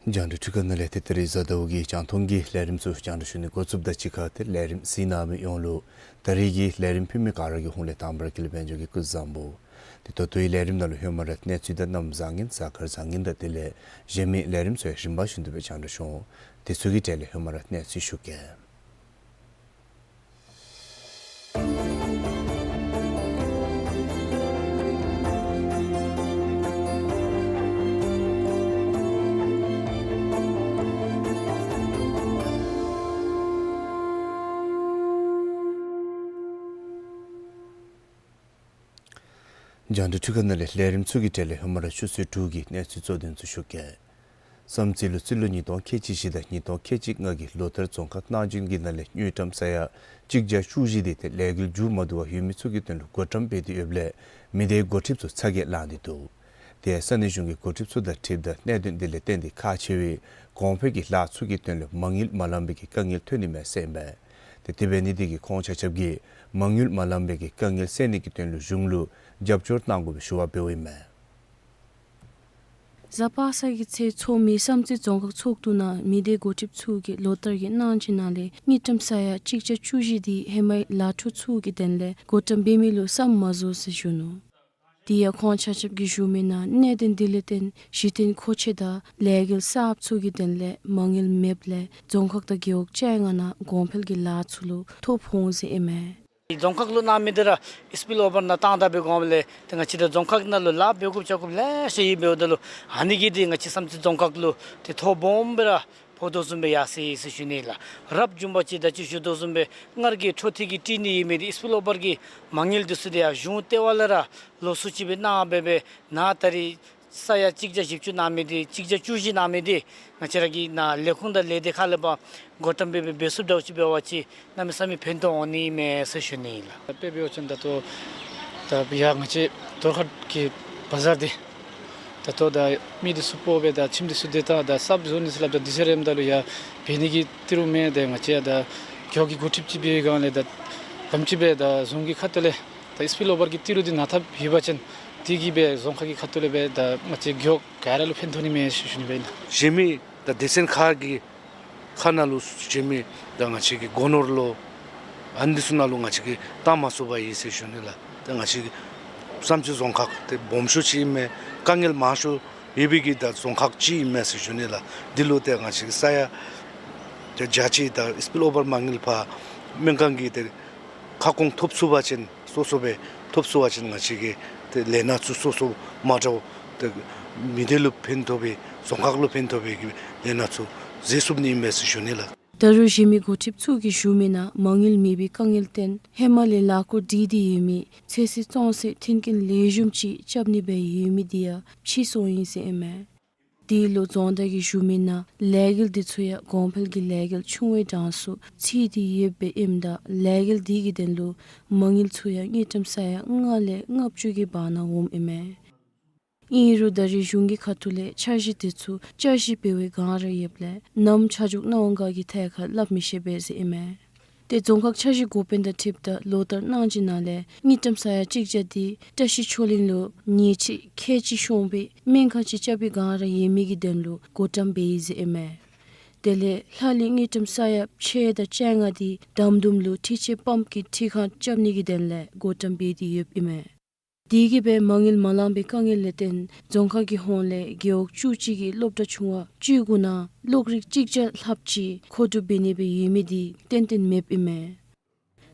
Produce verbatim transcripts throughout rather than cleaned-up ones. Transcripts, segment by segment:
རྒྱང་བསྒྲགས་འཕྲུལ་ཁང་ནང་ལས་ཏེ་ད་རིས་གཟའ་ཟླཝ་གི་རྒྱང་མཐོང་གི་ལས་རིམ་ཚུ་རྒྱང་བསྒྲགས་ཞུ་ནི་འགོ་བཙུགསཔ་དང་གཅིག་ཁར་ཏེ་ལས་རིམ་གཟིགས་གནང་མི་ཡོངས་ལུ་ད་རིས་ཀྱི་ལས་རིམ་ཕུལ་མི་ག་ར་གི་ཧོངས་ལས་དང་པ་ར་དགེ་ལེགས་དཔལ་འབྱོར་གྱིས་སྐུ་གཟུགས་བཟང་པོ། ཏེ་ད་ལྟོའི་ལས་རིམ་ནང་ལུ་ཧེ་མ་ར་གནས་ཚུལ་དང་གནམ་བཟང་ངན་གཟའ་སྐར་བཟང་ངན་དང་དེ་ལས་གཞན་མི་ལས་རིམ་ཚུ་ཡང་རིམ་པ་བཞིན་དུ་སྦེ་རྒྱང་བསྒྲགས་ཞུ་འོང་། དེ་ཚུ་གི་གྲས་ལས་ཧེ་མ་ར་གནས་ཚུལ་ཞུ་གེ། རྒྱང་བསྒྲགས་འཕྲུལ་ཁང་ནང་ལས་ལས་རིམ་ཚུ་གི་གྲས་ལས་ཧེ་མ་ར་ཆུ་ཚོད་དྲུག་གི་གནས་ཚུལ་གཙོ་དོན་ཚུ་ཞུ་གེ། བསམ་རྩེ་ལུ་རྩིས་ལོ་ཉིས་སྟོང་ཁལ་གཅིག་བཞི་དང་ཉིས་སྟོང་ཁལ་གཅིག་ལྔ་གི་ལོ་ལྟར་རྫོང་ཁག་གནང་སྦྱིན་གྱི་ནང་ལས་དངུལ་ཀྲམ་ས་ཡ་གཅིག་བརྒྱ་བཅུ་བཞི་དེ་ཏེ་ལས་འགུལ་མཇུག་མ་བསྡུ་བར་ཡོད་མི་ཚུ་གི་དོན་ལུ་བགོ་བཀྲམ་འབད་དེ་ཡོདཔ་ལས་མི་སྡེའི་འགོ་ཁྲིདཔ་ཚུ་ཚ་གྱང་ལངས་ཏེ་འདུག། དེ་ཡང་ས་གནས་གཞུང་གི་འགོ་ཁྲིདཔ་ཚུ་དང་འཁྲིལཝ་ད་གནད་དོན་དེ་ལས་བརྟེན་ཏེ་ཁག་ཆེ་བའི་གོང་འཕེལ་གྱི་ལཱ་ཚུ་གི་དོན་ལུ་མ་དངུལ་མ་ལང་པའི་གི་དཀའ་ངལ་ཐོན་ནི་མས་ཟེར་ཨིན་པས། ཏེ་དེ་འབད་ནི་དེ་གིས་ཁོང་ཆ་ཁྱབ་ཀྱིས་མ་དངུལ་མ་ལང་པའི་གི་དཀའ་ངལ་སེལ་ནི་གི་དོན་ལུ་གཞུང་ལུ་རྒྱབ་སྐྱོར་གནང་དགོ་པའི་ཞུ་བ་འབདཝ་ཨིན་མས། གཟའ་པ་སངས་ཀྱི་ཚེ་ཚོགས་མི་བསམ་རྩེ་རྫོང་ཁག་ཚོགས་འདུ་ནང་མི་སྡེའི་འགོ་ཁྲིདཔ་ཚུ་གིས་ལོ་ལྟར་གྱི་གནང་སྦྱིན་ནང་ལས་དངུལ་ཀྲམ་ས་ཡ་གཅིག་བརྒྱ་བཅུ་བཞི་དེ་ཧེ་མའི་ལཱ་འཕྲོ་ཚུ་གི་དོན་ལས་བགོ་བཀྲམ་འབད་མི་ལུ་བསམ་མ་བཟོ་ཟེར་ཞུ་ནུག། དེ་ཡང་ཁོང་ཆ་ཁྱབ་ཀྱིས་ཞུ་མི་ནང་གནད་དོན་དེ་ལས་བརྟེན་གཞི་རྟེན་མཁོ་ཆས་དང་ལས་འགུལ་གསརཔ་ཚུ་གི་དོན་ལས་མ་དངུལ་མེདཔ་ལས་རྫོང་ཁག་དང་རྒེད་འོག་བཅོ་ལྔ་ནང་གོང་འཕེལ་གྱི་ལཱ་ཚུ་ལུ་ཐོ་ཕོག་འོང་ཟེར་ཨིན་མས། རྫོང་ཁག་ལུ་གནང་མི་དེ་ར་སྤིལ་ཨོ་བར་ནང་བཏང་ད་འབད་འགྱོཝ་ལས་ཏེ་ང་བཅས་ར་རྫོང་ཁག་ནང་ལུ་ལཱ་འབད་དགོཔ་རྐྱབ་དགོཔ་ལེ་ཤ་ཡོདཔ་འབདཝ་ད་ལུ་ཨ་ནི་གིས་ཏེ་ང་བཅས་བསམ་རྩེ་རྫོང་ཁག་ལུ་ཏེ་ཐོ་སྦོམ་སྦེ་ར་ཕོག་དོ་བཟུམ་སྦེ་ཡར་སོ་ཡི་ཟེར་ཞུ་ནི་ལགས། རབ་བྱུང་པ་ཅིན་ད་ཅི་ཞུ་དོ་བཟུམ་སྦེ་སྔར་གྱི་འཕྲོ་མཐུད་ཀྱི་སྤྲོད་ནི་ཡོད་མི་དེ་སྤིལ་ཨོ་བར་གྱི་མ་དངུལ་དེ་ཚུ་དེ་ཡང་གཞུང་ལྟེ་བ་ལས་ར་ལོགས་སུ་ཅིག་སྦེ་གནང་འབད་འབད་ནཱ་ད་རིས་ས་ཡ་གཅིག་བརྒྱ་བཞི་བཅུ་གནང་མི་དེ་གཅིག་བརྒྱ་བཅུ་བཞི་གནང་མི་དེ་ང་བཅས་ར་གི་ནཱ་ལས་ཁུངས་དང་ལས་སྡེ་ཁག་ལས་ཕར་བགོ་བཀྲམ་འབད་འབད་འབད་ཚུགསཔ་འདྲཝ་ཅིག་འབད་བ་ཅིན་གནམ་མེད་ས་མེད་ཕན་ཐོགས་འོང་ནི་མས་ཟེར་ཞུ་ནི་ལགས། དཔེ་འབད་བ་ཅིན་ད་ལྟོ་ད་ཡར་ང་བཅས་དོར་ཁ་གི་བ་ཛར་འདི་ད་ལྟོ་ད་མི་འདི་ཚུ་སྤོ་སྦེ་ད་ཁྱིམ་འདི་ཚུ་སྡོད་ཐངས་ད་གསརཔ་བཟོ་ནི་ཟེར་སླབ་ད་དུས་ཚོད་རནམ་ད་ལུ་ཡར་འབད་ནི་གི་ཏི་རུ་མེད། ད་ང་བཅས་ཡང་ད་རྒེད་འོག་གི་འགོ་ཁྲིདཔ་ཅིག་འབད་བའི་སྒང་ལས་ད་ལམ་ཅིག་སྦེ་ད་རྫོང་གི་ཁ་ཐུག་ལས་ད་སྤིལ་ཨོ་བར་གྱི་ཏི་རུ་འདི་ནང་འཐབ་ཡོད་པ་ཅིན་དེ་གིས་སྦེ་རྫོང་ཁག་གི་ཁ་ཐུག་ལས་སྦེ་ད་ང་བཅས་རྒེད་འོག་ག་ར་ལུ་ཕན་ཐོགས་ནི་མས་ཟེར་ཞུ་ནི་སྦེ་ཨིན། གཞན་མི་ད་སྡེ་ཚན་ཁག་གི་ཁ་ནང་ལུ་གཞན་མི་ད་ང་བཅས་ཀྱི་སྒོ་ནོར་ལོ་ཨ་ནི་ཚུ་ནང་ལུ་ང་བཅས་ཀྱིས་བཏང་མ་ཚུགས་པར་ཨིན་ཟེར་ཞུ་ནི་ལགས། ད་ང་བཅས་ཀྱི་བསམ་རྩེ་རྫོང་ཁག་འདི་སྦོམ་ཤོས་ཅིག་ཨིན་མས། དཀའ་ངལ་མང་ཤོས་ཡོད་པའི་གི་ད་རྫོང་ཁག་ཅིག་ཨིན་མས་ཟེར་ཞུ་ནི་ལགས། འདི་ལུ་ད་ང་བཅས་ཀྱིས་ས་ཡ་ད་བརྒྱ་ཅིག་ད་སྤིལ་ཨོ་བར་མ་དངུལ་ཕར་སྨན་ཁང་གི་ད་ཁ་སྐོང་ཐོབ་ཚུགས་པ་ཅིན་སོ་སོ་སྦེ་ཐོབ་ཚུགས་པ་ཅིན་ང་བཅས་ཀྱིས་ཏེ་ལས་སྣ་ཚུ་སོ་སོ་མ་འདྲཝ་ཏེ་མི་སྡེ་ལུ་ཕན་ཐོགས་པའི་རྫོང་ཁག་ལུ་ཕན་ཐོགས་པའི་གི་ལས་སྣ་ཚུ་མཛད་ཚུགས་ནི་ཨིན་པས་ཟེར་ཞུ་ནི་ལགས། ད་རུང་གཞན་མི་འགོ་ཁྲིདཔ་ཚུ་གིས་ཞུ་མི་ནང་མ་དངུལ་མེད་པའི་དཀའ་ངལ་བརྟེན་ཧེ་མ་ལས་ལཱ་འགོ་འདྲེས་ཏེ་ཡོད་མི་ཚོད་བསྲེ་བཙོང་བསྲེ་མཐུན་རྐྱེན་ལེགས་ཤོམ་ཅིག་རྐྱབ་ནི་སྦེ་ཡོད་མི་དེ་ཡང་ཕྱིས་སོང་ཡི་ཟེར་ཨིན་མས། དེ་ལུ་རྫོང་བདག་གིས་ཞུ་མི་ནང་ལས་འགུལ་འདི་ཚུ་ཡང་གོང་འཕེལ་གྱི་ལས་འགུལ་ཆུང་བའི་གྲངས་སུ་ཚུད་དེ་ཡོདཔ་ཨིནམ་ད་ལས་འགུལ་འདི་གི་དོན་ལུ་མ་དངུལ་ཚུ་ཡང་དངུལ་ཀྲམ་ས་ཡ་ལྔ་ལས་ལྔ་བཅུ་གི་བར་ན་འོངམ་ཨིན་མས། ཨིན་རུང་ད་རེས་གཞུང་གི་ཁ་ཐུག་ལས་འཆར་གཞི་དེ་ཚུ་བསྐྱར་ཞིབ་འབད་བའི་སྒང་ར་ཡོདཔ་ལས་ནམ་ཆ་འཇོག་གནང་འོང་ག་གི་ཐད་ཁར་སླབ་མི་ཤེས་པས་ཟེར་ཨིན་མས། ཏེ་རྫོང་ཁག་འཆར་གཞི་འགོ་དཔོན་དང་འཁྲིལཝ་ད་ལོ་ལྟར་གནང་སྦྱིན་ནང་ལས་དངུལ་ཀྲམ་ས་ཡ་གཅིག་བརྒྱ་དེ་བཀྲིས་ཆོས་གླིང་ལུ་ཉེས་ཆད་ཁལ་གཅིག་ཤོང་སྦེ་སྨན་ཁང་ཅིག་རྐྱབ་པའི་སྒང་ར་ཡོད་མི་གི་དོན་ལུ་བགོ་བཀྲམ་འབད་ཡི་ཟེར་ཨིན་མས། དེ་ལས་ལྷ་གླིང་དངུལ་ཀྲམ་ས་ཡ་ཕྱེད་དང་བཅོ་ལྔ་དེ་དམ་དུམ་ལུ་འཕྲུལ་ཆས་པམཔ་གི་འཕྲུལ་ཁང་རྐྱབ་ནི་གི་དོན་ལས་བགོ་བཀྲམ་འབད་དེ་ཡོདཔ་ཨིན་མས། དེ་གིས་སྦེ་མ་དངུལ་མ་ལང་པའི་དཀའ་ངལ་ལས་བརྟེན་རྫོང་ཁག་གི་ཧོངས་ལས་རྒེད་འོག་བཅུ་གཅིག་གི་སློབ་གྲྭ་ཆུང་བ་བཅུ་དགུ་ནང་གློག་རིག་གཅིག་བརྒྱ་ལྷགཔ་ཅིག་མཁོ་སྒྲུབ་འབད་ནི་སྦེ་ཡོད་མི་དེ་ཏན་ཏན་མེདཔ་ཨིན་མས།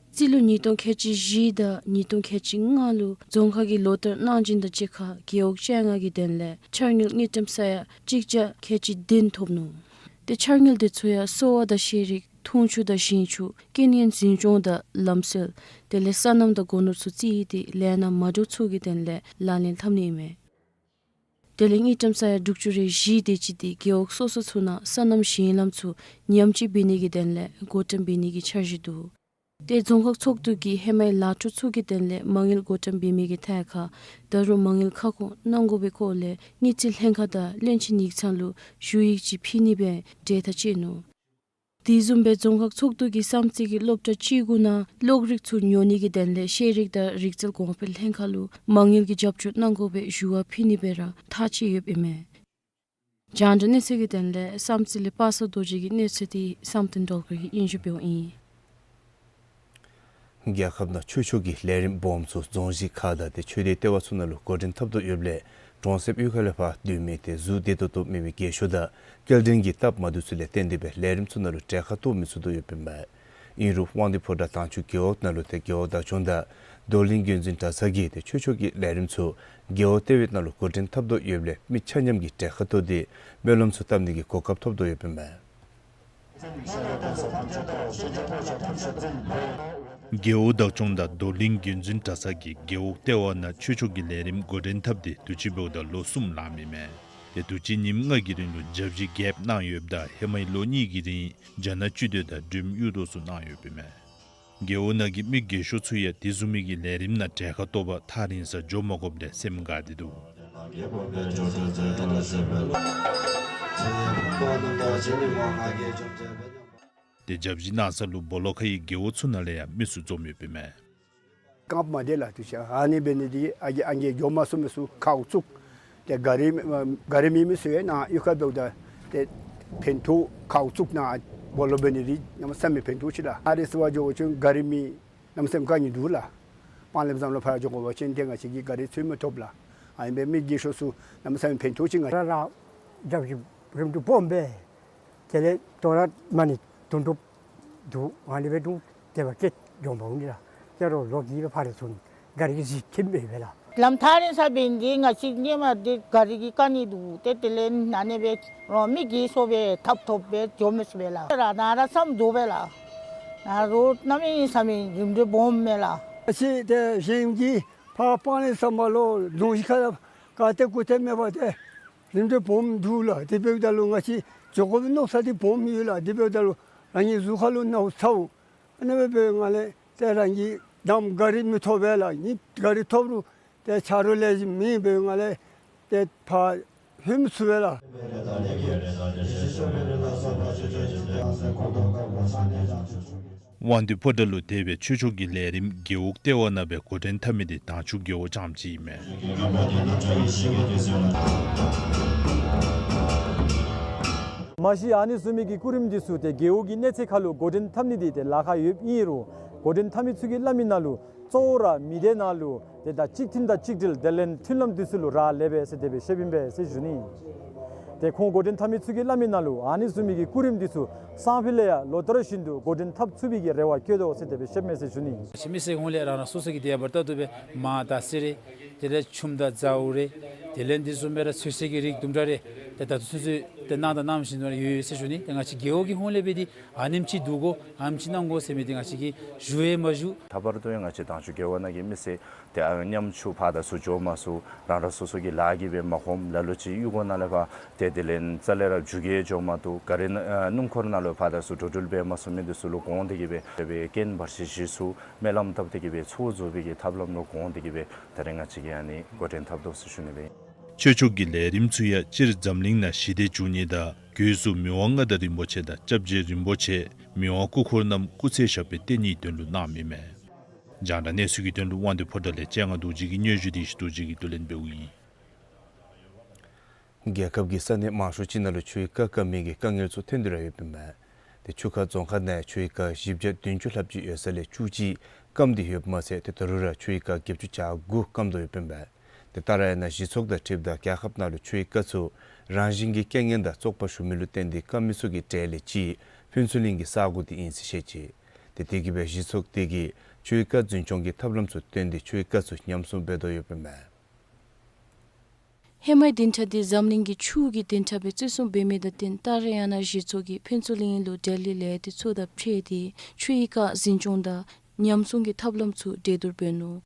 རྩིས་ལོ་ཉིས་སྟོང་ཁལ་གཅིག་བཞི་དང་ཉིས་སྟོང་ཁལ་གཅིག་ལྔ་ལུ་རྫོང་ཁག་གིས་ལོ་ལྟར་གནང་སྦྱིན་དང་གཅིག་ཁར་རྒེད་འོག་བཅོ་ལྔ་གི་དོན་ལས་འཆར་དངུལ་དངུལ་ཀྲམ་ས་ཡ་གཅིག་བརྒྱ་ཁལ་གཅིག་བདུན་ཐོབ་ནུག། ཏེ་འཆར་དངུལ་དེ་ཚུ་ཡང་གསོ་བ་དང་ཤེས་རིག་འཐུང་ཆུ་དང་ཞིང་ཆུ་རྐྱེན་ངན་འཛིན་སྐྱོང་དང་ལམ་སྲོལ་དེ་ལས་སོ་ནམ་དང་སྒོ་ནོར་ཚུ་རྩིས་ཏེ་ལས་སྣ་མ་འདྲཝ་ཚུ་གི་དོན་ལས་ལག་ལེན་འཐབ་ནི་ཨིན་མས། དེ་ལས་དངུལ་ཀྲམ་ས་ཡ་དྲུག་ཅུ་རེ་བཞི་དེ་ཅིག་དེ་རྒེད་འོག་སོ་སོ་ཚུ་ནང་སོ་ནམ་ཞིང་ལམ་ཚུ་ཉམས་བཅོས་འབད་ནི་གི་དོན་ལས་བགོ་བཀྲམ་འབད་ནི་གི་འཆར་གཞི་འདུག། ཏེ་རྫོང་ཁག་ཚོགས་འདུ་གིས་ཧེ་མའི་ལཱ་འཕྲོ་ཚུ་གི་དོན་ལས་མ་དངུལ་བགོ་བཀྲམ་འབད་མི་གི་ཐད་ཁར་ད་རུང་མ་དངུལ་ཁ་སྐོང་གནང་དགོ་པའི་སྐོར་ལས་དངུལ་རྩིས་ལྷན་ཁག་དང་བློན་ཆེན་ཡིག་ཚང་ལུ་ཞུ་ཡིག་ཅིག་ཕུལ་ནི་སྦེ་གྲོས་ཐག་བཅད་ནུག། དེ་བཟུམ་སྦེ་རྫོང་ཁག་ཚོགས་འདུ་གིས་བསམ་རྩེ་གི་སློབ་གྲྭ་བཅུ་དགུ་ནང་གློག་རིག་ཚུ་ཉོ་ནི་གི་དོན་ལས་ཤེས་རིག་དང་རིག་རྩལ་གོང་འཕེལ་ལྷན་ཁག་ལུ་མ་དངུལ་གྱི་རྒྱབ་སྐྱོར་གནང་དགོ་པའི་ཞུ་བ་ཕུལ་ནི་སྦེ་ར་ཐག་བཅད་ཡོདཔ་ཨིན་མས། རྒྱང་བསྒྲགས་གནས་ཚུལ་གྱི་དོན་ལས་བསམ་རྩེ་ལས་པ་སངས་རྡོ་རྗེ་གི་གནས་ཚུལ་དེ་བསམ་གཏན་སྒྲོལ་དཀར་གྱིས་སྙན་ཞུ་འབདཝ་ཨིན། རྒྱལ་ཁབ་ནང་ཆོས་ཕྱོགས་ཀྱི་ལས་རིམ་སྦོམ་ཚུ་རྫོང་གཞིས་ཁག་དང་ཏེ་ཆོས་སྡེ་ལྟེ་བ་ཚུ་ནང་ལུ་འགོ་འདྲེན་འཐབ་དོ་ཡོདཔ་ལས་གྲོང་གསེབ་གཡུས་ཁ་ལས་ཕར་སྡོད་མི་ཏེ་གཟུགས་བདེ་ཏོག་ཏོ་མེད་པའི་རྒས་ཤོས་དང་སྐྱེལ་འདྲེན་གྱི་སྟབས་མ་བདེཝ་ཚུ་ལས་བརྟེན་ཏེ་སྦེ་ལས་རིམ་ཚུ་ནང་ལུ་གྲལ་ཁར་གཏོགས་མི་ཚུགས་དོ་ཡོདཔ་ཨིན་མས། ཨིན་རུང་དབང་འདུས་ཕོ་བྲང་དྭངས་ཆུ་རྒེད་འོག་ནང་ལུ་ཏེ་རྒེད་འོག་བདག་སྐྱོང་དང་རྡོར་གླིང་བརྒྱུད་འཛིན་གྲྭ་ཚང་གིས་ཏེ་ཆོས་ཕྱོགས་ཀྱི་ལས་རིམ་ཚུ་རྒེད་འོག་ལྟེ་བའི་ནང་ལུ་འགོ་འདྲེན་འཐབ་དོ་ཡོདཔ་ལས་མི་ཆ་མཉམ་གྱིས་གྲལ་ཁར་གཏོགས་ཏེ་སྨོན་ལམ་ཚུ་བཏབ་ནི་གི་གོ་སྐབས་ཐོབ་དོ་ཡོདཔ་ཨིན་མས། རྒེད་འོག་བདག་སྐྱོང་དང་རྡོར་གླིང་བརྒྱུད་འཛིན་གྲྭ་ཚང་གིས་རྒེད་འོག་ལྟེ་བ་ནང་ཆོས་ཕྱོགས་ཀྱི་ལས་རིམ་འགོ་འདྲེན་འཐབ་སྟེ་དུས་ཅི་འབདཝ་ད་ལོ་གསུམ་ལང་མི་མས། ཏེ་དུས་ཅི་ཉིནམ་ལྔ་གི་རིང་ལུ་བརྒྱ་བཞི་བརྒྱད་གནང་ཡོདཔ་ད་ཧེ་མའི་ལོ་གཉིས་ཀྱི་རིང་རྒྱ་ནག་སྤྱི་མདོས་དང་འབྲུག་གཡུ་ཐོག་ཚུ་གནང་ཡོདཔ་ཨིན་མས། རྒེད་འོག་ནང་གི་མི་རྒས་ཤོས་ཚུ་ཡང་དེ་བཟུམ་མའི་གི་ལས་རིམ་ནང་གྲལ་ཁར་གཏོགས་པར་ཐག་རིང་སར་འགྱོ་མ་དགོཔ་ལས་སེམས་དགའ་སྟེ་འདུག། ཏེ་བརྒྱ་བཞི་གནང་ས་ལུ་སྦོ་ལོགས་ཁའི་རྒེད་འོག་ཚུ་ནང་ལས་ཡང་མི་ཚུ་འཛོམས་ཡོདཔ་ཨིན་མས། རྐངམ་མ་བདེ་ལགས་དུས་ཅི། ཨ་ནི་འབད་ནི་དེ་གིས་ཨ་རྒས་ཨ་རྒས་འགྱོ་མ་ཚུགས་མི་ཚུ་ཁ་འུ་བཙུགས། ཏེ་ག་རི་ག་རི་མེད་མི་ཚུ་ཡང་ནཱ་གཡུས་ཁར་འབདཝ་ད་ཏེ་ཕན་ཐོགས་ཁ་འུ་བཙུགས་ནཱ་སྦོ་ལོགས་འབད་ནི་དེ་གནམ་མེད་ས་མེད་ཕན་ཐོགས་ཅི་ལགས། ཨ་རི་ཚུ་བ་འགྱོ་བ་ཅིན་ག་རི་མེད། གནམ་མེད་ས་མེད་དཀའ་ངལ་འདུག་ལགས། སྤང་ལེབ་ཟམ་ལུ་ཕར་འགྱོ་དགོ་པ་ཅིན་ཏེ་ང་བཅས་ཀྱིས་ག་རི་འཚོལ་མི་ཐོབ་ལགས། ཨ་ནི་སྦེ་མི་རྒས་ཤོས་ཚུ་གནམ་མེད་ས་མེད་ཕན་ཐོགས་ཅི། ང་ར་ར་རྒྱབ་ཀྱི་རིམ་གྲོ་སྦོམ་སྦེ་དེ་ལས་དོ་ར་མ་ཎི་དུང་སྒྲུབ་འདུག། ཨ་ནི་སྦེ་འདུག། དེ་སྦེ་སྐད་འགྱོ་འབག་འོང་ནི་ལགས། ཏེ་རོགས་ལོག་གི་སྦེ་ཕར་ལས་ཚུར་ག་རི་གི་གཟིགས་ཁྱིམ་སྦེ་སྦེ་ལགས། ལམ་ཐག་རིང་ས་འབད་ནི་དེ་ང་བཅས་ཧེ་མ་འདི་ག་རི་གི་དཀའ་ངལ་འདུག། ཏེ་དེ་ལས་ཨ་ནི་སྦེ་རོགས་མི་རྒས་སོང་སྦེ་ཐབ་ཐོབ་སྦེ་འགྱོ་མི་ཚུགས་པས་ལགས། ར་ནཱ་ར་མཚམས་སྦྱོར་སྦེ་ལགས། ནཱ་རོགས་གནམ་མེད་ས་མེད་རིམ་གྲོ་སྦོམ་མས་ལགས། ཨ་ཙི་ཏེ་གཞན་གྱི་ཕར་སྤང་ལེབ་ཟམ་པ་ལུ་རྫོང་གཞིས་ཁ་ལུ་ག་ཏེ་གུ་ཏེ་མེད་པར་ཏེ་རིམ་གྲོ་སྦོམ་འདུག་ལགས། དེ་འབདཝ་ད་ལུ་ང་བཅས་འགྱོ་དགོ་པའི་མནོ་བསམ་འདི་སྦོམ་ཡོད་ལགས། དེ་འབདཝ་ད་ལུ་རང་གི་གཟུགས་ཁ་ལུ་ནཝ་ཚཝ། ཨ་ནི་སྦེ་འབད་བའི་སྒང་ལས་ཏེ་རང་གི་གདམ་ག་རི་མི་ཐོབ་པས་ལགས། ཨ་ནི་ག་རི་ཐོབ་རུང་ཏེ་ཆ་རོགས་ལེགས་ཤོམ་མེད་པའི་སྒང་ལས་ཏེ་ཕར་ལྷོད་མི་ཚུགས་པས་ལགས། དབང་འདུས་ཕོ་བྲང་ལུ་དེ་སྦེ་ཆོས་ཕྱོགས་ཀྱི་ལས་རིམ་རྒེད་འོག་ལྟེ་བ་ནང་སྦེ་འགོ་འདྲེན་འཐབ་མི་དེ་དྭངས་ཆུ་རྒེད་འོག་རྐྱངམ་ཅིག་ཨིན་མས། མ་གཞི་ཨ་ནི་བཟུམ་མའི་གི་སྐུ་རིམ་འདི་ཚུ་ཏེ་རྒེད་འོག་གི་གནས་ཚད་ཁར་ལུ་འགོ་འདྲེན་འཐབ་ནི་འདི་ཏེ་ལཱ་ཁག་ཡོདཔ་ཨིན་རུང་འགོ་འདྲེན་འཐབ་མི་ཚུ་གིས་སླབ་མི་ནང་ལུ་གཙོ་བོ་ར་མི་སྡེ་ནང་ལུ་ཏེ་ད་གཅིག་མཐུན་དང་གཅིག་སྒྲིལ་དེ་ལས་མཐུན་ལམ་འདི་ཚུ་ལུ་རག་ལས་པས་ཟེར་དེ་སྦེ་བཤདཔ་ཨིན་པས་ཟེར་ཞུ་ནི། ཏེ་ཁོང་འགོ་འདྲེན་འཐབ་མི་ཚུ་གིས་སླབ་མི་ནང་ལུ་ཨ་ནི་བཟུམ་མའི་གི་སྐུ་རིམ་འདི་ཚུ་ སང་ཕོད་ལས་ཡང་ལོ་ལྟར་བཞིན་དུ་འགོ་འདྲེན་འཐབ་ཚུགས་པའི་གི་རེ་བ་བསྐྱེད་དོ་ཟེར་དེ་སྦེ་བཤདཔ་མས་ཟེར་ཞུ་ནི། ང་བཅས་མི་སེར་གུན་ལས་རང་རང་སོ་སོ་གི་དེ་ཡང་འབདཝ་ད་ལྟོ་སྦེ་མར་དང་སེར་རེ་དེ་ལས་ཆུམ་དང་ཛའུ་རེ་དེ་ལས་འདི་བཟུམ་སྦེ་ར་ཚོད་བསྲེ་གི་རིགས་དུམ་གྲ་རེ་ཏེ་ད་ལྟོ་ཚུན་ཚོད་ཏེ་གནང་དང་གནངམ་བཞིན་དུ་ཡོད་ཡོད་ཟེར་ཞུ་ནི། ཏེ་ང་བཅས་རྒེད་འོག་གི་ཧོངས་ལས་སྦེ་འདི་ཨ་ནེམ་ཅིག་བསྡུ་དགོ་ཨ་ནེམ་ཅིག་གནང་དགོ་ཟེར་མི་འདི་ང་བཅས་ཀྱིས་ཞུ་ཡང་མ་ཞུ། ད་བར་དུ་ཡང་ང་བཅས་དྭངས་ཆུ་རྒེད་འོག་ནང་གི་མི་སེར་ཏེ་ཨ་ཉམ་ཆུང་ཕར་དང་ཚུར་འགྱོ་མ་ཚུགས། རང་རང་སོ་སོ་གི་ལཱ་གིས་སྦེ་མ་ཁོམ། ལ་ལུ་ཅིག་གཡུས་སྒོ་ནང་ལས་ཕར་ཏེ་དེ་ལས་རྩ་ལས་ར་རྒྱུག་གེ་འགྱོ་མ་བཏུབ། ག་རི་ནང་ཨ་སྣུམ་འཁོར་ནང་ལུ་ཕར་དང་ཚུར་འགྲོ་འགྲུལ་འབད་མ་ཚུགས་མི་འདི་ཚུ་ལུ་དགོངས་ཏེ་གིས་སྦེ་ཏེ་སྦེ་རྐྱེན་བར་ཆད་ཞི་ཚུགས་སྨོན་ལམ་བཏབ་སྟེ་གིས་སྦེ་ཚོགས་རྫོགས་པའི་གི་ཐབས་ལམ་ལུ་དགོངས་ཏེ་གིས་སྦེ་ད་རེས་ང་བཅས་ཀྱིས་ཨ་ནི་འགོ་འདྲེན་འཐབ་དོ་ཟེར་ཞུ་ནི་སྦེ། ཆོས་ཕྱོགས་ཀྱི་ལས་རིམ་ཚུ་ཡང་སྤྱིར་འཛམ་གླིང་ནང་ཞི་བདེ་འབྱུང་ནི་དང་སྒོས་སུ་མི་དབང་མངའ་བདག་རིན་པོ་ཆེ་དང་སྐྱབས་རྗེ་རིན་པོ་ཆེ་མི་དབང་སྐུ་འཁོར་རྣམས་སྐུ་ཚེ་ཞབས་པད་བརྟན་ནིའི་དོན་ལུ་གནངམ་ཨིན་མས། རྒྱང་བསྒྲགས་གནས་ཚུལ་གྱི་དོན་ལུ་དབང་འདུས་ཕོ་བྲང་ལས་སྤྱན་སྔ་རྡོ་རྗེ་གི་སྙན་ཞུ་དེ་ཡེ་ཤེས་རྡོ་རྗེ་གིས་བསྡུ་ལེན་འབདཝ་ཨིན། རྒྱལ་ཁབ་ཀྱི་ས་གནས་མང་ཤོས་ཅིག་ནང་ལུ་ཆུའི་རྐ་རྐངམ་གི་དཀའ་ངལ་ཚུ་ཐོན་ཏེ་ར་ཡོདཔ་ཨིན་མས། ཏེ་ཆུ་ཁ་རྫོང་ཁག་ནང་ཆུའི་རྐ་བཞི་བརྒྱ་བདུན་ཅུ་ལྷགཔ་ཅིག་ཡོད་ས་ལས་བཅུ་གཅིག་སྐམ་སྟེ་ཡོདཔ་མ་ཚད་ཏེ་ད་རུང་ར་ཆུའི་རྐ་བརྒྱད་ཅུ་གྱ་དགུ་སྐམ་དོ་ཡོདཔ་ཨིན་མས། ཏེ་ཏཱ་ར་ཡ་ན་གཞི་ཚོགས་དང་འཁྲིལཝ་ད་རྒྱལ་ཁབ་ནང་ལུ་ཆུའི་རྐ་ཚུ་རང་བཞིན་གྱི་རྐྱེན་ངན་དང་བཙོག་པ་ཞུགས་མི་ལུ་བརྟེན་ཏེ་སྐམ་མི་ཚུ་གི་གྲས་ལས་གཅིག་ཕུན་ཚོགས་གླིང་གི་ས་གོ་འདི་ཨིན་ཟེར་བཤད་ཅི། ཏེ་དེ་གིས་སྦེ་གཞི་ཚོགས་དེ་གིས་ཆུའི་རྐ་འཛིན་སྐྱོང་གི་ཐབས་ལམ་ཚུ་བཏོན་ཏེ་ཆུའི་རྐ་ཚུ་ཉམས་སྲུང་འབད་དོ་ཡོདཔ་ཨིན་མས། ཧེ་མའི་བདུན་ཕྲག་འདི་འཛམ་གླིང་གི་ཆུ་གི་བདུན་ཕྲག་སྦེ་བརྩི་སྲུང་འབད་མི་དང་བསྟུན་ཏཱ་ར་ཡ་ན་གཞི་ཚོགས་ཀྱིས་ཕུན་ཚོགས་གླིང་ལུ་འབྲེལ་ཡོད་ལས་སྡེ་ཚུ་དང་འཕྲད་དེ་ཆུའི་རྐ་འཛིན་སྐྱོང་དང་ཉམས་སྲུང་གི་ཐབས་ལམ་ཚུ་གྲོས་བསྡུར་འབད་ནུག།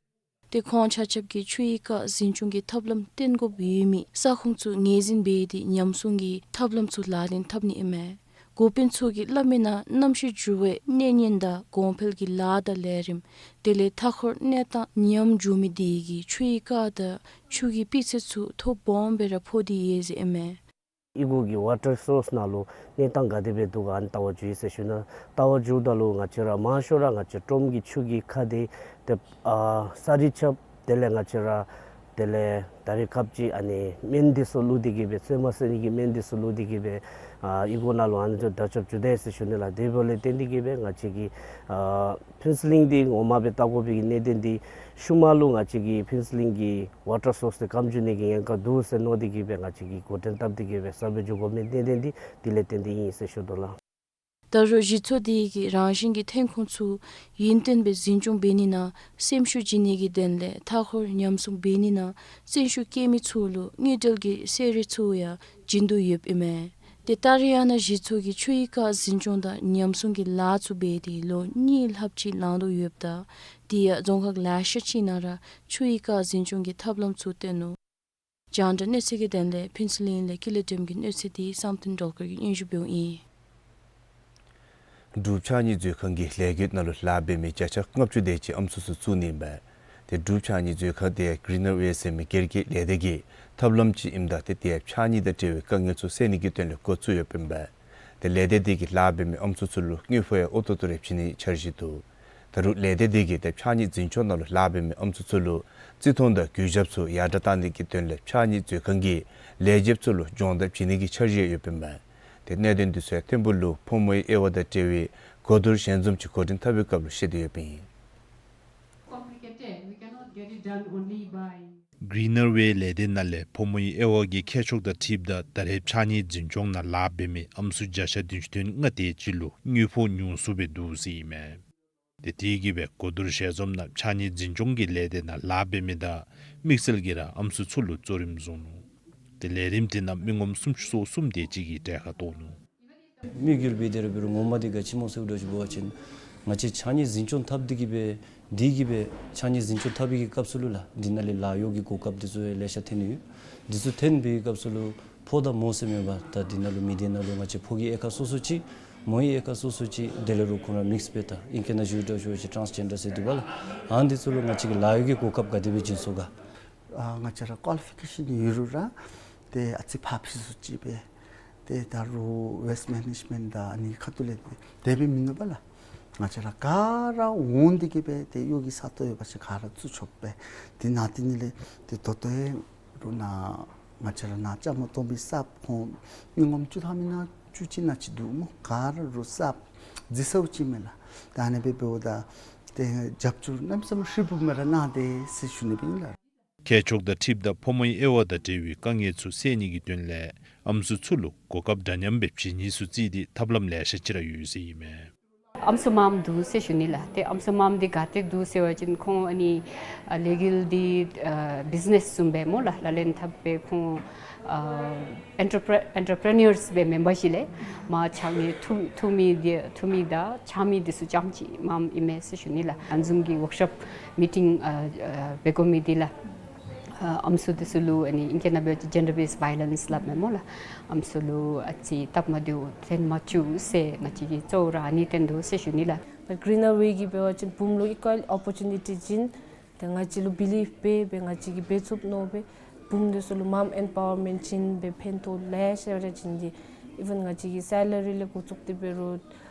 ཏེ་ཁོང་ཆ་ཁྱབ་ཀྱིས་ཆུའི་རྐ་འཛིན་སྐྱོང་གི་ཐབས་ལམ་བཏོན་དགོཔ་ཡོད་མི་ས་ཁོངས་ཚུ་ངོས་འཛིན་འབད་དེ་ཉམས་སྲུང་གི་ཐབས་ལམ་ཚུ་ལག་ལེན་འཐབ་ནི་ཨིན་མས། འགོ་དཔོན་ཚུ་གིས་སླབ་མི་ནང་གནམ་གཤིས་འགྱུར་བའི་གནོད་ཉེན་དང་གོང་འཕེལ་གྱི་ལཱ་དང་ལས་རིམ་དེ་ལས་མཐའ་འཁོར་གནས་སྟངས་ཉམས་འགྱོ་མི་དེ་གིས་ཆུའི་རྐ་དང་ཆུ་གི་སྤུས་ཚད་ཚུ་ཐོ་སྦོམ་སྦེ་ར་ཕོག་སྟེ་ཡོད་ཟེར་ཨིན་མས། ཨི་གོ་གི་ཝ་ཊར་སོརསི་ནང་ལུ་གནས་སྟངས་ག་དེ་སྦེ་འདུག་ག་ཨ་ནི་ལྟ་བར་འགྱོ་ཡི་ཟེར་ཞུ་ན། ལྟ་བར་འགྱོཝ་ད་ལུ་ང་བཅས་ར་མང་ཤོས་ར་ང་བཅས་ཀྲོམ་གྱི་ཆུ་གི་ཁ་དེ་ཏེ་ཨ་ས་རི་ཆབ་དེ་ལས་ང་བཅས་ར་དེ་ལས་ད་རེས་སྐབས་ཅིག་ཨ་ནི་སྨན་འདི་ཚུ་བླུགས་ཏེ་གིས་སྦེ་བཙོ་མ་བཟོ་ནི་གི་སྨན་འདི་ཚུ་བླུགས་ཏེ་གིས་སྦེ་ཨ་ཨི་གོ་ནང་ལུ་ཨ་ནི་ཚུ་དར་ཁྱབ་འགྱོ་དོ་ཡོད་ཟེར་ཞུ་ནི་ལགས། དེ་འབདཝ་ལས་བརྟེན་ཏེ་གིས་སྦེ་ང་བཅས་ཀྱིས་ཨ་ཕུན་ཚོགས་གླིང་འདི་ངོ་མ་སྦེ་བལྟ་དགོ་པའི་གི་གནད་དོན་འདི་ཤུལ་མ་ལུ་ང་བཅས་ཀྱི་ཕུན་ཚོགས་གླིང་གི་ཝ་ཊར་སོརསི་འདི་སྐམ་འགྱོ་ནི་གི་ཉེན་ཁ་འདུག་ཟེར་མནོ་སྟེ་གིས་སྦེ་ང་བཅས་ཀྱིས་འགོ་འདྲེན་བཏབ་སྟེ་གིས་སྦེ་གསརཔ་སྦེ་འགྱོ་དགོ་མི་གནད་དོན་འདི་དེ་ལས་བརྟེན་ཏེ་ཨིན་ཟེར་ཞུ་དོ་ལགས། ད་རུང་གཞི་ཚོགས་དེ་གིས་རང་བཞིན་གྱི་ཐོན་ཁུངས་ཚུ་ཡུན་བརྟན་སྦེ་འཛིན་སྐྱོང་འབད་ནི་ནང་སེམས་ཤུགས་བྱིན་ནི་གི་དོན་ལས་མཐའ་འཁོར་ཉམས་སྲུང་འབད་ནི་ནང་བརྩོན་ཤུགས་བསྐྱེད་མི་ཚུ་ལུ་དངུལ་འབྲེལ་གྱི་གསོལ་རས་ཚུ་ཡང་བྱིན་དོ་ཡོདཔ་ཨིན་མས། ཏེ་ཏཱ་ར་ཡ་ན་གཞི་ཚོགས་ཀྱིས་ཆུའི་རྐ་འཛིན་སྐྱོང་དང་ཉམས་སྲུང་གི་ལཱ་ཚུ་འབད་དེ་ལོ་གཉིས་ལྷགཔ་ཅིག་ལང་དོ་ཡོདཔ་ད་དེ་ཡང་རྫོང་ཁག་ལེ་ཤ་ཅིག་ནང་ར་ཆུའི་རྐ་འཛིན་སྐྱོང་གི་ཐབས་ལམ་ཚུ་བཏོན་ནུག། རྒྱང་བསྒྲགས་གནས་ཚུལ་གྱི་དོན་ལས་ཕུན་ཚོགས་གླིང་ལས་ཀུན་ལེགས་སྒྲོལམ་གྱི་གནས་ཚུལ་འདི་བསམ་གཏན་སྒྲོལ་དཀར་གྱིས་སྙན་ཞུ་འབདཝ་ཨིན། འབྲུག་ཕྱགས་སྙིགས་མཛོད་ཁང་གིས་ལས་བགོས་ནང་ལུ་ལཱ་འབད་མི་བརྒྱ་ཆ་ལྔ་བཅུ་དེ་ཅིག་ཨམ་སྲུ་ཚུ་བཙུགས་ནི་ཨིན་པས། ཏེ་འབྲུག་ཕྱགས་སྙིགས་མཛོད་ཁང་དེ་གི་རི་ནར་ཝེ་ཟེར་མི་སྒེར་གྱི་ལས་སྡེ་གི་ཐབས་ལམ་ཅིག་ཨིནམ་ད་ཏེ་དེ་ཕྱགས་སྙིགས་དང་འབྲེལ་བའི་དཀའ་ངལ་ཚུ་སེལ་ནི་གི་དོན་ལས་འགོ་བཙུགས་ཡོདཔ་ཨིན་པས། ཏེ་ལས་སྡེ་དེ་གིས་ལཱ་འབད་མི་ཨམ་སྲུ་ཚུ་ལུ་དངུལ་ཕོགས་ཡང་ཨོ་ཏོག་ཏོ་རེ་བྱིན་ནིའི་འཆར་གཞི་འདུག། ད་རུང་ལས་སྡེ་དེ་གིས་ཏེ་ཕྱགས་སྙིགས་འཛིན་སྐྱོང་ནང་ལུ་ལཱ་འབད་མི་ཨམ་སྲུ་ཚུ་ལུ་རྩིས་མཐོང་དང་གུས་ཞབས་ཚུ་ཡར་དྲག་བཏང་ནི་གི་དོན་ལས་ཕྱགས་སྙིགས་མཛོད་ཁང་གི་ལས་བྱེདཔ་ཚུ་ལུ་སྦྱོང་བརྡར་བྱིན་ནི་གི་འཆར་གཞི་ཡོདཔ་ཨིན་པས། ཏེ་གནད་དོན་འདི་ཚུ་ཐོན་པ་ལུ་ཕོ་མོའི་དབྱེ་བ་དང་འབྲེལ་བའི་གོ་བསྡུར་ཞལ་འཛོམས་ཅིག་འགོ་འདྲེན་འཐབ་པའི་སྐབས་ལུ་བཤད་དེ་ཡོདཔ་ཨིན། Complicated. We cannot get it done only by གི་རི་ནར་ཝེ་ལས་སྡེ་ནང་ལས་ཕོ་མོའི་དབྱེ་བ་གི་ཁྱད་ཕྱོགས་དང་འཁྲིལཝ་ད་ད་རེས་ཕྱགས་སྙིགས་འཛིན་སྐྱོང་ནང་ལཱ་འབད་མི་ཨམ་སྲུ་བརྒྱ་ཆ་བདུན་ཅུ་དོན་ལྔ་དེ་ཅིག་ལུ་དངུལ་ཕོགས་ཉུང་སུ་སྦེ་འདུག་ཟེར་ཨིན་མས། ཏེ་དེ་གིས་སྦེ་གོ་བསྡུར་ཞལ་འཛོམས་ནང་ཕྱགས་སྙིགས་འཛིན་སྐྱོང་གི་ལས་སྡེ་ནང་ལཱ་འབད་མི་དང་དམིགས་བསལ་གྱིས་ར་ཨམ་སྲུ་ཚུ་ལུ་གཙོ་རིམ་བཟུང་ནུག། ཏེ་ལས་རིམ་དེ་ནང་མི་ངོམ་སུམ་ཅུ་སོ་གསུམ་དེ་ཅིག་གིས་གྲལ་ཁར་གཏོགས་ནུག། དམིགས་ཡུལ་འབད་དེ་ར་འབད་རུང་ངོ་མ་འདི་ག་ཅི་སྨོ་ཟེར་འདྲཝ་ཅིག་འབད་བ་ཅིན་ང་བཅས་ཕྱགས་སྙིགས་འཛིན་སྐྱོང་འཐབ་སྟེ་གིས་སྦེ་འདི་གིས་སྦེ་ཕྱགས་སྙིགས་འཛིན་སྐྱོང་འཐབ་པའི་གི་སྐབས་སུ་ལུ་ལགས་འདི་ནང་ལས་ལཱ་གཡོག་གི་གོ་སྐབས་འདི་ཚུ་ཡང་ལེ་ཤ་ཐོན་ནི་ཡོད། འདི་ཚུ་ཐོན་པའི་གི་སྐབས་སུ་ལུ་ཕོ་དང་མོ་ཟེར་མེད་པར་ད་འདི་ནང་ལུ་མི་སྡེ་ནང་ལུ་ང་བཅས་ཕོ་གི་དབྱེ་ཁག་སོ་སོ་ཅིག་མོ་གི་དབྱེ་ཁག་སོ་སོ་ཅིག་དེ་ལས་རུང་ཁོང་ར་མིགསི་སྦེ་ད་ཨིང་སྐད་ནང་ཞུ་འདྲཝ་ཅིག་འབད་བ་ཅིན་ཊཱནསི་ཇེན་ཌར་ཟེར་འདུག་པ་ལགས། ཨ་ནི་འདི་ཚུ་ལུ་ང་བཅས་ཀྱིས་ལཱ་གཡོག་གི་གོ་སྐབས་ག་དེ་སྦེ་བྱིན་སོང་ག། ཨ་ང་བཅས་ར་ཀོ་ལི་ཕི་ཀེ་ཤཱན་ཡོད་རུང་ར་ཏེ་ཨ་ཙི་ཕར་ཕྱིན་སུ་ཅིག་སྦེ་ཏེ་ད་རུང་ཝེསི་མེ་ནེཇ་མེནཊ་དང་ཨ་ནི་ཁ་ཐུག་ལས་ཏེ་དེ་སྦེ་མིན་ནུག་པ་ལགས། ང་བཅས་ར་ག་ར་འོང་སྟེ་གིས་སྦེ་ཏེ་གཡོག་གི་ས་སྟོང་ཡོད་པ་ཅིན་ག་ར་བཙུགས་ཆོགཔ་སྦེ་ཏེ་ནང་ཏེ་ཨ་ནི་ལས་ཏེ་ད་ལྟོ་ཡང་རུང་ནཱ་ང་བཅས་ར་ནཱ་བཅའ་མར་གཏོགས་པའི་གསརཔ་ཁོང་མི་ངོམ་བཅུ་ཐམ་མེན་ན་བཅུ་གཅིག་ནང་ཅིག་འདུག་སྨོ། ག་ར་རུང་གསརཔ་རྫི་ཚཝ་ཅིག་མས་ལགས། ད་ཨ་ནི་སྦེ་འབདཝ་ད་ཏེ་རྒྱབ་སྐྱོར་གནམ་མེད་ས་མེད་ཧྲིལ་བུམ་སྦེ་ར་གནང་དེས་ཟེར་ཞུ་ནི་སྦེ་ཨིན་ལགས། ཁྱད་ཕྱོགས་དང་འཁྲིལཝ་ད་ཕོ་མོའི་དབྱེ་བ་དང་འབྲེལ་བའི་དཀའ་ངལ་ཚུ་སེལ་ནི་གི་དོན་ལས་ཨམ་སྲུ་ཚུ་ལུ་གོ་སྐབས་འདྲ་མཉམ་སྦེ་བྱིན་ནི་ཚུ་བརྩིས་ཏེ་ཐབས་ལམ་ལེ་ཤ་ཅིག་ར་ཡོད་ཟེར་ཨིན་མས། ཨམ་སྲུ་མངམ་འདུག་ཟེར་ཞུ་ནི་ལགས། ཏེ་ཨམ་སྲུ་མངམ་འདི་ག་ཏེ་འདུག་ཟེར་བ་ཅིན་ཁོང་ཨ་ནི་ཨ་ལས་འགུལ་འདི་ཨ་བིཛ་ནེས་བཟུམ་སྦེ་སྨོ་ལགས། ལག་ལེན་འཐབ་སྦེ་ཁོང་ཨ་ཨེན་ཊར་པྲེ་ཨེན་ཊར་པྲེ་ནིའརས་སྦེ་མེན་པར་ཞིནམ་ལས་མར་ཕྱགས་སྙིགས་འཐུ་འཐུ་མི་འདི་འཐུ་མི་དང་འཕྱག་མི་འདི་ཚུ་རྐྱངམ་ཅིག་མངམ་ཨིན་མས་ཟེར་ཞུ་ནི་ལགས། ཨ་ནི་བཟུམ་གྱི་ཝོརཀ་ཤོབ་མི་ཊིང་ཨ་ཨ་འབད་དགོ་མི་འདི་ལགས། ཨ་ཨམ་སྲུ་འདི་ཚུ་ལུ་ཨ་ནི་ཨིང་སྐད་ནང་འབད་བ་ཅིན་ཇེན་ཌར་བེསཌ་ཝའི་ལེནསི་སླབ་མས་སྨོ་ལགས། ཨམ་སྲུ་ལུ་ཨ་ཙི་སྟབས་མ་བདེཝ་ཐོན་མ་བཅུག་ཟེར་ང་བཅས་ཀྱིས་གཙོ་བོ་ར་ཨ་ནི་བརྟེན་དོ་ཟེར་ཞུ་ནི་ལགས། ད་གི་རི་ནར་ཝེ་གིས་འབད་བ་ཅིན་བུམོ་ལུ་ཨི་ཀུའལ་ཨོ་པོར་ཅུ་ནི་ཊི་བྱིན། ད་ང་བཅས་ལུ་བི་ལིབ་འབད་འབད་ང་བཅས་ཀྱིས་འབད་ཚུགས་མནོ་སྦེ་བུམོ་འདི་ཚུ་ལུ་མོམ་ཨེམ་པ་ཝར་མེནཊ་བྱིན་སྦེ་ཕན་ཐོགས་ལེ་ཤ་ར་བྱིན་ཏེ་ཨི་ཝན་ང་བཅས་ཀྱི་སེ་ལ་རི་ལས་འགོ་བཙུགས་ཏེ་འབད་རུང་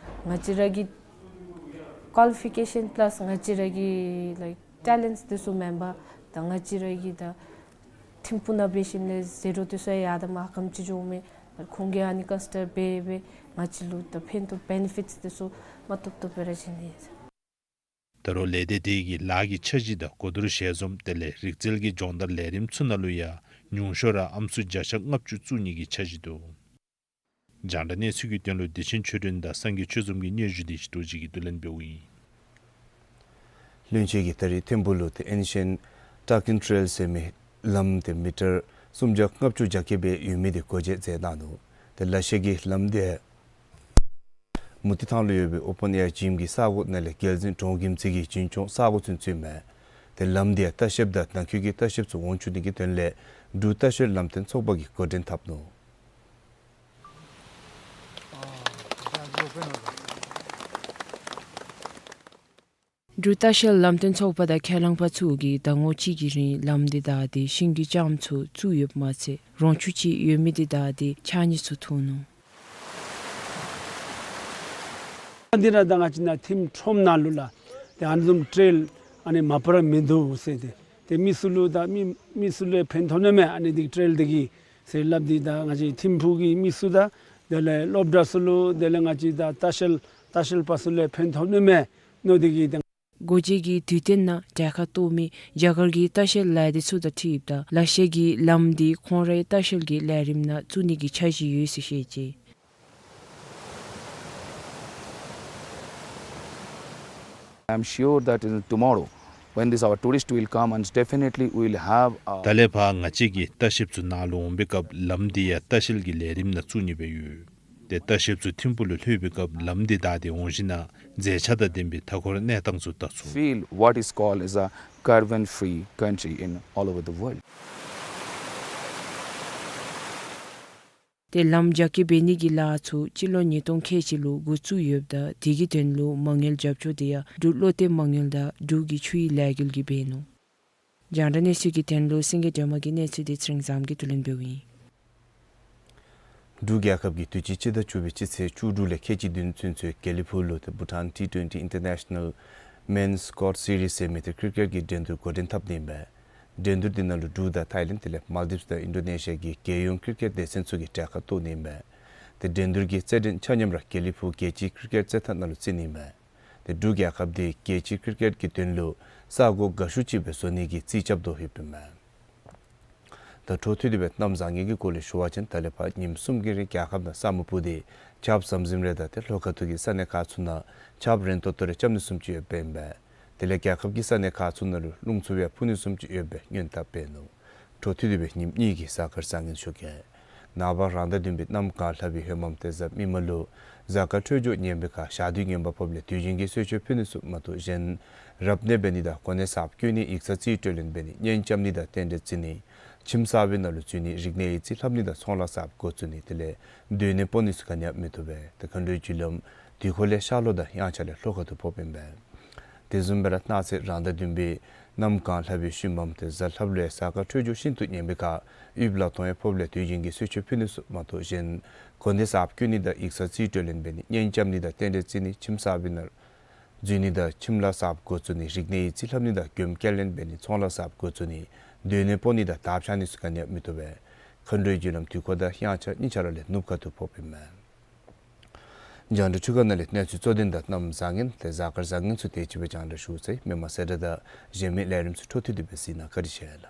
ང་བཅས་ར་གི་ཀུའ་ལི་ཕི་ཀེ་ཤཱན་པ་ལཱས་ང་བཅས་ར་གི་ལའིཀ་ཊེ་ལེནཊསི་འདི་ཚུ་མེན་པར་ད་ང་བཅས་ར་གི་ད་ཐིམ་ཕུག་ནང་འབད་ཞིནམ་ལས་ཟེར་རུང་འདི་ཚུ་ཡང་ཡར་དང་མར་ཧ་ལམ་ཅིག་འགྱོཝ་མས། ཁོང་གིས་ཨ་ནི་ཀོན་སི་ཌར་འབད་འབད་ང་བཅས་ལུ་ད་ཕན་ཐོགས་བེ་ནི་ཕིཊསི་འདི་ཚུ་མ་བཏུབ་བཏུབ་སྦེ་ར་བྱིན་ནི། ད་རུང་ལས་སྡེ་དེ་གིས་ལཱ་གི་འཆར་གཞི་དང་གོ་བསྡུར་ཞལ་འཛོམས་དེ་ལས་རིག་རྩལ་གྱི་སྦྱོང་བརྡར་ལས་རིམ་ཚུ་ནང་ལུ་ཡང་ཉུང་ཤོས་ར་ཨམ་སྲུ་བརྒྱ་ཆ་ལྔ་བཅུ་བཙུགས་ནི་གི་འཆར་གཞི་འདུག། རྒྱང་བསྒྲགས་གནས་ཚུལ་གྱི་དོན་ལུ་བདེ་ཆེན་ཆོས་སྒྲོན་དང་སངས་རྒྱས་ཆོས་འཛོམས་ཀྱི་སྙན་ཞུ་འདི་ཞི་ཏོ་ཇི་གིས་བསྡུ་ལེན་འབདཝ་ཨིན། བློན་ཆེན་གྱིས་ད་རེས་ཐིམ་ཕུག་ལུ་ཏེ་ཨེན་ཤེནཊ་ཊར་ཀིན་ཊེལ་ཟེར་མི་ལམ་འདི་མི་ཊར་སུམ་བརྒྱ་ལྔ་བཅུ་རྒྱ་སྐྱེད་སྦེ་ཡོད་མི་འདི་སྒོ་འབྱེད་མཛད་གནང་ནུག། ཏེ་ལ་ཤས་ཀྱིས་ལམ་འདི་མུ་ཏིག་ཐང་ལུ་ཡོད་པའི་ཨོ་པེན་ཨེར་ཇིམ་གྱི་ས་གོ་ནང་ལས་རྒྱལ་འཛིན་འབྲོང་རྒྱལམ་རྩེ་གི་འཛིན་སྐྱོང་ས་གོ་ཚུན་ཚུད་མས། ཏེ་ལམ་འདི་ཡང་ལྟ་བཤལཔ་དང་ནང་འཁོད་ཀྱི་ལྟ་བཤལཔ་ཚུ་འོང་ཚུགས་ནི་གི་དོན་ལས་འབྲུག་ལྟ་བཤལ་ལམ་སྟོན་ཚོགས་པ་གིས་འགོ་འདྲེན་འཐབ་ནུག། འབྲུག་ལྟ་བཤལ་ལམ་སྟོན་ཚོགས་པ་དང་ཁས་བླངས་པ་ཚུ་གིས་ཟླ་ངོ་གཅིག་གི་རིང་ལམ་འདི་བདའ་སྟེ་ཤིང་གི་ལྕངམ་ཚུ་བཙུགས་ཡོདཔ་མ་ཚད་རོང་ཆུ་ཅིག་ཡོད་མི་འདི་བདའ་སྟེ་ཕྱགས་སྙིགས་ཚུ་འཐུ་ནུག། འདི་ར་ད་ང་བཅས་ནཱ་ཐིམ་ཁྲོམ་ནང་ལུ་ལགས། ཏེ་ཨ་ནི་བཟུམ་ཊེལ་ཨ་ནི་མ་པ་ར་མིན་འདུག་ཟེར་ཏེ། ཏེ་མི་ཚུ་ལུ་ད་མི་མི་ཚུ་ལུ་ཕན་ཐོགས་ནི་མས་ཨ་ནི་འདི་ཊེལ་འདི་གིས་ཟེར་སླབ་སྟེ། ད་ང་བཅས་ཐིམ་ཕུག་གི་མི་ཚུ་དང་དེ་ལས་སློབ་གྲྭ་ཚུ་ལུ་དེ་ལས་ང་བཅས་ད་ལྟ་བཤལ་ལྟ་བཤལ་པ་ཚུ་ལུ་ཕན་ཐོགས་ནི་མས་མནོ་སྟེ་གིས་ད། སྒོ་འབྱེད་ཀྱི་དུས་སྟོན་ནང་གྲལ་ཁར་གཏོགས་མི་རྒྱ་གར་གྱི་ལྟ་བཤལ་ལས་སྡེ་ཚུ་དང་འཁྲིལཝ་ད་ལ་ཤས་ཀྱིས་ལམ་འདི་ཁོང་རའི་ལྟ་བཤལ་གྱི་ལས་རིམ་ནང་བཙུགས་ནི་གི་འཆར་གཞི་ཡོད་ཟེར་བཤད་ཅི། I'm sure that in tomorrow, when this our tourist will come, and definitely we will have, uh, ད་ལས་ཕར་ང་བཅས་ཀྱི་ལྟ་བཤལཔ་ཚུ་ནཱ་ལུ་འོང་པའི་སྐབས་ལམ་འདི་ཡང་ལྟ་བཤལ་གྱི་ལས་རིམ་ནང་བཙུགས་ནི་སྦེ་ཡོད། ཏེ་ལྟ་བཤལཔ་ཚུ་ཐིམ་ཕུག་ལུ་ལྷོད་པའི་སྐབས་ལམ་འདི་བདའ་སྟེ་འོང་ཞིན་ན་མཛེས་ཆ་དང་ལྡན་པའི་མཐའ་འཁོར་གནས་སྟངས་ཚུ་བལྟ་ཚུགས། Feel what is called as a carbon free country in all over the world. ཏེ་ལམ་རྒྱ་སྐྱེད་འབད་ནི་གི་ལཱ་ཚུ་སྤྱི་ལོ་ཉིས་སྟོང་ཁལ་གཅིག་ལུ་འགོ་བཙུགས་ཡོདཔ་ད་དེ་གི་དོན་ལུ་མ་དངུལ་རྒྱབ་སྐྱོར་འདི་ཡང་འབྲུག་བློ་གཏད་མ་དངུལ་དང་འབྲུག་གི་ཆུའི་ལས་འགུལ་གྱིས་འབད་ནུག། རྒྱང་བསྒྲགས་གནས་ཚུལ་གྱི་དོན་ལུ་སེང་གེ་སྒྲོལ་མ་གི་གནས་ཚུལ་འདི་ཚེ་རིང་བཟངམོ་གིས་བསྡུ་ལེན་འབདཝ་ཨིན། འབྲུག་རྒྱལ་ཁབ་ཀྱིས་དུས་ཅི་སྤྱི་ཟླ་བཅུ་པའི་སྤྱི་ཚེས་བཅུ་དྲུག་ལས་ཁལ་གཅིག་བདུན་ཚུན་ཚོད་དགེ་ལེགས་ཕུག་ལུ་ཏེ་Bhutan T twenty International Men's Squad Series ཟེར་མི་ཏེ་ཀྲིག་ཀེཊ་ཀྱི་འགྲན་བསྡུར་འགོ་འདྲེན་འཐབ་ནི་ཨིན་པས། འགྲན་བསྡུར་འདི་ནང་ལུ་འབྲུག་དང་ཐའི་ལེནཌ་དེ་ལས་མཱལ་ཌིབས་དང་ཨིན་ཌོ་ནེ་ཤི་ཡ་གི་རྒྱལ་ཡོངས་ཀྲིག་ཀེཊ་སྡེ་ཚན་ཚུ་གིས་གྲལ་ཁར་གཏོགས་ནི་ཨིན་པས། ཏེ་འགྲན་བསྡུར་གྱི་རྩེད་འགྲན་ཆ་མཉམ་ར་དགེ་ལེགས་ཕུག་རྒྱལ་སྤྱིའི་ཀྲིག་ཀེཊ་རྩེད་ཐང་ནང་ལུ་རྩེ་ནི་ཨིན་པས། ཏེ་འབྲུག་རྒྱལ་ཁབ་འདི་རྒྱལ་སྤྱིའི་ཀྲིག་ཀེཊ་ཀྱི་དོན་ལུ་ས་གོ་དགའ་ཤོས་ཅིག་སྦེ་བཟོ་ནི་གི་རྩིས་རྐྱབ་དོ་ཡོདཔ་ཨིན་མས། ད་འཕྲོ་མཐུད་དེ་སྦེ་གནམ་བཟང་ངན་གྱི་སྐོར་ལས་ཞུ་བ་ཅིན་ད་ལས་ཕར་ཉིནམ་གསུམ་གྱི་རིང་རྒྱལ་ཁབ་ནང་ས་སྨུག་སྤུབས་ཏེ་ཆརཔ་ཟམ་ཟིམ་རེ་དང་ཏེ་ལྷོ་ཁ་ཐུག་གི་ས་གནས་ཁག་ཚུ་ནང་ཆརཔ་རན་ཏོག་ཏོ་རེ་རྐྱབ་ནི་བཟུམ་ཅིག་ཡོདཔ་ཨིན་པས། དེ་ལས་རྒྱལ་ཁབ་ཀྱི་ས་གནས་ཁག་ཚུ་ནང་ལུ་རླུང་འཚུབ་ཡང་འཕུ་ནི་བཟུམ་ཅིག་ཡོད་པའི་སྔོན་དཔག་འབད་ནུག། འཕྲོ་མཐུད་དེ་སྦེ་ཉིནམ་གཉིས་ཀྱི་གཟའ་སྐར་བཟང་ངན་ཞུ་གེ། ནངས་པ་རང་ཟླ་བདུན་པའི་གནམ་གང་ལྷབ་པའི་ཧེ་མམ་ཏེ་གཟའ་མིག་དམར་ལུ་གཟའ་སྐར་འཕྲོད་སྦྱོར་ངན་པའི་ཁར་ཞག་དུས་ངན་པ་ཕོགཔ་ལས་དུས་རྒྱུན་གྱི་གསོལ་མཆོད་ཕུལ་ནི་ཚུ་མ་གཏོགས་གཞན་རབ་གནས་འབད་ནི་དང་གོ་གནས་གསརཔ་བསྐོ་ནི་ཡིག་ཚང་རྩིས་སྤྲོད་ལེན་འབད་ནི་གཉེན་རྐྱབ་ནི་དང་རྟེན་འབྲེལ་བརྩི་ནི་ཁྱིམ་གསར་པའི་ནང་ལུ་འཛུལ་ནི་རིག་གནས་ཡིག་རྩིས་ལྷབ་ནི་དང་ཚོང་ལཱ་གསརཔ་འགོ་བཙུགས་ནི་དེ་ལས་སྡོད་གནས་སྤོ་ནི་ཚུ་ག་ནི་ཡང་མི་བཏུབ་པས། ཏེ་མཁའ་འགྲོའི་རྒྱུ་ལམ་དུས་འཁོར་ལས་ཤར་ལྷོ་དང་དབྱངས་འཆར་ལས་ལྷོ་ཁ་ཐུག་ཕོགཔ་ཨིན་པས། དེ་བཟུམ་སྦེ་ར་གནངས་ཚེ་རང་ཟླ་བདུན་པའི་གནམ་གང་ལྷབ་པའི་ཤུལ་མམ་ཏེ་གཟའ་ལྷབ་ལུ་ཡང་གཟའ་སྐར་འཕྲོད་སྦྱོར་ཤིན་ཏུ་ངན་པའི་ཁར་ཡུདཔ་ལ་དོན་ཡང་ཕོགཔ་ལས་དུས་རྒྱུན་གྱི་གསོལ་མཆོད་ཕུལ་ནི་ཚུ་མ་གཏོགས་གཞན་གོ་གནས་གསརཔ་བསྐོ་ནི་དང་ཡིག་ཚང་རྩིས་སྤྲོད་ལེན་འབད་ནི་གཉེན་རྐྱབ་ནི་དང་རྟེན་འབྲེལ་བརྩི་ནི་ཁྱིམ་གསར་པའི་ནང་འཛུལ་ནི་དང་ཁྱིམ་ལཱ་གསརཔ་འགོ་བཙུགས་ནི་རིག་གནས་ཡིག་རྩིས་ལྷབ་ནི་དང་མགྱོནམ་སྐྱེལ་ལེན་འབད་ནི་ཚོང་ལཱ་གསརཔ་འགོ་བཙུགས་ནི་སྡོད་གནས་སྤོ་ནི་དང་དར་འཕྱར་ནི་ཚུ་ག་ནི་ཡང་མི་བཏུབ་པས། མཁའ་འགྲོའི་རྒྱུ་ལམ་དུས་འཁོར་དང་དབྱངས་འཆར་གཉིས་ཆ་ར་ལས་ནུབ་ཁ་ཐུག་ཕོགཔ་ཨིན་མས། རྒྱང་བསྒྲགས་འཕྲུལ་ཁང་ནང་ལས་གནས་ཚུལ་གཙོ་དོན་དང་གནམ་བཟང་ངན་ཏེ་གཟའ་སྐར་བཟང་ངན་ཚུ་དེ་ཅིག་སྦེ་རྒྱང་བསྒྲགས་ཞུ་ཚར་ཡི། མི་མང་གསལ་བསྒྲགས་དང་གཞན་མི་ལས་རིམ་ཚུ་འཕྲོ་མཐུད་དེ་སྦེ་གཟིགས་གནང་། བཀའ་དྲིན་ཆེ་ལགས།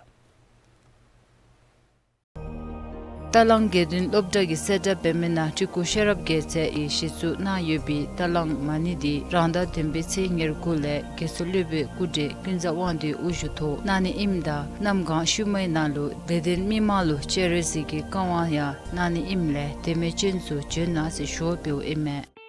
རྟ་གླང་དགེ་འདུན་སློབ་གྲྭ་གིས་གསལ་བསྒྲགས་འབད་མི་ནང་སྤྲུལ་སྐུ་ཤེས་རབ་རྒྱལ་མཚན་གྱིས་གཞི་བཙུགས་གནང་ཡོད་པའི་རྟ་གླང་མ་ཎི་འདི་རང་ཟླ་བདུན་པའི་ཚེས་ཉེར་དགུ་ལས་རྒྱལ་སྲས་སློབ་དཔོན་སྐུ་བགྲེས་ཀུན་བཟང་དབང་འདུས་དབུ་བཞུགས་ཐོག་གནང་ནི་ཨིནམ་ད་གནམ་གང་ཤུལ་མའི་ནང་ལུ་དད་ལྡན་མི་མང་ལུ་སྤྱན་རས་གཟིགས་ཀྱི་བཀའ་དབང་ཡང་གནང་ནི་ཨིནམ་ལས་དད་མོས་ཅན་ཚུ་བྱོན་གནང་ཟེར་ཞུ་བ་འབདཝ་ཨིན་མས།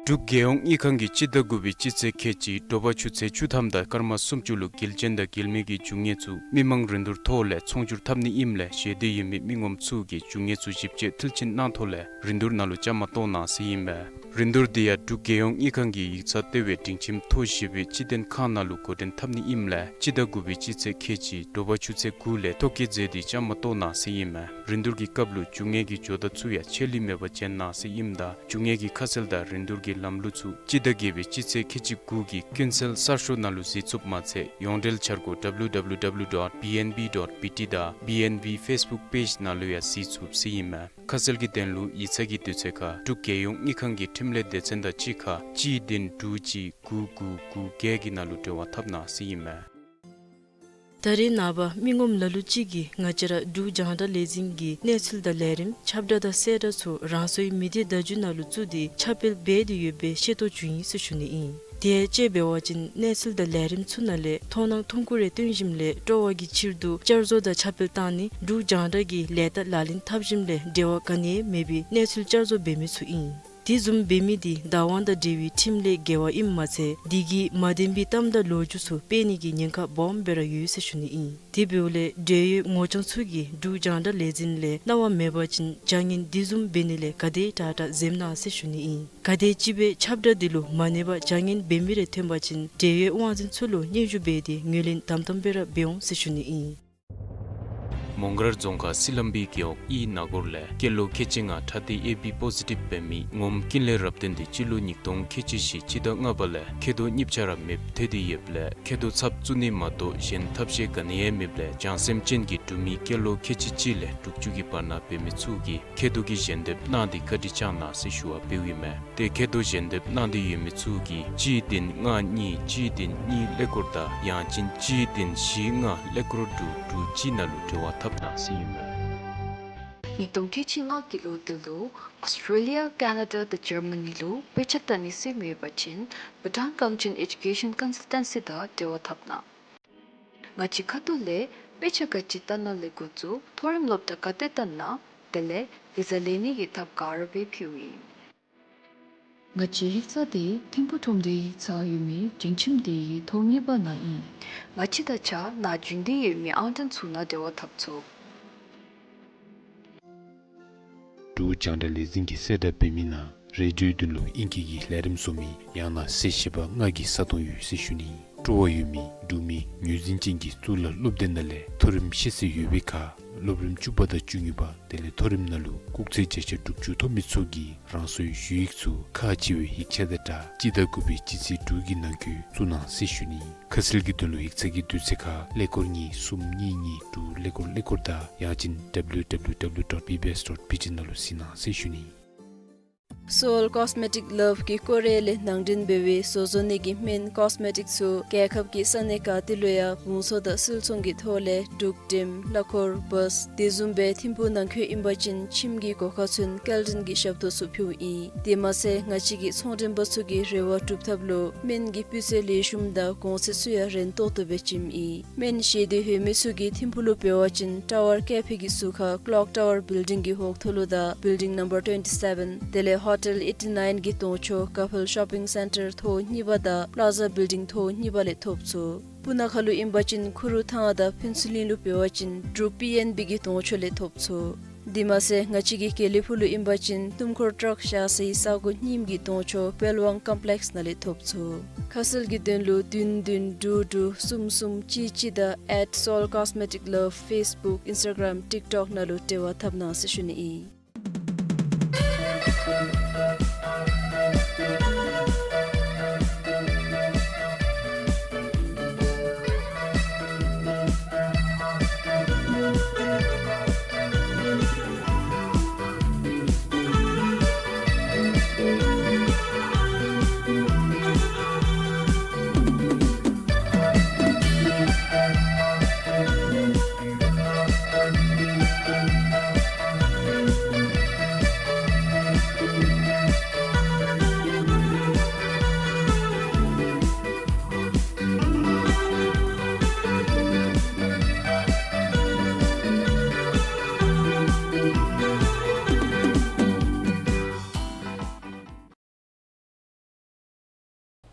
འབྲུག་རྒྱལ་ཡོངས་དངུལ་ཁང་གིས་སྤྱི་ཟླ་དགུ་པའི་སྤྱི་ཚེས་ཁལ་གཅིག་དྲོ་པ་ཆུ་ཚོད་བཅུ་ཐམ་དང་སྐར་མ་སུམ་ཅུ་ལུ་དགེ་ལྡན་དང་དགེ་ལས་མི་གི་འབྱུང་གནས་ཚུ་མི་མང་རིན་བསྡུར་ཐོག་ལས་ཚོང་སྒྱུར་འཐབ་ནི་ཨིནམ་ལས་ཞལ་འདེབས་ཡོད་མི་མི་ངོམ་ཚུ་གིས་འབྱུང་གནས་ཚུ་ཞིབ་དཔྱད་མཐིལ་ཕྱིན་གནང་ཐོག་ལས་རིན་བསྡུར་ནང་ལུ་བཅའ་མར་གཏོགས་གནང་ཟེར་ཨིན་མས། རིན་བསྡུར་འདི་ཡང་འབྲུག་རྒྱལ་ཡོངས་དངུལ་ཁང་གི་ཡིག་ཚང་ལྟེ་བའི་སྒྲིང་ཁྱིམ་མཐོ་ཞེས་པའི་སྤྱི་དོན་ཁང་ནང་ལུ་འགོ་འདྲེན་འཐབ་ནི་ཨིནམ་ལས་སྤྱི་ཟླ་དགུ་པའི་སྤྱི་ཚེས་ཁལ་གཅིག་དྲོ་པ་ཆུ་ཚོད་དགུ་ལས་ཐོ་བཀོད་མཛད་དེ་བཅའ་མར་གཏོགས་གནང་ཟེར་ཨིན་མས། རིན་བསྡུར་གྱི་སྐབས་ལུ་འབྱུང་གནས་ཀྱི་ཇོ་བདག་ཚུ་ཡང་ཆད་ལུས་མེད་པར་བྱོན་གནང་ཟེར་ཨིནམ་ད་འབྱུང་གནས་ཀྱི་ཁ་གསལ་དང་རིན་བསྡུར་གྱི་ལམ་ལུགས་ཚུ་སྤྱི་ཟླ་བརྒྱད་པའི་སྤྱི་ཚེས་ཁལ་གཅིག་དགུ་གི་ཀུན་གསལ་གསར་ཤོག་ནང་ལུ་གཟིགས་ཚུགསཔ་མ་ཚད་ཡོངས་འབྲེལ་འཆར་སྒོ་W W W dot B N B dot B T དང་B N B Facebook page ནང་ལུ་ཡང་གཟིགས་ཚུགས་ཟེར་ཨིན་མས། ཁ་གསལ་གྱི་དོན་ལུ་ཡིག་ཚང་གི་དུས་ཚོད་ཁར་འབྲུག་རྒྱལ་ཡོངས་དངུལ་ཁང་གི་འཕྲིན་ལས་སྡེ་ཚན་དང་གཅིག་ཁར་གཅིག་བདུན་དྲུག་གཅིག་དགུ་དགུ་དགུ་བརྒྱད་ཀྱི་ནང་ལུ་འབྲེལ་བ་འཐབ་གནང་ཟེར་ཨིན་མས། ད་རེས་ནངས་པ་མི་ངོམ་ལ་ལུ་ཅིག་གིས་ང་བཅས་ར་འབྲུག་རྒྱང་བསྒྲགས་ལས་འཛིན་གྱི་གནས་ཚུལ་དང་ལས་རིམ་ཁྱབ་བསྒྲགས་དང་གསལ་བསྒྲགས་ཚུ་རང་སོའི་མི་སྡེ་བརྡ་བརྒྱུད་ནང་ལུ་བཙུགས་ཏེ་ཁྱབ་སྤེལ་འབད་དེ་ཡོད་པའི་ཤེས་རྟོགས་བྱུང་ཡི་ཟེར་ཞུ་ནི་ཨིན། དེ་ཡང་དཔྱེ་འབད་བ་ཅིན་གནས་ཚུལ་དང་ལས་རིམ་ཚུ་ནང་ལས་མཐོང་སྣང་ཐུང་ཀུ་རེ་སྟོན་ཞིནམ་ལས་སྤྲོ་བ་གི་ཕྱིར་དུ་བསྐྱར་བཟོ་དང་ཁྱབ་སྤེལ་བཏང་ནི་འབྲུག་རྒྱང་བསྒྲགས་ཀྱི་ལས་རྟགས་ལག་ལེན་འཐབ་ཞིནམ་ལས་འབྲེལ་བ་ག་ནི་ཡང་མེད་པའི་གནས་ཚུལ་བསྐྱར་བཟོ་འབད་མི་ཚུ་ཨིན། དེ་བཟུམ་འབད་མི་འདི་བདག་དབང་དང་འབྲེལ་བའི་ཁྲིམས་ལས་འགལ་བ་ཨིནམ་མ་ཚད་དེ་གིས་མ་བདེན་པའི་གཏམ་དང་ལོ་རྒྱུས་ཚུ་སྤེལ་ནི་གི་ཉེན་ཁ་སྦོམ་སྦེ་ར་ཡོད་ཟེར་ཞུ་ནི་ཨིན། དེ་འབདཝ་ལས་འབྲེལ་ཡོད་ངོ་སྐྱོང་ཚུ་གིས་འབྲུག་རྒྱང་བསྒྲགས་ལས་འཛིན་ལས་གནང་བ་མེད་པ་ཅིན་བྱ་ངན་དེ་བཟུམ་འབད་ནི་ལས་ག་དེ་དྲག་དྲག་འཛེམ་གནང་ཟེར་ཞུ་ནི་ཨིན། ག་དེ་ཅིག་སྦེ་ཁྱབ་བསྒྲགས་འདི་ལུ་མ་གནས་པར་བྱ་ངན་འབད་མི་རེ་ཐོན་པ་ཅིན་འབྲེལ་ཡོད་དབང་འཛིན་ཚུ་ལུ་སྙན་ཞུ་འབད་དེ་ངོས་ལེན་དམ་དམ་སྦེ་ར་འབད་འོང་ཟེར་ཞུ་ནི་ཨིན། མོང་སྒར་རྫོང་ཁག་སི་ལམ་བིའི་རྒེད་འོག་ཨི་ན་གོར་ལས་སྐྱེས་ལོ་ཁལ་གཅིག་ལྔ་ཁྲག་ཤེད་ཨེ་བི་པོ་ཟི་ཊིབ་འབད་མི་ངོམ་ཀུན་ལེགས་རབ་བརྟན་འདི་སྤྱི་ལོ་ཉིས་སྟོང་ཁལ་གཅིག་བཞི་སྤྱི་ཟླ་ལྔ་པ་ལས་མཁལ་རྡོག་གཉིས་ཆ་ར་མེདཔ་ཐལ་ཏེ་ཡོདཔ་ལས་མཁལ་རྡོག་ཚབ་བཙུགས་ནི་མ་གཏོགས་གཞན་ཐབས་ཤེས་ག་ནི་ཡང་མེདཔ་ལས་བྱང་སེམས་ཅན་གྱི་འབྲུག་མི་སྐྱེས་ལོ་ཁལ་གཅིག་གཅིག་ལས་དྲུག་ཅུ་གི་བར་ན་འབད་མི་ཚུ་གིས་མཁལ་རྡོག་གི་ཞལ་འདེབས་གནང་སྟེ་བཀའ་དྲིན་བསྐྱངས་གནང་ཟེར་ཞུ་བ་འབདཝ་ཨིན་མས། ཏེ་མཁལ་རྡོག་ཞལ་འདེབས་གནང་སྟེ་ཡོད་མི་ཚུ་གིས་གཅིག་བདུན་ལྔ་གཉིས་གཅིག་བདུན་གཉིས་ཀླད་ཀོར་དང་ཡང་ཅིན་གཅིག་བདུན་བཞི་ལྔ་ཀླད་ཀོར་དྲུག་དྲུག་གཅིག་ནང་ལུ་འབྲེལ་བ་འཐབ་གནང་ཟེར་ཨིན་མས། ཉིས་སྟོང་ཁལ་གཅིག་ལྔ་གི་ལོ་འདི་ལུ་ཨོསི་ཊེ་ལི་ཡ་ཀེ་ན་ཌ་དང་ཇར་མ་ནི་ལུ་དཔེ་ཆ་ལྟ་ནི་ཟེར་མི་ཡོད་པ་ཅིན་བྷུ་ཊཱན་ཀམ་ཅིན་ཨེ་ཌུ་ཀེ་ཤཱན་ཀོན་སཱལ་ཊན་སི་དང་འབྲེལ་བ་འཐབ་གནང་། ང་བཅས་ཁ་ཐུག་ལས་དཔེ་ཆ་ག་ཅི་ལྟ་ན་ལས་འགོ་བཙུགས་མཐོ་རིམ་སློབ་གྲྭ་ག་ཏེ་ལྟ་ན་དེ་ལས་བི་ཟ་ལེན་ནི་གི་ཐབས་ག་ར་སྦེ་ཕུལཝ་ཨིན། ང་བཅས་ཡིག་ཚང་འདི་ཐིམ་ཕུ་ཁྲོམ་སྡེའི་ཡིག་ཚང་ཡོད་མི་སྒྲིང་ཁྱིམ་དེའི་ཐོག་གཉིས་པ་ནང་ཨིན། ང་བཅས་དང་གཅིག་ཁར་ནཱ་རྒྱུན་ལྡན་ཡོད་མི་ཨང་གྲངས་ཚུ་ནང་འབྲེལ་བ་འཐབ་ཚུགས། འབྲུག་རྒྱང་བསྒྲགས་ལས་འཛིན་གྱིས་གསལ་བསྒྲགས་འབད་མི་ནང་རེ་ཌི་ཡོའི་དོན་ལུ་ཨིང་སྐད་ཀྱི་ལས་རིམ་བཟོ་མི་ཡང་ན་གསལ་བཤད་པ་ལྔ་གི་ས་སྟོང་ཡོད་ཟེར་ཞུ་ནི། སྤྲོ་བ་ཡོད་མི་འབྲུག་མི་ངོས་འཛིན་ཅན་གྱི་གཙུག་ལག་སློབ་སྡེ་ནང་ལས་མཐོ་རིམ་ཤེས་ཚད་ཡོད་པའི་ཁར་སློབ་རིམ་བཅུ་པ་དང་བཅུ་གཉིས་པ་དེ་ལས་མཐོ་རིམ་ནང་ལུ་སྐུགས་ཚད་བརྒྱ་ཆ་དྲུག་ཅུ་ཐོབ་མི་ཚུ་གིས་རང་སོའི་ཞུ་ཡིག་ཚུ་ཁག་ཆེ་བའི་ཡིག་ཆ་དང་སྦྲགས་སྤྱི་ཟླ་དགུ་པའི་སྤྱི་ཚེས་དྲུག་གི་ནང་འཁོད་བཙུགས་གནང་ཟེར་ཞུ་ནི། ཁ་གསལ་གྱི་དོན་ལུ་ཡིག་ཚང་གི་དུས་ཚོད་ཁར་ཀླད་ཀོར་གཉིས་གསུམ་གཉིས་གཉིས་དྲུག་ཀླད་ཀོར་ཀླད་ཀོར་དང་ཡང་ཅིན་W W W dot B B S dot B T ནང་ལུ་གཟིགས་གནང་ཟེར་ཞུ་ནི། Seoul Cosmetic Love གིས་ཀོ་རི་ཡ་ལས་ནང་འདྲེན་འབད་བའི་བཟོ་བཟོ་ནི་གི་སྨན་ཀོས་མེ་ཊིག་ཚུ་རྒྱལ་ཁབ་ཀྱི་ས་གནས་ག་ཏེ་ལུ་ཡང་བོང་ཚོ་དང་སིལ་ཚོང་གི་ཐོག་ལས་འབྲུག་འགྲེམ་གླ་འཁོར་བཱས་དེ་བཟུམ་སྦེ་ཐིམ་ཕུག་ནང་འཁོད་ཨིན་པ་ཅིན་ཁྱིམ་གྱི་སྒོ་ཁར་ཚུན་སྐྱེལ་འདྲེན་གྱི་ཞབས་ཏོག་ཚུ་ཕུལཝ་ཨིན། དེ་མ་ཚད་ང་བཅས་ཀྱི་ཚོང་འདྲེན་པ་ཚུ་གི་རེ་བ་སྒྲུབ་ཐབས་ལུ་སྨན་གྱི་སྤུས་ཚད་ལེགས་ཤོམ་དང་གོང་ཚད་ཚུ་ཡང་རན་ཏོག་ཏོ་སྦེ་བྱིནམ་ཨིན། སྨན་བཞེས་འདོད་ཡོད་མི་ཚུ་གིས་ཐིམ་ཕུག་ལུ་འབད་བ་ཅིན་ཊ་ཝར་ཀེ་ཕེ་གི་ཟུར་ཁར་ཀློག་ཊ་ཝར་བིལ་ཌིང་གི་འོག་ཐོག་ལུ་དང་བིལ་ཌིང་ནམ་བར་ཊུ་ཝེན་ཊི་སེ་བེན་དེ་ལས་ཧོ་ཊེལ་ཨེ་ཊི་ནའིན་གྱི་གདོང་ཕྱོགས་ཀ་ཕེལ་ཤོ་པིང་སེན་ཊར་ཐོག་གཉིས་པ་དང་པླ་ཛ་བིལ་ཌིང་ཐོག་གཉིས་པ་ལས་ཐོབ་ཚུགས། སྤུ་ན་ཁ་ལུ་ཨིན་པ་ཅིན་ཁུ་རུ་ཐང་དང་ཕུན་ཚོགས་གླིང་ལུ་འབད་བ་ཅིན་འབྲུག་པི་ཨེན་བི་གི་གདོང་ཕྱོགས་ལས་ཐོབ་ཚུགས། དེ་མ་ཚད་ང་བཅས་ཀྱི་དགེ་ལེགས་ཕུག་ལུ་ཨིན་པ་ཅིན་སྣུམ་འཁོར་ཊརཀ་བཞག་སའི་ས་སྒོ་རྙིངམ་གི་གདོང་ཕྱོགས་དཔལ་དབང་ཀོམ་པི་ལེགས་ནང་ལས་ཐོབ་ཚུགས། ཁ་གསལ་གྱི་དོན་ལུ་བདུན་བདུན་དྲུག་དྲུག་གསུམ་གསུམ་གཅིག་གཅིག་དང་at Seoul Cosmetic Love Facebook Instagram TikTok ནང་ལུ་འབྲེལ་བ་འཐབ་གནང་ཟེར་ཞུ་ནི་ཨིན།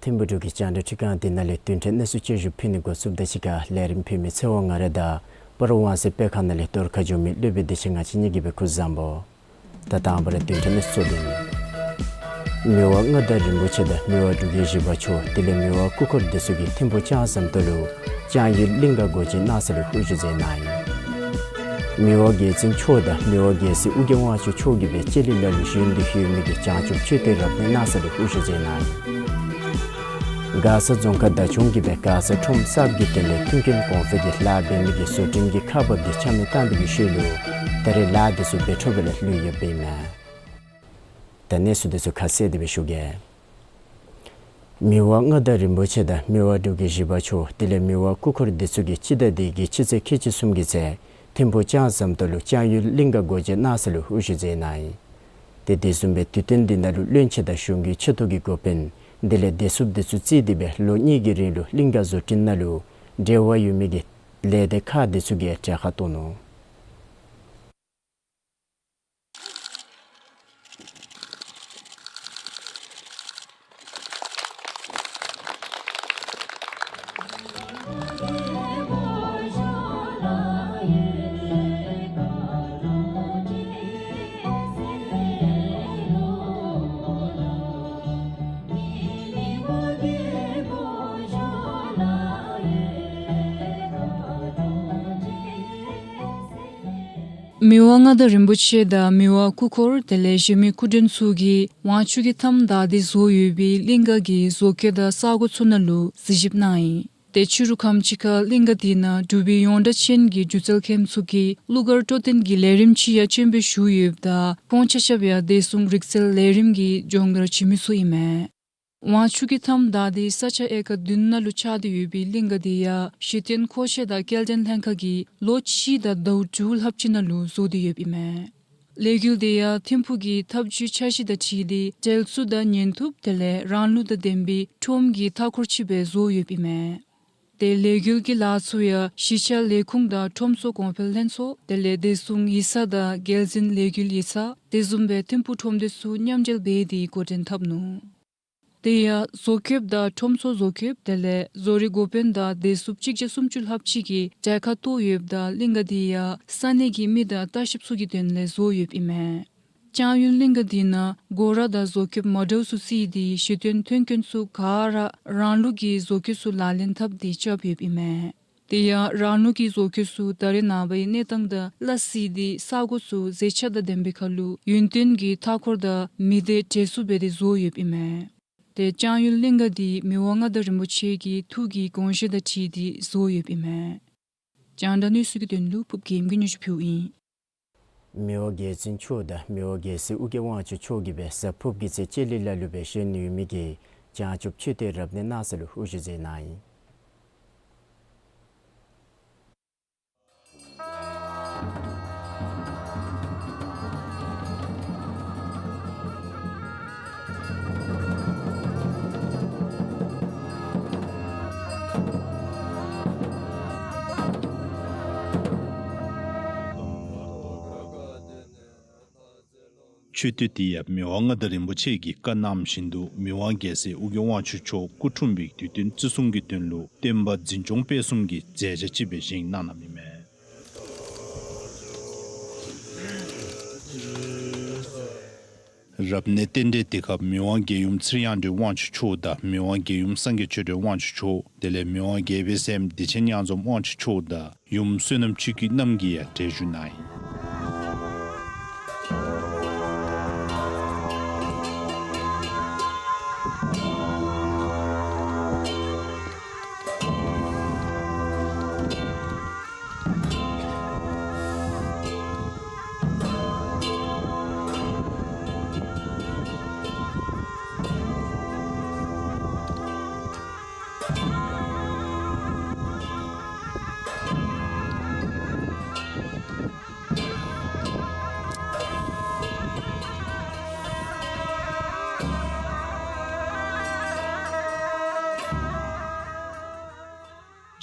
ཐིམ་ཕུ་འབྲུག་གི་རྒྱང་བསྒྲགས་ཁྲི་ཁང་འདི་ནང་ལས་བདུན་ཕྲག་གནས་ཚུལ་བཅུ་བཞི་ཕུལ་ནི་འགོ་བཙུགསཔ་ད་གཅིག་ཁར་ལས་རིམ་ཕུལ་མི་ཚེ་དབང་ང་ར་དང་སྤ་རོ་ཝང་སེ་དཔེ་ཁང་ནང་ལས་གཏོར་ཁ་བྱོན་མི་སློབ་དཔོན་བདེ་ཆེན་ང་བཅས་གཉིས་ཀྱིས་སྦེ་སྐུ་གཟུགས་བཟང་པོ། ད་དང་པ་ར་བདུན་ཕྲག་གནས་ཚུལ་གཙོ་དོན། མི་དབང་མངའ་བདག་རིན་པོ་ཆེ་དང་མི་དབང་འབྲུག་རྒྱལ་བཞི་པ་མཆོག་དེ་ལས་མི་དབང་སྐུ་འཁོར་འདི་ཚུ་གིས་ཐིམ་ཕུ་ལྕང་ཟམ་ཏོག་ལུ་ལྕང་ཡུལ་གླིང་ག་སྒོ་འབྱེད་གནང་ས་ལུ་དབུ་བཞུགས་མཛད་གནང་ཡི། མི་དབང་རྒྱལ་བཙུན་མཆོག་དང་མི་དབང་རྒྱལ་སྲས་ཨོ་རྒྱན་དབང་ཕྱུག་མཆོག་གིས་སྦེ་ལྕེ་ལི་ལ་ལུ་བཞུགས་ཏེ་ཡོད་མི་གི་བྱང་ཆུབ་མཆོད་རྟེན་རབ་གནས་གནང་ས་ལུ་དབུ་བཞུགས་མཛད་གནང་ཡི། མགར་ས་རྫོང་ཁག་བདག་སྐྱོང་གིས་སྦེ་མགར་ས་ཁྲོམ་གསརཔ་གི་དོན་ལས་མཐུན་རྐྱེན་གོང་འཕེལ་གྱི་ལཱ་འབད་ནི་གི་བཟོ་སྐྲུན་གྱི་ཁག་འབག་འདི་ཆ་མེད་བཏང་བའི་གི་ཤུལ་ལུ་ད་རེས་ལཱ་འདི་ཚུ་འབད་འཕྲོ་སྦེ་ལྷོད་ཡོདཔ་ཨིན་མས། ད་གནས་ཚུལ་འདི་ཚུ་ཁ་གསལ་དེ་སྦེ་ཞུ་གེ། མི་དབང་མངའ་བདག་རིན་པོ་ཆེ་དང་མི་དབང་འབྲུག་རྒྱལ་བཞི་པ་མཆོག་དེ་ལས་མི་དབང་སྐུ་འཁོར་འདི་ཚུ་གིས་སྤྱི་ཟླ་འདི་གི་སྤྱི་ཚེས་ཁལ་གཅིག་གསུམ་གྱི་ཚེ་ཐིམ་ཕུ་ལྕང་ཟམ་ཏོག་ལུ་ལྕང་ཡུལ་གླིང་ག་སྒོ་འབྱེད་གནང་ས་ལུ་དབུ་བཞུགས་མཛད་གནང་ཡི། ཏེ་དེ་བཟུམ་སྦེ་དུས་སྟོན་འདི་ནང་ལུ་བློན་ཆེན་དང་གཞུང་གི་ཆེ་མཐོ་གི་འགོ་དཔོན་དེ་ལས་བདེ་སྲུངཔ་འདི་ཚུ་བརྩིས་ཏེ་སྦེ་ལོ་གཉིས་ཀྱི་རིང་ལུ་གླིང་ག་བཟོ་སྐྲུན་ནང་ལུ་འབྲེལ་བ་ཡོད་མི་གི་ལས་སྡེ་ཁག་འདི་ཚུ་གིས་གྲལ་ཁར་གཏོགས་ནུག། མི་དབང་མངའ་བདག་རིན་པོ་ཆེ་དང་མི་དབང་སྐུ་འཁོར་དེ་ལས་གཞན་མི་སྐུ་མགྲོན་ཚུ་གིས་དབང་ཕྱུག་གི་མཐའམ་བདའ་སྟེ་བཟོ་ཡོད་པའི་གླིང་ག་གི་བཟོ་བཀོད་དང་ས་གོ་ཚུ་ནང་ལུ་གཟིགས་ཞིབ་གནང་ཡི། ཏེ་ཕྱི་རུ་ཁམས་ཅིག་ཁར་གླིང་ག་འདི་ནང་འབྲུག་པའི་ཡོངས་གྲགས་ཅན་གྱི་སྒྱུ་རྩལ་མཁནཔོ་ཚུ་གིས་གླུ་གར་སྤྲོ་སྟོན་གྱི་ལས་རིམ་ཅིག་ཡང་སྤྱན་འབུལ་ཞུ་ཡོདཔ་ད་ཁོང་ཆ་ཁྱབ་ཡང་བདེ་སྲུང་རིག་རྩལ་ལས་རིམ་གྱི་སྦྱོང་བརྡར་བྱིན་མི་ཚུ་ཨིན་མས། དབང་ཕྱུག་གི་མཐའམ་བདའ་སྟེ་ས་ཆ་ཨེ་ཀར་བདུན་ནང་ལུ་ཆགས་ཏེ་ཡོད་པའི་གླིང་ག་འདི་ཡང་གཞི་རྟེན་མཁོ་ཆས་དང་སྐྱེལ་འདྲེན་ལྷན་ཁག་གིས་ལོ་གཅིག་དང་ཟླཝ་དྲུག་ལྷགཔ་ཅིག་ནང་ལུ་བཟོ་སྟེ་ཡོདཔ་ཨིན་མས། ལས་འགུལ་འདི་ཡང་ཐིམ་ཕུག་གི་འཐབ་ཇུས་འཆར་གཞི་དང་འཁྲིལ་ཏེ་འགྲུལ་འཕྲིན་དང་ཉན་ཐོས་དེ་ལས་རང་ལུགས་དང་ལྡན་པའི་ཁྲོམ་གྱི་མཐའ་འཁོར་ཅིག་སྦེ་བཟོ་ཡོདཔ་ཨིན་མས། ཏེ་ལས་འགུལ་གྱི་ལཱ་ཚུ་ཡང་གཞིས་ཆགས་ལས་ཁུངས་དང་ཁྲོམ་ཚོགས་གོང་འཕེལ་ལྷན་ཚོགས་དེ་ལས་བདེ་སྲུང་ཡིག་ཚང་དང་རྒྱལ་འཛིན་ལས་འགུལ་ཡིག་ཚང་དེ་བཟུམ་སྦེ་ཐིམ་ཕུག་ཁྲོམ་སྡེ་ཚུ་མཉམ་འབྲེལ་འབད་དེ་འགོ་འདྲེན་འཐབ་ནུག། དེ་ཡང་བཟོ་བཀོདཔ་དང་ཁྲོམ་ཚོགས་བཟོ་བཀོདཔ་དེ་ལས་བཟོ་རིག་འགོ་དཔོན་དང་བདེ་སྲུངཔ་གཅིག་བརྒྱ་སུམ་ཅུ་ལྷགཔ་ཅིག་གིས་གྲལ་ཁར་གཏོགས་ཡོདཔ་ད་གླིང་ག་འདི་ཡང་ས་གནས་ཀྱི་མི་དང་ལྟ་བཤལཔ་ཚུ་གི་དོན་ལས་བཟོ་ཡོདཔ་ཨིན་མས། ལྕང་ཡུལ་གླིང་ག་འདི་ནང་སྒོ་ར་དང་བཟོ་བཀོདཔ་མ་འདྲཝ་ཚུ་བརྩིས་ཏེ་གཞི་རྟེན་མཐུན་རྐྱེན་ཚུ་ག་ར་རང་ལུགས་ཀྱི་བཟོ་བཀོད་ཚུ་ལག་ལེན་འཐབ་སྟེ་རྐྱབ་ཡོདཔ་ཨིན་མས། དེ་ཡང་རང་ལུགས་ཀྱི་བཟོ་བཀོད་ཚུ་ད་རེས་ནངས་པའི་གནས་སྟངས་དང་སླ་བསྲེས་ཏེ་ས་གོ་ཚུ་མཛེས་ཆ་དང་ལྡན་པའི་ཁར་ལུ་ཡུན་བརྟན་གྱི་མཐའ་འཁོར་དང་མི་སྡེ་གྲལ་ཚུད་འབད་དེ་བཟོ་ཡོདཔ་ཨིན་མས། ཏེ་ལྕང་ཡུལ་གླིང་ག་འདི་མི་དབང་མངའ་བདག་རིན་པོ་ཆེ་གི་ཐུགས་ཀྱི་དགོངས་བཞེད་དང་འཁྲིལ་ཏེ་བཟོ་ཡོདཔ་ཨིན་མས། རྒྱང་བསྒྲགས་གནས་ཚུལ་གྱི་དོན་ལུ་ཕུརབ་རྒྱལམོ་གིས་སྙན་ཞུ་ཕུལཝ་ཨིན། མི་དབང་རྒྱལ་བཙུན་མཆོག་དང་མི་དབང་རྒྱལ་སྲས་ཨོ་རྒྱན་དབང་ཕྱུག་མཆོག་གིས་སྦེ་གཟའ་ཕུརཔ་གི་ཚེ་ལྕེ་ལི་ལ་ལུ་སྦེ་བཞེངས་ནི་ཡོད་མི་གི་བྱང་ཆུབ་མཆོད་རྟེན་རབ་གནས་གནང་ས་ལུ་དབུ་བཞུགས་མཛད་གནང་ཡི། མཆོད་རྟེན་འདི་ཡང་མི་དབང་མངའ་བདག་རིན་པོ་ཆེ་གིས་བཀའ་གནངམ་བཞིན་དུ་མི་དབང་རྒྱལ་སྲས་ཨོ་རྒྱན་དབང་ཕྱུག་མཆོག་སྐུ་འཁྲུངས་པའི་དུས་སྟོན་བརྩི་སྲུང་གི་དོན་ལུ་བསྟན་པ་འཛིན་སྐྱོང་སྤེལ་གསུམ་གྱི་མཛད་འཆར་ཅིག་སྦེ་བཞེངས་གནང་གནངམ་ཨིན་མས། རབ་གནས་རྟེན་འབྲེལ་འདི་ཁར་མི་དབང་རྒྱལ་ཡུམ་ཚེ་རིང་དབང་ཕྱུག་མཆོག་དང་མི་དབང་རྒྱལ་ཡུམ་སངས་རྒྱས་ཆོས་སྒྲོན་དབང་ཕྱུག་མཆོག་དེ་ལས་མི་དབང་རྒྱལ་པོའི་སྲསམོ་བདེ་ཆེན་གཡང་འཛོམས་དབང་ཕྱུག་མཆོག་དང་ཡུམ་བསོད་ནམས་ཆོས་སྐྱིད་རྣམ་རྒྱལ་ཡང་གྲལ་བཞུགས་གནང་ཡི།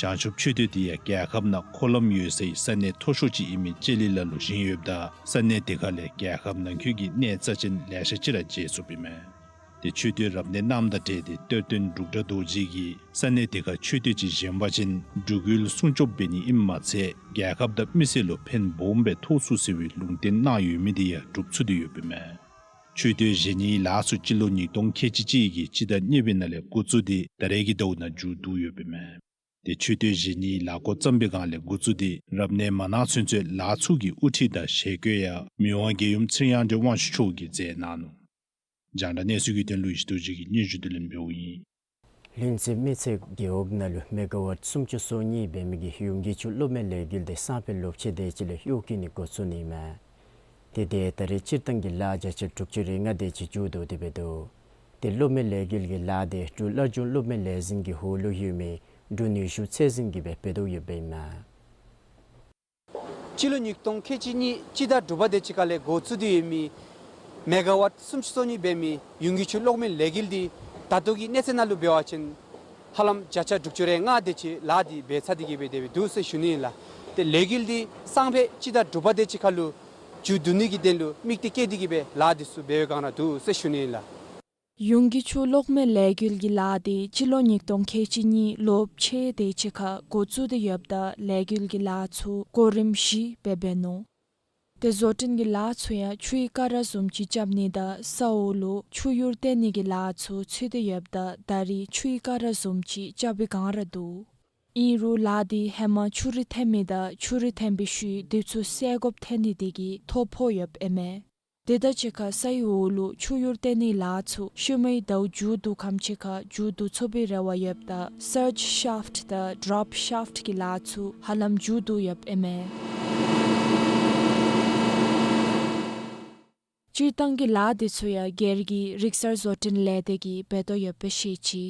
བྱང་ཆུབ་མཆོད་རྟེན་འདི་ཡང་རྒྱལ་ཁབ་ནང་མཁོ་ལམ་ཡོད་སའི་ས་གནས་མཐོ་ཤོས་ཅིག་ཨིན་མི་ལྕེ་ལི་ལ་ལུ་བཞེངས་ཡོདཔ་ད་ས་གནས་འདི་ཁ་ལས་རྒྱལ་ཁབ་ནང་འཁོད་ཀྱི་གནས་རྩ་ཅན་ལེ་ཤ་ཅིག་ར་མཇལ་ཚུགསཔ་ཨིན་མས། དེ་མཆོད་རྟེན་རབ་གནས་གནངམ་དང་འབྲེལ་ཏེ་གཏེར་སྟོན་འབྲུག་སྒྲ་རྡོ་རྗེ་གིས་ས་གནས་དེ་ཁར་མཆོད་རྟེན་ཅིག་བཞེངས་པ་ཅིན་འབྲུག་ཡུལ་སྲུང་སྐྱོབ་འབད་ནི་ཨིནམ་མ་ཚད་རྒྱལ་ཁབ་དང་མི་སེར་ལུ་ཕན་སྦོམ་སྦེ་ཐོགས་ཚུགས་ཟེར་བའི་ལུང་བསྟན་གནང་ཡོད་མི་དེ་ཡང་གྲུབ་ཚུགས་ཏེ་ཡོདཔ་ཨིན་མས། མཆོད་རྟེན་བཞེངས་ནིའི་ལཱ་ཚུ་སྤྱི་ལོ་ཉིས་སྟོང་ཁལ་གཅིག་གཅིག་གི་སྤྱི་ཟླ་གཉིས་པའི་ནང་ལས་འགོ་བཙུགས་ཏེ་ད་རེས་ཀྱི་ཟླཝ་ནང་མཇུག་བསྡུ་ཡོདཔ་ཨིན་མས། དེ་མཆོད་རྟེན་བཞེངས་ནིའི་ལཱ་འགོ་བརྩམས་པའི་སྒང་ལས་འགོ་བཙུགས་ཏེ་རབ་གནས་མ་གནང་ཚུན་ཚོད་ལཱ་ཚུ་གི་དབུ་ཁྲིད་དང་ཞལ་བཀོད་ཡང་མི་དབང་རྒྱལ་ཡུམ་ཚེ་རིང་དབང་ཕྱུག་མཆོག་གིས་མཛད་གནང་ནུག། རྒྱང་བསྒྲགས་གནས་ཚུལ་གྱི་དོན་ལུ་ཡེ་ཤེས་རྡོ་རྗེ་གིས་སྙན་ཞུ་དེ་ལེན་འབདཝ་ཨིན། ལྷུན་རྩེ་མི་ཚེ་རྒེད་འོག་ནང་ལུ་མེ་ག་ཝཊ་སུམ་ཅུ་སོ་གཉིས་འབད་མི་གི་ཡུན་གྱི་ཆུ་གློག་མེ་ལས་འགུལ་དེ་སང་ཕོད་ལོ་ཕྱེད་དེ་ཅིག་ལས་གཡོག་བཀོལ་ནི་འགོ་བཙུགས་ནི་ཨིན་མས། དེ་དེ་ད་རེས་སྤྱིར་བཏང་གི་ལཱ་བརྒྱ་ཆ་དྲུག་ཅུ་རེ་ལྔ་དེ་ཅིག་མཇུག་བསྡུ་སྟེ་འབད་དོ། དེ་གློག་མེ་ལས་འགུལ་གྱི་ལཱ་དེ་འབྲུག་སླར་འབྱུང་གློག་མེ་ལས་འཛིན་གྱི་འོག་ལུ་ཡོད་མི་འབྲུག་ནུས་ཤུགས་ཚད་འཛིན་གྱིས་འབད་འབད་དོ་ཡོདཔ་ཨིན་མས། སྤྱི་ལོ་ཉིས་སྟོང་ཁལ་གཅིག་གཉིས་སྤྱི་ཟླ་དྲུག་པ་དེ་ཅིག་ཁར་ལས་འགོ་བཙུགས་ཏེ་ཡོད་མི་མེ་ག་ཝཊ་སུམ་ཅུ་སོ་གཉིས་འབད་མི་ཡུན་གྱི་ཆུ་གློག་མེ་ལས་འགུལ་དེ་ད་ལྟོ་གི་གནས་ཚད་ནང་ལུ་འབད་བ་ཅིན་ཧ་ལམ་བརྒྱ་ཆ་དྲུག་ཅུ་རེ་ལྔ་དེ་ཅིག་ལཱ་དེ་འབད་ཚར་ཏེ་གི་སྦེ་དེ་སྦེ་འདུག་ཟེར་ཞུ་ནི་ཨིན་ལགས། དེ་ལས་འགུལ་དེ་སང་ཕོད་སྤྱི་ཟླ་དྲུག་པ་དེ་ཅིག་ཁར་ལུ་མཇུག་བསྡུ་ནི་གི་དོན་ལུ་དམིགས་གཏད་བསྐྱེད་དེ་གི་སྦེ་ལཱ་དེ་ཚུ་འབད་བའི་སྒང་ར་འདུག་ཟེར་ཞུ་ནི་ཨིན་ལགས། ཡུན་གྱི་ཆུ་གློག་མེ་ལས་འགུལ་གྱི་ལཱ་དེ་སྤྱི་ལོ་ཉིས་སྟོང་ཁལ་གཅིག་གཉིས་ལོ་ཕྱེད་དེ་ཅིག་ཁར་འགོ་བཙུགས་ཏེ་ཡོདཔ་ད་ལས་འགུལ་གྱི་ལཱ་ཚུ་གོ་རིམ་བཞི་སྦེ་འབད་ནུག། དེ་བཟོ་སྐྲུན་གྱི་ལཱ་ཚུ་ཡང་ཆུའི་ཀ་ར་བཟུམ་ཅིག་རྐྱབ་ནི་དང་ས་འོག་ལུ་ཆུ་གཡུར་བཏོན་ནི་གི་ལཱ་ཚུ་ཚུད་དེ་ཡོདཔ་ད་ད་རེས་ཆུའི་ཀ་ར་བཟུམ་ཅིག་རྐྱབ་པའི་སྒང་ར་འདུག། ཨིན་རུང་ལཱ་དེ་ཧེ་མ་ཆུ་རུད་འཐེན་མི་དང་ཆུ་རུད་འཐེན་པའི་ཤུལ་དེ་ཚུ་སེལ་དགོཔ་ཐོན་ནི་དེ་གིས་ཐོ་ཕོག་ཡོདཔ་ཨིན་མས། དེ་དང་གཅིག་ཁར་སའི་འོག་ལུ་ཆུ་གཡུར་བཏོན་ནིའི་ལཱ་ཚུ་ཤུལ་མའི་ཟླཝ་མཇུག་བསྡུ་ཁམས་ཅིག་ཁར་མཇུག་བསྡུ་ཚུགས་པའི་རེ་བ་ཡོདཔ་ད་སརཇ་ཤཱཕཊ་དང་ཌོརོཔ་ཤཱཕཊ་གི་ལཱ་ཚུ་ཧ་ལམ་མཇུག་བསྡུ་ཡོདཔ་ཨིན་མས། སྤྱིར་བཏང་གི་ལཱ་དེ་ཚུ་ཡང་སྒེར་གྱི་རིག་གསར་བཟོ་སྐྲུན་ལས་སྡེ་གིས་འབད་དོ་ཡོདཔ་སྦེ་བཤད་ཅི།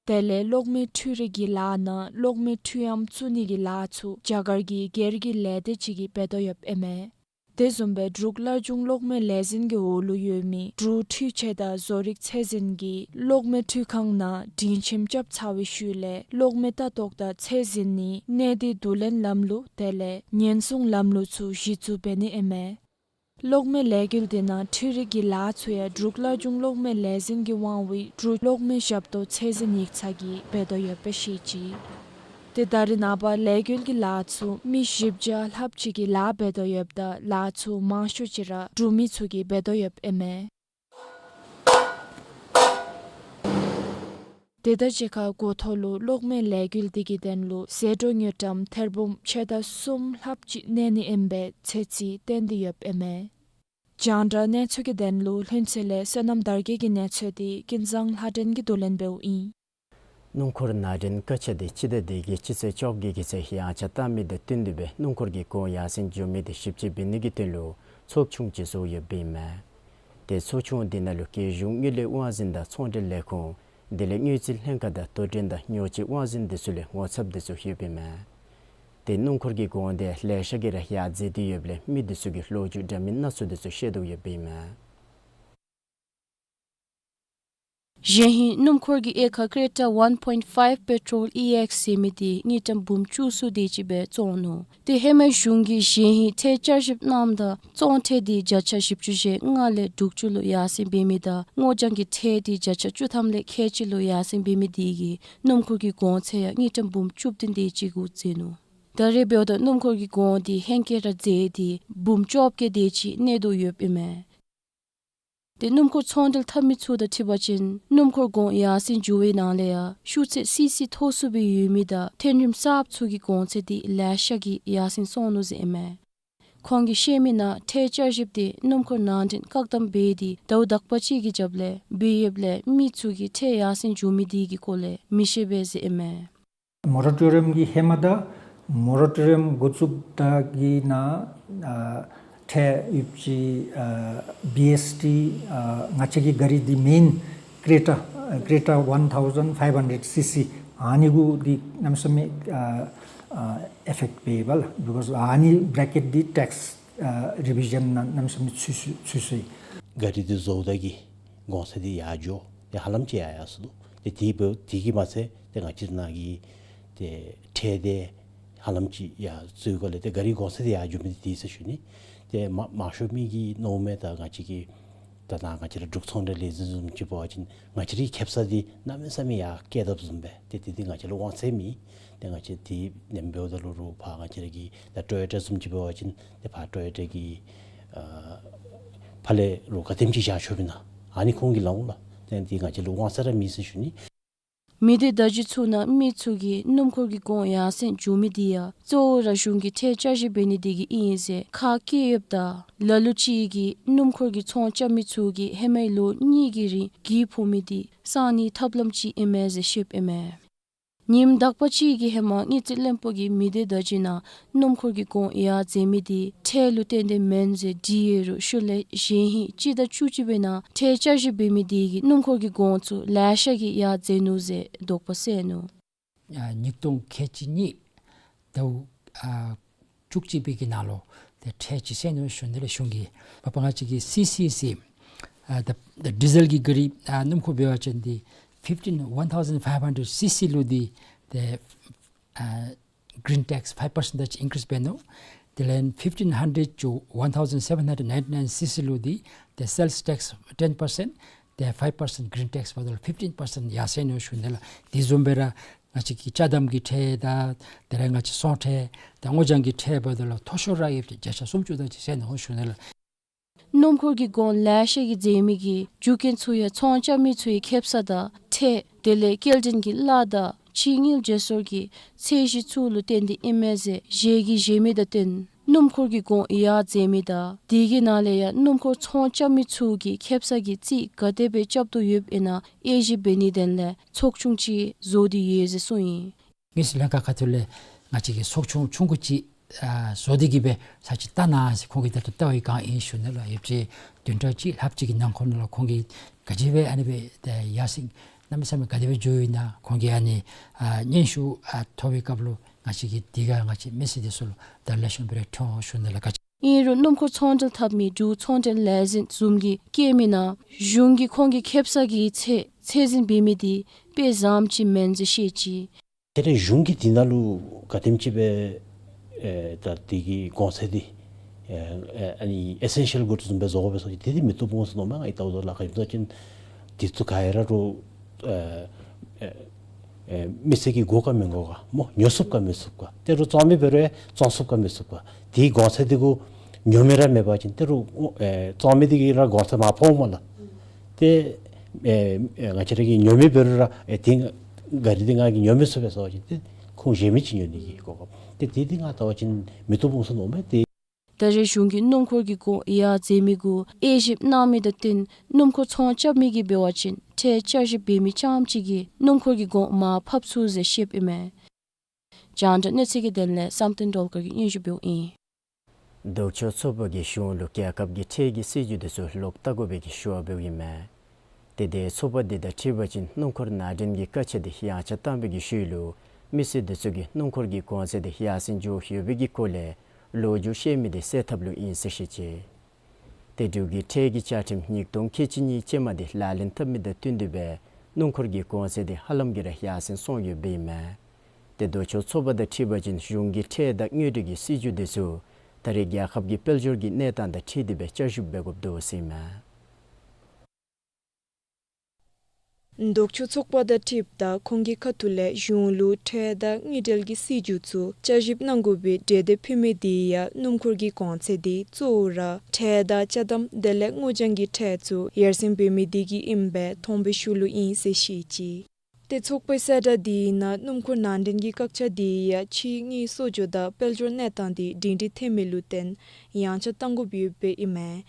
དེ་ལས་གློག་མེ་འཕྲུལ་རིག་གི་ལཱ་ནང་གློག་མེ་འཕྲུལ་ཨམ་བཙུགས་ནི་གི་ལཱ་ཚུ་རྒྱ་གར་གྱི་སྒེར་གྱི་ལས་སྡེ་ཅིག་གིས་འབད་དོ་ཡོདཔ་ཨིན་མས། དེ་བཟུམ་སྦེ་འབྲུག་སླར་འབྱུང་གློག་མེ་ལས་འཛིན་གྱི་འོག་ལུ་ཡོད་མི་འབྲུག་འཕྲུལ་ཆས་དང་བཟོ་རིག་ཚད་འཛིན་གྱིས་གློག་མེ་འཕྲུལ་ཁང་ནང་སྒྲིང་ཁྱིམ་རྐྱབ་ཚར་བའི་ཤུལ་ལས་གློག་མེ་ལྟ་རྟོག་དང་ཚད་འཛིན་ནི་གནས་སྡུད་བསྡུ་ལེན་ལམ་ལུགས་དེ་ལས་ཉེན་སྲུང་ལམ་ལུགས་ཚུ་གཞི་བཙུགས་འབད་ནི་ཨིན་མས། གློག་མེ་ལས་འགུལ་དེ་ནང་འཕྲུལ་རིག་གི་ལཱ་ཚུ་ཡང་འབྲུག་སླར་འབྱུང་གློག་མེ་ལས་འཛིན་གྱིས་དབང་བའི་འབྲུག་གློག་མེ་ཞབས་ཏོག་ཚད་འཛིན་ཡིག་ཚང་གིས་འབད་དོ་ཡོདཔ་སྦེ་བཤད་ཅི། དེ་ད་རེས་ནངས་པ་ལས་འགུལ་གྱི་ལཱ་ཚུ་མི་བཞི་བརྒྱ་ལྷགཔ་ཅིག་གིས་ལཱ་འབད་དོ་ཡོདཔ་ད་ལཱ་ཚུ་མང་ཤོས་ཅིག་ར་འབྲུག་མི་ཚུ་གིས་འབད་དོ་ཡོདཔ་ཨིན་མས། དེ་དང་གཅིག་ཁར་འགོ་ཐོག་ལུ་གློག་མེ་ལས་འགུལ་དེ་གི་དོན་ལུ་ཟད་འགྲོ་དངུལ་ཀྲམ་ཐེར་འབུམ་ཕྱེད་དང་གསུམ་ལྷགཔ་ཅིག་གནས་ནི་ཨིན་པའི་ཚོད་རྩིས་བཏོན་ཏེ་ཡོདཔ་ཨིན་མས། རྒྱང་བསྒྲགས་གནས་ཚུལ་གྱི་དོན་ལུ་ལྷུན་རྩེ་ལས་བསོད་ནམས་དར་རྒྱས་ཀྱི་གནས་ཚུལ་དེ་ཀུན་བཟང་ལྷ་སྒྲོན་གྱིས་བསྡུ་ལེན་འབདཝ་ཨིན། སྣུམ་འཁོར་ནང་འདྲེན་བཀག་ཆ་དེ་སྤྱི་ཟླ་འདི་གི་སྤྱི་ཚེས་བཅོ་བརྒྱད་ཀྱི་ཚེ་ཡངས་ཆག་བཏང་མི་དང་བསྟུན་ཏེ་སྦེ་སྣུམ་འཁོར་གྱི་གོང་ཡར་སེང་འགྱོ་མི་དེ་ཞིབ་དཔྱད་འབད་ནི་གི་དོན་ལུ་ཚོགས་ཆུང་ཅིག་བཟོ་ཡོདཔ་ཨིན་མས། དེ་ཚོགས་ཆུང་དེ་ནང་ལུ་རྒྱལ་གཞུང་དངུལ་ལས་དབང་འཛིན་དང་ཚོང་འབྲེལ་ལས་ཁུངས་དེ་ལས་དངུལ་རྩིས་ལྷན་ཁག་དང་དོ་འགྲན་དང་ཉོ་སྤྱོད་དབང་འཛིན་དེ་ཚུ་ལས་ངོ་ཚབ་དེ་ཚུ་ཡོདཔ་ཨིན་མས། དེ་སྣུམ་འཁོར་གྱི་གོང་དེ་ལེ་ཤ་གིས་ར་ཡར་འཛེགས་ཏེ་ཡོདཔ་ལས་མི་དེ་ཚུ་གིས་ལོ་རྒྱུས་འདྲ་མིན་སྣ་ཚོགས་དེ་ཚུ་བཤད་དོ་ཡོདཔ་ཨིན་མས། གཞེས་ཧིང་སྣུམ་འཁོར་གྱི་དབྱེ་ཁག་Creta one point five Petrol E X ཟེར་མི་དེ་དངུལ་ཀྲམ་འབུམ་བཅུ་གསུམ་དེ་ཅིག་སྦེ་བཙོང་ནུག། དེ་ཧེ་མའི་གཞུང་གིས་གཞེས་ཧིང་ཁྲལ་བསྐྱར་ཞིབ་གནངམ་ད་བཙོང་ཁྲལ་དེ་བརྒྱ་ཆ་བཞི་བཅུ་ཞེ་ལྔ་ལས་དྲུག་ཅུ་ལུ་ཡར་སེང་འབད་མི་དང་སྔོ་ལྗང་གི་ཁྲལ་དེ་བརྒྱ་ཆ་བཅུ་ཐམ་ལས་ཁལ་གཅིག་ལུ་ཡར་སེང་འབད་མི་དེ་གིས་སྣུམ་འཁོར་གྱི་གོང་ཚད་ཡང་དངུལ་ཀྲམ་འབུམ་བཅུ་བདུན་དེ་ཅིག་གུ་འཛེགས་ནུག། ད་རེས་འབདཝ་ད་སྣུམ་འཁོར་གྱི་གོང་དེ་ཧེང་སྐལ་ར་འཛེགས་ཏེ་འབུམ་བཅོ་བརྒྱད་དེ་ཅིག་གནས་དོ་ཡོདཔ་ཨིན་མས། དེ་སྣུམ་འཁོར་ཚོང་འབྲེལ་འཐབ་མི་ཚུ་དང་འཁྲིལ་བ་ཅིན་སྣུམ་འཁོར་གོང་ཡར་སེང་འགྱོ་བའི་ནང་ལས་ཡང་ཤུགས་ཚད་སི་སི་མཐོ་སུ་སྦེ་ཡོད་མི་དང་ཐོན་རིམ་གསརཔ་ཚུ་གི་གོང་ཚད་དེ་ལེ་ཤ་གིས་ཡར་སེང་སོང་ནུག་ཟེར་ཨིན་མས། ཁོང་གིས་བཤད་མི་ནང་ཁྲལ་བསྐྱར་ཞིབ་དེ་སྣུམ་འཁོར་ནང་འདྲེན་བཀག་དམ་འབད་དེ་ཟླཝ་དག་པ་ཅིག་གི་རྒྱབ་ལས་འབད་ཡོདཔ་ལས་མི་ཚུ་གིས་ཁྲལ་ཡར་སེང་འགྱོ་མི་དེ་གི་སྐོར་ལས་མི་ཤེས་པས་ཟེར་ཨིན་མས། མོ་ར་ཊོ་རི་ཡམ་གྱི་ཧེ་མ་དང་མོ་ར་ཊོ་རི་ཡམ་འགོ་བཙུགས་ད་གི་ནང་ཨ་ཁྲལ་ཡོདཔ་ཅིག་ཨ་བི་ཨེས་ཊི་ཨ་ང་བཅས་ཀྱི་ག་རི་འདི་མེན་ཀྲེ་ཊ་ཨ་ཀྲེ་ཊ་one thousand five hundred C C ཨ་ནི་གུ་འདི་གནམ་མེད་ས་མེད་ཨ་ཨ་ཨེ་ཕེཀཊ་འབད་བས་ལགས། བི་ཀོས་ཨ་ནི་བི་རེ་ཀེཊ་འདི་ཊེགསི་ཨ་རི་བི་ཞཱན་ནང་གནམ་མེད་ས་མེད་ཚུད་སོ་ཚུད་སོ་ཡི། ག་རི་འདི་བཟོཝ་ད་གི་གོང་ཚད་འདི་ཡར་འགྱོ། དེ་ཧ་ལམ་ཅིག་ཡར་ཡར་སོ་ནུག། དེ་དེ་འབདཝ་དེ་གིས་མ་ཚད་དེ་ང་བཅས་ནང་གི་དེ་ཁྲལ་དེ་ཧ་ལམ་ཅིག་ཡར་སོ་ཡི་སྐོར་ལས་དེ་ག་རི་གོང་ཚད་དེ་ཡར་འགྱོ་མི་དེ་དེ་ཟེར་ཞུ་ནི། དེ་མང་མང་ཤོས་མི་གིས་མནོཝ་མས། ད་ང་བཅས་ཀྱི་ ད་ད་ང་བཅས་ར་འབྲུག་ཚོང་འབྲེལ་ལས་འཛིན་བཟུམ་ཅིག་འབད་བ་ཅིན་ང་བཅས་རའི་ཁེ་སང་འདི་གནམ་མེད་ས་མེད་ཡར་བསྐྱལ་དཔ་བཟུམ་སྦེ་ཏེ་དེ་འདི་ང་བཅས་ལུ་དབང་ཚད་མེད། ཏེ་ང་བཅས་འདི་ནེམ་འབདཝ་ད་ལུ་རུང་ཕར་ང་བཅས་ར་གི་ད་ཊོ་ཡོ་ཊ་བཟུམ་ཅིག་འབད་བ་ཅིན་ཏེ་ཕར་ཊོ་ཡོ་ཊ་གི་ཨ་ཕར་ལས་རུང་ག་དེམ་ཅིག་བཞག་ཆོགཔ་ཨིན་ན་ཨ་ནི་ཁོང་གིས་ལང་འོང་ལགས། ཏེ་འདི་ང་བཅས་ལུ་དབང་ཚད་ར་མེད་ཟེར་ཞུ་ནི། མི་སྡེ་བརྡ་བརྒྱུད་ཚུ་ནང་མི་ཚུ་གིས་སྣུམ་འཁོར་གྱི་གོང་ཡར་སེང་འགྱོ་མི་འདི་ཡང་གཙོ་བོ་ར་གཞུང་གིས་ཁྲལ་བསྐྱར་ཞིབ་འབད་ནི་དེ་གིས་ཨིན་ཟེར་ཁ་བཀལ་ཡོདཔ་ད་ལ་ལུ་ཅིག་གིས་སྣུམ་འཁོར་གྱི་ཚོང་རྐྱབ་མི་ཚུ་གིས་ཧེ་མའི་ལོ་གཉིས་ཀྱི་རིང་གྱི་ཕོག་མི་འདི་གསང་ནིའི་ཐབས་ལམ་ཅིག་ཨིན་མས་ཟེར་བཤདཔ་ཨིན་མས། ཉིནམ་དག་པ་ཅིག་གི་ཧེ་མ་དངུལ་རྩིས་བློན་པོ་གིས་མི་སྡེ་བརྡ་བརྒྱུད་ནང་སྣུམ་འཁོར་གྱི་གོང་ཡར་འཛེགས་མི་འདི་ཁྲལ་ལུ་བརྟེན་ཏེ་མེན་ཟེར་དྲིས་ཡོད་རུང་ཤུལ་ལས་གཞེས་ཧིང་སྤྱི་ཟླ་བཅུ་གཅིག་པའི་ནང་ཁྲལ་བསྐྱར་ཞིབ་འབད་མི་དེ་གིས་སྣུམ་འཁོར་གྱི་གོང་ཚུ་ལེ་ཤ་གིས་ཡར་འཛེགས་ནུག་ཟེར་དོགས་པ་སེལ་ནུག། ཨ་ཉིས་སྟོང་ཁལ་གཅིག་གཉིས་ཟླཝ་ཨ་བཅུ་གཅིག་པའི་གི་ནང་ལུ་ཏེ་ཁྲལ་ཅིག་བསལ་ནུག་ཞུ་ནི་ལགས། གཞུང་གིས་པ་པ་ང་བཅས་ཀྱི་སི་སི་སི་ཨ་ད་ད་ཌི་ཟེལ་གྱི་ག་རི་ཨ་སྣུམ་འཁོར་འབད་བ་ཅིན་འདི་ཕིཕ་ཊིན་ཝན་ཐའུ་ཟེན་ཕའིབ་ཧན་ཌེཌ་སི་སི་ལུ་འདི་ཏེ་ཨ་གི་རིན་ཊེགསི་ཕའིབ་པར་སེནཊ་ཅིག་ཨིན་ཀི་རིསི་འབད་ནུག། དེ་ལས་ཕིཕ་ཊིན་ཧན་ཌེཌ་ཅུ་ཝན་ཐའུ་ཟེན་སེ་བེན་ཧན་ཌེཌ་ནའིན་ཊི་ནའིན་སི་སི་ལུ་འདི་ཏེ་སེལསི་ཊེགསི་ཊེན་པར་སེནཊ་ཏེ་ཕའིབ་པར་སེནཊ་གི་རིན་ཊེགསི་འབདཝ་ད་ལུ་ཕིཕ་ཊིན་པར་སེནཊ་ཡར་སེང་ནུག་ཞུ་ནི་ལགས། དེ་བཟུམ་སྦེ་ར་ང་བཅས་ཀྱི་ཅ་དམ་གྱི་ཁྲལ་དང་དེ་ལས་ང་བཅས་ཚོང་ཁྲལ་དང་སྔོ་ལྗང་གི་ཁྲལ་འབདཝ་ད་ལུ་མཐོ་ཤོས་ར་ཡོདཔ་ཅིག་བརྒྱ་ཆ་སུམ་ཅུ་དེ་ཅིག་བསལ་ནུག་ཞུ་ནི་ལགས། སྣུམ་འཁོར་གྱི་གོང་ལེ་ཤ་གིས་འཛེགས་མི་གི་རྒྱུ་རྐྱེན་ཚུ་ཡང་ཚོང་རྐྱབ་མི་ཚུ་གི་ཁེ་སང་དང་ཁྲལ་དེ་ལས་སྐྱེལ་འདྲེན་གྱི་གླ་དང་ཕྱི་དངུལ་བརྗེ་སོར་གྱི་ཚད་གཞི་ཚུ་ལུ་བརྟེན་ཏེ་ཨིན་མས་ཟེར་ཞལ་གྱིས་བཞེས་མི་དང་བསྟུན་སྣུམ་འཁོར་གྱི་གོང་ཡར་འཛེགས་མི་དང་དེ་གི་ནང་ལས་ཡང་སྣུམ་འཁོར་ཚོང་རྐྱབ་མི་ཚུ་གིས་ཁེ་སང་གི་རྩིས་ག་དེ་སྦེ་རྐྱབ་དོ་ཡོདཔ་ཨིན་ན་དབྱེ་ཞིབ་འབད་ནིའི་དོན་ལས་ཚོགས་ཆུང་ཅིག་བཟོ་སྟེ་ཡོད་ཟེར་གསུངས་ཡི། དངུལ་རྩིས་ལྷན་ཁག་ཁ་ཐུག་ལས་ང་བཅས་ཀྱིས་ཚོགས་ཆུང་ཆུང་ཀུ་ཅིག་ཨ་བཟོ་སྟེ་གི་སྦེ་ཚར་ཅིག་བལྟ་གནང་ཟེར་ཁོང་གིས་ད་ལྟོ་བལྟ་བའི་བསྒང་ཨིན་ཞུ་ནི་ལགས། ཡོད་ཚད་བདུན་ཕྲག་གཅིག་ལྷགཔ་ཅིག་གི་ནང་འཁོད་ནང་ལུ་ཁོང་གིས་ག་ཅི་སྦེ་ཨ་ནི་སྦེ་ཏེ་ཡར་སེང་གནམ་མེད་ས་མེད་ག་དེ་སྦེ་འགྱོ་ཡི་ན་ཁོང་གིས་ཨ་ནི་ཨ་སྙན་ཞུ་ཨ་ཐོབ་པའི་སྐབས་ལུ་ང་བཅས་ཀྱིས་དེ་ག་ང་བཅས་མི་སེར་འདི་ཚུ་ལུ་ད་ལེགས་ཤོམ་སྦེ་ར་ཐོན་འོང་ཞུ་ནི་ལགས། ག་ཅི་ཨིན་རུང་སྣུམ་འཁོར་ཚོང་འབྲེལ་འཐབ་མི་འབྲུག་ཚོང་འབྲེལ་ལས་འཛིན་བཟུམ་གྱིས་བཀོད་མི་ནང་གཞུང་གིས་ཁོང་གི་ཁེ་སང་གི་ཚད་ཚད་འཛིན་འབད་མི་འདི་དཔེ་བཟངམ་ཅིག་མེན་ཟེར་བཤད་ཅི། ཏེ་ར་གཞུང་གིས་འདི་ནང་ལུ་ག་དེམ་ཅིག་སྦེ་ཨེ་ད་འདི་གི་གོང་ཚད་འདི་ཨེ་ཨེ་ཨ་ནི་ཨི་སེན་ཤལ་གུཌསི་བཟུམ་སྦེ་བཟོ་དགོ་པས་ཟེར་ཏེ་འདི་མི་བཏུབ་འོང་ཟེར་མནོཝ་མས། ང་གིས་བལྟཝ་ད་ལགས། ག་ཅི་སྨོ་ཟེར་བ་ཅིན་འདི་ཚུ་ག་ར་རུང་ཨེ་ཨེ་ཨེ་མི་སེར་གྱིས་དགོ་ག་མི་དགོ་ག་སྨོ། ཉོ་ཚུགས་ག་མི་ཚུགས་ག། ཏེ་རུང་བཙོང་མི་འབད་རུང་བཙོང་ཚུགས་ག་མི་ཚུགས་ག། དེའི་གོང་ཚད་འདི་གུ་ཉོ་མི་ར་མེད་པ་ཅིན་ཏེ་རུང་ཨེ་བཙོང་མི་འདི་གིས་ར་གོང་ཚད་མར་ཕབ་འོངམ་ལགས། ཏེ་ཨེ་ཨེ་ང་བཅས་ར་གི་ཉོ་མི་འབད་རུང་ར་ཨེ་དེ་ག་རི་འདི་ང་གིས་ཉོ་མི་ཚུགས་པས་ཟེར་བ་ཅིན་ཏེ་ཁོང་གཞན་མི་ཅིག་ཉོ་ནི་གི་གོ་སྐབས། ཏེ་དེ་འདི་ང་བལྟ་བ་ཅིན་མི་བཏུབ་འོང་ཟེར་མནོཝ་མས། ཏེ་ད་རེས་གཞུང་གིས་སྣུམ་འཁོར་གྱི་གོང་ཡར་འཛེགས་མི་གུ་དབྱེ་ཞིབ་གནང་མི་དང་བསྟུན་སྣུམ་འཁོར་ཚོང་རྐྱབ་མི་གིས་འབད་བ་ཅིན་ཁྲལ་བསྐྱར་ཞིབ་འབད་མི་རྐྱངམ་ཅིག་གིས་སྣུམ་འཁོར་གྱི་གོང་མར་ཕབ་ཚུགས་ཟེར་བཤདཔ་ཨིན་མས། རྒྱང་བསྒྲགས་གནས་ཚུལ་གྱི་དོན་ལས་བསམ་གཏན་སྒྲོལ་དཀར་གྱིས་སྙན་ཞུ་འབདཝ་ཨིན། ལྡོག་ཕྱོགས་ཚོགས་པ་གིས་གཞུང་ལུ་རྒྱལ་ཁབ་ཀྱི་ཁྲལ་གྱི་སྲིད་བྱུས་འདི་ཚུ་ལོག་བལྟ་དགོ་པའི་གི་ཞུ་བ་འབདཝ་ཨིན་མས། ཏེ་དེ་ཚོགས་པ་འདི་དང་འཁྲིལ་བ་ཅིན་སྣུམ་འཁོར་ནང་འདྲེན་གྱི་ཀ་ཆ་འདི་ཡངས་ཆག་བཏང་བའི་གི་ཤུལ་ལུ་མི་སེར་འདི་ཚུ་གིས་སྣུམ་འཁོར་གྱི་གོང་ཚད་འདི་ཡར་སེང་འགྱོ་ཡོད་པའི་གི་སྐོར་ལས་ལོ་རྒྱུས་བཤད་མི་འདི་སེལ་ཐབས་ལུ་ཨིན་ཟེར་བཤད་ཅི། ཏེ་འབྲུག་གི་ཁྲལ་གྱི་བཅའ་ཁྲིམས་ཉིས་སྟོང་ཁལ་གཅིག་གཉིས་ཅན་མ་འདི་ལག་ལེན་འཐབ་མི་དང་བསྟུན་ཏེ་སྦེ་སྣུམ་འཁོར་གྱི་གོང་ཚད་འདི་ཧ་ལམ་གྱིས་ར་ཡར་སེང་སོང་ཡོདཔ་ཨིན་མས། ཏེ་ལྡོག་ཕྱོགས་ཚོགས་པ་དང་འཁྲིལ་བ་ཅིན་གཞུང་གི་ཁྲལ་དང་དངུལ་འབྲེལ་གྱི་སྲིད་བྱུས་འདི་ཚུ་ད་རེས་རྒྱལ་ཁབ་ཀྱི་དཔལ་འབྱོར་གྱི་གནས་སྟངས་དང་འཁྲིལ་ཏེ་སྦེ་བསྐྱར་ཞིབ་འབད་དགོཔ་འདུག་ཟེར་ཨིན་མས། ལྡོག་ཕྱོགས་ཚོགས་པ་དང་འཁྲིལཝ་ད་ཁོང་གི་ཁ་ཐུག་ལས་གཞུང་ལུ་ཁྲལ་དང་དངུལ་འབྲེལ་གྱི་སྲིད་བྱུས་ཚུ་བསྐྱར་ཞིབ་གནང་དགོ་པའི་གྲོས་འདེབས་ཕུལ་མི་འདི་ཡང་སྣུམ་འཁོར་གྱི་གོང་ཚད་འདི་གཙོ་བོ་ར་ཁྲལ་དང་ཅ་དམ་དེ་ལས་སྔོ་ལྗང་གི་ཁྲལ་ཚུ་ཡར་སེང་འབད་མི་འདི་གིས་ཨིནམ་སྦེ་མཐོང་བའི་ཤུལ་ལུ་ཨིན་ཟེར་བཤད་ཅི། ཏེ་ཚོགས་པའི་གསལ་བསྒྲགས་འདི་ནང་སྣུམ་འཁོར་ནང་འདྲེན་གྱི་བཀག་ཆ་འདི་ཡང་ཕྱིའི་དངུལ་གསོག་འཇོག་དང་དཔལ་འབྱོར་གནས་སྟངས་འདི་སྒྲིང་སྒྲི་ཐོན་མི་ལུ་བརྟེན་ཡངས་ཆག་གཏང་དགོཔ་ཡོདཔ་ཨིན་མས།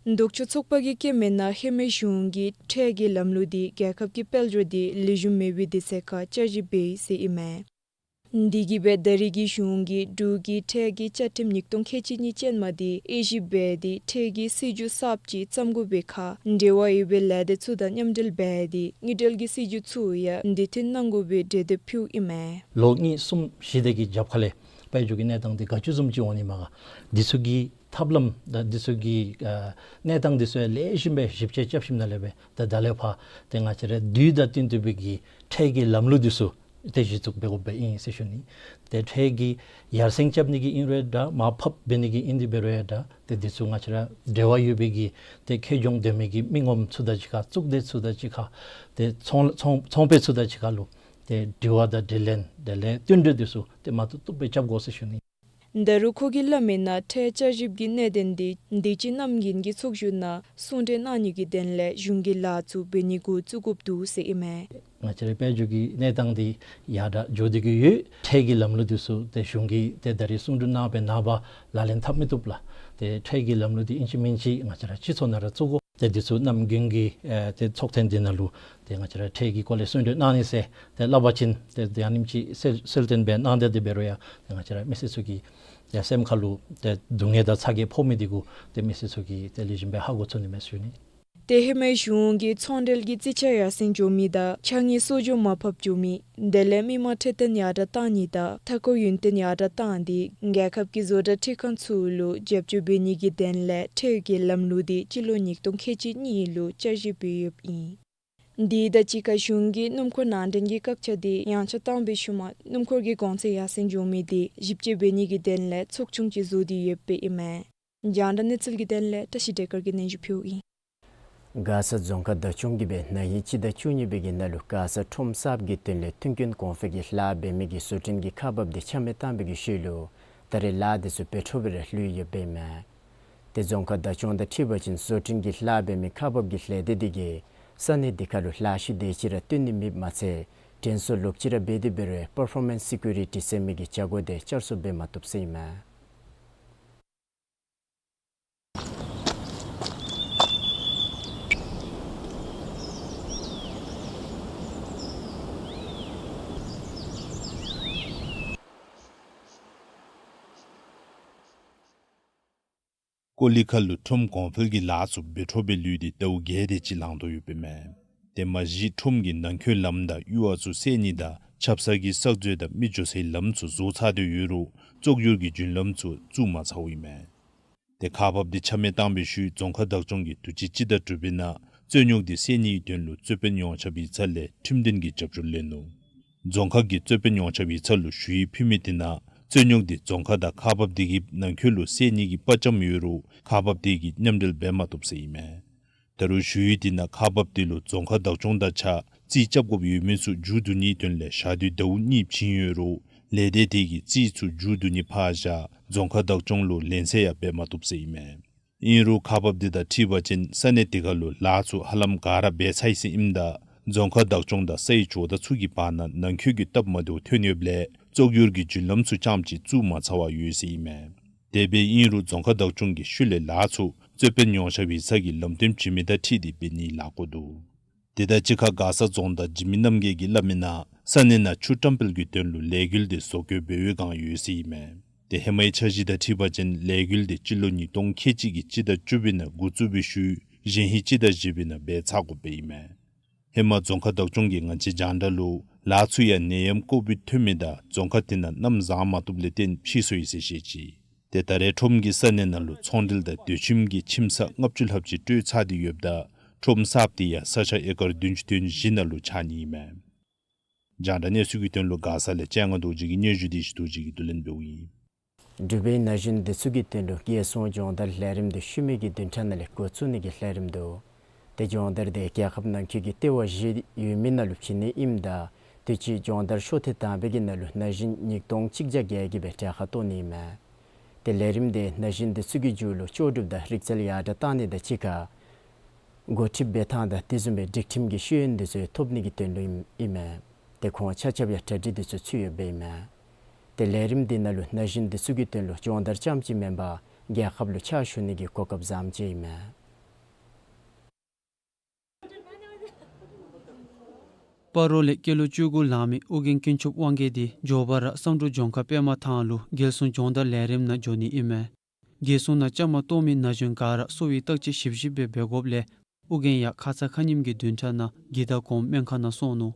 ལྡོག་ཕྱོགས་ཚོགས་པ་གིས་བཀོད་མི་ནང་ཧེ་མའི་གཞུང་གི་ཁྲལ་གྱི་ལམ་ལུགས་འདི་རྒྱལ་ཁབ་ཀྱི་དཔལ་འབྱོར་འདི་ལེགས་ཤོམ་མེད་པའི་དུས་ཚོད་ཁར་བསྐྱར་ཞིབ་འབད་ཡི་ཟེར་ཨིན་མས། འདི་གིས་སྦེ་ད་རེས་ཀྱི་གཞུང་གིས་འབྲུག་གི་ཁྲལ་གྱི་བཅའ་ཁྲིམས་ཉིས་སྟོང་ཁལ་གཅིག་གཉིས་ཅན་མ་འདི་དབྱེ་ཞིབ་འབད་དེ་ཁྲལ་གྱི་སྲིད་བྱུས་གསརཔ་ཅིག་བརྩམ་དགོ་པའི་ཁར་འབྲེལ་བ་ཡོད་པའི་ལས་སྡེ་ཚུ་དང་མཉམ་འབྲེལ་འབད་དེ་དངུལ་འབྲེལ་གྱི་སྲིད་བྱུས་ཚུ་ཡང་འབྲེལ་མཐུད་གནང་དགོ་པའི་གྲོས་འདེབས་ཕུལཝ་ཨིན་མས། ལོ་གཉིས་གསུམ་བཞི་དེ་གི་རྒྱབ་ཁ་ལས་དཔལ་འབྱོར་གྱི་གནས་སྟངས་འདི་ག་ཅི་བཟུམ་ཅིག་འོང་ནི་མས་ག། འདི་ཚུ་གི་ཐབས་ལམ་དང་འདི་ཚུ་གི་ཨ་གནས་སྟངས་འདི་ཚུ་ཡང་ལེགས་ཤོམ་སྦེ་ཞིབ་དཔྱད་རྐྱབ་ཞིནམ་ལས་སྦེ་ད་ད་ལས་ཕར་ཏེ་ང་བཅས་ར་དུས་དང་བསྟུན་ཏེ་སྦེ་གི་ཁྲལ་གྱི་ལམ་ལུགས་འདི་ཚུ་ ཏེ་གཞི་བཙུགས་འབད་དགོཔ་ཨིན་ཟེར་ཞུ་ནི། ཏེ་ཁྲལ་གྱི་ཡར་སེང་རྐྱབ་ནི་གི་ཨིན་རུང་ཡང་འདྲ་མར་ཕབ་འབད་ནི་གི་ཨིན་དེ་འབད་རུང་ཡང་འདྲ་ཏེ་འདི་ཚུ་ང་བཅས་ར་འབྲེལ་བ་ཡོད་པའི་གི་ཏེ་ཁེ་གྱོང་འདོད་མི་གི་མི་ངོམ་ཚུ་དང་གཅིག་ཁར་གཙུག་སྡེ་ཚུ་དང་གཅིག་ཁར་ཏེ་ཚོང་ཚོང་ཚོང་པ་ཚུ་དང་གཅིག་ཁར་ལུ་ཏེ་དྲི་བ་དང་དྲིས་ལན་དེ་ལས་བསྟུན་གྲོས་འདི་ཚུ་ཏེ་མ་བཏུབ་བཏུབ་སྦེ་རྐྱབ་དགོ་ཟེར་ཞུ་ནི། ད་རུང་ཁོ་གིས་སླབ་མི་ནང་ཁྲལ་བསྐྱར་ཞིབ་ཀྱི་གནད་དོན་འདི་དུས་ཅི་གནམ་དགུན་གྱི་ཚོགས་བཞུགས་ནང་གསུང་གྲོས་གནང་ནི་གི་དོན་ལས་གཞུང་གིས་ལཱ་ཚུ་འབད་ནི་འགོ་བཙུགས་དགོཔ་འདུག་ཟེར་ཨིན་མས། ང་བཅས་རའི་དཔལ་འབྱོར་གྱི་གནས་སྟངས་འདི་ཡར་དྲག་འགྱོ་སྟེ་གི་ཡོད། ཁྲལ་གྱི་ལམ་ལུགས་འདི་ཚུ་ཏེ་གཞུང་གིས་ཏེ་ད་རིས་གསུང་གྲོས་གནང་བའི་ནངས་པ་ལག་ལེན་འཐབ་མི་བཏུབ་ལགས། ཏེ་ཁྲལ་གྱི་ལམ་ལུགས་འདི་ཨིན་ཅི་མིན་ཅི་ང་བཅས་ར་སྤྱི་ཚོགས་ནང་ར་བཙུགས་དགོ། ཏེ་འདི་ཚུ་གནམ་དགུན་གྱི་ཨེ་ཏེ་ཚོགས་ཐེངས་འདི་ནང་ལུ་ཏེ་ང་བཅས་ར་ཁྲལ་གྱི་སྐོར་ལས་གསུང་གྲོས་གནང་ནི་ཟེར་ཏེ་སླབ་པ་ཅིན་ཏེ་ཡང་ཉིནམ་ཅིག་གསལ་གསལ་སྟོན་སྦེ་གནང་སྟེ་འདི་འབད་རུང་ཡང་ཏེ་ང་བཅས་ར་མི་སེར་ཚུ་གི་ཡང་སེམས་ཁར་ལུ་ཏེ་སྡུག་བསྔལ་དང་ཚ་གྱང་ཕོག་མི་འདི་གུ་ཏེ་མི་སེར་ཚུ་གིས་ཏེ་ལེགས་ཤོམ་སྦེ་ཧ་གོ་ཚུགས་ནི་མས་ཟེར་ཞུ་ནི། ཏེ་ཧེ་མའི་གཞུང་གིས་ཚོང་འབྲེལ་གྱི་རྩིས་ཆད་ཡར་སེང་འགྱོ་མི་དང་ཕྱགས་སྙིགས་གསོག་འཇོག་མར་ཕབ་འགྱོ་མི་དེ་ལས་མི་མང་འཕྲོད་བསྟེན་ཡར་དྲག་གཏང་ནི་དང་མཐའ་འཁོར་ཡུན་བརྟན་ཡར་དྲག་གཏང་སྟེ་རྒྱལ་ཁབ་ཀྱི་བཟོ་གྲྭ་ཁྲིད་ཁང་ཚུ་ལུ་རྒྱབ་སྐྱོར་འབད་ནི་གི་དོན་ལས་ཁྲལ་གྱི་ལམ་ལུགས་འདི་སྤྱི་ལོ་ཉིས་སྟོང་ཁལ་གཅིག་གཉིས་ལུ་བསྐྱར་ཞིབ་འབད་ཡོདཔ་ཨིན། དེ་དང་གཅིག་ཁར་གཞུང་གིས་སྣུམ་འཁོར་ནང་འདྲེན་གྱི་བཀག་ཆ་འདི་ཡངས་ཆག་བཏང་བའི་ཤུལ་མ་སྣུམ་འཁོར་གྱི་གོང་ཚད་ཡར་སེང་འགྱོ་མི་འདི་ཞིབ་དཔྱད་འབད་ནི་གི་དོན་ལས་ཚོགས་ཆུང་ཅིག་བཟོ་སྟེ་ཡོདཔ་ཨིན་མས། རྒྱང་བསྒྲགས་གནས་ཚུལ་གྱི་དོན་ལས་བཀྲ་ཤིས་བདེ་དཀར་གྱིས་སྙན་ཞུ་ཕུལཝ་ཨིན། མགར་ས་རྫོང་ཁག་བདག་སྐྱོང་གིས་སྦེ་ན་ཧིང་སྤྱི་ཟླ་བཅུ་གཉིས་པའི་གི་ནང་ལུ་མགར་ས་ཁྲོམ་གསརཔ་གི་དོན་ལས་མཐུན་རྐྱེན་གོང་འཕེལ་གྱི་ལཱ་འབད་མི་གི་བཟོ་སྐྲུན་གྱི་ཁག་འབགཔ་འདི་ཆ་མེད་བཏང་བའི་གི་ཤུལ་ལུ་ད་རེས་ལཱ་འདི་ཚུ་འབད་འཕྲོ་སྦེ་ར་ལུས་ཡོདཔ་ཨིན་མས། ཏེ་རྫོང་ཁག་བདག་སྐྱོང་དང་འཁྲིལ་བ་ཅིན་བཟོ་སྐྲུན་གྱི་ལཱ་འབད་མི་ཁག་འབགཔ་གི་ལས་སྡེ་འདི་གིས་ས་གནས་འདི་ཁར་ལུ་ལཱ་གཞི་དེ་ཅིག་ར་བཏོན་ནི་མེདཔ་མ་ཚད་དྲན་གསོ་ལོག་ཅི་ར་འབད་དེ་འབད་རུང་པར་ཕོར་མེནསི་སི་ཀུ་རི་ཊི་ཟེར་མི་གི་བྱ་སྒོ་དེ་བསྐྱར་གསོ་འབད་མ་བཏུབ་ཟེར་ཨིན་མས། ཀོ་ལི་ཁ་ལུ་ཁྲོམ་གོང་འཕེལ་གྱི་ལཱ་ཚུ་འབད་འཕྲོ་སྦེ་ལུས་ཏེ་ཟླཝ་བརྒྱད་དེ་ཅིག་ལང་དོ་ཡོདཔ་ཨིན་མས། ཏེ་མ་གཞི་ཁྲོམ་གྱི་ནང་འཁོད་ལམ་དང་ཡུར་བ་ཚུ་བསལ་ནི་དང་ཆབ་གསང་གི་གསར་བཟོ་དང་མི་འགྱོ་སའི་ལམ་ཚུ་བཟོ་ཚར་ཏེ་ཡོད་རུང་བཙོག་གྱུར་གྱི་རྒྱུན་ལམ་ཚུ་བཙུགས་མ་ཚརཝ་ཨིན་མས། ཏེ་ཁག་འབགཔ་འདི་ཆ་མེད་བཏང་བའི་ཤུལ་རྫོང་ཁག་བདག་སྐྱོང་གིས་དུས་ཅི་སྤྱི་ཟླ་དྲུག་པའི་ནང་རྩོད་རྙོགས་འདི་སེལ་ནིའི་དོན་ལུ་རྩོད་དཔོན་ཡོངས་ཁྱབ་ཡིག་ཚང་ལས་ཁྲིམས་དོན་གྱི་རྒྱབ་སྐྱོར་ལེན་ནུག། རྫོང་ཁག་གི་རྩོད་དཔོན་ཡོངས་ཁྱབ་ཡིག་ཚང་ལུ་ཞུ་ཡིག་ཕུལ་མི་དེ་ནང་རྩོད་རྙོགས་འདི་རྫོང་ཁག་དང་ཁག་འབགཔ་དེ་གི་ནང་འཁོད་ལུ་སེལ་ནི་གི་དཔའ་བཅམ་ཡོད་རུང་ཁག་འབགཔ་དེ་གིས་མཉམ་འབྲེལ་འབད་མ་བཏུབ་ཟེར་ཨིན་མས། ད་རུང་ཞུ་ཡིག་དེ་ནང་ཁག་འབགཔ་དེ་ལུ་རྫོང་ཁག་བདག་སྐྱོང་དང་གཅིག་ཁར་རྩིས་རྐྱབ་དགོཔ་ཡོད་མི་ཚུ་མཇུག་བསྡུ་ནིའི་དོན་ལས་ཞག་དུས་ཟླཝ་གཉིས་བྱིན་ཡོད་རུང་ལས་སྡེ་དེ་གིས་རྩིས་ཚུ་མཇུག་བསྡུ་ནི་ཕར་བཞག་རྫོང་ཁག་བདག་སྐྱོང་ལུ་ལན་གསལ་ཡང་འབད་མ་བཏུབ་ཟེར་ཨིན་མས། ཨིན་རུང་ཁག་འབགཔ་དེ་དང་འཁྲིལ་བ་ཅིན་ས་གནས་དེ་ཁར་ལུ་ལཱ་ཚུ་ཧ་ལམ་ག་ར་འབད་ཚར་ཡི་ཟེར་ཨིནམ་ད་རྫོང་ཁག་བདག་སྐྱོང་དང་སའི་ཇོ་བདག་ཚུ་གི་བར་ན་ནང་འཁོད་ཀྱི་སྟབས་མ་བདེཝ་ཐོན་ཡོདཔ་ལས་བཙོག་གྱུར་གྱི་རྒྱུན་ལམ་ཚུ་རྐྱངམ་གཅིག་བཙུགས་མ་ཚར་བར་ཡོད་ཟེར་ཨིན་མས། དེ་སྦེ་ཨིན་རུང་རྫོང་ཁག་བདག་སྐྱོང་གིས་ཤུལ་ལས་ལཱ་ཚུ་རྩོད་དཔོན་ཡོངས་ཁྱབ་ཡིག་ཚང་གི་ལམ་སྟོན་བྱིན་མི་དང་འཁྲིལ་ཏེ་འབད་ནིའི་ལཱ་བཀོད་འདུག། དེ་དང་གཅིག་ཁར་མགར་ས་རྫོང་བདག་འཇིགས་མེད་རྣམ་རྒྱལ་གྱིས་སླབ་མི་ནང་ས་གནས་ནང་ཆུ་བཀྲམ་སྤེལ་གྱི་དོན་ལུ་ལས་འགུལ་དེ་བཟོ་བཀོད་འབད་བའི་བསྒང་ཡོད་ཟེར་ཨིན་མས། ཏེ་ཧེ་མའི་འཆར་གཞི་དང་འཁྲིལ་བ་ཅིན་ལས་འགུལ་དེ་སྤྱི་ལོ་ཉིས་སྟོང་ཁལ་གཅིག་གི་སྤྱི་ཟླ་བཅུ་པའི་ནང་འགོ་བཙུགས་པའི་ཤུལ་གཞེས་ཧིང་སྤྱི་ཟླ་བཞི་པའི་ནང་འབད་ཚར་དགོཔ་ཨིན་མས། ཧེ་མ་རྫོང་ཁག་བདག་སྐྱོང་གིས་ང་བཅས་རྒྱང་བསྒྲགས་ལུ་ལཱ་ཚུ་ཡང་ནད་ཡམས་ཀོ་བིཌ་ཐོན་མི་དང་རྫོང་ཁག་དེ་ནང་གནམ་བཟང་མ་བཏུབ་ལས་བརྟེན་ཕྱིས་སོ་ཡི་ཟེར་བཤད་ཅི། ཏེ་ད་རེས་ཁྲོམ་གྱི་ས་གནས་ནང་ལུ་ཚོང་འབྲེལ་དང་སྡོད་ཁྱིམ་གྱི་ཁྱིམ་ས་ལྔ་བཅུ་ལྷགཔ་ཅིག་སྤྲོད་ཚར་ཏེ་ཡོདཔ་ད་ཁྲོམ་གསརཔ་དེ་ཡང་ས་ཆ་ཨེ་ཀར་བདུན་ཅུ་དོན་བཞི་ནང་ལུ་ཆགས་ནི་ཨིན་མས། རྒྱང་བསྒྲགས་གནས་ཚུལ་གྱི་དོན་ལུ་མགར་ས་ལས་སྤྱན་སྔ་རྡོ་རྗེ་གི་སྙན་ཞུ་དེ་ཞུ་དོ་ཅིག་གིས་བསྡུ་ལེན་འབདཝ་ཨིན། འབྲུག་པའི་ན་གཞོན་འདི་ཚུ་གི་དོན་ལུ་རྒྱལ་སྲུང་སྦྱོང་བརྡར་ལས་རིམ་འདི་ཤུལ་མའི་གི་བདུན་ཕྲག་ནང་ལས་འགོ་བཙུགས་ནི་གི་ལས་རིམ་འདུག། ཏེ་སྦྱོང་བརྡར་དེ་རྒྱལ་ཁབ་ནང་འཁོད་ཀྱི་ལྟེ་བ་བཞི་ཡོད་མི་ནང་ལུ་བྱིན་ནི་ཨིནམ་ད་དུས་ཅི་སྦྱོང་བརྡར་ཤོ་ཐེངས་དང་པའི་གི་ནང་ལུ་ན་གཞོན་ཉིས་སྟོང་གཅིག་བརྒྱ་བརྒྱད་ཀྱིས་སྦེ་གྲལ་ཁར་གཏོགས་ནི་ཨིན་མས། ཏེ་ལས་རིམ་དེ་ན་གཞོན་འདི་ཚུ་གི་རྒྱུད་ལུ་ལྕོགས་གྲུབ་དང་རིག་རྩལ་ཡར་དྲག་གཏང་ནི་དང་གཅིག་ཁར་འགོ་ཁྲིདཔ་འབད་ཐངས་དང་དེ་བཟུམ་སྦེ་སྒྲིག་ཁྲིམས་ཀྱི་ཤེས་ཡོན་འདི་ཚུ་ཐོབ་ནི་གི་དོན་ལུ་ཨིན་ཨིན་མས། ཏེ་ཁོང་ཆ་ཁྱབ་ཡང་གྲ་སྒྲིག་འདི་ཚུ་ཚུད་ཡོདཔ་ཨིན་མས། ཏེ་ལས་རིམ་འདི་ནང་ལུ་ན་གཞོན་འདི་ཚུ་གི་དོན་ལུ་སྦྱོང་བརྡར་རྐྱངམ་གཅིག་མེན་པར་རྒྱལ་ཁབ་ལུ་ཕྱག་ཞུ་ནི་གི་གོ་སྐབས་བཟངམ་ཅིག་ཨིན་མས། སྤ་རོ་ལས་སྐྱེས་ལོ་བཅུ་དགུ་ལང་མི་ཨོ་རྒྱན་དཀོན་མཆོག་དབང་རྒྱལ་འདི་མགྱོགས་པ་ར་བསམ་འགྲུབ་ལྗོངས་མཁར་པདྨ་ཐང་ལུ་རྒྱལ་སྲུང་སྦྱོང་བརྡར་ལས་རིམ་ནང་འགྱོ་ནི་ཨིན་མས། རྒྱལ་སྲུང་ནང་བཅའ་མར་གཏོགས་མི་ན་གཞོན་ག་ར་གསོ་བའི་བརྟག་དཔྱད་ཞིབ་ཞིབ་སྦེ་འབད་དགོཔ་ལས་ཨོ་རྒྱན་ཡང་ཁ་ཙ་ཁ་ཉིནམ་གྱི་བདུན་ཕྲག་ནང་གི་ད་གོང་སྨན་ཁང་ནང་སོང་ནུག།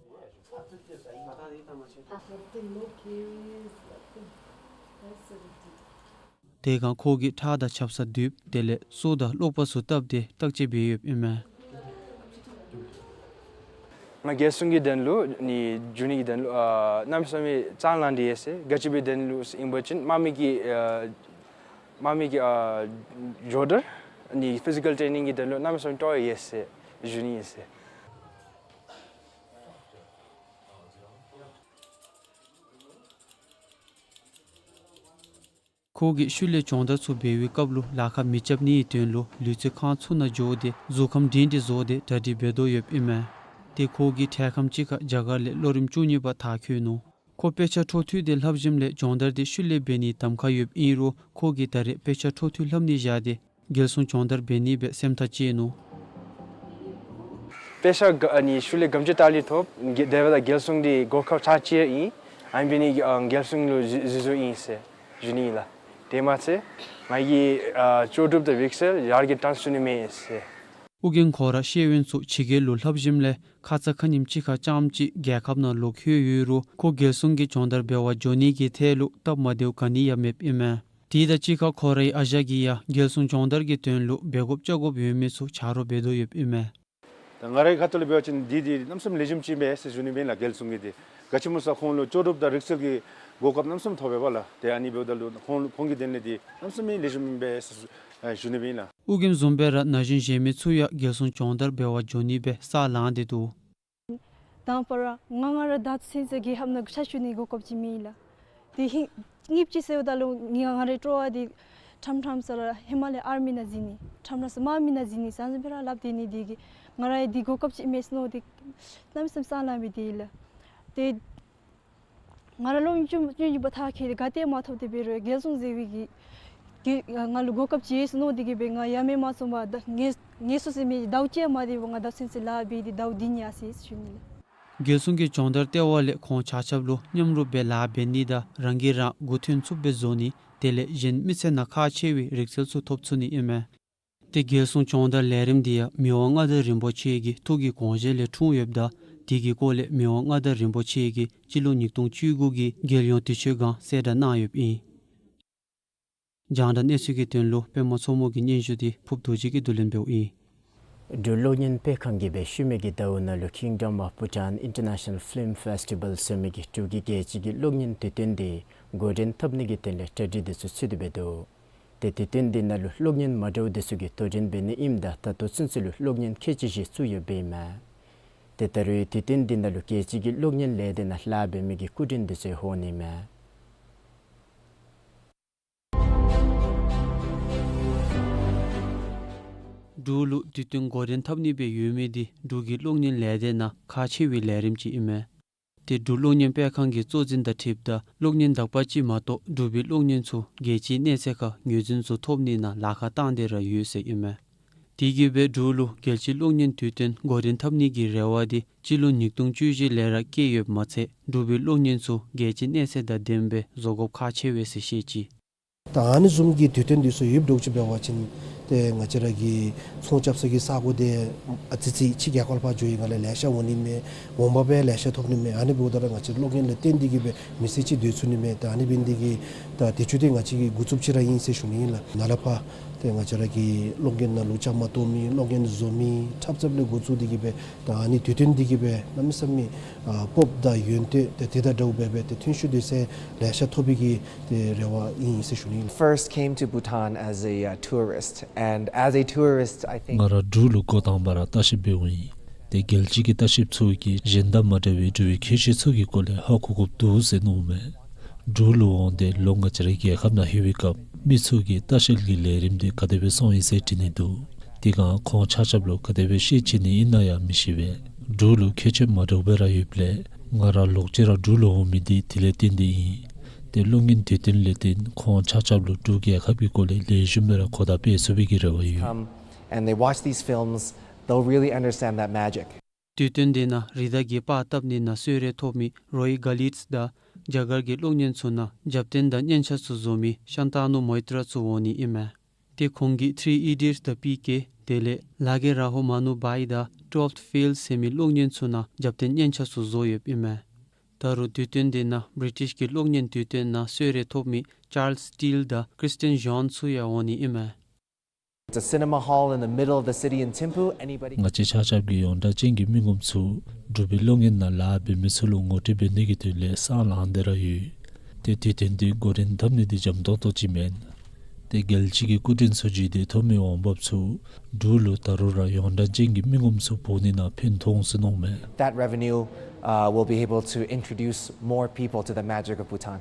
དེ་སྒང་ཁོ་གིས་ཁྲག་དང་ཆབ་གསང་བསྡུཝ་དེ་ལས་སོ་དང་གློག་པ་ཚུ་བཏབ་སྟེ་བརྟག་དཔྱད་འབད་ཡོདཔ་ཨིན་མས། ང་རྒྱལ་སྲུང་གི་དོན་ལུ་ནི་འགྱོ་ནི་གི་དོན་ལུ་ཨ་གནམ་མེད་ས་མེད་ཅང་ལང་སྟེ་ཡོད་ཟེར། ག་ཅི་འབད་དོན་ལུ་ཨིན་པ་ཅིན་དམག་མི་གི་ཨ་དམག་མི་གི་ཨ་སྦྱོང་བརྡར་ནི་ཕི་ཟི་ཀཱལ་ཊེ་ནིང་གི་དོན་ལུ་གནམ་མེད་ས་མེད་སྤྲོ་བ་ཡོད་ཟེར་འགྱོ་ནི་ཨིན་ཟེར། ཁོ་གིས་ཤུལ་ལས་སྦྱོང་བརྡར་ཚུ་འབད་བའི་སྐབས་ལུ་ལཱ་ཁག་མི་རྐྱབ་ནིའི་དོན་ལུ་ལུས་རྩལ་ཁང་ཚུ་ནང་འགྱོ་སྟེ་གཟུགས་ཁམས་སྒྲིང་སྒྲིང་བཟོ་སྟེ་གྲ་སྒྲིག་འབད་དོ་ཡོདཔ་ཨིན་མས། ཏེ་ཁོ་གིས་འཕྲལ་ཁམས་ཅིག་ཁར་རྒྱ་གར་ལས་ལོ་རིམ་བཅུ་གཉིས་པ་མཐར་འཁྱོལ་ནུག། ཁོ་དཔེ་ཆ་འཕྲོ་མཐུད་དེ་ལྷབ་ཞིནམ་ལས་སྦྱོང་བརྡར་དེ་ཤུལ་ལས་འབད་ནིའི་གདམ་ཁ་ཡོདཔ་ཨིན་རུང་ཁོ་གིས་ད་རེས་དཔེ་ཆ་འཕྲོ་མཐུད་ལྷབ་ནི་བཞག་སྟེ་རྒྱལ་སྲུང་སྦྱོང་བརྡར་འབད་ནི་སྦེ་སེམས་ཐག་བཅད་ནུག། དཔེ་ཆ་ག་ཨ་ནི་ཤུལ་ལས་དགའ་ཚོར་ལྟ་ལི་ཐོབ། དེ་འབདཝ་ད་རྒྱལ་སྲུང་འདི་གོ་སྐབས་ཚར་གཅིག་ཨིན། ཨ་ནི་འབད་ནི་ཨ་རྒྱལ་སྲུང་ལུ་འཛུལ་འཛུལཝ་ཨིན་ཟེར་ཞུ་ནི་ཨིན་ལགས། དེ་མ་ཚད་ང་གིས་ཨ་ལྕོགས་གྲུབ་དང་རིག་རྩལ་ཡར་རྒྱས་བཏང་ཚུགས་ནི་མས་ཟེར། ཨོ་རྒྱན་ཁོ་ར་ཤེས་ཡོན་ཚུ་ཕྱི་རྒྱལ་ལུ་ལྷབ་ཞིནམ་ལས་ཁ་ཙ་ཁ་ཉིནམ་ཅིག་ཁར་རྐྱངམ་གཅིག་རྒྱལ་ཁབ་ནང་ལོག་ལྷོད་ཡོད་རུང་ཁོ་རྒྱལ་སྲུང་གི་སྦྱོང་བརྡར་འབད་བར་འགྱོ་ནི་གི་ཐད་ལུ་སྟབས་མ་བདེཝ་ག་ནི་ཡང་མེདཔ་ཨིན་མས། དེ་དང་གཅིག་ཁར་ཁོ་རའི་ཨ་ཞང་གིས་ཡང་རྒྱལ་སྲུང་སྦྱོང་བརྡར་གྱི་དོན་ལུ་འབད་དགོཔ་རྐྱབ་དགོཔ་ཡོད་མི་ཚུ་ཆ་རོགས་འབད་དོ་ཡོདཔ་ཨིན་མས། ད་ང་རའི་ཁ་ཐུག་ལས་འབད་བ་ཅིན་འདི་འདི་གནམ་མེད་ས་མེད་ལེགས་ཤོམ་ཅིག་ཨིན་པས་ཟེར་ཞུ་ནི་ཨིན་ལགས། རྒྱལ་སྲུང་གི་འདི་ག་ཅི་སྨོ་ཟེར་ཁོང་ལུ་ལྕོགས་གྲུབ་དང་རིག་རྩལ་གྱི་གོ་སྐབས་གནམ་མེད་ས་མེད་ཐོབ་པས་ལགས། ཏེ་ཨ་ནི་འབདཝ་ད་ལུ་ཁོང་ལུ་ཁོང་གི་དོན་ལས་འདི་གནམ་མེད་ས་མེད་ལེགས་ཤོམ་ཨིན་པས་ཟེར་ཞུ་ནི་ཨིན་ལགས། ཨོ་རྒྱན་བཟུམ་སྦེ་ར་ན་གཞོན་གཞན་མི་ཚུ་ཡང་རྒྱལ་སྲུང་སྦྱོང་བརྡར་འབད་བར་འགྱོ་ནི་སྦེ་ས་ལངས་ཏེ་འདུག། དང་པ་ར་ང་ང་ར་ད་ཚུན་ཚོད་རྒྱལ་ཁབ་ནང་ཕྱག་ཞུ་ནི་གོ་སྐབས་ཅིག་མེད་ལགས། དེ་ཧིང་གཉིས་ཅིག་ཟེརཝ་ད་ལུ་ང་ང་རའི་སྤྲོ་བ་འདི་ཕྲང་ཕྲང་ས་ར་ཧེ་མ་ལས་ཨར་མི་ནང་འཛུལ་ནི་ཕྲང་ཕྲང་ས་དམག་མི་ནང་འཛུལ་ནི་ཟེར་ཨ་ནི་སྦེ་ར་སླབ་སྡོད་ནི་དེ་གིས་ང་ར་ཡང་འདི་གོ་སྐབས་ཅིག་མས་ཟེར་མནོ་སྟེ་གནམ་མེད་ས་མེད་ས་ལངས་སྦེ་སྡོད་ཡི་ལགས། ཏེ་ང་ར་ལོ་བཅུ་བཅུ་གཉིས་པ་མཐར་འཁྱོལ་ཏེ་ག་ཏེ་མ་ཐོབ་སྟེ་འབད་རུང་རྒྱལ་སྲུང་ཟེར་བའི་གི་གི་ང་ལུ་གོ་སྐབས་ཅིག་ཡོད་ཟེར་མནོ་སྟེ་གིས་སྦེ་ང་ཡ་མེད་མ་བཟུང་བར་ད་ངལ་ངལ་གསོ་ཟེར་མི་ཟླཝ་གཅིག་མ་འདི་བར་ང་ད་ཚུན་ཚོད་ལཱ་འབད་དེ་ཟླཝ་འདི་ཉལ་ཡི་ཟེར་ཞུ་ནི་ལགས། རྒྱལ་སྲུང་གི་སྦྱོང་བརྡར་ལྟེ་བ་ལས་ཁོང་ཆ་ཁྱབ་ལུ་མཉམ་རུབ་སྦེ་ལཱ་འབད་ནི་དང་རང་གིས་རང་མགུ་ཐོན་ཚུགསཔ་སྦེ་བཟོ་ནི་དེ་ལས་གཞན་མི་ཚེ་ནང་ཁག་ཆེ་བའི་རིག་རྩལ་ཚུ་ཐོབ་ཚུགས་ནི་ཨིན་མས། ཏེ་རྒྱལ་སྲུང་སྦྱོང་བརྡར་ལས་རིམ་འདི་ཡང་མི་དབང་མངའ་བདག་རིན་པོ་ཆེ་གི་ཐུགས་ཀྱི་དགོངས་བཞེད་ལས་འཁྲུངས་ཡོདཔ་ད་དེ་གི་སྐོར་ལས་མི་དབང་མངའ་བདག་རིན་པོ་ཆེ་གིས་སྤྱི་ལོ་ཉིས་སྟོང་བཅུ་དགུ་གི་རྒྱལ་ཡོངས་དུས་ཆེན་སྒང་གསལ་བསྒྲགས་གནང་ཡོདཔ་ཨིན། རྒྱང་བསྒྲགས་གནས་ཚུལ་གྱི་དོན་ལུ་པདྨ་མཚོ་མོ་གི་སྙན་ཞུ་འདི་ཕུབ་རྡོ་རྗེ་གིས་བསྡུ་ལེན་འབདཝ་ཨིན། འབྲུག་གློག་བརྙན་སྤེལ་ཁང་གིས་སྦེ་ཤུལ་མའི་གི་ཟླཝ་ནང་ལུ་Kingdom of Bhutan International Film Festival ཟེར་མི་གི་འབྲུག་གི་རྒྱལ་སྤྱི་གི་གློག་བརྙན་དུས་སྟོན་འདི་འགོ་འདྲེན་འཐབ་ནི་གི་དོན་ལས་གྲ་སྒྲིག་འདི་ཚུ་ཚུད་དེ་འབད་དོ། ཏེ་དུས་སྟོན་འདི་ནང་ལུ་གློག་བརྙན་མ་འདྲཝ་འདི་ཚུ་གིས་དོ་འགྲན་འབད་ནི་ཨིནམ་ད་ད་ལྟོ་ཚུན་ཚོད་ལུ་གློག་བརྙན་ཁལ་གཅིག་བཞི་བཙུགས་ཡོདཔ་ཨིན་མས། ཏེ་ད་རུང་དུས་སྟོན་འདི་ནང་ལུ་རྒྱལ་སྤྱི་གི་གློག་བརྙན་ལས་སྡེ་ནང་ལཱ་འབད་མི་གི་སྐུ་མགྲོན་འདི་ཚུ་འོང་ནི་མས། འབྲུག་ལུ་དུས་སྟོན་འགོ་འདྲེན་འཐབ་ནི་སྦེ་ཡོད་མི་འདི་འབྲུག་གི་གློག་བརྙན་ལས་སྡེ་ནང་ཁག་ཆེ་བའི་ལས་རིམ་ཅིག་ཨིན་མས། ཏེ་འབྲུག་གློག་བརྙན་སྤེལ་ཁང་གི་གཙོ་འཛིན་དང་འཁྲིལཝ་ད་གློག་བརྙན་དག་པ་ཅིག་མ་གཏོགས་འབྲུག་པའི་གློག་བརྙན་ཚུ་རྒྱལ་སྤྱིའི་གནས་ཚད་ཁར་ངོས་འཛིན་ཚུ་ཐོབ་ནི་ནང་ལཱ་ཁག་བཏང་སྟེ་ར་ཡོད་ཟེར་ཨིན་མས། དེ་གིས་སྦེ་འབྲུག་ལུ་རྒྱལ་སྤྱིའི་གློག་བརྙན་དུས་སྟོན་འགོ་འདྲེན་འཐབ་ནི་གི་རེ་བ་འདི་སྤྱི་ལོ་ཉིས་སྟོང་བཅུ་བཞི་ལས་ར་བསྐྱེད་ཡོདཔ་མ་ཚད་འབྲུག་པའི་གློག་བརྙན་ཚུ་རྒྱལ་སྤྱིའི་གནས་ཚད་དང་ལྡནམ་སྦེ་བཟོ་དགོཔ་ཁག་ཆེ་བས་ཟེར་བཤད་ཅི། ད་ཨ་ནི་བཟུམ་གྱི་དུས་སྟོན་འདི་ཚུ་ཡོདཔ་འདྲཝ་ཅིག་འབད་བ་ཅིན་ཏེ་ང་བཅས་ར་གི་ཚོང་རྐྱབ་ས་གི་ས་གོ་འདི་ཨ་ཙི་ཙི་ཕྱི་རྒྱལ་ཁབ་ལས་ཕར་འགྱོ་ཡི་ག་ལས་ལེ་ཤ་འོང་ནི་མས། འོང་འབབ་སྦེ་ལེ་ཤ་ཐོབ་ནི་མས། ཨ་ནི་འབདཝ་ད་ར་ང་བཅས་གློག་བརྙན་ལུ་བརྟེན་ཏེ་གིས་སྦེ་མི་ཚེ་ཅིག་སྡོད་ཚུགས་ནི་མས། ད་ཨ་ནི་འབད་ནི་འདི་གིས་ད་དུས་ཚོད་འདི་ང་བཅས་ཀྱི་འགོ་བཙུགསཔ་ཅིག་ར་ཨིན་ཟེར་ཞུ་ནི་ཨིན་ལགས། ནཱ་ལས་ཕར་ཏེ་ང་བཅས་ར་གི་གློག་བརྙན་ནང་ལུ་བཅའ་མར་གཏོགས་མི་གློག་བརྙན་བཟོ་མི་འཁྲབ་རྩལཔ་ལས་འགོ་བཙུགས་ཏེ་གིས་སྦེ་ད་ཨ་ནི་དུས་སྟོན་འདི་གིས་སྦེ་གནམ་མེད་ས་མེད་ཨ་སྤོབས་དང་ཡོན་ཏན་ཏེ་དེ་དང་འདྲཝ་སྦེ་སྦེ་ཏེ་ཐོན་ཤུགས་འདི་ཚུ་ལེ་ཤ་ཐོབ་པའི་གི་ཏེ་རེ་བ་ཨིན་ཟེར་ཞུ་ནི་ཨིན། First came to Bhutan as a uh, tourist, and as a tourist, I think ང་ར་འབྲུག་ལུ་འགོ་དང་པ་ར་ལྟ་བཤལཔ་འབདཝ་ཨིན། ཏེ་རྒྱལ་སྤྱི་གི་ལྟ་བཤལཔ་ཚུ་གིས་གཞན་དང་མ་འདྲ་བའི་འབྲུག་པའི་ཁྱད་ཆོས་ཚུ་གི་སྐོར་ལས་ཧ་གོ་དགོཔ་འདུག་ཟེར་མནོཝ་མས། འབྲུག་ལུ་འོང་སྟེ་ལོག་ང་བཅས་རའི་རྒྱལ་ཁབ་ནང་ལྷོད་པའི་སྐབས་མི་ཚུ་གིས་ལྟ་བཤལ་གྱི་ལས་རིམ་འདི་ག་དེ་སྦེ་སོང་ཡི་ཟེར་དྲི་ནི་འདུག། དེ་སྒང་ཁོང་ཆ་ཁྱབ་ལུ་ག་དེ་སྦེ་ཤེས་ཅི་ནི་ཨིན་ན་ཡང་མི་ཤེས་པས། འབྲུག་ལུ་ཁྱད་ཆོས་མ་འདྲཝ་སྦེ་ར་ཡོདཔ་ལས་ང་ར་ལོག་ཅི་ར་འབྲུག་ལུ་འོང་མི་འདི་དེ་ལས་བརྟེན་ཏེ་ཨིན། ཏེ་གློག་བརྙན་དུས་སྟོན་ལས་བརྟེན་ཁོང་ཆ་ཁྱབ་ལུ་འབྲུག་རྒྱལ་ཁབ་ཀྱི་སྐོར་ལས་ལེགས་ཤོམ་སྦེ་ར་གོ་བརྡ་སྤེལ་ཚུགས་པའི་གི་རེ་བ་ཡོད། Come and they watch these films, they'll really understand that magic. དུས་སྟོན་དེ་ནང་རི་དྭགས་ཀྱི་པར་བཏབ་ནི་ནང་གསོལ་རས་ཐོབ་མི་རོའི་ག་ལིཌས་དང་རྒྱ་གར་གྱི་གློག་བརྙན་ཚུ་ནང་རྒྱབ་རྟེན་དང་སྙན་ཆ་ཚུ་བཟོ་མི་ཤཱན་ཏ་ནུ་མོའི་ཏྲ་ཚུ་འོང་ནི་ཨིན་མས། ཏེ་ཁོང་གིས་Three Idiots དང་པི་ཀེ་དེ་ལས་ལཱ་གེ་རཱ་ཧོ་མ་ནུ་བྷའི་དང་Twelfth Fail ཟེར་མི་གློག་བརྙན་ཚུ་ནང་རྒྱབ་རྟེན་སྙན་ཆ་ཚུ་བཟོ་ཡོདཔ་ཨིན་མས། ད་རུང་དུས་སྟོན་དེ་ནང་བི་རི་ཊིཤ་གི་གློག་བརྙན་དུས་སྟོན་ནང་གསོལ་རས་ཐོབ་མི་ཅཱརལས་སི་ཊིལ་དང་ཀྲིས་ཊན་ཇོན་ཚུ་ཡང་འོང་ནི་ཨིན་མས། It's a cinema hall in the middle of the city in Thimphu. Anybody ང་བཅས་ཆ་ཁྱབ་ཀྱིས་ཡོངས་གྲགས་ཅན་གྱི་མི་ངོམ་ཚུ་འབྲུག་པའི་གློག་བརྙན་ནང་ལཱ་འབད་མི་ཚུ་ལུ་ངོ་སྤྲོད་འབད་ནི་གི་དོན་ལས་སང་ལངས་ཏེ་ར་ཡོད། ཏེ་དུས་སྟོན་འདི་འགོ་འདྲེན་འཐབ་ནི་འདི་འཇམ་ཏོང་ཏོ་ཅིག་མེན། ཏེ་རྒྱལ་སྤྱི་གི་སྐུ་མགྲོན་ཚུ་བརྒྱུད་དེ་ཐོན་མི་འོང་འབབ་ཚུ་འབྲུག་ལུ་ད་རུང་ར་ཡོངས་གྲགས་ཅན་གྱི་མི་ངོམ་ཚུ་འབོ་ནི་ནང་ཕན་ཐོགས་འོང་ཟེར་མནོཝ་མས། That revenue, uh, will be able to introduce more people to the magic of Bhutan.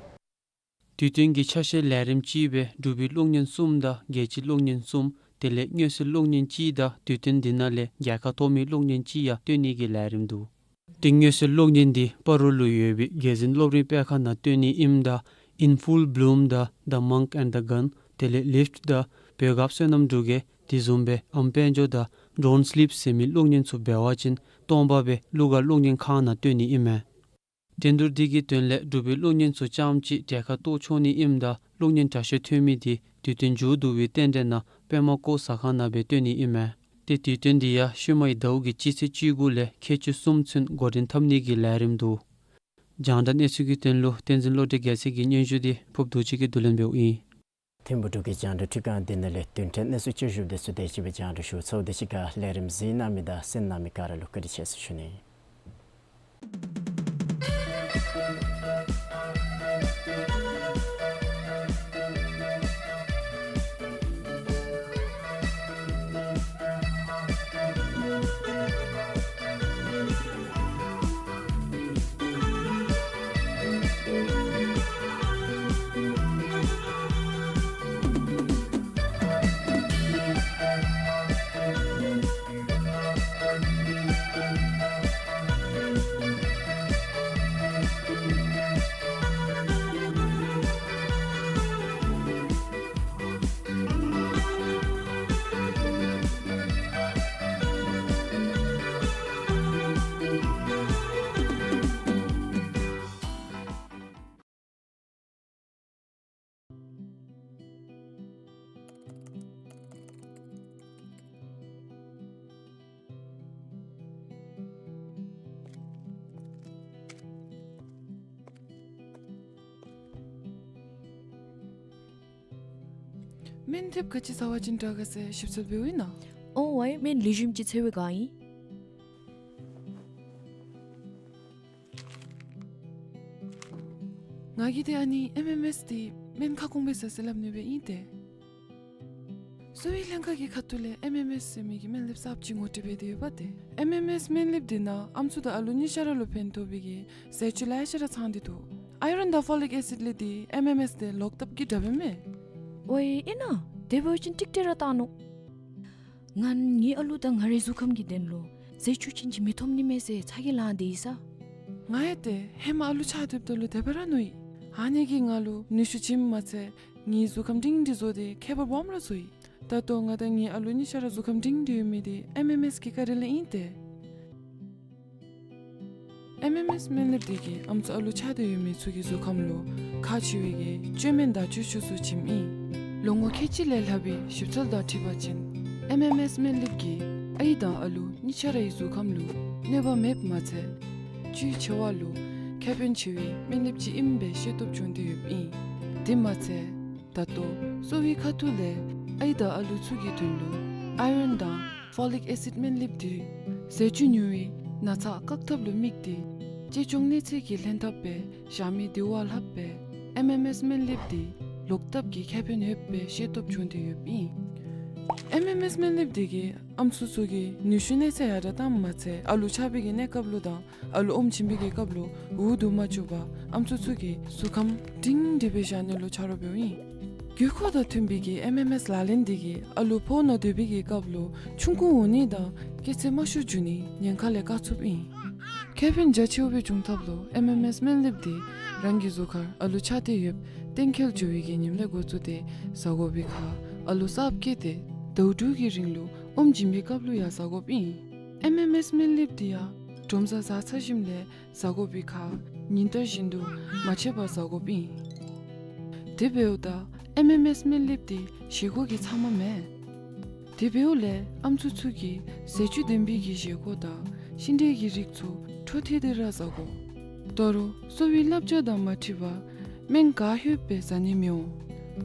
དུས་སྟོན་གྱི་ཆ་ཤས་ལས་རིམ་གཅིག་སྦེ་འབྲུག་པའི་གློག་བརྙན་གསུམ་དང་རྒྱལ་སྤྱིའི་གློག་བརྙན་གསུམ་དེ་ལས་མངོན་གསལ་གློག་བརྙན་གཅིག་དང་དུས་སྟོན་འདི་ནང་ལས་རྒྱལ་ཁ་ཐོབ་མི་གློག་བརྙན་གཅིག་ཡང་སྟོན་ནི་གི་ལས་རིམ་འདུག། ཏེ་མངོན་གསལ་གློག་བརྙན་འདི་སྤ་རོ་ལུ་ཡོད་པའི་རྒྱལ་འཛིན་སློབ་གྲྭའི་སྤེལ་ཁང་ནང་སྟོན་ནི་ཨིནམ་ད་In Full Bloom དང་The Monk and the Gun དེ་ལས་Lift དང་བོད་སྐབས་བསོད་ནམས་འབྲུག་རྒྱས། དེ་བཟུམ་སྦེ་ཨམ་དཔལ་འབྱོར་དང་Don't Sleep ཟེར་མི་གློག་བརྙན་ཚུ་འབད་བ་ཅིན་སྟོང་པ་སྦེ་གླུ་གར་གློག་བརྙན་ཁང་ནང་སྟོན་ནི་ཨིན་མས། འགྲན་བསྡུར་འདི་གི་དོན་ལས་འབྲུག་པའི་གློག་བརྙན་ཚུ་རྐྱངམ་གཅིག་གྲལ་ཁར་གཏོགས་ཆོག་ནི་ཨིནམ་ད་གློག་བརྙན་དྲག་ཤོས་ཐོན་མི་འདི་དུས་སྟོན་མཇུག་བསྡུ་བའི་རྟེན་འབྲེལ་ནང་པདྨ་བཀོད་ཟ་ཁང་ནང་སྦེ་སྟོན་ནི་ཨིན་མས། ཏེ་དུས་སྟོན་འདི་ཡང་ཤུལ་མའི་ཟླཝ་གི་སྤྱི་ཚེས་བཅུ་དགུ་ལས་ཁལ་གཅིག་གསུམ་ཚུན་འགོ་འདྲེན་འཐབ་ནི་གི་ལས་རིམ་འདུག། རྒྱང་བསྒྲགས་གནས་ཚུལ་གྱི་དོན་ལུ་བསྟན་འཛིན་བློ་གྲོས་རྒྱལ་མཚན་གྱི་སྙན་ཞུ་འདི་ཕུབ་རྡོ་རྗེ་གིས་བསྡུ་ལེན་འབདཝ་ཨིན། ཐིམ་ཕུག་འབྲུག་གི་རྒྱང་བསྒྲགས་ཁྲི་ཁང་འདི་ནང་ལས་བདུན་ཕྲག་གནས་ཚུལ་བཅུ་བཞི་པ་དེ་ཚུ་དེ་ཅིག་སྦེ་རྒྱང་བསྒྲགས་ཞུ་ཚརཝ་དེ་ཅིག་ཁར་ལས་རིམ་གཟིགས་གནང་མི་དང་གསན་གནང་མི་ག་ར་ལུ་བཀའ་དྲིན་ཆེ་ཟེར་ཞུ་ནི། སྨན་ལེབ་ག་ཅི་ཟ་བ་ཅིན་དྲག་ག་ཟེར་ཞིབ་འཚོལ་འབདཝ་ཨིན་ན། ཨོ་ཝའི་སྨན་ལེགས་ཤོམ་ཅིག་འཚོལ་བའི་བསྒང་ཨིན། ང་གིས་ཏེ་ཨ་ནི་ཨེམ་ཨེམ་ཨེསི་འདི་སྨན་ཁ་སྐོང་སྦེ་ཟ་ཟེར་སླབ་ནི་སྦེ་ཨིན་ཏེ། གསོ་བའི་ལྷན་ཁག་གི་ཁ་ཐུག་ལས་ཨེམ་ཨེམ་ཨེསི་ཟེར་མི་གི་སྨན་ལེབ་གསརཔ་ཅིག་ངོ་སྤྲོད་འབད་དེ་ཡོདཔ་ཏེ། ཨེམ་ཨེམ་ཨེསི་སྨན་ལེབ་འདི་ནང་ཨམ་སྲུ་དང་ཨ་ལུ་གཉིས་ཆ་ར་ལུ་ཕན་ཐོགས་པའི་གི་ཟས་བཅུད་ལེ་ཤ་ར་ཚང་སྟེ་འདུག། ཨའི་རཱན་དང་ཕོ་ལིག་ཨེ་སིཌ་ལས་འདི་ཨེམ་ཨེམ་ཨེསི་འདི་ལོག་ལྟབ་ཀྱི་དྲགཔ་ཨིན་མས། ཝའི་ཨིན་ན། དེ་འབད་བ་ཅིན་ཀྲིག་ཀྲི་ར་བཏང་ནུག། ང་ངེའི་ཨ་ལུ་དང་ང་རའི་གཟུགས་ཁམས་ཀྱི་དོན་ལུ་ཟས་བཅུད་ཅན་ཅིག་མི་ཐོབ་ནི་མས་ཟེར་ཚ་གྱང་ལང་སྟེ་ཡོད་ས། ང་ཡང་ཏེ་ཧེ་མ་ཨ་ལུ་ཆགས་སྡོདཔ་ད་ལུ་དེ་སྦེ་ར་མནོ་ཡི། ཨ་ནི་གིས་ང་ལུ་ནུས་ཤུགས་བྱིནམ་མ་ཚད་ངེའི་གཟུགས་ཁམས་སྒྲིང་སྒྲི་བཟོ་སྟེ་ཁྱད་པར་སྦོམ་ར་བཟོ་ཡི། ད་ལྟོ་ང་དང་ངེའི་ཨ་ལུ་གཉིས་ཆ་ར་གཟུགས་ཁམས་སྒྲིང་སྒྲི་ཡོད་མི་འདི་ཨེམ་ཨེམ་ཨེསི་གི་བཀའ་དྲིན་ལས་ཨིན་ཏེ། ཨེམ་ཨེམ་ཨེསི་སྨན་ལེབ་འདི་གིས་ཨམ་སྲུ་ཨ་ལུ་ཆགས་ཏེ་ཡོད་མི་ཚུ་གི་གཟུགས་ཁམས་ལུ་ཁག་ཆེ་བའི་གི་བཅོས་སྨན་དང་བཅོས་ཆས་ཚུ་བྱིནམ་ཨིན། ལོ་ངོ་ཁལ་གཅིག་ལས་ལྷག་པའི་ཞིབ་འཚོལ་དང་འཁྲིལ་བ་ཅིན་ཨེམ་ཨེམ་ཨེསི་སྨན་ལེབ་ཀྱིས་ཨའི་དང་ཨ་ལུ་གཉིས་ཆ་རའི་གཟུགས་ཁམས་ལུ་གནོད་པ་མེདཔ་མ་ཚད་བཅུད་ཆེ་བ་ལུ་ཁེ་ཕན་ཆེ་བའི་སྨན་ལེབ་ཅིག་ཨིནམ་སྦེ་ཤེས་རྟོགས་བྱུང་སྟེ་ཡོདཔ་ཨིན། དེ་མ་ཚད་ད་ལྟོ་གསོ་བའི་ཁ་ཐུག་ལས་ཨའི་དང་ཨ་ལུ་ཚུ་གི་དོན་ལུ་ཨའི་རཱན་དང་ཕོ་ལིག་ཨེ་སིཌ་སྨན་ལེབ་འདི་ཟས་བཅུད་ཉུང་བའི་ན་ཚ་བཀག་ཐབས་ལུ་དམིགས་ཏེ་གཅེས་སྐྱོང་གནས་ཚད་ཀྱི་ལྷན་ཐབས་སྦེ་བཞག་མི་དེ་བ་ལྷགཔ་སྦེ་ཨེམ་ཨེམ་ཨེསི་སྨན་ལེབ་འདི་ལོག་ལྟབ་ཀྱི་ཁེ་ཕན་ཡོདཔ་སྦེ་ཤེས་རྟོགས་བྱུང་སྟེ་ཡོདཔ་ཨིན། ཨེམ་ཨེམ་ཨེསི་སྨན་ལེབ་འདི་གིས་ཨམ་སྲུ་ཚུ་གི་ནུས་ཤུགས་གནས་ཚད་ཡར་དྲག་བཏངམ་མ་ཚད་ཨ་ལུ་ཆགས་པའི་གི་གནས་སྐབས་ལུ་དང་ཨ་ལུ་ཨོམ་བྱིན་པའི་གི་སྐབས་ལུ་འུ་སྡུག་མ་བཅུག་པར་ཨམ་སྲུ་ཚུ་གི་གཟུགས་ཁམས་སྒྲིང་སྒྲི་སྦེ་བཞག་ནི་ལུ་ཆ་རོགས་འབདཝ་ཨིན། དགོས་མཁོ་དང་མཐུན་པའི་གི་ཨེམ་ཨེམ་ཨེསི་ལག་ལེན་འདི་གིས་ཨ་ལུ་ཕོཝ་ནང་སྡོད་པའི་གི་སྐབས་ལུ་ཆུང་ཀུ་འོང་ནི་དང་སྐྱེས་ཚད་དམའ་ཤོས་འགྱོ་ནི་ཉེན་ཁ་ལས་བཀག་ཚུགསཔ་ཨིན། ཁེ་ཕན་རྒྱ་ཆེཝ་སྦེ་འབྱུང་ཐབས་ལུ་ཨེམ་ཨེམ་ཨེསི་སྨན་ལེབ་འདི་རང་གི་གཟུགས་ཁར་ཨ་ལུ་ཆགས་ཏེ་ཡོདཔ་གཏན་འཁེལ་འགྱོ་བའི་གི་ཉིནམ་ལས་འགོ་བཙུགས་ཏེ་ཟ་དགོ་པའི་ཁར་ཨ་ལུ་གསརཔ་སྐྱེས་ཏེ་ཟླཝ་དྲུག་གི་རིང་ལུ་ཨོམ་བྱིན་པའི་སྐབས་ལུ་ཡང་ཟ་དགོཔ་ཨིན། ཨེམ་ཨེམ་ཨེསི་སྨན་ལེབ་འདི་ཡང་དྲོ་མཚར་ཟ་ཚར་ཞིནམ་ལས་ཟ་དགོ་པའི་ཁར་ཉིན་ལྟར་བཞིན་དུ་མ་ཆད་པར་ཟ་དགོཔ་ཨིན། དེ་འབདཝ་ད་ཨེམ་ཨེམ་ཨེསི་སྨན་ལེབ་འདི་བཞེས་སྒོ་གི་ཚབ་མ་མེན། དེ་འབདཝ་ལས་ཨམ་སྲུ་ཚུ་གིས་ཟས་བཅུད་ལྡན་པའི་གི་བཞེས་སྒོ་དང་ཤིང་འབྲས་ཀྱི་རིགས་ཚུ་འཕྲོ་མཐུད་དེ་ར་ཟ་དགོ། ད་རུང་གསོ་བའི་བསླབ་བྱ་དང་མ་འཁྲིལ་བར་སྨན་ག་ལྷོདཔ་སྦེ་ཟ་ནི་མི་འོང་།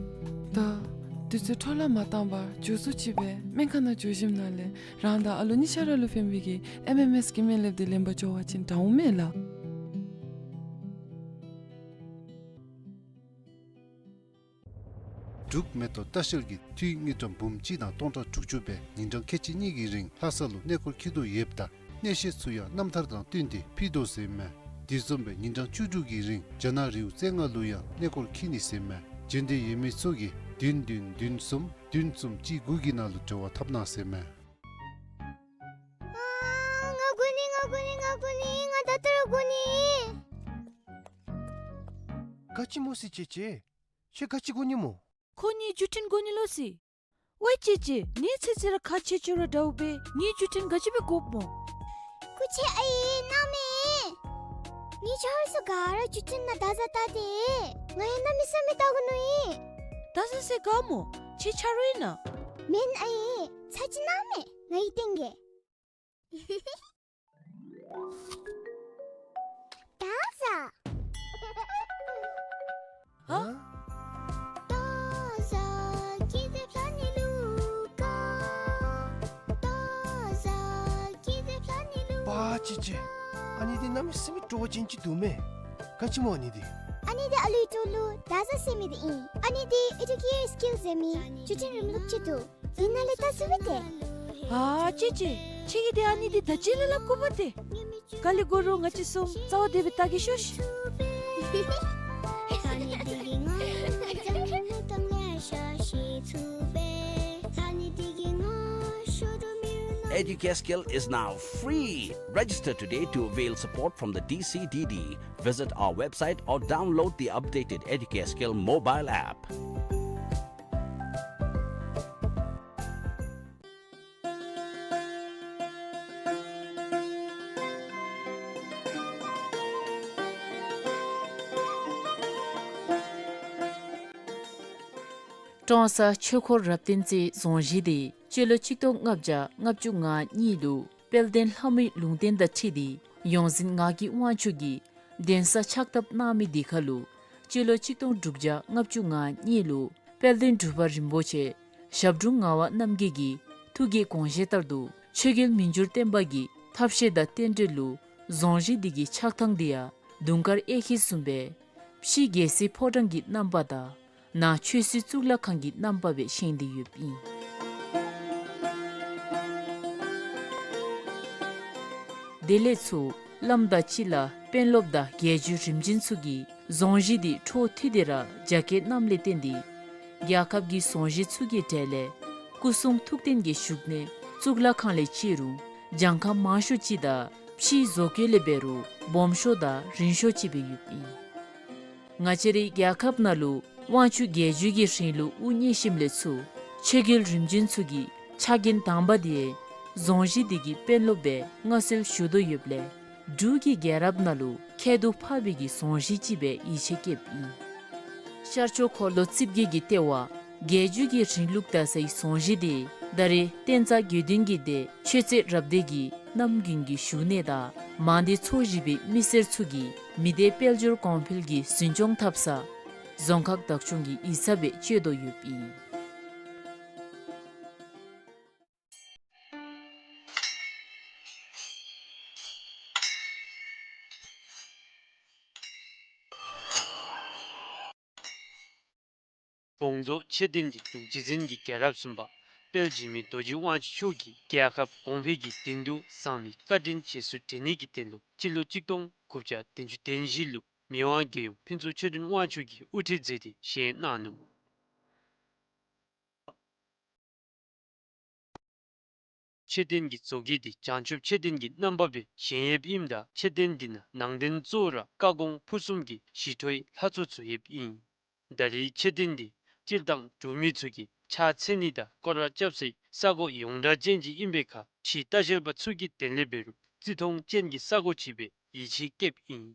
ད་ དུས་ཚོད་འཕྲོ་བརླག་མ་བཏང་བར་མགྱོགས་སུ་ཅིག་སྦེ་སྨན་ཁང་ནང་འགྱོ་ཞིནམ་ལས་རང་དང་ཨ་ལུ་གཉིས་ཆ་ར་ལུ་ཕན་པའི་གི་ཨེམ་ཨེམ་ཨེསི་གི་སྨན་ལེབ་འདི་ལེན་པར་འགྱོ་བ་ཅིན་དྲག་འོང་མས་ལགས། འབྲུག་མེ་ཏོག་ལྟ་བཤལ་གྱིས་འཐུས་དངུལ་ཀྲམ་འབུམ་གཅིག་དང་སྟོང་ཕྲག་དྲུག་ཅུ་སྦེ་ཉིན་གྲངས་ཁལ་གཅིག་གཉིས་ཀྱི་རིང་ལྷ་ས་ལུ་གནས་སྐོར་འཁྱིད་དོ་ཡོདཔ་ད་གནས་བཤད་ཚུ་ཡང་རྣམ་ཐར་དང་བསྟུན་ཏེ་ཕུལ་དོ་ཟེར་མས། དེ་བཟུམ་སྦེ་ཉིན་གྲངས་བཅུ་དྲུག་གི་རིང་རྒྱ་ནག་རི་བོ་རྩེ་ལྔ་ལུ་ཡང་གནས་སྐོར་འཁྱིད་ནི་ཟེར་མས། འབྱོན་འདོད་ཡོད་མི་ཚུ་གིས་བདུན་བདུན་བདུན་གསུམ་བདུན་གསུམ་གཅིག་དགུ་གི་ནང་ལུ་འབྲེལ་བ་འཐབ་གནང་ཟེར་མས། ཨ་ང་དགོ་ནི་ང་དགོ་ནི་ང་དགོ་ནི་ང་ད་ལྟོ་ར་དགོ་ནི། ག་ཅི་སྨོ་ཟེར་ཅེ་ཅེ། ཁྱོད་ག་ཅི་དགོ་ནི་སྨོ། ཁོ་ངེའི་བརྒྱུད་འཕྲིན་དགོ་ནི་ལོ་ཟེར། ཝའི་ཅེ་ཅེ་ངེའི་ཚེ་ཚེ་ར་ཁག་ཆེ་ཆེ་ར་འདྲཝ་སྦེ་ངེའི་བརྒྱུད་འཕྲིན་ག་ཅི་སྦེ་དགོཔ་སྨོ། སྐུ་མཁྱེན་ཨའི་གནང་མས། ངེའི་ཆ་རོགས་ཚུ་ག་ར་བརྒྱུད་འཕྲིན་ནང་བརྡ་བཟའ་བལྟ་སྟེ་ང་ཡང་གནམ་མེད་ས་མེད་བལྟ་དགོ་མནོ་ཡི། བརྡ་བཟའ་ཟེར་ག་སྨོ། ཁྱེད་ཆ་རོགས་ཨིན་ན། མེན་ཨའི་ཚར་གཅིག་གནང་མས་ང་གིས་སྟོན་གེ། བརྡ་བཟའ། ཨ། པ་ཅེ་ཅེ། ཨ་ནི་འདི་གནམ་མེད་ས་མེད་སྤྲོ་བ་ཅན་ཅིག་འདུག་མས། ག་ཅི་སྨོ་ཨ་ནི་འདི། ཨ་ནི་འདི་ཨ་ལུའི་གྲོགས་ལུ་བརྡ་བཟའ་ཟེར་མི་འདི་ཨིན། ཨ་ནི་འདི་ཨེ་ཌུ་ཀེ་ཡར་སི་ཀིལ་ཟེར་མི་བརྒྱུད་འཕྲིན་རིམ་ལུགས་ཅིག་འདུག། འདི་ནང་ལས་བལྟ་ཚུགས་པས་ཏེ། ཨ་ཅེ་ཅེ། ཁྱེད་ཀྱིས་འདི་ཨ་ནི་འདི་ད་ཅི་ལས་སླབ་དགོ་པས་ཏེ། ག་ལས་དགོ་རུང་ང་བཅས་གསུམ་རྩ་བ་བདེ་སྦེ་བལྟ་གེ་ཤོག་ཤིག། Educascale is now free. Register today to avail support from the D C D D. Visit our website or download the updated Educascale mobile app. ཀྲོང་གསར་ཆོས་འཁོར་རབ་བརྟན་རྩེའི་རྫོང་གཞིས་འདི་སྤྱི་ལོ་ཆིག་སྟོང་ལྔ་བརྒྱ་ལྔ་བཅུ་ང་གཉིས་ལུ་དཔལ་ལྡན་ལྷ་མོའི་ལུང་བསྟན་དང་འཁྲིལ་ཏེ་ཡོངས་འཛིན་ངག་གི་དབང་ཕྱུག་གིས་གདན་ས་ཕྱག་བཏབ་གནང་མི་འདི་ཁར་ལུ་སྤྱི་ལོ་ཆིག་སྟོང་དྲུག་བརྒྱ་ལྔ་བཅུ་ང་གཉིས་ལུ་དཔལ་ལྡན་འབྲུག་པ་རིན་པོ་ཆེ་ཞབས་དྲུང་ངག་དབང་རྣམ་རྒྱལ་གྱི་ཐུགས་ཀྱི་དགོངས་བཞེད་ལྟར་དུ་ཆོས་རྒྱལ་མི་འགྱུར་བརྟན་པ་གི་ཐབས་ཤེས་དང་རྟེན་འབྲེལ་ལུ་རྫོང་གཞིས་འདི་གི་ཆགས་ཐངས་འདི་ཡང་དུང་དཀར་གཡས་འཁྱིལ་བཟུམ་སྦེ་ཕྱི་རྒྱལ་སྲིད་ཕོ་བྲང་གི་རྣམ་པ་དང་ནང་ཆོས་སྲིད་གཙུག་ལག་ཁང་གི་རྣམ་པ་སྦེ་བཞེངས་ཏེ་ཡོདཔ་ཨིན། དེ་ལས་ཚུར་བླམ་དང་སྤྱི་བླ་དཔོན་སློབ་དང་རྒྱལ་བརྒྱུད་རིམ་བྱོན་ཚུ་གིས་རྫོང་གཞིས་འདི་འཕྲོ་མཐུད་དེ་ར་རྒྱ་སྐྱེད་གནངམ་ལས་བརྟེན་ཏེ་རྒྱལ་ཁབ་ཀྱི་རྫོང་གཞིས་ཚུ་གི་གྲས་ལས་སྐུ་གསུང་ཐུགས་རྟེན་གྱི་བཞུགས་གནས་གཙུག་ལག་ཁང་ལས་ཆེ་རུང་གྱངས་ཁ་མང་ཤོས་ཅིག་དང་ཕྱིའི་བཟོ་བཀོད་ལས་འབད་རུང་སྦོམ་ཤོས་དང་རིང་ཤོས་ཅིག་སྦེ་ཡོདཔ་ཨིན། ང་བཅས་རའི་རྒྱལ་ཁབ་ནང་ལུ་དབང་ཕྱུག་རྒྱལ་བརྒྱུད་ཀྱི་རིང་ལུགས་དབུ་བརྙེས་ཞིནམ་ལས་ཚུར་ཆོས་རྒྱལ་རིམ་བྱོན་ཚུ་གི་ཕྱག་འགན་དང་པ་འདི་རྫོང་གཞིས་འདི་གི་དཔོན་སློབ་སྦེ་མངའ་གསོལ་ཞུ་དོ་ཡོདཔ་ལས་འབྲུག་གི་རྒྱལ་རབས་ནང་ལུ་ཁྱད་དུ་འཕགས་པའི་གི་རྫོང་གཞིས་ཅིག་སྦེ་ཡིད་ཆེས་བསྐྱེདཔ་ཨིན། ཤར་ཕྱོགས་འཁོར་ལོ་རྩིབས་བརྒྱད་ཀྱི་ལྟེ་བ་རྒྱལ་བརྒྱུད་ཀྱི་རིང་ལུགས་དར་སའི་རྫོང་གཞིས་འདི་ད་རེས་བསྟན་རྩ་དགེ་འདུན་གྱི་སྡེ་ཆོས་རྩེ་རབ་སྡེ་གི་རྣམ་རྒྱུན་གྱི་བཞུགས་གནས་དང་མང་སྡེ་ཚོ་བཞི་པའི་མི་སེར་ཚུ་གིས་མི་སྡེ་དཔལ་འབྱོར་གོང་འཕེལ་གྱི་འཛིན་སྐྱོང་འཐབ་ས་རྫོང་ཁག་བདག་སྐྱོང་གི་ཡིག་ཚང་སྦེ་སྤྱོད་དོ་ཡོདཔ་ཨིན། བོང་རྫོང་ཆོས་སྡིངས་འདི་འབྲུག་རྗེ་བཙུན་གྱི་རྒྱལ་རབས་གསུམ་པ་དཔལ་འཇིགས་མེད་རྡོ་རྗེ་དབང་ཕྱུག་མཆོག་གིས་རྒྱལ་ཁབ་གོང་འཕེལ་གྱི་དོན་དུ་བསམ་བློའི་བཀའ་དྲིན་རྗེས་སུ་དྲན་ནི་གི་དོན་ལུ་སྤྱི་ལོ་གཅིག་སྟོང་དགུ་བརྒྱ་བདུན་ཅུ་དོན་བཞི་ལུ་མི་དབང་རྒྱལ་ཡུམ་ཕུན་ཚོགས་ཆོས་སྒྲོན་དབང་ཕྱུག་གིས་དབུ་ཁྲིད་མཛད་དེ་བཞེངས་གནང་ནུག། མཆོད་རྟེན་གྱི་མཛོད་དཀྱིལ་འདི་བྱང་ཆུབ་མཆོད་རྟེན་གྱི་རྣམ་པ་སྦེ་བཞེངས་ཡོདཔ་ཨིནམ་ད་མཆོད་རྟེན་འདི་ནང་ནང་རྟེན་གཙོ་བོ་ར་བཀའ་དགོངས་ཕུར་གསུམ་གྱི་ཞི་ཁྲོའི་ལྷ་ཚོགས་ཚུ་ཡོདཔ་ཨིན། ད་རེས་མཆོད་རྟེན་འདི་སྤྱིར་བཏང་འབྲུག་མི་ཚུ་གིས་ཕྱག་འཚལ་ནི་དང་སྐོར་ར་རྐྱབ་སའི་ས་གོ་ཡོངས་གྲགས་ཅན་ཅིག་ཨིན་པའི་ཁར་ཕྱིའི་ལྟ་བཤལ་པ་ཚུ་གི་དོན་ལས་འབད་རུང་བརྩི་མཐོང་ཅན་གྱི་ས་གོ་ཅིག་སྦེ་ཡིད་ཆེས་བསྐྱེདཔ་ཨིན།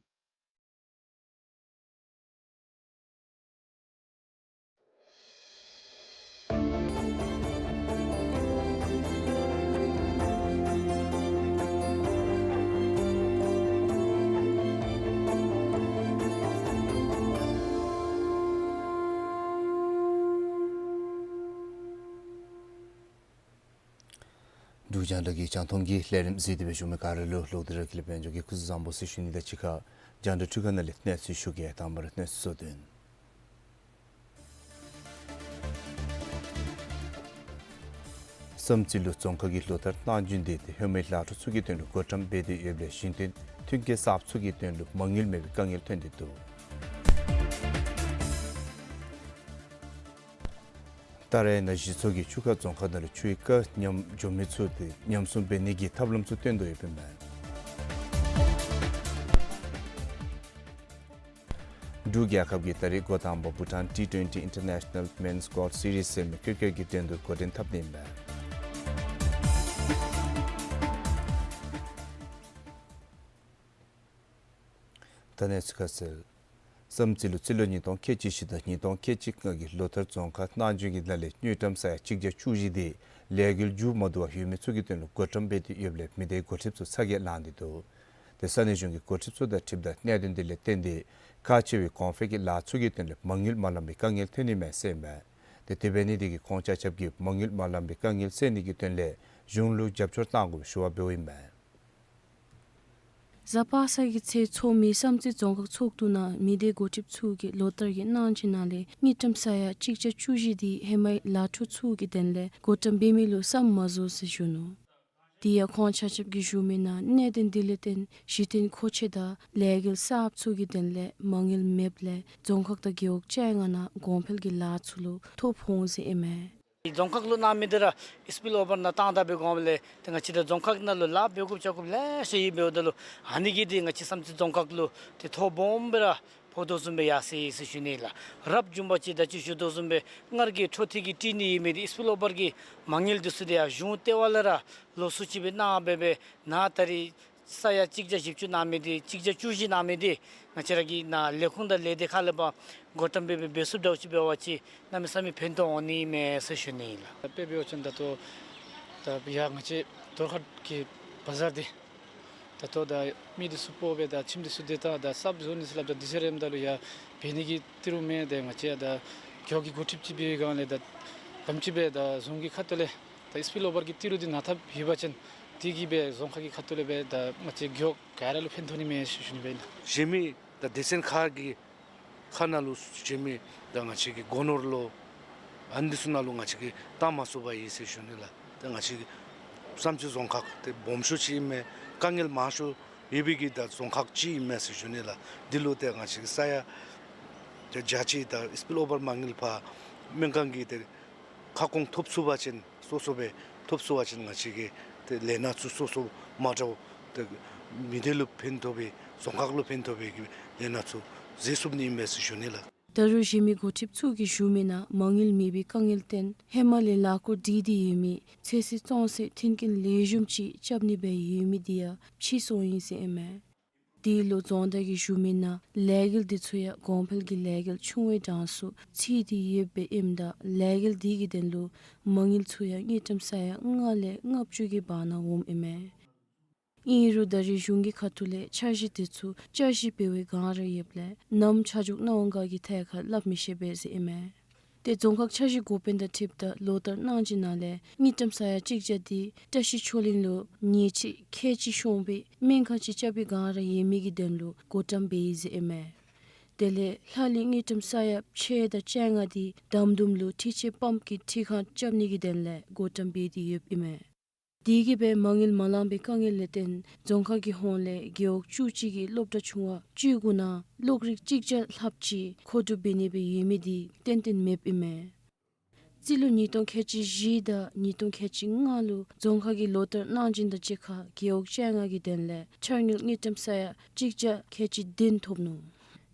འབྲུག་རྒྱང་བསྒྲགས་ཀྱི་རྒྱང་མཐོང་གི་ལས་རིམ་གཟིགས་ཏེ་སྦེ་བཞུགས་མི་ག་ར་ལུ་ལོག་སྟེ་ར་ཁྱེད་ལུ་དཔལ་འབྱོར་གྱི་སྐུ་གཟུགས་བཟང་པོ་ཟེར་ཞུ་ནི་དང་གཅིག་ཁར་རྒྱང་བསྒྲགས་འཕྲུལ་ཁང་ནང་ལས་གནས་ཚུལ་ཞུ་གེ། དང་པ་ར་གནས་ཚུལ་གཙོ་དོན། བསམ་རྩེ་ལུ་རྫོང་ཁག་གི་ལོ་ལྟར་གནང་རྒྱུན་དེ་ཧེ་མའི་ལཱ་འཕྲོ་ཚུ་གི་དོན་ལུ་བགོ་བཀྲམ་འབད་དེ་ཡོདཔ་ལས་གཞུང་དོན་མཐུན་རྐྱེན་གསརཔ་ཚུ་གི་དོན་ལུ་མ་དངུལ་མེད་པའི་དཀའ་ངལ་ཐོན་ཏེ་འདུག། ད་རེས་ནཱ་གཞི་ཚོགས་ཀྱིས་ཆུ་ཁ་རྫོང་ཁག་ནང་ལུ་ཆུའི་རྐ་ཉམས་འགྱོ་མི་ཚུ་དེ་ཉམས་སྲུང་འབད་ནི་གི་ཐབས་ལམ་ཚུ་སྟོན་དོ་ཡོདཔ་ཨིན་མས། འབྲུག་རྒྱལ་ཁབ་ཀྱིས་ད་རེས་འགོ་དང་པ་བྷུ་ཊཱན་ཊི་ཊུ་ཝེན་ཊི་ཨིན་ཊར་ནེ་ཤ་ནཱལ་མེནསི་གོལཕ་སི་རིསི་ཟེར་མི་ཀིར་ཀེཊ་ཀྱི་འགྲན་བསྡུར་འགོ་འདྲེན་འཐབ་ནི་ཨིན་མས། ད་གནས་ཚུལ་ཁ་གསལ། བསམ་རྩེ་ལུ་རྩིས་ལོ་ཉིས་སྟོང་ཁལ་གཅིག་བཞི་དང་ཉིས་སྟོང་ཁལ་གཅིག་ལྔ་གི་ལོ་ལྟར་རྫོང་ཁག་གནང་རྒྱུན་གྱི་ནང་ལས་དངུལ་ཀྲམ་ས་ཡ་གཅིག་བརྒྱ་བཅུ་བཞི་དེ་ལས་འགུལ་མཇུག་མ་བསྡུ་བར་ཡོད་མི་ཚུ་གི་དོན་ལུ་བགོ་བཀྲམ་འབད་དེ་ཡོདཔ་ལས་མི་སྡེའི་འགོ་ཁྲིདཔ་ཚུ་ཚ་གྱང་ལངས་ཏེ་འདུག། དེ་ས་གནས་གཞུང་གི་འགོ་ཁྲིདཔ་ཚུ་དང་འཁྲིལཝ་ད་གནད་དོན་དེ་ལས་བརྟེན་ཏེ་ཁག་ཆེ་བའི་གོང་འཕེལ་གྱི་ལཱ་ཚུ་གི་དོན་ལས་མ་དངུལ་མ་ལང་པའི་དཀའ་ངལ་ཐོན་ནི་མས་ཟེར་མས། དེ་དེ་འབད་ནི་དེ་གིས་ཁོང་ཆ་ཁྱབ་ཀྱིས་མ་དངུལ་མ་ལང་པའི་དཀའ་ངལ་སེལ་ནི་གི་དོན་ལས་གཞུང་ལུ་རྒྱབ་སྐྱོར་གནང་དགོ་པའི་ཞུ་བ་འབདཝ་ཨིན་མས། གཟའ་པ་སངས་ཀྱི་ཚེ་ཚོགས་མི་བསམ་རྩེ་རྫོང་ཁག་ཚོགས་འདུ་ནང་མི་སྡེ་འགོ་ཁྲིདཔ་ཚུ་གིས་ལོ་ལྟར་གྱི་གནང་རྒྱུན་ནང་ལས་དངུལ་ཀྲམ་ས་ཡ་གཅིག་བརྒྱ་བཅུ་བཞི་དེ་ཧེ་མའི་ལཱ་འཕྲོ་ཚུ་གི་དོན་ལས་བགོ་བཀྲམ་འབད་མི་ལུ་བསམ་མ་བཟོ་ཟེར་ཞུ་ནུག། དེ་ཡང་ཁོང་ཆ་ཁྱབ་ཀྱིས་ཞུ་མི་ནང་གནད་དོན་དེ་ལས་བརྟེན་གཞི་རྟེན་མཁོ་ཆེ་དང་ལས་འགུལ་གསརཔ་ཚུ་གི་དོན་ལས་མ་དངུལ་མེདཔ་ལས་རྫོང་ཁག་དང་རྒེད་འོག་བཅོ་ལྔ་ནང་གོང་འཕེལ་གྱི་ལཱ་ཚུ་ལུ་ཐོ་ཕོག་འོང་ཟེར་ཨིན་མས། རྫོང་ཁག་ལུ་གནང་མི་དེ་ར་སི་པིལ་ཨོ་བར་ནང་བཏང་ད་པའི་གོང་ལས་ཏེ་ང་བཅས་ད་རྫོང་ཁག་ནང་ལུ་ལཱ་འབད་དགོཔ་བྱ་དགོཔ་ལེ་ཤ་ཡོདཔ་འབདཝ་ད་ལུ་ཨ་ནི་གིས་ཏེ་ང་བཅས་བསམ་རྩེ་རྫོང་ཁག་ལུ་ཏེ་ཐོ་སྦོམ་སྦེ་ར་ཕོག་དོ་བཟུམ་སྦེ་ཡར་སོ་ཡི་ཟེར་ཞུ་ནི་ལགས། རབ་བྱུང་པ་ཅིག་ད་ཅི་ཞུ་དོ་བཟུམ་སྦེ་སྔར་གྱི་འཕྲོ་མཐུད་ཀྱི་སྤྲོད་ནི་ཡོད་མི་དེ་སི་པིལ་ཨོ་བར་གྱི་མ་དངུལ་དེ་ཚུ་དེ་ཡང་གཞུང་ལྟེ་བ་ལས་ར་ལོགས་སུ་ཅིག་སྦེ་གནང་སྦེ་སྦེ་ནཱ་ད་རེས་ས་ཡ་གཅིག་བརྒྱ་བཞི་བཅུ་གནང་མི་དེ་གཅིག་བརྒྱ་བཅུ་བཞི་གནང་མི་དེ་ང་བཅས་ར་གི་ནཱ་ལས་ཁུངས་དང་ལས་སྡེ་ཁག་ལས་ཕར་བགོ་བཀྲམ་འབད་སྦེ་འབད་ཚུགསཔ་འདྲཝ་ཅིག་འབད་བ་ཅིན་གནམ་མེད་ས་མེད་ཕན་ཐོགས་འོང་ནི་མས་ཟེར་ཞུ་ནི་ལགས། དཔེ་འབད་བ་ཅིན་ད་ལྟོ་ད་ཡར་ང་བཅས་དོར་ཁ་གི་བ་ཛར་འདི་ད་ལྟོ་ད་མི་འདི་ཚུ་སྤོ་སྦེ་ད་ཁྱིམ་འདི་ཚུ་སྡོད་ད་ད་གསརཔ་བཟོ་ནི་ཟེར་སླབ་ད་དུས་ཚོད་རནམ་ད་ལུ་ཡར་འབད་ནི་གི་ཏི་རུ་མེད། ཏེ་ང་བཅས་ཡང་ད་རྒེད་འོག་གི་འགོ་ཁྲིདཔ་ཅིག་འབད་བའི་སྒང་ལས་ད་ག་དེམ་ཅིག་སྦེ་ད་རྫོང་གི་ཁ་ཐུག་ལས་ད་སི་པིལ་ཨོ་བར་གྱི་ཏི་རུ་འདི་ནང་འཐབ་ཡོད་པ་ཅིན་དེ་གིས་སྦེ་རྫོང་ཁག་གི་ཁ་ཐུག་ལས་སྦེ་ད་ང་བཅས་རྒེད་འོག་ག་ར་ལུ་ཕན་ཐོགས་ནི་མས་ཟེར་ཞུ་ནི་སྦེ་ཨིན་ལགས། གཞན་མི་ད་སྡེ་ཚན་ཁག་གི་ཁ་ནང་ལུ་གཞན་མི་ད་ང་བཅས་ཀྱི་སྒོ་ནོར་ལུ་ཨ་ནི་འདི་ཚུ་ནང་ལུ་ང་བཅས་ཀྱིས་བཏང་མ་ཚུགས་པར་ཡོད་ཟེར་ཞུ་ནི་ལགས། ད་ང་བཅས་ཀྱི་བསམ་རྩེ་རྫོང་ཁག་འདི་སྦོམ་ཤོས་ཅིག་ཨིན་མས། དཀའ་ངལ་མང་ཤོས་ཡོད་པའི་གི་ད་རྫོང་ཁག་ཅིག་ཨིན་མས་ཟེར་ཞུ་ནི་ལགས། འདི་ལུ་ཏེ་ང་བཅས་ཀྱིས་ས་ཡ་ཏེ་བརྒྱ་ཅིག་ད་སི་པིལ་ཨོ་བར་མ་དངུལ་ཕར་སྨན་ཁང་གི་ཏེ་ཁ་སྐོང་ཐོབ་ཚུགས་པ་ཅིན་སོ་སོ་སྦེ་ཐོབ་ཚུགས་པ་ཅིན་ང་བཅས་ཀྱིས་ཏེ་ལས་སྣ་ཚུ་སོ་སོ་མ་འདྲཝ་ཏེ་མི་སྡེ་ལུ་ཕན་ཐོགས་པའི་རྫོང་ཁག་ལུ་ཕན་ཐོགས་པའི་གི་ལས་སྣ་ཚུ་མཛད་ཚུགས་ནི་ཨིན་པས་ཟེར་ཞུ་ནི་ལགས། ད་རུང་གཞན་མི་འགོ་ཁྲིདཔ་ཚུ་གིས་ཞུ་མི་ནང་མ་དངུལ་མེད་པའི་དཀའ་ངལ་བརྟེན་ཧེ་མ་ལས་ལཱ་འགོ་འདྲེན་ཏེ་ཡོད་མི་ཚོད་བསྲེ་བཙོང་བསྲེ་མཐུན་རྐྱེན་ལེགས་ཤོམ་ཅིག་རྐྱབ་ནི་སྦེ་ཡོད་མི་དེ་ཡང་ཕྱིས་སོང་ཡི་ཟེར་ཨིན་མས། དེ་ལུ་རྫོང་བདག་གིས་ཞུ་མི་ནང་ལས་འགུལ་འདི་ཚུ་ཡང་གོང་འཕེལ་གྱི་ལས་འགུལ་ཆུང་བའི་གྲངས་སུ་ཚུད་དེ་ཡོདཔ་སྦེ་ཨིནམ་ད་ལས་འགུལ་འདི་གི་དོན་ལུ་མ་དངུལ་ཚུ་ཡང་དངུལ་ཀྲམ་ས་ཡ་ལྔ་ལས་ལྔ་བཅུ་གི་བར་ན་འོངམ་ཨིན་མས། ཨིན་རུང་ད་རེས་གཞུང་གི་ཁ་ཐུག་ལས་འཆར་གཞི་དེ་ཚུ་བསྐྱར་ཞིབ་འབད་བའི་སྒང་ར་ཡོདཔ་ལས་ནམ་ཆ་འཇོག་གནང་འོང་ག་གི་ཐད་ཁར་སླབ་མི་ཤེས་པས་ཟེར་ཨིན་མས། ཏེ་རྫོང་ཁག་འཆར་གཞི་འགོ་དཔོན་དང་འཁྲིལཝ་ད་ལོ་ལྟར་གནང་རྒྱུན་ནང་ལས་དངུལ་ཀྲམ་ས་ཡ་གཅིག་བརྒྱ་དེ་བཀྲ་ཤིས་ཆོས་གླིང་ལུ་ཉེས་ཆད་ཁལ་གཅིག་ཤོང་སྦེ་སྨན་ཁང་ཅིག་རྐྱབ་པའི་སྒང་ར་ཡོད་མི་གི་དོན་ལུ་བགོ་བཀྲམ་འབད་ཡི་ཟེར་ཨིན་མས། དེ་ལས་ལྷག་ལུས་དངུལ་ཀྲམ་ས་ཡ་ཕྱེད་དང་བཅོ་ལྔ་དེ་དམ་དུམ་ལུ་འཕྲུལ་ཆས་པམཔ་གི་འཕྲུལ་ཁང་རྐྱབ་ནི་གི་དོན་ལས་བགོ་བཀྲམ་འབད་དེ་ཡོདཔ་ཨིན་མས། དེ་གིས་སྦེ་མ་དངུལ་མ་ལང་པའི་དཀའ་ངལ་ལས་བརྟེན་རྫོང་ཁག་གི་ཧོངས་ལས་རྒེད་འོག་བཅུ་གཅིག་གི་སློབ་གྲྭ་ཆུང་བ་བཅུ་དགུ་ནང་གློག་རིག་གཅིག་བརྒྱ་ལྷགཔ་ཅིག་མཁོ་སྒྲུབ་འབད་ནི་སྦེ་ཡོད་མི་དེ་ཏན་ཏན་མེདཔ་ཨིན་མས། རྩིས་ལོ་ཉིས་སྟོང་ཁལ་གཅིག་བཞི་དང་ཉིས་སྟོང་ཁལ་གཅིག་ལྔ་ལུ་རྫོང་ཁག་གིས་ལོ་ལྟར་གནང་རྒྱུན་དང་གཅིག་ཁར་རྒེད་འོག་བཅོ་ལྔ་གི་དོན་ལས་འཆར་དངུལ་དངུལ་ཀྲམ་ས་ཡ་གཅིག་བརྒྱ་ཁལ་གཅིག་བདུན་ཐོབ་ནུག།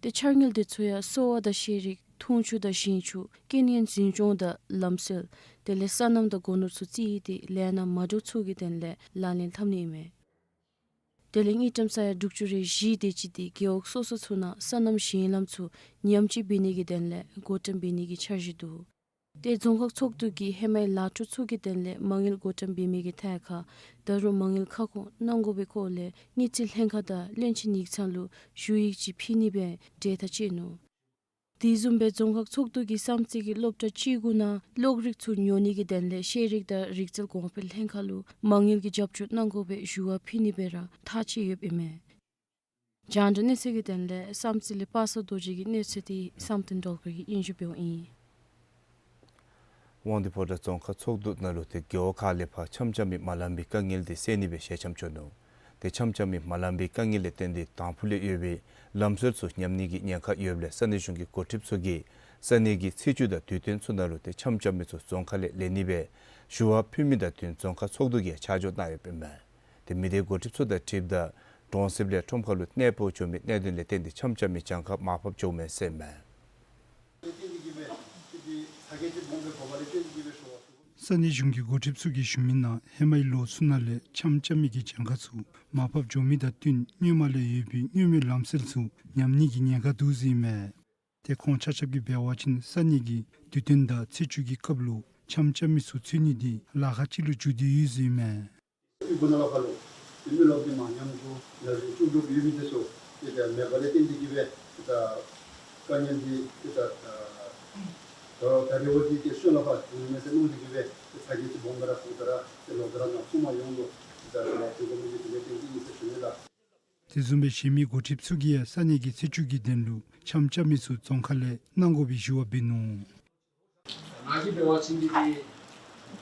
ཏེ་འཆར་དངུལ་དེ་ཚུ་ཡང་གསོ་བ་དང་ཤེས་རིག་འཐུང་ཆུ་དང་ཞིང་ཆུ་རྐྱེན་ངན་འཛིན་སྐྱོང་དང་ལམ་སྲོལ་དེ་ལས་སོ་ནམ་དང་སྒོ་ནོར་ཚུ་རྩིས་ཏེ་ལས་སྣ་མ་འདྲཝ་ཚུ་གི་དོན་ལས་ལག་ལེན་འཐབ་ནི་ཨིན་མས། དེ་ལས་དངུལ་ཀྲམ་ས་ཡ་དྲུག་ཅུ་རེ་བཞི་དེ་ཅིག་དེ་རྒེད་འོག་སོ་སོ་ཚུ་ནང་སོ་ནམ་ཞིང་ལམ་ཚུ་ཉམས་བཅོས་འབད་ནི་གི་དོན་ལས་བགོ་བཀྲམ་འབད་ནི་གི་འཆར་གཞི་འདུག། ཏེ་རྫོང་ཁག་ཚོགས་འདུ་གིས་ཧེ་མའི་ལཱ་འཕྲོ་ཚུ་གི་དོན་ལས་མ་དངུལ་བགོ་བཀྲམ་འབད་མི་གི་ཐད་ཁར་ད་རུང་མ་དངུལ་ཁ་སྐོང་གནང་དགོ་པའི་སྐོར་ལས་དངུལ་རྩིས་ལྷན་ཁག་དང་བློན་ཆེན་ཡིག་ཚང་ལུ་ཞུ་ཡིག་ཅིག་ཕུལ་ནི་སྦེ་གྲོས་ཐག་བཅད་ནུག། དེ་བཟུམ་སྦེ་རྫོང་ཁག་ཚོགས་འདུ་གིས་བསམ་རྩེ་གི་སློབ་གྲྭ་བཅུ་དགུ་ནང་གློག་རིག་ཚུ་ཉོ་ནི་གི་དོན་ལས་ཤེས་རིག་དང་རིག་རྩལ་གོང་འཕེལ་ལྷན་ཁག་ལུ་མ་དངུལ་གྱི་རྒྱབ་སྐྱོར་གནང་དགོ་པའི་ཞུ་བ་ཕུལ་ནི་སྦེ་ར་ཐག་བཅད་ཡོདཔ་ཨིན་མས། རྒྱང་བསྒྲགས་གནས་ཚུལ་གྱི་དོན་ལས་བསམ་རྩེ་ལས་པ་སངས་རྡོ་རྗེ་གི་གནས་ཚུལ་དེ་བསམ་གཏན་སྒྲོལ་དཀར་གྱིས་སྙན་ཞུ་འབདཝ་ཨིན། དབང་འདུས་ཕོ་བྲང་རྫོང་ཁག་ཚོགས་འདུ་ནང་ལུ་ཏེ་རྒེད་འོག་ཁག་ལས་ཕར་འཆམ་རྐྱབ་མི་མ་ལང་པའི་དཀའ་ངལ་དེ་སེལ་ནི་སྦེ་ཞལ་འཆམ་བྱུང་ནུག། ཏེ་འཆམ་རྐྱབ་མི་མ་ལང་པའི་དཀའ་ངལ་ལས་བརྟེན་ཏེ་དང་ཕུ་ལས་ཡོད་པའི་ལམ་སྲོལ་ཚུ་ཉམས་ནི་གི་ཉེན་ཁ་ཡོདཔ་ལས་ས་གནས་གཞུང་གི་འགོ་ཁྲིདཔ་ཚུ་གིས་ས་གནས་ཀྱི་ཚེས་བཅུ་དང་དུས་སྟོན་ཚུ་ནང་ལུ་ཏེ་འཆམ་རྐྱབ་མི་ཚུ་རྫོང་ཁག་ལས་ལེན་ནི་སྦེ་ཞུ་བ་ཕུལ་མི་དང་བསྟུན་རྫོང་ཁག་ཚོགས་འདུ་གིས་ཆ་འཇོག་གནང་ཡོདཔ་ཨིན་མས། ཏེ་མི་སྡེ་འགོ་ཁྲིདཔ་ཚུ་དང་འཁྲིལཝ་ད་གྲོང་གསེབ་ལས་ཁྲོམ་ཁ་ལུ་གནས་སྤོ་བྱུང་མི་གནད་དོན་ལས་བརྟེན་ཏེ་འཆམ་རྐྱབ་མི་གྱངས་ཁ་མར་ཕབ་བྱུངམ་མས་ཟེར་མས། ས་གནས་གཞུང་གི་འགོ་ཁྲིདཔ་ཚུ་གིས་ཞུ་མི་ནང་ཧེ་མའི་ལོ་ཚུ་ནང་ལས་འཆམ་རྐྱབ་མི་གི་གྱངས་ཁ་ཚུ་མར་ཕབ་འགྱོ་མི་དང་བསྟུན་སྔོན་མ་ལས་ཡོད་པའི་སྔོན་མའི་ལམ་སྲོལ་ཚུ་ཉམས་ནི་གི་ཉེན་ཁ་འདུག་ཟེར་ཨིན་མས། ཏེ་ཁོང་ཆ་ཁྱབ་ཀྱིས་འབད་བ་ཅིན་ས་གནས་ཀྱི་དུས་སྟོན་དང་ཚེས་བཅུ་གི་སྐབས་ལུ་འཆམ་རྐྱབ་མི་ཚུ་འཚོལ་ནི་འདི་ལཱ་ཁག་ཅིག་ལུ་འགྱུར་ཏེ་ཡོད་ཟེར་ཨིན་མས། དབུས་པོ་ནང་ལས་ཕར་ལུ་མི་རློབས་འདི་མ་ཉམས་དགོ་ལགས་ཞུ་བཅུག་བཅུགཔ་ཡོད་མི་འདི་ཚུ་ཏེ་ད་མེདཔ་ལས་བརྟེན་ཏེ་གིས་སྦེ་ཏེ་ད་དཀའ་ངལ་འདི་ཏེ་ད་ད་ད་རེས་འབདཝ་འདི་ཏེ་སོན་ལས་ཕར་བྱུང་ནི་མས་ཟེར་མནོ་སྟེ་གིས་སྦེ་ཏེ་ཚ་གྱང་ཅིག་སྦོམ་སྦེ་ར་ཕོག་སྟེ་ར་ཏེ་ལོག་སྟེ་ར་ནཱ་ཚུར་མ་ཡོང་ལོ་ཏེ་ད་ལཱ་འབད་དགོ་མི་འདི་དེ་ལས་བརྟེན་ཏེ་ཨིན་ཟེར་ཞུ་ནི་ལགས། དེ་བཟུམ་སྦེ་གཞན་མི་འགོ་ཁྲིདཔ་ཚུ་གིས་ཡང་ས་གནས་ཀྱི་ཚེས་བཅུ་གི་དོན་ལུ་འཆམ་རྐྱབ་མི་ཚུ་རྫོང་ཁག་ལས་གནང་དགོ་པའི་ཞུ་བ་འབད་ནུག། ང་གིས་འབད་བ་ཅིན་འདི་ང་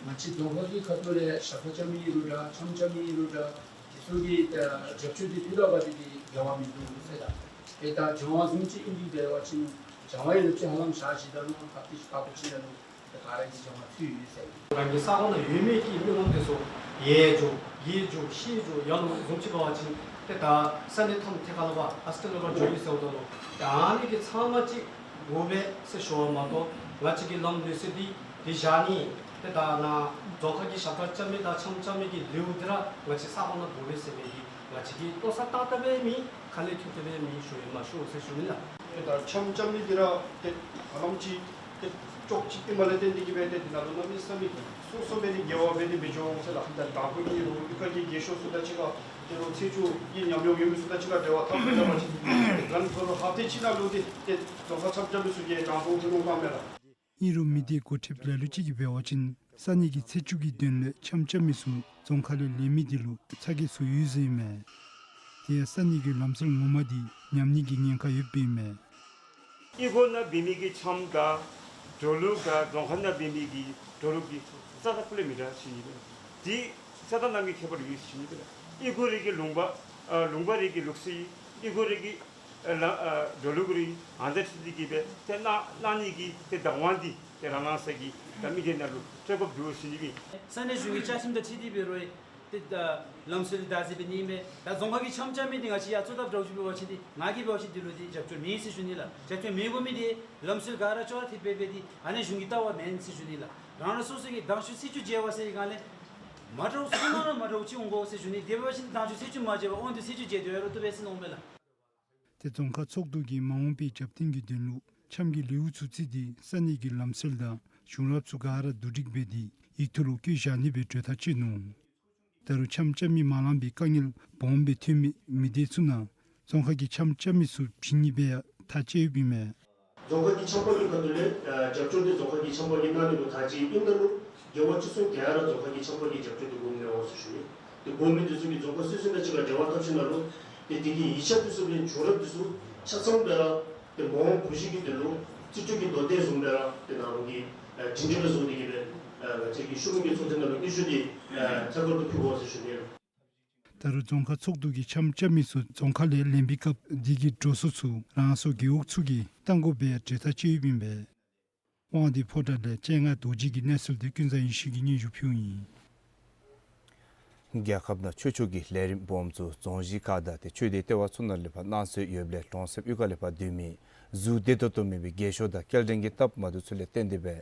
བཅས་རྫོང་ཁག་གི་ཁ་ཐུག་ལས་ཞབས་ཁྲ་རྐྱབ་མི་ཨིན་རུང་འདྲ་འཆམ་རྐྱབ་མི་ཨིན་རུང་འདྲ་དེ་ཚུ་གི་ད་རྒྱབ་སྐྱོར་འདི་ཕུལ་དགོཔ་འདི་འདི་འགལ་བ་མིན་འདུག་ཟེར་ད། ཏེ་ད་སྦྱང་བ་བཟུམ་ཅིག་ཨིན་འདི་འབད་བ་ཅིན་སྦྱང་བ་ཡོད་ཅིག་ཧ་ལམ་ཞག་བཞི་དང་ལུ་ཧབ་ཏི་ཁ་ཐུག་ཅིག་ནང་ལུ་ད་ག་ར་གིས་སྦྱང་བ་ཚུད་ཡོད་ཟེར། རང་གི་ས་གོ་ནང་ཡོད་མི་གི་མི་ངོམ་དེ་ཚུ་ཡར་འགྱོ་གིར་འགྱོ་ཤར་འགྱོ་ཡར་ལོང་བཟུམ་ཅིག་འབད་བ་ཅིན་ཏེ་ད་ས་གནས་ཐམ་ཐད་ཁར་ལུ་ཕར་ཨ་སི་ཊེལ་ལུ་ཕར་འགྱོ་ཡི་ཟེརཝ་ད་ལུ་ད་ཨ་ནི་གི་ཚབ་མ་ཅིག་དགོ་པས་ཟེར་ཞུ་བ་མ་གཏོགས་ང་བཅས་ཀྱི་ལམ་ལུགས་སྲོལ་འདི་འདི་བཞག་ནི་ཏེ་ད་ནཱ་རྫོང་ཁག་གི་ཞབས་ཁྲ་རྐྱབ་མི་དང་འཆམ་རྐྱབ་མི་གི་ལེའུ་འདི་ར་ང་བཅས་ས་གོ་ནང་དགོ་པས་ཟེར་མི་འདི་ང་བཅས་ཀྱིས་ལྟོ་ཚང་བཏང་དཔ་སྦེ་མེན། ཁ་ལས་ཐོན་དཔ་སྦེ་མེན། ཞུ་ཡང་མ་ཞུ་ཟེར་ཞུ་ནི་ལགས། ཏེ་ད་འཆམ་རྐྱབ་མི་འདི་ར་ཏེ་ཧ་ལམ་ཅིག་ཏེ་ཅོག་ཅིག་ཨིནམ་ལས་བརྟེན་ཏེ་གིས་སྦེ་ཏེ་འདི་ནང་ལུ་གནམ་མེད་ས་མེད་སོ་སོ་སྦེ་ཏེ་འགལ་བ་འབད་དེ་འབད་འགྱོ་འོང་ཟེར་ལགས། ད་དང་ཕུ་གི་ལུ་གཡུས་ཁ་གི་རྒས་ཤོས་ཚུ་དང་གཅིག་ཁར་ཏེ་ལོ་ཚེས་བཅུ་གི་ཉམས་མྱོང་ཡོད་མི་ཚུ་དང་གཅིག་ཁར་འབྲེལ་བ་འཐབ་འབད་བ་ཅིན་ཏེ་ད་ལོ་ཧབ་ཏི་གཅིག་ནང་ལུ་ཏེ་ཏེ་རྫོང་ཁག་འཆམ་རྐྱབ་མི་ཚུ་གིས་དང་ཕུ་ཕུ་ནུ་བཏང་མས་ལགས། ཨིན་རུང་མི་སྡེ་འགོ་ཁྲིདཔ་ལ་ལུ་ཅིག་གིས་འབད་བ་ཅིན་ས་གནས་ཀྱི་ཚེས་བཅུ་གི་དོན་ལས་འཆམ་རྐྱབ་མི་ཚུ་རྫོང་ཁག་ལས་ལེན་མི་འདི་ལུ་ཚ་གྱང་ཚུ་ཡོད་ཟེར་ཨིན་མས། དེ་ཡང་ས་གནས་ཀྱི་ལམ་སྲོལ་ངོ་མ་འདི་ཉམས་ནི་གི་ཉེན་ཁ་ཡོདཔ་ཨིན་མས། གཡུས་སྒོ་ནང་འབད་མི་གི་འཆམ་དང་འགྲོ་ལུགས་དང་རྫོང་ཁག་ནང་འབད་མི་གི་འགྲོ་ལུགས་ཀྱི་རྩ་དང་ཕུ་ལས་མི་འདྲ་ཟེར་ཨིན་པས། འདི་ས་དང་གནམ་གྱི་ཁྱད་པར་ཡོད་ཟེར་ཨིན་པས། གཡུས་སྒོ་རེ་གི་ལུང་པ་ཨ་ལུང་པ་རེ་གི་ལུགས་སྲོལ་གཡུས་སྒོ་རེ་གི་ཨ་ལ་ཨ་འགྲོ་ལུགས་རེ་ཨ་ནི་དང་འཁྲིལ་ཏེ་གིས་སྦེ་ཏེ་གནང་གནང་ནི་གི་ཏེ་བདག་དབང་འདི་ཏེ་རང་རང་སོའི་གི་ད་མི་སྡེ་ནང་ལུ་སྤྲོད་དགོཔ་འདུག་ཟེར་ཨིན་པས། ས་གནས་གཞུང་གི་བཅའ་ཁྲིམས་དང་འཁྲིལ་ཏེ་འབད་རུང་ཏེ་ད་ལམ་སྲོལ་འདི་བདག་འཛིན་འབད་ནི་མས། ད་རྫོང་ཁག་གི་འཆམ་རྐྱབ་མི་འདི་ང་བཅས་ཡར་གཙོ་བཏབ་འདྲཝ་ཅིག་འབད་བ་ཅིན་འདི་ང་གིས་འབད་བ་ཅིན་འདི་ལུ་འདི་རྒྱབ་སྐྱོར་མེད་ཟེར་ཞུ་ནི་ལགས། རྒྱབ་སྐྱོར་མི་དགོ་མི་འདི་ལམ་སྲོལ་ག་ར་ཅོག་ར་འཐདཔ་སྦེ་འབད་དེ་ཨ་ནི་གཞུང་གི་ལྟ་བ་མེན་ཟེར་ཞུ་ནི་ལགས། རང་རང་སོ་སོ་གི་དང་ཤོས་ཚེས་བཅུ་མཇལ་བ་ཟེར་གང་ལས་མ་འདྲཝ་ཚུ་ནང་ར་མ་འདྲཝ་ཅིག་འོང་དགོ་ཟེར་ཞུ་ནི། དེ་འབད་བ་ཅིན་དང་ཤོས་ཚེས་བཅུ་མ་མཇལ་བར་འོང་དེ་ཚེས་བཅུ་མཇལ་དེ་ཡར་ལུ་བཏུབ་པས་ཟེར་མནོཝ་མས་ལགས། ཏེ་རྫོང་ཁག་ཚོགས་འདུ་གིས་མ་འོངས་པའི་རྒྱབ་རྟེན་གྱི་དོན་ལུ་འཆམ་གྱི་ལེའུ་ཚུ་བརྩི་སྟེ་ས་གནས་ཀྱི་ལམ་སྲོལ་དང་བྱུང་རབས་ཚུ་ག་ར་བསྡུ་སྒྲིག་འབད་དེ་ཡིག་ཐོག་ལུ་བཀོད་བཞག་ནི་སྦེ་གྲོས་ཐག་བཅད་ནུག། ད་རུང་འཆམ་རྐྱབ་མི་མ་ལང་པའི་དཀའ་ངལ་སྦོམ་སྦེ་ཐོན་མི་མི་སྡེ་ཚུ་ནང་རྫོང་ཁག་གི་འཆམ་རྐྱབ་མི་ཚུ་བྱིན་ནི་སྦེ་ཡང་ཐག་བཅད་ཡོདཔ་ཨིན་མས། རྫོང་ཁག་གི་འཆམ་པ་གི་ཁ་ཐུག་ལས་ཨ་རྒྱབ་སྐྱོར་འདི་རྫོང་ཁག་གི་འཆམ་པ་གིས་གནང་ནི་ལུ་ཐག་བཅད་ཡོདཔ་ཨིན་ད་རུང་རྒེད་འོག་ཅིག་ཚུན་ག་ར་རྫོང་ཁག་གི་འཆམ་པ་གི་རྒྱབ་སྐྱོར་འདི་དགོ་མི་འོང་ཟེར་ཞུ་ནི། ཏེ་དགོ་མི་འདི་ཚུ་གིས་རྫོང་ཁག་སོ་སོ་དང་གཅིག་ཁར་འབྲེལ་བ་འཐབ་ཞིནམ་ལས་ཏེ་དེ་གི་ཡིག་ཆ་འདི་ཚུ་གི་བྱུང་རབས་འདི་ཚུ་ཆ་ཚང་སྦེ་ར་ཏེ་མ་འོངས་བུ་གཞི་གི་དོན་ལུ་རྩིས་སྤྲོད་ཀྱི་མདོ་སྡེ་བཟུམ་སྦེ་ར་ཏེ་ནཱ་ལུ་གི་ཨ་སྒྲིང་སྒྲི་སྦེ་བཟོ་སྟེ་གིས་སྦེ་ཨ་ང་བཅས་ཀྱི་ཤོག་གུ་གི་ཚོགས་ཐེངས་ནང་ལུ་སྙན་ཞུ་འདི་ཨ་ཐད་ཀར་དུ་ཕུལ་དགོ་ཟེར་ཞུ་ནི། ད་རུང་རྫོང་ཁག་ཚོགས་འདུ་གིས་འཆམ་རྐྱབ་མི་ཚུ་རྫོང་ཁག་ལས་ལེན་པའི་སྐབས་དེ་གི་འགྲོ་སོང་ཚུ་རང་སོའི་རྒེད་འོག་ཚུ་གིས་གཏང་དགོ་པའི་གྲོས་ཐག་བཅད་ཡོདཔ་ཨིན་པས། དབང་འདུས་ཕོ་བྲང་ལས་སྤྱན་སྔ་རྡོ་རྗེ་གི་གནས་ཚུལ་འདི་ཀུན་བཟང་ཡེ་ཤེས་ཀྱིས་སྙན་ཞུ་ཕུལཝ་ཨིན། རྒྱལ་ཁབ་ནང་ཆོས་ཕྱོགས་ཀྱི་ལས་རིམ་སྦོམ་ཚུ་རྫོང་གཞིས་ཁག་དང་ཏེ་ཆོས་སྡེ་ལྟེ་བ་ཚུ་ནང་ལས་ཕར་གནང་སྲོལ་ཡོདཔ་ལས་གྲོང་གསེབ་གཡུས་ཁ་ལས་ཕར་སྡོད་མི་གཟུགས་བདེ་ཏོག་ཏོ་མེད་པའི་རྒས་ཤོས་དང་སྐྱེལ་འདྲེན་གྱི་སྟབས་མ་བདེཝ་ཚུ་ལས་བརྟེན་ཏེ་སྦེ་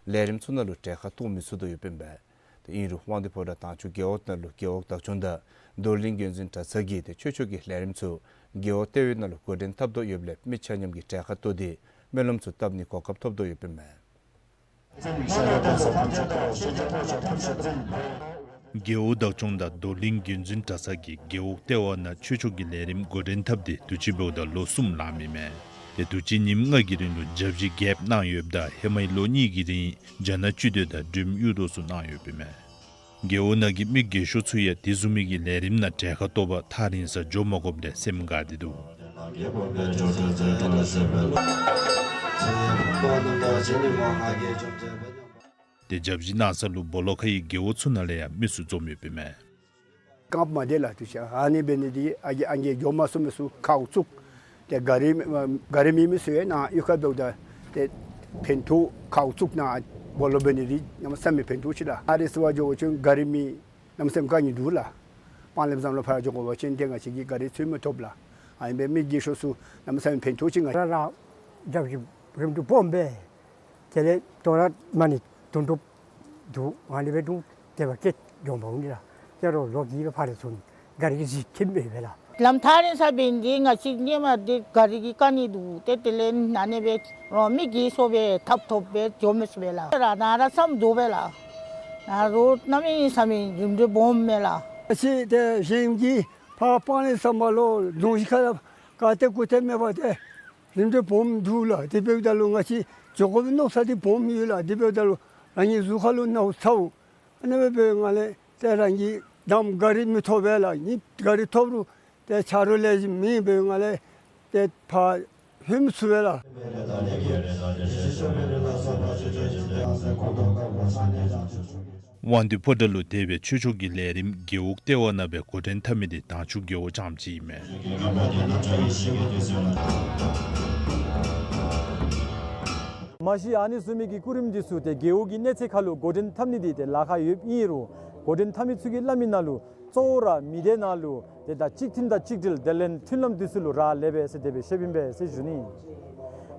ལས་རིམ་ཚུ་ནང་ལུ་གྲལ་ཁར་གཏོགས་མི་ཚུགས་དོ་ཡོདཔ་ཨིན་པས། ཏེ་ཨིན་རུང་དབང་འདུས་ཕོ་བྲང་དྭངས་ཆུ་རྒེད་འོག་ནང་ལུ་རྒེད་འོག་བདག་སྐྱོང་དང་རྡོར་གླིང་དགོན་འཛིན་གྲྭ་ཚང་གིས་ཏེ་ཆོས་ཕྱོགས་ཀྱི་ལས་རིམ་ཚུ་རྒེད་འོག་ལྟེ་བའི་ནང་ལུ་འགོ་འདྲེན་འཐབ་དོ་ཡོདཔ་ལས་མི་ཆ་མཉམ་གྱིས་གྲལ་ཁར་གཏོགས་ཏེ་སྨོན་ལམ་ཚུ་བཏབ་ནིའི་གོ་སྐབས་ཐོབ་དོ་ཡོདཔ་ཨིན་མས། རྒེད་འོག་བདག་སྐྱོང་དང་རྡོར་གླིང་དགོན་འཛིན་གྲྭ་ཚང་གིས་རྒེད་འོག་ལྟེ་བ་ནང་ཆོས་ཕྱོགས་ཀྱི་ལས་རིམ་འགོ་འདྲེན་འཐབ་སྟེ་དུས་ཅི་འབདཝ་ད་ལོ་གསུམ་ལང་མི་མས། ཏེ་དུས་ཅི་ཉིནམ་ལྔ་གི་རིང་ལུ་བརྒྱ་བཞི་བརྒྱདཔ་གནང་ཡོདཔ་ད་ཧེ་མའི་ལོ་གཉིས་ཀྱི་རིང་རྒྱ་ནག་སྤྱི་མདོས་དང་འབྲིམ་གཡུ་ཐོག་ཚུ་གནང་ཡོདཔ་ཨིན་མས། རྒེད་འོག་ནང་གི་མི་རྒས་ཤོས་ཚུ་ཡང་དེ་བཟུམ་མའི་གི་ལས་རིམ་ནང་གྲལ་ཁར་གཏོགས་པར་ཐག་རིང་སར་འགྱོ་མ་དགོཔ་ལས་སེམས་དགའ་སྟེ་འདུག། ཏེ་བརྒྱ་བཞི་གནང་ས་ལུ་སྦོ་ལོགས་ཁའི་རྒེད་འོག་ཚུ་ནང་ལས་ཡང་མི་ཚུ་འཛོམས་ཡོདཔ་ཨིན་མས། རྐངམ་མ་བདེ་ལགས་དུས་ཅི། ཨ་ནི་འབད་ནི་འདི་ཨ་རྒས་ཨ་རྒས་འགྱོ་མ་ཚུགས་མི་ཚུ་ཁ་འུ་ཚུགས། ཏེ་ག་རི་ག་རི་མེད་མི་ཚུ་ཡང་ནཱ་གཡུས་ཁར་འབདཝ་ད་ཏེ་ཕན་ཐོགས། ཁ་འུ་ཚུགས་ནཱ་སྦོ་ལོགས་འབད་ནི་འདི་གནམ་མེད་ས་མེད་ཕན་ཐོགས་ཅི་ལགས། ཨ་རི་ཚུ་བ་འགྱོ་བ་ཅིན་ག་རི་མེད། གནམ་མེད་ས་མེད་དཀའ་ངལ་འདུག་ལགས། སྤང་ལེབ་ཟམ་ལུ་ཕར་འགྱོ་དགོ་པ་ཅིན་ཏེ་ང་བཅས་ཀྱིས་ག་རི་འཚོལ་མི་ཐོབ་ལགས། ཨ་ནི་འབད་མི་རྒས་ཤོས་ཚུ་གནམ་མེད་ས་མེད་ཕན་ཐོགས་ཅི། ང་ར་ར་རྒྱབ་ཀྱི་རིམ་གྲོ་སྦོམ་སྦེ་དེ་ལས་དོ་རུང་མ་ཎི་དུང་སྒྲུབ་འདུག། ཨ་ནི་འབད་དུས་དེ་བ་སྐད་འགྱོ་མ་འོང་ནི་ལགས། ཏེ་རོགས་ལོག་གི་སྦེ་ཕར་ཚུར་ག་རི་གི་གཟིགས་ཁྱིམ་སྦེ་སྦེ་ལགས། ལམ་ཐག་རིང་ས་འབད་ནི་འདི་ང་བཅས་ནི་མ་འདི་ག་རི་གི་དཀའ་ངལ་འདུག། ཏེ་དེ་ལས་ཨ་ནི་འབད་རོགས་མི་རྒས་སོ་སྦེ་ཐབ་ཐོབ་སྦེ་འགྱོ་མི་ཚུགས་པས་ལགས། ར་ནཱ་ར་མཚམས་སྦྱོར་བས་ལགས། ནཱ་རོགས་གནམ་མེད་ས་མེད་རིམ་གྲོ་སྦོམ་མས་ལགས། ཨ་ཙི་ཏེ་གཞན་གྱི་ཕར་སྤང་ལེབ་ཟམ་པ་ལུ་གདོང་ཞིག་ཁར་ག་ཏེ་གུ་ཏེ་མེད་པར་ཏེ་རིམ་གྲོ་སྦོམ་འདུག་ལགས། དེ་འབདཝ་ད་ལུ་ང་བཅས་འགྱོ་དགོ་པའི་མནོ་ས་འདི་སྦོམ་ཡོད་ལགས། དེ་འབདཝ་ད་ལུ་རང་གི་གཟུགས་ཁར་ལུ་ནཝ་ཚཝ། ཨ་ནི་འབད་བའི་ངང་ལས་ཏེ་རང་གི་དང་པ་ག་རི་མི་ཐོབ་པས་ལགས། ཨ་ནི་ག་རི་ཐོབ་རུང་ཏེ་ཆ་རོགས་ལེགས་ཤོམ་མེད་པའི་ངང་ལས་ཏེ་ཕར་ལྷོད་མི་ཚུགས་པས་ལགས། དབང་འདུས་ཕོ་བྲང་ལུ་འདས་པའི་ཆོས་ཕྱོགས་ཀྱི་ལས་རིམ་རྒེད་འོག་ལྟེ་བ་ནང་སྦེ་འགོ་འདྲེན་འཐབ་མི་འདི་དྭངས་ཆུ་རྒེད་འོག་རྐྱངམ་ཅིག་ཨིན་མས། མ་གཞི་ཨ་ནི་བཟུམ་མའི་གི་སྐུ་རིམ་འདི་ཚུ་ཏེ་རྒེད་འོག་གི་གནས་ཚད་ཁར་ལུ་འགོ་འདྲེན་འཐབ་ནི་འདི་ཏེ་ལཱ་ཁག་ཡོདཔ་ཨིན་རུང་འགོ་འདྲེན་འཐབ་མི་ཚུ་གིས་སླབ་མི་ནང་ལུ་གཙོ་བོ་ར་མི་སྡེ་ནང་ལུ་ཏེ་ད་གཅིག་མཐུན་དང་གཅིག་སྒྲིལ་དེ་ལས་མཐུན་ལམ་འདི་ཚུ་ལུ་རག་ལས་པས་ཟེར་དེ་སྦེ་བཤདཔ་ཨིན་པས་ཟེར་ཞུ་ནི།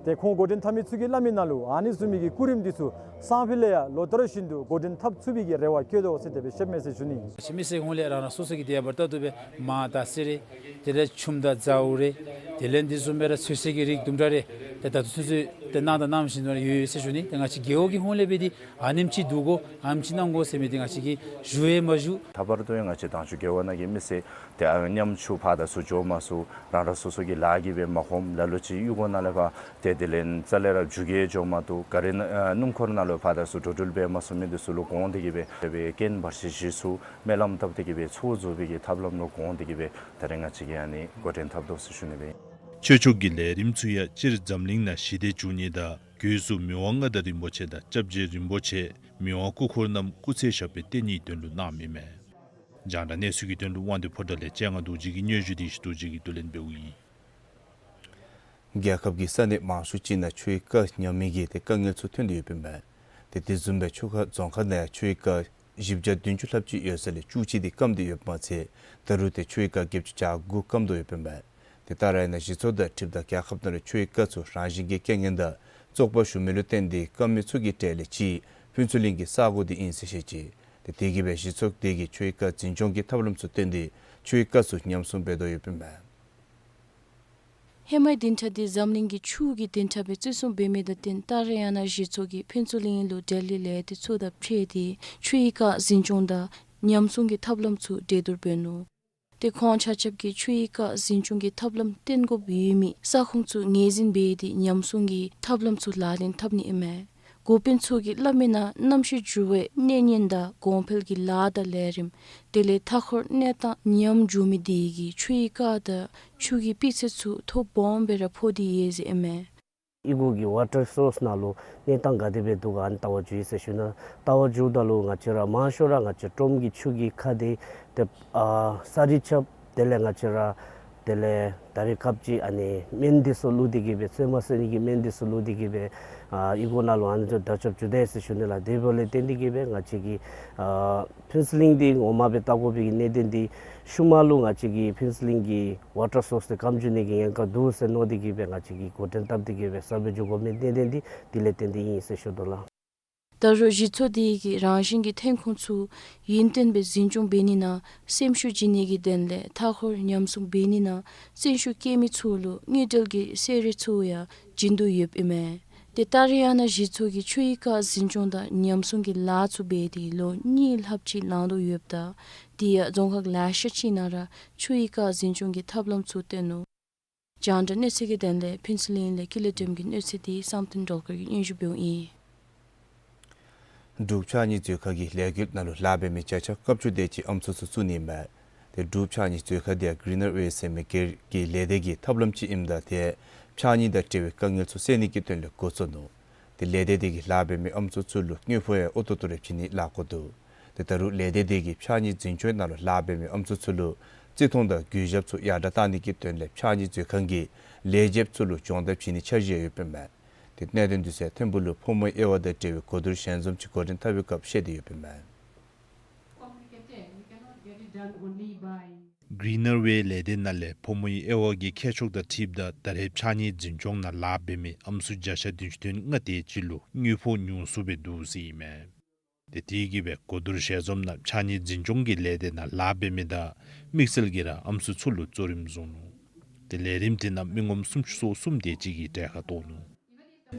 ཏེ་ཁོང་འགོ་འདྲེན་འཐབ་མི་ཚུ་གིས་སླབ་མི་ནང་ལུ་ཨ་ནི་བཟུམ་མའི་གི་སྐུ་རིམ་འདི་ཚུ་སང་ཕོད་ལས་ཡང་ལོ་ལྟར་བཞིན་དུ་འགོ་འདྲེན་འཐབ་ཚུགས་པའི་གི་རེ་བ་བསྐྱེད་དོ་ཟེར་དེ་སྦེ་བཤདཔ་མས་ཟེར་ཞུ་ནི། ཕྱི་མི་སེར་ཧོང་ལས་རང་རང་སོ་སོ་གི་དེ་བར་ད་ལྟོ་སྦེ་མར་དང་གསེར་རེ་དེ་ལས་ཆུམ་དང་ཛའུ་རེ་དེ་ལས་འདི་བཟུམ་སྦེ་ར་ཚོད་བསྲེ་གི་རིགས་དུམ་གྲ་རེ་ཏེ་ད་ལྟོ་ཚུན་ཚོད་ཏེ་གནང་དང་གནང་བཞིན་དུ་ཡོད་ཡོད་ཟེར་ཞུ་ནི། ཏེ་ང་བཅས་རྒེད་འོག་གི་ཧོང་ལས་འབད་དེ་ཨ་ནེམ་ཅིག་བསྡུ་དགོ་ཨ་ནེམ་ཅིག་གནང་དགོ་ཟེར་མི་འདི་ང་བཅས་ཀྱིས་ཞུ་ཡང་མ་ཞུ། ད་བར་དུ་ཡང་ང་བཅས་དྭངས་ཆུ་རྒེད་འོག་ནང་གི་མི་སེར་ཏེ་ཨ་ཉམ་ཆུང་ཕར་དང་ཚུར་འགྱོ་མ་ཚུགས། རང་རང་སོ་སོ་གི་ལཱ་གིས་སྦེ་མ་ཁོམ། ལ་ལུ་ཅིག་གཡུས་སྒོ་ནང་ལས་ཕར་ཏེ་དེ་ལས་རྩ་ལས་ར་རྒྱུག་གེ་འགྱོ་མ་བཏུབ། ག་རི་ནང་ཨ་སྣུམ་འཁོར་ནང་ལུ་ཕར་དང་ཚུར་འགྲོ་འགྲུལ་འབད་མ་ཚུགས་མི་འདི་ཚུ་ལུ་དགོངས་ཏེ་གིས་སྦེ་ཏེ་སྦེ་རྐྱེན་བར་ཆད་ཞི་ཚུགས་སྨོན་ལམ་བཏབ་སྟེ་གིས་སྦེ་ཚོགས་རྫོགས་པའི་གི་ཐབས་ལམ་ལུ་དགོངས་ཏེ་གིས་སྦེ་ད་རེས་ང་བཅས་ཀྱིས་ཨ་ནི་འགོ་འདྲེན་འཐབ་དོ་ཟེར་ཞུ་ནི་སྦེ། ཆོས་ཕྱོགས་ཀྱི་ལས་རིམ་ཚུ་ཡང་སྤྱིར་འཛམ་གླིང་ནང་ཞི་བདེ་འབྱུང་ནི་དང་སྒོས་སུ་མི་དབང་མངའ་བདག་རིན་པོ་ཆེ་དང་སྐྱབས་རྗེ་རིན་པོ་ཆེ་མི་དབང་སྐུ་འཁོར་རྣམས་སྐུ་ཚེ་ཞབས་པད་བརྟན་ནིའི་དོན་ལུ་གནངམ་ཨིན་མས། རྒྱང་བསྒྲགས་གནས་ཚུལ་གྱི་དོན་ལུ་དབང་འདུས་ཕོ་བྲང་ལས་སྤྱན་སྔ་རྡོ་རྗེ་གི་སྙན་ཞུ་འདི་ཞུ་རྡོ་རྗེ་གིས་བསྡུ་ལེན་འབདཝ་ཨིན། རྒྱལ་ཁབ་ཀྱི་ས་གནས་མང་ཤོས་ཅིག་ནང་ཆུའི་རྐ་ཉམས་མི་གི་ཏེ་དཀའ་ངལ་ཚུ་ཐོན་ཏེ་ཡོདཔ་ཨིན་པས། ཏེ་དེ་བཟུམ་སྦེ་ཆུ་ཁ་རྫོང་ཁག་ནང་ཡང་ཆུའི་རྐ་བཞི་བརྒྱ་བདུན་ཅུ་ལྷགཔ་ཅིག་ཡོད་ས་ལས་བཅུ་གཅིག་འདི་སྐམ་སྟེ་ཡོདཔ་མ་ཚད་ད་རུང་ཏེ་ཆུའི་རྐ་བརྒྱད་ཅུ་གྱ་དགུ་སྐམ་དོ་ཡོདཔ་ཨིན་པས། ཏེ་ཏཱ་ར་ཡ་ན་གཞི་ཚོགས་དང་འཁྲིལཝ་ད་རྒྱལ་ཁབ་ནང་ལུ་ཆུའི་རྐ་ཚུ་རང་བཞིན་གྱི་རྐྱེན་ངན་དང་བཙོག་པ་ཞུགས་མི་ལུ་བརྟེན་ཏེ་སྐམ་མི་ཚུ་གི་གྲས་ལས་གཅིག་ཕུན་ཚོགས་གླིང་གི་ས་གོ་འདི་ཨིན་ཟེར་བཤད་ཅི། ཏེ་དེ་གིས་སྦེ་གཞི་ཚོགས་དེ་གིས་ཆུའི་རྐ་འཛིན་སྐྱོང་གི་ཐབས་ལམ་ཚུ་བཏོན་ཏེ་ཆུའི་རྐ་ཚུ་ཉམས་སྲུང་འབད་དོ་ཡོདཔ་ཨིན་པས། ཧེ་མའི་བདུན་ཕྲག་འདི་འཛམ་གླིང་གི་ཆུ་གི་བདུན་ཕྲག་སྦེ་བརྩི་སྲུང་འབད་མི་དང་བསྟུན་ཏཱ་ར་ཡ་ན་གཞི་ཚོགས་ཀྱིས་ཕུན་ཚོགས་གླིང་ལུ་ལྡི་ལི་ལས་སྡེ་ཚུ་དང་འཕྲད་དེ་ཆུའི་རྐ་འཛིན་སྐྱོང་དང་ཉམས་སྲུང་གི་ཐབས་ལམ་ཚུ་གྲོས་བསྡུར་འབད་ནུག། ཏེ་ཁོང་ཆ་ཁྱབ་ཀྱིས་ཆུའི་རྐ་འཛིན་སྐྱོང་གི་ཐབས་ལམ་བཏོན་དགོཔ་ཡོད་མི་ས་ཁོངས་ཚུ་ངོས་འཛིན་འབད་དེ་ཉམས་སྲུང་གི་ཐབས་ལམ་ཚུ་ལག་ལེན་འཐབ་ནི་ཨིན་མས། འགོ་དཔོན་ཚུ་གིས་སླབ་མི་ནང་གནམ་གཤིས་འགྱུར་བའི་གནོད་ཉེན་དང་གོང་འཕེལ་གྱི་ལཱ་དང་ལས་རིམ་དེ་ལས་མཐའ་འཁོར་གནས་སྟངས་ཉམས་འགྱོ་མི་དེ་གིས་ཆུའི་རྐ་དང་ཆུ་གི་སྤུས་ཚད་ཚུ་ཐོ་སྦོམ་སྦེ་ར་ཕོག་སྟེ་ཡོད་ཟེར་ཨིན་མས། ཨི་གུ་གི་ཝ་ཊར་སོརསི་ནང་ལུ་གནས་སྟངས་ག་དེ་སྦེ་འདུག་ག་ཨ་ནི་ལྟ་བར་འགྱོ་ཡི་ཟེར་ཞུ་ན། ལྟ་བར་འགྱོཝ་ད་ལུ་ང་བཅས་ར་མང་ཤོས་ར་ང་བཅས་ཀྲོམ་གྱི་ཆུ་གི་ཁ་དེ་ཏེ་ཨ་ས་རི་རྐྱབ། དེ་ལས་ང་བཅས་ར་དེ་ལས་ད་རེས་སྐབས་ཅིག་ཨ་ནི་སྨན་འདི་ཚུ་བླུགས་ཏེ་གིས་སྦེ་བཙོན་མ་བསད་ནི་གི་སྨན་འདི་ཚུ་བླུགས་ཏེ་གིས་སྦེ་ཨ་ཨི་གུ་ནང་ལུ་ཨ་ནི་ཚུ་དར་ཁྱབ་འགྱོ་དོ་ཡོད་ཟེར་ཞུ་ནི་ལགས། དེ་འབདཝ་ལས་བརྟེན་ཏེ་གིས་སྦེ་ང་བཅས་ཀྱིས་ཨ་ཕུན་ཚོགས་གླིང་འདི་ངོ་མ་སྦེ་བལྟ་དགོ་པའི་གི་གནད་དོན་འདི་ཤུལ་མ་ལུ་ང་བཅས་ཀྱིས་ཕུན་ཚོགས་གླིང་གི་ཝ་ཊར་སོརསི་འདི་སྐམ་འགྱོ་ནི་གི་ཉེན་ཁ་འདུག་ཟེར་མནོ་སྟེ་གིས་སྦེ་ང་བཅས་ཀྱིས་འགོ་འདྲེན་བཏབ་སྟེ་གིས་སྦེ་གསར་སྦེ་འགྱོ་དགོ་མི་གནད་དོན་འདི་དེ་ལས་བརྟེན་ཏེ་ཨིན་ཟེར་ཞུ་དོ་ལགས། ད་རུང་གཞི་ཚོགས་དེ་གིས་རང་བཞིན་གྱི་ཐོན་ཁུངས་ཚུ་ཡུན་བརྟན་སྦེ་འཛིན་སྐྱོང་འབད་ནི་ནང་སེམས་ཤུགས་བྱིན་ནི་གི་དོན་ལས་མཐའ་འཁོར་ཉམས་སྲུང་འབད་ནི་ནང་བརྩོན་ཤུགས་བསྐྱེད་མི་ཚུ་ལུ་དངུལ་འབྲེལ་གྱི་གསོལ་རས་ཚུ་ཡང་བྱིན་དོ་ཡོདཔ་ཨིན་མས། ཏེ་ཏཱ་ར་ཡ་ན་གཞི་ཚོགས་ཀྱིས་ཆུའི་རྐ་འཛིན་སྐྱོང་དང་ཉམས་སྲུང་གི་ལཱ་ཚུ་འབད་དེ་ལོ་གཉིས་ལྷགཔ་ཅིག་ལང་དོ་ཡོདཔ་ད་དེ་ཡང་རྫོང་ཁག་ལེ་ཤ་ཅིག་ནང་ར་ཆུའི་རྐ་འཛིན་སྐྱོང་གི་ཐབས་ལམ་ཚུ་བཏོན་ནུག། རྒྱང་བསྒྲགས་གནས་ཚུལ་གྱི་དོན་ལས་ཕུན་ཚོགས་གླིང་ལས་ཀུན་ལེགས་སྒྲོལམ་གྱི་གནས་ཚུལ་འདི་བསམ་གཏན་སྒྲོལ་དཀར་གྱིས་སྙན་ཞུ་འབདཝ་ཨིན། འབྲུག་ཕྱགས་སྙིགས་མཛོད་ཁང་གིས་ལས་འགུལ་ནང་ལུ་ལཱ་འབད་མི་བརྒྱ་ཆ་ལྔ་བཅུ་དེ་ཅིག་ཨམ་སྲུ་ཚུ་བཙུགས་ནི་ཨིན་མས། ཏེ་འབྲུག་ཕྱགས་སྙིགས་མཛོད་ཁང་འདི་ཡང་Greener Way ཟེར་མི་སྒེར་གྱི་ལས་སྡེ་གི་ཐབས་ལམ་ཅིག་ཨིནམ་ད་ཏེ་ཕྱགས་སྙིགས་དང་འབྲེལ་བའི་དཀའ་ངལ་ཚུ་སེལ་ནི་གི་དོན་ལས་འགོ་བཙུགས་ནུག། ཏེ་ལས་སྡེ་དེ་གིས་ལཱ་འབད་མི་ཨམ་སྲུ་ཚུ་ལུ་དངུལ་ཕོགས་ཡང་ཨོ་ཏོ་ཏོ་རེ་བྱིན་ནི་ལཱ་འགོ་འདུག། ཏེ་ད་རུང་ལས་སྡེ་དེ་གིས་ཕྱགས་སྙིགས་འཛིན་སྐྱོང་ནང་ལུ་ལཱ་འབད་མི་ཨམ་སྲུ་ཚུ་ལུ་བརྩི་མཐོང་དང་གུས་ཞབས་ཚུ་ཡར་དྲག་བཏང་ནི་གི་དོན་ལས་ཕྱགས་སྙིགས་མཛོད་ཁང་གིས་ལས་བྱེདཔ་ཚུ་ལུ་སྦྱོང་བརྡར་བྱིན་ནིའི་འཆར་གཞི་ཡོདཔ་ཨིན་མས། ཏེ་གནད་དོན་འདི་ཚུ་ཐིམ་ཕུག་ལུ་ཕོ་མོའི་དབྱེ་བ་དང་འབྲེལ་བའི་གོ་བསྡུར་ཞལ་འཛོམས་ཅིག་འགོ་འདྲེན་འཐབ་པའི་སྐབས་བཤད་དེ་ཡོདཔ་ཨིན་མས། Greener Way ལས་སྡེ་ནང་ལས་ཕོ་མོའི་དབྱེ་བ་གི་ཁྱད་ཆོས་དང་འཁྲིལཝ་ད་ད་རེས་ཕྱགས་སྙིགས་འཛིན་སྐྱོང་ནང་ལཱ་འབད་མི་ཨམ་སྲུ་བརྒྱ་ཆ་བདུན་ཅུ་དོན་ལྔ་དེ་ཅིག་ལུ་དངུལ་ཕོགས་ཉུང་སུ་སྦེ་འདུག་ཟེར་ཨིན་མས། ཏེ་དེ་གིས་སྦེ་གོ་བསྡུར་ཞལ་འཛོམས་ནང་ཕྱགས་སྙིགས་འཛིན་སྐྱོང་གི་ལས་སྡེ་ནང་ལཱ་འབད་མི་དང་དམིགས་བསལ་གྱིས་ར་ཨམ་སྲུ་ཚུ་ལུ་གཙོ་རིམ་བཟུང་ནུག། ཏེ་ལས་རིམ་དེ་ནང་མི་ངོམ་སུམ་ཅུ་སོ་གསུམ་དེ་ཅིག་གིས་གྲལ་ཁར་གཏོགས་ནུག།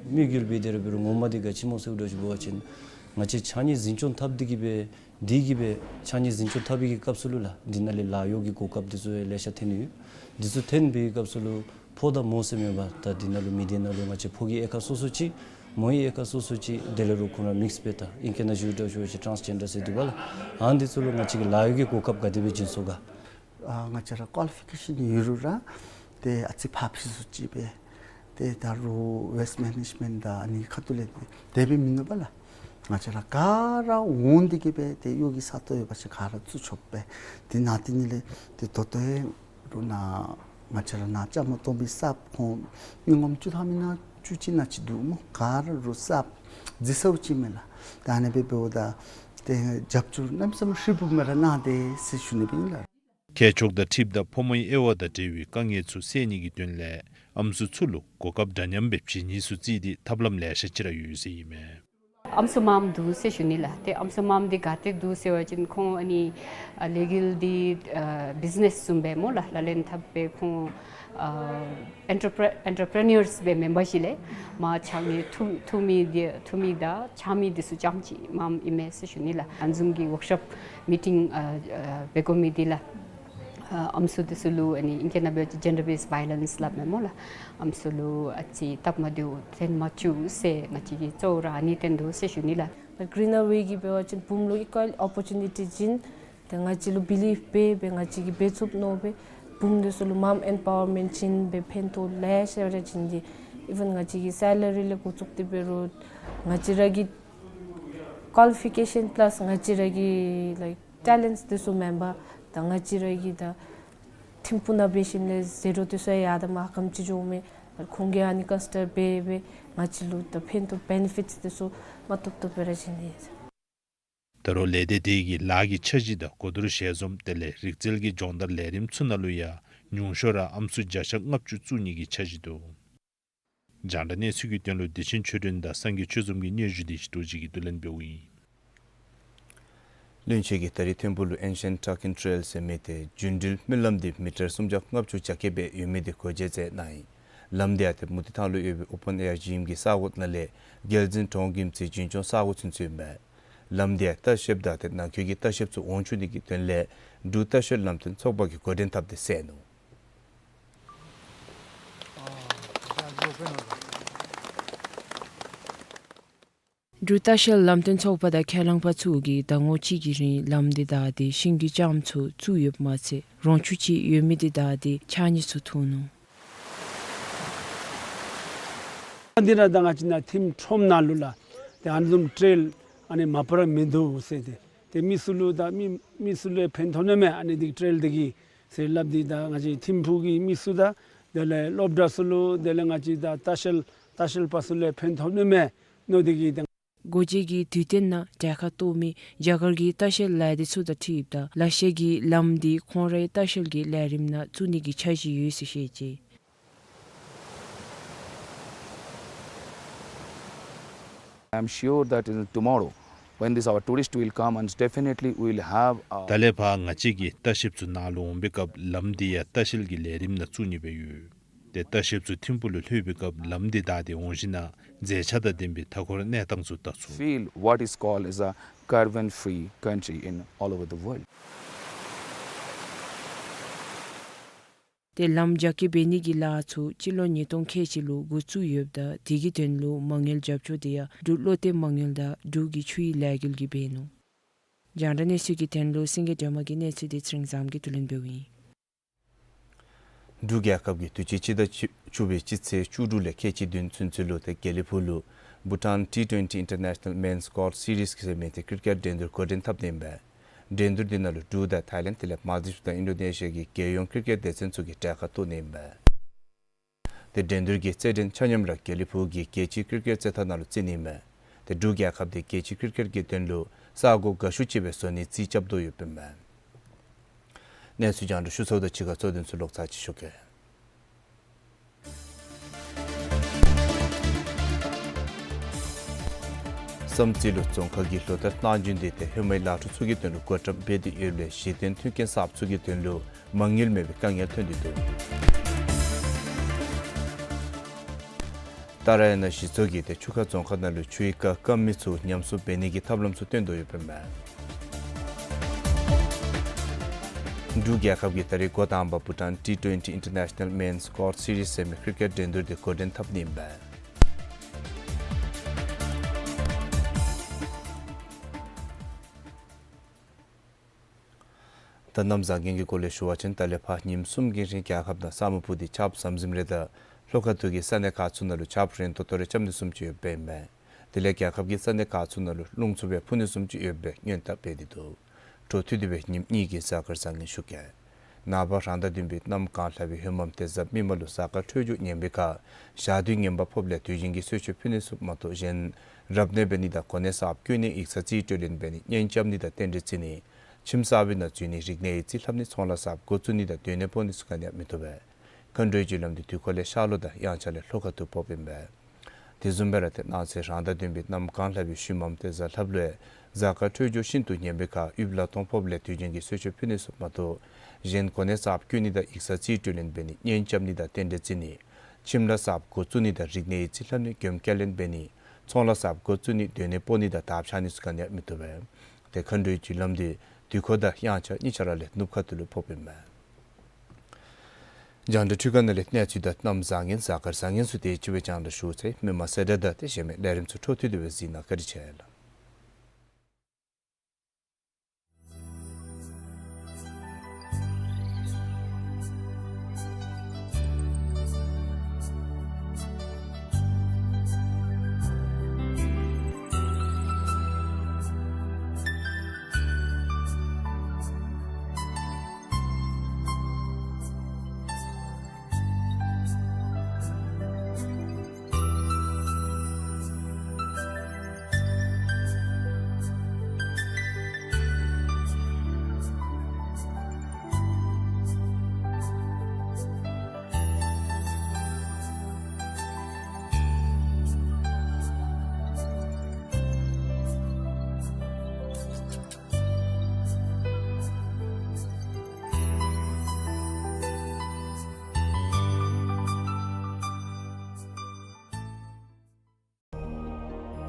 དམིགས་ཡུལ་འབད་དེ་ར་འབད་རུང་ངོ་མ་འདི་ག་ཅི་སྨོ་ཟེར་འདྲཝ་ཅིག་འབད་བ་ཅིན་ང་བཅས་ཕྱགས་སྙིགས་འཛིན་སྐྱོང་འཐབ་སྟེ་གིས་སྦེ་འདི་གིས་སྦེ་ཕྱགས་སྙིགས་འཛིན་སྐྱོང་འཐབ་པའི་གི་སྐབས་སུ་ལུ་ལགས་འདི་ནང་ལས་ལཱ་གཡོག་གི་གོ་སྐབས་འདི་ཚུ་ཡང་ལེ་ཤ་ཐོན་ཡོད། འདི་ཚུ་ཐོན་པའི་གི་སྐབས་སུ་ལུ་ཕོ་དང་མོ་ཟེར་མེད་པར་ད་འདི་ནང་ལུ་མི་སྡེ་ནང་ལུ་ང་བཅས་ཕོ་གི་དབྱེ་ཁག་སོ་སོ་ཅིག་མོ་ཡི་དབྱེ་ཁག་སོ་སོ་ཅིག་དེ་ལས་རུང་ཁོང་ར་མིགསི་སྦེ་ད་ཨིང་སྐད་ནང་ཞུ་འདྲཝ་ཅིག་ཊཱནསི་ཇེན་ཌར་ཟེར་འདུག་པ་ལགས། ཨ་ནི་འདི་ཚུ་ལུ་ང་བཅས་ཀྱིས་ལཱ་གཡོག་གི་གོ་སྐབས་ག་དེ་སྦེ་བྱིན་ཚུགས་ག། ཨ་ང་བཅས་ར་ཀོ་ལི་ཕི་ཀེ་ཤཱན་ཡོད་རུང་ར་ཏེ་ཨ་ཙི་ཕར་ཕྱི་སུ་ཅིག་སྦེ་ཏེ་ད་རུང་ཝེསི་ཊི་མེ་ནེཇ་མེནཊ་དང་ཨ་ནི་ཁ་ཐུག་ལས་ཏེ་དེ་སྦེ་མིན་ནུག་པ་ལགས། ང་བཅས་ར་ག་ར་འོང་སྟེ་གིས་སྦེ་ཏེ་གཡོག་གི་ས་སྟོང་ཡོད་པ་ཅིན་ག་ར་བཙུགས་ཆོགཔ་སྦེ། ཏེ་ནཱ་ཏེ་ནི་ལས་ཏེ་ད་ལྟོ་ཡང་རུང་ནཱ་ང་བཅས་ར་ནཱ་བཅའ་མར་གཏོགས་པའི་གསརཔ་ཁོང་མི་ངོམ་བཅུ་ཐམ་ཨིན་ན་བཅུ་གཅིག་ཨིན་ན་ཅིག་འདུག་སྨོ། ག་ར་རུང་གསརཔ་རྫི་ཚཝ་ཅིག་མས་ལགས། ད་ཨ་ནི་སྦེ་འབདཝ་ད་ཏེ་རྒྱབ་སྐྱོར་གནམ་མེད་ས་མེད་ཧྲིལ་བུམ་སྦེ་ར་གནང་སྟེ་ཟེར་ཞུ་ནི་སྦེ་ཨིན་ལགས། ཁྱད་ཆོས་དང་འཁྲིལཝ་ད་ཕོ་མོའི་དབྱེ་བ་དང་འབྲེལ་བའི་དཀའ་ངལ་ཚུ་སེལ་ནི་གི་དོན་ལས་ཨམ་སྲུ་ཚུ་ལུ་གོ་སྐབས་འདྲ་མཉམ་སྦེ་བྱིན་ནིའི་སུ་རྩིས་ཏེ་ཐབས་ལམ་ལེ་ཤ་ཅིག་ར་ཡོད་ཟེར་ཨིན་མས། ཨམ་སྲུ་མངམ་འདུག་ཟེར་ཞུ་ནི་ལགས། ཏེ་ཨམ་སྲུ་མངམ་འདི་ག་ཏེ་འདུག་ཟེར་བ་ཅིན་ཁོང་ཨ་ནི་ཨ་ལས་འགུལ་འདི་ཨ་བིཛི་ནེསི་བཟུམ་སྦེ་སྨོ་ལགས་ལག་ལེན་འཐབ་སྦེ་ཁོང་ཨ་ཨེན་ཊར་པི་རི་ཨེན་ཊར་པི་རི་ནརསི་སྦེ་མེན་པར་ཞིནམ་ལས་མ་ཆ་ནི་ཐུ་ཐུ་མི་འདི་ཐུ་མི་དང་ཆ་མི་འདི་ཚུ་རྐྱངམ་ཅིག་མངམ་ཨིན་མས་ཟེར་ཞུ་ནི་ལགས། ཨ་ནི་བཟུམ་གྱི་ཝོརཀ་ཤོབ་མི་ཊིང་ཨ་ཨ་འབད་དགོ་མི་འདི་ལགས། ཨ་ཨམ་སྲུ་འདི་ཚུ་ལུ་ཨ་ནི་ཨིང་སྐད་ནང་འབད་བ་ཅིན་ཇེན་ཌར་བེསཌ་ཝའི་ལེནསི་སླབ་མས་སྨོ་ལགས། ཨམ་སྲུ་ལུ་ཨ་ཙི་སྟབས་མ་བདེཝ་ཐོན་མ་བཅུག་ཟེར་ང་བཅས་ཀྱི་གཙོ་བོ་ར་ཨ་ནི་དོན་ལུ་ཟེར་ཞུ་ནི་ལགས། ད་གྲིན་ཨེར་ཝེ་གིས་འབད་བ་ཅིན་བུམོ་ལུ་ཨི་ཀུའལ་ཨོ་པོར་ཅུ་ནི་ཊི་བྱིན། ད་ང་བཅས་ལུ་བི་ལིབ་འབད་འབད་ང་བཅས་ཀྱིས་འབད་ཚུགས་མནོ་སྦེ་བུམོ་འདི་ཚུ་ལུ་མམ་ཨེམ་པ་ཝར་མེནཊ་བྱིན་སྦེ་ཕན་ཐོགས་ལེ་ཤ་ར་བྱིན་ཏེ་ཨི་ཝན་ང་བཅས་ཀྱི་སེ་ལ་རི་ལས་འགོ་བཙུགས་ཏེ་འབད་རུང་ང་བཅས་ར་གི་ཀུའ་ལི་ཕི་ཀེ་ཤཱན་པ་ལཱསི་ང་བཅས་ར་གི་ལའིཀ་ཊེ་ལེནཊསི་འདི་ཚུ་མེན་པར་ད་ང་བཅས་ར་གི་ད་ཐིམ་ཕུག་ནང་འབད་ཞིནམ་ལས་ཟད་འགྲོ་འདི་ཚུ་ཡར་དང་མར་ག་དེམ་ཅིག་འགྱོཝ་མས། ཁོང་གིས་ཨ་ནི་ཀོན་སི་ཌར་འབད་འབད་ང་བཅས་ལུ་ད་ཕན་ཐོགས་བེ་ནི་ཕིཊསི་འདི་ཚུ་མ་བཏུབ་བཏུབ་སྦེ་ར་བྱིན་ནི་ཨིན། ད་རུང་ལས་སྡེ་དེ་གིས་ལཱ་གི་འཆར་གཞི་དང་གོ་བསྡུར་ཞལ་འཛོམས་དེ་ལས་རིག་རྩལ་གྱི་སྦྱོང་བརྡར་ལས་རིམ་ཚུ་ནང་ལུ་ཡང་ཉུང་ཤོས་ར་ཨམ་སྲུ་བརྒྱ་ཆ་ལྔ་བཅུ་བཙུགས་ནི་གི་འཆར་གཞི་འདུག། རྒྱང་བསྒྲགས་གནས་ཚུལ་གྱི་དོན་ལུ་བདེ་ཆེན་ཆོས་སྒྲོན་དང་སངས་རྒྱས་ཆོས་འཛོམས་ཀྱིས་སྙན་ཞུ་འདི་ཞུ་དོ་ཅིག་གིས་བསྡུ་ལེན་འབདཝ་ཨིན། བློན་ཆེན་གྱིས་ད་རིས་ཐིམ་ཕུག་ལུ་ཨེན་ཤེནཊ་ཊར་ཀིང་ཊེལ་ཟེར་མི་ཏེ་རྒྱུན་འགྲུལ་སྨོན་ལམ་འདི་མི་ཊར་སུམ་བརྒྱ་ལྔ་བཅུ་གྱ་བརྒྱད་སྦེ་ཡོད་མི་འདི་སྒོ་འབྱེད་མཛད་གནང་ཡི། ལམ་འདི་ཡང་ཏེ་མུ་ཏིག་ཐང་ལུ་ཡོད་པའི་ཨོ་པཱན་ཨེར་ཇིམ་གྱི་ས་གོ་ནང་ལས་རྒྱལ་འཛིན་གྲོང་གི་རྩིས་འཛིན་སྐྱོང་ས་གོ་ཚུན་ཚོད་ཨིན་པས། ལམ་འདི་ཡང་ལྟ་བཤལཔ་དང་ཏེ་ནང་འཁོད་ཀྱི་ལྟ་བཤལཔ་ཚུ་འོང་ཚུགས་ནི་གི་དོན་ལས་འབྲུག་ལྟ་བཤལ་ལམ་སྟོན་ཚོགས་པ་གིས་འགོ་འདྲེན་འཐབ་སྟེ་མཛད་ནུག། འབྲུག་ལྟ་བཤལ་ལམ་སྟོན་ཚོགས་པ་དང་ཁས་བླངས་པ་ཚུ་གིས་ཟླ་ངོ་གཅིག་གི་རིང་ལམ་འདི་བདའ་སྟེ་ཤིང་གི་ལྕངམ་ཚུ་བཙུགས་ཡོདཔ་མ་ཚད་རོང་ཆུ་ཅིག་ཡོད་མི་འདི་བདའ་སྟེ་ཕྱགས་སྙིགས་ཚུ་འཐུ་ནུག། འདི་ནང་ད་ང་བཅས་ནཱ་ཐིམ་ཁྲོམ་ནང་ལུ་ལགས་ཏེ་ཨ་ནི་བཟུམ་ཊེལ་ཨ་ནི་མ་པ་ར་མིན་འདུག་ཟེར་ཏེ་ཏེ་མི་ཚུ་ལུ་ད་མི་མི་ཚུ་ལུ་ཕན་ཐོགས་ནི་མས་ཨ་ནི་འདི་ཊེལ་འདི་གིས་ཟེར་སླབ་སྟེ་ད་ང་བཅས་ཐིམ་ཕུག་གི་མི་ཚུ་དང་དེ་ལས་སློབ་གྲྭ་ཚུ་ལུ་དེ་ལས་ང་བཅས་ད་ལྟ་བཤལ་ལྟ་བཤལ་པ་ཚུ་ལུ་ཕན་ཐོགས་ནི་མས་མནོ་སྟེ་གིས་ད། སྒོ་འབྱེད་ཀྱི་དུས་སྟོན་ནང་གྲལ་ཁར་གཏོགས་མི་རྒྱ་གར་གྱི་ལྟ་བཤལ་ལས་སྡེ་ཚུ་དང་འཁྲིལཝ་ད་ལེ་ཤ་གིས་ལམ་འདི་ཁོང་རའི་ལྟ་བཤལ་གྱི་ལས་རིམ་ནང་བཙུགས་ནི་གི་འཆར་གཞི་ཡོད་ཟེར་བཤད་ཅི། I am sure that in tomorrow, when this our tourist will come and definitely we will have a ད་ལས་ཕར་ང་བཅས་ཀྱི་ལྟ་བཤལཔ་ཚུ་ནཱ་ལུ་འོང་པའི་སྐབས་ལམ་འདི་ཡང་ལྟ་བཤལ་གྱི་ལས་རིམ་ནང་བཙུགས་ནི་སྦེ་ཡོད། ཏེ་ལྟ་བཤལཔ་ཚུ་ཐིམ་ཕུག་ལུ་ལྷོད་པའི་སྐབས་ལམ་འདི་བདའ་སྟེ་འོང་ཞིན་ན་མཛེས་ཆ་དང་ལྡན་པའི་མཐའ་འཁོར་གནས་སྟངས་ཚུ་བལྟ་ཚུགས། Feel what is called as a carbon free country in all over the world. ཏེ་ལམ་རྒྱ་སྐྱེད་འབད་ནི་གི་ལཱ་ཚུ་སྤྱི་ལོ་ཉིས་སྟོང་ཁལ་གཅིག་ལུ་འགོ་བཙུགས་ཡོདཔ་ད་དེ་གི་དོན་ལུ་མ་དངུལ་རྒྱབ་སྐྱོར་དེ་ཡང་འབྲུག་བློ་གཏད་མ་དངུལ་དང་འབྲུག་གི་ཆུའི་ལས་འགུལ་གྱིས་འབད་ནུག། རྒྱང་བསྒྲགས་གནས་ཚུལ་གྱི་དོན་ལུ་སེང་གེ་སྒྲོལ་མ་གི་གནས་ཚུལ་དེ་ཚེ་རིང་བཟངམོ་གིས་བསྡུ་ལེན་འབདཝ་ཨིན། འབྲུག་རྒྱལ་ཁབ་ཀྱིས་དུས་ཅི་སྤྱི་ཟླ་བཅུ་བཅུ་པའི་སྤྱི་ཚེས་བཅུ་དྲུག་ལས་ཁལ་གཅིག་བདུན་ཚུན་ཚོད་ལུ་ཏེ་དགེ་ལེགས་ཕུག་ལུ་Bhutan T twenty International Men's Golf Series ཟེར་མི་ཏེ་ཀིར་ཀེཊ་འགྲན་བསྡུར་འགོ་འདྲེན་འཐབ་ནི་ཨིན་པས། འགྲན་བསྡུར་འདི་ནང་ལུ་འབྲུག་དང་ཐའི་ལེནཌ་དེ་ལས་མཱལ་དིབས་དང་ཨིན་ཌོ་ནེ་ཤི་ཡ་གི་རྒྱལ་ཡོངས་ཀིར་ཀེཊ་སྡེ་ཚན་ཚུ་གིས་གྲལ་ཁར་གཏོགས་ནི་ཨིན་པས། ཏེ་འགྲན་བསྡུར་གྱི་རྩེད་འགྲན་ཆ་མཉམ་ར་དགེ་ལེགས་ཕུག་གི་རྒྱལ་སྤྱིའི་ཀིར་ཀེཊ་རྩེད་ཐང་ནང་ལུ་རྩེ་ནི་ཨིན་མས། ཏེ་འབྲུག་རྒྱལ་ཁབ་དེ་རྒྱལ་སྤྱིའི་ཀིར་ཀེཊ་ཀྱི་དོན་ལུ་ས་གོ་དགའ་ཤོས་ཅིག་སྦེ་བཟོ་ནིའི་རྩིས་རྐྱབ་དོ་ཡོདཔ་ཨིན་མས། གནས་ཚུལ་རྒྱང་བསྒྲགས་ཞུ་ཚརཝ་ད་ཕྱི་ཁ་གཙོ་དོན་ཚུ་ལོག་ཚར་ཅིག་ཞུ་གེ། བསམ་རྩེ་ལུ་རྫོང་ཁག་གི་ལོ་བསྟར་གནང་རྒྱུ་འདི་ཏེ་ཧེ་མའི་ལཱ་འཕྲོ་ཚུ་གི་དོན་ལུ་བགོ་བཀྲམ་འབད་དེ་ཡོདཔ་ལས་གཞི་རྟེན་མཐུན་རྐྱེན་གསརཔ་ཚུ་གི་དོན་ལུ་མ་དངུལ་མེད་པའི་དཀའ་ངལ་ཐོན་ཏེ་འདུག། ཏཱ་ར་ཡ་ན་གཞི་ཚོགས་ཀྱིས་ཏེ་ཆུ་ཁ་རྫོང་ཁག་ནང་ལུ་ཆུའི་རྐ་སྐམ་མི་ཚུ་ཉམས་གསོ་འབད་ནི་གི་ཐབས་ལམ་ཚུ་སྟོན་དོ་ཡོདཔ་ཨིན་མས། འབྲུག་རྒྱལ་ཁབ་ཀྱིས་ད་རིས་འགོ་དང་པ་Bhutan T twenty International Men's Golf Series ཟེར་མི་ཀིར་ཀེཊ་འགྲན་བསྡུར་དེ་འགོ་འདྲེན་འཐབ་ནི་ཨིན་པས། ད་གནམ་བཟང་ངན་གྱི་སྐོར་ལས་ཞུ་བ་ཅིན་ད་ལས་ཕར་ཉིནམ་གསུམ་གྱི་རིང་རྒྱལ་ཁབ་ནང་ས་སྨུག་ཕུབ་སྟེ་ཆརཔ་ཟམ་ཟིམ་རེ་དང་ལྷོ་ཁ་ཐུག་གི་ས་གནས་ཁག་ཚུ་ནང་ལུ་ཆརཔ་རན་ཏོག་ཏོ་རེ་རྐྱབ་ནི་བཟུམ་ཅིག་ཡོདཔ་ཨིན་མས། དེ་ལས་རྒྱལ་ཁབ་ཀྱི་ས་གནས་ཁག་ཚུ་ནང་ལུ་རླུང་འཚུབ་སྦེ་འཕུ་ནི་བཟུམ་ཅིག་ཡོདཔ་སྦེ་སྔོན་བརྡ་འབད་དེ་འདུག། འཕྲོ་མཐུད་དེ་སྦེ་ཉིནམ་གཉིས་ཀྱི་གཟའ་སྐར་བཟང་ངན་ཞུ་གེ། ནངས་པ་རང་ཟླ་བདུན་པའི་གནམ་གང་ལྷག་པའི་ཧེ་མམ་ཏེ་གཟའ་མིག་དམར་ལུ་གཟའ་སྐར་འཕྲོད་སྦྱོར་ངན་པའི་ཁར་ཞག་དུས་ངན་པ་ཕོགཔ་ལས་དུས་ཆེན་གྱི་གསོལ་མཆོད་ཕུལ་ནི་ཚུ་མ་གཏོགས་གཞན་རབ་གནས་འབད་ནི་དང་གོ་གནས་གསརཔ་བསྐོ་ནི་ཡིག་ཚང་རྩིས་སྤྲོད་ལེན་འབད་ནི་གཉེན་རྐྱབ་ནི་དང་རྟེན་འབྲེལ་བརྩི་ནི་ཁྱིམ་གསར་པའི་ནང་འཛུལ་ནི་རིག་གནས་ཡིག་རྩིས་ལྷབ་ནི་ཚོང་ལཱ་གསརཔ་འགོ་བཙུགས་ནི་དང་སྡོད་གནས་སྤོ་ནི་ཚུ་ག་ནི་ཡང་མི་བཏུབ་པས། མཁའ་འགྲོའི་རྒྱུ་ལམ་འདི་དུས་འཁོར་ལས་ཤར་ལྷོ་དང་དབྱངས་འཆར་ལས་ལྷོ་ཁ་ཐུག་ཕོགཔ་ཨིན་པས། དེ་བཟུམ་སྦེ་ར་ཏེ་གནངས་ཚེ་རང་ཟླ་བདུན་པའི་གནམ་གང་ལྷག་པའི་ཤུལ་མམ་ཏེ་གཟའ་ལྷགཔ་ལུ་ཡང་གཟའ་སྐར་འཕྲོད་སྦྱོར་ཤིན་ཏུ་ངན་པའི་ཁར་དབུལ་ལ་སྟོང་ཕོགཔ་ལས་དུས་ཆེན་གྱི་གསོལ་མཆོད་ཕུལ་ནི་ཚུ་མ་གཏོགས་གཞན་གོ་གནས་གསརཔ་བསྐོ་ནི་དང་ཡིག་ཚང་རྩིས་སྤྲོད་ལེན་འབད་ནི་གཉེན་རྐྱབ་ནི་དང་རྟེན་འབྲེལ་བརྩི་ནི་ཁྱིམ་ལཱ་གསརཔ་འགོ་བཙུགས་ནི་དང་རིག་གནས་ཡིག་རྩིས་ལྷབ་ནི་མགྱོནམ་བསྐྱར་ལེན་འབད་ནི་ཚོང་ལཱ་གསརཔ་འགོ་བཙུགས་ནི་སྡོད་གནས་སྤོ་ནི་དང་དར་འཕྱར་ནི་ཚུ་ག་ནི་ཡང་མི་བཏུབ་པས། ཏེ་མཁའ་འགྲོའི་རྒྱུ་ལམ་འདི་དུས་འཁོར་དང་དབྱངས་འཆར་གཉིས་ཆ་ར་ལས་ནུབ་ཁ་ཐུག་ལུ་ཕོགཔ་ཨིན་མས། རྒྱང་བསྒྲགས་འཕྲུལ་ཁང་ནང་ལས་གནས་ཚུལ་དང་གནམ་བཟང་ངན་གཟའ་སྐར་བཟང་ངན་ཚུ་དེ་ཅིག་སྦེ་རྒྱང་བསྒྲགས་ཞུ་ཚར་ཡི། མི་མང་གསལ་བསྒྲགས་དང་དེ་གཞན་མི་ལས་རིམ་ཚུ་འཕྲོ་མཐུད་དེ་སྦེ་གཟིགས་གནང་། བཀའ་དྲིན་ཆེ་ལགས།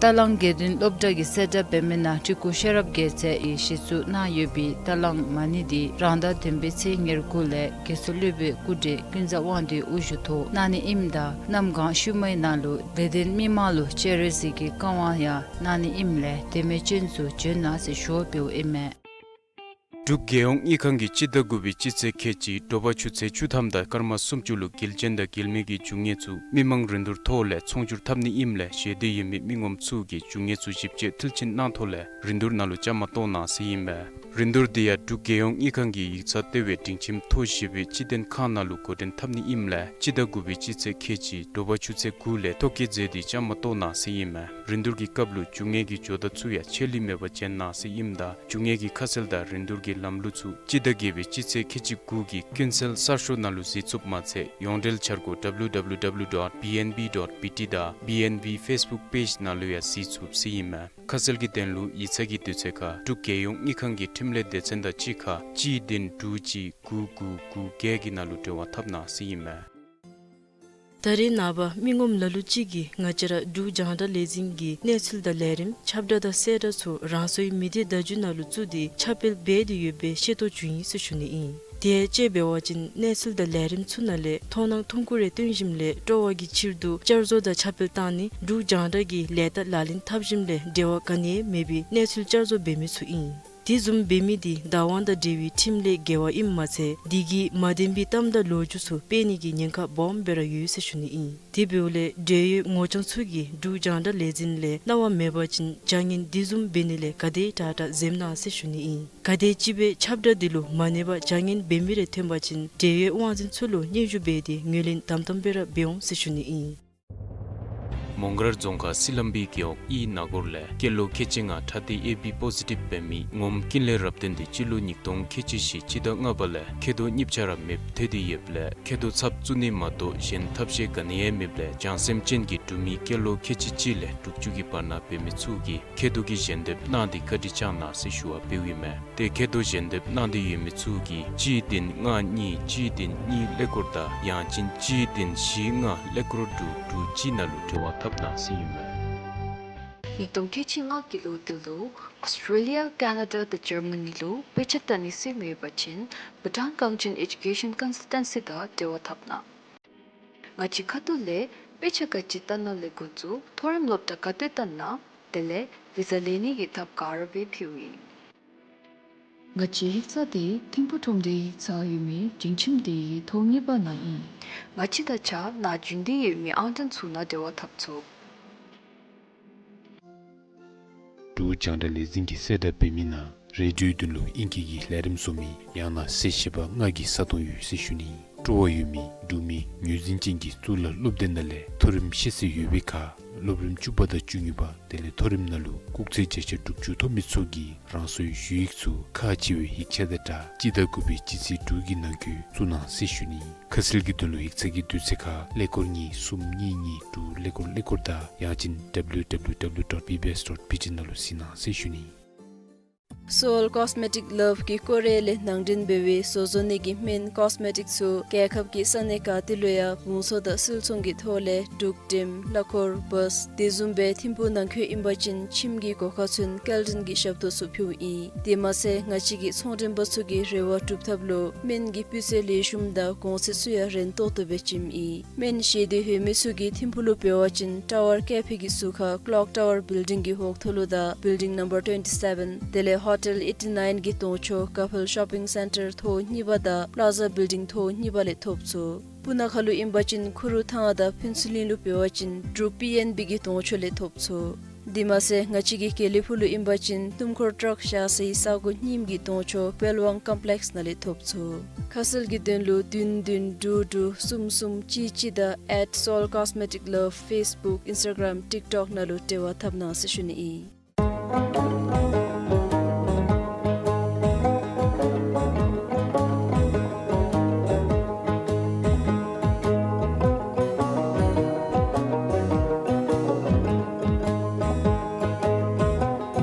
རྟ་གླང་དགེ་འདུན་སློབ་གྲྭ་གི་གསལ་བསྒྲགས་འབད་མི་ནང་སྤྲུལ་སྐུ་ཤེས་རབ་རྒྱལ་མཚན་གྱིས་གཞི་བཙུགས་གནང་ཡོད་པའི་རྟ་གླང་མ་ཎི་འདི་རང་ཟླ་བདུན་པའི་ཚེས་ཉེར་དགུ་ལས་རྒྱལ་སྲས་སློབ་དཔོན་སྐུ་བགྲེས་ཀུན་བཟང་དབང་འདུས་དབུ་བཞུགས་ཐོག་གནང་ནི་ཨིནམ་ད་གནམ་གང་ཤུལ་མའི་ནང་ལུ་དད་ལྡན་མི་མང་ལུ་སྤྱན་རས་གཟིགས་ཀྱི་བཀའ་དབང་ཡང་གནང་ནི་ཨིནམ་ལས་དད་མོས་ཅན་ཚུ་བྱོན་གནང་ཟེར་ཞུ་བ་འབདཝ་ཨིན་མས། འབྲུག་རྒྱལ་ཡོངས་དངུལ་ཁང་གིས་སྤྱི་ཟླ་དགུ་པའི་སྤྱི་ཚེས་ཁལ་གཅིག་དྲོ་པ་ཆུ་ཚོད་བཅུ་ཐམ་དང་སྐར་མ་སུམ་ཅུ་ལུ་དགེ་ལྡན་དང་དགེ་མི་གི་རྒྱུ་དངོས་ཚུ་མི་མང་རིན་བསྡུར་ཐོག་ལས་ཚོང་སྒྱུར་འཐབ་ནི་ཨིནམ་ལས་ཞལ་འདེབས་ཡོད་མི་མི་ངོམ་ཚུ་གིས་རྒྱུ་དངོས་ཚུ་ཞིབ་དཔྱད་མཐིལ་ཕྱིན་གནང་ཐོག་ལས་རིན་བསྡུར་ནང་ལུ་བཅའ་མར་གཏོགས་གནང་ཟེར་ཨིན་པས། རིན་བསྡུར་འདི་ཡང་འབྲུག་རྒྱལ་ཡོངས་དངུལ་ཁང་གི་ཡིག་ཚང་ལྟེ་བའི་སྒྲིང་ཁྱིམ་མཐོ་ཞེས་པའི་སྤྱི་དོན་ཁང་ནང་ལུ་འགོ་འདྲེན་འཐབ་ནི་ཨིནམ་ལས་སྤྱི་ཟླ་དགུ་པའི་སྤྱི་ཚེས་ཁལ་གཅིག་དྲོ་པ་ཆུ་ཚོད་དགུ་ལས་ཐོ་བཀོད་མཛད་དེ་བཅའ་མར་གཏོགས་གནང་ཟེར་ཨིན་མས། རིན་བསྡུར་གྱི་སྐབས་ལུ་རྒྱུ་དངོས་ཀྱི་ཇོ་བདག་ཚུ་ཡང་ཆད་ལུས་མེད་པར་བྱོན་གནང་ཟེར་ཨིནམ་ད་རྒྱུ་དངོས་ཀྱི་ཁ་གསལ་དང་རིན་བསྡུར་གྱི་ལམ་ལུགས་ཚུ་སྤྱི་ཟླ་བརྒྱད་པའི་སྤྱི་ཚེས་ཁལ་གཅིག་དགུ་གི་ཀུན་གསལ་གསར་ཤོག་ནང་ལུ་གཟིགས་ཚུགསཔ་མ་ཚད་ཡོངས་འབྲེལ་འཆར་སྒོ་W W W dot B N B dot B T དང་B N B Facebook page ནང་ལུ་ཡང་གཟིགས་ཚུགས་ཟེར་ཨིན་མས། ཁ་གསལ་གྱི་དོན་ལུ་ཡིག་ཚང་གི་དུས་ཚོད་ཁར་འབྲུག་རྒྱལ་ཡོངས་དངུལ་ཁང་གི་ཁྲིམས་ལས་སྡེ་ཚན་དང་གཅིག་ཁར་གཅིག་བདུན་དྲུག་གཅིག་དགུ་དགུ་དགུ་བརྒྱད་ཀྱི་ནང་ལུ་འབྲེལ་བ་འཐབ་གནང་ཟེར་ཨིན་མས། ད་རེས་ནངས་པ་མི་ངོམ་ལ་ལུ་ཅིག་གིས་ང་བཅས་ར་འབྲུག་རྒྱང་བསྒྲགས་ལས་འཛིན་གྱི་གནས་ཚུལ་དང་ལས་རིམ་ཁྱབ་བསྒྲགས་དང་གསལ་བསྒྲགས་ཚུ་རང་སོའི་མི་སྡེ་བརྡ་བརྒྱུད་ནང་ལུ་བཙུགས་ཏེ་ཁྱབ་སྤེལ་འབད་དེ་ཡོད་པའི་ཤེས་རྟོགས་བྱུང་ཡི་ཟེར་ཞུ་ནི་ཨིན། དེ་ཡང་དཔྱེ་འབད་བ་ཅིན་གནས་ཚུལ་དང་ལས་རིམ་ཚུ་ནང་ལས་མཐོང་སྣང་ཐུང་ཀུ་རེ་སྟོན་ཞིནམ་ལས་སྤྲོ་བ་གི་ཕྱིར་དུ་བསྐྱར་བཟོ་དང་ཁྱབ་སྤེལ་བཏང་ནི་འབྲུག་རྒྱང་བསྒྲགས་ཀྱི་ལས་རྟགས་ལག་ལེན་འཐབ་ཞིནམ་ལས་འབྲེལ་བ་ག་ནི་ཡང་མེད་པའི་གནས་ཚུལ་བསྐྱར་བཟོ་འབད་མི་ཚུ་ཨིན། དེ་བཟུམ་འབད་མི་དེ་བདག་དབང་དང་འབྲེལ་བའི་ཁྲིམས་ལས་འགལ་བ་ཨིནམ་མ་ཚད་དེ་གིས་མ་བདེན་པའི་གཏམ་དང་ལོ་རྒྱུས་ཚུ་སྤེལ་ནི་གི་ཉེན་ཁ་སྦོམ་སྦེ་ར་ཡོད་ཟེར་ཞུ་ནི་ཨིན། དེ་འབདཝ་ལས་འབྲེལ་ཡོད་ངོ་རྐྱང་ཚུ་གིས་འབྲུག་རྒྱང་བསྒྲགས་ལས་འཛིན་ལས་གནང་བ་མེད་པ་ཅིན་བྱ་ངན་དེ་བཟུམ་འབད་ནི་ལས་ག་དེ་དྲག་དྲག་འཛེམ་གནང་ཟེར་ཞུ་ནི་ཨིན། ག་དེ་ཅིག་སྦེ་ཁྱབ་བསྒྲགས་དེ་ལུ་མ་གནས་པར་བྱ་ངན་འབད་མི་རེ་ཐོན་པ་ཅིན་འབྲེལ་ཡོད་དབང་འཛིན་ཚུ་ལུ་སྙན་ཞུ་འབད་དེ་ངོས་ལེན་དམ་དམ་སྦེ་ར་འབད་འོང་ཟེར་ཞུ་ནི་ཨིན། མོང་སྒར་རྫོང་ཁག་སི་ལམ་བི་རྒེད་འོག་ཨི་ན་གོར་ལས་སྐྱེས་ལོ་ཁལ་གཅིག་ལྔ་ཁྲག་ཐིགས་ཨེ་བི་པོ་ཟི་ཊིབ་འབད་མི་ངོམ་ཀུན་ལེགས་རབ་བརྟན་དེ་སྤྱི་ལོ་ཉིས་སྟོང་ཁལ་གཅིག་བཞི་སྤྱི་ཟླ་ལྔ་པ་ལས་མཁལ་རྡོག་གཉིས་ཆ་ར་མེདཔ་ཐལ་ཏེ་ཡོདཔ་ལས་མཁལ་རྡོག་ཚབ་བཙུགས་ནི་མ་གཏོགས་གཞན་ཐབས་ཤེས་ག་ནི་ཡང་མེདཔ་ལས་བྱང་སེམས་ཅན་གྱི་འབྲུག་མི་སྐྱེས་ལོ་ཁལ་གཅིག་གཅིག་ལས་དྲུག་ཅུ་གི་བར་ན་འབད་མི་ཚུ་གིས་མཁལ་རྡོག་གི་ཞལ་འདེབས་གནང་སྟེ་བཀའ་དྲིན་བསྐྱང་གནང་ཟེར་ཞུ་བ་འབདཝ་ཨིན་མས། ཏེ་མཁལ་རྡོག་ཞལ་འདེབས་གནང་སྟེ་ཡོད་མི་ཚུ་གིས་གཅིག་བདུན་ལྔ་གཉིས་གཅིག་བདུན་གཉིས་ཀླད་ཀོར་དང་ཡང་ཅིན་གཅིག་བདུན་བཞི་ལྔ་ཀླད་ཀོར་དྲུག་དྲུག་གཅིག་ནང་ལུ་འབྲེལ་བ་འཐབ་གནང་ཟེར་ཨིན་མས། ཉིས་སྟོང་ཁལ་གཅིག་ལྔ་གི་ལོ་དེ་ལུ་ཨོསི་ཊྲེ་ལི་ཡ་ཀེ་ན་ཌ་དང་ཇར་མ་ནི་ལུ་དཔེ་ཆ་ལྟ་ནི་ཟེར་མི་ཡོད་པ་ཅིན་བྷུ་ཊཱན་གངས་ཅན་ཨེ་ཌུ་ཀེ་ཤཱན་ཀོན་སཱལ་ཊན་སི་དང་འབྲེལ་བ་འཐབ་གནང་། ང་བཅས་ཁ་ཐུག་ལས་དཔེ་ཆ་ག་ཅི་ལྟ་ན་ལས་འགོ་བཙུགས་མཐོ་རིམ་སློབ་གྲྭ་ག་ཏེ་ལྟ་ན་དེ་ལས་བི་ཟ་ལེན་ནི་གི་ཐབས་ག་ར་སྦེ་ཕུལཝ་ཨིན། ང་བཅས་ཡིག་ཚང་དེ་ཐིམ་ཕུ་ཁྲོམ་སྡེ་ཡིག་ཚང་ཡོད་མི་སྒྲིང་ཁྱིམ་སྡེ་གི་ཐོག་གཉིས་པ་ནང་ཨིན། ང་བཅས་དང་གཅིག་ཁར་ནཱ་རྒྱུན་གཏན་ཡོད་མི་ཨང་གྲངས་ཚུ་ནང་འབྲེལ་བ་འཐབ་ཚུགས། འབྲུག་རྒྱང་བསྒྲགས་ལས་འཛིན་གྱིས་གསལ་བསྒྲགས་འབད་མི་ནང་རེ་ཌིའོ་དོན་ལུ་ཨིང་སྐད་ཀྱི་ལས་རིམ་བཟོ་མི་ཡང་ན་གསལ་བཤད་པ་ལྔ་གི་ས་སྟོང་ཡོད་ཟེར་ཞུ་ནི། སྤྲོ་བ་ཡོད་མི་འབྲུག་མི་ངོས་འཛིན་ཅན་གྱི་གཙུག་ལག་སློབ་སྡེ་ནང་ལས་མཐོ་རིམ་ཤེས་ཚད་ཡོད་པའི་ཁར་སློབ་རིམ་བཅུ་པ་དང་བཅུ་གཉིས་པ་དེ་ལས་མཐོ་རིམ་ནང་ལུ་སྐུགས་ཚད་བརྒྱ་ཆ་དྲུག་ཅུ་ཐོབ་མི་ཚུ་གིས་རང་སོའི་ཞུ་ཡིག་ཚུ་ཁག་ཆེ་བའི་ཡིག་ཆ་དང་སྦྲགས་སྤྱི་ཟླ་དགུ་པའི་སྤྱི་ཚེས་དྲུག་གི་ནང་འཁོད་བཙུགས་གནང་ཟེར་ཞུ་ནི། ཁ་གསལ་གྱི་དོན་ལུ་ཡིག་ཚང་གི་དུས་ཚོད་ཁར་ཀླད་ཀོར་གཉིས་གསུམ་གཉིས་གཉིས་དྲུག་ཀླད་ཀོར་ཀླད་ཀོར་དང་ཡང་ཅིན་W W W dot B B S dot B T ནང་ལུ་གཟིགས་གནང་ཟེར་ཞུ་ནི། Seoul Cosmetic Love གིས་ཀོ་རི་ཡ་ལས་ནང་འདྲེན་འབད་བའི་བཟོ་བཟོ་ནི་གི་སྨན་ཀོས་མེ་ཊིག་ཚུ་རྒྱལ་ཁབ་ཀྱི་ས་གནས་ག་ཏེ་ལུ་ཡང་བང་མཛོད་དང་སིལ་ཚོང་གི་ཐོག་ལས་འབྲུག་འགྲེམ་གླ་འཁོར་བཱས་དེ་བཟུམ་སྦེ་ཐིམ་ཕུག་ནང་འཁོད་ཨིན་པ་ཅིན་ཁྱིམ་གྱི་སྒོ་ཁར་ཚུན་སྐྱེལ་འདྲེན་གྱི་ཞབས་ཏོག་ཚུ་ཕུལཝ་ཨིན། དེ་མ་ཚད་ང་བཅས་ཀྱི་ཚོང་འགྲེམས་པ་ཚུ་གི་རེ་བ་སྒྲུབ་ཐབས་ལུ་སྨན་གྱི་སྤུས་ཚད་ལེགས་ཤོམ་དང་གོང་ཚད་ཚུ་ཡང་རན་ཏོག་ཏོ་སྦེ་བྱིནམ་ཨིན། སྨན་བཞེས་འདོད་ཡོད་མི་ཚུ་གིས་ཐིམ་ཕུག་ལུ་འབད་བ་ཅིན་ཊ་ཝར་ཀེ་ཕེ་གི་ཟུར་ཁར་ཀློག་ཊ་ཝར་བིལ་ཌིང་གི་འོག་ཐོག་ལུ་དང་བིལ་ཌིང་ནམ་བར་ཊུ་ཝེན་ཊི་སེ་བེན་དེ་ལས་ཧོ་ཊེལ་ཨེ་ཊི་ནའིན་གྱི་གདོང་ཕྱོགས་ཀ་ཕེལ་ཤོ་པིང་སེན་ཊར་ཐོག་གཉིས་པ་དང་པླ་ཛ་བིལ་ཌིང་ཐོག་གཉིས་པ་ལས་ཐོབ་ཚུགས། སྤུ་ན་ཁ་ལུ་ཨིན་པ་ཅིན་ཁུ་རུ་ཐང་དང་ཕུན་ཚོགས་གླིང་ལུ་འབད་བ་ཅིན་འབྲུག་པི་ཨེན་བི་གི་གདོང་ཕྱོགས་ལས་ཐོབ་ཚུགས། དེ་མ་ཚད་ང་བཅས་ཀྱི་དགེ་ལེགས་ཕུག་ལུ་ཨིན་པ་ཅིན་སྣུམ་འཁོར་ཊརཀ་བཞག་སའི་ས་སྒོ་རྙིངམ་གི་གདོང་ཕྱོགས་པེལ་ཝང་ཀོམ་པི་ལེགསི་ནང་ལས་ཐོབ་ཚུགས། ཁ་གསལ་གྱི་དོན་ལུ་བདུན་བདུན་དྲུག་དྲུག་གསུམ་གསུམ་གཅིག་གཅིག་དང་at Seoul Cosmetic Love Facebook Instagram TikTok ནང་ལུ་འབྲེལ་བ་འཐབ་གནང་ཟེར་ཞུ་ནི་ཨིན།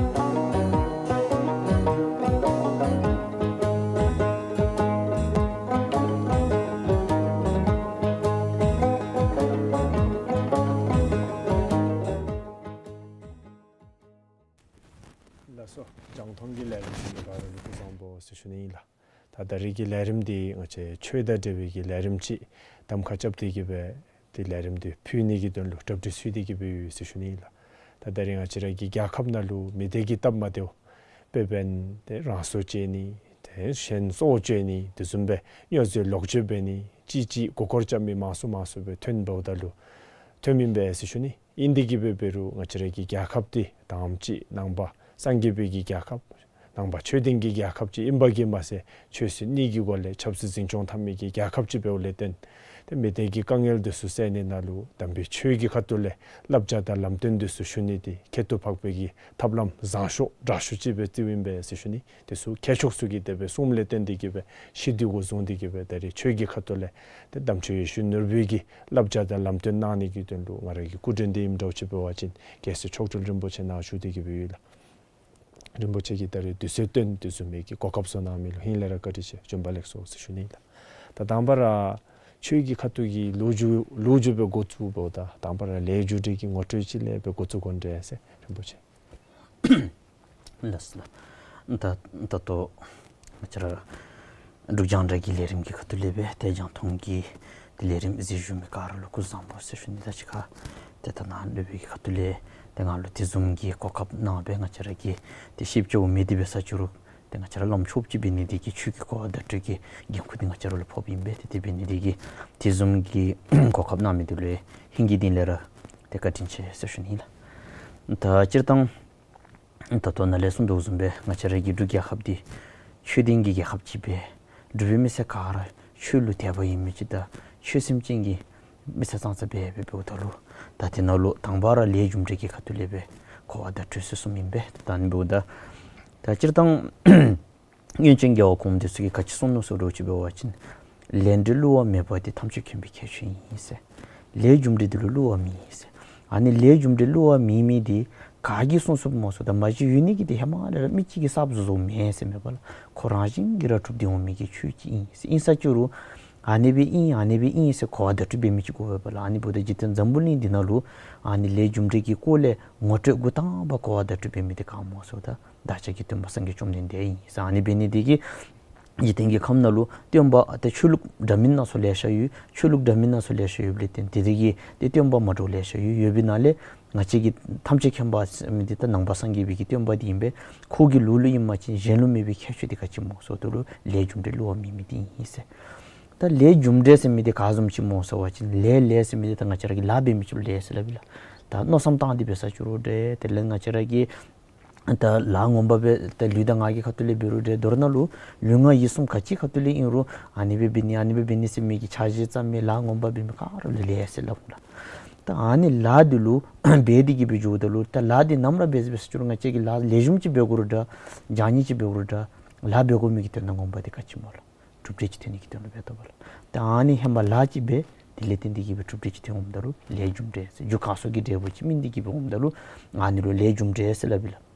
ལགས་སོ། རྒྱང་མཐོང་གི་ལས་རིམ་གཟིགས་མི་ག་ར་ལུ་སྐུ་གཟུགས་བཟང་པོ་ཟེར་ཞུ་ནི་ཨིན་ལགས། ད་ད་རིས་ཀྱི་ལས་རིམ་འདི་ང་བཅས་ཆོས་དང་འབྲེལ་བའི་གི་ལས་རིམ་ཅིག་གདམ་ཁ་རྐྱབ་སྟེ་གི་སྦེ་ཏེ་ལས་རིམ་འདི་ཕུལ་ནི་གི་དོན་ལུ་གྲ་སྒྲིག་ཚུད་དེ་གི་སྦེ་ཡོད་ཟེར་ཞུ་ནི་ཨིན་ལགས། ད་ད་རིས་ང་བཅས་ར་གི་རྒྱལ་ཁབ་ནང་ལུ་མི་སྡེ་གི་སྟབས་མ་བདེཝ་དཔེ་འབད་ན་ཏེ་རང་སྲོག་བཅད་ནི་ཏེ་གཞན་སྲོག་བཅད་ནི་དེ་བཟུམ་སྦེ་སྨྱོ་རྫས་ལོག་སྤྱོད་འབད་ནི་ཅིག་ཅིག་མགུ་སྐོར་རྐྱབ་མི་མང་སུ་མང་སུ་སྦེ་ཐོན་འབདཝ་ད་ལུ་ཐོནམ་ཨིན་པས་ཟེར་ཞུ་ནི། ཨིན་དེ་གི་སྦེ་འབད་རུང་ང་བཅས་ར་གི་རྒྱལ་ཁབ་འདི་དང་པ་ཅིག་ནང་པ་སངས་རྒྱས་པའི་གི་རྒྱལ་ཁབ་ནང་པ་ཆོས་ལྡན་གྱི་རྒྱལ་ཁབ་ཅིག་ཨིན་པ་གིས་མ་ཚད་ཆོས་སྲིད་གཉིས་ཀྱི་སྒོ་ལས་ཆབ་སྲིད་འཛིན་སྐྱོང་འཐབ་མི་གི་རྒྱལ་ཁབ་ཅིག་འབདཝ་ལས་བརྟེན་ཏེ་མི་སྡེ་གི་དཀའ་ངལ་འདི་ཚུ་སེལ་ནི་ནང་ལུ་དམ་པའི་ཆོས་ཀྱི་ཁ་ཐུག་ལས་བསླབ་བྱ་དང་ལམ་སྟོན་འདི་ཚུ་ཞུ་ནི་འདི་ཁྱད་དུ་འཕགས་པའི་གི་ཐབས་ལམ་བཟང་ཤོས་དྲག་ཤོས་ཅིག་སྦེ་བརྩིཝ་ཨིན་པས་ཟེར་ཞུ་ནི། དེ་ཚུ་མཁས་མཆོག་ཚུ་གིས་དེ་སྦེ་གསུངམ་ལས་བརྟེན་ཏེ་གི་སྦེ་ཤེས་འདི་གུ་བཟུང་སྟེ་གི་སྦེ་ད་རིས་ཆོས་ཀྱི་ཁ་ཐུག་ལས་ཏེ་དམ་ཆོས་ཡེ་ཤེས་ནོར་བུའི་གི་བསླབ་བྱ་དང་ལམ་སྟོན་གནང་ནི་གི་དོན་ལུ་ང་ར་གི་སྐུ་མགྲོན་འདི་ཨིནམ་འདྲཝ་ཅིག་འབད་བ་ཅིན་རྒྱལ་སྲས་མཆོག་སྤྲུལ་རིན་པོ་ཆེ་ནཱ་བཞུགས་ཏེ་གི་སྦེ་ཡོད་ལགས། རིན་པོ་ཆེ་གིས་ད་རིས་དུས་ཚོད་བཏོན་དེ་བཟུམ་མའི་གི་གོ་སྐབས་བཟོ་གནང་མི་ལུ་ཧིང་ལས་ར་བཀའ་དྲིན་ཆེ། བྱོན་པ་ལེགས་སོ་ཟེར་ཞུ་ནི་ལགས། ད་དང་པ་ར་ཆོས་ཀྱི་ཁ་ཐུག་གི་ལོ་རྒྱུས་ལོ་རྒྱུས་སྦེ་འགོ་བཙུགས་འབདཝ་ད་དང་པ་ར་ལས་རྒྱུ་འབྲས་ཀྱི་ངོ་སྤྲོད་ཅིག་ལས་སྦེ་འགོ་བཙུགས་དགོ་འདྲས་ཟེར་རིན་པོ་ཆེ། ལགས་སོ་ལགས། ད་ད་ལྟོ་ང་བཅས་ར་ འབྲུག་རྒྱང་བསྒྲགས་ཀྱི་ལས་རིམ་གྱི་ཁ་ཐུག་ལས་སྦེ་ཏེ་རྒྱང་མཐོང་གི་ཏེ་ལས་རིམ་གཟིགས་བཞུགས་མི་ག་ར་ལུ་སྐུ་གཟུགས་བཟང་པོ་ཟེར་ཞུ་ནི། ད་ཅི་ཁ་ཏེ་ད་ནཱ་ལུ་སྦེ་གི་ཁ་ཐུག་ལས་ཏེ་ང་ལུ་དེ་བཟུམ་གྱི་གོ་སྐབས་གནང་སྦེ་ང་བཅས་ར་གིས་ཏེ་ཤེས་ཆོག་མི་འདི་འབད་ས་ཅི་རུང་ཏེ་ང་བཅས་ར་བླམ་ཆོསཔ་ཅིག་འབད་ནི་འདི་གིས་ཆོས་ཀྱི་གོ་བ་བརྡ་སྤྲོད་ཀྱི་འགན་ཁུར་འདི་ང་བཅས་ར་ལུ་ཕོགཔ་ཨིན་པས། ཏེ་དེ་འབད་ནི་འདི་གིས་དེ་བཟུམ་གྱི་གོ་སྐབས་གནང་མི་འདི་ལུ་ཧིང་གི་གཏིང་ལས་ར་ཏེ་བཀའ་དྲིན་ཆེ་ཟེར་ཞུ་ནི་ལགས། ད་སྤྱིར་བཏང་ད་ལྟོ་ནཱ་ལས་གསུངས་དོ་བཟུམ་སྦེ་ང་བཅས་ར་གི་འབྲུག་རྒྱལ་ཁབ་འདི་ཆོས་ལྡན་གྱི་རྒྱལ་ཁབ་ཅིག་སྦེ་འབྲུག་པའི་མི་སེར་ག་ར་ཆོས་ལུ་དད་པ་ཡོད་མི་ཅིག་དང་ཆོས་སེམས་ཅན་གྱི་མི་སེར་ཙང་ཙ་སྦེ་སྦེ་འབདཝ་ད་ལུ་ད་དེ་ནང་ལུ་དང་པ་ར་ལས་རྒྱུ་འབྲས་ཀྱི་ཁ་ཐུག་ལས་སྦེ་གོ་བ་བརྡ་སྤྲོད་ཚུགས་ཚུགསཔ་ཨིན་པས། ད་ཨ་ནི་འབདཝ་ད་ད་སྤྱིར་བཏང་སྔོན་བྱོན་རྒྱལ་བ་གོངམ་འདི་ཚུ་གིས་ག་ཅི་གསུངས་ནུག་ཟེར་བ་ཅིན་འབད་བ་ཅིན་ལས་འབྲས་བསླུ་བ་མེད་པ་འདི་ཐམས་ཅད་མཁྱེན་པའི་ཁྱད་ཆོས་ཨིན་ཟེར། ལས་རྒྱུ་འབྲས་འདི་ལུ་བསླུ་བ་མེད་ཟེར། ཨ་ནི་ལས་རྒྱུ་འབྲས་བསླུ་བ་མེད་མི་འདི་ག་གིས་གསུངས་གསུངསམ་སྨོ་ཟེརཝ་ད་མ་གཞི་ཡོད་ནི་གི་འདི་ཧེ་མ་ལས་ར་མི་གཅིག་གིས་གསརཔ་བཟོ་བཟོཝ་མེན་ཟེར་མེན་པ་ལགས། ཁོ་རང་བཞིན་གྱིས་ར་གྲུབ་སྟེ་འོང་མི་གི་ཆོས་ཅིག་ཨིན་ཟེར། ཨིན་ས་ཅི་རུང་ཨ་ནི་སྦེ་ཨིན་ཨ་ནི་སྦེ་ཨིན་ཟེར་གོ་བ་བརྡ་སྤྲོད་འབད་མི་ཅིག་དགོ་པས་ལགས། ཨ་ནི་འབདཝ་ད་འཇིག་རྟེན་འཛམ་བུ་གླིང་འདི་ནང་ལུ་ཨ་ནི་ལས་རྒྱུ་འབྲས་ཀྱི་སྐོར་ལས་ངོ་སྤྲོད་འགོ་དང་པ་གོ་བ་བརྡ་སྤྲོད་འབད་མི་འདི་ག་སྨོ་ཟེརཝ་ད་བདག་ཅག་གི་སྟོན་པ་སངས་རྒྱས་བཅོམ་ལྡན་འདས་ཨིན་ཟེར། ཨ་ནི་འབད་ནི་འདི་གིས་འཇིག་རྟེན་གྱི་ཁམས་ནང་ལུ་སྟོན་པ་ཏེ་ཆོས་ལུགས་འདྲ་མིན་སྣ་ཚོགས་ལེ་ཤ་ཡོད། ཆོས་ལུགས་འདྲ་མིན་སྣ་ཚོགས་ལེ་ཤ་ཡོདཔ་ལས་བརྟེན་དེ་དེ་གིས་ཏེ་སྟོན་པ་མ་འདྲཝ་ལེ་ཤ་ཡོད། ཡོད་པའི་ནང་ལས་ང་བཅས་ཀྱི་ཐམས་ཅད་མཁྱེན་པ་ཟེར་མི་འདི་ད་ནང་པ་སངས་རྒྱས་པའི་གི་སྟོན་པ་འདི་ཨིན་པས། ཁོ་གི་ལུགས་ལུ་ཨིན་པ་ཅིན་གཞན་ལུ་མེད་པའི་ཁྱད་ཆོས་འདི་ག་ཅི་སྨོ་ཟེརཝ་ད་ལུ་ལས་རྒྱུ་འབྲས་བསླུ་བ་མེད་མི་འདི་ཨིན་ཟེར། ད་ལས་རྒྱུ་འབྲས་ཟེར་མི་འདི་ག་བཟུམ་ཅིག་སྨོ་ཟེར་བ་ཅིན་ལས་ལས་ཟེར་མི་འདི་ད་ང་བཅས་ར་གིས་ལཱ་འབད་མི་ཅིག་ལུ་ལས་ཟེར་སླབ་ཨིན་ལགས། ད་མནོ་བསམ་བཏང་སྟེ་འབད་ས་ཅི་རུང་འདྲ་དེ་ལས་ང་བཅས་ར་གིས་ད་ལཱ་ངོ་མ་སྦེ་ད་ལུས་དང་ངག་གི་ཁ་ཐུག་ལས་འབད་རུང་འདྲ་མདོར་ན་ལུ་ལུས་ངག་ཡིད་གསུམ་ག་ཅི་ཁ་ཐུག་ལས་ཨིན་རུང་ཨ་ནི་སྦེ་འབད་ནི་ཨ་ནི་སྦེ་འབད་ནི་ཟེར་མི་གི་འཆར་གཞི་བརྩམ་མི་ལཱ་ངོ་མ་འབད་མི་ག་ར་ལུ་ལས་ཟེར་སླབ་ཨིན་ལགས། ད་ཨ་ནི་ལཱ་འདི་ལུ་འབད་དེ་གི་སྦེ་འགྱོཝ་ད་ལུ་ད་ལཱ་འདི་ནམ་ར་འབད་འབད་ས་ཅི་རུང་ང་བཅས་ཀྱིས་ལཱ་ལེགས་ཤོམ་ཅིག་འབད་དགོ་རུང་འདྲ་བྱང་ཉེས་ཅིག་འབད་དགོ་རུང་འདྲ་ལཱ་འབད་དགོ་མི་གི་དོན་དག་ངོ་མ་འདི་ག་ཅི་སྨོ་ལགས། གྲུབ་འབྲས་ཅིག་ཐོན་ནི་གི་དོན་ལུ་འབད་དོ་བ་ལགས། ད་ཨ་ནི་ཧེ་མ་ལཱ་ཅིག་འབད་དེ་ལས་བརྟེན་ཏེ་གི་སྦེ་གྲུབ་འབྲས་ཅིག་ཐོན་འོངམ་ད་ལུ་ལས་རྒྱུ་འབྲས་ཟེར། རྒྱུ་གང་སོགས་ཀྱི་འབྲས་བུ་ཅིག་སྨིན་ཏེ་གི་སྦེ་འོངམ་ད་ལུ་ཨ་ནི་ལུ་ལས་རྒྱུ་འབྲས་ཟེར་སླབ་ཨིན་ལགས།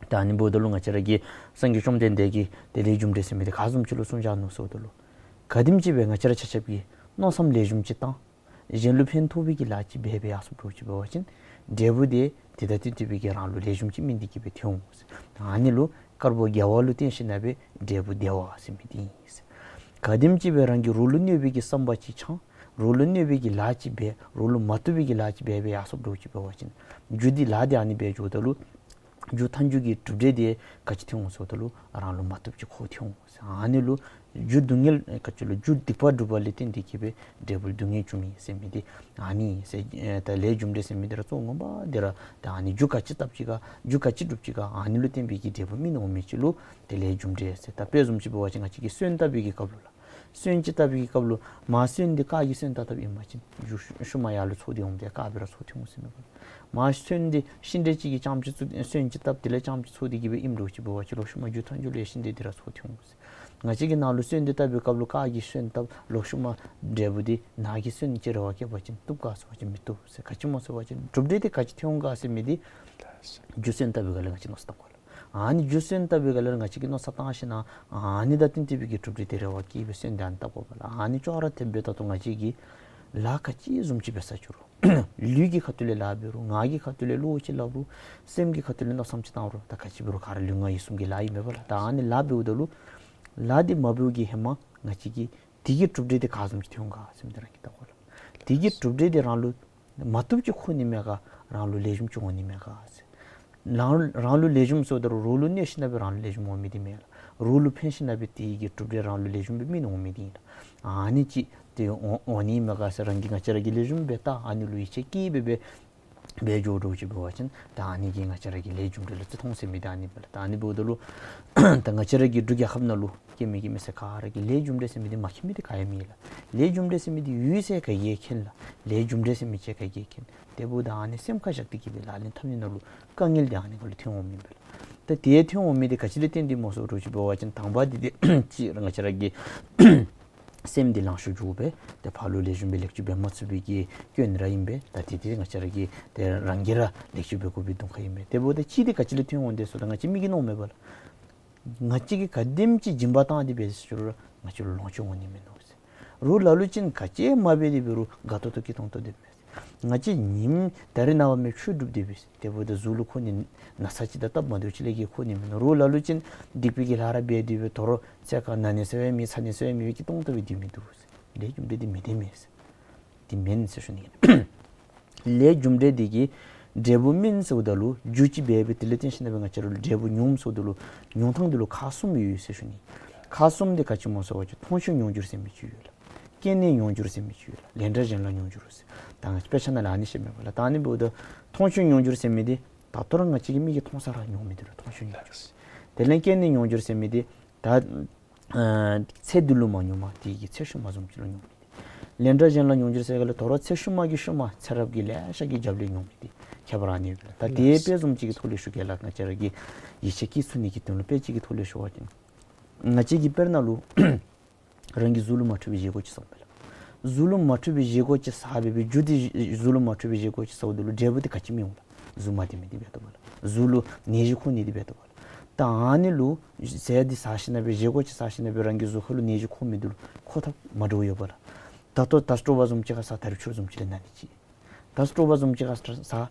ད་ཨ་ནི་འབདཝ་ད་ལུ་ང་བཅས་ར་གི་སངས་རྒྱས་བཅོམ་ལྡན་འདས་ཀྱིས་ཏེ་ལས་རྒྱུ་འབྲས་ཟེར་མི་འདི་ག་བཟུམ་ཅིག་ལུ་གསུངས་བཞག་ནུག་ཟེརཝ་ད་ལུ་ག་དེམ་ཅིག་སྦེ་ང་བཅས་ར་ཆ་ཁྱབ་ཀྱིས་མནོ་བསམ་ལེགས་ཤོམ་ཅིག་བཏང་གཞན་ལུ་ཕན་ཐོགས་པའི་གི་ལཱ་ཅིག་འབད་འབད་ཡར་སོངམ་འདྲཝ་ཅིག་འབད་བ་ཅིན་འབྲས་བུ་འདི་དེ་དང་བསྟུན་ཏེ་སྦེ་གི་རང་ལུ་ལེགས་ཤོམ་ཅིག་སྨིན་ཏེ་གི་སྦེ་ཐོན་འོང་ཟེར། ཨ་ནི་ལུ་དཀར་པོ་དགེ་བ་ལུ་བརྟེན་ཞིནམ་ལས་འབྲས་བུ་བདེ་བ་ཟེར་མི་འདི་ཨིན་ཟེར། ག་དེམ་ཅིག་སྦེ་རང་གིས་རོགས་ལུ་གནོད་པའི་གི་བསམ་པ་ཅིག་འཆང་རོགས་ལུ་གནོད་པའི་གི་ལཱ་ཅིག་འབད་རོགས་ལུ་མ་བཏུབ་པའི་གི་ལཱ་ཅིག་འབད་འབད་ཡར་སོངམ་འདྲཝ་ཅིག་འབད་བ་ཅིན་རྒྱུ་འདི་ལཱ་འདི་ཨ་ནི་སྦེ་འགྱོཝ་ད་ལུ་རྒྱུ་མཐའ་མཇུག་གི་གྲུབ་འབྲས་འདི་ག་ཅི་ཐོན་འོང་ཟེརཝ་ད་ལུ་རང་ལུ་མ་བཏུབ་ཅིག་ཁོ་ཐོན་འོང་ཟེར། ཨ་ནི་ལུ་རྒྱུ་སྡུག་བསྔལ་ག་ཅི་ལུ་རྒྱུ་སྡིག་པ་སྒྲུབ་པ་ལས་བརྟེན་ཏེ་གི་སྦེ་འབྲས་བུ་སྡུག་བསྔལ་འབྱུང་མི་ཟེར་མི་འདི་ཨ་ནི་ཨིན་ཟེར། ཨེ་ད་ལས་རྒྱུ་འབྲས་ཟེར་མི་འདི་ར་གཙོ་བོ་ངོ་མ་འདི་ར་ད་ཨ་ནི་རྒྱུ་ག་ཅི་བཏབ་ཅི་ག་རྒྱུ་ག་ཅི་སྒྲུབ་ཅི་ག་ཨ་ནི་ལུ་བརྟེན་པའི་གི་འབྲས་བུ་སྨིན་འོང་མི་ཅིག་ལུ་ཏེ་ལས་རྒྱུ་འབྲས་ཟེར། ད་དཔེ་བཟུམ་ཅིག་འབད་བ་ཅིན་ང་བཅས་ཀྱིས་སོན་བཏབ་པའི་གི་སྐབས་ལུ་ལགས། སོན་ཅིག་བཏབ་པའི་གི་སྐབས་ལུ་མར་སོན་འདི་དཀར་གྱི་སོན་བཏབ་བཏབཔ་ཨིན་པ་ཅིན་རྒྱུ་ཤུ་ཤུལ་མ་ཡར་ལུ་ཚོགས་ཏེ་འོངམ་འདི་དཀར་སྦེ་ར་ཚོགས་ཏེ་འོང་ཟེར་མས་པ། མར་སོན་འདི་ཤིང་འབྲས་ཅིག་གི་རྐྱངམ་ཅིག་བཙུགས་སོན་ཅིག་བཏབ་དེ་ལས་རྐྱངམ་ཅིག་ཚོགས་ཏེ་གི་སྦེ་ཨིནམ་འདྲཝ་ཅིག་འབད་བ་ཅིན་ལོག་ཤུལ་མ་རྒྱུ་མཐའ་མཇུག་ལུ་ཤིང་འབྲས་འདི་ར་ཚོགས་ཏེ་འོང་ཟེར། ང་བཅས་ཀྱིས་ནཱ་ལུ་སོན་འདི་བཏབ་པའི་སྐབས་ལུ་དཀར་གྱི་སོན་བཏབ་ལོག་ཤུལ་མ་འབྲས་བུ་འདི་ནག་གི་སོན་ཅིག་རེ་བ་བསྐྱེད་པ་ཅིན་བཏུབ་ག་ཟེར་བ་ཅིན་མི་བཏུབ་ཟེར། ག་ཅི་སྨོ་ཟེར་བ་ཅིན་གྲུབ་འབྲས་འདི་ག་ཅི་ཐོན་འོང་ག་ཟེར་མི་འདི་རྒྱུ་སོན་བཏབ་པའི་སྒང་ལས་ང་བཅས་མནོ་བསམ་བཏང་དགོ་ལགས། ཨ་ནི་རྒྱུ་སོན་བཏབ་པའི་སྒང་ལས་ང་བཅས་ཀྱིས་མནོ་བསམ་བཏང་ཞིནམ་ལས་ཨ་ནི་དང་བསྟུན་ཏེ་སྦེ་གི་གྲུབ་འབྲས་འདི་རེ་བ་བསྐྱེད་སྦེ་སོན་འདི་ཨ་ནི་བཏབ་དགོ་པས་ལགས། ཨ་ནི་ཅོག་ར་འཐདཔ་སྦེ་ད་ལྟོ་ང་བཅས་ཀྱིས་ལཱ་ག་ཅི་བཟུམ་ཅིག་འབད་ས་ཅི་རུང་ལུས་ཀྱི་ཁ་ཐུག་ལས་ལཱ་འབད་རུང་ངག་གི་ཁ་ཐུག་ལས་བློ་ཅིག་སླབ་རུང་སེམས་ཀྱི་ཁ་ཐུག་ལས་མནོ་བསམ་ཅིག་བཏང་རུང་ད་ག་ཅི་འབད་རུང་ག་ར་ལུས་ངག་ཡིད་གསུམ་གྱི་ལཱ་ཨིན་མས་པ་ལགས། ད་ཨ་ནི་ལཱ་འབདཝ་ད་ལུ་ལཱ་འདི་མ་འབདཝ་གི་ཧེ་མ་ང་བཅས་ཀྱིས་དེ་གི་གྲུབ་འབྲས་འདི་ག་བཟུམ་ཅིག་ཐོན་འོང་ག་ཟེར་མི་འདི་རང་གིས་བལྟ་དགོ་ལགས། དེ་གི་གྲུབ་འབྲས་འདི་རང་ལུ་མ་བཏུབ་ཅིག་ཁོ་ནི་མས་ག་རང་ལུ་ལེགས་ཤོམ་ཅིག་འོང་ནི་མས་ག་ཟེར། རང་རང་ལུ་ལེགས་ཤོམ་ཟེརཝ་ད་རུང་རོགས་ལུ་གནོད་ཞིནམ་ལས་རང་ལུ་ལེགས་ཤོམ་འོང་མི་འདི་མེན་ལགས། རོགས་ལུ་ཕན་ཞིནམ་ལས་དེ་གི་གྲུབ་འབྲས་རང་ལུ་ལེགས་ཤོམ་སྦེ་སྨིན་འོང་མི་འདི་ཨིན་ལགས། ཨ་ནི་ཅིག་ཏེ་འོང་འོང་ནི་མས་ག་ཟེར་རང་གིས་ང་བཅས་ར་གིས་ལེགས་ཤོམ་སྦེ་བལྟ་ཨ་ནི་ལུ་ཡིད་ཆེས་བསྐྱེད་སྦེ་སྦེ་འབད་འགྱོ་འགྱོཝ་ཅིག་འབད་བ་ཅིན་ད་ཨ་ནི་གིས་ང་བཅས་ར་གི་ལས་རྒྱུ་འབྲས་ལུ་བརྩི་མཐོང་ཟེར་མི་འདི་ཨ་ནི་མས་ལགས། ད་ཨ་ནི་འབདཝ་ད་ལུ་ད་ང་བཅས་ར་གི་འབྲུག་རྒྱལ་ཁབ་ནང་ལུ་སྐྱེ་མི་གི་མི་སེར་ག་ར་གིས་ལས་རྒྱུ་འབྲས་ཟེར་མི་འདི་མ་མཁྱེན་མི་འདི་ག་ཡང་མེད་ལགས། ལས་རྒྱུ་འབྲས་ཟེར་མི་འདི་ཡོད་ཟེར་ག་གིས་མཁྱེན་ལགས། ལས་རྒྱུ་འབྲས་ཟེར་མི་འདི་ག་གིས་མཁྱེན། དེ་འབདཝ་ད་ཨ་ནི་སེམས་ཁར་བཞག་སྟེ་གི་སྦེ་ལག་ལེན་འཐབ་ནི་ནང་ལུ་དཀའ་ངལ་འདི་ཨ་ནི་ཁར་ལུ་ཐོན་འོང་མི་ཨིན་པས་ལགས། ད་དེ་ཐོན་འོང་མི་འདི་ག་ཅི་ལས་བརྟེན་ཏེ་སྨོ་ཟེར་བ་ཅིན་དང་པ་འདི་འདི་ཅིག་ར་ང་བཅས་ར་གི་སེམས་འདི་ལང་ཤོར་འགྱོཝ་སྦེ་ཏེ་ཕར་ལུ་ལེགས་ཤོམ་སྦེ་ལེགས་བཅོས་འབད་མ་ཚུགས་པའི་གི་སྐྱོན་ར་ཨིན་པས། ད་དེ་འདི་ང་བཅས་ར་གིས་ཏེ་རང་གིས་ར་ལེགས་བཅོས་འབད་དགོ་པའི་གདོང་ཁ་ཨིན་པས། དེ་འབདཝ་ད་གཅིག་འདི་ག་ཅི་ལས་ཐོན་འོང་དེ་ཟེརཝ་ད་ང་བཅས་མི་གིས་མནོཝ་མས་པ་ལགས། ང་བཅས་ཀྱིས་ག་དེམ་ཅིག་སྦྱིན་པ་བཏང་སྟེ་འབད་ཟེར་རུང་ང་བཅས་ལུ་ལོངས་སྤྱོད་འོང་ནི་མིན་ནུག་ཟེར། རོགས་ལ་ལུ་ཅིག་ག་ཅི་མ་འབད་དེ་འབད་རུང་དགའ་ཏོག་ཏོ་སྐྱིད་ཏོང་ཏོ་སྡོད་མས་ཟེར། ང་བཅས་ཉིནམ་ད་རིས་ནངས་པ་མེན་ཆོས་སྒྲུབ་སྡོད་པས། དེ་འབདཝ་ད་གཟུགས་ལུ་ཁོ་ནི་ན་ཚ་ཅིག་དང་སྟབས་མ་བདེཝ་ཅིག་ལས་བརྒལ་ཁོ་ནི་མིན་ནུག། རོགས་ལ་ལུ་ཅིག་སྡིག་པའི་གི་ལཱ་ར་འབད་དེ་སྦེ་དོ་རུང་ཚེ་ཁར་ན་ནི་ཟེར་བ་མེད་ཚ་ནི་ཟེར་བ་མེད་པའི་གི་སྟོང་ལྟ་བུ་སྡོད་མི་འདུག། ལས་རྒྱུ་འབྲས་འདི་མི་བདེན་མས། འདི་མེན་ཟེར་ཞུ་ནི་ཨིན། ལས་རྒྱུ་འབྲས་འདི་གི་འབྲས་བུ་སྨིན་ཟེརཝ་ད་ལུ་རྒྱུ་ཅིག་འབད་སྦེ་དེ་ལས་བརྟེན་ཞིན་ན་སྦེ་ང་བཅས་ར་ལུ་འབྲས་བུ་མྱོངམ་ཟེརཝ་ད་ལུ་མྱོང་ཐངས་འདི་ལུ་ཁག་གསུམ་ཡོད་ཟེར་ཞུ་ནི། ཁག་གསུམ་འདི་ག་ཅི་སྨོ་ཟེར་བ་ཅིན་མཐོང་ཆོས་མྱོང་འགྱུར་ཟེར་མི་ཅིག་ཡོད་ལགས། སྐྱེས་ནས་མྱོང་འགྱུར་ཟེར་མི་ཅིག་ཡོད་ལགས། ལན་གྲངས་གཞན་ལ་མྱོང་འགྱུར་ཟེར། ད་ང་བཅས་དཔེ་ཆ་ནང་ལས་ཨ་ནི་བཤད་མི་འབདཝ་ལགས། ད་ཨ་ནི་འབདཝ་ད་མཐོང་ཆོས་མྱོང་འགྱུར་ཟེར་མི་འདི་ད་ལྟོ་ར་ང་བཅས་ཀྱི་མིག་གིས་མཐོང་ས་ར་མྱོང་མི་འདི་ལུ་མཐོང་ཆོས་མྱོང་འགྱུར་ཟེར། དེ་ལས་སྐྱེས་ནས་མྱོང་འགྱུར་ཟེར་མི་འདི་ད་ཨ་ཚེ་འདི་ལུ་མ་མྱོངམ་དེ་གི་ཚེ་ཤུལ་མ་བཟུམ་ཅིག་ལུ་མྱོང་མི་འདི། ལན་གྲངས་གཞན་ལ་མྱོང་འགྱུར་ཟེར་ག་ལས་དོ་རུང་ཚེ་ཤུལ་མ་གི་ཤུལ་མ་ཚེ་རབས་ཀྱི་ལེ་ཤ་གི་རྒྱབ་ལས་མྱོང་མི་འདི་ཁྱད་པར་ཨ་ནི་ཡོད་པས་ལགས། ད་དེ་དཔེ་བཟུམ་ཅིག་གི་ཐོག་ལས་ཞུ་གེ་ལགས། ང་བཅས་ར་གི་ཡིད་ཆེས་བསྐྱེད་ཚུགས་ནི་གི་དོན་ལུ་དཔེ་ཅིག་གི་ཐོག་ལས་ཞུ་བ་ཅིན་ང་བཅས་ཀྱིས་དཔེར་ན་ལུ་རང་གི་གཟུགས་ལུ་མ་འཕྲོད་པའི་བཞེས་སྒོ་ཅིག་བཟོཝ་མས་ལགས། གཟུགས་ལུ་མ་འཕྲོད་པའི་བཞེས་སྒོ་ཅིག་བཟོ་བའི་རྒྱུ་འདི་གཟུགས་ལུ་མ་འཕྲོད་པའི་བཞེས་སྒོ་ཅིག་བཟོཝ་ད་ལུ་འབྲས་བུ་འདི་ག་ཅི་སྨིན་འོང་ལགས། གཟུགས་མ་བདེ་མི་འདི་འབད་དོ་བ་ལགས། གཟུགས་ལུ་ནད་གཞི་འཁོར་ནི་འདི་འབད་དོ་བ་ལགས། ད་ཨ་ནི་ལུ་ཟས་འདི་བཟའ་ཞིན་ན་སྦེ་བཞེས་སྒོ་ཅིག་བཟའ་ཞིན་ན་སྦེ་རང་གི་གཟུགས་ཁ་ལུ་ནད་གཞི་འཁོར་མི་འདི་ལུ་འཁོར་ཐབས་མ་འདྲཝ་ཡོད་པ་ལགས། ད་ལྟོ་ད་སྤྲོ་བ་བཟུམ་ཅིག་ཁར་བཟའ་ད་རིས་ཆུ་བཟུམ་ཅིག་ལས་ན་ནི་ཅིག། ད་སྤྲོ་བ་བཟུམ་ཅིག་ཁར་བཟའ་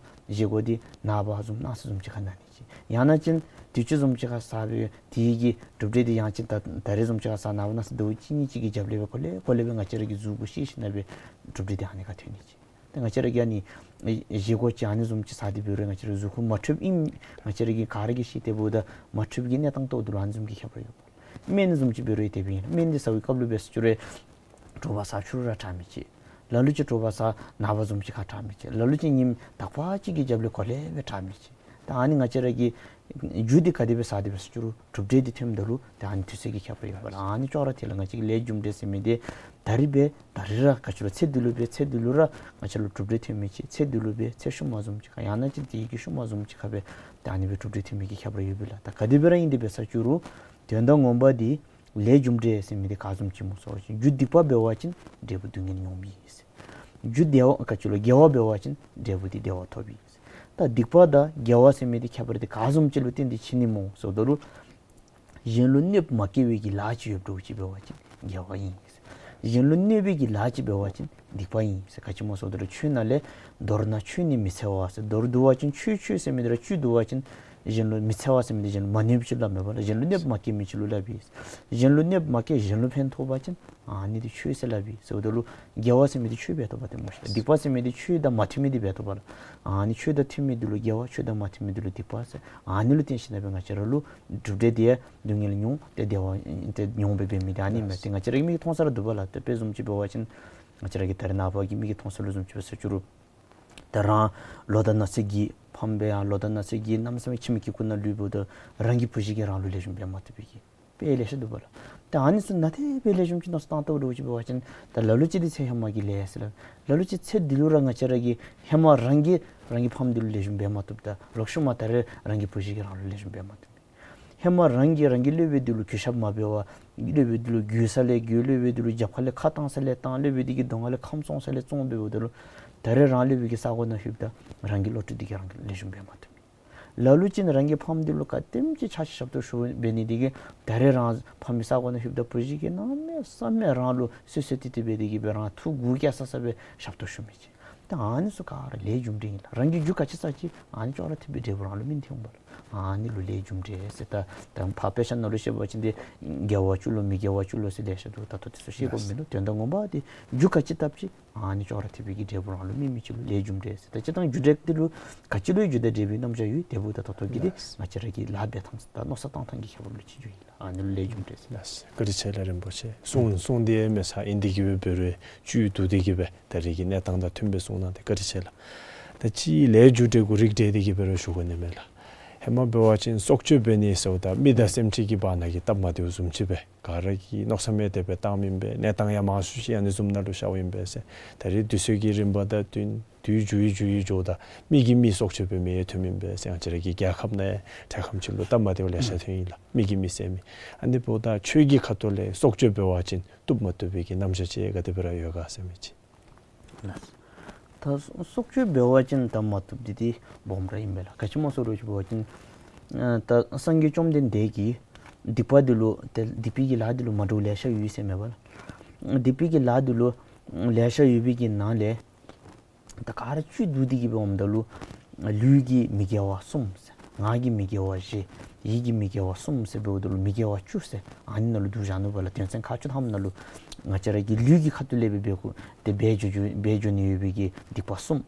བཞེས་སྒོ་འདི་ནངས་པ་བཟུམ་གནངས་ཚེ་བཟུམ་ཅིག་ཁར་ན་ནི་ཅིག། ཡང་ན་ཅིན་དུས་ཅི་བཟུམ་ཅིག་ཁར་བཟའ་སྦེ་དེ་གི་གྲུབ་འབྲས་འདི་ཡང་ཅིན་ད་ད་རིས་བཟུམ་ཅིག་ཁར་བཟའ་ནངས་པ་གནངས་ཚེ་ཟླཝ་གཅིག་གཉིས་ཅིག་གི་རྒྱབ་ལས་སྦེ་གོ་ལེ་གོ་ལེ་སྦེ་ང་བཅས་ར་གི་གཟུགས་པོ་ཤེས་ཞིན་ན་སྦེ་གྲུབ་འབྲས་འདི་ཨ་ནི་ཁར་ཐོན་ནི་ཅིག། ཏེ་ང་བཅས་ར་གིས་ཨ་ནི་བཞེས་སྒོ་ཅིག་ཨ་ནི་བཟུམ་ཅིག་བཟའ་སྟེ་འབད་རུང་ང་བཅས་ར་གཟུགས་ཁར་མ་འཕྲོདཔ་ཨིན། ང་བཅས་ར་གིས་ག་ར་གིས་ཤེས། དེ་འབདཝ་ད་མ་འཕྲོད་པའི་གནས་སྟངས་ཐོག་ཏུ་ལུ་ཨ་ནི་བཟུམ་གྱི་ཁྱད་པར་ཡོད། སྨན་བཟུམ་ཅིག་འབད་རུང་དེ་སྦེ་ཨིན། སྨན་འདི་བཟའ་བའི་སྐབས་ལུ་འབད་ཟེར་ཅི་རུང་དྲོ་པ་བཟའ་ཕྱི་རུ་ར་དྲག་མི་ཅིག། ལ་ལུ་ཅིག་དྲོ་པ་བཟའ་ནངས་པ་བཟུམ་ཅིག་ཁར་དྲག་མི་ཅིག། ལ་ལུ་ཅིག་ཉིནམ་དག་པ་ཅིག་གི་རྒྱབ་ལས་གོ་ལེ་སྦེ་དྲག་མི་ཅིག། ད་ཨ་ནི་ང་བཅས་ར་གིས་རྒྱུ་འདི་ག་དེ་སྦེ་བཟའ་སྟེ་འབད་ཟེར་ཅི་རུང་གྲུབ་འབྲས་འདི་ཐོནམ་ད་ལུ་ད་ཨ་ནི་དུས་ཚོད་ཀྱི་ཁྱད་པར་ཡོད་པ་ལགས། ཨ་ནི་ཅོག་ར་འཐད་ལགས། ང་བཅས་ཀྱི་ལས་རྒྱུ་འབྲས་ཟེར་མི་འདི་ད་རིས་འབད་ད་རིས་ར་ག་ཅི་ལོ་ཚེ་འདི་ལུ་འབད་ཚེ་འདི་ལུ་ར་ང་བཅས་ལུ་གྲུབ་འབྲས་ཐོན་མི་ཅིག། ཚེ་འདི་ལུ་འབད་ཚེ་ཤུལ་མ་བཟུམ་ཅིག་ཁར་ཡང་ན་ཅིན་དེ་གི་ཤུལ་མ་བཟུམ་ཅིག་ཁར་འབད་ད་ཨ་ནི་སྦེ་གྲུབ་འབྲས་ཐོན་མི་གི་ཁྱད་པར་ཡོད་པས་ལགས། ད་ག་དེ་སྦེ་ར་ཨིན་ཏེ་འབད་ཟེར་ཅི་རུང་དོན་དག་ངོ་མ་འདི་ལས་རྒྱུ་འབྲས་ཟེར་མི་འདི་ག་བཟུམ་ཅིག་སྨོ་ཟེར་བ་ཅིན་རྒྱུ་སྡིག་པ་འབད་བ་ཅིན་འབྲས་བུ་སྡུག་བསྔལ་མྱོང་མི་ཨིན། རྒྱུ་བདེ་བ་ག་ཅི་ལོ་དགེ་བ་འབད་བ་ཅིན་འབྲས་བུ་འདི་བདེ་བ་ཐོབ་ཨིན། ད་སྡིག་པ་དང་དགེ་བ་ཟེར་མི་འདི་ཁྱད་པར་འདི་ག་བཟུམ་ཅིག་ལུ་བརྟེན་ཏེ་ཕྱེ་ནི་སྨོ་ཟེརཝ་ད་ལུ་གཞན་ལུ་གནོདཔ་མ་བཀལ་བའི་གི་ལཱ་ཅིག་ཡོདཔ་འདྲཝ་ཅིག་འབད་བ་ཅིན་དགེ་བ་ཨིན། གཞན་ལུ་གནོད་པའི་གི་ལཱ་ཅིག་འབད་བ་ཅིན་སྡིག་པ་ཨིན་ཟེར། ག་ཅི་སྨོ་ཟེརཝ་ད་ལུ་ཆོས་ནང་ལས་མདོར་ན་ཆོས་ནི་མི་འཚེ་བ་ཟེར། མདོར་བསྡུ་བ་ཅིན་ཆོས་ཆོས་ཟེར་མི་འདི་ར་བཅུད་བསྡུ་བ་ཅིན་གཞན་ལུ་མི་འཚེ་བ་ཟེར་མི་འདི་གཞན་ལུ་མ་གནོད་པ་ཅིག་སླབ་མས་པ་ལགས། གཞན་ལུ་གནོདཔ་མ་བཀལ་མི་ཅིག་ལུ་སླབ་ཨིན། གཞན་ལུ་གནོདཔ་མ་བཀལ་གཞན་ལུ་ཕན་ཐོགས་པ་ཅིན་ཨ་ནི་འདི་ཆོས་ཟེར་སླབ་ཨིན་ཟེརཝ་ད་ལུ་དགེ་བ་ཟེར་མི་འདི་ཆོས་འབད་དོ་བ་ཏེ་སྨོ་ཤིག། སྡིག་པ་ཟེར་མི་འདི་ཆོས་དང་མ་མཐུན་མི་འདི་འབད་དོ་བ་ལགས། ཨ་ནི་ཆོས་དང་མཐུན་མི་འདི་ལུ་དགེ་བ་ཆོས་དང་མ་མཐུན་མི་འདི་ལུ་སྡིག་པ་ཟེར། ཨ་ནི་ལུ་བརྟེན་ཞིན་ན་སྦེ་ང་བཅས་ར་ལུ་གྲུབ་འབྲས་འདི་སྡུག་བསྔལ་མྱོང་སྟེ་བདེ་བ་ཏེ་མྱོང་སྦེ་འབད་མི་འདི་ཨ་ནི་མས། ཏེ་ང་བཅས་ར་གི་མིག་གིས་མཐོང་ས་ར་འདུག་པ་ལགས། ཏེ་དཔེ་བཟུམ་ཅིག་འབད་བ་ཅིན་ང་བཅས་ར་གི་ད་རིས་ནངས་པ་གི་མིག་གིས་མཐོང་ས་ལུ་བཟུམ་ཅིག་འབད་ཟེར་ཅི་རུང་ད་རང་ལོ་དང་ན་ཚོད་ཀྱིས་ཕམ་སྦེ་ཡང་ལོ་དང་ན་ཚོད་ཀྱིས་གནམ་མེད་ས་མེད་ཁྱིམ་གྱི་ཁུག་ནང་ལུས་འབདཝ་ད་རང་གི་བུ་གཞི་གིས་རང་ལུ་ལེགས་ཤོམ་འབད་མ་བཏུབ་པའི་གི་དཔེ་ལེ་ཤ་འདུག་པ་ལགས། ད་ཨ་ནི་ཚུ་ནང་ཏེ་དཔེ་ལེགས་ཤོམ་ཅིག་མནོ་བསམ་བཏང་བལྟཝ་འདྲཝ་ཅིག་འབད་བ་ཅིན་ད་ལ་ལུ་ཅིག་འདི་ཚེ་ཧེ་མ་གི་ལས་ཟེར་ལགས། ལ་ལུ་ཅིག་ཚེ་འདི་ལུ་ར་ང་བཅས་ར་གིས་ཧེ་མ་རང་གིས་རང་གི་ཕམ་འདི་ལུ་ལེགས་ཤོམ་འབད་མ་བཏུབ་ད་ལོག་ཤུལ་མ་ད་རེས་རང་གི་བུ་གཞི་གིས་རང་ལུ་ལེགས་ཤོམ་འབད་མ་བཏུབ། ཧེ་མ་རང་གིས་རང་གི་སློབ་དཔོན་འདི་ལུ་གུས་ཞབས་མ་འབད་བར་སློབ་དཔོན་འདི་ལུ་རྒོལ་ས་ལས་རྒོལ། སློབ་དཔོན་འདི་ལུ་རྒྱབ་ཁ་ལས་ཁ་བཏང་ས་ལས་བཏང་། སློབ་དཔོན་འདི་གི་གདོང་ཁ་ལས་ཁམས་བཙོང་ས་ལས་བཙོང་འབདཝ་ད་ལུ་ད་རེས་རང་སློབ་དཔོན་གྱི་ས་གོ་ནང་ལྷོདཔ་ད་རང་གི་བློ་གྲོས་འདི་གིས་རང་ལུ་ལེགས་ཤོམ་འབད་མ་བཏུབ། ལ་ལུ་ཅིག་ནི་རང་གི་ཕམ་འདི་ལུ་ག་དེམ་ཅིག་ཆ་ཤས་ཞབས་ཏོག་ཞུ་འབད་ནི་འདི་གིས་ད་རེས་རང་ཕམ་གྱི་ས་གོ་ནང་ལྷོདཔ་ད་བུ་གཞི་གིས་གནམ་མེད་ས་མེད་རང་ལུ་བསོད་བསོད་ཏི་ཏི་འབད་དེ་གིས་སྦེ་རང་ཐུགས་མགུ་སྐྱེ་ས་ས་སྦེ་ཞབས་ཏོག་ཞུ་མི་ཅིག། ད་ཨ་ནི་ཚུ་ག་ར་ལས་རྒྱུ་འབྲས་ཨིན་ལགས། རང་གིས་རྒྱུ་ག་ཅི་བསགས་ཅི་ཨ་ནི་ཅོག་ར་འཐདཔ་སྦེ་འབྲས་བུ་རང་ལུ་སྨིན་ཏེ་འོང་པ་ལགས། ཨ་ནི་ལུ་ལས་རྒྱུ་འབྲས་ཟེར། ད་ད་ཕར་དཔེ་ཆ་ནང་ལུ་བཤད་པ་ཅིན་ཏེ་དགེ་བ་བཅུ་ལོ་མི་དགེ་བ་བཅུ་ལོ་ཟེར་ལེ་ཤ་འདུག། ད་ལྟོ་དེ་ཚུ་བཤད་དགོཔ་མིན་ནུག། དོན་དག་ངོ་མ་འདི་རྒྱུ་ག་ཅི་བཏབ་ཅི་ཨ་ནི་ཅོག་ར་འཐདཔ་གི་འབྲས་བུ་རང་ལུ་སྨིན་མི་ཅིག་ལུ་ལས་རྒྱུ་འབྲས་ཟེར། ད་སྤྱིར་བཏང་རྒྱུ་འབྲས་འདི་ལུ་ག་ཅི་ལུ་རྒྱུ་དང་འབྲས་བུའི་རྣམ་གཞག་ཡོད། དེ་འབདཝ་ད་ད་ལྟོ་གི་འདི་ང་བཅས་ར་གི་ལཱ་འབད་ཐངས་དང་མནོ་བསམ་བཏང་ཐངས་ཀྱི་ཁྱད་པར་ལུ་ཅིག་འགྱོཝ་ཨིན་ལགས། ཨ་ནི་ལུ་ལས་རྒྱུ་འབྲས་ཟེར། ལགས་སོ། བཀའ་དྲིན་ཆེ་ལགས་རིན་པོ་ཆེ། གསུང་གསུང་སྟེ་མེད་ས་ཨིན་ཏེ་གིས་སྦེ་འབད་རུང་བཅུད་བསྡུ་སྟེ་གིས་སྦེ་ད་རིས་ཀྱི་གནས་སྟངས་དང་མཐུན་པའི་གསུང་གནང་སྟེ་བཀའ་དྲིན་ཆེ་ལགས། ད་ཅི་ལས་རྒྱུ་འབྲས་གུ་རིགས་བསྒྲེས་ཏེ་གིས་འབད་རུང་ཞུ་དགོ་ནི་མས་ལགས། ཧེ་མ་འབད་བ་ཅིན་སྲོག་གཅོད་འབད་ནི་ཟེརཝ་ད་མི་དང་སེམས་ཅན་གྱི་བར་ན་གི་སྟབས་མ་བདེཝ་བཟུམ་ཅིག་སྦེ་ག་ར་གིས་མནོ་བསམ་མེད་དེ་སྦེ་བཏངམ་ཨིན་པས། གནས་སྟངས་ཡང་མང་སུ་ཅིག་ཨ་ནི་བཟུམ་ནང་ལུ་ཤརཝ་ཨིན་པས་ཟེར། ད་རིས་དུས་ཚོད་ཀྱི་རིམ་པ་དང་བསྟུན་དུས་འགྱུར་ཡི་འགྱུར་ཡི་འགྱོཝ་ད་མི་གིས་མི་སྲོག་གཅོད་འབད་མི་ཡང་ཐོནམ་ཨིན་པས་ཟེར། ང་བཅས་ར་གི་རྒྱལ་ཁབ་ནང་ཡང་ཐེངས་ཁམས་ཅིག་ལུ་སྟབས་མ་བདེཝ་ལེ་ཤ་ཐོན་ཡི་ལགས། མི་གིས་མི་བསད་མི། ཨ་ནི་འབདཝ་ད་ཆོས་ཀྱི་ཁ་ཐུག་ལས་སྲོག་གཅོད་འབད་བ་ཅིན་བཏུབ་མ་བཏུབ་པའི་གི་རྣམ་གཞག་ཅིག་ག་དེ་སྦེ་ར་ཡོད་ག་ཟེར་མི་ཅིག། ལགས། ད་སྲོག་གཅོད་འབད་བ་ཅིན་ད་མ་བཏུབ་འདི་འདི་སྦོམ་ར་ཨིན་པས་ལགས། ག་ཅི་སྨོ་ཟེར་བ་ཅིན་ཨ་ད་སངས་རྒྱས་བཅོམ་ལྡན་འདས་ཀྱིས་སྡིག་པ་འདི་ལུ་ཏེ་སྡིག་པའི་གི་ལཱ་འདི་ལུ་མ་འདྲཝ་ལེ་ཤ་ཡོད་ཟེར་མས་པ་ལགས། སྡིག་པའི་གི་ལཱ་འདི་ལུ་ལེ་ཤ་ཡོད་པའི་གི་ནང་ལས་ ད་ག་ར་བཅུད་བསྡུ་སྟེ་གི་འབདཝ་ད་ལུ་ལུས་ཀྱི་མི་དགེ་བ་གསུམ་ཟེར། ངག་གི་མི་དགེ་བ་བཞི། ཡིད་ཀྱི་མི་དགེ་བ་གསུམ་ཟེར་འབདཝ་ད་ལུ་མི་དགེ་བ་བཅུ་ཟེར་ཨ་ནི་ནང་ལུ་བསྡུ་བཞག་ནུག་པ་ལགས། དོན་ཚན་ཁག་བཅུ་ཐམ་ནང་ལུ་ང་བཅས་ར་གི་ལུས་ཀྱི་ཁ་ཐུག་ལས་སྦེ་འབད་དགོ་ཏེ་འབད་འགྱོ་འགྱོ་འབད་འགྱོ་ནི་ཡོད་པའི་གི་སྡིག་པ་གསུམ།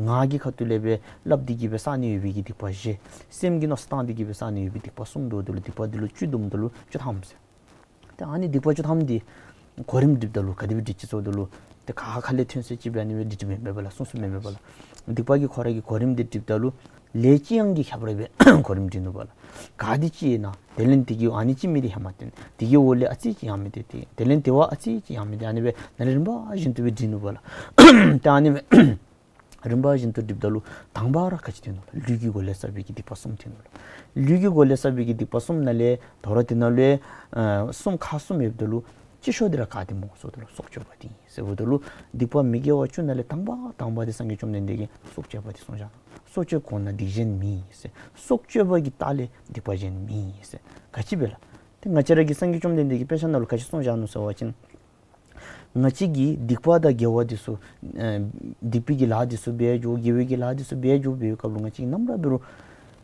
ངག་གི་ཁ་ཐུག་ལས་སྦེ་སླབ་སྟེ་གི་སྦེ་བསག་ནི་ཡོད་པའི་གི་སྡིག་པ་བཞི། སེམས་ཀྱིས་མནོ་བསམ་བཏང་སྟེ་གི་སྦེ་བསག་ནི་ཡོད་པའི་སྡིག་པ་གསུམ་འབདཝ་ད་ལུ་སྡིག་པ་འདི་ལུ་བཅུ་བསྡོམས་ད་ལུ་བཅུ་ཐམ་ཟེར། ཏེ་ཨ་ནི་སྡིག་པ་བཅུ་ཐམ་འདི་གོ་རིམ་སྒྲིགཔ་ད་ལུ་ག་དེ་སྦེ་སྒྲིག་ཅི་ཟེརཝ་ད་ལུ་ཏེ་ག་ཁ་ལས་ཐོན་ས་ཅིག་སྦེ་ཨ་ནི་སྦེ་སྒྲིག་སྒྲིགཔ་མེན་པས་ལགས། སོ་སོ་མེན་པས་ལགས། སྡིག་པ་གི་ཁོ་ར་གི་གོ་རིམ་འདི་སྒྲིགཔ་ད་ལུ་ལས་ཅི་ཡང་གི་ཁྱད་པར་སྦེ་གོ་རིམ་སྒྲིག་ནུག་པ་ལགས། ག་འདི་ཅི་ཨིན་ན། དེ་ལས་དེ་གི་ཨ་ནི་ཅིག་མི་འདི་ཧེ་མ་བཏོན། དེ་གི་འོག་ལས་ཨ་ཙི་ཅིག་ཡང་མི་འདི་ཏེ་དེ་ལས་དེ་བ་ཨ་ཙི་ཅིག་ཡང་མི་འདི་ཨ་ནི་སྦེ་ནཱ་ལས་རིམ་པ་བཞིན་དུ་སྦེ་སྒྲིག་ནུག་པ་ལགས། ཏེ་ཨ་ནི་སྦེ་རིམ་པ་བཞིན་དུ་སྒྲིགཔ་ད་ལུ་དང་པ་ར་ག་ཅི་ཐོན་ནུག་ལགས། ལུས་ཀྱི་སྒོ་ལས་བསགས་པའི་གི་སྡིག་པ་གསུམ་ཐོན་ནུག་ལགས། ལུས་ཀྱི་སྒོ་ལས་བསགས་པའི་གི་སྡིག་པ་གསུམ་ནང་ལས་དོ་རུང་དེ་ནང་ལས་ཨ་གསུམ་ཁག་གསུམ་ཡོདཔ་ད་ལུ་སྤྱི་ཤོག་འདི་ར་ག་འདི་སྨོ་ཟེརཝ་ད་ལུ་སྲོག་གཅོད་པ་འདི་ཨིན་ཟེརཝ་ད་ལུ་སྡིག་པ་མི་དགེ་བ་བཅུ་ནང་ལས་དང་པ་དང་པ་འདི་སངས་རྒྱས་བཅོམ་ལྡན་འདས་ཀྱིས་སྲོག་གཅོད་པ་འདི་གསུངས་བཞག་ནུག། སྲོག་གཅོད་གོང་ན་སྡིག་གཞན་མེད་ཟེར། སྲོག་གཅོད་པ་གི་ལྟག་ལས་སྡིག་པ་གཞན་མེད་ཟེར། ག་ཅི་སྦེ་ལགས། ཏེ་ང་བཅས་ར་གི་སངས་རྒྱས་བཅོམ་ལྡན་འདས་ཀྱིས་དཔེ་ཆ་ནང་ལུ་ག་ཅི་གསུངས་བཞག་ནུག་ཟེར་བ་ཅིན་ང་བཅས་ཀྱིས་སྡིག་པ་དང་དགེ་བ་འདི་ཚུ་ཨ་སྡིག་པའི་གི་ལཱ་འདི་ཚུ་འབད་འགྱོ་དགེ་བའི་གི་ལཱ་འདི་ཚུ་འབད་འགྱོ་འབད་བའི་སྐབས་ལུ་ང་བཅས་ཀྱིས་ནམ་ར་འབད་རུང་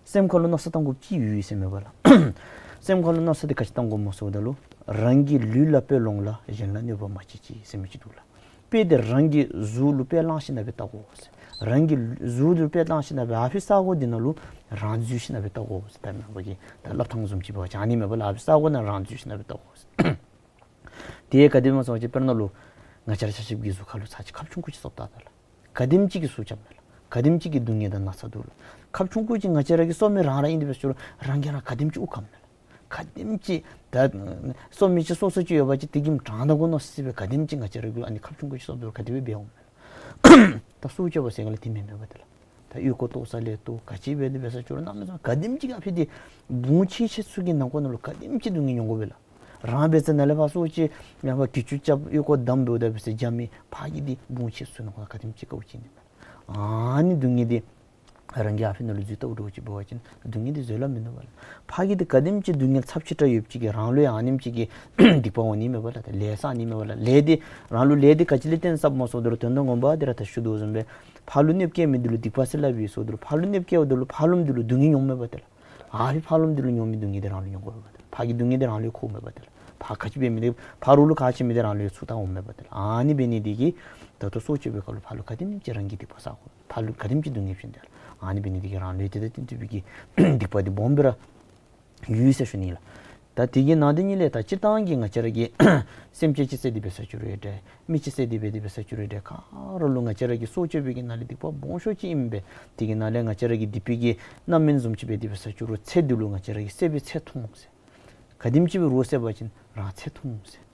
སེམས་ཁ་ལུ་མནོ་བསམ་བཏང་དགོཔ་ཅིག་ཡོད་ཟེར་མས་པ་ལགས། སེམས་ཁ་ལུ་མནོ་བསམ་འདི་ག་ཅི་བཏང་དགོཔ་སྨོ་ཟེརཝ་ད་ལུ་རང་གི་ལུས་ལ་དཔེ་ལོངས་ལ་གཞན་ལ་གནོད་པ་མ་བྱེད་ཅིག་ཟེར་མི་ཅིག་འདུག་ལགས། དཔེ་འདི་རང་གི་གཟུགས་ལུ་དཔེ་བླངས་ཞིནམ་སྦེ་བལྟ་དགོ་ཟེར། རང་གི་གཟུགས་ལུ་དཔེ་བླངས་ཞིནམ་སྦེ་ཨ་ཕི་ས་གོ་འདི་ནང་ལུ་རང་འཛུལ་ཞིནམ་སྦེ་བལྟ་དགོ་ཟེར། ད་མེན་པ་གི་ད་སླབ་ཐངས་བཟུམ་ཅིག་འབད་བ་ཅིན་ཨ་ནི་མེན་པ་ལགས། ཨ་ཕི་ས་གོ་ནང་རང་འཛུལ་ཞིནམ་སྦེ་བལྟ་དགོ་ཟེར། དེ་ག་དེ་སྨོ་ཟེར་བ་ཅིན་དཔེར་ན་ལུ་ང་བཅས་ར་ཆ་ཁྱབ་ཀྱི་གཟུགས་ཁ་ལུ་ཚར་ཅིག་ཁབ་ཆུང་ཀུ་ཅིག་གསོབ་བལྟ་ད་ལགས། ག་དེམ་ཅིག་གིས་གསོབ་རྐྱབ་མས་ལགས། ག་དེམ་ཅིག་གི་སྡུག་བསྔལ་དང་ན་ཚ་འདུག་ལགས། ཁབ་ཆུང་ཀུ་ཅིག་ང་བཅས་ར་གིས་གསོབ་མི་རང་ར་ཨིན་དེ་འབད་ཟེར་རུང་རང་གིས་ར་ག་དེམ་ཅིག་དབུགས་སྐམ་མས་ལགས། ག་དེམ་ཅིག་ད་གསོབ་མི་ཅིག་གསོབ་ས་ཅིག་ཡོད་པ་ཅིན་དེ་གིས་དྲང་ད་དགོ་མནོ་སི་སི་སྦེ་ག་དེམ་ཅིག་ང་བཅས་ར་གིས་ཨ་ནི་ཁབ་ཆུང་ཀུ་ཅིག་གསོབ་དོ་ག་དེ་སྦེ་འབད་འོང་མས་ལགས། ད་སྲོག་གཅོད་པ་ཟེར་ག་ལས་དེ་མེན་མས་པ་ཏེ་ལགས། ད་ཨོལ་ཀོ་བཏོག་ས་ལས་བཏོག་ག་ཅི་འབད་དེ་འབད་ས་ཅིག་རུང་གནམ་མེད་ས་མེད་ག་དེམ་ཅིག་ཨ་ཕི་འདི་བུང་ཆེ་ཆེ་ཚུ་གི་ནང་འཁོད་ནང་ལུ་ག་དེམ་ཅིག་སྡུག་བསྔལ་མྱོང་དགོ་པས་ལགས། རང་འབད་ས་ནཱ་ལས་ཕར་སྲོག་གཅོད་ཡང་ཕར་གྱི་ཅུ་རྐྱབ་ཨོལ་ཀོ་བསྡམ་འབདཝ་ད་འབད་ས་རྒྱ་མི་ཕར་གྱི་འདི་བུང་ཆེ་ཚུ་ནང་འཁོད་ག་དེམ་ཅིག་དཀའཝ་སྤྱད་ནི་མས། ཨ་ནི་སྡུག་བསྔལ་འདི་རང་གིས་ཨ་ཕི་ནང་ལུ་འཛུལ་བལྟཝ་འདྲཝ་ཅིག་འབད་བ་ཅིན་སྡུག་བསྔལ་འདི་བཟོད་གླགས་མིན་འདུག་པ་ལགས། ཕར་གྱི་འདི་ག་དེམ་ཅིག་སྡུག་བསྔལ་ཚབས་ཆེ་དྲགས་ཡོདཔ་ཅིག་གིས་རང་ལུ་ཡང་ཨ་ནེམ་ཅིག་གི་སྡིག་པ་འོང་ནི་མས་པ་ལགས། ད་ལས་བསགས་ནི་མས་པ་ལགས། ལས་འདི་རང་ལུ་ལས་འདི་ག་ཅི་ལས་བརྟེན་བསགསཔ་སྨོ་ཟེརཝ་ད་ལུ་དོན་དག་ངོ་མ་འདི་ར་ད་ཞུ་དོ་བཟུམ་སྦེ་ཕར་ལུ་གནོདཔ་བཀལ་མི་འདི་ལུ་སྡིག་པ་ཟེར་སླབ་ཨིན་ཟེརཝ་ད་ལུ་ཕར་ལུ་གནོདཔ་བཀལཝ་ད་ལུ་ཕར་ལུ་འདི་ལུ་སྡུག་བསྔལ་མྱོང་མས་པ་ཏེ་ལགས། ཨ་ཕི་ཕར་ལུ་འདི་ལུ་མྱོང་མི་སྡུག་བསྔལ་འདི་རང་ལུ་མྱོང་དགོ་པས་པ་ཏེ་ལགས། ཕར་གྱི་སྡུག་བསྔལ་འདི་རང་ལུ་འཁོརཝ་མས་པ་ཏེ་ལགས། ཕར་ག་ཅི་འབད་མི་འདི་ཕར་རོགས་ལུ་ག་ཅི་མི་འདི་རང་ལུ་ཚུར་བཏང་འོང་མས་པ་ཏེ་ལགས། ཨ་ནི་འབད་ནི་འདི་གིས་ད་ལྟོ་སྲོག་གཅོད་པའི་སྐབས་ལུ་ཕར་ལུ་ག་དེམ་ཅིག་རང་གིས་སྡིག་པ་བསག་དགོ། ཕར་ལུ་ག་དེམ་ཅིག་སྡུག་བསྔལ་བྱིན་ཏེ་ལགས། ཨ་ནི་འབད་ནི་འདི་གིས་རང་ལུ་དེ་དང་བསྟུན་པའི་གི་སྡིག་པ་འདི་སྦོམ་སྦེ་ར་ཡོད་ཟེར་ཞུ་ནི་ལགས། ད་དེ་གི་ནང་དེ་ཉིད་ལས་ད་སྤྱིར་བཏང་གི་ང་བཅས་ར་གི་སེམས་ཅན་ཅིག་བསད་དེ་འབད་ས་ཅིག་རུང་འདྲ་མི་ཅིག་བསད་དེ་འབད་དེ་འབད་ས་ཅིག་རུང་འདྲ་ག་ར་ལུ་ང་བཅས་ར་གིས་སྲོག་གཅོད་པའི་གི་ནང་ལས་སྡིག་པ་སྦོམ་ཤོས་ཅིག་ཨིན་པས། དེ་གི་ནང་ལས་ང་བཅས་ར་གི་སྡིག་པའི་གི་རྣམ་སྨིན་བཟུམ་ཅིག་འབད་དེ་འབད་ས་ཅིག་རུང་ཚེ་འདི་ལུ་ང་བཅས་ར་གིས་བསད་པའི་ཚེ་ཐུང་ཟེར། ག་དེམ་ཅིག་སྦེ་རོགས་བསད་པ་ཅིན་རང་ཚེ་ཐུང་ཟེར།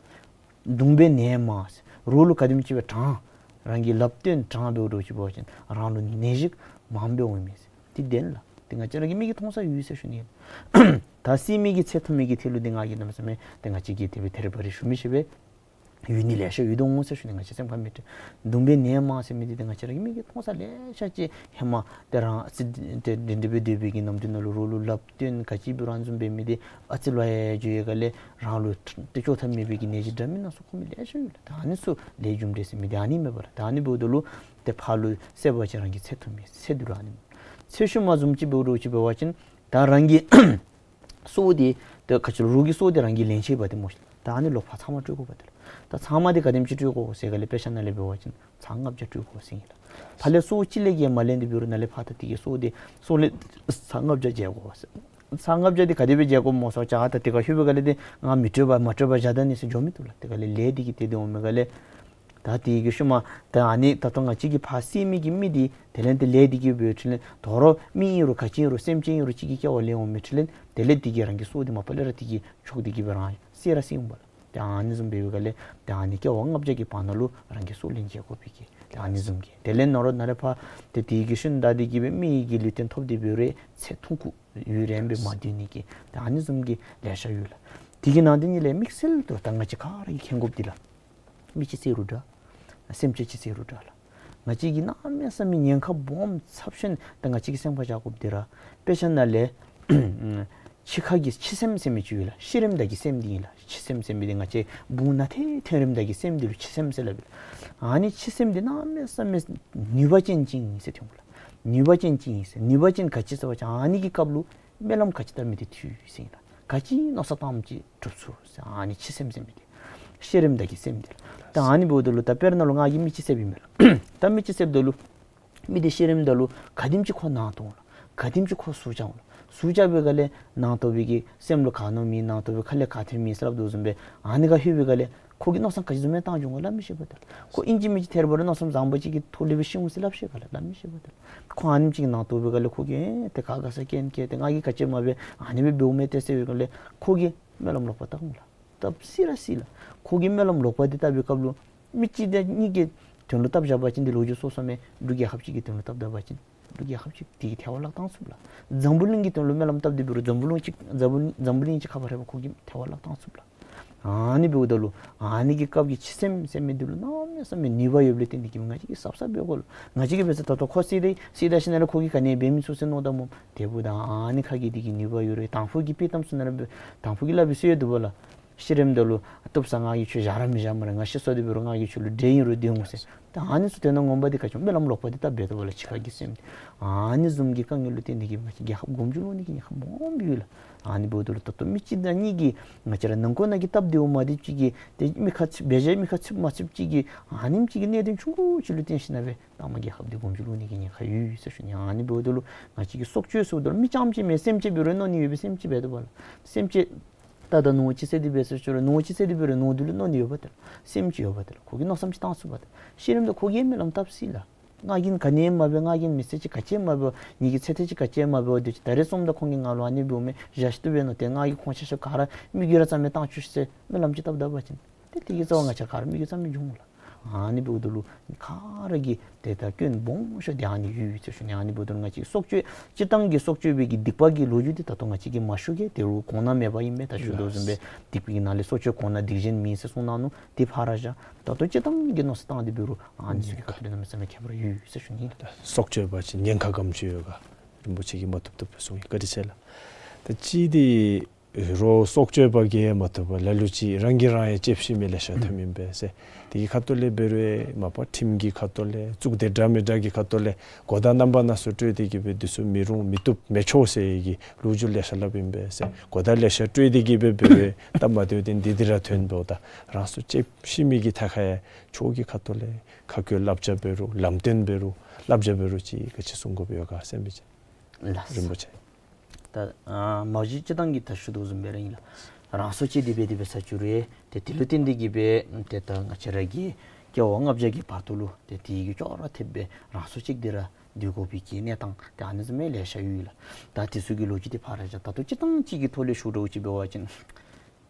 གདུང་བས་ནད་མང་ཟེར། རོགས་ལུ་ག་དེམ་ཅིག་སྦེ་དྲང་རང་གིས་ལགཔ་བཏོན་དྲང་འབདཝ་འདྲཝ་ཅིག་འབད་བ་ཅིན་རང་ལུ་ནད་གཞི་མང་སྦེ་འོང་མས་ཟེར། འདི་བདེན་ལགས། འདི་ང་བཅས་ར་གི་མིག་གིས་མཐོང་ས་ཡོད་ཟེར་ཞུ་ནི། ད་བསད་མི་གི་ཚེ་ཐུང་མི་གི་ཐད་ལུ་འདི་ང་གིས་གནམ་མེད་ས་མེད་འདི་ང་བཅས་ཀྱིས་དེ་སྦེ་ཐེ་རེ་བ་རེ་ཞུ་མི་ཤེས་པས། ཡོད་ནི་ལེ་ཤ་ཡོད་འོང་ཟེར་ཞུ་ནི། ང་བཅས་སེམས་ཁར་མི་སྤྲོ། གདུང་བས་ནད་མང་ཟེར་མི་འདི་ཏེ་ང་བཅས་ར་གི་མིག་གིས་མཐོང་ས་ལེ་ཤ་ཅིག་ཧེ་མ་ཏེ་རང་ཨ་ཙི་ཏེ་འདི་འདི་སྦེ་སྡོད་པའི་གི་ནམ་དུས་ནང་ལུ་རོགས་ལུ་ལགཔ་བཏོན་ག་ཅི་འབད་རུང་ཨ་ནི་བཟུམ་འབད་མི་འདི་ཨ་ཙི་ལོག་ཡར་འགྱོ་ཡི་ག་ལས་རང་ལུ་ཏེ་བཅོས་ཐབས་མེད་པའི་གི་ནད་གཞི་འདྲ་མིན་སྣ་ཚོགས་ཁོ་མི་ལེ་ཤ་ཡོད་ལགས། ད་ཨ་ནི་ཚུ་ལས་རྒྱུ་འབྲས་ཟེར་མི་འདི་ཨ་ནི་མས་པ་ལགས། ད་ཨ་ནི་འབདཝ་ད་ལུ་ཏེ་ཕར་ལུ་བསད་པ་ཅིན་རང་གི་ཚེ་ཐུང་མི་ཚེ་འདི་ལུ་ཨ་ནི་མས། ཚེ་ཤུལ་མ་བཟུམ་ཅིག་འབདཝ་འདྲཝ་ཅིག་འབད་བ་ཅིན་ད་རང་གི་སྲོག་འདི་ཏེ་ག་ཅི་ལོ་རོགས་ཀྱི་སྲོག་འདི་རང་གིས་ལེན་ཅི་པ་ཏེ་སྨོ་ཤིག། ད་ཨ་ནི་ལོག་ཕར་ཚབ་མ་སྤྲོད་དགོ་པ་ཏེ་ལགས། ད་ཚབ་མ་འདི་ག་དེམ་ཅིག་སྤྲོད་དགོ་ཟེར་ག་ལས་དཔེ་ཆ་ནང་ལས་འབད་བ་ཅིན་ཚར་ལྔ་བརྒྱ་སྤྲོད་དགོ་ཟེར་ཨིན་ལགས། ཕར་ལས་སྲོག་གཅིག་ལས་བརྒལ་མ་ལེན་ཏེ་འབད་རུང་ནཱ་ལས་ཕར་ད་དེ་གི་སྲོག་འདི་སྲོག་ལེན་ཚར་ལྔ་བརྒྱ་འཇལ་དགོ་ཟེར། ཚར་ལྔ་བརྒྱ་འདི་ག་དེ་སྦེ་འཇལ་དགོཔ་སྨོ་ཟེར་བ་ཅིན་ད་དེ་ཁར་ལྷོད་པའི་ག་ལས་འདི་ང་མི་སྤྲོད་པར་མ་སྤྲོད་པར་བཞག་ད་ནི་ཟེར་འགྱོ་མི་བཏུབ་ལགས། དེ་ག་ལས་ལས་འདི་གིས་ཏེ་འདི་འོང་མི་ག་ལས། ད་དེ་གི་ཤུལ་མ་ད་ཨ་ནི་ད་ལྟོ་ང་བཅས་ཀྱིས་ཕར་བསད་མི་གི་མི་འདི་དེ་ལས་ཏེ་ལས་འདི་གིས་འབད་འཕྲོ་ལས་དོ་རུང་མི་ཨིན་རུང་ག་ཅི་ཨིན་རུང་སེམས་ཅན་ཨིན་རུང་གཅིག་གི་སྐྱེ་བ་ལེན་འོང་མི་འཕྲོ་ལས་དེ་ལས་འདི་གིས་རང་གི་སྲོག་འདི་མ་པ་ལས་ར་འདི་གིས་ཆོག་འདི་གིས་སྦེ་རང་བསད་ར་བསད་འོང་པ་ལགས། ཏེ་ཨ་ནི་བཟུམ་འབད་བའི་ག་ལས་ཏེ་ཨ་ནི་སྐྱེ་བ་ལྔ་བརྒྱ་གི་བར་ན་ལུ་རང་གི་སྲོག་ལེན་འཇལ་དགོ་པའི་གི་ཏེ་ཨ་ནི་བཟུམ་གྱི་དེ་ལས་ནོར་ནཱ་ལས་ཕར་ཏེ་དེ་གི་ཤུལ་ད་འདི་གིས་སྦེ་མི་གི་ལུས་རྟེན་ཐོབ་སྟེ་འབད་རུང་ཚེ་ཐུང་ཀུ་ཡུན་རིངམོ་སྦེ་མ་སྡོད་ནི་གི་ཏེ་ཨ་ནི་བཟུམ་གྱི་ལེ་ཤ་ཡོད་ལགས། དེ་གི་ནང་དེ་ཉིད་ལས་དམིགས་བསལ་དུ་ད་ང་བཅས་ག་ར་གིས་མཁྱེན་དགོཔ་འདི་ལགས། མི་ཅིག་བསད་རུང་འདྲ། སེམས་ཅན་ཅིག་བསད་རུང་འདྲ་ལགས། ང་བཅས་ཀྱིས་གནམ་མེད་ས་མེད་ཉེན་ཁ་སྦོམ་ཚབས་ཆེན་ད་ང་བཅས་ཀྱིས་སེམས་ཁར་བཞག་དགོཔ་འདི་ར་དཔེ་ཆ་ནང་ལས་ འཆི་ཁ་གི་འཆི་སེམས་ཟེར་མི་ཅིག་ཡོད་ལགས། ཤི་རནམ་ད་གི་སེམས་འདི་ཨིན་ལགས། འཆི་སེམས་ཟེར་མི་འདི་ང་བཅས་བུང་ནང་ཐོན་ཐོན་རནམ་ད་གི་སེམས་འདི་ལུ་འཆི་སེམས་ཟེར་སླབ་ཨིན་ལགས། ཨ་ནི་འཆི་སེམས་འདི་གནམ་མེད་ས་མེད་ནུས་པ་ཅན་ཅིག་ཨིན་ཟེར་ཐོན་གོ་ལགས། ནུས་པ་ཅན་ཅིག་ཨིན་ཟེར། ནུས་པ་ཅན་ག་ཅི་ཟེར་བ་ཅིན་ཨ་ནི་གི་སྐབས་ལུ་སྨོན་ལམ་ག་ཅི་བཏབ་མི་འདི་འཐུས་ཟེར་ཨིན་ལགས། ག་ཅི་མནོ་བསམ་བཏངམ་ཅིག་འགྲུབ་ཚུགས་ཟེར། ཨ་ནི་འཆི་སེམས་ཟེར་མི་འདི་ཤི་རནམ་ད་གི་སེམས་འདི་ལགས། ད་ཨ་ནི་འབདཝ་ད་ལུ་ད་དཔེར་ན་ལུ་ང་གིས་མི་ཅིག་བསདཔ་ཨིན་མས་ལགས། ད་མི་ཅིག་བསདཔ་ད་ལུ་མི་འདི་ཤི་རནམ་ད་ལུ་ག་དེམ་ཅིག་ཁོ་ནང་དོག་ལགས། ག་དེམ་ཅིག་ཁོ་ཟུག་རྐྱབ་ལགས། ཟུག་རྐྱབ་པའི་སྒང་ལས་ནང་དོག་པའི་གི་སེམས་ལུ་ག་མནོ་མི་ནང་དོག་པའི་ཁ་ལས་ག་ཐོན་མི་ཟེར་སླབ་དོ་བཟུམ་སྦེ་ཨ་ནི་ཁར་ལྷོད་པའི་སྒང་ལས་ཁོ་གིས་མནོ་བསམ་ག་ཅི་བཟུམ་མའི་བཏང་འགྱོ་འོང་ག་སླབ་མི་ཤེས་པས་ད་ལགས། ཁོ་ཨིན་ཅི་མིན་ཅི་ཐད་རི་བ་རི་མནོ་བསམ་བཟང་པོ་ཅིག་གི་ཐོག་ལས་སྦེ་ཤི་འོང་ཟེར་སླབ་ཤེས་ག་ལགས། སླབ་མི་ཤེས་པས་ད་ལགས། ཁོ་ཨ་ནེམ་ཅིག་ནང་དོག་པའི་སྒང་ལས་ཁོ་གིས་ཨེ་ཏེ་ག་ག་ས་རྐྱེན་བཀལ་ཏེ་ང་གིས་ག་ཅི་མ་འབད་ཨ་ནི་སྦེ་འབདཝ་མས་ཏེ་ཟེར་བའི་སྒང་ལས་ཁོ་གིས་སྨོན་ལམ་ལོག་པ་བཏབ་འོང་ལགས། བཏབ་སྲིད་ར་སྲིད་ལགས། ཁོ་གིས་སྨོན་ལམ་ལོག་པ་འདི་བཏབ་པའི་སྐབས་ལུ་མི་གཅིག་དང་གཉིས་ཀྱི་དོན་ལུ་བཏབ་བཞག་པ་ཅིན་འདི་ལོ་རྒྱུས་སོ་སོ་མས། འབྲུག་རྒྱལ་ཁབ་ཅིག་གི་དོན་ལུ་བཏབ་ད་པ་ཅིན་འབྲུག་རྒྱལ་ཁབ་ཅིག་འདི་གིས་ཐལ་བ་བརླག་བཏང་ཚུགས་ལགས། འཛམ་བུ་གླིང་གི་དོན་ལུ་སྨོན་ལམ་བཏབ་སྟེ་འབད་རུང་འཛམ་བུ་གླིང་ཅིག་འཛམ་བུ་འཛམ་བུ་གླིང་ཅིག་ཁ་ཕར་རེ་བ་ཁོ་གིས་ཐལ་བ་བརླག་བཏང་ཚུགས་ལགས། ཨ་ནི་འབདཝ་ད་ལུ་ཨ་ནི་གི་སྐབས་ཀྱི་འཆི་སེམས་ཟེར་མི་འདི་ལུ་གནམ་མེད་ས་མེད་ནུས་པ་ཡོདཔ་ལས་བརྟེན་ཏེ་གིས་ང་བཅས་ཀྱིས་གཟབ་གཟབ་འབད་དགོ་ལགས། ང་བཅས་ཀྱིས་འབད་ས་ད་ལྟོ་ཁོ་སྲིད་ད་སྲིད་ད་ཞིནམ་ལས་ཁོ་གིས་ག་ནི་འབད་མི་ཚུགས་ཟེར་མནོ་ད་སྨོ། དེ་འབདཝ་ད་ཨ་ནི་ཁ་གི་འདི་གིས་ནུས་པ་ཡོད་རུང་དང་ཕུ་གི་དཔྱེ་གཏམ་ཚུ་ནང་ར་འབད་དང་ཕུ་གིས་སླབ་པའི་སྲོལ་ཡོད་འདུག་པ་ལགས། ཤི་རནམ་ད་ལུ་བཏུབ་ས་ང་གིས་ཁྱོད་བཞག་ར་མི་བཞག་སྨ་རེ། ང་ཤི་སོ་སྟེ་འབད་རུང་ང་གིས་ཁྱོད་ལུ་འདྲེ་ཨིན་རུང་སྡོད་འོང་ཟེར། ད་ཨ་ནི་ཚུ་དོན་དག་ངོ་མ་འདི་ག་ཅི་སྨོན་ལམ་ལོག་པ་འདི་བཏབ་འབད་དོ་བ་ལགས། འཆི་ཁ་གི་སེམས་འདི་ཨ་ནི་བཟུམ་གྱི་དཀའ་ངལ་ལུ་བརྟེན་ཏེ་གིས་ང་བཅས་རྒྱལ་ཁབ་མགོ་མཇུག་ལོག་ནི་གི་ཉེན་ཁ་སྦོམ་སྦེ་ཡོད་ལགས། ཨ་ནི་འབདཝ་ད་ལུ་ད་ལྟོ་མི་གཅིག་དང་གཉིས་ཀྱིས་ང་བཅས་ར་ནང་འཁོད་ནང་གི་སྟབས་བདེཝ་མ་བདེཝ་ཅིག་གིས་ཏེ་མི་ཁ་ཚིག་འབད་བཞག་མི་ཁ་ཚིག་མ་ཚིག་ཅིག་གིས་ཨ་ནེམ་ཅིག་གི་གནད་དོན་ཆུང་ཀུ་ཅིག་ལུ་བརྟེན་ཞིནམ་ལས་མཐའ་མ་རྒྱལ་ཁབ་འདི་མགོ་མཇུག་ལོག་ནི་གི་ཉེན་ཁ་ཡོད་ཟེར་ཞུ་ནི། ཨ་ནི་འབདཝ་ད་ལུ་ང་བཅས་ཀྱིས་སྲོག་གཅོད་ཟེརཝ་ད་ལུ་མི་རྐྱངམ་ཅིག་མེན། སེམས་ཅན་འབད་རུང་མནོ་ནི་ཡོད་པས། སེམས་ཅན་འབད་དོ་བ་ལགས། སེམས་ཅན་ད་ད་ནོར་ཅིག་བསད་དེ་འབད་ཟེར་ཞུ་རུང་ནོར་ཅིག་བསད་དེ་འབད་རུང་ནོར་འདི་ལུ་མནོ་ནི་ཡོད་པ་ད་ལགས། སེམས་ཅན་ཡོད་པ་ད་ལགས། ཁོ་གིས་མནོ་བསམ་ཅིག་བཏང་ཚུགས་པ་ད་ལགས། ཤི་རནམ་ད་ཁོ་གིས་སྨོན་ལམ་བཏབ་སྲིད་ལགས། ང་གིས་ག་ནི་མ་འབད། ང་གིས་མི་ཚེ་ཅིག་ག་ཅི་མ་འབད། ངེ་གི་ཚེ་ཐེངས་ཅིག་ག་ཅི་མ་འབད། དེ་ཅིག་ད་རེས་སོངམ་ད་ཁོང་གིས་ང་ལུ་ཨ་ནི་འབདཝ་མས། བཞག་ཤིག་བཏུབ་པས་མནོ་སྟེ་ང་གིས་ཁོང་ཆ་ཁྱབ་ག་ར་མི་རྒྱུད་ར་རྩ་མེད་བཏང་བཅུག་ཟེར་སྨོན་ལམ་ཅིག་བཏབ་ད་པ་ཅིན་ཏེ་དེ་གི་རྩ་བ་ང་བཅས་ག་ར་མི་རྒྱུད་རྩ་མེད་འགྱོ་འོང་ལགས། ཨ་ནི་འབདཝ་ད་ལུ་ག་ར་གིས་ཏེ་ད་སྐྱོན་སྦོམ་ཤོས་འདི་ཨ་ནི་ཡོད་ཟེར་ཞུ་ནི། ཨ་ནི་འབདཝ་ད་ལུ་ང་བཅས་སྲོག་གཅོད་སྤྱིར་བཏང་གི་སྲོག་གཅོད་པའི་གི་སྡིག་པ་གི་ལོ་རྒྱུས་འདི་ད་ལྟོ་ང་བཅས་ཀྱིས་མ་ཞུ་གེ། དེ་རུང་གོང་ན་མེད་པ་ཨིན་པས། ད་ཞུ་དོ་བཟུམ་སྦེ་སྡིག་པའི་ནང་ལས་སྲོག་གཅོད་གོང་ན་སྡིག་གཞན་མེད་ཟེར་གསུངས་གནང་ནུག། དེ་ཕར་བཞག་ད་ལྟོ་སྤྱིར་བཏང་གི་མནོ་བསམ་བཏང་སྟེ་འབད་རུང་ཨ་ནི་ཚུ་གི་ཁ་ཐུག་ལས་གནམ་མེད་ས་མེད་ཁྱད་པར་ཡོད་ཟེར་ཞུ་ནི། སྲོག་གཅོད་པ་ཅིན་ཉེན་ཁ་ག་དེམ་ཅིག་ཡོད་ག་རིན་པོ་ཆེ་གིས་མ་བཏུབ་བཏུབ་སྦེ་གསུངས་ཡི། བཀའ་དྲིན་ཆེ་ལགས། ད་ཅི་འདི་རོགས་སྲོག་གཅོད་པ་གིས་མ་བཏུབ་པར་ལ་ལུ་ཅིག་རང་གིས་རང་ཡང་ལྕེབས་ཤི་མི་ལེ་ཤ་ཐོནམ་ཨིན་པས་ཟེར། དེ་གི་ཁ་ཐུག་ལས་འབད་རུང་མ་པ་ཁྲིམས་ཀྱི་ཁ་ཐུག་ལས་གཙུག་སྡེ་འདྲ་མི་འདྲ་གི་ཁ་ཐུག་ལས་གོ་བརྡ་རྣམ་པ་སྣ་ཚོགས་སྤྲོད་དེ་གིས་སྦེ་འདི་ཚུ་མི་རུང་མི་བཏུབ་མི་ཆོག་ཟེར་གྱི་ལོ་རྒྱུས་ལེ་ཤ་སླབ་ཨིན་པས་ཟེར། གོ་བརྡ་ལེ་ཤ་སྤྲོད་དེ་གིས་སྦེ་འབད་རུང་སྟབས་མ་བདེཝ་འདི་འདི་ར་ཐོན་འབདཝ་ད་རང་སྲོག་ལྕེབས་ཤི་མི་གི་ཐད་ཁར་ཡང་ཆོས་ཀྱི་ཁ་ཐུག་ལས་ཁ་བཀོད་བསླབ་བྱ་འབད་རུང་ལམ་སྟོན་འབད་རུང་བསླབ་བྱ་འབད་རུང་ཅིག་ག་ཅི་གསུང་དགོཔ་ཡོད་ག་ཟེར་མི་ཅིག་ལགས། རིན་པོ་ཆེ། ད་ཨ་མ་གཞི་སྤྱིར་བཏང་གི་ད་ཞུ་དོ་བཟུམ་སྦེ་ར་ཨིན་ལགས། རང་སྲོག་བཅད་དེ་འབད་དེ་འབད་ས་ཅིག་རུང་ཏེ་དེ་ལུ་བརྟེན་ཏེ་གིས་སྦེ་ཏེ་ད་ང་བཅས་ར་གི་སྐྱེ་བ་ལྔ་བརྒྱ་གི་བར་དུ་ལུ་ཏེ་དེ་གི་ཅོག་ར་འཐདཔ་སྦེ་རང་སྲོག་བཅད་དེ་ར་སྡོད་དགོ་པའི་གི་གནས་སྟངས་ཏེ་ཨ་ནི་བཟུམ་མའི་ལེ་ཤ་ཡོད་ལགས། ད་དེ་ཚུ་གི་ལོ་རྒྱུས་འདི་ཕར་བཞག། ད་ལྟོ་སྤྱིར་བཏང་ཅིག་གི་ཐོག་ལས་ཞུ་འདྲཝ་ཅིག་འབད་བ་ཅིན་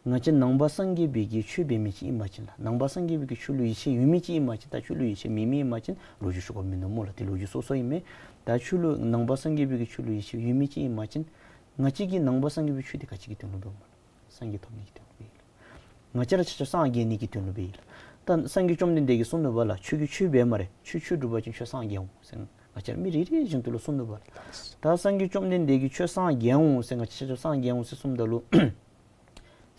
ང་བཅས་ནང་པ་སངས་རྒྱས་པའི་གི་ཆོས་འབད་མི་ཅིག་ཨིན་པ་ཅིན་ལགས། ནང་པ་སངས་རྒྱས་པའི་གི་ཆོས་ལུ་ཡིད་ཆེས་ཡོད་མི་ཅིག་ཨིན་པ་ཅིན་ད་ཆོས་ལུ་ཡིད་ཆེས་མེད་མི་ཨིན་པ་ཅིན་ལོ་རྒྱུས་ཞུ་དགོཔ་མིན་ནུག་སྨོ་ལགས། དེ་ལོ་རྒྱུས་སོ་སོ་ཨིན་མས། ད་ཆོས་ལུ་ནང་པ་སངས་རྒྱས་པའི་གི་ཆོས་ལུ་ཡིད་ཆེས་ཡོད་མི་ཅིག་ཨིན་པ་ཅིན་ང་བཅས་ཀྱིས་ནང་པ་སངས་རྒྱས་པའི་ཆོས་འདི་ག་ཅི་གི་དོན་ལུ་འབདཝ་སྨོ་ལགས། སངས་རྒྱས་ཐོབ་ནི་གི་དོན་ལུ་འབདཝ་ཨིན་ལགས། ང་བཅས་ར་ཆ་ཁྱབ་སངས་རྒྱས་ནི་གི་དོན་ལུ་འབདཝ་ཨིན་ལགས། ད་སངས་རྒྱས་བཅོམ་ལྡན་འདས་ཀྱིས་གསུངས་ནུག་པ་ལགས། ཁྱོད་ཀྱིས་ཆོས་འབད་སྨ་རེ། ཁྱོད་ཆོས་སྒྲུབ་པ་ཅིན་ཁྱོད་སངས་རྒྱས་འོང་ཟེར། ང་བཅས་ར་མི་རེ་རེ་བཞིན་དུ་ལུ་གསུངས་ནུག་པ་ལགས། ད་སངས་རྒྱས་བཅོམ་ལྡན་འདས་ཀྱིས་ཁྱོད་སངས་རྒྱས་འོང་ཟེར་ང་བཅས་ཆ་ཁྱབ་སངས་རྒྱས་འོང་ཟེར་གསུངམ་ད་ལུ་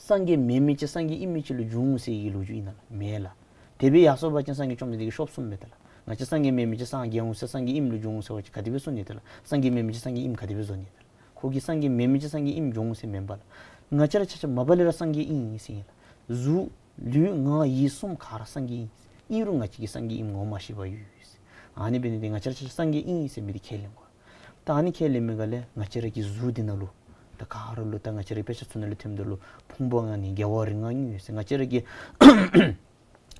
སངས་རྒྱས་མེན་མི་ཅིག་སངས་རྒྱས་ཨིན་མི་ཅིག་ལུ་འགྱུར་འོང་ཟེར་གྱི་ལོ་རྒྱུས་ཨིན་ན་ལགས། མེན་ལགས། དེ་སྦེ་ཡར་སོང་པ་ཅིན་སངས་རྒྱས་བཅོམ་ལྡན་འདས་ཀྱིས་ཤོབ་གསུངམ་མས་ད་ལགས། ང་བཅས་སངས་རྒྱས་མེན་མི་ཅིག་སངས་རྒྱས་འོང་ཟེར་སངས་རྒྱས་ཨིནམ་ལུ་འགྱུར་འོང་ཟེར་བ་ཅིན་ག་དེ་སྦེ་གསུང་ནི་ད་ལགས། སངས་རྒྱས་མེན་མི་ཅིག་སངས་རྒྱས་ཨིནམ་ག་དེ་སྦེ་བཟོ་ནི་ད་ལགས། ཁོ་གིས་སངས་རྒྱས་མེན་མི་ཅིག་སངས་རྒྱས་ཨིནམ་འགྱུར་འོང་ཟེར་མེན་པ་ལགས། ང་བཅས་ར་ཆ་ཁྱབ་མ་པ་ལས་ར་སངས་རྒྱས་ཨིན་ཟེར་ཨིན་ལགས། གཟུགས་ལུས་ངག་ཡིད་གསུམ་ག་ར་སངས་རྒྱས་ཨིན། ཨིན་རུང་ང་བཅས་ཀྱིས་སངས་རྒྱས་ཨིནམ་ངོ་མ་ཤེས་པར་ཡོད་ཟེར། ཨ་ནི་འབད་ནི་འདི་ང་བཅས་ར་ཆ་ཁྱབ་སངས་རྒྱས་ཨིན་ཟེར་མི་འདི་ཁས་ལེན་དགོ། ད་ཨ་ནི་ཁས་ལེན་མི་ག་ལས་ང་བཅས་ར་གི་གཟུགས་འདི་ནང་ལུ་ད་ག་ར་ལུ་ད་ང་བཅས་ར་དཔེ་ཆ་ཚུ་ནང་ལུ་ཐོནམ་ད་ལུ་ཕུང་པོ་ལྔ་ནི་རྒྱལ་བ་རིགས་ལྔ་ཡོད་ཟེར། ང་བཅས་ར་གི་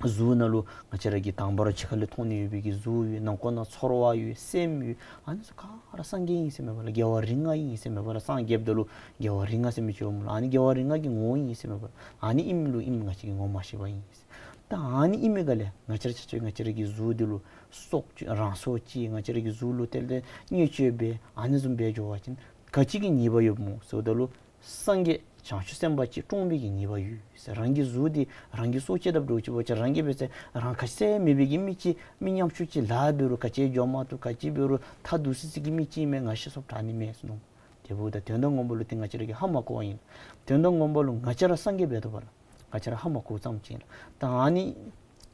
གཟུགས་ནང་ལུ་ང་བཅས་ར་གི་དང་པ་ར་ཕྱི་ཁ་ལས་མཐོང་ནི་ཡོད་པའི་གི་གཟུགས་ཡོད། ནང་ཁོག་ནང་ཚོར་བ་ཡོད། སེམས་ཡོད། ཨ་ནི་ཚུ་ག་ར་སངས་རྒྱས་ཨིན་ཟེར་མས་པ་ལགས། རྒྱལ་བ་རིགས་ལྔ་ཨིན་ཟེར་མས་པ་ལགས། སངས་རྒྱསཔ་ད་ལུ་རྒྱལ་བ་རིགས་ལྔ་ཟེར་མི་ཅིག་ཡོདཔ་མས་ལགས། ཨ་ནི་རྒྱལ་བ་རིགས་ལྔ་གི་ངོ་བོ་ཨིན་ཟེར་མས་པ་ལགས། ཨ་ནི་ཨིནམ་ལུ་ཨིནམ་ང་བཅས་ཀྱིས་ངོ་མ་ཤེས་པར་ཨིན་ཟེར། ད་ཨ་ནི་ཨིན་མི་ག་ལས་ང་བཅས་ར་ཆ་ཁྱབ་ང་བཅས་ར་གི་གཟུགས་འདི་ལུ་སྲོག་ཅིག་རང་སྲོག་ཅིག་ང་བཅས་ར་གི་གཟུགས་ལུ་ཏེ་ལས་བརྙས་བཅོས་འབད་ཨ་ནི་བཟུམ་འབད་འགྱོ་བ་ཅིན་ག་ཅི་གི་ཉེས་པ་ཡོདཔ་སྨོ་ཟེརཝ་ད་ལུ་སངས་རྒྱས་བྱང་ཆུབ་སེམས་དཔའ་ཅིག་བཀྲོངས་པའི་གི་ཉེས་པ་ཡོད་ཟེར། རང་གི་གཟུགས་འདི་རང་གིས་སྲོག་བཅད་དཔ་འདྲཝ་ཅིག་འབད་བ་ཅིན་རང་གིས་འབད་ཚེ་རང་ཁ་གསལ་མེད་པའི་གི་མི་ཅིག་མི་ཉམ་ཆུང་ཅིག་ལཱ་འབད་རུང་ག་ཅི་འགྱོ་མ་བཏུབ་ག་ཅི་འབད་རུང་ཐ་དུ་སི་སི་གི་མི་ཅིག་མས། ང་ཤི་སོཔ་དྲག་ནི་མས་ཟེར་མནོ། དེ་འབདཝ་ད་དོན་དག་ངོ་མ་ལུ་ཏེ་ང་བཅས་ར་གིས་ཧ་མ་གོཝ་ཨིན། དོན་དག་ངོ་མ་ལུ་ང་བཅས་ར་སངས་རྒྱས་འབད་དོ་བ་ལགས། ང་བཅས་ར་ཧ་མ་གོཝ་ཙམ་ཅིག་ཨིན་ལགས། ད་ཨ་ནི་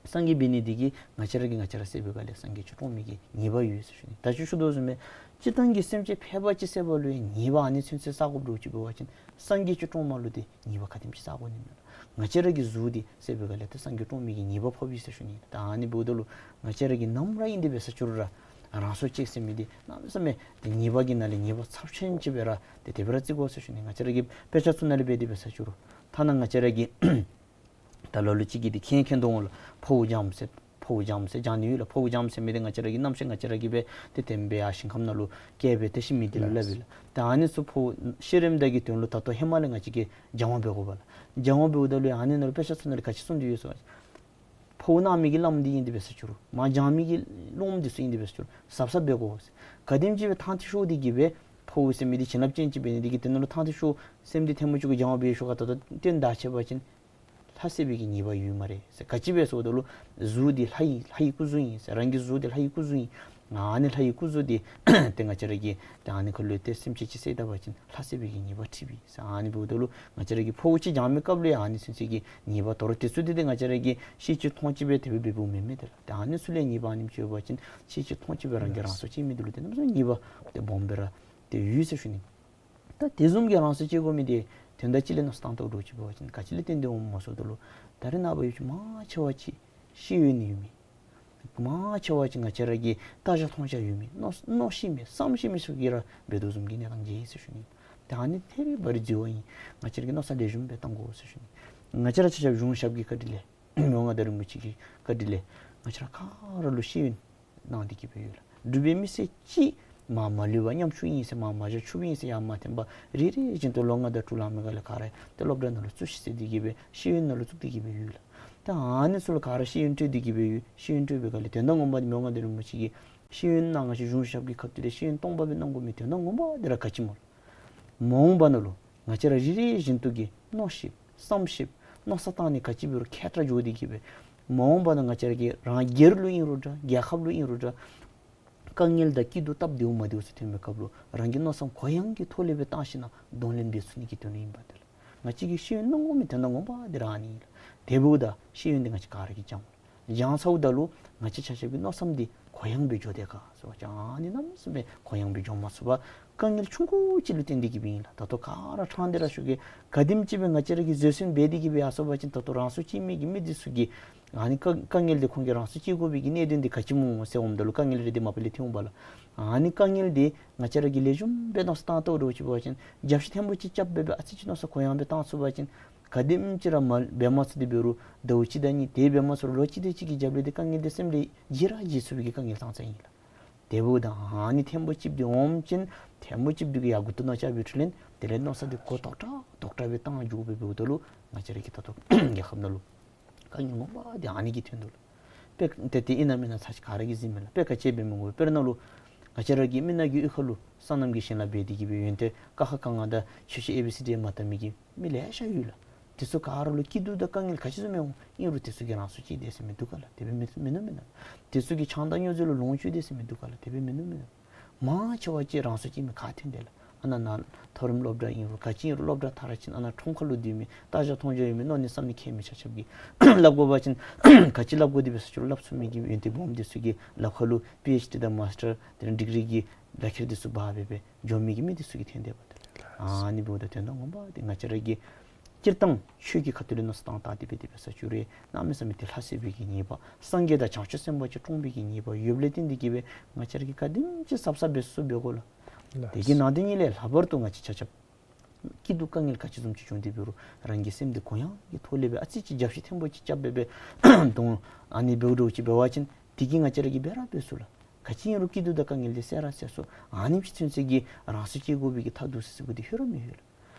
སངས་རྒྱས་འབད་ནི་འདི་གིས་ང་བཅས་ར་གིས་ང་བཅས་ར་བསད་པའི་སྒང་ལས་སངས་རྒྱས་ཅིག་བཀྲོངས་མི་གི་ཉེས་པ་ཡོད་ཟེར་ཞུ་ནི། ད་ཅི་ཞུ་དོ་བཟུམ་སྦེ་སྤྱིར་བཏང་གི་སེམས་ཅན་ཕལ་པ་ཅིག་བསད་པ་ལུ་ཡང་ཉེས་པ་ཨ་ནི་ཚུན་ཚོད་བསག་དགོཔ་འདྲཝ་ཅིག་འབད་བ་ཅིན་སངས་རྒྱས་ཅིག་བཀྲོངས་མི་ལུ་ཏེ་ཉེས་པ་ག་དེམ་ཅིག་བསག་དགོ་ནི་མས་ལགས། ང་བཅས་ར་གི་གཟུགས་འདི་བསད་པའི་སྒང་ལས་ཏེ་སངས་རྒྱས་བཀྲོངས་མི་གི་ཉེས་པ་ཕོགཔ་ཨིན་ཟེར་ཞུ་ནི། ད་ཨ་ནི་འབདཝ་ད་ལུ་ང་བཅས་ར་གིས་ནམ་ར་ཨིན་དེ་འབད་ས་ཅིག་རུང་ར་རང་སྲོག་བཅད་ཟེར་མི་འདི་གནམ་མེད་ས་མེད་ཏེ་ཉེས་པ་གི་ནང་ལས་ཉེས་པ་ཚབས་ཆེན་ཅིག་སྦེ་ར་ཏེ་དེ་སྦེ་ར་བརྩི་དགོ་ཟེར་ཞུ་ནི། ང་བཅས་ར་གི་དཔེ་ཆ་ཚུ་ནང་ལས་འབད་དེ་འབད་ས་ཅིག་རུང་ཐ་ན་ང་བཅས་ར་གི་ད་ལ་ལུ་ཅིག་གིས་འདི་མཁྱེན་མཁྱེན་དོ་འོང་ལགས། ཕོཝ་སྦྱངམ་ཟེར་ཕོཝ་སྦྱངམ་ཟེར་སྦྱང་ནི་ཡོད་ལགས། ཕོཝ་སྦྱངམ་ཟེར་མི་འདི་ང་བཅས་ར་གིས་གནམ་ཤེས་ང་བཅས་ར་གིས་འབད་དེ་དེམ་སྦེ་ཡར་ཞིང་ཁམས་ནང་ལུ་བསྐྱལ་སྦེ་ཏེ་ཤི་མི་འདི་ལུ་སླབ་ཨིན་ལགས། ད་ཨ་ནི་ཚུ་ཕོཝ་ཤི་རནམ་ད་གི་དོན་ལུ་ད་ལྟོ་ཧེ་མ་ལས་ང་བཅས་ཀྱིས་སྦྱང་བ་འབད་དགོ་པས་ལགས། སྦྱང་བ་འབདཝ་ད་ལུ་ཡང་ཨ་ནི་ནང་ལུ་དཔེ་ཆ་ཚུ་ནང་ལས་ག་ཅི་གསུངས་ཏེ་ཡོད་ཟེར་བ་ཅིན་ཕོཝ་གནང་མི་གི་བླམ་འདི་ཨིན་དེ་འབད་ས་ཅིག་རུང་མར་སྦྱང་མི་གི་སློབམ་འདི་ཚུ་ཨིན་དེ་འབད་ས་ཅིག་རུང་གཟབ་གཟབ་འབད་དགོ་ཟེར། ག་དེམ་ཅིག་སྦེ་ཐང་ཐིག་ཤོར་ཏེ་གི་སྦེ་ཕོཝ་ཟེར་མི་འདི་བྱིན་རླབས་ཅན་ཅིག་འབད་ནི་འདི་གིས་དེ་ནང་ལུ་ཐང་ཐིག་ཤོར་སེམས་འདི་ཐལ་མོ་སྦྱར་གི་སྦྱང་བ་འབད་ཞོར་ག་ད་ལྟོ་རྟེན་འདའ་ཆས་པ་ཅིན་ལྷ་བསད་པའི་གི་ཉེས་པ་ཡོད་སྨ་རེ་ཟེར། ག་ཅི་སྦེ་ཟེརཝ་ད་ལུ་གཟུགས་འདི་ལྷ་ཡི་ལྷ་ཡི་སྐུ་གཟུགས་ཨིན་ཟེར། རང་གི་གཟུགས་འདི་ལྷ་ཡི་སྐུ་གཟུགས་ཨིན། ཨ་ནི་ལྷ་ཡི་སྐུ་གཟུགས་འདི་ཏེ་ང་བཅས་ར་གིས་ཏེ་ཨ་ནི་ཁ་ལུ་ཏེ་སེམས་ཅན་ཅིག་བསད་ད་པ་ཅིན་ལྷ་བསད་པའི་གི་ཉེས་པ་འཁྲི་བས་ཟེར། ཨ་ནི་འབདཝ་ད་ལུ་ང་བཅས་ར་གིས་ཕོཝ་ཅིག་སྦྱང་མི་སྐབས་ལུ་ཡང་ཨ་ནི་ཚུན་ཚོད་ཀྱི་ཉེས་པ་དོ་རུང་དེ་ཚུ་འདི་ཏེ་ང་བཅས་ར་གིས་ཤེས་ཅི་མཐོང་ཅི་སྦེ་དེ་སྦེ་འབདཝ་མེན་མས། ཏེ་ལགས་ཏེ་ཨ་ནི་ཚུ་ལས་ཉེས་པ་ཨ་ནེམ་ཅིག་ཡོད་པ་ཅིན་ཤེས་ཅི་མཐོང་ཅི་སྦེ་རང་གིས་རང་སྲོག་བཅད་མི་འདི་ལུ་ཏེ་གནམ་མེད་ས་མེད་ཉེས་པ་ཏེ་སྦོམ་སྦེ་ར་ཏེ་ཡོད་ཟེར་ཞུ་ནི། ད་དེ་བཟུམ་གྱི་རང་སྲོག་བཅད་དགོ་མི་འདི་དོན་དག་ཅིག་ལས་མནོ་བསམ་བཏང་དོ་འདྲཝ་ཅིག་འབད་བ་ཅིན་ག་ཅི་ལས་བརྟེན་ཏེ་འོངམ་སྨོ་ཟེརཝ་ད་ལུ་ད་རེས་ནངས་པ་ཡུལ་ཕྱོགས་མང་ཆེ་བ་ཅིག་ཤེས་ཡོན་ཡོད་མི་མང་ཆེ་བ་ཅིག་ང་བཅས་ར་གི་ལྟ་རྒྱ་མཐོང་རྒྱ་ཡོད་མི་མནོ་མནོ་ཤེས་མི་བསམ་ཤེས་མི་ཚུ་གིས་ར་འབད་དོ་བཟུམ་གྱི་གནས་སྟངས་ཅིག་ཨིན་ཟེར་ཞུ་ནི། ད་ཨ་ནི་ཐད་རི་བ་རི་འཛོལ་བ་ཨིན། ང་བཅས་ར་གིས་མནོ་བསམ་ལེགས་ཤོམ་སྦེ་བཏང་དགོ་ཟེར་ཞུ་ནི། ང་བཅས་ར་ཆ་ཁྱབ་གཞུང་ཞབས་ཀྱི་བཀའ་དྲིན་ལས་མི་དབང་མངའ་བདག་རིན་པོ་ཆེ་གི་བཀའ་དྲིན་ལས་ང་བཅས་ར་ག་ར་ལུ་ཤེས་ཡོན་གནང་སྟེ་གི་སྦེ་ཡོད་ལགས། འབྲུག་པའི་མི་སེར་ཅིག་མར་མ་ལུས་པར་ཉམ་ཆུང་ཨིན་ཟེར་མར་མ་བཞག་ཆུང་ཨིན་ཟེར་ཡར་མ་འཐེན་པར་རེ་རེ་བཞིན་དུ་ལོ་ལྔ་དང་དྲུག་ལང་མི་སྒང་ལས་ག་ར་ཏེ་སློབ་གྲྭ་ནང་ལུ་བཙུགས་ཤིག་ཟེར་ཏེ་གི་སྦེ་ཤེས་ཡོན་ནང་ལུ་བཙུགས་ཏེ་གི་སྦེ་ཡོད་ལགས། ད་ཨ་ནི་ཚུ་ལུ་ག་ར་ཤེས་ཡོན་སྤྲོད་དེ་གི་སྦེ་ཡོད། ཤེས་ཡོན་སྤྲོད་པའི་སྒང་ལས་དོན་དག་ངོ་མ་འདི་མི་དབང་མངའ་བདག་རིན་པོ་ཆེ་གིས་ཤེས་ཡོན་གནང་ང་བཅས་གཞུང་ཞབས་ཀྱི་ཁ་ཐུག་ལས་ཤེས་ཡོན་སྟོང་པ་སྦེ་གནང་དགོ་མི་དོན་དག་ངོ་མ་འདི་ར་ག་ཅི་སྨོ་ལགས། མ་འོངས་པ་ནང་ལུ་ང་བཅས་ར་རེ་རེ་བཞིན་དུ་གིས་མནོ་ཤེསཔ་བསམ་ཤེསཔ་མནོ་བསམ་བཏང་ནི་ག་ཅི་འབད་རུང་མཁས་དྲགས་འགྱོ་སྟེ་གི་སྦེ་མ་འོངས་པ་ནང་ང་བཅས་ར་གིས་རང་སྒེར་ལུ་ཨིན་རུང་འདྲ་རྒྱལ་ཁབ་ལུ་ཨིན་རུང་འདྲ་དཀའ་ངལ་དང་སྐྱིད་སྡུག་སྟབས་བདེཝ་མ་བདེཝ་ཚུ་ཐོན་པའི་སྐབས་ལུ་རང་གི་མནོ་བསམ་གུ་ཡངས་ཀྱི་ཐོག་ལས་སྦེ་བཏང་ཞིནམ་གདོང་ལེན་འབད་ཚུགས་ནི་གི་དོན་ལུ་ཨིན་པས་ཏེ་ལགས། ང་བཅས་ཀྱིས་ཤེས་ཡོན་གནང་དགོ་མི་དོན་དག་ངོ་མ་འདི་ར་ཨ་ནི་ཨིན་ལགས། དེ་འབདཝ་ད་ཤེས་ཡོན་འདི་ང་བཅས་ག་ར་གིས་སྦྱང་དགོ་ལགས། སྦྱང་ཚརཝ་ད་ལུ་ང་བཅས་ཆ་ཁྱབ་ཀྱི་མནོ་བསམ་འདི་གུ་ཡངས་སྦེ་འགྱོ་དེས་ག་ཟེར་བ་ཅིན་ཨ་ནི་གནམ་མེད་ས་མེད་གུ་ཡངས་སྦེ་འགྱོ་མ་ཚུགས་པར་དཀའ་ངལ་ཆུང་ཀུ་ཅིག་ལུ་བརྟེན་ཏེ་གི་སྦེ་ཨིན་ལགས། ད་ལྟོ་ག་ར་ཕྲང་སྟེ་ར་ཞུ་གེ། ག་དེམ་ཅིག་སྦེ་ང་བཅས་ར་གིས་བཟོད་བསྲན་འབད་དེ་གི་སྦེ་ཡར་སོང་པ་ཅིན་ད་ལྟོ་རང་སྲོག་བཅད་མི་གི་མི་འདི་ཚུ་གིས་ཨ་ནི་དཀའ་དཀའ་ངལ་འདི་ཁོང་གིས་རང་སྲོག་བཅད་དགོ་པའི་གི་གནད་དོན་འདི་ག་ཅི་སྨོ་ཟེར་འོངམ་ད་ལུ་དཀའ་ངལ་རེ་འདི་མ་པ་ལས་ཐོན་འོང་པས་ལགས། ཨ་ནི་དཀའ་ངལ་འདི་ང་བཅས་ར་གིས་ལེགས་ཤོམ་སྦེ་མནོ་བསམ་བཏང་ཐོག་འདྲཝ་ཅིག་འབད་བ་ཅིན་རྒྱབ་བཤུད་ཐེངས་པོ་ཅིག་རྐྱབ་སྦེ་སྦེ་ཨ་ཙི་ཅིག་མནོ་བསམ་གུ་ཡངས་སྦེ་བཏང་ཚུགས་པ་ཅིན་ག་དེམ་ཅིག་ར་མ་འབད་མ་ཚུགས་ཏེ་འབད་རུང་ཟླཝ་གཅིག་དང་གཉིས་དེ་འབད་མ་ཚུགས་རུང་ལོ་གཅིག་དེ་ཅིག་གི་རྒྱབ་ལས་འདི་དཀའ་ངལ་འདི་སེམས་ལས་བརྗེད་ར་བརྗེད་ཚུགས་པའི་གི་དཀའ་ངལ་ཙང་ཙང་ཨིན་ལགས། དེ་འབདཝ་ད་ཨ་ནི་ཐེངས་པོ་གཅིག་འདི་འོངམ་ཅིན་ཐེངས་པོ་གཅིག་འདི་གིས་ཡང་མགུ་ཏོ་ནང་ལྕགས་སྦེ་འཁྲུལ་ལེན། དེ་ལས་མནོ་བསམ་འདི་གུ་དོག་དྲགས་དོག་དྲགས་སྦེ་བཏང་འགྱོ་སྦེ་འབདཝ་ད་ལུ་ང་བཅས་ར་གི་ད་ལྟོ་རྒྱལ་ཁབ་ནང་ལུ་དཀའ་ངལ་ངོ་མ་འདི་ཨ་ནི་གིས་ཐོན་དོ་ལགས། དཔེ་ཏེ་ཏེ་ཨིན་ན་མེན་ན་ཚར་གཅིག་ག་ར་གིས་གཟིགས་མས་ལགས། དཔེ་ག་ཅི་འབད་མི་དགོ། དཔེར་ན་ལུ་ང་བཅས་ར་གི་མི་ནག་གི་གཡུས་ཁ་ལུ་སོ་ནམ་གྱི་ཞིང་ལཱ་འབད་དེ་གི་སྦེ་ཡོན་ཏན་ཀ་ཁ་ག་ང་དང་ཆོས་ཤེས་ཨེ་བི་སི་ཌི་མ་དག་མི་གི་མི་ལེ་ཤ་ཡོད་ལགས། དེ་ཚུ་ག་ར་ལུ་སྐྱིད་སྡུག་དང་དཀའ་ངལ་ག་ཅི་བཟུམ་ཡོད་རུང་ཨིན་རུང་དེ་ཚུ་གིས་རང་སྲོག་བཅད་དེས་ཟེར་མི་འདུག་ག་ལགས། དེ་སྦེ་མིན་མིན་ན་མེན་ན། དེ་ཚུ་གིས་ཆང་དང་སྨྱོ་རྫས་ལུ་ལོངས་སྤྱོད་དེས་ཟེར་མི་འདུག་ག་ལགས། དེ་སྦེ་མིན་ན་མེན་ན། མང་ཆེ་བ་ཅིག་རང་སྲོག་བཅད་མི་ག་ཐོན་དེས་ལགས། ཨ་ནཱ་ནཱ་མཐོ་རིམ་སློབ་གྲྭ་ཨིན་རུང་ག་ཅི་ཨིན་རུང་སློབ་གྲྭ་མཐར་ཕྱིན་ཨ་ནཱ་ཁྲོམ་ཁ་ལུ་སྡོད་མི་ལྟ་རྒྱ་མཐོང་རྒྱ་ཡོད་མི་མནོ་ནི་བསམ་ནི་མཁས་མི་ཆ་ཁྱབ་ཀྱིས་སླབ་དགོ་པ་ཅིན་ག་ཅི་སླབ་དགོ་དེ་སྦེ་ས་ཅིག་རུང་སླབ་ཚུགས་མི་གི་ཡོན་ཏན་སྦོམ་དེ་ཚུ་གི་ལག་ཁ་ལུ་པི་ཨེཆ་ཌི་དང་མཱས་ཊར་དེ་ལས་ཌིག་རི་གི་ལག་ཁྱེར་དེ་ཚུ་འབག་སྦེ་སྦེ་འགྱོ་མི་གི་མི་དེ་ཚུ་གིས་ཐོན་དེས་པ་ཏེ་ལགས། ཨ་ནི་འབདཝ་ད་དོན་དག་ངོ་མ་འདི་ང་བཅས་ར་གིས་སྤྱིར་བཏང་ཆོས་ཀྱི་ཁ་ཐུག་ལས་མནོ་བསམ་བཏང་སྟེ་འབད་དེ་འབད་ས་ཅིག་རུང་གནམ་མེད་ས་མེད་ཏེ་ལྷ་བསད་པའི་གི་ཉེས་པ་སངས་རྒྱས་དང་བྱང་ཆུབ་སེམས་དཔའ་ཅིག་བཀྲོངས་པའི་གི་ཉེས་པ་ཡོདཔ་ལས་བརྟེན་ཏེ་གི་སྦེ་ང་བཅས་ར་གིས་ག་དེམ་ཅིག་གཟབ་གཟབ་འབད་ཚུགས་ཚུགས་འབད་དགོ་ལགས། དེ་གི་ནང་དོན་ཉིད་ལས་ལྷག་པར་དུ་ང་བཅས་ཆ་ཁྱབ་སྐྱིད་སྡུག་དཀའ་ངལ་ག་ཅི་བཟུམ་ཅིག་བྱུང་སྟེ་འབད་རུང་རང་གི་སེམས་འདི་གུ་ཡངས་ཀྱི་ཐོག་ལས་སྦེ་ཨ་ཙི་ཅིག་རྒྱབ་བཤུད་ཐེངས་པོ་ཅིག་རྐྱབ་སྦེ་སྦེ་གདོང་ཨ་ནི་འབདཝ་འདྲཝ་ཅིག་འབད་བ་ཅིན་དེ་གིས་ང་བཅས་ར་གིས་འབད་ར་འབད་ཚུགས་ལགས། ག་ཅི་ཨིན་རུང་སྐྱིད་སྡུག་དང་དཀའ་ངལ་འདི་བསལ་ར་བསལ་ཚུགས། ཨ་ནེམ་ཅིག་ཚུན་ཚོད་ཀྱི་རང་སྲོག་བཅད་དགོ་པའི་གི་ཐབས་སྡུག་སི་སི་པོ་འདི་ཧེ་རུ་མི་ཡོད་ལགས།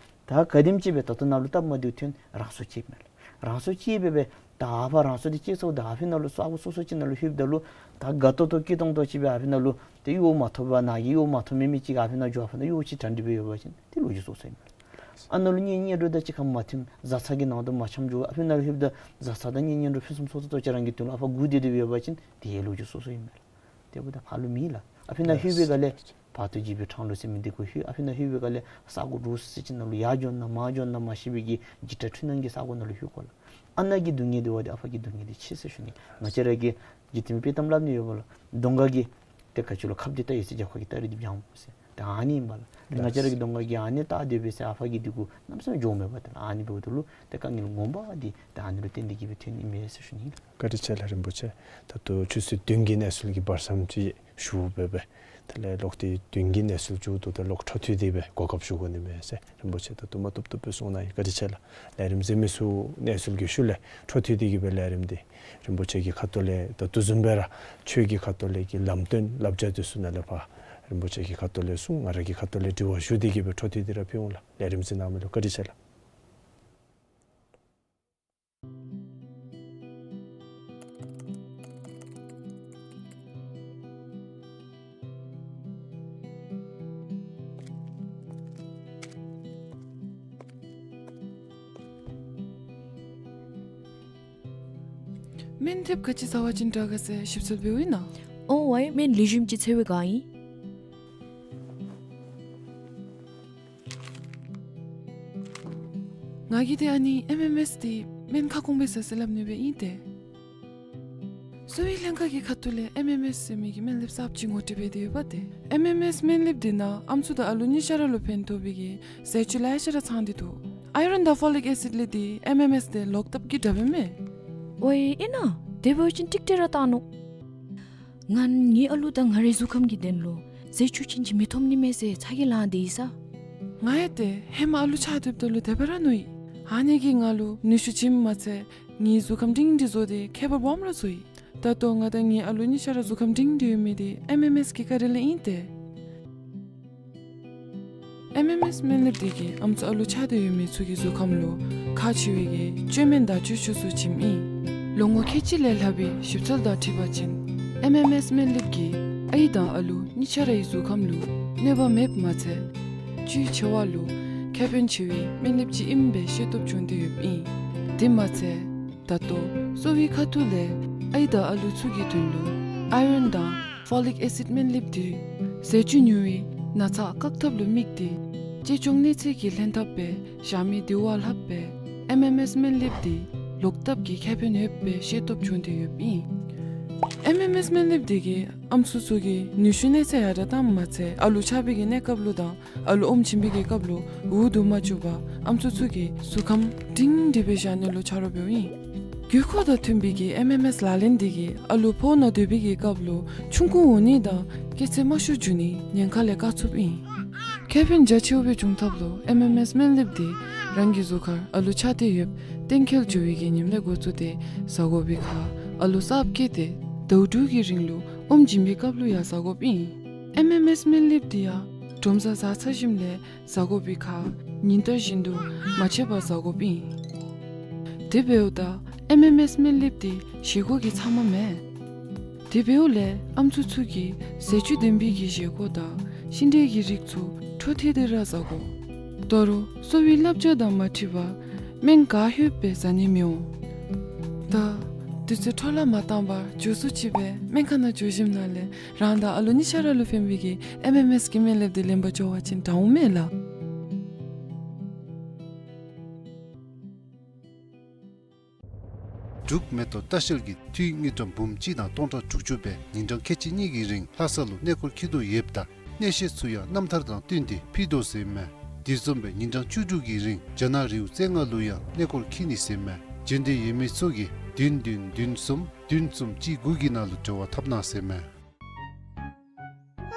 ད་ག་དེམ་ཅིག་སྦེ་ད་ལྟོ་ནཱ་ལུ་སྟབས་མ་བདེཝ་ཐོན་རང་སྲོག་བཅད་མས་ལགས། རང་སྲོག་བཅད་སྦེ་སྦེ་ད་ཨ་ཕར་རང་སྲོག་འདི་བཅད་ཚརཝ་ད་ཨ་ཕི་ནང་ལུ་ས་གོ་སོ་སོ་ཅིག་ནང་ལུ་ལྷོདཔ་ད་ལུ་ད་དགའ་ཏོག་ཏོ་སྐྱིད་ཏོང་ཏོ་ཅིག་སྦེ་ཨ་ཕི་ནང་ལུ་ཏེ་གཡོག་མ་ཐོབ་པར་ནཱ་གི་གཡོག་མ་ཐོབ་མི་མི་ཅིག་ཨ་ཕི་ནང་འགྱོ་ཨ་ཕི་ནང་གཡོག་ཅིག་གྲ་སྒྲིག་སྦེ་ཡོད་པ་ཅིན་ཏེ་ལོ་རྒྱུས་སོ་སོ་ཨིན་མས་ལགས། ཨ་ནཱ་ལུ་གཉེན་ཉེ་འགྲོ་དང་གཅིག་ཁར་མ་མཐུན་བཟའ་ཚང་གི་ནང་དུ་མ་འཆམ་འགྱོ་ཨ་ཕི་ནང་ལྷོདཔ་ད་བཟའ་ཚང་དང་གཉེན་ཉེ་འགྲོ་ཕུན་སུམ་ཚོགས་ཏོག་ཏོ་ཅིག་རང་གི་དོན་ལུ་ཨ་ཕར་སྒུག་སྡོད་སྡོདཔ་ཡོད་པ་ཅིན་ཏེ་ལོ་རྒྱུས་སོ་སོ་ཨིན་མས་ལགས། དེ་འབདཝ་ད་ཕར་ལུ་མེད་ལགས། ཨ་ཕི་ནང་ལྷོད་པའི་སྒང་ལས་ བར་དོ་འཇིགས་པའི་འཕྲང་ལུ་ཟེར་མི་འདི་གུ་ལྷོད། ཨ་ཕི་ནང་ལྷོད་པའི་སྒང་ལས་ས་གོ་འདྲོག་སི་སི་ཅིག་ནང་ལུ་ཡར་འགྱོ་ན་མར་འགྱོ་ན་མ་ཤེས་པའི་གི་འཇིགས་སྐྲག་འཁྲུལ་སྣང་གི་ས་གོ་ནང་ལུ་ལྷོད་དགོ་ལགས། ཨ་ནཱ་གི་སྡུག་བསྔལ་འདི་བ་འདི་ཨ་ཕ་གི་སྡུག་བསྔལ་འདི་ཆེ་ཟེར་ཞུ་ནི། ང་བཅས་ར་གིས་འཇིག་རྟེན་པའི་དཔྱེ་གཏམ་སླབ་ནི་ཡོད་པ་ལགས། གདོང་ཁ་གི་ཏེ་ག་ཅི་ལོ་ཁབ་འདི་བལྟ་ཡི་ཟེར་རྒྱབ་ཁ་གི་སྟ་རེ་འདི་འབྱང་འོང་ཟེར། ཏེ་ཨ་ནི་ཨིན་པ་ལགས། ཏེ་ང་བཅས་ར་གི་གདོང་ཁ་གིས་ཨ་ནི་བལྟ་སྡོད་པས་ཟེར་ཨ་ཕ་གི་འདི་གུ་གནམ་མེད་ས་མེད་འགྱོཝ་མེད་པ། ཏེ་ཨ་ནི་འབདཝ་ད་ལུ་ཏེ་དཀའ་ངལ་ངོ་མ་འདི་ཏེ་ཨ་ནི་ལུ་བརྟེན་ཏེ་གིས་སྦེ་ཐོན་ནི་མས་ཟེར་ཞུ་ནི་ལགས། བཀའ་དྲིན་ཆེ་ལགས་རིན་པོ་ཆེ། ད་ལྟོ་ཆུ་ཚོད་བདུན་གྱི་གནས་ཚུལ་གྱི་བར་མཚམས་ཅིག་ཞུ་སྦེ་སྦེ། དེ་ལས་ལོག་སྟེ་བདུན་གྱི་གནས་ཚུལ་མཇུག་བསྡུཝ་ད་ལོག་འཕྲོ་མཐུད་དེ་སྦེ་གོ་སྐབས་ཞུ་དགོ་ནི་མས་ཟེར་རིན་པོ་ཆེ་ད་ལྟོ་མ་བཏུབ་བཏུབ་སྦེ་གསུངས་གནང་ཡི། བཀའ་དྲིན་ཆེ་ལགས། ལས་རིམ་གཟིགས་མི་ཚུ་གནས་ཚུལ་གྱི་ཤུལ་ལས་འཕྲོ་མཐུད་དེ་གིས་སྦེ་ལས་རིམ་འདི་རིན་པོ་ཆེ་གི་ཁ་ཐུག་ལས་ད་ལྟོ་བཟུམ་སྦེ་ར་ཆོས་ཀྱི་ཁ་ཐུག་ལས་ཀྱི་ལམ་སྟོན་བསླབ་བྱ་འདི་ཚུ་ནཱ་ལས་ཕར་རིན་པོ་ཆེ་གི་ཁ་ཐུག་ལས་གསུང་ང་ར་གི་ཁ་ཐུག་ལས་དྲི་བ་ཞུ་སྟེ་གིས་སྦེ་འཕྲོ་མཐུད་དེ་ར་ཕུལ་འོང་ལགས། ལས་རིམ་གཟིགས་གནང་མི་ལུ་བཀའ་དྲིན་ཆེ་ལགས། སྨན་ལེབ་ག་ཅི་ཟ་བ་ཅིན་དྲག་ག་ཟེར་ཞིབ་འཚོལ་འབདཝ་ཨིན་ན། ཨོ་ཝའི་སྨན་ལེགས་ཤོམ་ཅིག་འཚོལ་བའི་བསྒང་ཨིན། ང་གིས་ཏེ་ཨ་ནི་ཨེམ་ཨེམ་ཨེསི་འདི་སྨན་ཁ་སྐོང་སྦེ་ཟ་ཟེར་སླབ་ནི་སྦེ་ཨིན་ཏེ། གསོ་བའི་ལྷན་ཁག་གི་ཁ་ཐུག་ལས་ཨེམ་ཨེམ་ཨེསི་ཟེར་མི་གི་སྨན་ལེབ་གསརཔ་ཅིག་ངོ་སྤྲོད་འབད་དེ་ཡོད་པ་ཏེ། ཨེམ་ཨེམ་ཨེསི་སྨན་ལེབ་འདི་ནང་ཨམ་སྲུ་དང་ཨ་ལུ་གཉིས་ཆ་ར་ལུ་ཕན་ཐོགས་པའི་གི་ཟས་བཅུད་ལེ་ཤ་ར་ཚང་སྟེ་འདུག། ཨའི་རཱན་དང་ཕོ་ལིག་ཨེ་སིཌ་ལས་འདི་ཨེམ་ཨེམ་ཨེསི་འདི་ལོག་ལྟབ་ཀྱི་དྲག་པས་མས། ཨོའི་ཨིན་ན། དེ་འབད་བ་ཅིན་ཀྲིག་ཀྲི་ར་བཏང་ནུག། ང་ངེའི་ཨ་ལུ་དང་ང་རའི་གཟུགས་ཁམས་ཀྱི་དོན་ལུ་ཟས་བཅུད་ཅན་ཅིག་མི་ཐོབ་ནི་མས་ཟེར་ཚ་གྱང་ལང་སྟེ་ཡོད་ས། ང་ཡང་ཏེ་ཧེ་མ་ཨ་ལུ་ཆགས་སྡོདཔ་ད་ལུ་དེ་སྦེ་ར་མནོ་ཡི། ཨ་ནི་གིས་ང་ལུ་ནུས་ཤུགས་བྱིནམ་མ་ཚད་ངེའི་གཟུགས་ཁམས་སྒྲིང་སྒྲི་བཟོ་སྟེ་ཁྱད་པར་སྦོམ་ར་བཟོ་ཡི། ད་ལྟོ་ང་དང་ངེའི་ཨ་ལུ་གཉིས་ཆ་ར་གཟུགས་ཁམས་སྒྲིང་སྒྲི་ཡོད་མི་འདི་ཨེམ་ཨེམ་ཨེསི་གི་བཀའ་དྲིན་ལས་ཨིན་ཏེ། ཨེམ་ཨེམ་ཨེསི་སྨན་ལེབ་འདི་གིས་ཨམ་སྲུ་ཨ་ལུ་ཆགས་ཏེ་ཡོད་མི་ཚུ་གི་གཟུགས་ཁམས་ལུ་ཁག་ཆེ་བའི་གི་བཅོས་སྨན་དང་བཅོས་ཆས་ཚུ་བྱིནམ་ཨིན། ལོ་ངོ་ཁལ་གཅིག་ལས་ལྷག་པའི་ཞིབ་འཚོལ་དང་འཁྲིལ་བ་ཅིན་ཨེམ་ཨེམ་ཨེསི་སྨན་ལེབ་ཀྱིས་ཨའི་དང་ཨ་ལུ་གཉིས་ཆ་རའི་གཟུགས་ཁམས་ལུ་གནོད་པ་མེདཔ་མ་ཚད་བཅུད་ཆེ་བ་ལུ་ཁེ་ཕན་ཆེ་བའི་སྨན་ལེབ་ཅིག་ཨིནམ་སྦེ་ཤེས་རྟོགས་བྱུང་སྟེ་ཡོདཔ་ཨིན། དེ་མ་ཚད་ད་ལྟོ་གསོ་བའི་ཁ་ཐུག་ལས་ཨའི་དང་ཨ་ལུ་ཚུ་གི་དོན་ལུ་ཨའི་རཱན་དང་ཕོ་ལིག་ཨེ་སིཌ་སྨན་ལེབ་འདི་ཟས་བཅུད་ཉུང་བའི་ན་ཚ་བཀག་ཐབས་ལུ་དམིགས་ཏེ་གཅེས་སྐྱོང་གནས་ཚད་ཀྱི་ལྷན་ཐབས་སྦེ་བཞག་མི་འདི་བ་ལྷགཔ་སྦེ་ཨེམ་ཨེམ་ཨེསི་སྨན་ལེབ་འདི་ལོག་ལྟབ་ཀྱི་ཁེ་ཕན་ཡོདཔ་སྦེ་ཤེས་རྟོགས་བྱུང་སྟེ་ཡོདཔ་ཨིན། ཨེམ་ཨེམ་ཨེསི་སྨན་ལེབ་འདི་གིས་ཨམ་སྲུ་ཚུ་གི་ནུས་ཤུགས་གནས་ཚད་ཡར་དྲག་བཏངམ་མ་ཚད་ཨ་ལུ་ཆགས་པའི་གི་གནས་སྐབས་ལུ་དང་ཨ་ལུ་ཨོམ་བྱིན་པའི་གི་སྐབས་ལུ་འུ་སྡུག་མ་བཅུག་པར་ཨམ་སྲུ་ཚུ་གི་གཟུགས་ཁམས་སྒྲིང་སྒྲི་སྦེ་བཞག་ནི་ལུ་ཆ་རོགས་འབདཝ་ཨིན། དགོས་མཁོ་དང་མཐུན་པའི་གི་ཨེམ་ཨེམ་ཨེསི་ལག་ལེན་འདི་གིས་ཨ་ལུ་ཕོཝ་ནང་སྡོད་པའི་གི་སྐབས་ལུ་ཆུང་ཀུ་འོང་ནི་དང་སྐྱེ་ཚད་དམའ་ཤོས་འགྱོ་ནི་ཉེན་ཁ་ལས་བཀག་ཚུགསཔ་ཨིན། ཁེ་ཕན་རྒྱ་ཆེཝ་སྦེ་འབྱུང་ཐབས་ལུ་ཨེམ་ཨེམ་ཨེསི་སྨན་ལེབ་འདི་རང་གི་གཟུགས་ཁར་ཨ་ལུ་ཆགས་ཏེ་ཡོདཔ་གཏན་འཁེལ་འགྱོ་བའི་གི་ཉིནམ་ལས་འགོ་བཙུགས་ཏེ་ཟ་དགོ་པའི་ཁར་ཨ་ལུ་གསརཔ་སྐྱེས་ཏེ་ཟླཝ་དྲུག་གི་རིང་ལུ་ཨོམ་བྱིན་པའི་སྐབས་ལུ་ཡང་ཟ་དགོཔ་ཨིན། ཨེམ་ཨེམ་ཨེསི་སྨན་ལེབ་འདི་ཡང་དྲོ་མཚམས་བཟའ་ཚར་ཞིནམ་ལས་ཟ་དགོ་པའི་ཁར་ཉིན་ལྟར་བཞིན་དུ་མ་ཆད་པར་ཟ་དགོཔ་ཨིན། དེ་འབདཝ་ད་ཨེམ་ཨེམ་ཨེསི་སྨན་ལེབ་འདི་བཞེས་སྒོ་གི་ཚབ་མ་མེན། དེ་འབདཝ་ལས་ཨམ་སྲུ་ཚུ་གིས་ཟས་བཅུད་ལྡན་པའི་གི་བཞེས་སྒོ་དང་ཤིང་འབྲས་ཀྱི་རིགས་ཚུ་འཕྲོ་མཐུད་དེ་ར་ཟ་དགོ། ད་རུང་གསོ་བའི་བསླབ་བྱ་དང་མ་འཁྲིལ་བར་སྨན་ག་ལྷོད་སྦེ་ཟ་ནི་མི་འོང་། ད་དུས་ཚོད་འཕྲོ་བརླག་མ་བཏང་བར་མགྱོགས་སུ་ཅིག་སྦེ་སྨན་ཁང་ནང་འགྱོ་ཞིནམ་ལས་རང་དང་ཨ་ལུ་གཉིས་ཆ་ར་ལུ་ཕན་པའི་གི་ཨེམ་ཨེམ་ཨེསི་གི་སྨན་ལེབ་འདི་ལེན་པར་འགྱོ་བ་ཅིན་དྲག་འོང་མས་ལགས། འབྲུག་མེ་ཏོག་ལྟ་བཤལ་གྱིས་འཐུས་དངུལ་ཀྲམ་འབུམ་གཅིག་དང་སྟོང་ཕྲག་དྲུག་ཅུ་སྦེ་ཉིན་གྲངས་ཁལ་གཅིག་གཉིས་ཀྱི་རིང་ལྷ་ས་ལུ་གནས་སྐོར་འཁྱིད་དོ་ཡོདཔ་ད་གནས་བཤད་ཚུ་ཡང་རྣམ་ཐར་དང་བསྟུན་ཏེ་ཕུལ་དོ་ཟེར་མས། དེ་བཟུམ་སྦེ་ཉིན་གྲངས་བཅུ་དྲུག་གི་རིང་རྒྱ་ནག་རི་བོ་རྩེ་ལྔ་ལུ་ཡང་གནས་སྐོར་འཁྱིད་ནི་ཟེར་མས། འབྱོན་འདོད་ཡོད་མི་ཚུ་གིས་བདུན་བདུན་བདུན་གསུམ་བདུན་གསུམ་གཅིག་དགུ་གི་ནང་ལུ་འབྲེལ་བ་འཐབ་གནང་ཟེར་མས། ཨ་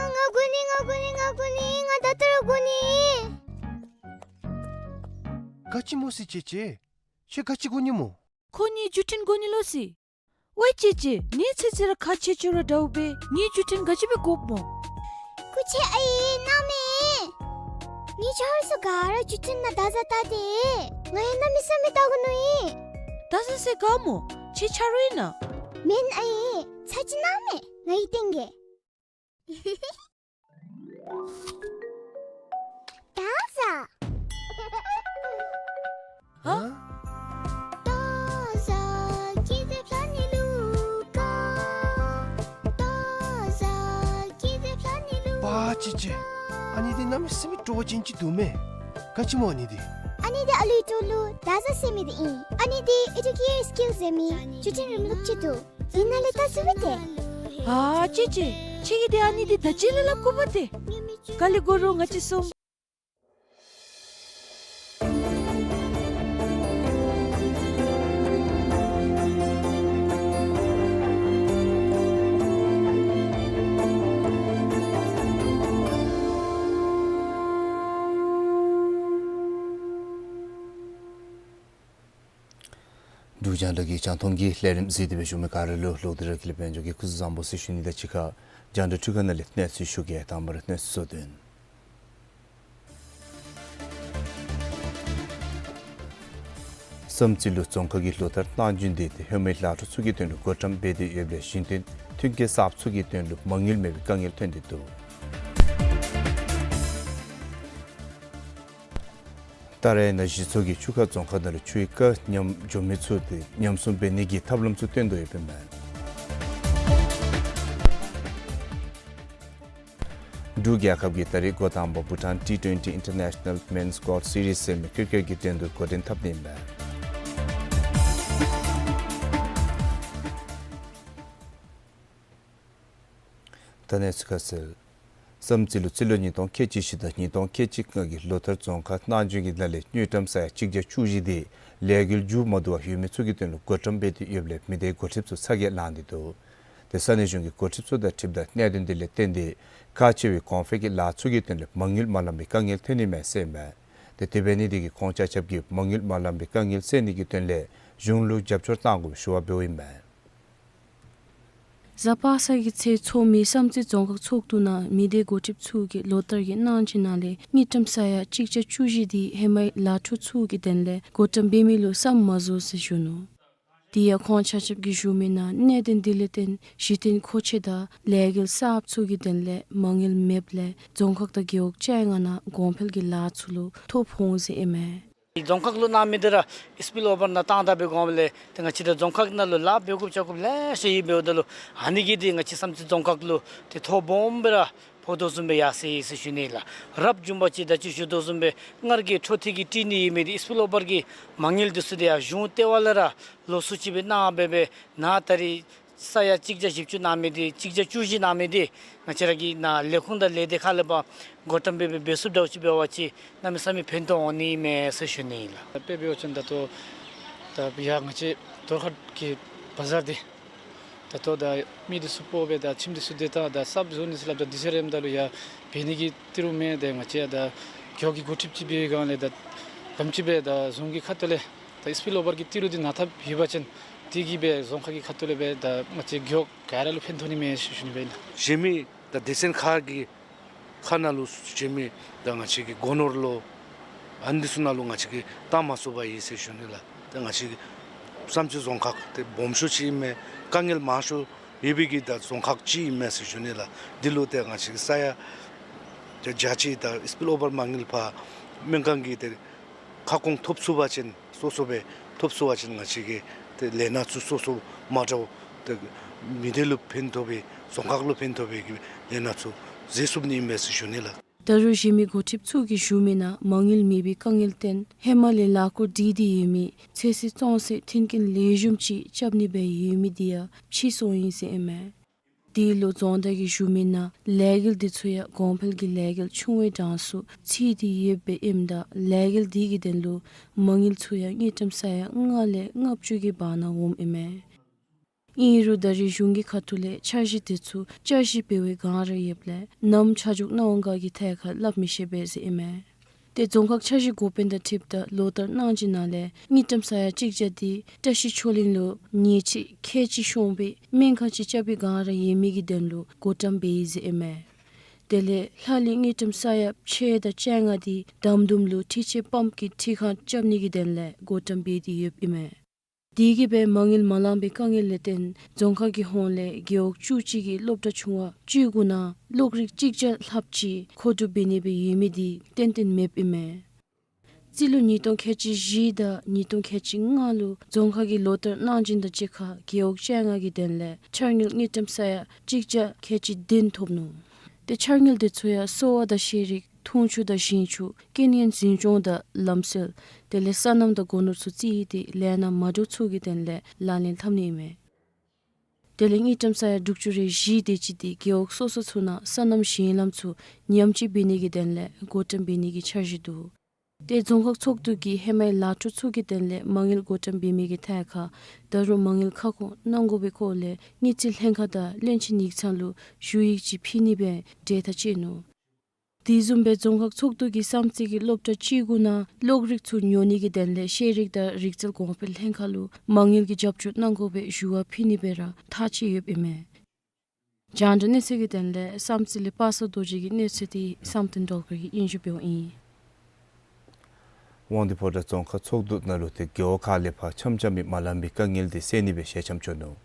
ང་དགོ་ནི་ང་དགོ་ནི་ང་དགོ་ནི་ང་ད་ལྟོ་ར་དགོ་ནི། ག་ཅི་སྨོ་སི་ཅེ་ཅེ། ཁྱོད་ག་ཅི་དགོ་ནི་སྨོ། ཁོ་ངེའི་བརྒྱུད་འཕྲིན་དགོ་ནི་ལོ་སི། ཝའི་ཅེ་ཅེ་ངེའི་ཚེ་ཚེ་ར་ཁག་ཆེ་ཆེ་ར་འདྲཝ་སྦེ་ངེའི་བརྒྱུད་འཕྲིན་ག་ཅི་སྦེ་དགོཔ་སྨོ། སྐུ་མཁྱེན་ཨའི་གནམ་མེད། ངེའི་ཆ་རོགས་ཚུ་ག་ར་བརྒྱུད་འཕྲིན་ནང་བརྡ་བཟའ་བལྟ་སྟེ་ང་ཡང་གནམ་མེད་ས་མེད་བལྟ་དགོ་མནོ་ཡི། བརྡ་བཟའ་ཟེར་ག་སྨོ། ཁྱེད་ཆ་རོགས་ཨིན་ན། མེན་ཨའི་ཚར་གཅིག་གནམ་མེད་ང་གིས་སྟོན་གེ། བརྡ་བཟའ། ཧ། བརྡ་བཟའ་ཀི་ཏེ་ཕྱ་ནི་ལུ་ཀ། བརྡ་བཟའ་ཀི་ཏེ་ཕྱ་ནི་ལུ་ཀ། ཅེ་ཅེ། ཨ་ནི་འདི་གནམ་མེད་ས་མེད་སྤྲོ་བ་ཅན་ཅིག་འདུག་མས། ག་ཅི་སྨོ་ཨ་ནི་འདི། ཨ་ནི་འདི་ཨ་ལུའི་ཏོ་ལུ་ད་ཟ་ཟེར་མི་འདི་ཨིན། ཨ་ནི་འདི་ཨེ་ཌུ་ཀེ་ཡར་སི་ཀིལ་ཟེར་མི་བརྒྱུད་འཕྲིན་རིམ་ལུགས་ཅིག་འདུག། ཨིན་ན་ལས་ད་ཟ་བས་ཏེ། ཨ་ཅེ་ཅེ། ཁྱོད་ཀྱིས་འདི་ཨ་ནི་འདི་ད་ཅི་ལས་སླབ་དགོ་པ་ཏེ། ག་ལས་དགོ་རུང་ང་བཅས་གསུམ། འབྲུག་རྒྱང་བསྒྲགས་ཀྱི་རྒྱང་མཐོང་གི་ལས་རིམ་གཟིགས་ཏེ་སྦེ་བཞུགས་མི་ག་ར་ལུ་ལོག་སྟེ་ར་ཀུན་ལེགས་དཔལ་འབྱོར་གྱིས་སྐུ་གཟུགས་བཟང་པོ་ཟེར་ཞུ་ནི་དང་གཅིག་ཁར་རྒྱང་བསྒྲགས་འཕྲུལ་ཁང་ནང་ལས་གནས་ཚུལ་ཞུ་གེ། དང་པ་ར་གནས་ཚུལ་གཙོ་དོན། བསམ་རྩེ་ལུ་རྫོང་ཁག་གིས་ལོ་ལྟར་གནང་བྱོན་ཏེ་ཧེ་མའི་ལཱ་འཕྲོ་ཚུ་གི་དོན་ལུ་བགོ་བཀྲམ་འབད་དེ་ཡོདཔ་ལས་གཞུང་དོན་མཐུན་རྐྱེན་གསརཔ་ཚུ་གི་དོན་ལུ་མ་དངུལ་མེད་པའི་དཀའ་ངལ་ཐོན་ཏེ་འདུག། ད་རེས་ནཱ་གཞི་ཚོགས་ཀྱིས་ཆུ་ཁ་རྫོང་ཁག་ནང་ལུ་ཆུའི་རྐ་ཉམས་འགྱོ་མི་ཚུ་དེ་ཉམས་སྲུང་འབད་ནི་གི་ཐབས་ལམ་ཚུ་སྟོན་དོ་ཡོདཔ་ཨིན་མས། འབྲུག་རྒྱལ་ཁབ་ཀྱིས་ད་རེས་འགོ་དང་པ་Bhutan T twenty International Men's Golf Series ཟེར་མི་ཀིར་ཀེཊ་ཀྱི་འགྲན་བསྡུར་འགོ་འདྲེན་འཐབ་ནི་ཨིན་མས། ད་གནས་ཚུལ་ཁ་གསལ། བསམ་རྩེ་ལུ་རྩིས་ལོ་ཉིས་སྟོང་ཁལ་གཅིག་བཞི་དང་ཉིས་སྟོང་ཁལ་གཅིག་ལྔ་གི་ལོ་ལྟར་རྫོང་ཁག་གནང་བྱོན་གྱི་ནང་ལས་དངུལ་ཀྲམ་ས་ཡ་གཅིག་བརྒྱ་བཅུ་བཞི་དེ་ལས་འགུལ་མཇུག་མ་བསྡུ་བར་ཡོད་མི་ཚུ་གི་དོན་ལུ་བགོ་བཀྲམ་འབད་དེ་ཡོདཔ་ལས་མི་སྡེའི་འགོ་ཁྲིདཔ་ཚུ་ཚ་གྱང་ལངས་ཏེ་འདུག། དེ་ས་གནས་གཞུང་གི་འགོ་ཁྲིདཔ་ཚུ་དང་འཁྲིལཝ་ད་གནད་དོན་དེ་ལས་བརྟེན་ཏེ་ཁག་ཆེ་བའི་གོང་འཕེལ་གྱི་ལཱ་ཚུ་གི་དོན་ལས་མ་དངུལ་མ་ལང་པའི་དཀའ་ངལ་ཐོན་ནི་མས་ཟེར་ཨིན་མས། དེ་དེ་འབད་ནི་དེ་གིས་ཁོང་ཆ་ཁྱབ་ཀྱིས་མ་དངུལ་མ་ལང་པའི་དཀའ་ངལ་སེལ་ནི་གི་དོན་ལས་གཞུང་ལུ་རྒྱབ་སྐྱོར་གནང་དགོ་པའི་ཞུ་བ་འབདཝ་ཨིན་མས། གཟའ་པ་སངས་ཀྱི་ཚེ་འཚོགས་མི་བསམ་རྩེ་རྫོང་ཁག་ཚོགས་འདུ་ནང་མི་སྡེའི་འགོ་ཁྲིདཔ་ཚུ་གིས་ལོ་ལྟར་གྱི་གནང་བྱོན་ནང་ལས་དངུལ་ཀྲམ་ས་ཡ་གཅིག་བརྒྱ་བཅུ་བཞི་དེ་ཧེ་མའི་ལཱ་འཕྲོ་ཚུ་གི་དོན་ལས་བགོ་བཀྲམ་འབད་མི་ལུ་བསམ་མ་བཟོ་ཟེར་ཞུ་ནུག། དེ་ཡང་ཁོང་ཆ་ཁྱབ་ཀྱིས་ཞུ་མིའི་ནང་གནད་དོན་དེ་ལས་བརྟེན་གཞི་རྟེན་མཁོ་ཆས་དང་ལས་འགུལ་གསརཔ་ཚུ་གི་དོན་ལས་མ་དངུལ་མེདཔ་ལས་རྫོང་ཁག་དང་རྒེད་འོག་བཅོ་ལྔ་ནང་གོང་འཕེལ་གྱི་ལཱ་ཚུ་ལུ་ཐོ་ཕོག་འོང་ཟེར་ཨིན་མས། རྫོང་ཁག་ལུ་གནང་མི་འདི་ར་སི་པིལ་ཨོ་བར་ནང་བཏང་ད་པའི་གོང་ལས་ཏེ་ང་བཅས་ར་རྫོང་ཁག་ནང་ལུ་ལཱ་འབད་དགོཔ་རྐྱབ་དགོཔ་ལེ་ཤ་ཡོདཔ་འབདཝ་ད་ལུ་ཨ་ནི་གིས་ཏེ་ང་བཅས་བསམ་རྩེ་རྫོང་ཁག་ལུ་ཏེ་ཐོ་སྦོམ་སྦེ་ར་ཕོག་དོ་བཟུམ་སྦེ་ཡར་སོ་ཡི་ཟེར་ཞུ་ནི་ལགས། རབ་བྱུང་པ་ཅིན་ད་ཅི་ཞུ་དོ་བཟུམ་སྦེ་སྔར་གྱི་འཕྲོ་མཐུད་ཀྱི་སྤྲོད་ནི་ཡོད་མི་འདི་སི་པིལ་ཨོ་བར་གྱི་མ་དངུལ་འདི་ཚུ་འདི་ཡང་གཞུང་ལྟེ་བ་ལས་ར་ལོགས་སུ་ཅིག་སྦེ་གནང་སྦེ་སྦེ་ནཱ་ད་རེས་ས་ཡ་གཅིག་བརྒྱ་བཞི་བཅུ་གནང་མི་འདི་གཅིག་བརྒྱ་བཅུ་བཞི་གནང་མི་འདི་ང་བཅས་ར་གི་ནཱ་ལས་ཁུངས་དང་ལས་སྡེ་ཁག་ལས་ཕར་བགོ་བཀྲམ་འབད་སྦེ་འབད་ཚུགསཔ་འདྲཝ་ཅིག་འབད་བ་ཅིན་གནམ་མེད་ས་མེད་ཕན་ཐོགས་འོང་ནི་མས་ཟེར་ཞུ་ནི་ལགས། དཔེ་འབད་བ་ཅིན་ད་ལྟོ་ད་ཡར་ང་བཅས་དོར་ཁ་གི་བ་ཛར་འདི་ད་ལྟོ་ད་མི་འདི་ཚུ་སྤོ་སྦེ་ད་ཁྱིམ་འདི་ཚུ་སྡོད་ད་ད་གསརཔ་བཟོ་ནི་ཟེར་སླབ་ད་དུས་ཚོད་རནམ་ད་ལུ་ཡར་འབད་ནི་གི་ཏི་རུ་མེད། ད་ང་བཅས་ད་རྒེད་འོག་གི་འགོ་ཁྲིདཔ་ཅིག་འབད་བའི་སྒང་ལས་ད་ག་དེམ་ཅིག་སྦེ་ད་རྫོང་གི་ཁ་ཐུག་ལས་ད་སི་པིལ་ཨོ་བར་གྱི་ཏི་རུ་འདི་ནཱ་འཐབ་ཡོད་པ་ཅིན་དེ་གིས་སྦེ་རྫོང་ཁག་གི་ཁ་ཐུག་ལས་སྦེ་ད་ང་བཅས་རྒེད་འོག་ག་ར་ལུ་ཕན་ཐོགས་ནི་མས་ཟེར་ཞུ་ནི་སྦེ་ཨིན་ལགས། གཞན་མི་ད་སྡེ་ཚན་ཁག་གི་ཁ་ནང་ལུ་གཞན་མི་ད་ང་བཅས་ཀྱི་སྒོ་ནོར་ལུ་ཨ་ནི་འདི་ཚུ་ནང་ལུ་ང་བཅས་ཀྱིས་བཏང་མ་ཚུགས་པར་ཨིན་ཟེར་ཞུ་ནི་ལགས། ད་ང་བཅས་ཀྱི་བསམ་རྩེ་རྫོང་ཁག་འདི་སྦོམ་ཤོས་ཅིག་ཨིན་མས། དཀའ་ངལ་མང་ཤོས་ཡོད་པའི་གི་ད་རྫོང་ཁག་ཅིག་ཨིན་མས་ཟེར་ཞུ་ནི་ལགས། འདི་ལུ་ད་ང་བཅས་ཀྱི་ས་ཡ་ད་བརྒྱ་ཅིག་ད་སི་པིལ་ཨོ་བར་མ་དངུལ་ཕར་སྨན་ཁང་གི་ད་ཁ་སྐོང་ཐོབ་ཚུགས་པ་ཅིན་སོ་སོ་སྦེ་ཐོབ་ཚུགས་པ་ཅིན་ང་བཅས་ཀྱི་ཏེ་ལས་སྣ་ཚུ་སོ་སོ་མ་འདྲཝ་ཏེ་མི་སྡེ་ལུ་ཕན་ཐོགས་པའི་རྫོང་ཁག་ལུ་ཕན་ཐོགས་པའི་གི་ལས་སྣ་ཚུ་མཛད་ཚུགས་ནི་ཨིན་པས་ཟེར་ཞུ་ནི་ལགས། ད་རུང་གཞན་མི་འགོ་ཁྲིདཔ་ཚུ་གིས་ཞུ་མིའི་ནང་མ་དངུལ་མེད་པའི་དཀའ་ངལ་བརྟེན་ཧེ་མ་ལས་ལཱ་འགོ་བཙུགས་ཏེ་ཡོད་མི་ཚོད་བསྲེ་བཙོང་བསྲེ་མཐུན་རྐྱེན་ལེགས་ཤོམ་ཅིག་རྐྱབ་ནི་སྦེ་ཡོད་མི་འདི་ཡང་ཕྱིས་སོང་ཡི་ཟེར་ཨིན་མས། དེ་ལུ་རྫོང་བདག་གིས་ཞུ་མིའི་ནང་ལས་འགུལ་འདི་ཚུ་ཡང་གོང་འཕེལ་གྱི་ལས་འགུལ་ཆུང་བའི་གྲངས་སུ་ཚུད་དེ་ཡོདཔ་སྦེ་ཨིནམ་ད་ལས་འགུལ་འདི་གི་དོན་ལུ་མ་དངུལ་ཚུ་ཡང་དངུལ་ཀྲམ་ས་ཡ་ལྔ་ལས་ལྔ་བཅུ་གི་བར་ན་འོངམ་ཨིན་མས། ཨིན་རུང་ད་རེས་གཞུང་གི་ཁ་ཐུག་ལས་འཆར་གཞི་འདི་ཚུ་བསྐྱར་ཞིབ་འབད་བའི་སྒང་ར་ཡོདཔ་ལས་ནམ་ཆ་འཇོག་གནང་འོང་ག་གི་ཐད་ཁར་སླབ་མི་ཤེས་པས་ཟེར་ཨིན་མས། ཏེ་རྫོང་ཁག་འཆར་གཞི་འགོ་དཔོན་དང་འཁྲིལཝ་ད་ལོ་ལྟར་གནང་བྱོན་ནང་ལས་དངུལ་ཀྲམ་ས་ཡ་གཅིག་བརྒྱ་འདི་བཀྲིས་ཆོས་གླིང་ལུ་ཉེས་ཆད་ཁལ་གཅིག་ཤོང་བའི་སྨན་ཁང་ཅིག་རྐྱབ་པའི་སྒང་ར་ཡོད་མི་གི་དོན་ལུ་བགོ་བཀྲམ་འབད་ཡི་ཟེར་ཨིན་མས། དེ་ལས་ལྷ་གླིང་དངུལ་ཀྲམ་ས་ཡ་ཕྱེད་དང་བཅོ་ལྔ་འདི་དམ་དུམ་ལུ་འཕྲུལ་ཆས་པམཔ་གི་འཕྲུལ་ཁང་རྐྱབ་ནི་གི་དོན་ལས་བགོ་བཀྲམ་འབད་དེ་ཡོདཔ་ཨིན་མས། དེ་གིས་སྦེ་མ་དངུལ་མ་ལང་པའི་དཀའ་ངལ་ལས་བརྟེན་རྫོང་ཁག་གི་ཧོངས་ལས་རྒེད་འོག་བཅུ་གཅིག་གི་སློབ་གྲྭ་ཆུང་བ་བཅུ་དགུ་ནང་གློག་རིག་གཅིག་བརྒྱ་ལྷགཔ་ཅིག་མཁོ་སྒྲུབ་འབད་ནི་སྦེ་ཡོད་མི་འདི་ཏན་ཏན་མེདཔ་ཨིན་མས། རྩིས་ལོ་ཉིས་སྟོང་ཁལ་གཅིག་བཞི་དང་ཉིས་སྟོང་ཁལ་གཅིག་ལྔ་ལུ་རྫོང་ཁག་གིས་ལོ་ལྟར་གནང་བྱོན་དང་གཅིག་ཁར་རྒེད་འོག་བཅོ་ལྔ་གི་དོན་ལས་འཆར་དངུལ་དངུལ་ཀྲམ་ས་ཡ་གཅིག་བརྒྱ་ཁལ་གཅིག་བདུན་ཐོབ་ནུག། ཏེ་འཆར་དངུལ་དེ་ཚུ་ཡང་གསོ་བ་དང་ཤེས་རིག་འཐུང་ཆུ་དང་ཞིང་ཆུ་རྐྱེན་ངན་འཛིན་སྐྱོང་དང་ལམ་སྲོལ་དེ་ལས་སོ་ནམ་དང་སྒོ་ནོར་ཚུ་རྩིས་ཏེ་ལས་སྣ་མ་འདྲཝ་ཚུ་གི་དོན་ལས་ལག་ལེན་འཐབ་ནི་ཨིན་མས། དེ་ལས་དངུལ་ཀྲམ་ས་ཡ་དྲུག་ཅུ་རེ་བཞི་དེ་ཅིག་དེ་རྒེད་འོག་སོ་སོ་ཚུ་ནང་སོ་ནམ་ཞིང་ལམ་ཚུ་ཉམས་བཅོས་འབད་ནི་གི་དོན་ལས་བགོ་བཀྲམ་འབད་ནི་གི་འཆར་གཞི་འདུག། ཏེ་རྫོང་ཁག་ཚོགས་འདུ་གིས་ཧེ་མའི་ལཱ་འཕྲོ་ཚུ་གི་དོན་ལས་མ་དངུལ་བགོ་བཀྲམ་འབད་མི་གི་ཐད་ཁར་ད་རུང་མ་དངུལ་ཁ་སྐོང་གནང་དགོ་པའི་སྐོར་ལས་དངུལ་རྩིས་ལྷན་ཁག་དང་བློན་ཆེན་ཡིག་ཚང་ལུ་ཞུ་ཡིག་ཅིག་ཕུལ་ནི་སྦེ་གྲོས་ཐག་བཅད་ནུག། དེ་བཟུམ་སྦེ་རྫོང་ཁག་ཚོགས་འདུ་གིས་བསམ་རྩེ་གི་སློབ་གྲྭ་བཅུ་དགུ་ནང་གློག་རིག་ཚུ་ཉོ་ནི་གི་དོན་ལས་ཤེས་རིག་དང་རིག་རྩལ་གོང་འཕེལ་ལྷན་ཁག་ལུ་མ་དངུལ་གྱི་རྒྱབ་སྐྱོར་གནང་དགོ་པའི་ཞུ་བ་ཕུལ་ནི་སྦེ་ར་ཐག་བཅད་ཡོདཔ་ཨིན་མས། རྒྱང་བསྒྲགས་གནས་ཚུལ་གྱི་དོན་ལས་བསམ་རྩེ་ལས་པ་སངས་རྡོ་རྗེ་གི་གནས་ཚུལ་དེ་བསམ་གཏན་སྒྲོལ་དཀར་གྱིས་སྙན་ཞུ་འབདཝ་ཨིན། དབང་འདུས་ཕོ་བྲང་རྫོང་ཁག་ཚོགས་འདུ་ནང་ལུ་ཏེ་རྒེད་འོག་ཁག་ལས་ཕར་འཆམ་རྐྱབ་མི་མ་ལང་པའི་དཀའ་ངལ་དེ་སེལ་ནི་སྦེ་ཞལ་འཆམ་བྱུང་ནུག།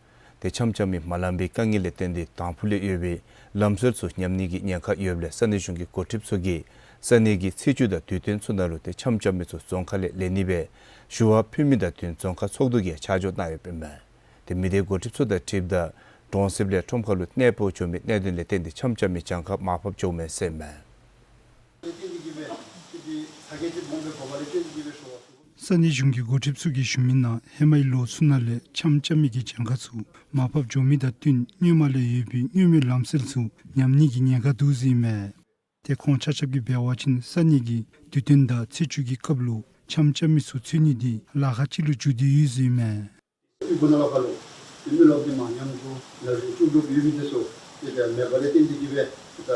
ཏེ་འཆམ་རྐྱབ་མི་མ་ལང་པའི་དཀའ་ངལ་ལས་བརྟེན་ཏེ་དང་ཕུ་ལས་ཡོད་པའི་ལམ་སྲོལ་ཚུ་ཉམས་ནི་གི་ཉེན་ཁ་ཡོདཔ་ལས་ས་གནས་གཞུང་གི་འགོ་ཁྲིདཔ་ཚུ་གིས་ས་གནས་ཀྱི་ཚེས་བཅུ་དང་དུས་སྟོན་ཚུ་ནང་ལུ་ཏེ་འཆམ་རྐྱབ་མི་ཚུ་རྫོང་ཁ་ལས་ལེན་ནི་སྦེ་ཞུ་བ་ཕུལ་མི་དང་བསྟུན་རྫོང་ཁག་ཚོགས་འདུ་གིས་ཆ་འཇོག་གནང་ཡོདཔ་ཨིན་མས། ཏེ་མི་སྡེ་འགོ་ཁྲིདཔ་ཚུ་དང་འཁྲིལཝ་ད་གྲོང་གསེབ་ལས་ཁྲོམ་ཁ་ལུ་གནས་སྤོ་འགྱོ་མི་གནད་དོན་ལས་བརྟེན་ཏེ་འཆམ་རྐྱབ་མི་གྱངས་ཁ་མར་ཕབ་འགྱོཝ་མས་ཟེར་མས། ས་གནས་གཞུང་གི་འགོ་ཁྲིདཔ་ཚུ་གིས་ཞུ་མི་ནང་ཧེ་མའི་ལོ་ཚུ་ནང་ལས་འཆམ་རྐྱབ་མི་གི་གྱངས་ཁ་ཚུ་མར་ཕབ་འགྱོ་མི་དང་བསྟུན་སྔོན་མ་ལས་ཡོད་པའི་མངོན་མེད་ལམ་སྲོལ་ཚུ་ཉམས་ནི་གི་ཉེན་ཁ་འདུག་ཟེར་མས། ཏེ་ཁོང་ཆ་ཁྱབ་ཀྱིས་འབད་བ་ཅིན་ས་གནས་ཀྱི་དུས་སྟོན་དང་ཚེས་བཅུ་གི་སྐབས་ལུ་འཆམ་རྐྱབ་མི་ཚུ་འཚོལ་ནི་དེ་ལཱ་ཁག་ཅིག་ལུ་འགྱུར་ཏེ་ཡོད་ཟེར་མས། ཨི་གུ་ནང་ལས་ཕར་ལུ་ཏེ་མི་རློབས་ཏེ་མ་ཉམས་ཏེ་ནང་བཞིན་བཅུག་བཅུགཔ་ཡོད་མི་དེ་ཚུ་ཏེ་ད་མེད་པ་ལས་བརྟེན་ཏེ་གིས་སྦེ་ཏེ་ད་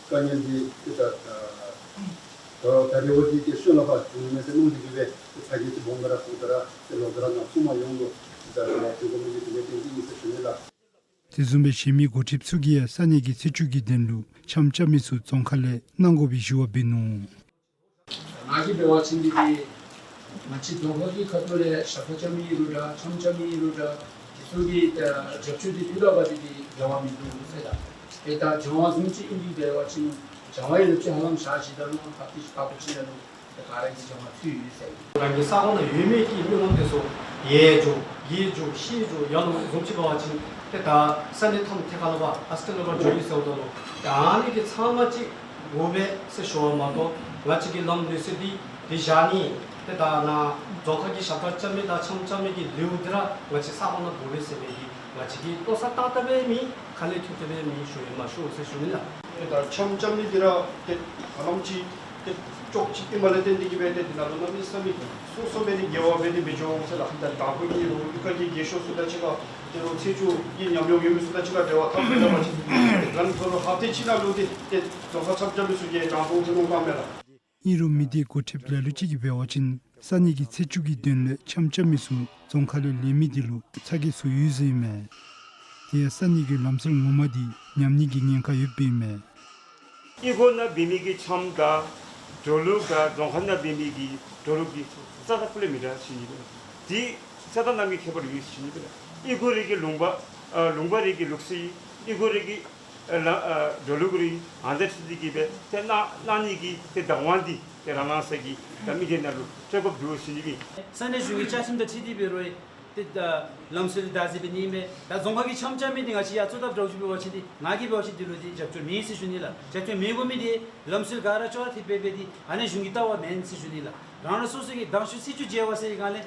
དཀའ་ངལ་འདི་ཏེ་ད་ད་ད་རེས་འབདཝ་འདི་ཏེ་སོན་ལ་ཕར་བྱུང་མས་ཟེར་མནོ་སྟེ་གིས་སྦེ་ཏེ་ཚ་གྱང་ཅིག་སྦོམ་སྦེ་ར་ཕོག་སྟེ་ར་ཏེ་ལོག་སྟེ་ར་ནཱ་ཚུར་མ་ཡོང་ལོ་ཏེ་ད་རེས་ལས་བྱུང་དགོ་མི་འདི་དེ་ལས་བརྟེན་ཏེ་ཨིན་ཟེར་ཞུ་ནི་ལགས། དེ་བཟུམ་སྦེ་གཞན་མི་འགོ་ཁྲིདཔ་ཚུ་གིས་ཡང་ས་གནས་ཀྱི་ཚེས་བཅུ་གི་དོན་ལུ་འཆམ་རྐྱབ་མི་ཚུ་རྫོང་ཁ་ལས་གནང་དགོ་པའི་ཞུ་བ་འབད་ནུག། ང་གིས་འབད་བ་ཅིན་འདི་ཏེ་ང་བཅས་རྫོང་ཁག་གི་ཁ་ཐུག་ལས་ཞབས་ཁྲ་རྐྱབ་མི་ཨིན་རུང་འདྲ་འཆམ་རྐྱབ་མི་ཨིན་རུང་འདྲ་དེ་ཚུ་གི་ད་རྒྱབ་སྐྱོར་འདི་ཕུལ་ད་པ་འདི་ཏེ་འབྲེལ་བ་མིན་འདུག་ཟེར་ད། ཏེ་ད་སྦྱང་བ་བཟུམ་ཅིག་ཨིན་འདི་འབད་བ་ཅིན་སྦྱང་བ་ཡོདཔ་ཅིག་ཧ་ལམ་ཞག་བཞི་དང་ལུ་ཧབ་ཏི་ཁག་ཁུ་ཅིག་ནང་ལུ་ཏེ་ག་ར་གིས་སྦྱང་བ་ཕུལ་ཡོད་ཟེར། རང་གི་ས་གོ་ནང་ཡོད་མི་གི་མི་ངོམ་དེ་ཚུ་ཡར་འགྱོ་གིར་འགྱོ་ཤིར་འགྱོ་ཡར་ལོང་བཟུམ་ཅིག་འབད་བ་ཅིན་ཏེ་ད་ས་གནས་ཐམ་ཐད་ཁར་ལུ་ཕར་ཨ་སི་ཊེན་ལུ་ཕར་འགྱོ་ཡི་ཟེརཝ་ད་ལུ་ཏེ་ཨ་ནི་གི་ཚང་མ་ཅིག་དགོ་པས་ཟེར་ཞུ་བ་མ་གཏོགས་ང་བཅས་ཀྱི་ལམ་ལུགས་སྲོལ་འདི་འདི་བཞག་ནི་ཏེ་ད་ནཱ་རྫོང་ཁག་གི་ཞབས་ཁྲ་རྐྱབ་མི་དང་འཆམ་རྐྱབ་མི་གི་ལེའུ་འདི་ར་ང་བཅས་ས་གོ་ནང་དགོ་པས་ཟེར་མི་འདི་ང་བཅས་ཀྱིས་ལྟོ་ས་བཏང་ད་པའི་མི་ཁ་ལས་ཐོན་ད་པའི་མི་ཞུ་ཡི་མ་ཞུ་ཟེར་ཞུ་ནི་ལགས། ཏེ་ད་འཆམ་རྐྱབ་མི་འདི་ར་ཏེ་ཧ་ལམ་ཅིག་ཏེ་ཅོག་ཅིག་ཨིནམ་ལས་བརྟེན་ཏེ་གིས་སྦེ་ཏེ་འདི་ནང་ལུ་གནམ་མེད་ས་མེད་སོ་སོ་སྦེ་ཏེ་འགལ་བ་འབད་དེ་སྦེ་འགྱོ་འོང་ཟེར་ལགས། ད་དང་ཕུ་གི་རུང་གཡུས་ཁ་གི་རྒས་ཤོས་ཚུ་དང་གཅིག་ཁར་ཏེ་རུང་ཚེས་བཅུ་གི་ཉམས་མྱོང་ཡོད་མི་ཚུ་དང་གཅིག་ཁར་འབྲེལ་བ་འཐབ་འབད་ད་པ་ཅིན་ཏེ་ང་ཚུ་རུང་ཧབ་ཏི་གཅིག་ནང་ལུ་ཏེ་ཏེ་རྫོང་ཁག་འཆམ་རྐྱབ་མི་ཚུ་གིས་དང་ཕུ་ཐོན་འོང་ག་མེན་ལགས། ཨིན་རུང་མི་སྡེ་འགོ་ཁྲིདཔ་ལ་ལུ་ཅིག་གིས་འབད་བ་ཅིན་ས་གནས་ཀྱི་ཚེས་བཅུ་གི་དོན་ལས་འཆམ་རྐྱབ་མི་ཚུ་རྫོང་ཁ་ལས་ལེན་མི་དེ་ལུ་ཚ་གྱང་ཚུ་ཡོད་ཟེར་ཨིན་མས། དེ་ཡང་ས་གནས་ཀྱི་ལམ་སྲོལ་ངོ་མ་དེ་ཉམས་ནི་གི་ཉེན་ཁ་ཡོདཔ་ཨིན་མས། གཡུས་སྒོ་ནང་འབད་མི་གི་འཆམ་དང་འགྲོ་ལུགས་དང་རྫོང་ཁ་ནང་འབད་མི་གི་འགྲོ་ལུགས་ཀྱི་རྩ་དང་ཕུ་ལས་མི་འདྲ་ཟེར་ཞུ་ནི་ཨིན་པས། དེ་རྩ་དང་ལམ་གྱི་ཁྱད་པར་ཡོད་ཟེར་ཞུ་ནི་ཨིན་པས། གཡུས་སྒོ་རེ་གི་ལུང་པ་ཨ་ལུང་པ་རེ་གི་ལུགས་སྲོལ་གཡུས་སྒོ་རེ་གི་ཨ་ལ་ཨ་འགྲོ་ལུགས་རེ་ཨ་ནི་དང་འཁྲིལ་ཏེ་གིས་སྦེ་ཏེ་གནང་གནང་ནི་གི་ཏེ་བདག་དབང་འདི་ཏེ་རང་རང་སོ་གི་ད་མི་སྡེ་ནང་ལུ་སྤྲོད་དགོཔ་འདུག་ཟེར་ཞུ་ནི་ཨིན། ས་གནས་གཞུང་གི་བཅའ་ཁྲིམས་དང་འཁྲིལ་ཏེ་འབད་རུང་ཏེ་ད་ལམ་སྲོལ་བདག་འཛིན་འབད་ནི་མས། ད་རྫོང་ཁག་གི་འཆམ་རྐྱབ་མི་འདི་ང་བཅས་ཡར་གཙོ་བཏབ་འདྲཝ་ཅིག་འབད་བ་ཅིན་ཏེ་ང་གིས་འབད་བ་ཅིན་འདི་ལུ་ཏེ་རྒྱབ་སྐྱོར་མེད་ཟེར་ཞུ་ནི་ལགས། རྒྱབ་སྐྱོར་མི་དགོ་མི་འདི་ལམ་སྲོལ་ག་ར་ཅོག་ར་འཐདཔ་སྦེ་འབད་དེ་ཨ་ནི་གཞུང་གི་ལྟ་བ་མེན་ཟེར་ཞུ་ནི་ལགས། རང་རང་སོ་སོ་གི་དང་ཤོས་ཚེས་བཅུ་མཇལ་བ་ཟེར་བའི་སྒང་ལས་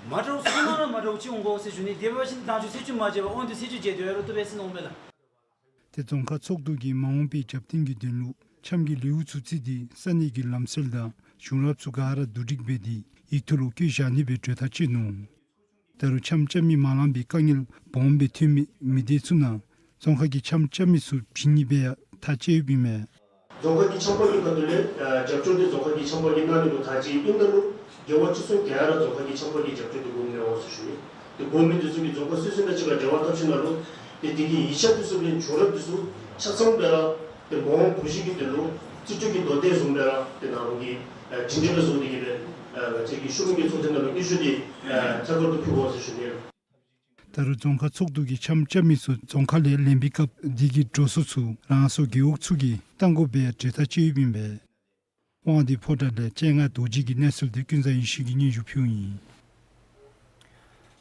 མ་འདྲཝ་ཚུ་ཚང་མ་ར་མ་འདྲཝ་ཅིག་འོང་དགོ་ཟེར་ཞུ་ནི། དེ་འབད་བ་ཅིན་དང་ཤོས་ཚེས་བཅུ་མ་མཇལ་བར་འོང་དེ་ཚེས་བཅུ་མཇལ་དེ་ཡར་ལུ་བཏུབ་པས་ཟེར་མནོཝ་མས་ལགས། ཏེ་རྫོང་ཁག་ཚོགས་འདུ་གིས་མ་འོངས་པའི་རྒྱབ་རྟེན་གྱི་དོན་ལུ་འཆམ་གྱི་ལེའུ་ཚུ་བརྩིས་ཏེ་ས་གནས་ཀྱི་ལམ་སྲོལ་དང་བྱུང་རབས་ཚུ་ག་ར་བསྡུ་སྒྲིག་འབད་དེ་ཡིག་ཐོག་ལུ་བཀོད་བཞག་ནི་སྦེ་གྲོས་ཐག་བཅད་ནུག། ད་རུང་འཆམ་རྐྱབ་མི་མ་ལང་པའི་དཀའ་ངལ་སྦོམ་སྦེ་ཐོན་མི་མི་སྡེ་ཚུ་ནང་རྫོང་ཁག་གི་འཆམ་རྐྱབ་མི་ཚུ་བྱིན་ནི་སྦེ་ཡང་ཐག་བཅད་ཡོདཔ་ཨིན་མས། རྫོང་ཁག་གི་འཆམ་པ་གི་ཁ་ཐུག་ལས་ཨ་རྒྱབ་སྐྱོར་འདི་རྫོང་ཁག་གི་འཆམ་པ་གིས་གནང་ནི་ལུ་ཐག་བཅད་ཡོདཔ་ཨིན་ད་ལུ་རྒེད་འོག་ཅིག་ཚུན་ག་ར་རྫོང་ཁག་གི་འཆམ་པ་གི་རྒྱབ་སྐྱོར་འདི་དགོ་མི་འོང་ཟེར་ཞུ་ནི། ཏེ་དགོ་མི་འདི་ཚུ་གིས་རྫོང་ཁག་སོ་སོ་དང་གཅིག་ཁར་འབྲེལ་བ་འཐབ་ཞིནམ་ལས་ཏེ་དེ་གི་ཡིག་ཆ་འདི་ཚུ་གི་བྱུང་རབས་འདི་ཚུ་ཆ་ཚང་སྦེ་ར་ཏེ་མ་འོངས་བུ་གཞི་གི་དོན་ལུ་རྩིས་སྤྲོད་ཀྱི་མདོ་སྡེ་བཟུམ་སྦེ་ར་ཏེ་ནཱ་ལུ་གི་ཨ་སྒྲིང་སྒྲི་སྦེ་བཟོ་སྟེ་གིས་སྦེ་ཨ་ང་བཅས་ཀྱི་ཤོག་མི་གི་ཚོགས་ཆེན་ནང་ལུ་སྙན་ཞུ་འདི་ཨ་ཐད་ཀར་དུ་ཕུལ་དགོ་ཟེར་ཞུ་ནི། ད་རུང་རྫོང་ཁག་ཚོགས་འདུ་གིས་འཆམ་རྐྱབ་མི་ཚུ་རྫོང་ཁ་ལས་ལེན་པའི་སྐབས་དེ་གི་འགྲོ་སོང་ཚུ་རང་སོའི་རྒེད་འོག་ཚུ་གིས་བཏང་དགོ་པའི་གྲོས་ཐག་བཅད་ཡོདཔ་ཨིན་པས། དབང་འདུས་ཕོ་བྲང་ལས་སྤྱན་སྔ་རྡོ་རྗེ་གི་གནས་ཚུལ་འདི་ཀུན་བཟང་ཡེ་ཤེས་ཀྱིས་སྙན་ཞུ་ཕུལཝ་ཨིན།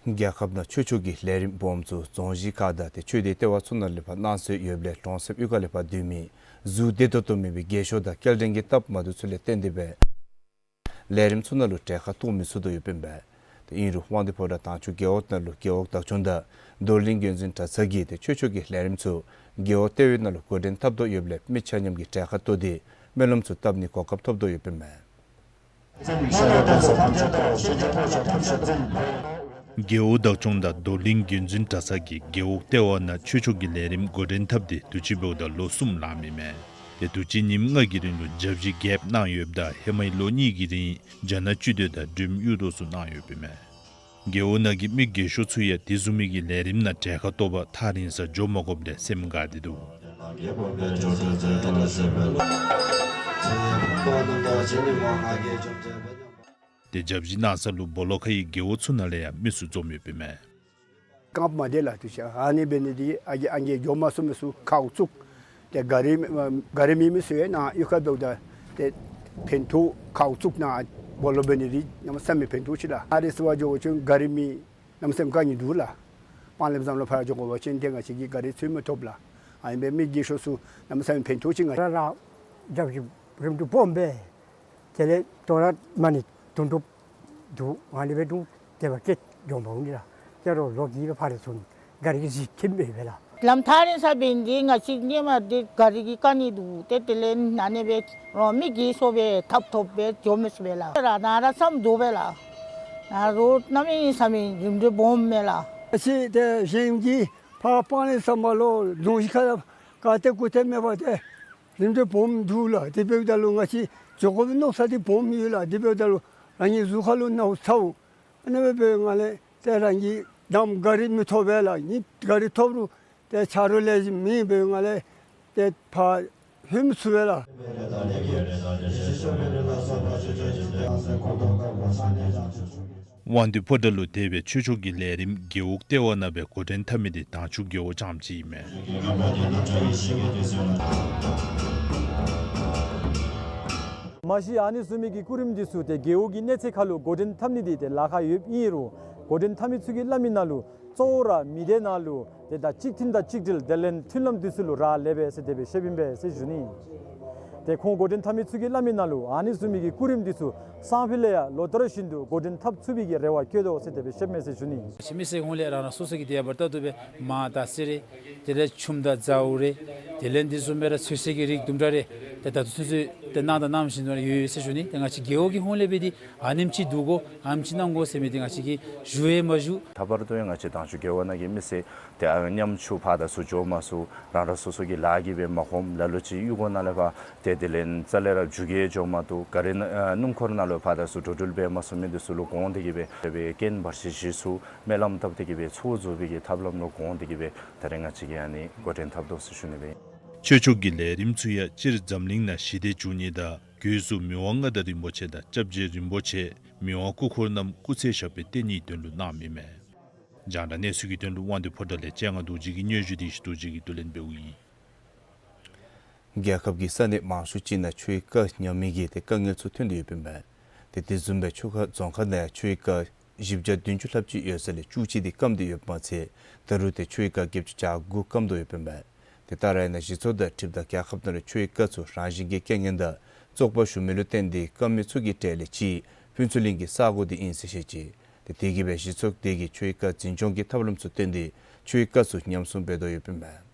རྒྱལ་ཁབ་ནང་ཆོས་ཕྱོགས་ཀྱི་ལས་རིམ་སྦོམ་ཚུ་རྫོང་གཞིས་ཁག་དང་ཏེ་ཆོས་སྡེ་ལྟེ་བ་ཚུ་ནང་ལས་ཕར་གནང་སྲོལ་ཡོདཔ་ལས་གྲོང་གསེབ་གཡུས་ཁ་ལས་ཕར་སྡོད་མི་གཟུགས་བདེ་ཏོག་ཏོ་མེད་པའི་རྒས་ཤོས་དང་སྐྱེལ་འདྲེན་གྱི་སྟབས་མ་བདེཝ་ཚུ་ལས་བརྟེན་ཏེ་སྦེ་ལས་རིམ་ཚུ་ནང་ལུ་གྲལ་ཁར་གཏོགས་མི་ཚུགས་དོ་ཡོདཔ་ཨིན་པས། ཏེ་ཨིན་རུང་དབང་འདུས་ཕོ་བྲང་དྭངས་ཆུ་རྒེད་འོག་ནང་ལུ་རྒེད་འོག་བདག་སྐྱོང་དང་རྡོར་གླིང་རྒྱུན་འཛིན་གྲྭ་ཚང་གིས་ཏེ་ཆོས་ཕྱོགས་ཀྱི་ལས་རིམ་ཚུ་རྒེད་འོག་ལྟེ་བའི་ནང་ལུ་འགོ་འདྲེན་འཐབ་དོ་ཡོདཔ་ལས་མི་ཆ་མཉམ་གྱིས་གྲལ་ཁར་གཏོགས་ཏེ་སྨོན་ལམ་ཚུ་བཏབ་ནིའི་གོ་སྐབས་ཐོབ་དོ་ཡོདཔ་ཨིན་མས། རྒེད་འོག་བདག་སྐྱོང་དང་རྡོར་གླིང་རྒྱུན་འཛིན་གྲྭ་ཚང་གིས་རྒེད་འོག་ལྟེ་བ་ནང་ཆོས་ཕྱོགས་ཀྱི་ལས་རིམ་འགོ་འདྲེན་འཐབ་སྟེ་དུས་ཅི་འབདཝ་ད་ལོ་གསུམ་ལང་མི་མས། ཏེ་དུས་ཅི་ཉིནམ་ལྔ་གི་རིང་ལུ་བརྒྱ་བཞི་བརྒྱདཔ་གནང་ཡོདཔ་ད་ཧེ་མའི་ལོ་གཉིས་ཀྱི་རིང་རྒྱ་ནག་སྤྱི་མདོས་དང་འབྲིམ་གཡུ་ཐོག་ཚུ་གནང་ཡོདཔ་ཨིན་མས། རྒེད་འོག་ནང་གི་མི་རྒས་ཤོས་ཚུ་ཡང་དེ་བཟུམ་མའི་གི་ལས་རིམ་ནང་གྲལ་ཁར་གཏོགས་པར་ཐག་རིང་སར་འགྱོ་མ་དགོཔ་ལས་སེམས་དགའ་སྟེ་འདུག། ཏེ་བརྒྱ་བཞི་གནང་ས་ལུ་སྦོ་ལོགས་ཁ་ཡི་རྒེད་འོག་ཚུ་ནང་ལས་ཡང་མི་ཚུ་འཛོམས་ཡོདཔ་ཨིན་མས། རྐངམ་མ་བདེ་ལགས། དུས་ཅི་ཨ་ནི་འབད་ནི་འདི་ཨ་རྒས་ཨ་རྒས་འགྱོ་མ་ཚུགས་མི་ཚུ་ཁ་འུ་ཚུགས། ཏེ་ག་རི་ག་རི་མེད་མི་ཚུ་ཡང་ནཱ་གཡུས་ཁར་འབདཝ་ད་ཏེ་ཕན་ཐོགས། ཁ་འུ་ཚུགས་ནཱ་སྦོ་ལོགས་འབད་ནི་འདི་གནམ་མེད་ས་མེད་ཕན་ཐོགས་ཅིག་ལགས། ཨ་རི་ཚུ་བ་འགྱོ་བ་ཅིན་ག་རི་མེད། གནམ་མེད་ས་མེད་དཀའ་ངལ་འདུག་ལགས། སྤང་ལེབ་ཟམ་ལུ་ཕར་འགྱོ་དགོ་པ་ཅིན་ཏེ་ང་བཅས་ཀྱིས་ག་རི་འཚོལ་མི་ཐོབ་ལགས། ཨ་ནི་སྦེ་མི་རྒས་ཤོས་ཚུ་གནམ་མེད་ས་མེད་ཕན་ཐོགས་ཅིག། ང་ར་ར་རྒྱབ་ཀྱི་རིམ་གྲོ་སྦོམ་སྦེ་དེ་ལས་དོ་རུང་མ་ཎི་དུང་སྒྲུབ་འདུག། ཨ་ནི་སྦེ་འདུག། དེ་བ་སྐད་འགྱོ་མ་འོང་གི་ལགས། ཏེ་རོགས་ལོག་གི་སྦེ་ཕར་ཚུར་ག་རི་གི་གཟིགས་ཁྱིམ་སྦེ་སྦེ་ལགས། ལམ་ཐག་རིང་ས་འབད་ནི་འདི་ང་བཅས་ནི་མ་འདི་ག་རི་གི་དཀའ་ངལ་འདུག། ཏེ་དེ་ལས་ཨ་ནི་སྦེ་རོགས་མི་རྒས་ཤོས་སྦེ་ཐབ་ཐོབ་སྦེ་འགྱོ་མི་ཚུགས་པས་ལགས། ར་ནཱ་ར་ཙམ་འདུག་པས་ལགས། ནཱ་རོགས་གནམ་མེད་ས་མེད་རིམ་གྲོ་སྦོམ་མས་ལགས། ཨ་ཙི་ཏེ་གཞན་གྱི་ཕར་སྤང་ལེབ་ཟམ་པ་ལུ་རྫོང་གཞིས་ཁ་ལུ་ག་ཏེ་གུ་ཏེ་མེད་པར་ཏེ་རིམ་གྲོ་སྦོམ་འདུག་ལགས། དེ་འབདཝ་ད་ལུ་ང་བཅས་འགྱོ་དགོ་པའི་མནོ་ས་འདི་སྦོམ་ཡོད་ལགས། དེ་འབདཝ་ད་ལུ་རང་གི་གཟུགས་ཁ་ལུ་ནཝ་ཚཝ། ཨ་ནི་སྦེ་འབདཝ་ལས་ཏེ་རང་གི་གདམ་ག་རི་མི་ཐོབ་པས་ལགས། ཨ་ནི་ག་རི་ཐོབ་རུང་ཏེ་ཆ་རོགས་ལེགས་ཤོམ་མེད་པའི་ངང་ལས་ཏེ་ཕར་ལྷོད་མི་ཚུགས་པས་ལགས། དབང་འདུས་ཕོ་བྲང་ལུ་དེ་སྦེ་ཆོས་ཕྱོགས་ཀྱི་ལས་རིམ་རྒེད་འོག་ལྟེ་བ་ནང་སྦེ་འགོ་འདྲེན་འཐབ་མི་འདི་དྭངས་ཆུ་རྒེད་འོག་རྐྱངམ་ཅིག་ཨིན་མས། མ་གཞི་ཨ་ནི་བཟུམ་མའི་གི་སྐུ་རིམ་འདི་ཚུ་ཏེ་རྒེད་འོག་གི་གནས་ཚད་ཁར་ལུ་འགོ་འདྲེན་འཐབ་ནི་འདི་ཏེ་ལཱ་ཁག་ཡོདཔ་ཨིན་རུང་འགོ་འདྲེན་འཐབ་མི་ཚུ་གིས་སླབ་མི་ནང་ལུ་གཙོ་བོ་ར་མི་སྡེ་ནང་ལུ་ཏེ་ད་གཅིག་མཐུན་དང་གཅིག་སྒྲིལ་དེ་ལས་མཐུན་ལམ་འདི་ཚུ་ལུ་རག་ལས་པས་ཟེར་དེ་སྦེ་བཤདཔ་ཨིན་པས་ཟེར་ཞུ་ནི། ཏེ་ཁོང་འགོ་འདྲེན་འཐབ་མི་ཚུ་གིས་སླབ་མི་ནང་ལུ་ཨ་ནི་བཟུམ་མའི་གི་སྐུ་རིམ་འདི་ཚུ་སང་ཕོད་ལས་ཡང་ལོ་ལྟར་བཞིན་དུ་འགོ་འདྲེན་འཐབ་ཚུགས་པའི་གི་རེ་བ་བསྐྱེད་དོ་ཟེར་དེ་སྦེ་བཤདཔ་མས་ཟེར་ཞུ་ནི། ཕྱི་མི་སེར་ཧོང་ལས་རང་རང་སོ་སོ་གི་དེ་ཡང་བར་ད་ལྟོ་སྦེ་མར་དར་ཚི་རེ་དེ་ལས་ཆུམ་དང་ཛ་འུ་རེ་དེ་ལས་འདི་བཟུམ་སྦེ་ར་ཚོད་བསྲེ་གི་རིགས་དུམ་གྲ་རེ་ཏེ་ད་ལྟོ་ཚུན་ཚོད་ཏེ་གནང་དང་གནངམ་བཞིན་དུ་ཡོད་ཡོད་ཟེར་ཞུ་ནི། ཏེ་ང་བཅས་རྒེད་འོག་གི་ཧོང་ལས་སྦེ་འདི་ཨ་ནེམ་ཅིག་བསྡུ་དགོ་ཨ་ནེམ་ཅིག་གནང་དགོ་ཟེར་མི་འདི་ང་བཅས་ཀྱིས་ཞུ་ཡང་མ་ཞུ། ད་བར་དུ་ཡང་ང་བཅས་དྭངས་ཆུ་རྒེད་འོག་ནང་གི་མི་སེར་ཏེ་ཨ་ཉམ་ཆུང་ཕར་དང་ཚུར་འགྱོ་མ་ཚུགས། རང་རང་སོ་སོ་གི་ལཱ་གིས་སྦེ་མ་ཁོམ། ལ་ལུ་ཅིག་གཡུས་སྒོ་ནང་ལས་ཕར་ཏེ་དེ་ལས་རྩ་ལས་ར་རྒྱུག་གེ་འགྱོ་མ་བཏུབ། ག་རི་ནང་ཨ་སྣུམ་འཁོར་ནང་ལུ་ཕར་དང་ཚུར་འགྲོ་འགྲུལ་འབད་མ་ཚུགས་མི་འདི་ཚུ་ལུ་དགོངས་ཏེ་གིས་སྦེ་ཏེ་སྦེ་རྐྱེན་བར་ཆད་ཞི་ཚུགས་སྨོན་ལམ་བཏབ་སྟེ་གིས་སྦེ་ཚོགས་རྫོགས་པའི་གི་ཐབས་ལམ་ལུ་དགོངས་ཏེ་གིས་སྦེ་ད་རེས་ང་བཅས་ཀྱིས་ཨ་ནི་འགོ་འདྲེན་འཐབ་དོ་ཟེར་ཞུ་ནི་སྦེ། ཆོས་ཕྱོགས་ཀྱི་ལས་རིམ་ཚུ་ཡང་སྤྱིར་འཛམ་གླིང་ནང་ཞི་བདེ་འབྱུང་ནི་དང་དགོས་སུ་མི་དབང་མངའ་བདག་རིན་པོ་ཆེ་དང་སྐྱབས་རྗེ་རིན་པོ་ཆེ་མི་དབང་སྐུ་འཁོར་རྣམས་སྐུ་ཚེ་ཞབས་པད་བརྟན་ནིའི་དོན་ལུ་གནངམ་ཨིན་མས། རྒྱང་བསྒྲགས་གནས་ཚུལ་གྱི་དོན་ལུ་དབང་འདུས་ཕོ་བྲང་ལས་སྤྱན་སྔ་རྡོ་རྗེ་གི་སྙན་ཞུ་དེ་ཡེ་ཤེས་རྡོ་རྗེ་གིས་བསྡུ་ལེན་འབདཝ་ཨིན། རྒྱལ་ཁབ་ཀྱི་ས་གནས་མང་ཤོས་ཅིག་ནང་ཆུའི་རྐ་ཉམས་མི་གིས་ཏེ་དཀའ་ངལ་ཚུ་ཐོན་ཏེ་ཡོདཔ་ཨིན་པས། ཏེ་དེ་བཟུམ་སྦེ་ཆུ་ཁ་རྫོང་ཁག་ནང་ཡང་ཆུའི་རྐ་བཞི་བརྒྱ་བདུན་ཅུ་ལྷགཔ་ཅིག་ཡོད་ས་ལས་བཅུ་གཅིག་དེ་སྐམ་སྟེ་ཡོདཔ་མ་ཚད་ད་རུང་ཏེ་ཆུའི་རྐ་བརྒྱད་ཅུ་གྱ་དགུ་སྐམ་དོ་ཡོདཔ་ཨིན་པས། ཏེ་ད་རེས་ནངས་གཞི་ཚོགས་དང་འཁྲིལཝ་ད་རྒྱལ་ཁབ་ནང་ལུ་ཆུའི་རྐ་ཚུ་རང་བཞིན་གྱི་རྐྱེན་ངན་དང་བཙོག་པ་ཞུགས་མི་ལུ་བརྟེན་ཏེ་སྐམ་མི་ཚུ་གི་གྲས་ལས་གཅིག་ཕུན་ཚོགས་གླིང་གི་ས་གོ་འདི་ཨིན་ཟེར་བཤད་ཅི། ཏེ་དེ་གིས་སྦེ་གཞི་ཚོགས་དེ་གིས་ཆུའི་རྐ་འཛིན་སྐྱོང་གི་ཐབས་ལམ་ཚུ་བཏོན་ཏེ་ཆུའི་རྐ་ཚུ་ཉམས་སྲུང་འབད་དོ་ཡོདཔ་ཨིན་པས།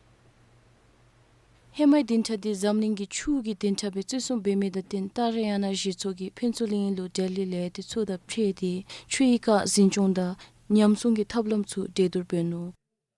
ཧེ་མའི་བདུན་ཕྲག་འདི་འཛམ་གླིང་གི་ཆུ་གི་བདུན་ཕྲག་སྦེ་བརྩི་སྲུང་འབད་མི་དང་བསྟུན་ད་རེས་ཡང་ན་གཞི་ཚོགས་ཀྱིས་ཕུན་ཚོགས་གླིང་ལུ་ལྡི་ལི་ལས་ཏེ་ཚུ་དང་འཕྲད་དེ་ཆུའི་རྐ་འཛིན་སྐྱོང་དང་ཉམས་སྲུང་གི་ཐབས་ལམ་ཚུ་གྲོས་བསྡུར་འབད་ནུག།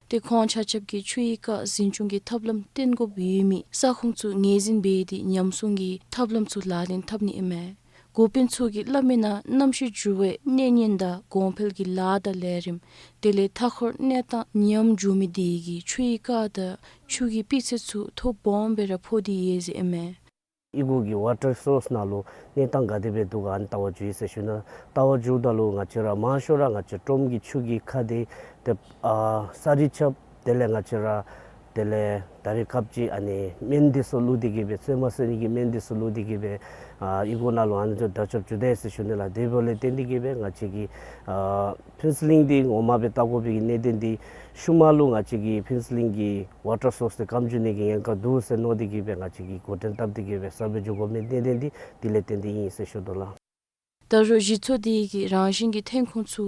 ཏེ་ཁོང་ཆ་ཁྱབ་ཀྱིས་ཆུའི་རྐ་འཛིན་སྐྱོང་གི་ཐབས་ལམ་བཏོན་དགོཔ་ཡོད་མི་ས་ཁོངས་ཚུ་ངོས་འཛིན་འབད་དེ་ཉམས་སྲུང་གི་ཐབས་ལམ་ཚུ་ལག་ལེན་འཐབ་ནི་ཨིན་མས། འགོ་དཔོན་ཚུ་གིས་སླབ་མི་ནང་གནམ་གཤིས་འགྱུར་བའི་གནོད་ཉེན་དང་གོང་འཕེལ་གྱི་ལཱ་དང་ལས་རིམ་དེ་ལས་མཐའ་འཁོར་གནས་སྟངས་ཉམས་འགྱོ་མི་དེ་གིས་ཆུའི་རྐ་དང་ཆུ་གི་སྤུས་ཚད་ཚུ་ཐོ་སྦོམ་སྦེ་ར་ཕོག་སྟེ་ཡོད་ཟེར་ཨིན་མས། གཡུས་སྒོ་གི་ཝ་ཊར་སོརསི་ནང་ལུ་གནས་སྟངས་ག་དེ་སྦེ་འདུག་ག་ཨ་ནི་ལྟ་བར་འགྱོ་ཡི་ཟེར་ཞུ་ན། ལྟ་བར་འགྱོཝ་ད་ལུ་ང་བཅས་ར་མང་ཤོས་ར་ང་བཅས་ཀྲོམ་གྱི་ཆུ་གི་ཁ་དེ་ཏེ་ཨ་ས་རི་ཆབ་དེ་ལས་ང་བཅས་ར་ དེ་ལས་ད་རེས་སྐབས་ཅིག་ཨ་ནི་སྨན་འདི་ཚུ་བླུགས་ཏེ་གི་སྦེ་བཙོན་མ་བསད་ནི་གི་སྨན་འདི་ཚུ་བླུགས་ཏེ་གི་སྦེ་ཨ་ཨི་སྒོ་ནང་ལུ་ཨ་ནི་ཚུ་དྲག་སྐྱོབ་ཅིག་འབད་ཟེར་ཞུ་ནི་ལགས། དེ་འབདཝ་ལས་བརྟེན་ཏེ་གི་སྦེ་ང་བཅས་ཀྱིས་ཨ་ཕུན་ཚོགས་གླིང་འདི་ངོ་མ་སྦེ་བལྟ་དགོ་པའི་གི་གནད་དོན་འདི་ཤུལ་མ་ལུ་ང་བཅས་ཀྱིས་ཕུན་ཚོགས་གླིང་གི་ཝ་ཊར་སོརསི་འདི་སྐམ་འགྱོ་ནི་གི་ཉེན་ཁ་འདུག་ཟེར་མནོ་སྟེ་གི་སྦེ་ང་བཅས་ཀྱིས་འགོ་འདྲེན་བཏབ་སྟེ་གི་སྦེ་གསར་སྦས་འགྱོ་དགོ་མི་གནད་དོན་འདི་དེ་ལས་བརྟེན་ཏེ་ཨིན་ཟེར་ཞུ་དོ་ལགས། ད་རུང་གཞི་ཚོགས་འདི་གིས་རང་བཞིན་གྱི་ཐོན་ཁུངས་ཚུ་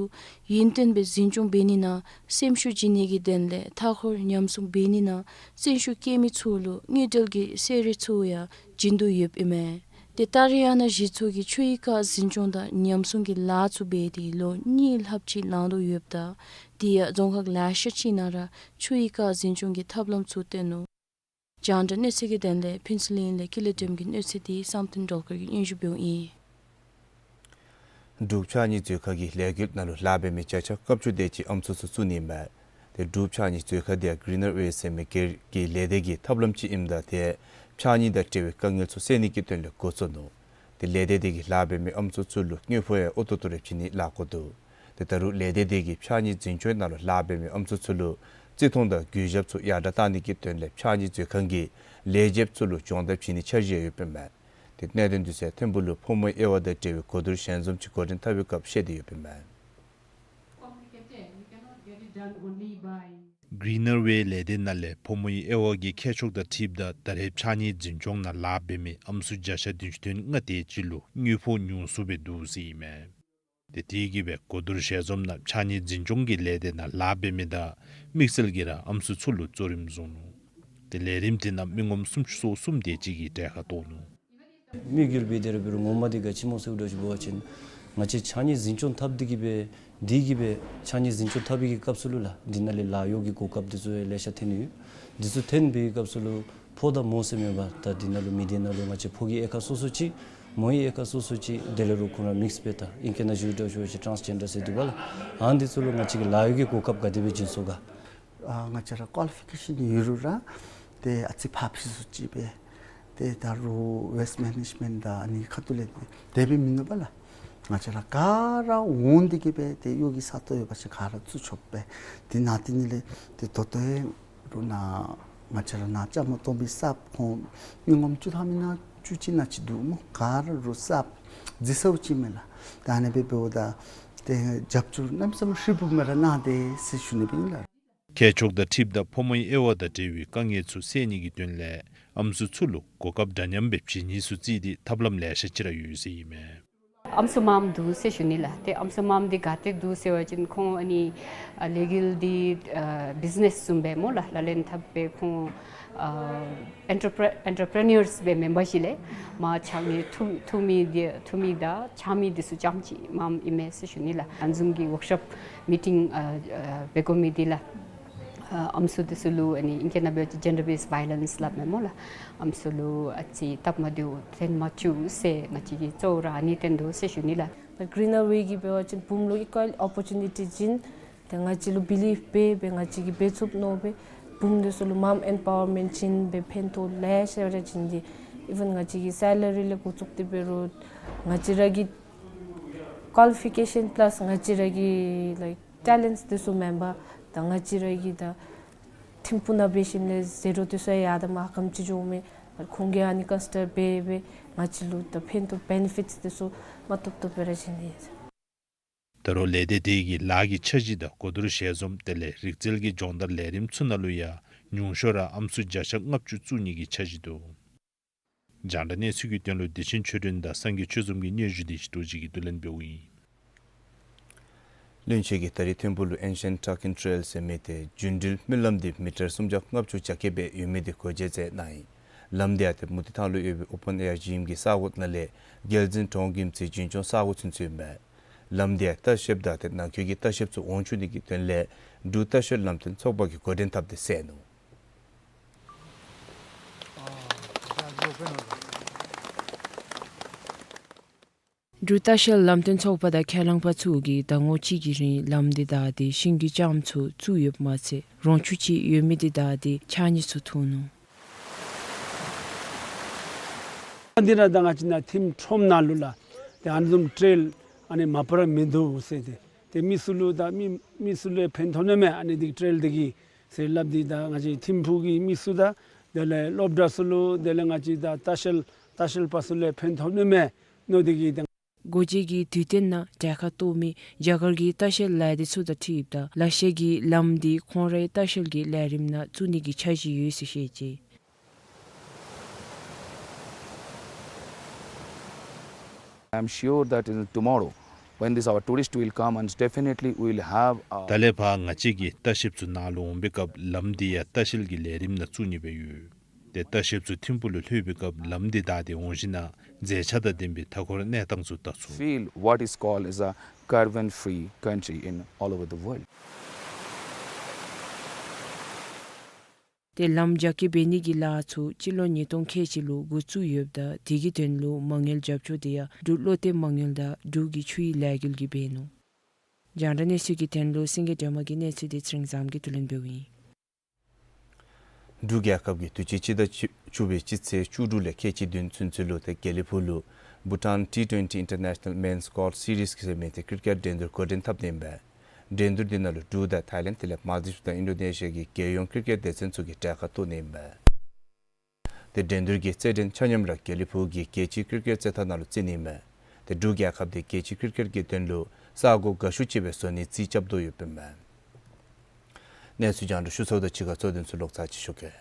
ཡུན་བརྟན་སྦེ་འཛིན་སྐྱོང་འབད་ནི་ནང་སེམས་ཤུགས་བྱིན་ནི་གི་དོན་ལས་མཐའ་འཁོར་ཉམས་སྲུང་འབད་ནི་ནང་བརྩོན་ཤུགས་བསྐྱེད་མི་ཚུ་ལུ་དངུལ་འབྲེལ་གྱི་གསོལ་ར་ཚུ་ཡང་བྱིན་དོ་ཡོདཔ་ཨིན་མས། ཏེ་ད་རེས་ཡང་ན་གཞི་ཚོགས་ཀྱིས་ཆུ་ཡི་རྐ་འཛིན་སྐྱོང་དང་ཉམས་སྲུང་གི་ལཱ་ཚུ་འབད་དེ་ལོ་གཉིས་ལྷགཔ་ཅིག་ལང་དོ་ཡོདཔ་ད་དེ་ཡང་རྫོང་ཁག་ལེ་ཤ་ཅིག་ནང་ར་ཆུ་ཡི་རྐ་འཛིན་སྐྱོང་གི་ཐབས་ལམ་ཚུ་སྟོན་ནུག། རྒྱང་བསྒྲགས་གནས་ཚུལ་གྱི་དོན་ལས་ཕུན་ཚོགས་གླིང་ལས་ཀུན་ལེགས་སྒྲོལ་མ་གི་གནས་ཚུལ་འདི་བསམ་གཏན་སྒྲོལ་དཀར་གྱིས་སྙན་ཞུ་འབདཝ་ཨིན། འབྲུག་ཕྱགས་སྙིགས་མཛོད་ཁང་གིས་ལས་འགུལ་ནང་ལུ་ལཱ་འབད་མི་བརྒྱ་ཆ་ལྔ་བཅུ་དེ་ཅིག་ཨམ་སྲུ་ཚུ་བཙུགས་ནི་མས། ཏེ་འབྲུག་ཕྱགས་སྙིགས་མཛོད་ཁང་འདི་ཡང་གི་རི་ནར་ཝེསཊ་ཟེར་མི་སྒེར་གྱི་ལས་སྡེ་གི་ཐབས་ལམ་ཅིག་ཨིནམ་ད་ཏེ་ཕྱགས་སྙིགས་དང་འབྲེལ་བའི་དཀའ་ངལ་ཚུ་སེལ་ནི་གི་དོན་ལས་འགོ་བཙུགས་ནུག། ཏེ་ལས་སྡེ་འདི་གིས་ལཱ་འབད་མི་ཨམ་སྲུ་ཚུ་ལུ་དངུལ་ཕོགས་ཡང་ཨོ་ཏོ་ཏོ་རེ་བྱིན་ནི་ལཱ་འགོ་འདུག། ཏེ་ད་རུང་ལས་སྡེ་འདི་གིས་ཕྱགས་སྙིགས་འཛིན་སྐྱོང་ནང་ལུ་ལཱ་འབད་མི་ཨམ་སྲུ་ཚུ་ལུ་བརྩི་མཐོང་དང་གུས་ཞབས་ཚུ་ཡར་དྲག་བཏང་ནི་གི་དོན་ལས་ཕྱགས་སྙིགས་མཛོད་ཁང་གི་ལས་བྱེདཔ་ཚུ་ལུ་སྦྱོང་བརྡར་བྱིན་ནི་འཆར་གཞི་ཡོདཔ་ཨིན་མས། ཏེ་གནད་དོན་འདི་ཚུ་ཐིམ་ཕུག་ལུ་ཕོ་མོའི་དབྱེ་བ་དང་འབྲེལ་བའི་གོ་བསྡུར་ཞལ་འཛོམས་ཅིག་འགོ་འདྲེན་འཐབ་པའི་སྐབས་བཤད་དེ་ཡོདཔ་ཨིན་མས། Complicated. You cannot get it done only by གི་རི་ནར་ཝེསཊ་ལས་སྡེ་ནང་ལས་ཕོ་མོའི་དབྱེ་བ་གི་ཁྱད་ཆོས་དང་འཁྲིལཝ་ད་ད་རེས་ཕྱགས་སྙིགས་འཛིན་སྐྱོང་ནང་ལཱ་འབད་མི་ཨམ་སྲུ་བརྒྱ་ཆ་བདུན་ཅུ་དོན་ལྔ་དེ་ཅིག་ལུ་དངུལ་ཕོགས་ཉུང་སུ་སྦེ་འདུག་ཟེར་ཨིན་མས། ཏེ་དེ་གིས་སྦེ་གོ་བསྡུར་ཞལ་འཛོམས་ནང་ཕྱགས་སྙིགས་འཛིན་སྐྱོང་གི་ལས་སྡེ་ནང་ལཱ་འབད་མི་དང་དམིགས་བསལ་གྱིས་ར་ཨམ་སྲུ་ཚུ་ལུ་གཙོ་རིམ་བཟུང་ནུག། ཏེ་ལས་རིམ་དེ་ནང་མི་ངོམ་སུམ་ཅུ་སོ་གསུམ་དེ་ཅིག་གིས་གྲལ་ཁར་གཏོགས་ནུག། དམིགས་ཡུལ་འབད་དེ་ར་འབད་རུང་ངོ་མ་འདི་ག་ཅི་སྨོ་ཟེར་བ་ཅིན་ང་བཅས་ཕྱགས་སྙིགས་འཛིན་སྐྱོང་འཐབ་སྟེ་གི་སྦེ་འདི་གིས་སྦེ་ཕྱགས་སྙིགས་འཛིན་སྐྱོང་འཐབ་པའི་གི་སྐབས་སུ་ལུ་ལགས་འདི་ནང་ལས་ལཱ་གཡོག་གི་གོ་སྐབས་འདི་ཚུ་ཡང་ལེ་ཤ་ཐོན་ཡོད། འདི་ཚུ་ཐོན་པའི་སྐབས་སུ་ལུ་ཕོ་དང་མོ་ཟེར་མེད་པར་ད་འདི་ནང་ལུ་མི་སྡེ་ནང་ལུ་ང་བཅས་ཕོ་གི་དབྱེ་ཁག་སོ་སོ་ཅིག་མོ་ཡི་དབྱེ་ཁག་སོ་སོ་ཅིག་དེ་ལས་རུང་ཁོང་ར་མིགསི་སྦེ་ད་ཨིང་སྐད་ནང་ཞུ་དོ་ཞུ་བ་ཅིན་ཊཱནསི་ཇེན་ཌར་ཟེར་འདུག་པ་ལགས། ཨ་ནི་འདི་ཚུ་ལུ་ང་བཅས་ཀྱིས་ལཱ་གཡོག་གི་གོ་སྐབས་ག་དེ་སྦེ་བྱིན་སོང་ག། ཨ་ང་བཅས་ར་ཀོ་ལི་ཕི་ཀེ་ཤཱན་ཡོད་རུང་ར་ཏེ་ཨ་ཙི་ཕར་ཕྱིས་སུ་ཅིག་སྦེ་ཏེ་ད་རུང་ཝེསཊ་མེ་ནེཇ་མེནཊ་དང་ཨ་ནི་ཁ་ཐུག་ལས་དེ་སྦེ་མིན་ནུག་པ་ལགས། ང་བཅས་ར་ག་ར་འོང་སྟེ་གི་སྦེ་ཏེ་གཡོག་གི་ས་སྟོང་ཡོད་པ་ཅིན་ག་ར་བཙུགས་ཆོགཔ་སྦེ་དེ་ནང་དེ་ནི་ལས་ཏེ་ད་ལྟོ་ཡང་རུང་ནཱ་ང་བཅས་ར་ནཱ་བཅའ་མར་གཏོགས་པའི་གསརཔ་ཁོང་མི་ངོམ་བཅུ་ཐམ་ཨིན་ན་བཅུ་གཅིག་ནང་ཅིག་འདུག་སྨོ། ག་ར་རུང་གསརཔ་རྩིས་ས་བ་ཅིག་མས་ལགས། ད་ཨ་ནི་སྦེ་འབདཝ་ད་ཏེ་རྒྱབ་སྐྱོར་གནམ་མེད་ས་མེད་ཧྲིལ་བུམ་སྦེ་ར་གནང་སྟེ་ཟེར་ཞུ་ནི་སྦེ་ཨིན་ལགས། ཁྱད་ཆོས་དང་འཁྲིལཝ་ད་ཕོ་མོའི་དབྱེ་བ་དང་འབྲེལ་བའི་དཀའ་ངལ་ཚུ་སེལ་ནི་གི་དོན་ལས་ཨམ་སྲུ་ཚུ་ལུ་གོ་སྐབས་འདྲ་མཉམ་སྦེ་བྱིན་ནི་ཚུ་བརྩིས་ཏེ་ཐབས་ལམ་ལེ་ཤ་ཅིག་ར་ཡོད་ཟེར་ཨིན་མས། ཨམ་སྲུ་མངམ་འདུག་ཟེར་ཞུ་ནི་ལགས། ཏེ་ཨམ་སྲུ་མངམ་འདི་ག་ཏེ་འདུག་ཟེར་བ་ཅིན་ཁོང་ཨ་ནི་ཨ་ལས་འགུལ་འདི་ཨ་བིཛི་ནེསི་བཟུམ་སྦེ་སྨོ་ལགས། ལག་ལེན་འཐབ་སྦེ་ཁོང་ཨ་ཨེན་ཊར་པི་རི་ཨེན་ཊར་པི་རི་ནར་སྦེ་མེན་པར་ཞིནམ་ལས་མར་ཕྱགས་སྙིགས་འཐུ་འཐུ་མི་འདི་འཐུ་མི་དང་ཕྱགས་མི་འདི་ཚུ་རྐྱངམ་ཅིག་མངམ་ཨིན་མས་ཟེར་ཞུ་ནི་ལགས། ཨ་ནི་བཟུམ་གྱི་ཝོརཀ་ཤོཔ་མི་ཊིང་ཨ་ཨ་འབད་དགོ་མི་འདི་ལགས། ཨ་ཨམ་སྲུ་འདི་ཚུ་ལུ་ཨ་ནི་ཨིང་སྐད་ནང་འབད་བ་ཅིན་ཇེན་ཌར་བེསཌ་ཝའི་ལེནསི་སླབ་མས་སྨོ་ལགས། ཨམ་སྲུ་ལུ་ཨ་ཙི་སྟབས་མ་བདེཝ་ཐོན་མ་བཅུག་ཟེར་ང་བཅས་ཀྱིས་གཙོ་བོ་ར་ཨ་ནི་བཏོན་དོ་ཟེར་ཞུ་ནི་ལགས། ད་གི་རི་ནར་ཝེ་གིས་འབད་བ་ཅིན་བུམོ་ལུ་ཨི་ཀུའལ་ཨོ་པོར་ཅུ་ནི་ཊི་བྱིན། ཏེ་ང་བཅས་ལུ་བི་ལིབ་འབད་འབད་ང་བཅས་ཀྱིས་འབད་ཚུགས་མནོ་སྦེ་བུམོ་འདི་ཚུ་ལུ་མངམ་ཨེམ་པ་ཝར་མེནཊ་བྱིན་སྦེ་ཕན་ཐོགས་ལེ་ཤ་ར་བྱིན་ཏེ་ཨི་ཝན་ང་བཅས་ཀྱི་སེ་ལ་རི་ལས་འགོ་བཙུགས་ཏེ་འབད་རུང་ང་བཅས་ར་གི་ཀོ་ལི་ཕི་ཀེ་ཤཱན་པ་ལཱསི་ང་བཅས་ར་གི་ལའིཀ་ཊེ་ལེནཊསི་འདི་ཚུ་མེན་པར་ད་ང་བཅས་ར་གི་ད་ཐིམ་ཕུག་ནང་འབད་ཞིནམ་ལས་ཟེར་རུང་འདི་ཚུ་ཡང་ཡར་དང་མར་ཧ་ལམ་ཅིག་འགྱོཝ་མས། ཁོང་གིས་ཨ་ནི་ཀོན་སི་ཌར་འབད་འབད་ང་བཅས་ལུ་ད་ཕན་ཐོགས་བེ་ནི་ཕིཊསི་འདི་ཚུ་མ་ཐོབ་ཐོབ་སྦེ་ར་བྱིན་ཏེ་ཡོད། ད་རུང་ལས་སྡེ་དེ་གིས་ལཱ་གི་འཆར་གཞི་དང་གོ་བསྡུར་ཞལ་འཛོམས་དེ་ལས་རིག་རྩལ་གྱི་སྦྱོང་བརྡར་ལས་རིམ་ཚུ་ནང་ལུ་ཡང་ཉུང་ཤོས་ར་ཨམ་སྲུ་བརྒྱ་ཆ་ལྔ་བཅུ་བཙུགས་ནི་གི་འཆར་གཞི་འདུག། རྒྱང་བསྒྲགས་གནས་ཚུལ་གྱི་དོན་ལུ་བདེ་ཆེན་ཆོས་སྒྲོན་དང་སངས་རྒྱས་ཆོས་འཛོམས་ཀྱི་སྙན་ཞུ་འདི་ཞུ་དོ་ཅིག་གིས་བསྡུ་ལེན་འབདཝ་ཨིན། བློན་ཆེན་གྱིས་ད་རིས་ཐིམ་ཕུག་ལུ་ཨེན་ཤེནཊ་ཊར་ཀིན་ཊེལ་ཟེར་མི་འདི་རྒྱུན་འགྲུལ་སྨོན་ལམ་འདི་མི་ཊར་སུམ་བརྒྱ་ལྔ་བཅུ་གྱ་བརྒྱད་སྦེ་ཡོད་མི་འདི་སྐོར་མཇལ་མཛད་གནང་ཡི། ལམ་འདི་ཡང་ཏེ་མུ་ཏིག་ཐང་ལུ་ཡོད་པའི་ཨོ་པེན་ཨེར་ཇིམ་གྱི་ས་གོ་ནང་ལས་རྒྱལ་འཛིན་གྲོང་གི་རྩེ་རྒྱུན་སྐྱོང་ས་གོ་ཚུན་ཚོད་ཨིན་པས། ལམ་འདི་ཡང་ལྟ་བཤལཔ་དང་ཏེ་ནང་འཁོད་ཀྱི་ལྟ་བཤལཔ་ཚུ་འོང་ཚུགས་ནི་གི་དོན་ལས་འབྲུག་ལྟ་བཤལ་ལམ་སྟོན་ཚོགས་པ་གིས་འགོ་འདྲེན་འཐབ་སྟེ་མཛད་ནུག། འབྲུག་ལྟ་བཤལ་ལམ་སྟོན་ཚོགས་པ་དང་ཁས་བླངས་པ་ཚུ་གིས་ཟླ་ངོ་གཅིག་གི་རིང་ལམ་འདི་བདའ་སྟེ་ཤིང་གི་ལྕངམ་ཚུ་བཙུགས་ཡོདཔ་མ་ཚད་རོང་ཆུ་ཅིག་ཡོད་མི་འདི་བདའ་སྟེ་ཕྱགས་སྙིགས་ཚུ་འཐུ་ནུག། འདི་ར་ད་ང་བཅས་ནཱ་ཐིམ་ཁྲོམ་ནང་ལུ་ལགས་ཏེ་ཨ་ནི་བཟུམ་ཊེལ་ཨ་ནི་མ་པ་ར་མིན་འདུག་ཟེར་ཏེ་ཏེ་མི་ཚུ་ལུ་ད་མི་མི་ཚུ་ལུ་ཕན་ཐོགས་ནི་མས། ཨ་ནི་འདི་ཊེལ་འདི་གིས་ ཟེར་སླབ་སྟེ་ད་ང་བཅས་ཐིམ་ཕུག་གི་མི་ཚུ་དང་དེ་ལས་སློབ་གྲྭ་ཚུ་ལུ་དེ་ལས་ང་བཅས་ད་ལྟ་བཤལ་ལྟ་བཤལ་པ་ཚུ་ལུ་ཕན་ཐོགས་ནི་མས་མནོ་སྟེ་གིས་ད། སྒོ་འབྱེད་ཀྱི་དུས་སྟོན་ནང་གྲལ་ཁར་གཏོགས་མི་རྒྱ་གར་གྱི་ལྟ་བཤལ་ལས་སྡེ་ཚུ་དང་འཁྲིལཝ་ད་ལེ་ཤ་གི་ལམ་འདི་ཁོང་རའི་ལྟ་བཤལ་གྱི་ལས་རིམ་ནང་བཙུགས་ནི་གི་འཆར་གཞི་ཡོད་ཟེར་བཤད་ཅི། I'm sure that in tomorrow, when this our tourist will come, and definitely we'll have, uh, ད་ལས་ཕར་ང་བཅས་ཀྱི་ལྟ་བཤལཔ་ཚུ་ནཱ་ལུ་འོང་པའི་སྐབས་ལམ་འདི་ཡང་ལྟ་བཤལ་གྱི་ལས་རིམ་ནང་བཙུགས་ནི་སྦེ་ཡོད། ཏེ་ལྟ་བཤལཔ་ཚུ་ཐིམ་ཕུག་ལུ་ལྷོད་པའི་སྐབས་ལམ་འདི་བདའ་སྟེ་འོང་ཞིན་ན་མཛེས་ཆ་དང་ལྡན་པའི་མཐའ་འཁོར་གནས་སྟངས་ཚུ་བལྟ་ཚུགས། Feel what is called as a carbon free country in all over the world. ཏེ་ལམ་རྒྱ་སྐྱེད་འབད་ནི་གི་ལཱ་ཚུ་སྤྱི་ལོ་ཉིས་སྟོང་ཁལ་གཅིག་ལུ་འགོ་བཙུགས་ཡོདཔ་ད་དེ་གི་དོན་ལུ་མ་དངུལ་རྒྱབ་སྐྱོར་དེ་ཡང་འབྲུག་བློ་གཏད་མ་དངུལ་དང་འབྲུག་གི་ཆུ་ཡི་ལས་འགུལ་གྱིས་འབད་ནུག། རྒྱང་བསྒྲགས་གནས་ཚུལ་གྱི་དོན་ལུ་སེང་གེ་སྒྲོལ་མ་གི་གནས་ཚུལ་དེ་ཚེ་རིང་བཟངམོ་གིས་བསྡུ་ལེན་འབདཝ་ཨིན། འབྲུག་རྒྱལ་ཁབ་ཀྱིས་དུས་ཅི་སྤྱི་ཟླ་བཅུ་བཅུ་པའི་སྤྱི་ཚེས་བཅུ་དྲུག་ལས་ཁལ་གཅིག་བདུན་ཚུན་ཚོད་ལུ་ཏེ་དགེ་ལེགས་ཕུག་ལུ་Bhutan T twenty International Men's Golf Series ཟེར་མི་ཏེ་ཀིར་ཀེཊ་འགྲན་བསྡུར་འགོ་འདྲེན་འཐབ་ནི་ཨིན་པས། འགྲན་བསྡུར་འདི་ནང་ལུ་འབྲུག་དང་ཐའི་ལེནཌ་དེ་ལས་མཱལ་ཌིབས་དང་ཨིན་ཌོ་ནེ་ཤི་ཡ་གི་རྒྱལ་ཡོངས་ཀིར་ཀེཊ་སྡེ་ཚན་ཚུ་གིས་གྲལ་ཁར་གཏོགས་ནི་ཨིན་པས། ཏེ་འགྲན་བསྡུར་གྱི་རྩེད་འགྲན་ཆ་མཉམ་ར་དགེ་ལེགས་ཕུག་གི་རྒྱལ་སྤྱིའི་ཀིར་ཀེཊ་རྩེད་ཐང་ནང་ལུ་རྩེ་ནི་ཨིན་མས། ཏེ་འབྲུག་རྒྱལ་ཁབ་དེ་རྒྱལ་སྤྱིའི་ཀིར་ཀེཊ་ཀྱི་དོན་ལུ་ས་གོ་དགའ་ཤོས་ཅིག་སྦེ་བཟོ་ནིའི་རྩིས་རྐྱབ་དོ་ཡོདཔ་ཨིན་མས། གནས་ཚུལ་རྒྱང་བསྒྲགས་ཞུ་ཚརཝ་ད་ཅིག་ཁར་གཙོ་དོན་ཚུ་ལོག་ཚར་ཅིག་ཞུ་གེ།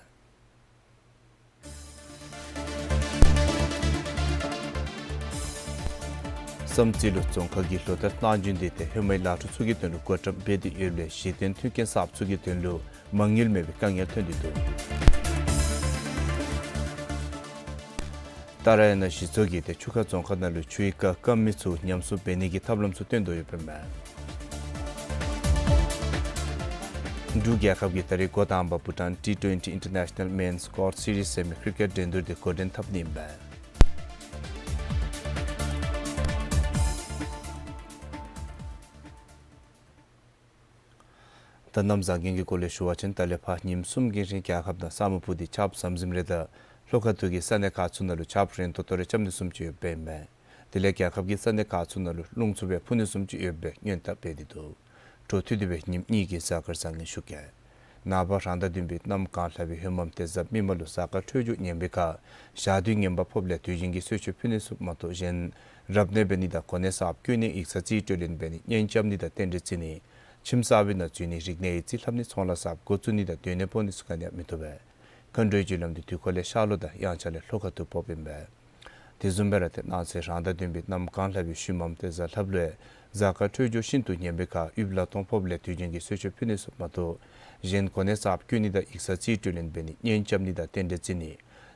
བསམ་རྩེ་ལུ་རྫོང་ཁག་གི་ལོ་བསྟར་གནང་རྒྱུན་དེ་ཏེ་ཧེ་མའི་ལཱ་འཕྲོ་ཚུ་གི་དོན་ལུ་བགོ་བཀྲམ་འབད་དེ་ཡོདཔ་ལས་གཞི་རྟེན་མཐུན་རྐྱེན་གསརཔ་ཚུ་གི་དོན་ལུ་མ་དངུལ་མེད་པའི་དཀའ་ངལ་ཐོན་ཏེ་འདུག། ཏཱ་ར་ཡ་ན་གཞི་ཚོགས་ཀྱིས་ཏེ་ཆུ་ཁ་རྫོང་ཁག་ནང་ལུ་ཆུའི་རྐ་སྐམ་མི་ཚུ་ཉམས་གསོ་འབད་ནི་གི་ཐབས་ལམ་ཚུ་བཏོན་དོ་ཡོདཔ་ཨིན་མས། འབྲུག་རྒྱལ་ཁབ་ཀྱིས་ད་རེས་འགོ་དང་པ་Bhutan T twenty International Men's Golf Series ཟེར་མི་ཀིར་ཀེཊ་འགྲན་བསྡུར་དེ་འགོ་འདྲེན་འཐབ་ནི་ཨིན་པས། ད་གནམ་བཟང་ངན་གྱི་སྐོར་ལས་ཞུ་བ་ཅིན་ད་ལས་ཕར་ཉིནམ་གསུམ་གྱི་རིང་རྒྱལ་ཁབ་ནང་ས་སྨུག་ཕུབ་སྟེ་ཆརཔ་ཟམ་ཟིམ་རེ་དང་ལྷོ་ཁ་ཐུག་གི་ས་གནས་ཁག་ཚུ་ནང་ལུ་ཆརཔ་རན་ཏོག་ཏོ་རེ་རྐྱབ་ནི་བཟུམ་ཅིག་ཡོདཔ་ཨིན་མས། དེ་ལས་རྒྱལ་ཁབ་ཀྱི་ས་གནས་ཁག་ཚུ་ནང་ལུ་རླུང་འཚུབ་ཡང་འཕུ་ནི་བཟུམ་ཅིག་ཡོད་པའི་སྔོན་བརྡ་འབད་དེ་འདུག། འཕྲོ་མཐུད་དེ་སྦེ་ཉིནམ་གཉིས་ཀྱི་གཟའ་སྐར་བཟང་ངན་ཞུ་གེ། ནངས་པ་རང་ཟླ་བདུན་པའི་གནམ་གང་ལྷག་པའི་ཧེ་མམ་ཏེ་གཟའ་མིག་དམར་ལུ་གཟའ་སྐར་འཕྲོད་སྦྱོར་ངན་པའི་ཁར་ཞག་དུས་ངན་པ་ཕོགཔ་ལས་དུས་རྒྱུན་གྱི་གསོལ་མཆོད་ཕུལ་ནི་ཚུ་མ་གཏོགས་གཞན་རབ་གནས་འབད་ནི་དང་གོ་གནས་གསརཔ་བསྐོ་ནི་ཡིག་ཚང་རྩིས་སྤྲོད་ལེན་འབད་ནི་གཉེན་རྐྱབ་ནི་དང་རྟེན་འབྲེལ་བརྩི་ནི་ཁྱིམ་གསར་པའི་ནང་འཛུལ་ནི་རིག་གནས་ཡིག་རྩིས་ལྷབ་ནི་ཚོང་ལཱ་གསརཔ་འགོ་བཙུགས་ནི་དང་སྡོད་གནས་སྤོ་ནི་ཚུ་ག་ནི་ཡང་མི་བཏུབ་པས། མཁའ་འགྲོའི་རྒྱུ་ལམ་འདི་དུས་འཁོར་ལས་ཤར་ལྷོ་དང་དབྱངས་འཆར་ལས་ལྷོ་ཁ་ཐུག་ཕོགཔ་ཨིན་པས། དེ་བཟུམ་སྦེ་ར་ཏེ་གནངས་ཚེ་རང་ཟླ་བདུན་པའི་གནམ་གང་ལྷག་པའི་ཤུལ་མམ་ཏེ་གཟའ་ལྷགཔ་ལུ་ཡང་གཟའ་སྐར་འཕྲོད་སྦྱོར་ཤིན་ཏུ་ངན་པའི་ཁར་དབུས་ལ་སྟོང་ཕོགཔ་ལས་དུས་རྒྱུན་གྱི་གསོལ་མཆོད་ཕུལ་ནི་ཚུ་མ་གཏོགས་གཞན་གོ་གནས་གསརཔ་བསྐོ་ནི་དང་ཡིག་ཚང་རྩིས་སྤྲོད་ལེན་འབད་ནི་གཉེན་རྐྱབ་ནི་དང་རྟེན་འབྲེལ་བརྩི་ནི་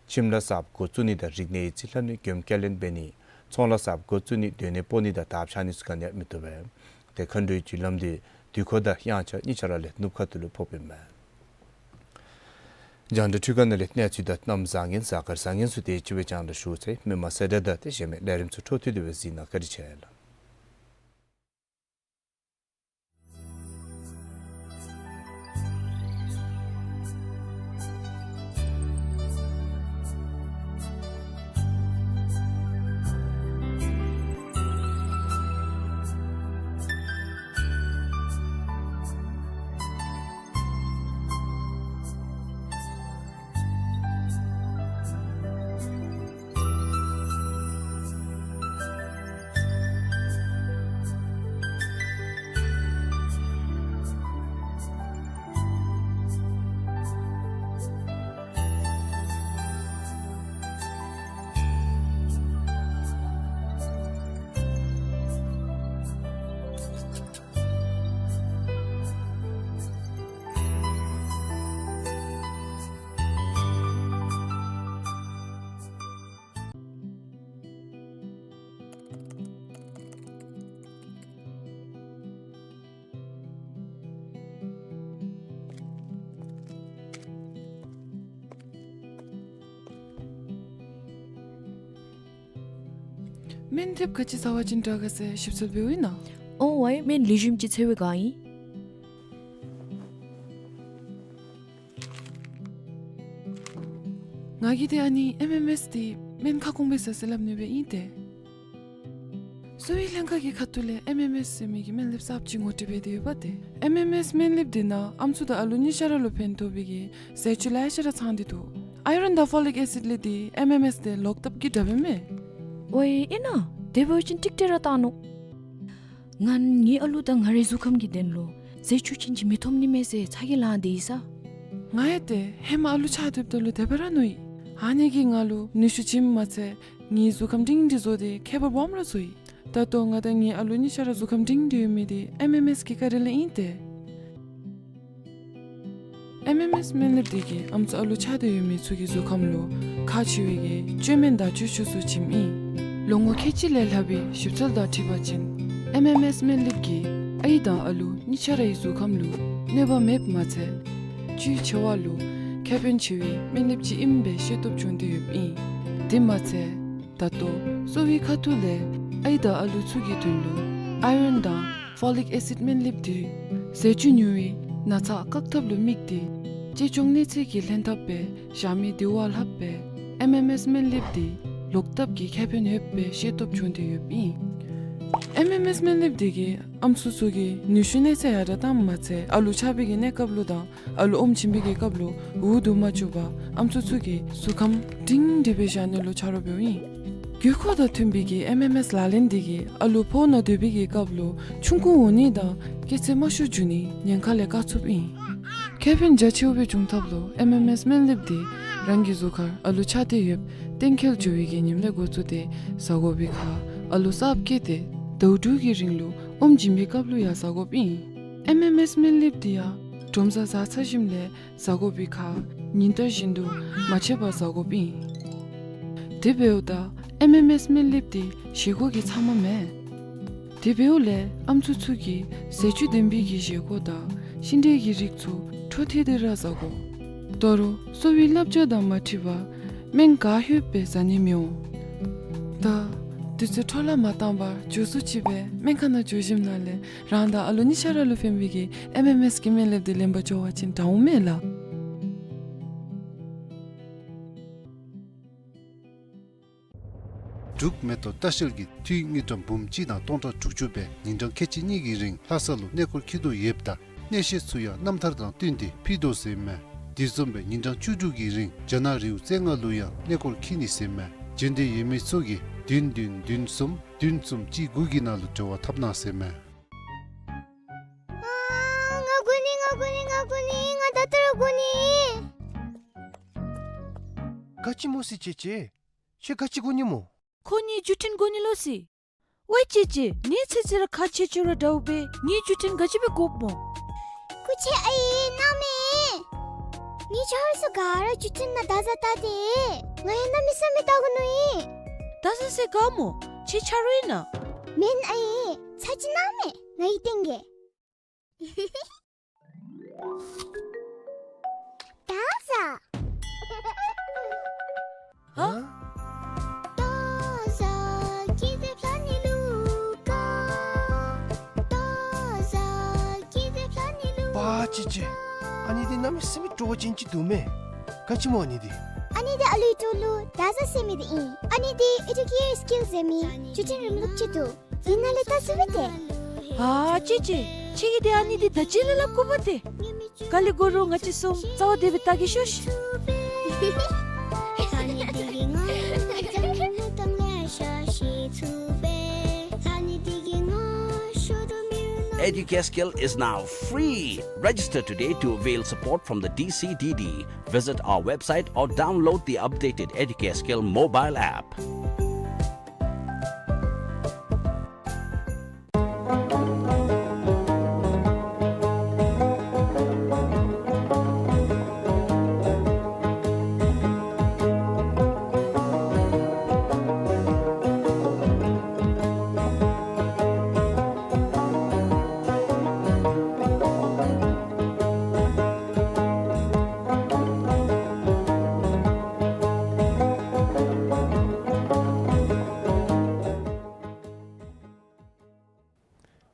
ཁྱིམ་ལཱ་གསརཔ་འགོ་བཙུགས་ནི་དང་རིག་གནས་ཡིག་རྩིས་ལྷབ་ནི་མགྱོནམ་བསྐྱར་ལེན་འབད་ནི་ཚོང་ལཱ་གསརཔ་འགོ་བཙུགས་ནི་སྡོད་གནས་སྤོ་ནི་དང་དར་འཕྱར་ནི་ཚུ་ག་ནི་ཡང་མི་བཏུབ་པས། ཏེ་མཁའ་འགྲོའི་རྒྱུ་ལམ་འདི་དུས་འཁོར་དང་དབྱངས་འཆར་གཉིས་ཆ་ར་ལས་ནུབ་ཁ་ཐུག་ལུ་ཕོགཔ་ཨིན་མས། རྒྱང་བསྒྲགས་འཕྲུལ་ཁང་ནང་ལས་གནས་ཚུལ་དང་གནམ་བཟང་ངན་གཟའ་སྐར་བཟང་ངན་ཚུ་དེ་ཅིག་སྦེ་རྒྱང་བསྒྲགས་ཞུ་ཚར་ཡི། མི་མང་གསལ་བསྒྲགས་དང་དེ་བཞིན་མི་ལས་རིམ་ཚུ་འཕྲོ་མཐུད་དེ་སྦེ་གཟིགས་གནང་། བཀའ་དྲིན་ཆེ་ལགས། སྨན་ཐེབས་ག་ཅི་ཟ་བ་ཅིན་དྲག་ག་ཟེར་ཞིབ་འཚོལ་འབདཝ་ཨིན་ན། ཨོ་ཝའི་སྨན་ལེགས་ཤོམ་ཅིག་འཚོལ་བའི་བསྒང་ཨིན། ང་གིས་ཏེ་ཨ་ནི་ཨེམ་ཨེམ་ཨེསི་འདི་སྨན་ཁ་སྐོང་སྦེ་ཟ་ཟེར་སླབ་ནི་སྦེ་ཨིན་ཏེ། གསོ་བའི་ལྷན་ཁག་གི་ཁ་ཐུག་ལས་ཨེམ་ཨེམ་ཨེསི་ཟེར་མི་གི་སྨན་ལེབ་གསརཔ་ཅིག་ངོ་སྤྲོད་འབད་དེ་ཡོདཔ་ཏེ། ཨེམ་ཨེམ་ཨེསི་སྨན་ལེབ་འདི་ནང་ཨམ་སྲུ་དང་ཨ་ལུ་གཉིས་ཆ་ར་ལུ་ཕན་ཐོགས་པའི་གི་ཟས་བཅུད་ལེ་ཤ་ར་ཚང་སྟེ་འདུག། ཨའི་རོན་དང་ཕོ་ལིག་ཨེ་སིཌ་ལས་འདི་ཨེམ་ཨེམ་ཨེསི་འདི་ལོག་ལྟབ་ཀྱི་དྲགཔ་ཨིན་མས། ཝའི་ཨིན་ན། དེ་འབད་བ་ཅིན་ཀྲིག་ཀྲི་ར་བཏང་ནུག། ང་ངེའི་ཨ་ལུ་དང་ང་རའི་གཟུགས་ཁམས་ཀྱི་དོན་ལུ་ཟས་བཅུད་ཅན་ཅིག་མི་ཐོབ་ནི་མས་ཟེར་ཚ་གྱང་ལང་སྟེ་ཡོད་ས། ང་ཡང་ཏེ་ཧེ་མ་ཨ་ལུ་ཆགས་སྡོདཔ་ད་ལུ་དེ་སྦེ་ར་མནོ་ཡི། ཨ་ནི་གིས་ང་ལུ་ནུས་ཤུགས་བྱིནམ་མ་ཚད་ངེའི་གཟུགས་ཁམས་སྒྲིང་སྒྲི་བཟོ་སྟེ་ཁྱད་པར་སྦོམ་ར་བཟོ་ཡི། ད་ལྟོ་ང་དང་ངེའི་ཨ་ལུ་གཉིས་ཆ་ར་གཟུགས་ཁམས་སྒྲིང་སྒྲི་ཡོད་མི་འདི་ཨེམ་ཨེམ་ཨེསི་གི་བཀའ་དྲིན་ལས་ཨིན་ཏེ། ཨེམ་ཨེམ་ཨེསི་སྨན་ལེབ་འདི་གིས་ཨམ་སྲུ་ཨ་ལུ་ཆགས་ཏེ་ཡོད་མི་ཚུ་གི་གཟུགས་ཁམས་ལུ་ཁག་ཆེ་བའི་གི་བཅོས་སྨན་དང་བཅོས་ཆས་ཚུ་བྱིནམ་ཨིན། ལོ་ངོ་ཁལ་གཅིག་ལས་ལྷག་པའི་ཞིབ་འཚོལ་དང་འཁྲིལ་བ་ཅིན་ཨེམ་ཨེམ་ཨེསི་སྨན་ལེབ་ཀྱིས་ཨའི་དང་ཨ་ལུ་གཉིས་ཆ་རའི་གཟུགས་ཁམས་ལུ་གནོད་པ་མེདཔ་མ་ཚད་བཅུད་ཆེ་བ་ལུ་ཁེ་ཕན་ཆེ་བའི་སྨན་ལེབ་ཅིག་ཨིནམ་སྦེ་ཤེས་རྟོགས་བྱུང་སྟེ་ཡོདཔ་ཨིན། དེ་མ་ཚད་ད་ལྟོ་གསོ་བའི་ཁ་ཐུག་ལས་ཨའི་དང་ཨ་ལུ་ཚུ་གི་དོན་ལུ་ཨའི་རོན་དང་ཕོ་ལིག་ཨེ་སིཌ་སྨན་ལེབ་འདི་ཟས་བཅུད་ཉུང་བའི་ན་ཚ་བཀག་ཐབས་ལུ་དམིགས་ཏེ་གཅེས་སྐྱོང་གནོད་འཚེ་གི་ལྷན་ཐབས་སྦེ་བཞག་མི་འདི་བ་ལྷགཔ་སྦེ་ཨེམ་ཨེམ་ཨེསི་སྨན་ལེབ་འདི་ལོག་ལྟབ་ཀྱི་ཁེ་ཕན་ཡོདཔ་སྦེ་ཤེས་རྟོགས་བྱུང་སྟེ་ཡོདཔ་ཨིན། ཨེམ་ཨེམ་ཨེསི་སྨན་ལེབ་འདི་གིས་ཨམ་སྲུ་ཚུ་གི་ནུས་ཤུགས་གནོད་འཚེ་ཡང་དྲག་བཏངམ་མ་ཚད་ཨ་ལུ་ཆགས་པའི་གི་གནས་སྐབས་ལུ་དང་ཨ་ལུ་ཨོམ་བྱིན་པའི་གི་སྐབས་ལུ་འུ་སྡུག་མ་བཅུག་པར་ཨམ་སྲུ་ཚུ་གི་གཟུགས་ཁམས་སྒྲིང་སྒྲི་སྦེ་བཞག་ནི་ལུ་ཆ་རོགས་འབདཝ་ཨིན། དགོས་མཁོ་དང་མཐུན་པའི་གི་ཨེམ་ཨེམ་ཨེསི་ལག་ལེན་འདི་གིས་ཨ་ལུ་ཕོཝ་ནང་སྡོད་པའི་གི་སྐབས་ལུ་ཆུང་ཀུ་འོང་ནི་དང་སྐྱེད་ཚད་དམའ་ཤོས་འགྱོ་ནི་ཉེན་ཁ་ལས་བཀག་ཚུགསཔ་ཨིན། ཁེ་ཕན་རྒྱ་ཆེཝ་སྦེ་འབྱུང་ཐབས་ལུ་ཨེམ་ཨེམ་ཨེསི་སྨན་ལེབ་འདི་རང་གི་གཟུགས་ཁར་ཨ་ལུ་ཆགས་ཏེ་ཡོདཔ་གཏན་འཁེལ་འགྱོ་བའི་གི་ཉིནམ་ལས་འགོ་བཙུགས་ཏེ་ཟ་དགོ་པའི་ཁར་ཨ་ལུ་གསརཔ་སྐྱེས་ཏེ་ཟླཝ་དྲུག་གི་རིང་ལུ་ཨོམ་བྱིན་པའི་སྐབས་ལུ་ཡང་ཟ་དགོཔ་ཨིན། ཨེམ་ཨེམ་ཨེསི་སྨན་ལེབ་འདི་ཡང་དྲོ་མཚམས་བཟའ་ཚར་ཞིནམ་ལས་ཟ་དགོ་པའི་ཁར་ཉིན་ལྟར་བཞིན་དུ་མ་ཆད་པར་ཟ་དགོཔ་ཨིན། དེ་འབདཝ་ད་ཨེམ་ཨེམ་ཨེསི་སྨན་ལེབ་འདི་བཞེས་སྒོ་གི་ཚབ་མ་མེན། དེ་འབདཝ་ལས་ཨམ་སྲུ་ཚུ་གིས་ཟས་བཅུད་ལྡན་པའི་གི་བཞེས་སྒོ་དང་ཤིང་འབྲས་ཀྱི་རིགས་ཚུ་འཕྲོ་མཐུད་དེ་ར་ཟ་དགོ། ད་རུང་གསོ་བའི་བསླབ་བྱ་དང་མ་འཁྲིལ་བར་སྨན་ག་ལྷོད་སྦེ་ཟ་ནི་མི་འོང་། ད་དུས་ཚོད་འཕྲོ་བརླག་མ་བཏང་བར་མགྱོགས་སུ་ཅིག་སྦེ་སྨན་ཁང་ནང་འགྱོ་ཞིནམ་ལས་རང་དང་ཨ་ལུ་གཉིས་ཆ་ར་ལུ་ཕན་པའི་གི་ཨེམ་ཨེམ་ཨེསི་གི་སྨན་ལེབ་འདི་ལེན་པར་འགྱོ་བ་ཅིན་དྲག་འོང་མས་ལགས། འབྲུག་མེ་ཏོག་ལྟ་བཤལ་གྱིས་འཐུས་དངུལ་ཀྲམ་འབུམ་གཅིག་དང་སྟོང་ཕྲག་དྲུག་ཅུ་སྦེ་ཉིན་གྲངས་ཁལ་གཅིག་གཉིས་ཀྱི་རིང་ལྷ་ས་ལུ་གནས་སྐོར་འཁྱིད་དོ་ཡོདཔ་ད་གནས་བཤད་ཚུ་ཡང་རྣམ་ཐར་དང་བསྟུན་ཏེ་ཕུལ་དོ་ཟེར་མས། དེ་བཟུམ་སྦེ་ཉིན་གྲངས་བཅུ་དྲུག་གི་རིང་རྒྱ་ནག་རི་བོ་རྩེ་ལྔ་ལུ་ཡང་གནས་སྐོར་འཁྱིད་ནི་ཟེར་མས། འབྱོན་འདོད་ཡོད་མི་ཚུ་གིས་བདུན་བདུན་བདུན་གསུམ་བདུན་གསུམ་གཅིག་དགུ་གི་ནང་ལུ་འབྲེལ་བ་འཐབ་གནང་ཟེར་མས། ཨ་ང་དགོ་ནི་ང་དགོ་ནི་ང་དགོ་ནི། ང་ད་ལྟོ་ར་དགོ་ནི། ག་ཅི་སྨོ་ཟེར་ཅེ་ཅེ། ཁྱོད་ག་ཅི་དགོ་ནི་སྨོ། ཁོ་གཉིས་བརྒྱུད་འཕྲིན་དགོ་ནི་ལོ་ཟེར། ཝའི་ཅེ་ཅེ། ངེའི་ཚེ་ཚེ་ར་ཁག་ཆེ་ཆེ་ར་འདྲཝ་སྦེ་ངེའི་བརྒྱུད་འཕྲིན་ག་ཅི་སྦེ་དགོཔ་སྨོ། སྐུ་མཁྱེན་ཨའི་གནང་མས། ངེའི་ཆ་རོགས་ཚུ་ག་ར་བརྒྱུད་འཕྲིན་ནང་བརྡ་བཟའ་བལྟ་སྟེ། ང་ཡང་གནམ་མེད་ས་མེད་བལྟ་དགོ་མནོ་ཡི། བརྡ་བཟའ་ཟེར་ག་སྨོ། ཁྱོད་ཆ་རོགས་ཨིན་ན། མེན་ཨའི། ཚར་གཅིག་གནང་མས། ང་གིས་སྟོན་གེ། བརྡ་བཟའ། ཧ། པ་ཅི་ཅི། ཨ་ནི་འདི་གནམ་མེད་ས་མེད་སྤྲོ་བ་ཅན་ཅིག་འདུག་མས། ག་ཅི་སྨོ་ཨ་ནི་འདི། ཨ་ནི་འདི་ཨ་ལུའི་གྲོགས་ལུ་བརྡ་བཟའ་ཟེར་མི་འདི་ཨིན། ཨ་ནི་འདི་ཨེ་ཌུ་ཀེ་ཤཱན་སི་ཀིལ་ཟེར་མི་བརྒྱུད་འཕྲིན་རིམ་ལུགས་ཅིག་འདུག། འདི་ནང་ལས་བལྟ་ཚུགས་པས་ཏེ། ཨ་ཅི་ཅི། ཁྱོད་ཀྱིས་ཏེ་ཨ་ནི་འདི་ད་ཅི་ལས་སླབ་དགོཔ་ཏེ། ག་ལས་དགོ་རུང་ང་བཅས་གསུམ་རྩ་བ་བདེ་སྦེ་བལྟ་གེ་ཤོག་ཤིག། Educare Skill is now free. Register today to avail support from the D C D D. Visit our website or download the updated Educare Skill mobile app.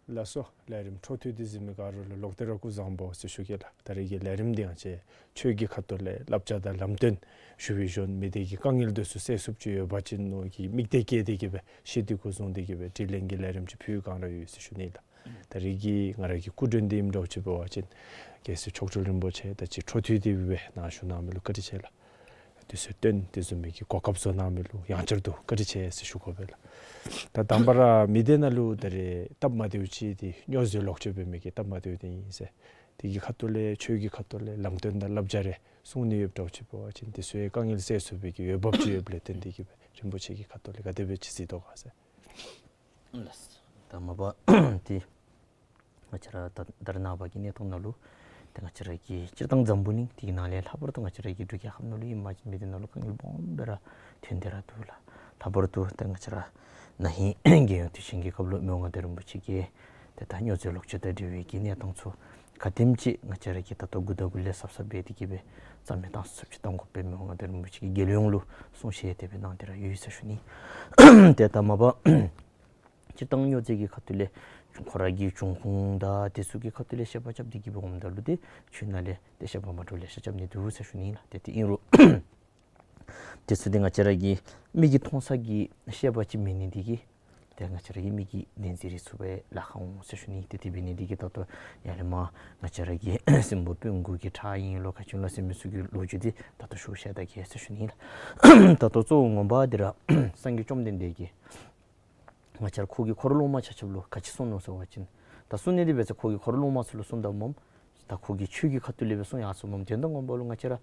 ལགས་སོ། ལས་རིམ་འཕྲོ་མཐུད་དེ་གཟིགས་མི་ག་ར་ལུ་ལོག་སྟེ་ར་སྐུ་གཟུགས་བཟང་པོ་ཟེར་ཞུ་གེ་ལགས། ད་རེས་ཀྱི་ལས་རིམ་འདི་ང་བཅས་ཆོས་ཀྱི་ཁ་ཐུག་ལས་བསླབ་བྱ་དང་ལམ་སྟོན་ཞུ་བའི་ཞོར་མི་སྡེ་གི་དཀའ་ངལ་འདི་ཚུ་སེལ་ཚུགསཔ་ཅིག་ཡོད་པ་ཅིན་མནོ་གི་དམིགས་གཏད་བསྐྱེད་དེ་གི་སྦེ་ཤེས་འདོད་ཀྱི་བཟུང་སྟེ་གི་སྦེ་དྲི་ལན་གྱི་ལས་རིམ་ཅིག་ཕུལ་བའི་བསྒང་ར་ཡོད་ཟེར་ཞུ་ནི་ལགས། ད་རེས་ཀྱི་ང་ར་གི་སྐུ་མགྲོན་འདི་ཨིནམ་འདྲཝ་ཅིག་འབད་བ་ཅིན་རྒྱལ་སྲས་མཆོག་སྤྲུལ་རིན་པོ་ཆེ་དང་གཅིག་འཕྲོ་མཐུད་དེ་སྦེ་ནཱ་བཞུགས་གནང་མི་ལུ་བཀའ་དྲིན་ཆེ་ལགས། དུས་ཚོད་བཏོན་དེ་བཟུམ་མའི་གི་གོ་སྐབས་བཟོ་གནང་མི་ལུ་ཡང་བསྐྱར་དུ་བཀའ་དྲིན་ཆེ་ཟེར་ཞུ་དགོ་པས་ལགས། ད་དང་པ་ར་མི་སྡེ་ནང་ལུ་ད་རེས་སྟབས་མ་བདེཝ་ཅིག་འདི་སྨྱོ་རྫས་ལོག་སྤྱོད་འབད་མི་གི་སྟབས་མ་བདེཝ་འདི་ཨིན་ཟེར། དེ་གི་ཁ་ཐུག་ལས་ཆོས་ཀྱི་ཁ་ཐུག་ལས་ལམ་སྟོན་དང་བསླབ་བྱ་རེ་གསུང་ནི་ཡོདཔ་འདྲཝ་ཅིག་འབད་བ་ཅིན་དེ་ཚུ་ཡང་དཀའ་ངལ་སེལ་ཚུགས་པའི་གི་འོས་འབབ་ཅིག་ཡོདཔ་ལས་བརྟེན་ཏེ་གི་སྦེ་རིན་པོ་ཆེ་གི་ཁ་ཐུག་ལས་ག་དེ་སྦེ་ཅིག་གཟིགས་དོ་ག་ཟེར། ལགས། ད་མ་པ་ཏེ་ང་བཅས་ར་ད་ད་རེས་ནངས་པ་གི་གནས་སྟངས་ནང་ལུ་ཏེ་ང་བཅས་ར་གི་སྤྱིར་བཏང་འཛམ་བུ་གླིང་འདི་གི་ནང་ལས་ལྷག་པར་དུ་ང་བཅས་ར་གི་འབྲུག་རྒྱལ་ཁབ་ནང་ལུ་ཨིན་པ་ཅིན་མི་སྡེ་ནང་ལུ་དཀའ་ངལ་སྦོམ་སྦེ་ར་ཐོན་ཏེ་ར་འདུག་ལགས། ལྷག་པར་དུ་ཏེ་ང་བཅས་ར་ན་ཧིང་རྒྱལ་ཡོངས་དུས་ཆེན་གྱི་སྐབས་ལུ་མི་དབང་མངའ་བདག་རིན་པོ་ཆེ་གིས་ཏེ་ད་སྨྱོ་རྫས་ལོག་སྤྱོད་དང་འབྲེལ་བའི་གི་གནས་སྟངས་ཚུ་ག་དེམ་ཅིག་ང་བཅས་ར་གིས་ད་ལྟོ་འགོ་དང་འགོ་ལས་གཟབ་གཟབ་འབད་དེ་གི་སྦེ་རྩ་མེད་བཏང་ཚུགསཔ་ཅིག་གཏང་དགོ་པའི་མི་དབང་མངའ་བདག་རིན་པོ་ཆེ་གིས་རྒྱལ་ཡོངས་ལུ་གསུང་བཤད་དེ་སྦེ་གནང་སྟེ་ར་ཡོད་ཟེར་ཞུ་ནི། ཏེ་ད་མ་པ་སྤྱིར་བཏང་སྨྱོ་རྫས་ཀྱི་ཁ་ཐུག་ལས་ཁོ་ར་གི་འབྱུང་ཁུངས་དང་དེ་ཚུ་གི་ཁ་ཐུག་ལས་བཤད་པ་རྐྱབ་སྟེ་གི་སྦེ་འོངམ་ད་ལུ་ཏེ་ཆོས་ནང་ལས་ཏེ་བཤད་པ་མ་འདྲཝ་ལེ་ཤ་རྐྱབ་ནི་འདུག་ཟེར་ཞུ་ནི་ལགས། ཏེ་དེ་ཨིན་རུང་དེ་ཚུ་འདི་ང་བཅས་ར་གི་མིག་གིས་མཐོང་ས་གི་བཤད་པ་ཅིག་མེད་ནི་འདི་གིས་ཏེ་ང་བཅས་ར་གི་མིག་གིས་བདེན་འཛིན་རེ་ཚུགས་པའི་ལཱ་ཁག་འོང་ཟེར་ཞུ་ནི། ཏེ་དེ་འབད་ནི་འདི་གིས་ད་ལྟོ་ཡར་ལས་མར་ང་བཅས་ར་གི་སྲིན་པོ་སྤུན་དགུ་གི་ཁྲག་ཨིན་ལོ་ག་ཅི་ལོ་ཟེར་མི་ཚུ་གི་ལོ་རྒྱུས་འདི་ད་ལྟོ་ཞུ་བཤད་ད་གེ་ཟེར་ཞུ་ནི་ལགས། ད་ལྟོ་གཙོ་བོ་ངོ་མ་འདི་ར་སངས་རྒྱས་བཅོམ་ལྡན་འདས་ཀྱིས་ང་བཅས་ར་ཁོ་གི་འཁོར་སློབ་མ་ཆ་ཁྱབ་ལུ་ག་ཅི་གསུངས་ནུག་ཟེར་བ་ཅིན་ད་གསུང་ནི་འདི་འབད་ས་ཁོ་གི་འཁོར་སློབ་མ་ཚུ་ལུ་གསུངམ་ད་སྨོ། ད་ཁོ་གིས་ཆོས་ཀྱི་ཁ་ཐུག་ལས་སྦེ་གསུང་ཡར་སོ་སྨོ། དོན་དག་ངོ་མ་ལུ་ང་བཅས་ར་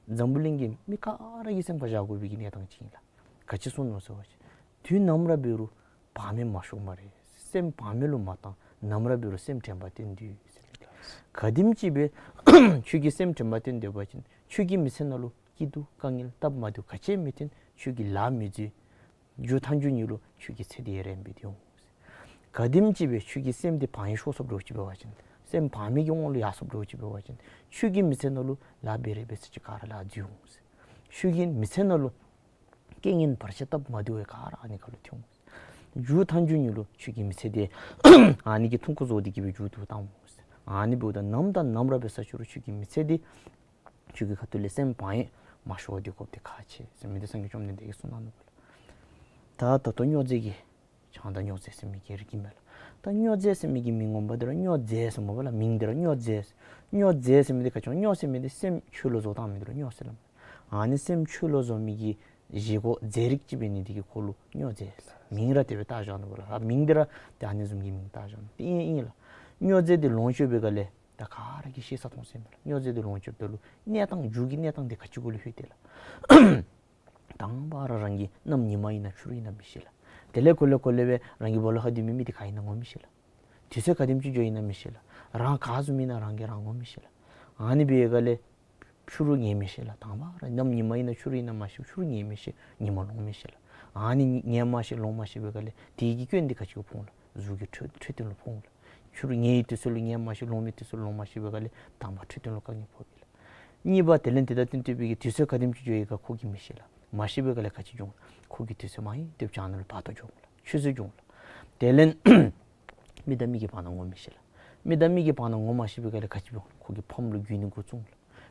འཛམ་བུ་གླིང་གི་མི་ག་ར་གི་སེམས་ཁར་བཞག་དགོ་པའི་གི་གནས་སྟངས་ཅིག་ཨིན་ལགས། ག་ཅི་གསུངས་ནུག་ཟེར་བ་ཅིན་དུས་ནམ་ར་འབད་རུང་བག་མེད་མ་ཤོར་སྨ་རེ། སེམས་བག་མེད་ལུ་མ་བཏང་། ནམ་ར་འབད་རུང་སེམས་དྲན་པ་བསྟེན་ཏེ་ཟེར། ག་དེམ་ཅིག་སྦེ་ཁྱོད་ཀྱིས་སེམས་དྲན་པ་བསྟེན་ཏེ་འབད་བ་ཅིན་ཁྱོད་ཀྱི་མི་ཚེ་ནང་ལུ་སྐྱིད་སྡུག་དཀའ་ངལ་སྟབས་མ་བདེཝ་ག་ཅི་ཡང་མི་ཐོན། ཁྱོད་ཀྱིས་ལཱ་མི་འཛོལ། མཇུག་མཐའ་མཇུག་ཉིད་ལུ་ཁྱོད་ཀྱི་ཚེ་འདི་ཡར་འབད་དེ་འོང་། ག་དེམ་ཅིག་སྦེ་ཁྱོད་ཀྱི་སེམས་འདི་བག་གཡེང་ཤོར་སོཔ་འདྲཝ་ཅིག་འབད་བ་ཅིན་སེམས་བག་མེད་ཀྱི་དབང་ལུ་ཡར་སོཔ་འདྲཝ་ཅིག་འབད་བ་ཅིན་ཁྱོད་ཀྱི་མི་ཚེ་ནང་ལུ་ལཱ་འབད་རུང་འབད་ས་ཅིག་ག་ར་ལཱ་འཛོལ་འོང་། ཁྱོད་ཀྱི་མི་ཚེ་ནང་ལུ་རྐྱེན་ངན་བར་ཆད་སྟབས་མ་བདེཝ་ག་ར་ཨ་ནི་ཁར་ལུ་ཐོན་འོང་། མཇུག་མཐའ་མཇུག་ཉིད་ལུ་ཁྱོད་ཀྱི་མི་ཚེ་འདི་ཨ་ནི་གིས་ཐུང་ཀུ་བཟོ་སྟེ་གི་སྦེ་མཇུག་བསྡུ་བཏང་འོང་། ཨ་ནི་འབདཝ་ད་ནམ་དང་ནམ་ར་འབད་ས་ཅིག་རུང་ཁྱོད་ཀྱི་མི་ཚེ་འདི་ཁྱོད་ཀྱི་ཁ་ཐུག་ལས་སེམས་བག་གཡེང་མ་ཤོར་བར་སྡོད་དགོཔ་འདི་ཁག་ཆེ་ཟེར་མི་འདི་སངས་རྒྱས་བཅོམ་ལྡན་འདས་ཀྱིས་གསུངས་གནང་ནུག་ལགས། ད་ད་ལྟོ་སྨྱོ་རྫས་ཀྱི་ཆང་དང་སྨྱོ་རྫས་ཟེར་མི་གི་རིགས་ཨིན་མས་ལགས། ད་སྨྱོ་རྫས་ཟེར་མི་གི་མིང་ངོ་མ་འདི་ར་སྨྱོ་རྫས་ཟེར་སྨོ་ལགས། མིང་འདི་ར་སྨྱོ་རྫས། སྨྱོ་རྫས་ཟེར་མི་འདི་ག་ཅི་སྨྱོ་ཟེར་མི་འདི་སེམས་འཆོལ་ལོ་བཟོ་བཏང་མི་འདི་ལུ་སྨྱོ་ཟེར་སླབ་མས། ཨ་ནི་སེམས་འཆོལ་ལོ་བཟོ་མི་གི་བཞེས་སྒོ་རྫས་རིགས་ཅིག་འབད་ནི་འདི་གིས་ཁོ་ལུ་སྨྱོ་རྫས་ཟེར་མིང་ར་དེ་སྦེ་བཏགས་བཞག་ནུག་ལགས། ཨ་མིང་འདི་ར་ཏེ་ཨ་ནི་བཟུམ་གྱི་མིང་བཏགས་བཞག་ནུག། ཏེ་ཨིན་ཨིན་ལགས། སྨྱོ་རྫས་འདི་ལོངས་སྤྱོད་པའི་སྒང་ལས་ད་ག་ར་གིས་ཤེས་ས་མཐོང་ས་ཨིན་མས་ལགས། སྨྱོ་རྫས་འདི་ལོངས་སྤྱོདཔ་ད་ལུ་གནས་སྟངས་མཇུག་གི་གནས་སྟངས་འདི་ག་ཅི་གུ་ལུ་ལྷོད་དེ་ལགས། དང་པ་ར་རང་གི་གནམ་ཉི་མ་ཨིན་ན་ཆུ་རུད་ཨིན་ན་མི་ཤེས་ལགས། དེ་ལས་གོ་ལེ་གོ་ལེ་སྦེ་རང་གི་སྦོ་ལོགས་ཁར་སྡོད་མི་མི་འདི་ག་ཨིན་ན་ངོ་མི་ཤེས་ལགས། དུས་ཚོད་ག་དེམ་ཅིག་འགྱོཝ་ཨིན་ན་མི་ཤེས་ལགས། རང་ག་བཟུམ་ཨིན་ན་རང་གིས་རང་ངོ་མི་ཤེས་ལགས། ཨ་ནི་འབད་བའི་སྒང་ལས་ཆུ་རུད་ངོ་མི་ཤེས་ལགས། དང་པ་ར་གནམ་ཉི་མ་ཨིན་ན་ཆུ་རུད་ཨིན་ན་མ་ཤེས། ཆུ་རུད་ངོ་མི་ཤེས། ཉི་མ་ལོང་མི་ཤེས་ལགས། ཨ་ནི་ངོ་མ་ཤེས་ལོང་མ་ཤེས་པའི་སྒང་ལས་དེ་གི་སྐྱོན་འདི་ག་ཅི་གུ་ཕོག་འོང་ལགས། གཟུགས་ཀྱི་འཕྲོད་འཕྲོད་བསྟེན་ལུ་ཕོག་འོང་ལགས། ཆུ་རུད་ངོ་བའི་དུས་ཚོད་ལུ་ངོ་མ་ཤེས། ལོང་བའི་དུས་ཚོད་ལུ་ལོང་མ་ཤེས་པའི་སྒང་ལས་དང་པ་འཕྲོད་བསྟེན་ལུ་དཀའ་ངལ་ཕོག་པས་ལགས། གཉིས་པ་དེ་ལས་དེ་དང་བསྟུན་ཏེ་སྦེ་གི་དུས་ཚོད་ག་དེམ་ཅིག་འགྱོ་ཡི་ག་ཁོ་གིས་མི་ཤེས་ལགས། མ་ཤེས་པའི་སྒང་ལས་ག་ཅི་འབྱུང་། ཁོ་གི་དུས་ཚོད་མ་ཡིན་ཏེ་བྱང་ནང་ལུ་བར་དོ་འགྱོ་འོང་ལགས། ཆུད་ཟོས་འགྱོ་འོང་ལགས། དེ་ལས་མི་དང་མི་གི་བར་ན་ངོ་མི་ཤེས་ལགས། མི་དང་མི་གི་བར་ན་ངོ་མ་ཤེས་པའི་སྒང་ལས་ག་ཅི་འབྱུང་། ཁོ་གི་ཕམ་ལུ་རྒུད་ནི་འགོ་བཙུགས་འོང་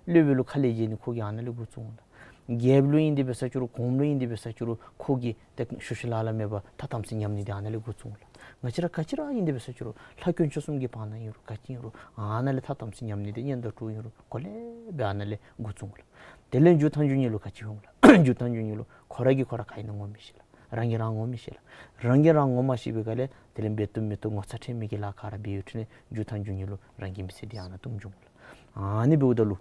ལགས། སློབ་དཔོན་ལུ་ཁ་ལས་བརྗེད་ནི་ཁོ་གིས་ཨ་ནཱ་ལས་འགོ་བཙུགས་འོང་ལགས། རྒྱལཔོ་ལུ་ཨིན་ཏེ་འབད་ས་ཅིག་རུང་གོངམ་ལུ་ཨིན་ཏེ་འབད་ས་ཅིག་རུང་ཁོ་གིས་ཏེ་ཞུ་ཞུ་ལཱ་ལཱ་མེད་པར་ཐ་དམ་ཚིག་ཉམས་ནི་འདི་ཨ་ནཱ་ལས་འགོ་བཙུགས་འོང་ལགས། ང་བཅས་ར་ག་ཅི་ར་ཨིན་ཏེ་འབད་ས་ཅིག་རུང་ལྷ་དཀོན་མཆོག་གསུམ་གྱི་བར་ན་ཨིན་རུང་ག་ཅི་ཨིན་རུང་ཨ་ནཱ་ལས་ཐ་དམ་ཚིག་ཉམས་ནི་འདི་གཉེན་དང་གྲོགས་ཨིན་རུང་གོ་ལེ་སྦེ་ཨ་ནཱ་ལས་འགོ་བཙུགས་འོང་ལགས། དེ་ལས་མཇུག་མཐའ་མཇུག་ཉིད་ལུ་ག་ཅི་འོང་ལགས། མཇུག་མཐའ་མཇུག་ཉིད་ལུ་ཁོ་ར་གིས་ཁོ་ར་ག་ཨིན་ན་ངོ་མི་ཤེས་ལགས། རང་གིས་རང་ངོ་མི་ཤེས་ལགས། རང་གིས་རང་ངོ་མ་ཤེས་པའི་སྒང་ལས་དེ་ལས་འབད་བཏུབ་མི་བཏུབ་ངོ་ཚ་ཁྲེལ་མེད་ཀྱི་ལཱ་ག་ར་འབད་ཡོད་དེ་ལས་མཇུག་མཐའ་མཇུག་ཉིད་ལུ་རང་གི་མི་ཚེ་འདི་ཨ་ནཱ་ལྟུང་འགྱོ་འོང་ལགས། ཨ་ནི་འབདཝ་ད་ལུ་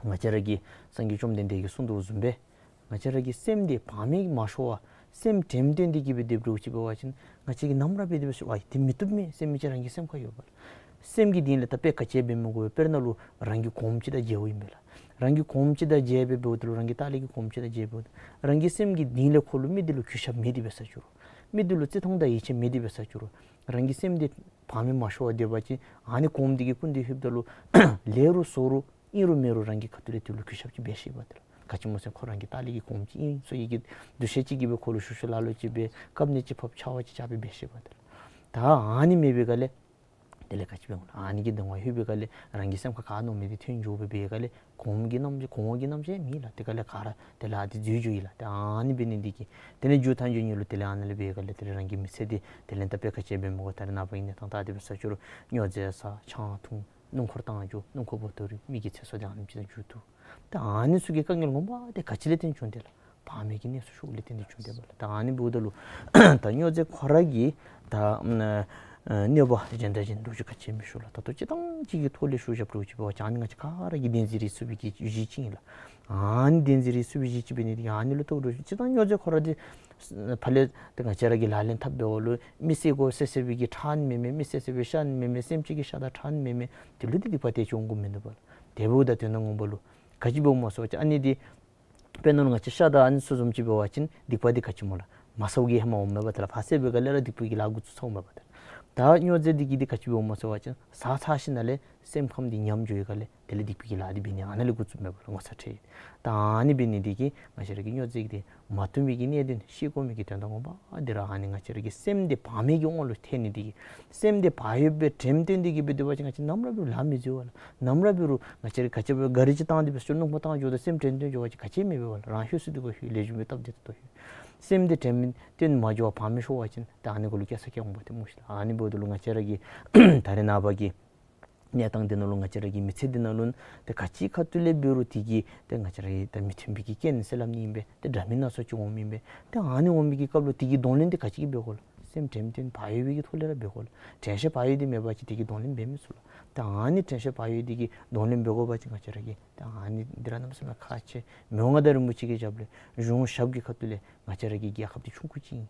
ང་བཅས་ར་གི་སངས་རྒྱས་བཅོམ་ལྡན་འདས་ཀྱིས་གསུངས་དོ་བཟུམ་སྦེ་ང་བཅས་ར་གི་སེམས་འདི་བག་མེད་མ་ཤོར་བར་སེམས་དྲནམ་བཏོན་ཏེ་གི་སྦེ་སྡོདཔ་འདྲཝ་ཅིག་འབད་བ་ཅིན་ང་བཅས་ཀྱིས་ནམ་ར་འབད་དེ་འབད་ས་ཅིག་རུང་ཨ་དེ་མི་བཏུབ་མས་ཟེར་མི་ཅིག་རང་གི་སེམས་ཁར་ཡོད་པ་ལགས། སེམས་ཀྱི་གཏིང་ལས་ད་དཔེ་ག་ཅི་འབད་མི་དགོ་པས། དཔེར་ན་ལུ་རང་གི་གོངམ་ཅིག་དང་མཇལཝ་ཨིན་པས་ལགས། རང་གི་གོངམ་ཅིག་དང་མཇལ་སྦེ་འབདཝ་ད་ལུ་རང་གི་ལྟག་ལས་ཀྱི་གོངམ་ཅིག་དང་མཇལ་འབདཝ་ད་རང་གི་སེམས་ཀྱི་གཏིང་ལས་ཁོ་ལུ་མི་འདི་ལུ་གུས་ཞབས་མེད་དེ་འབད་ས་ཅིག་རུང་མི་འདི་ལུ་བརྩི་མཐོང་དང་ཡིད་ཆེས་མེད་དེ་འབད་ས་ཅིག་རུང་རང་གི་སེམས་འདི་བག་མེད་མ་ཤོར་བར་སྡོད་པ་ཅིན་ཨ་ནི་གོངམ་འདི་གིས་སྐུ་མདུན་ལྷོདཔ་ད་ལུ་ལེགས་རུང་བཙོག་རུང་ཨིན་རུང་མེན་རུང་རང་གི་ཁ་ཐུག་ལས་དེ་ལུ་གུས་ཞབས་ཅིག་འབད་ཤེས་པ་དེ་ལགས། ག་ཅི་སྨོ་ཟེར་ཁོ་རང་གི་ལྟག་ལས་ཀྱི་གོངམ་ཅིག་ཨིན་ཟེར་བའི་གི་འདུ་ཤེས་ཅིག་གིས་སྦེ་ཁོ་ལུ་ཞུ་ཞུ་ལཱ་ལཱ་ཅིག་འབད་བཀབ་ནི་ཅིག་ཕབ་ཕྱག་དབང་ཅིག་རྐྱབ་སྦེ་འབད་ཤེས་པ་དེ་ལགས། ད་ཨ་ནི་མེད་པའི་སྒང་ལས་དེ་ལས་ག་ཅི་འབད་འོང་ལགས། ཨ་ནི་གི་གདོང་ཁར་ལྷོད་པའི་སྒང་ལས་རང་གི་སེམས་ཁར་ག་མནོ་མི་དེ་ཐོན་འགྱོ་སྦེ་འབད་སྒང་ལས་གོངམ་གི་རྣམ་གོངམ་གི་རྣམ་གཞག་མེད་ལགས། དེ་སྒང་ལས་ག་ར་དེ་ལས་ཨ་དེ་འཛོལ་འགྱོཝ་ཨིན་ལགས། ད་ཨ་ནི་འབད་ནི་འདི་གིས་དེ་ལས་མཇུག་མཐའ་མཇུག་ཉིད་ལུ་དེ་ལས་ཨ་ནཱ་ལས་འབད་སྒང་ལས་དེ་ལས་རང་གི་མི་ཚེ་འདི་དེ་ལས་ད་དཔེ་ག་ཅི་འབད་མི་དགོ། ད་རེས་ནངས་པ་གི་གནས་སྟངས་ད་དེ་འབད་ས་ཅིག་རུང་སྨྱོ་རྫས་ཟ་ཆང་འཐུང་སྣུམ་འཁོར་བཏང་འགྱོ་སྣུམ་འཁོར་བོ་ཏོ་རུང་མི་གི་ཚེ་སྲོག་དེ་ཨ་ནེམ་ཅིག་ནང་འགྱོ་དོ། ད་ཨ་ནི་ཚུ་གི་དཀའ་ངལ་ངོ་མ་དེ་ག་ཅི་ལས་བརྟེན་བྱུང་དེ་ལགས། བག་མེད་ཀྱི་གནས་སུ་ཞུགསཔ་ལས་བརྟེན་ཏེ་བྱུང་དེ་མས་ལགས། ད་ཨ་ནི་འབདཝ་ད་ལུ་ད་སྨྱོ་རྫས་ཁོ་ར་གིས་ད་ཨ་གནོད་པ་གཞན་དང་གཞན་འདྲཝ་ཅིག་ག་ཅི་མི་ཞུ་ལགས། ད་ལྟོ་སྤྱིར་བཏང་ཅིག་གི་ཐོག་ལས་ཞུ་བཞགཔ་འདྲཝ་ཅིག་འབད་བ་ཅིན་ཨ་ནི་ང་བཅས་ག་ར་གིས་བདེན་འཛིན་རེ་ཚུགས་པའི་གི་གཞི་ཅིག་ཨིན་ལགས། ཨ་ནི་བདེན་འཛིན་རེ་ཚུགས་པའི་གཞི་ཅིག་འབད་ནི་དེ་གིས་ཨ་ནི་ལུ་ལྟཝ་འདྲཝ་ཅིག་སྤྱིར་བཏང་སྨྱོ་རྫས་ཁོ་ར་དེ་ཕར་ལས་ཏེ་ང་བཅས་ར་གིས་ལག་ལེན་འཐབ་འབདཝ་ལུ་མི་བསད་དགོ་བསད་བསད་པའི་གི་ཁྲག་ནི་མེན་མས། མི་བསད་བསད་པའི་ཤ་ནི་མེན་མས། སེམས་ཅན་གྱི་ཤ་དང་ཁྲག་ནི་མེན་མས། དེ་ལུ་དེ་སྡིག་པ་དེ་ཅིག་འོང་དགོཔ་མིན་འདུག་པ་ལགས། དེ་འབདཝ་ད་དོན་དག་ངོ་མ་ལུ་ག་ཅི་འབད་འོང་མས་ཟེར་བ་ཅིན་ཨ་ནི་དེ་དཔེར་ན་ལུ་ང་བཅས་ཤ་དང་ཨ་ནི་ཚུ་བཟུམ་ཅིག་འབད་བ་ཅིན་སྡིག་པ་འདི་ག་ཅི་སྨོ་ལགས། མ་ཟཝ་གི་ཧེ་མ་འོངམ་མས་པ་ཏེ་ལགས། ཕར་བསད་པའི་སྒང་ལས་ར་སྡིག་པའི་གི་ལཱ་འགོ་བཙུགས་ཚརཝ་མས་པ་ཏེ་ལགས། ད་སྨྱོ་རྫས་འདི་གིས་འདི་ག་ཅི་འབད་འོང་མས་ཟེར་བ་ཅིན་ཟ་ཚར་ཞིནམ་ལས་སེམས་ཁམས་འདི་ཉམས་འགྱོ་བའི་སྒང་ལས་དེ་ལས་སྡིག་པའི་གི་ལཱ་འདི་འབད་ནི་ཨ་ནཱ་ལས་འགོ་བཙུགསཔ་མས་པ་ལགས། ངོ་ཚ་ཁྲེལ། ད་ཨ་ནི་འབད་ནི་འདི་གིས་ང་བཅས་ར་གིས་སྨྱོ་རྫས་འདི་མ་འཐུང་བའི་གི་གནད་དོན་ཤེས་དགོ་མི་གི་དོན་དག་ངོ་མ་འདི་ར་ཨ་ནི་ང་བཅས་ར་གི་སེམས་འདི་བག་མེད་ཀྱི་དབང་ལུ་ཐལ་ནི་འདི་གིས། སེམས་འདི་བག་ཡོད་པའི་བྲན་བཏོན་འདི་གིས་འབད་སྡོད་པ་ཅིན་ང་བཅས་ནམ་ར་འབད་རུང་ལཱ་མི་འཛོལ་བ་ལགས། ནམ་ར་འབད་རུང་ང་བཅས་ར་ག་ཅི་འབད་གཱ་རི་ཅིག་བཏང་སྟེ་འབད་སོང་སྣུམ་འཁོར་བཏང་འགྱོཝ་ད་སེམས་བྲན་བཏོན་འགྱོ་བ་ཅིན་ག་ཅི་མི་འབད་བ་ལགས། རང་ལྷོད་སུ་འདི་གུ་ལྷོད། ལེགས་ཤོམ་སྦེ་སྟབས་བདེ་ཏོག་ཏོ་ལྷོད། སེམས་འདི་བྲན་བཏོན་མ་འགྱོ་བར་བག་མེད་ཤོར་བ་ཅིན་ད་ཨ་ནི་གུ་ལུ་སྐྱེ་ས་སྐྱེ་འོང་པ་ཏེ་སྨོ་ཤིག་ལགས། ཨ་ནི་འབདཝ་ད་ལུ་ང་བཅས་ར་གི་ད་རེས་ནངས་པ་གི་གནས་སྟངས་འདི་ནང་ལུ་ང་བཅས་ར་གི་མི་ཚེ་འདི་ནང་ལུ་ཏེ་ག་ཅི་ཁ་ཐུག་ལས་འབད་རུང་དེ་གིས་ཏེ་ང་བཅས་ར་གི་ད་མི་མཐུན་པའི་གི་རྐྱེན་ཟེར་སླབ་ནི་ཨིན་པས། ཏེ་འདྲ་མིན་སྣ་ཚོགས་ཅིག་འོང་མི་ཨིན་པས། ཏེ་ཨ་ནི་འོང་མི་གི་སྐབས་ལུ་དེ་གི་གདོང་ལེན་འདི་ག་ཅི་གིས་འབད་དགོ་ལགས། སེམས་བྲན་བཏོན་བག་ཡོད་པའི་གི་ཐོག་ལས་ར་འབད་དགོ་ལགས། དྲན་ཤེས་བག་ཡོད་འདི་མེད་པ་ཅིན་དེ་གི་གདོང་ལེན་འབད་མི་ཚུགས་ལགས། ཏེ་ཨ་ནི་དྲན་ཤེས་བག་ཡོད་འདི་གི་གདོང་ལེན་འབད་དགོ་པ་ཅིན་ང་བཅས་ར་གིས་ཏེ་ཨ་ནི་འདི་ར་གནམ་མེད་ས་མེད་ཁག་ཆེ། མི་དབང་མངའ་བདག་རིན་པོ་ཆེ་གི་ཞབས་ལས་གཞུང་ཞབས་ཀྱི་ཁ་ཐུག་ལས་ང་བཅས་ར་གི་རྒྱལ་ཁབ་འདི་ཆུང་ཀུ་ཅིག་ཨིན།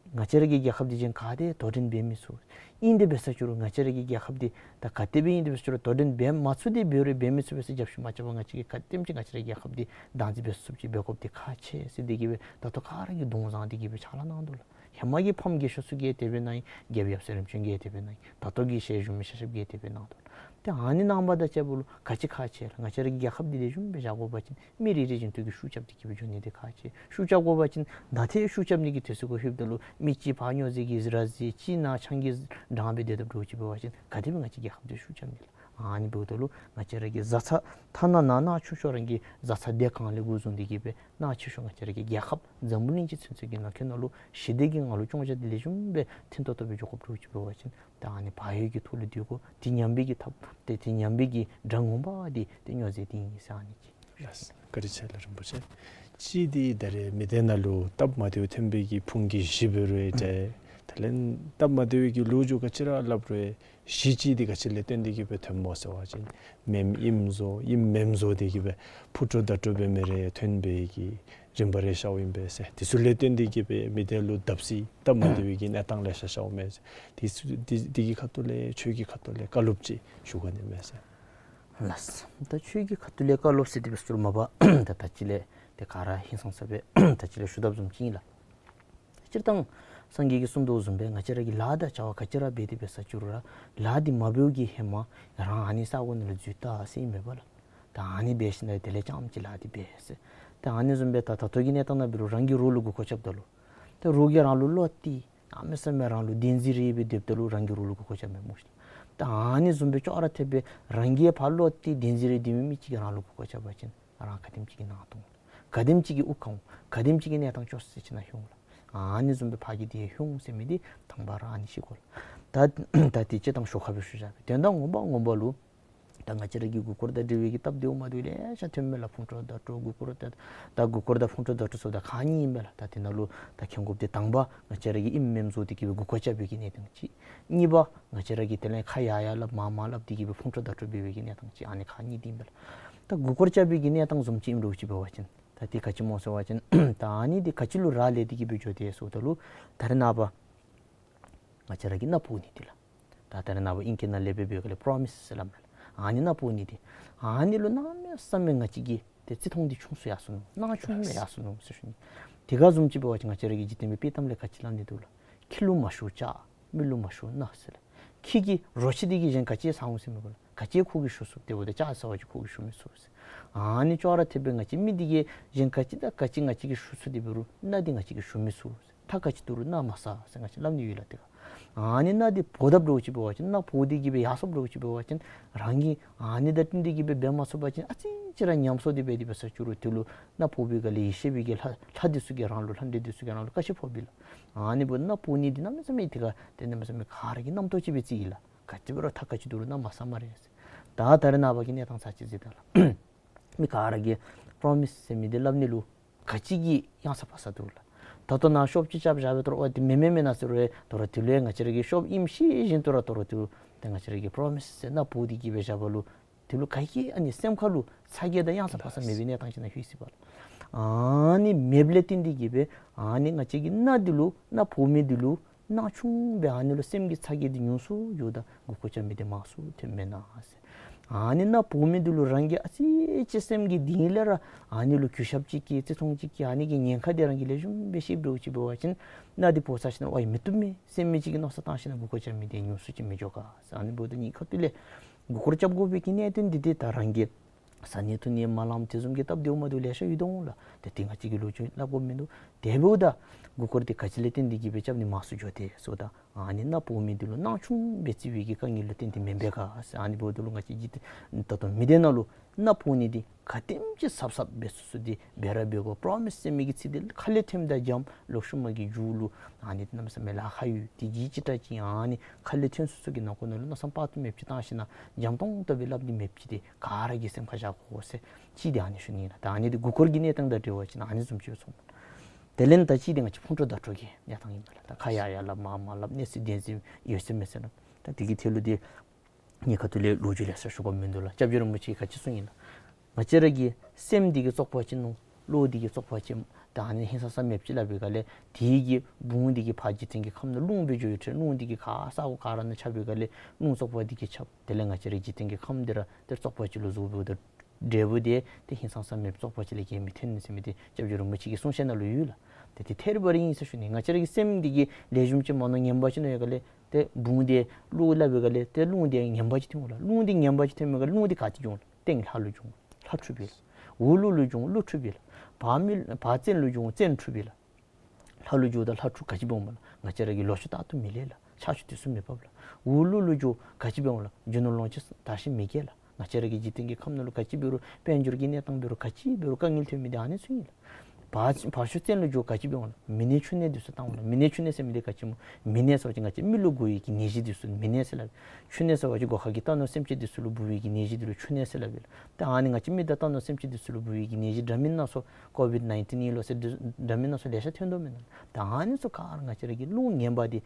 ང་བཅས་ར་གི་རྒྱལ་ཁབ་འདི་གཞན་ག་ཏེ་དོ་འགྲན་འབད་མི་ཚུགས། ཨིན་དེ་འབད་ས་ཅིག་རུང་ང་བཅས་ར་གི་རྒྱལ་ཁབ་འདི་ད་ག་དེ་སྦེ་ཨིན་དེ་འབད་ས་ཅིག་རུང་དོ་འགྲན་འབད་མ་ཚུགས་ཏེ་འབད་རུང་འབད་མི་ཚུགས་པས་ཟེར་རྒྱབ་བཤུད་མ་རྐྱབ་པར་ང་བཅས་ཀྱིས་ག་དེམ་ཅིག་ང་བཅས་ར་གི་རྒྱལ་ཁབ་འདི་བདག་འཛིན་འབད་ཚུགསཔ་ཅིག་འབད་དགོཔ་འདི་ཁག་ཆེ་ཟེར་འདི་གིས་སྦེ་ད་ལྟོ་ག་ར་གིས་གདོང་བཟང་འདི་གིས་སྦེ་ཕྱག་ལཱ་གནང་དོ་ལགས། ཧེ་མ་གི་ཕམ་རྒས་ཤོས་ཚུ་གིས་དེ་སྦེ་གནང་ཡི། རྒྱལཔོ་ཡབ་སྲས་རིམ་བྱོན་གྱིས་དེ་སྦེ་གནང་ཡི། ད་ལྟོ་གི་ཞལ་བཞུགས་མི་ཤེས་ཤེསཔ་གིས་དེ་སྦེ་གནང་དོ་ལགས། ཏེ་ཨ་ནི་གནང་བ་དང་བཅསཔ་ལུ་ག་ཅི་ཁག་ཆེ་ལགས། ང་བཅས་ར་གི་རྒྱལ་ཁབ་འདི་ལེགས་ཤོམ་སྦེ་བཞག་དགོ་པ་ཅིན་མི་རེ་རེ་བཞིན་དུ་གིས་ཤུགས་རྐྱབ་སྟེ་གིས་སྦེ་འགྱོ་ནི་འདི་ཁག་ཆེ། ཤུགས་རྐྱབ་དགོ་པ་ཅིན་ད་ཏེ་ཤུགས་རྐྱབ་ནི་གི་དུས་ཚོད་གུ་ལྷོདཔ་ད་ལུ་མི་གཅིག་ཕར་སྨྱོ་རྫས་ཀྱིས་ར་བཟི། གཅིག་ནཱ་ཆང་གིས་འགྲངས་སྦེ་སྡོད་དོ་འདྲཝ་ཅིག་འབད་བ་ཅིན་ག་དེ་སྦེ་ང་བཅས་རྒྱལ་ཁབ་འདི་ཤུགས་རྐྱབ་ནི་ལགས། ཨ་ནི་འབདཝ་ད་ལུ་ང་བཅས་ར་གི་བཟའ་ཚང་ཐ་ན་ནཱ་ནཱ་ཆུང་ཤོས་རང་གི་བཟའ་ཚང་སྡེ་གང་ལས་འགོ་བཟུང་སྟེ་གིས་སྦེ་ནཱ་ཆེ་ཤོས་ང་བཅས་ར་གི་རྒྱལ་ཁབ་འཛམ་བུ་གླིང་སྤྱི་ཚུན་ཚོད་ཀྱི་ནང་འཁོད་ནང་ལུ་ཞི་བདེ་གི་ངང་ལུ་སྐྱོང་བཞག་སྟེ་ལེགས་ཤོམ་སྦེ་མཐུན་ཏོག་ཏོ་སྦེ་འགྱོ་དགོཔ་འདྲཝ་ཅིག་འབད་བ་ཅིན་ད་ཨ་ནི་བག་ཡོད་ཀྱི་ཐོག་ལུ་སྡོད་དགོ། དེ་ཉམས་པའི་གི་ཐབས་ཏེ་དེ་ཉམས་པའི་གི་དགྲ་ངོ་མ་འདི་ཏེ་སྨྱོ་རྫས་འདི་ཨིན་ཟེར་ཨ་ནི་ཅིག། ལགས། བཀའ་དྲིན་ཆེ་ལགས་རིན་པོ་ཆེ། གཅིག་འདི་ད་རེས་མི་སྡེ་ནང་ལུ་སྟབས་མ་བདེཝ་ཐོན་པའི་གི་ཕུང་གི་གཞི་འབད་རུང་ཨིན་ཏེ། དེ་ལས་སྟབས་མ་བདེ་བའི་གི་ལོ་རྒྱུས་ག་ཅི་ར་སླབ་རུང་གཞི་གཅིག་འདི་ག་ཅི་ལས་བརྟེན་ཏེ་གིས་སྦེ་ཐོནམ་སྨོ་ཟེར་བ་ཅིན་མེནམ་ཨིནམ་བཟོ་ཨིནམ་མེནམ་བཟོ་སྟེ་གིས་སྦེ་ཕུ་ཏོ་ད་ཏོ་འབད་མི་རེ་ཐོན་པའི་གི་རིམ་པ་རེ་ཤརཝ་ཨིན་པས་ཟེར། དེ་ཚུ་ལས་བརྟེན་ཏེ་གིས་སྦེ་མི་སྡེ་ལུ་བརྡབ་གསིག་སྟབས་མ་བདེ་བའི་གི་གནས་སྟངས་ལེ་ཤ་ཤརཝ་མས་ཟེར། དེ་ཚུ་དེ་དེ་གི་ཁ་ཐུག་ལས་ཁྱོད་ཀྱི་ཁ་ཐུག་ལས་བཀའ་སློབ་ཅིག་ཞུ་ག་ནི་མས་ཟེར། ལགས། ད་ཁྱོད་ཀྱི་ཁ་ཐུག་ལས་བཀའ་སློབ་ཟེར་དེ་སྦེ་ཟེར་མ་པ་ད་ད་ཅི་ལས་དེ་ག་ར་ཧིང་སངས་ས་སྦེ་ད་ཅི་ལས་ཞུ་དཔ་བཟུམ་ཅིག་ཨིན་ལགས། སྤྱིར་བཏང་སངས་རྒྱས་ཀྱིས་གསུངས་དོ་བཟུམ་སྦེ་ང་བཅས་ར་གི་ལཱ་དང་བྱ་བ་ག་ཅི་ར་འབད་དེ་འབད་ས་ཅིག་རུང་ར་ལཱ་འདི་མ་འབདཝ་གི་ཧེ་མ་རང་ཨ་ནི་ས་གོ་ནང་ལུ་འཛུལ་ད་ཟེར་ཨིན་མས་པ་ལགས། ད་ཨ་ནི་འབད་ཞིནམ་ལས་དེ་ལས་རྐྱངམ་ཅིག་ལཱ་འདི་འབད་ཟེར། ད་ཨ་ནི་བཟུམ་སྦེ་ད་ད་ལྟོ་གི་གནས་སྟངས་ནང་འབད་རུང་རང་གིས་རོགས་ལུ་མགུ་སྐོར་རྐྱབ་ད་ལུ་ད་རོགས་ཀྱིས་རང་ལུ་བློ་གཏད་གནམ་མེད་ས་མེད་རང་ལུ་བདེན་འཛིན་རེ་སྦེ་སྡོདཔ་ད་ལུ་རང་གིས་རོགས་ལུ་མགུ་སྐོར་རྐྱབ་མས་སྨོ་ཤིག་ལགས། ད་ཨ་ནི་བཟུམ་སྦེ་ཅོག་ར་འཐདཔ་སྦེ་རང་གིས་ཕར་བློ་གཏད་བདེན་འཛིན་རེ་སྡོད་མི་མི་ཅིག་གིས་རང་ལུ་མགུ་སྐོར་རྐྱབ་པ་ཅིན་རང་ག་དེམ་ཅིག་གི་ནང་དོག་ག་དེམ་ཅིག་གི་དབུགས་གང་འོང་། ག་དེམ་ཅིག་གི་གནས་སྟངས་སྐྱོ་ས་ཅིག་ནང་ལྷོད་འོང་ལགས། ཨ་ནི་བཟུམ་སྦེ་ཕར་གྱི་དེ་ལྷོད་འོང་ཟེར་མི་འདི་དང་པ་ར་ཨ་ནི་ཤེས་དགོ་ལགས། ད་ད་དེ་སྤྱིར་བཏང་ཤོ་ཁ་སྦེ་ཞུ་བཞག་པས། དོན་དག་ངོ་མ་ངོ་མ་ལུ་ད་ང་བཅས་ར་གི་མགུ་སྐོར་དང་འབྲེལ་བའི་གི་སྟབས་བདེཝ་མ་བདེཝ་ལེ་ཤ་ཐོན་མས་ལགས། ཕུང་ཁྲོལ་ད་ཁྲོལ་མགུ་སྐོར་ད་ད་མགུ་སྐོར་དང་ཕུང་ཁྲོལ་ད་ཁྲོལ་ཟེརཝ་ད་ཁག་གཉིས་ཨིན་པས་ལགས། ད་དེ་ནང་ལུ་ད་མཁྱེན་དགོཔ་འདི་དང་པ་ང་བཅས་ར་གིས་ཨིནམ་མེནམ་བཟོ་སྟེ་གིས་སྦེ་མགུ་སྐོར་རྐྱབ་པའི་གི་གནས་སྟངས་ཅིག། གཉིས་པ་ང་བཅས་ར་གིས་དེ་ལས་ཁ་ཡར་ཡར་སླབ་མར་མར་སླབ་སྟེ་གིས་སྦེ་ཕུང་ཁྲོལ་ད་ཁྲོལ་འབད་བའི་གི་གནས་སྟངས་ཅིག། ཨ་ནི་ཁག་གཉིས་འདི་ཨིན་པས་ལགས། ད་མགུ་སྐོར་རྐྱབ་པའི་གི་གནས་སྟངས་བཟུམ་ཅིག་ཨིནམ་འདྲཝ་ཅིག་འབད་བ་ཅིན་ད་དེ་ག་ཅི་སྨོ་ཟེར་བ་ཅིན་ད་ཨ་ནི་འདི་ག་ཅི་ལུ་རག་ལས་ཏེ་གིས་སྦེ་འགྱོ་དེས་ཟེརཝ་ད་ལུ་ད་རེས་ནངས་པ་ང་བཅས་ར་གིས་མནའ་ཕབ་ནི་འདི་ལགས། ད་ད་རེས་ནངས་པ་ཨིང་སྐད་ནང་ལས་འབད་བའི་སྒང་ལས་པྲོ་མིསི་ཟེར་སླབ་མས་ལགས། ཨ་ནི་མནའ་ཕབ་ནི་འདི་ཨ་ནི་ལུ་གནམ་མེད་ས་མེད་ང་བཅས་ཀྱིས་ཏེ་བརྩི་མཐོང་འདི་ཆུང་སུ་ཡར་སོ་ནུག། གནང་ཆུང་སུ་ཡར་སོ་ནུག་ཟེར་ཞུ་ནི། དེ་ག་བཟུམ་ཅིག་འབད་བ་ཅིན་ང་བཅས་ར་གི་འཇིག་རྟེན་པའི་དཔྱེ་གཏམ་ལས་ག་ཅི་སླབ་ནི་འདུག་ལགས། ཁྱི་ལུ་མ་ཞུགས་ལྕགས། མི་ལུ་མ་ཞུགས་མནའ་ཟེར་ལགས། ཁྱི་གིས་རོ་ཁྱི་འདི་གིས་གཞན་ག་ཅི་ཟ་འོང་ཟེར་མི་དགོ་ལགས། ག་ཅི་ཁོ་གིས་ཞུ་ཚུགས། དེ་འབདཝ་ད་ལྕགས་ཟ་བ་ཅིན་ཁོ་གིས་ཞུ་མི་ཚུགས་ཟེར། ཨ་ནི་ཅོག་ར་འཐདཔ་སྦེ་ང་བཅས་མི་འདི་གིས་གཞན་ག་ཅི་དང་ག་ཅི་ང་བཅས་ཀྱིས་ཞུ་ཚུགས། དེ་འབད་རུང་མནའ་འདི་ང་བཅས་ཀྱིས་ཞུ་མི་ཚུགས་ཟེར། ཐག་ག་ཅི་བསྡུར་རུང་མནའ་མ་ཟ་ཟེར་ང་བཅས་སླབ་ནི་ཡོད་ལགས། དེ་ག་ ཨ་ནི་སྣ་འདི་ཕོག་དཔ་འདྲཝ་ཅིག་འབད་བ་ཅིན་སྣ་ཕོག་སྟེ་གི་སྦེ་ཡར་སོཔ་འདྲཝ་ཅིག་འབད་བ་ཅིན་རང་གིས་ཨ་ནི་དང་བསྟུན་ཏེ་གི་སྦེ་འབད་མ་ཚུགས་པ་ཅིན་ཨ་ཙི་ཅིག་ར་ཉམས་སོང་སྟེ་འབད་དེ་འབད་ས་ཅིག་རུང་དེ་ལུ་སྣ་ཕོག་པའི་སྒང་ལས་ཡེ་ཤེས་པའི་གི་ལྷ་ལྷ་འདི་ཚུ་གིས་རང་ལུ་ལྷ་འདྲེ་འདི་ཚུ་གིས་རང་ལུ་བཀའ་ཆད་ཕོགཔ་ཨིན་ལགས། ཨ་ནི་འབདཝ་ད་སྣ་ཕོག་ནི་འདི་གནམ་མེད་ས་མེད་དེ་ག་ཏེ་གནམ་མེད་ས་མེད་ག་ར་གི་རྣམ་རྟོག་ཅིག་སྦེ་བརྩི་ཡི་ལགས། ག་ཅི་འབད་རུང་ཐབས་ག་ཅི་འདུག་རུང་གནམ་མེད་ས་མེད་རེ་ཟེར། ད་ད་རེས་ནངས་པ་གི་གནས་སྟངས་ཚར་ཅིག་གཟིགས་ད་ལགས། མི་ག་ར་གིས་པྲོ་མིསི་ཟེར་མི་འདི་སླབ་ནི་ལུ་ག་ཅི་གི་ཡང་ས་ཕར་ས་འདུག་ལགས། ད་ལྟོ་ནཱ་ཤོབ་ཅིག་རྐྱབ་བཞག་པའི་ཐོག་ལུ་ཨོ་དེ་མེན་མེན་མེན་ན་ཟེར་རུང་ད་རུང་དེ་ལུ་ཡང་ང་བཅས་ར་གིས་ཤོབ་ཨིནམ་ཤེས་བཞིན་དུ་ར་ད་རུང་དེ་ལུ་ད་ང་བཅས་ར་གིས་པྲོ་མིསི་ཟེར་སྣ་ཕོག་སྟེ་གི་སྦེ་བཞག་པ་ལུ་དེ་ལུ་ག་གི་ཨ་ནི་སེམས་ཁ་ལུ་ཚ་གྱང་དང་ཡང་ས་ཕར་ས་མེད་པའི་གནས་སྟངས་ཅིག་ནང་ལྷོད་ཅི་པ་ལགས། ཨ་ནི་མེདཔ་ལས་བརྟེན་ཏེ་གི་སྦེ་ཨ་ནི་ང་བཅས་ཀྱི་སྣ་འདི་ལུ་སྣ་ཕོག་མི་འདི་ལུ་སྣང་ཆུང་སྦེ་ཨ་ནི་ལུ་སེམས་ཀྱི་ཚ་གྱང་འདི་ཉུང་སུ་འགྱོཝ་ད་མགུ་སྐོར་རྐྱབ་མི་འདི་མང་སུ་ཐོནམ་མེན་ན་ཟེར། ཨ་ནི་སྣ་ཕོག་མི་འདི་ལུ་རང་གིས་ཨ་ཙི་ཅིག་སེམས་ཀྱི་གཏིང་ལས་ར་ཨ་ནི་ལུ་གུས་ཞབས་ཅིག་བསྐྱེད་བརྩི་མཐོང་ཅིག་བསྐྱེད་ཨ་ནི་གི་ཉེན་ཁ་འདི་རང་གིས་ལེགས་ཤོམ་སྦེ་ཤེསཔ་འདྲཝ་ཅིག་འབད་བ་ཅིན་སྣ་འདི་ཕོག་ཚར་ཞིནམ་ལས་ཨའི་མི་བཏུབ་མས་ཟེར་མི་ཅིག་གི་མནོ་བསམ་བཏང་ཞིནམ་ལས་མགུ་སྐོར་རྐྱབ་མི་འདི་ཉུང་སུ་ཅིག་མི་འགྱོ་ག་ཟེར། ཨ་ནི་འབདཝ་ད་ངེའི་ཁ་ཐུག་ལས་མགུ་སྐོར་རྐྱབ་དགོ་པའི་གི་གནད་དོན་འདི་ཏེ་ད་རང་གིས་བཟའ་ནི་འཐུང་ནི་མ་ལངམ་དེ་བཟུམ་གྱི་སྟབས་བདེཝ་མ་བདེཝ་ལེ་ཤ་ཡོད་དོ་འོང་ལགས། ཏེ་དེ་ང་བཅས་ཀྱིས་ལོ་རྒྱུས་སླབ་དགོཔ་མིན་འདུག། དེ་འབདཝ་ད་མགུ་སྐོར་འདི་ག་ཅི་ལས་བརྟེན་ཏེ་གི་སྦེ་རྐྱབ་ནི་མང་སུ་འགྱོ་དེས་ཟེརཝ་ད་ཨ་ནི་སྣ་ཕོག་མི་འདི་ལུ་སྣང་ཆུང་སྦེ་བརྩི་བའི་གི་དཀའ་ངལ་ལུ་བརྟེན་ཏེ་མེན་པས་ག་ཟེར། ཨ་ནི་འབདཝ་ད་ལུ་ང་བཅས་འཇིག་རྟེན་ད་ལྟོ་མི་སྡེ་ནང་ལུ་སྣ་ཕོག་ནི་འདི་ག་དེམ་ཅིག་ཟབ་ཟབ་འབད་ཚུགས་ཚུགས་འདི་འབད་ར་འབད་དགོ། པྲོ་མིསི་ཟེར་མི་གི་ཚིག་འདི་ཁ་ལས་ཐོནམ་ད་འཇམ། ལོག་ཤུལ་མ་གི་མཇུག་ལུ་ཨ་ནི་གནམ་མེད་ས་མེད་ལཱ་ཁག་ཡོད། དེ་གི་ཅིག་ད་ཅི་ཨ་ནི་ཁ་ལས་ཐོན་སོ་སོ་གི་ནང་ཁོག་ནང་ལུ་མནོ་བསམ་དཔག་ཏུ་མེདཔ་ཅིག་བཏང་ཞིནམ་ལས་འཇམ་ཏོང་ཏོ་སྦེ་སླབ་ནི་མེདཔ་ཅིག་འདི་ག་ར་གིས་སེམས་ཁར་བཞག་དགོ་ཟེར་ཅིག་འདི་ཨ་ནི་ཞུ་ནི་ལགས། ད་ཨ་ནི་འདི་མགུ་སྐོར་གྱི་གནས་སྟངས་དང་འབྲེལ་བ་ཅིན་ཨ་ནི་བཟུམ་ཅིག་སྦེ་ཚོར། དེ་ལས་ད་ཅི་འདི་ང་བཅས་ཕུང་དཀྲོག་བརྡ་སྤྲོད་ཀྱི་གནས་སྟངས་ཨིན་པས་ལགས། ད་ཁ་ཡར་ཡར་སླབ་མར་མར་སླབ་གནས་ཚུལ་བདེན་འཛིན་ཡོད་ཚད་མེད་ཚད་སླབ། ད་དེ་གི་ཐད་ལུ་འདི་ངེའི་ཁ་ཐུག་ལས་ལོ་རྒྱུས་ལེ་ཤ་ཞུ་དགོཔ་མིན་འདུག་ལགས། སྐྱབས་རྗེ་རིན་པོ་ཆེ་གིས་ག་ཅི་གསུངས་ཡི་ལགས། ང་བཅས་ར་གི་སེམས་འདི་གི་བཙོག་པ་ཅིག་ནོར། བློ་འདི་གི་བཙོག་པ་ཅིག་ད་ཨ་ནི་ཧིང་སངས་ས་མེདཔ་ཅིག་སླབ་པའི་སྒང་ལས་དེ་གི་བུང་འདི་གིས་ཕར་འཇིག་རྟེན་གྱི་ཁམས་ནང་རླུང་སྦེ་འགྱོ་ཡི་འཕྲལ་རླུང་འདི་གིས་ག་ས་གོ་ག་ར་ནང་ཁྱབ་པའི་སྒང་ལས་རླུང་བཙོག་པ་འདི་གིས་ཁྱབ། དེ་ལས་ང་བཅས་རའི་འཇིག་རྟེན་གྱི་ཁམས་འདི་ར་ཏེ་བཙོག་པ་ཅིག་ལུ་བཟོ་བའི་ད་འབྲས་བུ་འདི་ཏེ་ཧིང་སངས་ས་མེདཔ་བཙོག་པ་ཅིག་ལས་གཞན་མི་ཐོན་ཟེར་མི་འདི་སྐྱབས་རྗེ་རིན་པོ་ཆེ་གི་གསུང་བཤད་ནང་ལུ་ཡོད་ལགས། ཏེ་དེ་ཐད་རི་བ་རི་ཨིན་ཟེར་ཞུ་ནི། ང་བཅས་ར་གི་སེམས་འདི་གིས་ལེགས་ཤོམ་ཅིག་མ་མནོ་ངན་པ་ཅིག་མནོ་བའི་སྒང་ལས་ཏེ་བུང་འདི་གློ་སླབ་པའི་སྒང་ལས་ཏེ་རླུང་འདི་ངན་པ་ཅིག་ཐོན་འོང་ལགས། རླུང་འདི་ངན་པ་ཅིག་ཐོན་པའི་སྒང་ལས་རླུང་འདི་ག་ཏེ་འགྱོ་འོང་ལགས། སྟེང་ལྷ་ལུ་འགྱོ་འོང་། ལྷ་འཁྲུགས་པས་ལགས། འོག་ཀླུ་ལུ་འགྱོ་འོང་། ཀླུ་འཁྲུགས་པས་ལགས། བར་མི་བར་བཙན་ལུ་འགྱོ་འོང་། བཙན་འཁྲུགས་པས་ལགས། ལྷ་ལུ་འགྱོཝ་ད་ལྷ་འཁྲུགས། ག་ཅི་འབད་འོངམ་ལགས། ང་བཅས་ར་གི་ལོ་ཕྱུགས་རྟག་ཏུ་མི་ལེགས་ལགས། ཆར་ཆུ་དུས་སུ་མི་འབབ་ལགས། འོག་ཀླུ་ལུ་འགྱོཝ་ག་ཅི་འབད་འོངམ་ལགས། རྒྱུ་ནོར་ལོངས་སྤྱོད་དར་ཞིང་མི་རྒྱས་ལགས། ང་བཅས་ར་གི་འཇིག་རྟེན་གྱི་ཁམས་ནང་ལུ་ག་ཅི་འབད་རུང་དཔལ་འབྱོར་གྱི་གནས་སྟངས་འབད་རུང་ག་ཅི་འབད་རུང་དཀའ་ངལ་ཐོན་མི་འདི་ཨ་ནི་ཚུ་ཨིན་ལགས། བར་བར་ཤོག་བཙན་ལུ་འགྱོཝ་ག་ཅི་འབད་འོངམ་ལགས། མི་ནད་ཕྱུགས་ནད་འདི་ཚུ་བཏང་འོང་ལགས། མི་ནད་ཕྱུགས་ནད་ཟེར་མི་འདི་ག་ཅི་སྨོ། མི་ནད་ཟེར་བ་ཅིན་ང་བཅས་མི་ལུ་འགོ་བའི་གི་ནད་གཞི་འདི་ཚུ་མི་ནད་ཟེར་སླབ། ཕྱུགས་ནད་ཟེར་བ་ཅིན་སྒོ་ཁ་གི་རྟ་ནོར་སེམས་ཅན་འདི་ཚུ་ལུ་འབུ་བའི་གི་ནད་གཞི་འདི་ལུ་ཕྱུགས་ནད་ཟེར་སླབ་ཨིན་ལགས། ད་ཨ་ནི་ང་བཅས་མི་དང་རྟ་ནོར་སེམས་ཅན་འདི་ཚུ་ལུ་འབུ་བའི་གི་ནད་གཞི་འདྲ་མིན་སྣ་ཚོགས་ཀོ་བིཌ་ནའིན་ཊིན་ཨིན་ལོ་ཟེར་འདྲ་མིན་སྣ་ཚོགས་ལེ་ཤ་ཐོན་དོ་མེན་ན། ད་ཨ་ནི་ཚུ་ག་ར་ང་བཅས་ར་གི་རླུང་ངན་པ་འདི་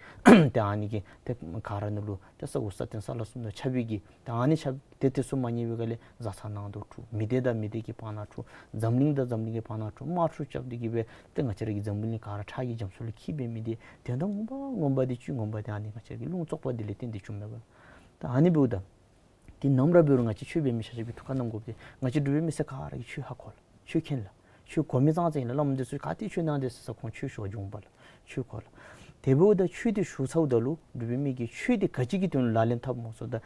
ད་ཨ་ནི་གིས་ཏེ་ག་ར་ནང་ལུ་ཏེ་ས་འོག་ས་སྟེང་ས་བླ་གསུམ་ནང་ཁྱབ་པའི་གི་ད་ཨ་ནི་ཁྱབ་ཏེ་དེ་ཚུ་མ་ཉན་པའི་སྒང་ལས་བཟའ་ཚང་ནང་དུ་འཁྲུག། མི་སྡེ་དང་མི་སྡེ་གི་བར་ན་འཁྲུག། འཛམ་གླིང་དང་འཛམ་གླིང་གི་བར་ན་འཁྲུག། དམག་འཁྲུག་རྐྱབ་སྟེ་གི་སྦེ་ཏེ་ང་བཅས་ར་གི་འཛམ་བུ་གླིང་ག་ར་ཁྲག་གི་རྒྱ་མཚོ་ལུ་འཁྱིལ་འབད་མི་འདི་དོན་དག་ངོ་མ་ངོ་མ་འདི་ཆོས་ངོ་མ་འདི་ཨ་ནི་ང་བཅས་ར་གི་རླུང་བཙོག་པ་འདི་ལས་བརྟེན་ཏེ་བྱུངམ་མས་པ། ད་ཨ་ནི་འབདཝ་ད་ཏེ་ནམ་ར་འབད་རུང་ང་བཅས་ཆོས་འབད་མི་ཆ་ཁྱབ་ཀྱིས་ཐུགས་ཁར་བསྣམ་དགོཔ་འདི་ང་བཅས་འབྲུག་པའི་མི་སེར་ག་ར་གིས་ཆོས་ཧ་གོ་ལགས། ཆོས་མཁྱེན་ལགས། ཆོས་གོ་མི་ཙང་ཙང་ཨིན་ལགས། བླམ་འདི་ཚུ་ག་ཏེ་ཆོས་གནང་དེས་ཟེར་ས་ཁོང་ཆོས་ཞུ་བར་འགྱོཝ་མས་པ་ལགས། ཆོས་གོ་ལགས། དེ་འབདཝ་ད་ཆོས་འདི་ཞུ་ཚརཝ་ད་ལུ་འབྲུག་པའི་མི་གིས་ཆོས་འདི་ག་ཅི་གི་དོན་ལུ་ལག་ལེན་འཐབ་སྨོ་ཟེརཝ་ད་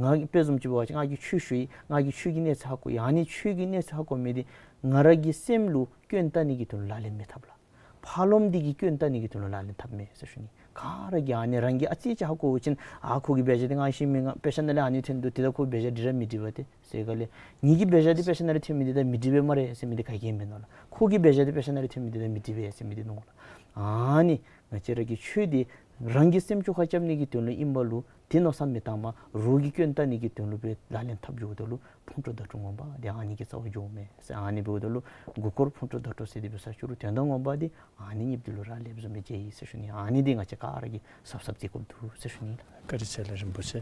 ང་དཔེ་བཟུམ་ཅིག་འབད་བ་ཅིན་ང་གིས་ཆོས་ཞུ་ཡི། ང་གིས་ཆོས་ཀྱི་གནས་ཚད་ཧ་གོ་ཡི། ཨ་ནི་ཆོས་ཀྱི་གནས་ཚད་ཧ་གོ་མི་འདི་ང་ར་གི་སེམས་ལུ་སྐྱོན་བཏགས་ནི་གི་དོན་ལུ་ལག་ལེན་མི་འཐབ་ལགས། ཕར་ལོགམ་འདི་གིས་སྐྱོན་བཏགས་ནི་གི་དོན་ལུ་ལག་ལེན་འཐབ་མས་ཟེར་ཞུ་ནི། ག་ར་གིས་ཨ་ནི་རང་གིས་ཨ་ཙི་ཅིག་ཧ་གོ་བ་ཅིན་ཨ་ཁོ་གི་དཔེ་ཆ་འདི་ང་ཤེས་མི་ང་དཔེ་ཆ་ནང་ལས་ཨ་ནི་ཐོན་འདུག། དེ་ད་ཁོ་དཔེ་ཆ་འདི་ར་མི་འགྲིག་པས་ཏེ་ཟེར་སྒང་ལས་ངེ་གི་དཔེ་ཆ་འདི་དཔེ་ཆ་ནང་ལས་ཐོན་མི་འདི་ད་མི་འགྲིག་པས་སྨ་རེ་ཟེར་མི་འདི་ག་གིས་མིན་ནུག་ལགས། ཁོ་གི་དཔེ་ཆ་འདི་དཔེ་ཆ་ནང་ལས་ཐོན་མི་འདི་ད་མི་འགྲིག་པས་ཟེར་མི་འདི་ནུག་ལགས། ཨ་ནི་ང་བཅས་ར་གི་ཆོས་འདི་རང་གི་སེམས་ཅོག་ཁར་རྐྱབ་ནི་གི་དོན་ལུ་ཨིན་པ་ལུ་དེ་མནོ་བསམ་མི་བཏང་པར་རོགས་ཀྱི་སྐྱོན་བལྟ་ནི་གི་དོན་ལུ་སྦེ་ལག་ལེན་འཐབ་འགྱོཝ་ད་ལུ་ཕུང་དཀྲོག་བརྡ་སྤྲོད་ངོ་མ་འདི་ཨ་ནི་གི་རྩ་བར་འགྱོཝ་མས་ཟེར། ཨ་ནི་འབདཝ་ད་ལུ་མགུ་སྐོར་ཕུང་དཀྲོག་བརྡ་སྤྲོད་ཟེར་དེ་སྦེ་ས་ཅིག་རུང་དོན་དག་ངོ་མ་འདི་ཨ་ནི་གཉིས་འདི་ལུ་རག་ལསཔ་བཟུམ་སྦེ་མཇལ་ཡི་ཟེར་ཞུ་ནི། ཨ་ནི་འདི་ང་བཅས་ག་ར་གིས་གཟབ་གཟབ་མཛད་དགོཔ་འདུག་ཟེར་ཞུ་ནི་ལགས། བཀའ་དྲིན་ཆེ་ལགས་རིན་པོ་ཆེ།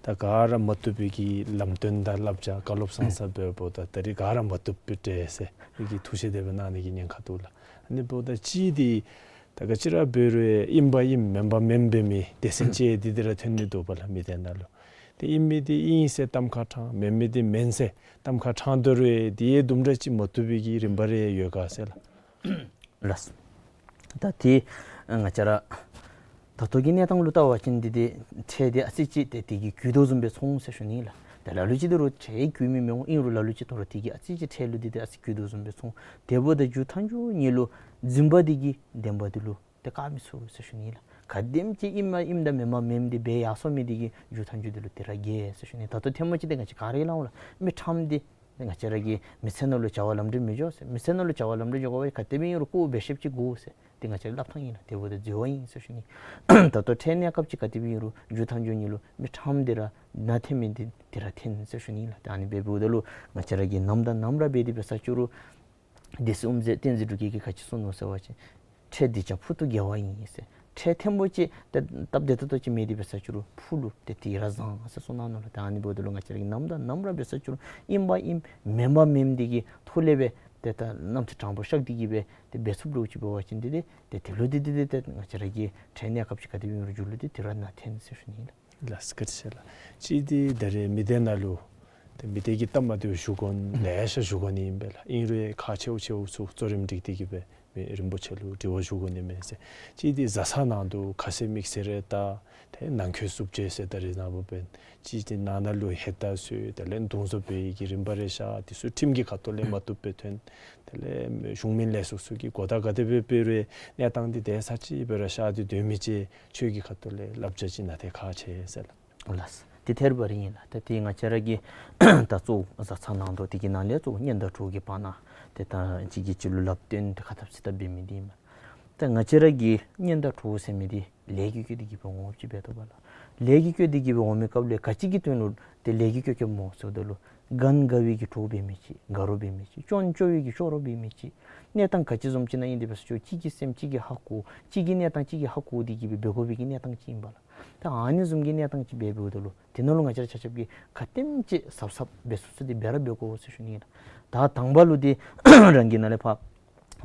ད་ག་ར་མ་བཏུབ་པའི་གི་ལམ་སྟོན་དང་བསླབ་བྱ་བཀའ་སློབ་བཟང་ས་འབད་བ་ད་ད་རིས་ག་ར་མ་བཏུབ་པའི་འདྲས་ཟེར་མི་གི་ཐུགས་བཞེད་དེ་སྦེ་གནང་ནི་གི་ཉེན་ཁ་འདུག་ལགས། ཨ་ནི་འབདཝ་ད་གཅིག་འདི་ད་ག་ཅི་ར་འབད་རུང་ཨིན་པ་ཨིནམ་མེན་པ་མེནམ་འབད་མི་སྡེ་ཚན་ཅིག་འདི་འདི་ར་ཐོན་ནི་འདུག་པ་ལགས་མི་སྡེ་ནང་ལུ། ཏེ་ཨིན་མི་འདི་ཨིན་ཟེར་གཏམ་ཁ་དྲངས། མེན་མི་འདི་མེན་ཟེར་གཏམ་ཁ་དྲངས་དོ་རུང་དེ་དུམ་གྲ་ཅིག་མ་བཏུབ་པའི་གི་རིམ་པ་རེ་ཡོད་ག་ཟེར་ལགས། ལགས། ད་དེ་ང་བཅས་ར་ད་ལྟོ་གི་གནས་སྟངས་ལུ་བལྟ་བ་ཅིན་འདི་འདི་ཁྲལ་འདི་ཨ་ཙི་ཅིག་ཏེ་དེ་གིས་རྒུད་དོ་བཟུམ་སྦེ་མཐོང་ཟེར་ཞུ་ནི་ལགས། ཏེ་ལ་ལུ་ཅིག་འདི་རུང་ཁྲལ་རྒུད་མི་མི་འོང་། ཨིན་རུང་ལ་ལུ་ཅིག་ད་རུང་དེ་གིས་ཨ་ཙི་ཅིག་ཁྲལ་ལུ་འདི་འདི་ཨ་ཙི་རྒུད་དོ་བཟུམ་སྦེ་མཐོང་། དེ་འབདཝ་ད་མཇུག་མཐའ་མཇུག་ཉིད་ལུ་རྫུན་པ་འདི་གིས་བདེན་པ་འདི་ལུ་ཏེ་བཀག་མི་ཚུགས་ཟེར་ཞུ་ནི་ལགས། ག་དེམ་ཅིག་ཨིནམ་ཨིནམ་དང་མེནམ་མེནམ་འདི་འབད་ཡར་སོང་མི་འདི་གིས་རྒྱུ་མཐའ་མཇུག་འདི་ལུ་དེ་ར་གེ་ཟེར་ཞུ་ནི། ད་ལྟོ་ཐེངས་མ་ཅིག་འདི་ང་བཅས་ག་ར་གིས་སླབ་འོང་ལགས། མི་ཕྲངམ་འདི་ང་བཅས་ར་གིས་མི་ཚེ་ནང་ལུ་བྱ་བ་ལམ་འགྲོ་མི་འགྱོ་ཟེར། མི་ཚེ་ནང་ལུ་བྱ་བ་ལམ་འགྲོ་འགྱོ་དགོ་པས། ག་དེ་སྦེ་ཨིན་རུང་ཁོ་འབད་ཤེསཔ་ཅིག་དགོ་ཟེར། འདི་ང་བཅས་ར་སླབ་ཐངས་ཨིན་ལགས། དེ་འབདཝ་ད་འཛོལ་བ་ཨིན་ཟེར་ཞུ་ནི། ད་ལྟོ་འཕྲལ་གནས་སྐབས་ཅིག་ག་དེ་སྦེ་ཨིན་རུང་རྒྱུ་མཐའ་མཇུག་ནི་ལུ་མི་ཕྲངམ་འདི་ར་ནང་ཐོན་མི་འདི་དེ་ར་ཐོན་ཟེར་ཞུ་ནི་ལགས། ད་ཨ་ནི་སྦེ་འབདཝ་ད་ལུ་ང་བཅས་ར་གིས་ནམ་དང་ནམ་ར་འབད་དེ་འབད་ས་ཅིག་རུང་སྡེ་སྲིད་དབུ་མཛད་བསྟན་འཛིན་འབྲུག་རྒྱས་ཀྱིས་ག་ཅི་གསུངས་ནུག་ཟེར་བ་ཅིན་འཕྲལ་གདུལ་བྱ་ཕུག་ཏུ་དགེ་བ་ཡིན་ཟེར། འཕྲལ་ཐེངས་མ་ཅིག་ཏེ་སྟབས་བདེ་ཏོག་ཏོ་ཅིག་མེད་དེ་འབད་ས་ཅིག་རུང་ཕུག་ལུ་ཏེ་དེ་ར་བཟང་ཟེར་གསུངས་གནང་ནུག་ལགས། ད་ཨ་ནི་འབདཝ་ད་ལུ་ང་བཅས་ར་གིས་ནམ་དང་ནམ་ར་འབད་ས་ཅིག་རུང་ཨིནམ་ཨིནམ་མེནམ་མེནམ་འདི་གི་ཐོག་ལས་སྦེ་ཏེ་ད་རྣམ་ཅོ་དྲང་པོ་ཤག་སྟེ་གི་སྦེ་ཏེ་འབད་ཚུགསཔ་འདྲཝ་ཅིག་འབད་བ་ཅིན་འདི་ཏེ་ཏེ་དེ་ལུ་འདི་འདི་འདི་ཏེ་ང་བཅས་ར་གི་འཕྲལ་གནས་སྐབས་ཅིག་ག་དེ་སྦེ་ཨིན་རུང་རྒྱུ་ལུ་འདི་དེ་ར་ནང་ཐོན་ཟེར་ཞུ་ནི་ཨིན་ལགས། ལགས་སོ། བཀའ་དྲིན་ཆེ་ལགས། གཅིག་འདི་ད་རེས་མི་སྡེ་ནང་ལུ་ཏེ་མི་སྡེ་གི་སྟབས་མ་བདེཝ་ཞུ་མཁན་ལེ་ཤ་ཞུ་མཁན་ཨིན་པས་ལགས། ཨིན་རུང་ཁག་ཆེཝ་ཆེཝ་ཚུ་གཙོ་རིམ་སྒྲིག་སྟེ་གི་སྦེ་མི་རིན་པོ་ཆེ་ལུ་དྲི་བ་ཞུ་དགོ་ནི་མས་ཟེར། གཅིག་འདི་བཟའ་ཚང་ནང་དུ་ཁ་ཟས་མིག་ཟས་རེ་བལྟ། ཏེ་ནང་འཁོད་རྩུབ་སྤྱོད་ཟེར་ད་རེས་ནངས་པ་འབད་བ་ཅིན་ཏེ་ནང་ན་ལུ་ཧེ་ད་ཚུ་དེ་ལས་རྡུང་རྫོབ་འབད་ནི་གི་རིམ་པ་རེ་ཤར། དེ་ཚུ་ཁྲིམས་ཀྱི་ཁ་ཐུག་ལས་མ་བཏུབ་སྦེ་ཐོན། དེ་ལས་གཞུང་མིན་ལས་ཚོགས་ཚུ་གིས་གོ་བརྡ་ག་དེ་སྦེ་སྤེལ་རུང་གནས་སྟངས་འདི་དེ་ཚར་གཅིག་སྦེ་ར་ཤར་ཏེ་སྡོད་མི་ཅིག་ཁྱོད་ཀྱི་ཁ་ཐུག་ལས་བསླབ་བྱ་ཅིག་གནང་སྟེ་ཁག་ཆེ་ཟེར་ལགས། ལགས། དེ་ཐད་རི་བ་རི་ཨིན་ལགས། ད་དེ་ང་བཅས་ར་གི་ད་གཙོ་བོ་བཟའ་ཚང་ནང་དོག་དེ་གི་ནང་ལས་གཙོ་བོ་གཉེན་དང་གྲོགས་ཀྱི་བར་ན་ཏེ་ད་གཅིག་གིས་གཅིག་ལུ་ལགཔ་སྟོན་ཏེ་ཁ་འཐབ་ཚིག་འཐབ་འབད་མི་འདི་ཨིན་མས། ད་ང་བཅས་ར་གི་གཉེན་དང་གྲོགས་ཟེར་མི་འདི་ལས་ཀྱི་བཀོད་དེ་གི་སྦེ་འོང་ཅི་འབད་དོ་བ་ལགས། ལས་ཀྱི་བཀོད་དེ་གི་སྦེ་འོང་མི་སྐབས་ལས་ག་ཅི་གི་དོན་ལུ་ཏེ་ལས་ཀྱི་བཀོད་བཀོདཔ་སྨོ་ཟེརཝ་ད་ལུ་ག་ན་དགའ་བའི་གི་གྲོགས་འབད་མི་ཅིག་དགའ་རོགས་འབད་མི་ཅིག་སྐྱོན་བརྗོད་པའི་གི་སྐྱོ་རོགས་འབད་མི་ཅིག་གནས་སྟངས་ག་ཅི་བཟུམ་ཅིག་ནང་ཨིན་དེ་འབད་ས་ཅིག་གཅིག་གི་སེམས་གཅིག་གིས་ཧ་གོ། གཅིག་གི་གནས་སྟངས་གཅིག་གིས་ཧ་གོ་སྟེ་གི་སྦེ་འབད་དགོ་པའི་གི་གནས་སྟངས་ཅིག་ཨིན་པས་ལགས། ད་ཨ་ནི་བཟུམ་གྱི་གནས་སྟངས་ཅིག་སྦེ་འབདཝ་ད་ལུ་དེ་ནང་ལུ་ང་བཅས་ར་ཆ་ཁྱབ་ཀྱིས་ག་དེམ་ཅིག་གཟབ་གཟབ་འབད་ཚུགས་ཚུགས་ཏེ་འབད་ར་འབད་དགོ་ཟེར་ཞུ་ནི་ཨིན་ལགས། ད་དང་པ་ལུ་འདི་རང་གིས་ནཱ་ལས་ཕར་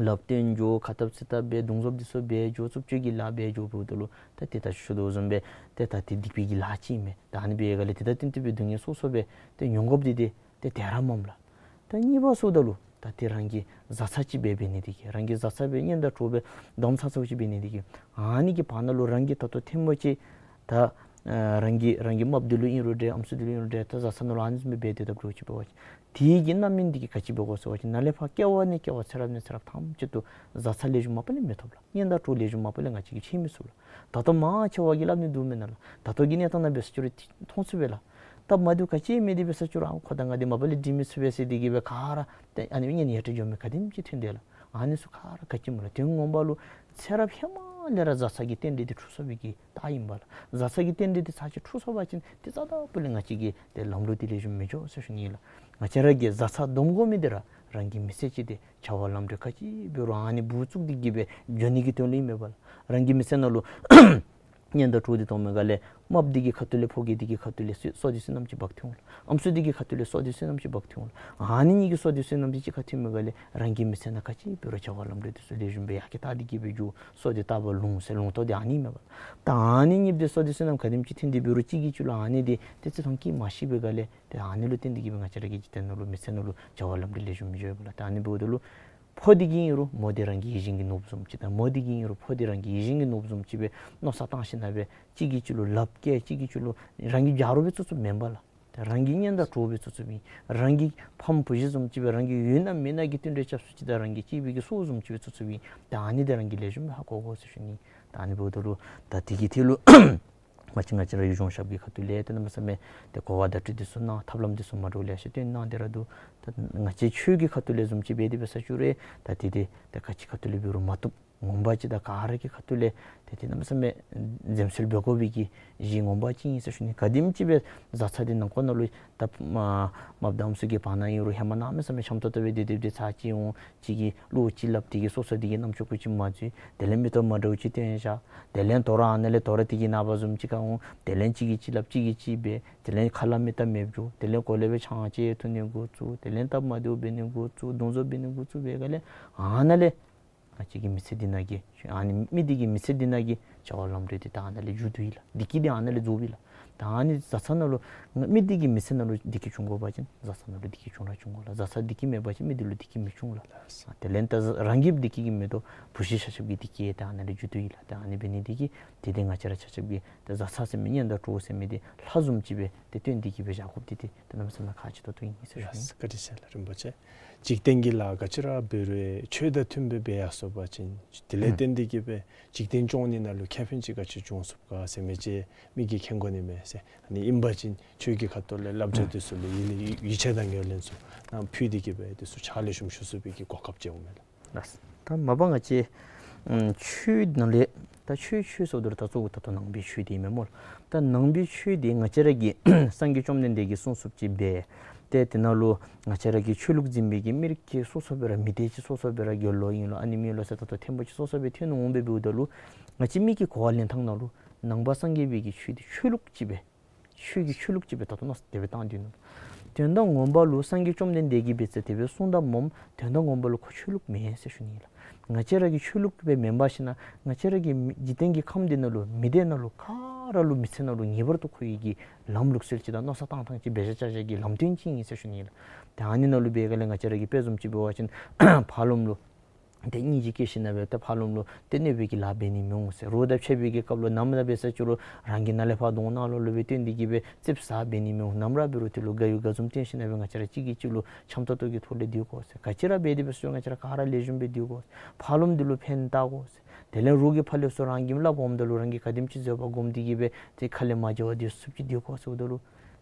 ལགཔ་སྟོན་འགྱོ། ཁ་འཐབ་ཚིག་འཐབ་འབད། རྡུང་རྫོབ་འདི་ཚུ་འབད་འགྱོ། རྩུབ་སྤྱོད་ཀྱི་ལཱ་འབད་འགྱོ་འབདཝ་ད་ལུ་ད་དེ་ད་ཞུ་དོ་བཟུམ་སྦེ་ཏེ་ད་དེ་སྡིག་པའི་གི་ལཱ་ཅིག་ཨིན་མས། ད་ཨ་ནི་འབད་བའི་སྒང་ལས་དེ་དང་བསྟུན་ཏེ་སྦེ་སྡུག་བསྔལ་སོ་སོ་སྦེ་ཏེ་མྱོང་དགོཔ་འདི་ཏེ་ཏེ་དེ་ར་མས་ལགས། ད་གཉིས་པ་ཟེརཝ་ད་ལུ་ད་དེ་རང་གི་བཟའ་ཚང་ཅིག་སྦེ་འབད་ནི་དེ་གིས་རང་གི་བཟའ་ཚང་སྦེ་གཉེན་དང་གྲོགས་སྦེ་དམ་ཚ་ཚཝ་ཅིག་འབད་ནི་དེ་གིས་ཨ་ནི་གི་བར་ན་ལུ་རང་གིས་ད་ལྟོ་ཐེངས་མ་ཅིག་ད་ཨ་རང་གི་རང་གི་རྨགཔ་འདི་ལུ་ཨིན་རུང་འདྲ་ཨམ་སྲུ་འདི་ལུ་ཨིན་རུང་འདྲ་ད་བཟའ་ཚང་ནང་ལུ་ཨ་ནི་བཟུམ་སྦེ་འབད་དེ་ད་འགྱོ་ཅིག་འབད་བ་ཅིན་དེ་གི་རྣམ་སྨིན་འདི་གིས་ག་ཅི་འབད་དགོ་ཟེར་བ་ཅིན་ནཱ་ལས་ཕར་སྐྱེ་བ་ནས་སྐྱེ་བ་ཚེ་རབས་ནས་ཚེ་རབས་ཐམས་ཅད་དུ་བཟའ་ཚང་ལེགས་ཤོམ་མ་པ་ལས་མི་ཐོབ་ལགས། གཉེན་དང་གྲོགས་ལེགས་ཤོམ་མ་པ་ལས་ང་བཅས་ཀྱིས་འཕྱད་མི་ཚུགས་ལགས། ད་ལྟོ་མང་ཆེ་བ་གིས་སླབ་ནི་འདུག་མེན་ན་ལགས། ད་ལྟོ་གི་གནས་སྟངས་ནང་འབད་ས་ཅིག་རུང་མཐོང་ཚུགས་པས་ལགས། སྟབས་མ་བདེཝ་ག་ཅི་མེད་དེ་འབད་ས་ཅིག་རུང་ཨ་ཁོ་དང་ང་འདི་མ་པ་ལས་འགྲིག་མི་ཚུགས་པས་ཟེར་དེ་གིས་སྦེ་ག་ར་ཏེ་ཨ་ནི་གཉེན་ཡ་བྲལ་འགྱོ་མི་ག་དེམ་ཅིག་ཐོན་དེས་ལགས། ཨ་ནི་ཚུ་ག་ར་ག་ཅི་སྨོ་ལགས། དོན་ངོ་མ་ལུ་ཚེ་རབས་ཧེ་མ་ལས་ར་བཟའ་ཚང་གི་རྟེན་འབྲེལ་འདི་འཁྲུགས་སོང་བའི་གི་རྟགས་ཨིན་པས་ལགས། བཟའ་ཚང་གི་རྟེན་འབྲེལ་འདི་ཚར་གཅིག་འཁྲུགས་སོང་བ་ཅིན་ཏེ་རྩ་དང་པོ་ལས་ང་བཅས་ཀྱི་ཏེ་ལམ་ལུགས་འདི་ལེགས་ཤོམ་མི་འགྱོ་ཟེར་ཞུ་ནི་ཨིན་ལགས། ང་བཅས་ར་གིས་བཟའ་ཚང་སྡོམ་དགོ་མི་འདི་ར་རང་གི་མི་ཚེ་ཅིག་འདི་བྱ་བ་ལམ་འགྲོ་ག་ཅི་འབད་རུང་ཨ་ནི་སྦུག་བཙུགས་ཏེ་གིས་སྦེ་འགྱོ་ནི་གི་དོན་ལུ་ཨིན་མས་པ་ལགས། རང་གི་མི་ཚེ་ནང་ལུ་གཉེན་དང་གྲོགས་འདི་མཐོང་མི་སྒང་ལས་རྨགཔ་འདི་གི་ཁ་ཐུག་ལས་ཕོ་རྒྱས་འདི་གི་ཁ་ཐུག་ལས་བསོད་བསོད་བདེ་བསོད་ནམས་ཅིག་འབག་སྟེ་འོང་ལགས། ཨམ་སྲུ་འདི་གི་ཁ་ཐུག་ལས་བསོད་བདེ་བསོད་ནམས་ཅིག་འབག་སྟེ་འོང་ལགས། ཨ་ནི་གཉིས་ཀྱིས་བསོད་བདེ་བསོད་ནམས་འདི་གཅིག་ཁར་ཐོན་མི་སྒང་ལས་རང་གི་མི་ཚེ་ནང་ག་ཅི་འབད་རུང་བྱ་བ་ལམ་འགྲོ་འདི་ཚུ་ལེགས་ཤོམ་སྦེ་ཡར་གྱི་ལྟ་སྟེ་གིས་སྦེ་འགྱོ། བསོད་བདེ་ལྟ་བ་ལུང་ཟེར་ལུང་རྟོགས་འདི་ཨ་ནི་ཨིན་མས་པ་ལགས། ད་ཨ་ནི་གཉིས་འདི་བསོད་བདེ་བསོད་ནམས་ག་དེམ་ཅིག་ཐོན་ཏེ་འབད་རུང་གཅིག་གིས་གཅིག་ལུ་ཨ་ནི་འདི་ཏེ་བརྩི་མཐོང་བསྐྱེད་མ་ཤེས་པའི་སྒང་ལས་ཏེ་ཨ་ནི་ལུ་བརྟེན་ཏེ་གིས་སྦེ་ང་བཅས་ར་གི་འཇིག་རྟེན་ནང་ལུ་མི་ཚེ་ནང་ལུ་བྱ་བ་ལམ་འགྲོ་ལེགས་ཤོམ་མི་འགྱོ་བས་ལགས། ད་ཨ་ནི་འབདཝ་ད་ལུ་ཕོ་འདི་གིས་ཨིན་རུང་མོ་འདི་རང་གི་ཡིད་བཞིན་གྱི་ནོར་བུ་བཟུམ་ཅིག་དང་མོ་འདི་གིས་ཨིན་རུང་ཕོ་འདི་རང་གི་ཡིད་བཞིན་གྱི་ནོར་བུ་བཟུམ་ཅིག་སྦེ་མནོ་བསམ་བཏང་ཞིན་ན་སྦེ་གཅིག་གིས་གཅིག་ལུ་ལགཔ་བཀལ་གཅིག་གིས་གཅིག་ལུ་རང་གི་ཆ་རོགས་སྦེ་བཙུགས་བཙུགསཔ་མེན་པ་ལགས། ཏེ་རང་གི་གཉེན་དང་གྲོགས་སྦེ་བཙུགས་བཙུགསཔ་ཨིན། རང་གི་ཕམ་བུ་གཞི་བཟུམ་ཅིག་སྦེ་རང་གི་ཡུལ་ནང་མི་ནང་གི་བསྟུན་གྲོས་རྐྱབ་ས་ཅིག་དང་རང་གི་གཅེས་པའི་གི་སྲོག་བཟུམ་ཅིག་སྦེ་བཙུགས་བཙུགསཔ་ཨིན། ད་ཨ་ནི་འདི་རང་གིས་ལེགས་ཤོམ་སྦེ་ཧ་གོ་དགོ་ཟེར་ཞུ་ནི། ད་ཨ་ནི་འབདཝ་ད་ལུ་ད་དེ་གི་ཐད་ལུ་མ་གཞི་ང་བཅས་ར་ཡུལ་ལྗོངས་ཞབས་ཀྱི་ཁ་ཐུག་ལས་ཏེ་གནམ་མེད་ས་མེད་ཏེ་གོ་བ་བརྡ་སྤྲོད་འདི་ཚུ་གནང་ཐབས་ལམ་འདི་ཚུ་མ་འདྲཝ་ལེ་ཤ་སྟོན་གནང་སྟེ་ར་འདུག། ད་ང་བཅས་ཆོས་ཀྱི་ཁ་ཐུག་ལས་བཟུམ་ཅིག་འབད་དེ་འབད་ས་ཅིག་རུང་ད་དེ་དེ་ཏེ་ག་ཅི་ཁ་ཐུག་ལས་འབད་རུང་མ་བཏུབ། ངོ་མ་ཅིག་དང་ག་ར་གི་ཁ་ཐུག་ལས་ཏེ་ཏེ་གནམ་མེད་ས་མེད་འཛེམ་ཟོན་འབད་དགོ་པའི་གི་གཞི་ངོ་མ་ཅིག་ཨིན་ཟེར་ཞུ་ནི། ག་དེམ་ཅིག་སྦེ་བཟའ་ཚང་འདི་ནང་འཁོད་ནང་ལུ་ད་མ་མ་བདམས་ཚུ་གི་བར་ན་ཨིན་རུང་ཧེ་མ་གནམ་མེད་ས་མེད་འཆམ་ཏོག་ཏོ་སྦེ་སྡོད་སྡོདཔ་འདི་ཚར་གཅིག་འོང་གཅིག་གིས་བློ་ཅིག་སླབ་དེ་གིས་སོ་སོ་དེ་གི་རྣམ་ཅོ་ཀུ་ཅིག་མ་འཛོལ། དེ་ལས་མི་སྟོབས་མ་འདྲཝ་ཅིག་སྟོན་བཞག། དེ་ལས་དོ་རུང་ཨ་ནཱ་ལས་དོ་རུང་དེ་གི་ནངས་པ་བཟུམ་ཅིག་ཁར་འོང་། དེ་ལས་གཅིག་གིས་གཅིག་སླབ་གཅིག་གིས་གཅིག་འབད། དེ་ལས་ཁ་སླབ་མི་སྟབས་མེདཔ་འགྱོ། དེ་ལས་གོ་ལེ་སྦེ་ཆང་ཅིག་འཐུང་ནི་འགོ་བཙུགས། དེ་ལས་སྟབས་མ་བདེཝ་འབད་ནི་འགོ་བཙུགས། རྡུང་རྫོབ་འབད་ནི་འགོ་བཙུགས་པའི་སྒང་ལས་ཨ་ནཱ་ལས་ང་བཅས་ཀྱི་མི་ཚེ་འདི་ནང་གི་ཨ་ནི་མི་འདི་གི་མི་ཚེ་འདི་ནང་གི་བྱ་བ་ལམ་འགྲོ་འདི་ད་ཨ་ནཱ་ལས་མཇུག་བསྡུ་ཡི་ལགས། བདེ་སྐྱིད་འདི་ཨ་ནཱ་ལས་རྫོགསཔ་ཨིན་ལགས། ད་ ད་ཨ་ནི་བཟའ་ཚང་ནང་ལུ་མི་འདི་གིས་མི་ཚེ་ནང་ལུ་བདེ་སྐྱིད་འབྱུང་དགོ་པ་ཅིན་བཟའ་ཚང་ནང་ལུ་བདེ་སྐྱིད་འབྱུང་ར་འབྱུང་དགོ་ལགས། བཟའ་ཚང་བདེ་སྐྱིད་མེད་པ་ཅིན་མི་འདི་ལུ་བདེ་སྐྱིད་མི་འབྱུང་ལགས། དེ་ལས་ད་རང་གིས་བདེ་སྐྱིད་ཀྱི་མེད་དོ་བུ་གཞི་ཆ་ཁྱབ་ཀྱི་བདེ་སྐྱིད་ད་ཨ་ནཱ་ལས་འགྱོ་དོ་ཡོད་ལགས། ད་ཨ་ནི་འབད་ནི་འདི་གིས་དེ་འདི་ང་བཅས་ར་ཆ་ཁྱབ་ཀྱིས་ད་བཟའ་ཚང་ཟེར་མི་གཉེན་དང་གྲོགས་ཟེར་མི་འདི་ལྷ་བཟུམ་ཅིག་སྦེ་ཏེ་བསྟེན་ཏེ་གི་སྦེ་བཞག་དགོཔ་འདི་ཏེ་ཏེ་གནམ་མེད་ས་མེད་ཁག་ཆེ་ཏོག་ཏོ་ཨིན་ཟེར་ཞུ་ནི། ལགས་སོ། བཀའ་དྲིན་ཆེ་ལགས་རིན་པོ་ཆེ། འཇིག་རྟེན་གྱི་ལཱ་ག་ཅི་ར་འབད་རུང་ཆོས་དང་མཐུན་པའི་འབད་ཡར་སོང་པ་ཅིན་དེ་ལས་ཨུམ་བརྟེན་ཏེ་གི་སྦེ་འཇིག་རྟེན་སྐྱོང་ནི་ནང་ལུ་ཁེ་ཕན་ཅིག་ག་ཅི་འབྱུང་ཚུགས་ག་ཟེར་མི་ཅིག་མི་གིས་མཁྱེན་དགོ་ནི་མས་ཟེར། ཨ་ནི་ཨིན་པ་ཅིན་ཁྱོད་ཀྱི་ཁ་ཐུག་ལས་བསླབ་བྱ་ཨུམ་འདི་ཚུ་ལུ་ཡིད་ལུ་ཡིད་ཆེས་དང་ངོས་ལེན་ཚུ་ནང་ཕུལ་ཏེ་གི་སྦེ་འདི་ཚུ་ཕྱག་ལེགས་ཤོམ་ཞུ་ཚུགས་པའི་གི་གོ་སྐབས་ཅིག་འོང་མས་ལགས། ལགས། ད་མ་པ་ང་བཅས་ཨམ་ཆོས་ནང་ལས་ད་ཆོས་ཆོས་ཟེརཝ་ད་ལུ་ད་གཙོ་བོ་ད་ལྟོ་ནང་པའི་ཆོས་འདི་མེན་སྨོ་ལགས། ད་ནང་པའི་ཆོས་འདི་ང་བཅས་ར་གི་སངས་རྒྱས་བཅོམ་ལྡན་འདས་ཀྱིས་གསུངས་གསུངསམ་ཅིག་འབད། ཏེ་དེ་ནང་ལུ་ང་བཅས་ར་གི་ཆོས་ལུགས་འཛིན་པའི་གི་མི་རིགས་ཀྱི་སོ་སོ་སྦེ་ར་མི་སྡེ་ཅིག་སོ་སོ་སྦེ་ར་དགེ་སློང་ཨིན་ལོ་ཨ་ནི་མེན་ལོ་ཟེར་ད་ལྟོ་ཐེམ་པོ་ཅིག་སོ་སོ་སྦེ་ཐོན་འོང་སྦེ་འབདཝ་ད་ལུ་ང་བཅས་མི་གི་གོ་བ་ལེན་ཐངས་ནང་ལུ་ནང་པ་སངས་རྒྱས་པའི་གི་ཆོས་འདི་ཆོས་ལུགས་ཅིག་སྦེ་ཆོས་ཀྱི་ཆོས་ལུགས་ཅིག་སྦེ་ད་ལྟོ་མནོ་བསམ་དེ་སྦེ་བཏང་སྡོད་ནུག། དོན་དག་ངོ་མ་ལུ་སངས་རྒྱས་བཅོམ་ལྡན་འདས་ཀྱིས་འབད་ས་དེ་སྦེ་གསུངས་དོ་སྨོ། དོན་དག་ངོ་མ་ལུ་ཁོ་ཆོས་ལུགས་མེན་ཟེར་ཞུ་ནི་ཨིན་ལགས། ང་བཅས་ར་གི་ཆོས་ལུགས་སྦེ་མེན་པར་ཞིན་ན་ང་བཅས་ར་གི་མི་འཇིག་རྟེན་གྱི་ཁམས་འདི་ནང་ལུ་མི་སྡེ་ནང་ལུ་ག་ར་ལུ་མི་ཚེ་ནང་ལུ་ངེས་པར་དུ་མཁོ་བའི་གི་ལམ་ལུགས་སྲོལ་ཅིག་དང་མནོ་བསམ་བཏང་ཐངས་ཅིག་འབད་བཞག་བཞག་གི་ལམ་སྟོན་ཅིག་ཨིན་ཟེར་ཞུ་ནི་ཨིན་ལགས། ད་ཨ་ནི་ནང་ལུ་འབད་ག་ལས་ང་བཅས་ར་གི་དཔེ་བཟུམ་ཅིག་འབད་བ་ཅིན་ཕར་ལོགམ་ལུ་ཏེ་སྙིང་རྗེ་སྐྱེས་ཞིན་ན་སྦེ་ཏེ་ཕར་ལོགམ་ལུ་ཏེ་གནོད་པའི་གི་ལཱ་འབད་ནི་མི་འོང་ཟེར། རོགས་དང་ཕྱད་པའི་གི་སྐབས་ལུ་ནམ་ར་འབད་ས་ཅིག་རུང་རང་གི་ནང་ལས་ཕར་གདོང་ནང་ལོགས་ལུ་སྦེ་བཏོན་ཏེ་གི་སྦེ་རྩིགཔ་ཟ་འབད་ནི་མི་འོང་། ནམ་ར་འབད་རུང་དེ་ལུ་དགའ་ཡུལ་དགའ་འཛུམ་སྟོན་ཞིན་ན་སྦེ་ང་བཅས་ར་གཅིག་གིས་གཅིག་ལུ་འཆམ་ཏོག་ཏོ་གི་ཐོག་ལས་སྡོད་དགོ་ཟེར། ག་ཅི་ར་འབད་དེ་འབད་ས་ཅིག་རུང་ང་བཅས་ར་ག་ར་ལེགས་ཤོམ་སྦེ་སྡོད་དགོ་ཟེར། ཕར་ལོགམ་འདི་ལུ་ཕན་བཏགས་དགོ་ཟེར། དེ་ལས་རོགས་ཀྱིས་ཕར་ལས་ཚུར་རང་གི་སླབ་འོངམ་ད་ལུ་རང་གིས་ག་དེམ་ཅིག་བཟོད་པ་སྒོམ་སྟེ་གི་སྦེ་ཏེ་ཁ་ལས་མ་བརྗེད་པར་སྡོད་ཚུགསཔ་ཅིག་སྡོད་དགོ་ཟེརཝ་ད་ལུ་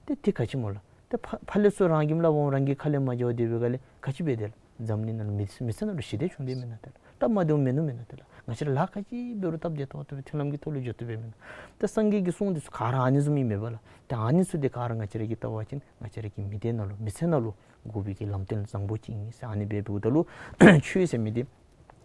ཏེ་དེ་ག་ཅི་སྨོ་ལགས། ཏེ་ཕར་ཕར་ལས་ཚུར་རང་གི་སླབ་འོངམ་རང་གིས་ཁ་ལས་མ་བརྗེད་པར་སྡོད་པའི་སྒང་ལས་ག་ཅི་འབད་དེ་ལགས། འཛམ་གླིང་ནང་ལུ་མི་མི་ཚེ་ནང་ལུ་ཞི་བདེ་བྱུང་སྟེ་མེན་ན་ཏེ་ལགས། སྟབས་མ་བདེཝ་མིན་ནུག་མེན་ན་ཏེ་ལགས། ང་བཅས་ར་ལཱ་ག་ཅི་འབད་རུང་སྟབས་བདེ་ཏོག་ཏོ་སྦེ་མཐུན་ལམ་གྱི་ཐོག་ལུ་འགྱོ་དོ་སྦེ་མེན་ན། ཏེ་སངས་རྒྱས་ཀྱིས་གསུངས་འདི་ཚུ་ག་ར་ཨ་ནི་བཟུམ་ཨིན་མས་པ་ལགས། ཏེ་ཨ་ནི་ཚུ་འདི་ག་ར་ང་བཅས་ར་གིས་བལྟ་བ་ཅིན་ང་བཅས་ར་གི་མི་སྡེ་ནང་ལུ་མི་ཚེ་ནང་ལུ་དགོ་པའི་གི་ལམ་སྟོན་བཟང་པོ་ཅིག་ཨིན་ཟེར། ཨ་ནི་སྦེ་འབདཝ་ད་ལུ་ཆོས་ཟེར་མི་འདི་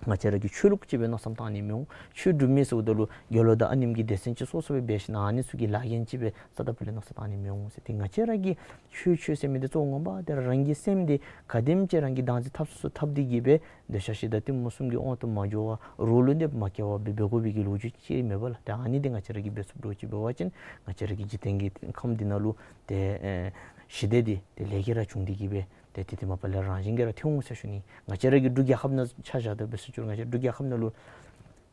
ང་བཅས་ར་གིས་ཆོས་ལུགས་ཅིག་སྦེ་མནོ་བསམ་བཏང་ནི་མི་འོང་། ཆོས་སྒྲུབ་མི་ཟེརཝ་ད་ལུ་དགེ་སློང་དང་ཨ་ནེམ་གྱི་སྡེ་ཚན་ཅིག་སོ་སོ་སྦེ་འབད་ཞིན་ན་ཨ་ནི་ཚུ་གི་ལཱ་འགན་ཅིག་སྦེ་རྩ་དང་པོ་ལས་མནོ་བསམ་བཏང་ནི་མི་འོང་ཟེར། ཏེ་ང་བཅས་ར་གི་ཆོས་ཆོས་ཟེར་མི་འདི་གཙོ་བོ་ངོ་མ་འདི་ར་རང་གི་སེམས་འདི་ག་དེམ་ཅིག་རང་གིས་བདག་འཛིན་འཐབ་ཚུགས་ཚུགས་འཐབ་སྟེ་གི་སྦེ་འདོད་ཆགས་ཞེ་སྡང་གཏི་མུག་གསུམ་གྱི་དབང་དུ་མ་འགྱོ་བར་རོགས་ལུ་གནོདཔ་མ་བཀལ་བར་སྦེ་འབད་དགོ་པའི་གི་ལོ་རྒྱུས་ཅིག་མེན་པ་ལགས། ཏེ་ཨ་ནི་འདི་ང་བཅས་ར་གིས་འབད་ཚུགསཔ་འདྲཝ་ཅིག་འབད་བ་ཅིན་ང་བཅས་ར་གི་འཇིག་རྟེན་གྱི་ཁམས་འདི་ནང་ལུ་ཏེ་ཨེ་ཞི་བདེ་འདི་ཏེ་ལས་ཀྱིས་ར་འབྱུང་སྟེ་གི་སྦེ་ཏེ་དེ་དེ་མ་པ་ལས་རང་བཞིན་གྱིས་ར་ཐོན་འོང་ཟེར་ཞུ་ནི། ང་བཅས་ར་གི་འབྲུག་རྒྱལ་ཁབ་ནང་ཆ་བཞག་སྟེ་འབད་ས་ཅིག་རུང་ང་བཅས་འབྲུག་རྒྱལ་ཁབ་ནང་ལུ་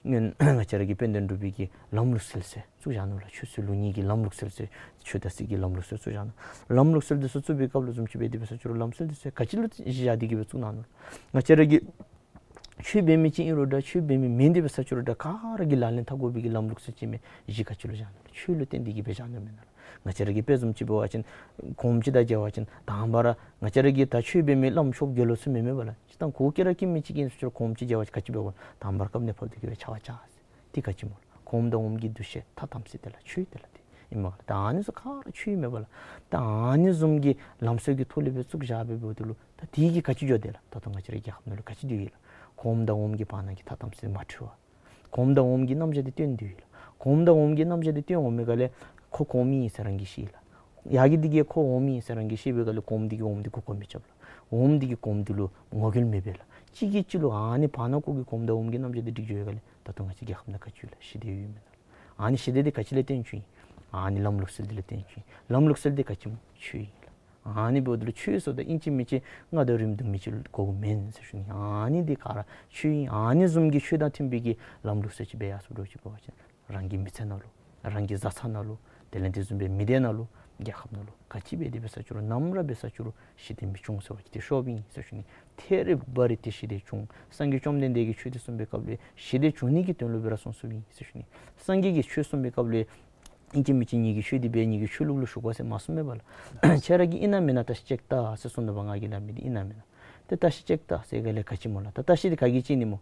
སྔོན་ང་བཅས་ར་གི་དཔལ་ལྡན་འབྲུག་པའི་གི་ལམ་ལུགས་སྲོལ་ཟེར་བཙུགས་བཞག་ནུག་ལགས། ཆོས་སྲིད་ལུགས་གཉིས་ཀྱི་ལམ་ལུགས་སྲོལ་ཟེར་ཆོས་དང་སྲིད་ཀྱི་ལམ་ལུགས་སྲོལ་བཙུགས་བཞག་ནུག། ལམ་ལུགས་སྲོལ་འདི་ཚུ་བཙུགས་པའི་སྐབས་ལུ་བཟུམ་ཅིག་འབད་དེ་འབད་ས་ཅིག་རུང་ལམ་སྲོལ་འདི་ཚུ་ག་ཅི་ལུ་གཞི་བཞག་སྟེ་གི་སྦེ་བཙུགས་གནང་ནུག། ང་བཅས་ར་གི་ཆོས་འབད་མི་ཅིག་ཨིན་རུང་འདྲ་ཆོས་འབད་མི་མེན་དེ་འབད་ས་ཅིག་རུང་འདྲ་ག་ར་གིས་ལག་ལེན་འཐབ་དགོ་པའི་གི་ལམ་ལུགས་སྲོལ་ཅིག་མས། གཞི་ག་ཅི་ལུ་བཞག་ནུག། ཆོས་ལུ་བརྟེན་ཏེ་གི་སྦེ་བཞག་ནུག་མེན་ན་ལགས། ང་བཅས་ར་གིས་དཔེ་བཟུམ་ཅིག་འབད་བ་ཅིན་གོངམ་ཅིག་དང་མཇལ་བ་ཅིན་དང་པ་ར་ང་བཅས་ར་གི་ད་ཆོས་འབད་མི་བླམ་ཆོསཔ་དགེ་སློང་ཚུ་མེན་མས་པ་ལགས། ཅིག་ད་གོ་སྐེ་རགས་བཀལ་མི་ཅིག་ཨིན་ཟེར་ཅི་རུང་གོངམ་ཅིག་མཇལ་བ་ཅིན་ག་ཅི་འབད་དགོ། དང་པ་ར་བཀབ་ནེ་ཕབ་སྟེ་གི་སྦེ་ཕྱག་འཚལ། དེ་ག་ཅི་སྨོ་ལགས། གོངམ་དང་འོགམ་གྱི་འདུ་ཤེས་ཐ་དམ་ཚིག་དེ་ལགས་ཆོས་དེ་ལགས་དེ་ཨིན་མས་ལགས། ད་ཨ་ནི་ཚུ་ག་ར་ཆོས་ཨིན་མས་པ་ལགས། ད་ཨ་ནི་བཟུམ་གྱི་ལམ་སྲོལ་གྱི་ཐོག་ལས་སྦེ་བཙུགས་བཞག་སྦེ་འབདཝ་ད་ལུ་ད་དེ་གིས་ག་ཅི་འགྱོ་དེ་ལགས། ད་ལྟོ་ང་བཅས་རའི་རྒྱལ་ཁབ་ནང་ལུ་ག་ཅི་སྡོད་ཡི་ལགས། གོངམ་དང་འོགམ་གྱི་བར་ན་གི་ཐ་དམ་ཚིག་མ་འཁྲུལ་བར་གོངམ་དང་འོགམ་གྱི་རྣམ་གཞག་འདི་སྟོན་སྡོད་ཡི་ལགས། གོངམ་དང་འོགམ་གྱི་རྣམ་གཞག་འདི་སྟོན་འོང་མི་ག་ལས་ཁོ་གོངམ་ཨིན་ཟེར་རང་གིས་ཤེས་ལགས། ཡར་གྱི་འདི་གིས་ཁོ་འོགམ་ཨིན་ཟེར་རང་གིས་ཤེས་པའི་ག་ལས་གོངམ་འདི་གིས་འོགམ་འདི་མགུ་སྐོར་མི་རྐྱབ་ལགས། འོགམ་འདི་གིས་གོངམ་འདི་ལུ་ངོ་རྒོལ་མི་འབད་ལགས། གཅིག་གིས་གཅིག་ལུ་ཨ་ནི་བར་ན་ཁོ་གི་གོངམ་དང་འོགམ་གྱི་རྣམ་གཞག་འདི་འགྲིག་འགྱོ་བའི་ག་ལས་ད་ལྟོ་ང་བཅས་རྒྱལ་ཁབ་ནང་ག་ཅི་ཡོད་ལགས། ཞི་བདེ་ཡོད་མེན་ན་ལགས། ཨ་ནི་ཞི་བདེ་འདི་ག་ཅི་ལས་བརྟེན་བྱུང་ཡི། ཨ་ནི་ལམ་ལུགས་སྲོལ་འདི་ལས་བརྟེན་བྱུང་ཡི། ལམ་ལུགས་སྲོལ་འདི་ག་ཅི་སྨོ། ཆོས་ཨིན་ལགས། ཨ་ནི་འབདཝ་ད་ལུ་ཆོས་ཟེརཝ་ད་ཨིན་ཅི་མིན་ཅི་རྔ་དང་རིམ་དང་མི་ཅིག་དགོ་མེན་ཟེར་ཞུ་ནི། ཨ་ནི་འདི་ག་ར་ཆོས་ཨིན། ཨ་ནི་བཟུམ་གྱི་ཆོས་དང་མཐུན་པའི་གི་ལམ་ལུགས་སྲོལ་ཅིག་སྦེ་ཡར་སོང་འདྲཝ་ཅིག་འབད་བ་ཅིན་རང་གི་མི་ཚེ་ནང་ལུ་རང་གི་བཟའ་ཚང་ནང་ལུ་དེ་ལས་དེ་བཟུམ་སྦེ་མི་སྡེ་ནང་ལུ་རྒྱལ་ཁབ་ནང་ལུ་ག་ཅི་འབད་དེ་འབད་ས་ཅིག་རུང་ནམ་ར་འབད་ས་ཅིག་རུང་ཞི་བདེ་མི་འབྱུང་ཟེར་བ་ཅིན་དེ་ཤོབ་ཨིན་ཟེར་ཞུ་ནི། ཐད་རི་བ་རི་ཏེ་ཞི་བདེ་འབྱུང་། སངས་རྒྱས་བཅོམ་ལྡན་འདས་ཀྱིས་ཆོས་འདི་གསུངས་པའི་སྐབས་ལས་ཞི་བདེ་འབྱུང་ནི་གི་དོན་ལུ་སྦེ་ར་གསུངས་གསུངསམ་ཨིན་ཟེར་ཞུ་ནི། སངས་རྒྱས་ཀྱིས་ཆོས་གསུངས་པའི་སྐབས་ལས་ཨིན་ཅི་མིན་ཅི་ངེ་གི་ཆོས་འདི་འབད་ངེ་གི་ཆོས་ལུགས་ལུ་ཞུགས་དགོ་ཟེར་མ་གསུངས་མས་པ་ལགས། ཁྱེད་ར་གིས་ཨིན་ན་མེན་ན་བརྟག་ཞིབ་ཅིག་བལྟ་ཟེར་གསུངས་དོ་བ། ང་གིས་སླབ་མི་འདི་ཨིན་ན་མེན་ན། ཏེ་བརྟག་ཞིབ་ཅིག་བལྟ་ཟེར་ག་ལས་ག་ཅི་སྨོ་ལགས། ད་བརྟག་ཞིབ་འདི་ག་གིས་བྱིན་ནི་སྨོ།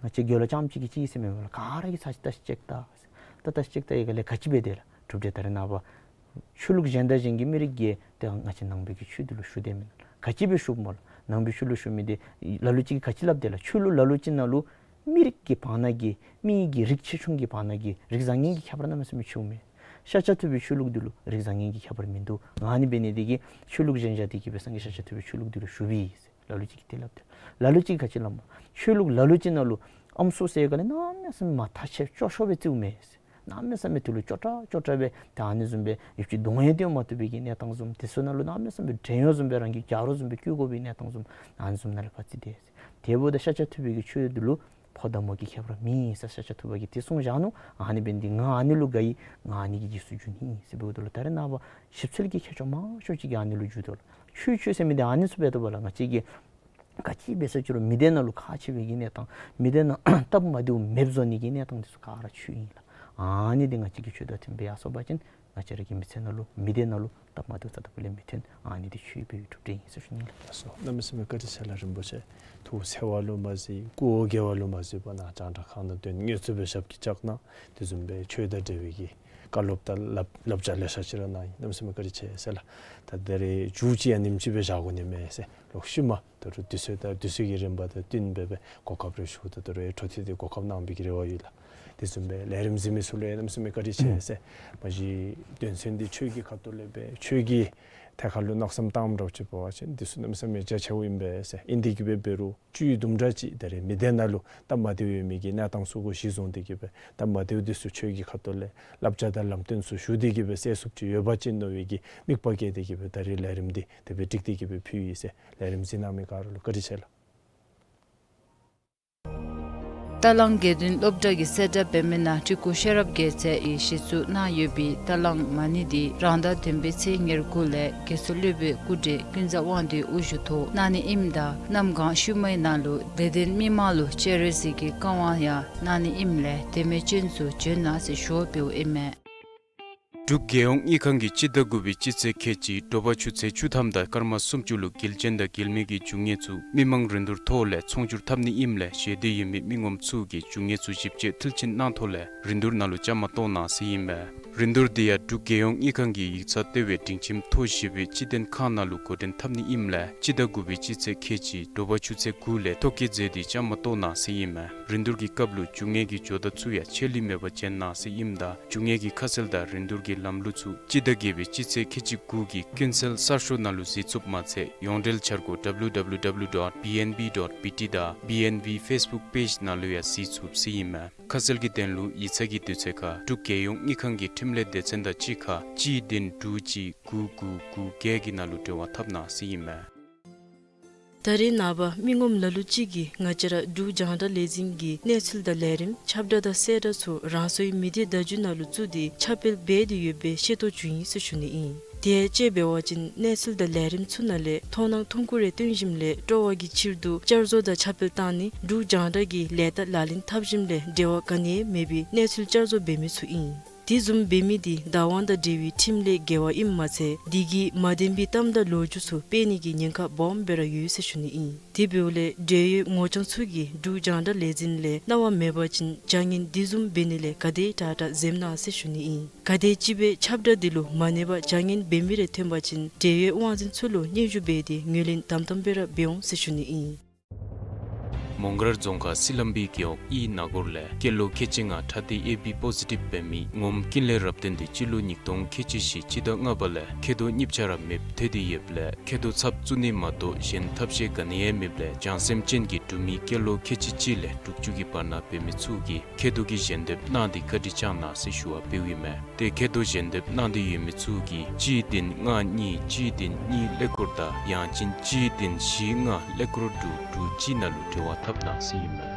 ང་བཅས་དགེ་སློང་རྐྱངམ་གཅིག་གིས་བྱིན་ཟེར་མེན་པ་ལགས། ག་ར་གིས་ཚར་ཅིག་བརྟག་ཞིབ་ཅིག་བལྟ་ཟེར། ད་བརྟག་ཞིབ་ཅིག་བལྟ་ཡི་ག་ལས་ག་ཅི་འབད་དེ་ལགས། གྲུབ་འབྲས་ད་རེས་ནངས་པ་ཆོས་ལུགས་གཞན་དང་གཞན་གྱི་མི་རིགས་ཀྱིས་ཏེ་ང་བཅས་ནང་པའི་གི་ཆོས་འདི་ལུ་ཞུགས་དེས་མེན་ན། ག་ཅི་སྦེ་ཞུགསཔ་སྨོ་ལགས། ནང་པའི་ཆོས་ལུ་ཞུགས་མི་འདི་ལ་ལུ་ཅིག་གིས་ག་ཅི་སླབ་དེ་ལགས། ཆོས་ལུགས་ལ་ལུ་ཅིག་ནང་ལུ་མི་རིགས་ཀྱི་བར་ན་གི་མི་གི་རིགས་ཆེ་ཆུང་གི་བར་ན་གི་རིགས་བཟང་ངན་གྱི་ཁྱད་པར་གནམ་མེད་ས་མེད་ཆེཝ་མས། ཤཱཀྱ་ཐུབ་པའི་ཆོས་ལུགས་འདི་ལུ་རིགས་བཟང་ངན་གྱི་ཁྱད་པར་མིན་འདུག། ཨ་ནི་འབད་ནི་འདི་གིས་ཆོས་ལུགས་གཞན་བཞག་སྟེ་གི་སྦེ་སངས་རྒྱས་ཤཱཀྱ་ཐུབ་པའི་ཆོས་ལུགས་འདི་ལུ་ཞུགས་པས་ཟེར་ལ་ལུ་ཅིག་གིས་དེ་སླབ་དེ། ལ་ལུ་ཅིག་གིས་ག་ཅི་སླབ་སྨོ། ཆོས་ལུགས་ལ་ལུ་ཅིག་ནང་ལུ་ཨམ་སྲུ་ཟེར་ག་ལས་གནམ་མེད་ས་མེད་མ་ཐག་ཆོད་སྐྱོ་ཤོས་སྦེ་བརྩིཝ་མས་ཟེར། གནམ་མེད་ས་མེད་དེ་ལུ་སྐྱོ་དྲགས་སྐྱོ་དྲགས་སྦེ་ད་ཨ་ནི་བཟུམ་སྦེ་ཡུདཔ་ཅིག་གདོང་ཡང་སྟོན་མ་བཏུབ་པའི་གི་གནས་སྟངས་བཟུམ། དེ་ཚུ་ནང་ལུ་གནམ་མེད་ས་མེད་བྲན་གཡོག་བཟུམ་སྦེ་རང་གི་གྱ་རོགས་བཟུམ་སྦེ་བཀོལ་དགོ་པའི་གནས་སྟངས་བཟུམ་ཨ་ནི་བཟུམ་ནང་ལུ་ཕར་རྩིས་ཏེ། དེ་འབདཝ་ད་ཤཱཀྱ་ཐུབ་པའི་གི་ཆོས་འདི་ལུ་ཕོ་དང་མོ་གི་ཁྱད་པར་མེད་ཟེར་ཤཱཀྱ་ཐུབ་པ་གིས་དེ་གསུངས་བཞག་ནུག། ཨ་ནི་འབད་ནི་འདི་ང་ཨ་ནི་ལུ་དགའ་ཡི། ང་ཨ་ནི་གི་རྗེས་སུ་འཇུག་ནི་ཨིན་ཟེར། འབདཝ་ད་ལུ་ད་རེས་ནངས་པ་ཞིབ་འཚོལ་གྱི་མཁས་མཆོག་མང་ཤོས་ཅིག་གིས་ཨ་ནི་ལུ་འཇུག་དོ་ལགས། ཆོས་ཆོས་ཟེར་མི་འདི་ཨ་ནི་ཚུ་འབད་དོ་བ་ལགས། ང་བཅས་ཀྱིས་ག་ཅི་འབད་ས་ཅི་རུང་མི་སྡེ་ནང་ལུ་ཁག་ཆེ་བའི་གི་གནས་སྟངས་མི་སྡེ་ནང་སྟབས་མ་བདེཝ་མེདཔ་བཟོ་ནི་གི་གནས་སྟངས་འདི་ཚུ་ག་ར་ཆོས་ཨིན་ལགས། ཨ་ནི་འདི་ང་བཅས་ཀྱིས་ཆོས་དང་མཐུན་སྦེ་ཡར་སོང་པ་ཅིན་ང་བཅས་ར་གི་མི་ཚེ་ནང་ལུ་མི་སྡེ་ནང་ལུ་སྟབས་མ་བདེཝ་རྩ་དང་པོ་ལས་མི་ཐོན། ཨ་ནི་འདི་ཆོས་སྦེ་གྲུབ་འབྲས་ཨིན་ཟེར་ཞུ་ནི་ལགས། ལགས་སོ། གནམ་མེད་ས་མེད་བཀའ་དྲིན་ཆེ་ལགས། རིན་པོ་ཆེ་ཐུགས་འཚེར་བ་ལུ་མ་གཟིགས་སྐུ་འོ་བརྒྱལ་བ་ལུ་མ་གཟིགས་པར་ནཱ་རྒྱང་བསྒྲགས་ཁང་ནང་འདོན་དངོས་སུ་སྦེ་ཞབས་ཀྱིས་བཅགས་གནང་། དེ་བཟུམ་སྦེ་ཆོས་དང་འབྲེལ་བའི་གི་བཀའ་སློབ་དང་བསླབ་བསླབ་བྱ་ལེ་ཤ་ཅིག་ར་གནང་ཡི། གནམ་མེད་ས་མེད་བཀའ་དྲིན་ཆེ་ཟེར་ལགས། ད་ད་རེས་མཇུག་ཅིག་ཨ་ནེམ་ཅིག་སྦེ་བཞག་དགོ་ནི་མས་ཟེར། ལོག་ཤུལ་མ་ད་རུང་དུས་ཚོད་དང་དུས་ཚོད་ཀྱི་རིམ་པ་དང་བསྟུན་སྦེ་སྦེ་གོ་སྐབས་རེ་ཞུ། ད་ད་རུང་འཕྲོ་མཐུད་དེ་གོ་སྐབས་གནང་པའི་གི་རེ་བ་ཡོད་ལགས། དེ་བཟུམ་སྦེ་ལས་རིམ་གཟིགས་མི་ཚུ་ལུ་ཡང་གནམ་མེད་ས་མེད་བཀའ་དྲིན་ཆེ་ཟེར། མ་གཞི་དོན་ཚན་འདི་ཆོས་ཀྱི་ཁ་ཐུག་ལས་སྦེ་ཆོས་ཀྱི་ཐད་ཁར་ལུ་གནམ་མེད་ས་མེད་གཏངམ་འདྲཝ་ཅིག་འབད་བ་ཅིན་འདི་ཚུ་གནམ་མེད་ས་མེད་རྒྱ་ཆེཝ་ཨིན་པས་ཟེར། ཨིན་ཏེ་གི་སྦེ་འབད་རུང་བཅུད་དུམ་གྲ་ཅིག་ད་རེས་མི་སྡེ་ནང་ལུ་སྟབས་མ་བདེཝ་ཡོད་མི་གི་གནས་སྟངས་ཚུ་གུ་གཞི་བཟུང་སྟེ་གི་སྦེ་སྟབས་མ་བདེཝ་འདི་ཚུ་ཆོས་ཀྱི་ཁ་ཐུག་ལས་བསླབ་བྱ་དང་ལམ་སྟོན་ཚུ་ཞུ་སྟེ་གི་སྦེ་སེལ་ཚུགསཔ་ཅིག་ཡོད་པ་ཅིན་མནོ་བའི་གི་དམིགས་པ་བསྐྱེད་དེ་གི་སྦེ་ད་རེས་ལས་རིམ་འདི་དེ་སྦེ་བསྒྲིགས་ཏེ་གི་སྦེ་ཕུལ་ཡི་ཟེར། ལས་རིམ་གཟིགས་གནང་མི་ག་ར་ལུ་བཀའ་དྲིན་ཆེ་ལགས། རྟ་གླང་དགེ་འདུན་སློབ་གྲྭ་གིས་གསལ་བསྒྲགས་འབད་མི་ནང་སྤྲུལ་སྐུ་ཤེས་རབ་རྒྱལ་མཚན་གྱིས་གཞི་བཙུགས་གནང་ཡོད་པའི་རྟ་གླང་མ་ཎི་འདི་རང་ཟླ་བདུན་པའི་ཚེས་ཉེར་དགུ་ལས་རྒྱལ་སྲས་སློབ་དཔོན་སྐུ་བགྲེས་ཀུན་བཟང་དབང་འདུས་དབུ་བཞུགས་ཐོག་གནང་ནི་ཨིནམ་ད་གནམ་གང་ཤུལ་མའི་ནང་ལུ་དད་ལྡན་མི་མང་ལུ་སྤྱན་རས་གཟིགས་ཀྱི་བཀའ་དབང་ཡང་གནང་ནི་ཨིནམ་ལས་དད་མོས་ཅན་ཚུ་བྱོན་གནང་ཟེར་ཞུ་བ་འབདཝ་ཨིན་མས། འབྲུག་རྒྱལ་ཡོངས་དངུལ་ཁང་གིས་སྤྱི་ཟླ་དགུ་པའི་སྤྱི་ཚེས་ཁལ་གཅིག་དྲོ་པ་ཆུ་ཚོད་བཅུ་ཐམ་དང་སྐར་མ་སུམ་ཅུ་ལུ་དགེ་ལྡན་དང་དགེ་མི་གི་རྒྱུ་དངོས་ཚུ་མི་མང་རིན་བསྡུར་ཐོག་ལས་ཚོང་བསྒྱུར་འཐབ་ནི་ཨིནམ་ལས་ཞེ་འདོད་ཡོད་མི་མི་ངོམ་ཚུ་གིས་རྒྱུ་དངོས་ཚུ་ཞིབ་དཔྱད་མཐིལ་ཕྱིན་གནང་ཐོག་ལས་རིན་བསྡུར་ནང་ལུ་བཅའ་མར་གཏོགས་གནང་ཟེར་ཨིན་མས། རིན་བསྡུར་འདི་ཡང་འབྲུག་རྒྱལ་ཡོངས་དངུལ་ཁང་གི་ཡིག་ཚང་ལྟེ་བའི་སྒྲིང་ཁྱིམ་མཐོ་བཞི་པའི་སྤྱི་དོན་ཁང་ནང་ལུ་འགོ་འདྲེན་འཐབ་ནི་ཨིནམ་ལས་སྤྱི་ཟླ་དགུ་པའི་སྤྱི་ཚེས་ཁལ་གཅིག་དྲོ་པ་ཆུ་ཚོད་དགུ་ལས་ཐོ་བཀོད་མཛད་དེ་བཅའ་མར་གཏོགས་གནང་ཟེར་ཨིན་མས། རིན་བསྡུར་གྱི་སྐབས་ལུ་རྒྱུ་དངོས་ཀྱི་ཇོ་བདག་ཚུ་ཡང་ཆད་ལུས་མེད་པར་བྱོན་གནང་ཟེར་ཨིནམ་ད་རྒྱུ་དངོས་ཀྱི་ཁ་གསལ་དང་རིན་བསྡུར་གྱི་ལམ་ལུགས་ཚུ་སྤྱི་ཟླ་བརྒྱད་པའི་སྤྱི་ཚེས་ཁལ་གཅིག་དགུ་གི་ཀུན་གསལ་གསར་ཤོག་ནང་ལུ་གཟིགས་ཚུགསཔ་མ་ཚད་ཡོངས་འབྲེལ་འཆར་སྒོ་W W W dot B N B dot B T དང་B N B Facebook page ནང་ལུ་ཡང་གཟིགས་ཚུགས་ཟེར་ཨིན་མས། ཁ་གསལ་གྱི་དོན་ལུ་ཡིག་ཚང་གི་དུས་ཚོད་ཁར་འབྲུག་རྒྱལ་ཡོངས་དངུལ་ཁང་གི་ཁྲིམས་ལས་སྡེ་ཚན་དང་གཅིག་ཁར་གཅིག་བདུན་དྲུག་གཅིག་དགུ་དགུ་དགུ་བརྒྱད་ཀྱི་ནང་ལུ་འབྲེལ་བ་འཐབ་གནང་ཟེར་ཨིན་མས། ད་རེས་ནངས་པ་མི་ངོམ་ལ་ལུ་ཅིག་གིས་ང་བཅས་ར་འབྲུག་རྒྱང་བསྒྲགས་ལས་འཛིན་གྱིས་གནས་ཚུལ་དང་ལས་རིམ་ཁྱབ་བསྒྲགས་དང་གསལ་བསྒྲགས་ཚུ་རང་སོའི་མི་སྡེ་བརྡ་བརྒྱུད་ནང་ལུ་བཙུགས་ཏེ་ཁྱབ་སྤེལ་འབད་དེ་ཡོད་པའི་ཤེས་རྟོགས་བྱུང་ཡི་ཟེར་ཞུ་ནི་ཨིན། དེ་ཡང་དཔྱེ་འབད་བ་ཅིན་གནས་ཚུལ་དང་ལས་རིམ་ཚུ་ནང་ལས་མཐོང་སྣང་ཐུང་ཀུ་རེ་བཏོན་ཞིནམ་ལས་སྤྲོ་བ་གི་ཕྱིར་དུ་བསྐྱར་བཟོ་དང་ཁྱབ་སྤེལ་བཏང་ནི་འབྲུག་རྒྱང་བསྒྲགས་ཀྱི་ལས་རྟགས་ལག་ལེན་འཐབ་ཞིནམ་ལས་འབྲེལ་བ་ག་ནི་ཡང་མེད་པའི་གནས་ཚུལ་བསྐྱར་བཟོ་འབད་མི་ཚུ་ཨིན། དེ་བཟུམ་འབད་མི་འདི་བདག་དབང་དང་འབྲེལ་བའི་ཁྲིམས་ལས་འགལ་བ་ཨིནམ་མ་ཚད་དེ་གིས་མ་བདེན་པའི་གཏམ་དང་ལོ་རྒྱུས་ཚུ་སྤེལ་ནི་གི་ཉེན་ཁ་སྦོམ་སྦེ་ར་ཡོད་ཟེར་ཞུ་ནི་ཨིན། དེ་འབདཝ་ལས་འབྲེལ་ཡོད་ངོ་རྐྱང་ཚུ་གིས་འབྲུག་རྒྱང་བསྒྲགས་ལས་འཛིན་ལས་གནང་བ་མེད་པ་ཅིན་བྱ་ངན་དེ་བཟུམ་འབད་ནི་ལས་ག་དེ་དྲག་དྲག་འཛེམ་གནང་ཟེར་ཞུ་ནི་ཨིན། གལ་ཏེ་ཅིག་སྦེ་ཁྱབ་བསྒྲགས་འདི་ལུ་མ་གནས་པར་བྱ་ངན་འབད་མི་རེ་ཐོན་པ་ཅིན་འབྲེལ་ཡོད་དབང་འཛིན་ཚུ་ལུ་སྙན་ཞུ་འབད་དེ་ངོས་ལེན་དམ་དམ་སྦེ་ར་འབད་འོང་ཟེར་ཞུ་ནི་ཨིན། མོང་སྒར་རྫོང་ཁག་སི་ལམ་བི་རྒེད་འོག་ཨི་ན་གོར་ལས་སྐྱེས་ལོ་ཁལ་གཅིག་ལྔ་ཁྲག་ཐིགས་ཨེ་བི་པོ་ཟི་ཊིབ་འབད་མི་ངོམ་ཀུན་ལེགས་རབ་བརྟན་འདི་སྤྱི་ལོ་ཉིས་སྟོང་ཁལ་གཅིག་བཞི་སྤྱི་ཟླ་ལྔ་པ་ལས་མཁལ་རྡོག་གཉིས་ཆ་ར་མེདཔ་ཐལ་ཏེ་ཡོདཔ་ལས་མཁལ་རྡོག་ཚབ་བཙུགས་ནི་མ་གཏོགས་གཞན་ཐབས་ཤེས་ག་ནི་ཡང་མེདཔ་ལས་བྱང་སེམས་ཅན་གྱི་འབྲུག་མི་སྐྱེས་ལོ་ཁལ་གཅིག་གཅིག་ལས་དྲུག་ཅུ་གི་བར་ན་འབད་མི་ཚུ་གིས་མཁལ་རྡོག་གི་ཞལ་འདེབས་གནང་སྟེ་བཀའ་དྲིན་བསྐྱང་གནང་ཟེར་ཞུ་བ་འབདཝ་ཨིན་མས། ཏེ་མཁལ་རྡོག་ཞལ་འདེབས་གནང་སྟེ་ཡོད་མི་ཚུ་གིས་གཅིག་བདུན་ལྔ་གཉིས་གཅིག་བདུན་གཉིས་ཀླད་ཀོར་དང་ཡང་ཅིན་གཅིག་བདུན་བཞི་ལྔ་ཀླད་ཀོར་དྲུག་དྲུག་གཅིག་ནང་ལུ་འབྲེལ་བ་འཐབ་གནང་ཟེར་ཨིན་མས།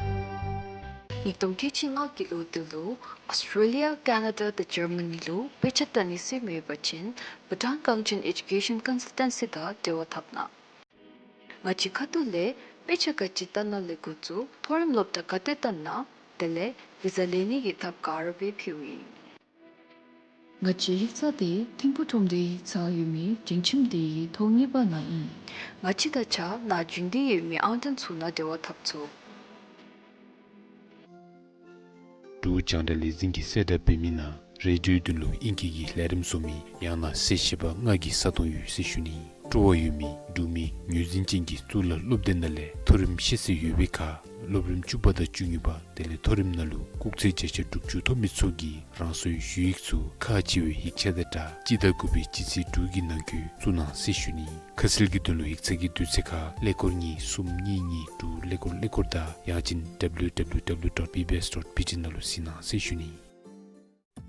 ཉིས་སྟོང་ཁལ་གཅིག་ལྔ་གི་ལོ་འདི་ལུ་ཨོསི་ཊེ་ལི་ཡ་ཀེ་ན་ཌ་དང་ཇར་མ་ནི་ལུ་དཔེ་ཆ་ལྟ་ནི་ཟེར་མི་ཡོད་པ་ཅིན་བྷུ་ཊཱན་གངས་ཅན་ཨེ་ཌུ་ཀེ་ཤཱན་ཀོན་སཱལ་ཊེན་སི་དང་འབྲེལ་བ་འཐབ་གནང་། ང་བཅས་ཁ་ཐུག་ལས་དཔེ་ཆ་ག་ཅི་ལྟ་ན་ལས་འགོ་བཙུགས་མཐོ་རིམ་སློབ་གྲྭ་ག་ཏེ་བཏང་ན་དེ་ལས་བི་ཟ་ལེན་ནི་གི་ཐབས་ག་ར་སྦེ་ཕུལཝ་ཨིན། ང་བཅས་ཡིག་ཚང་འདི་ཐིམ་ཕུག་ཁྲོམ་སྡེའི་ཡིག་ཚང་ཡོད་མི་སྒྲིང་ཁྱིམ་དེ་ཡི་ཐོག་གཉིས་པ་ནང་ཨིན། ང་བཅས་དང་གཅིག་ཁར་ནཱ་རྒྱུན་ལྡན་ཡོད་མི་ཨང་གྲངས་ཚུ་ནང་འབྲེལ་བ་འཐབ་ཚུགས། འབྲུག་རྒྱང་བསྒྲགས་ལས་འཛིན་གྱིས་གསལ་བསྒྲགས་འབད་མི་ནང་རེ་ཌིའོའི་དོན་ལུ་ཨིང་སྐད་ཀྱི་ལས་རིམ་བཟོ་མི་ཡང་ན་གསལ་བཤད་པ་ལྔ་གི་ས་སྟོང་ཡོད་ཟེར་ཞུ་ནི། སྤྲོ་བ་ཡོད་མི་འབྲུག་མི་ངོས་འཛིན་ཅན་གྱི་གཙུག་ལག་སློབ་སྡེ་ནང་ལས་མཐོ་རིམ་ཤེས་ཚད་ཡོད་པའི་ཁར་སློབ་རིམ་བཅུ་པ་དང་བཅུ་གཉིས་པ་དེ་ལས་མཐོ་རིམ་ནང་ལུ་སྐུགས་ཚད་བརྒྱ་ཆ་དྲུག་ཅུ་ཐོབ་མི་ཚུ་གིས་རང་སོའི་ཞུ་ཡིག་ཚུ་ཁག་ཆེ་བའི་ཡིག་ཆ་དང་སྦྲགས་སྤྱི་ཟླ་དགུ་པའི་སྤྱི་ཚེས་དྲུག་གི་ནང་འཁོད་བཙུགས་གནང་ཟེར་ཞུ་ནི། ཁ་གསལ་གྱི་དོན་ལུ་ཡིག་ཚང་གི་དུས་ཚོད་ཁར་ཀླད་ཀོར་གཉིས་གསུམ་གཉིས་གཉིས་དྲུག་ཀླད་ཀོར་ཀླད་ཀོར་དང་ཡང་ཅིན་W W W dot B B S dot B T ནང་ལུ་གཟིགས་གནང་ཟེར་ཞུ་ནི།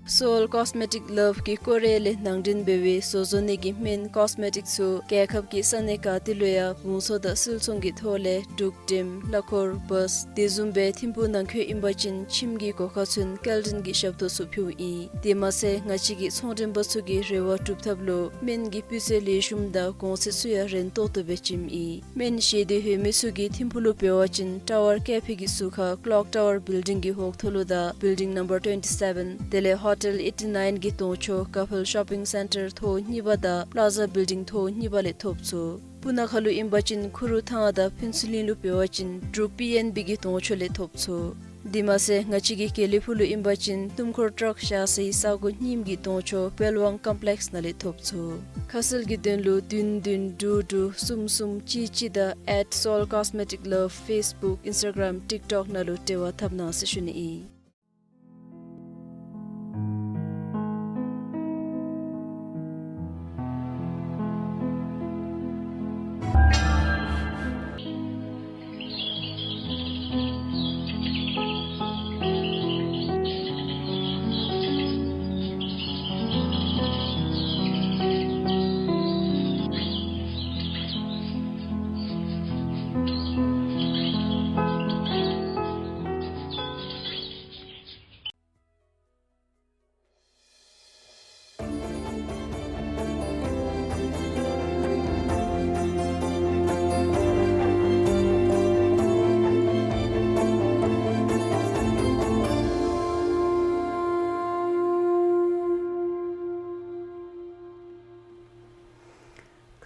Seoul Cosmetic Love གིས་ཀོ་རི་ཡ་ལས་ནང་འདྲེན་འབད་བའི་བཟོ་བཟོ་ནི་གི་སྨན་ཀོས་མེ་ཊིཀ་ཚུ་རྒྱལ་ཁབ་ཀྱི་ས་གནས་ག་ཏེ་ལུ་ཡང་བང་སོ་དང་སིལ་ཚོང་གི་ཐོག་ལས་འབྲུག་འགྲེམ་གླ་འཁོར་བཱས་དེ་བཟུམ་སྦེ་ཐིམ་ཕུག་ནང་འཁོད་ཨིན་པ་ཅིན་ཁྱིམ་གྱི་སྒོ་ཁར་ཚུན་སྐྱེལ་འདྲེན་གྱི་ཞབས་ཏོག་ཚུ་ཕུལཝ་ཨིན། དེ་མ་ཚད་ང་བཅས་ཀྱི་ཚོང་འགྲེམས་པ་ཚུ་གིས་རེ་བ་སྒྲུབ་ཐབས་ལུ་སྨན་གྱི་སྤུས་ཚད་ལེགས་ཤོམ་དང་གོང་ཚད་ཚུ་ཡང་རན་ཏོག་ཏོ་སྦེ་བྱིནམ་ཨིན། སྨན་ཞལ་འདེབས་ཡོད་མི་ཚུ་གིས་ཐིམ་ཕུག་ལུ་འབད་བ་ཅིན་ཊ་ཝར་ཀེ་ཕེ་གི་ཟུར་ཁར་ཀློག་ཊ་ཝར་བིལ་ཌིང་གི་འོག་ཐོག་ལུ་དང་བིལ་ཌིང་ནམ་བར་ཊུ་ཝེན་ཊི་སེ་ཝེན་དེ་ལས་ཧོ་ཊེལ་ཨེ་ཊི་ནའིན་གྱི་གདོང་ཕྱོགས་དཀར་ཕུལ་ཤོ་པིང་སེན་ཊར་ཐོག་གཉིས་པ་དང་པླ་ཛ་བིལ་ཌིང་ཐོག་གཉིས་པ་ལས་ཐོབ་ཚུགས། སྤུ་ན་ཁ་ལུ་ཨིན་པ་ཅིན་ཁུ་རུ་ཐང་དང་ཕུན་ཚོགས་གླིང་ལུ་འབད་བ་ཅིན་འབྲུག་པི་ཨེན་བི་གི་གདོང་ཕྱོགས་ལས་ཐོབ་ཚུགས། དེ་མ་ཚད་ང་བཅས་ཀྱི་དགེ་ལེགས་ཕུག་ལུ་ཨིན་པ་ཅིན་སྣུམ་འཁོར་ཊརཀ་བཞག་སའི་ས་གོ་རྙིངམ་གི་གདོང་ཕྱོགས་པེལ་ཝང་ཀོམ་པི་ལེཀསི་ནང་ལས་ཐོབ་ཚུགས། ཁ་གསལ་གྱི་དོན་ལུ་བདུན་བདུན་དྲུག་དྲུག་གསུམ་གསུམ་གཅིག་གཅིག་དང་ཨེཊ་སོལ་ཀོས་མེ་ཊིཀ་ལབ་ཕེསི་བུཀ་ཨིནསི་ཊ་གརམ་ཊིཀ་ཊོཀ་ནང་ལུ་འབྲེལ་བ་འཐབ་གནང་ཟེར་ཞུ་ནི་ཨིན།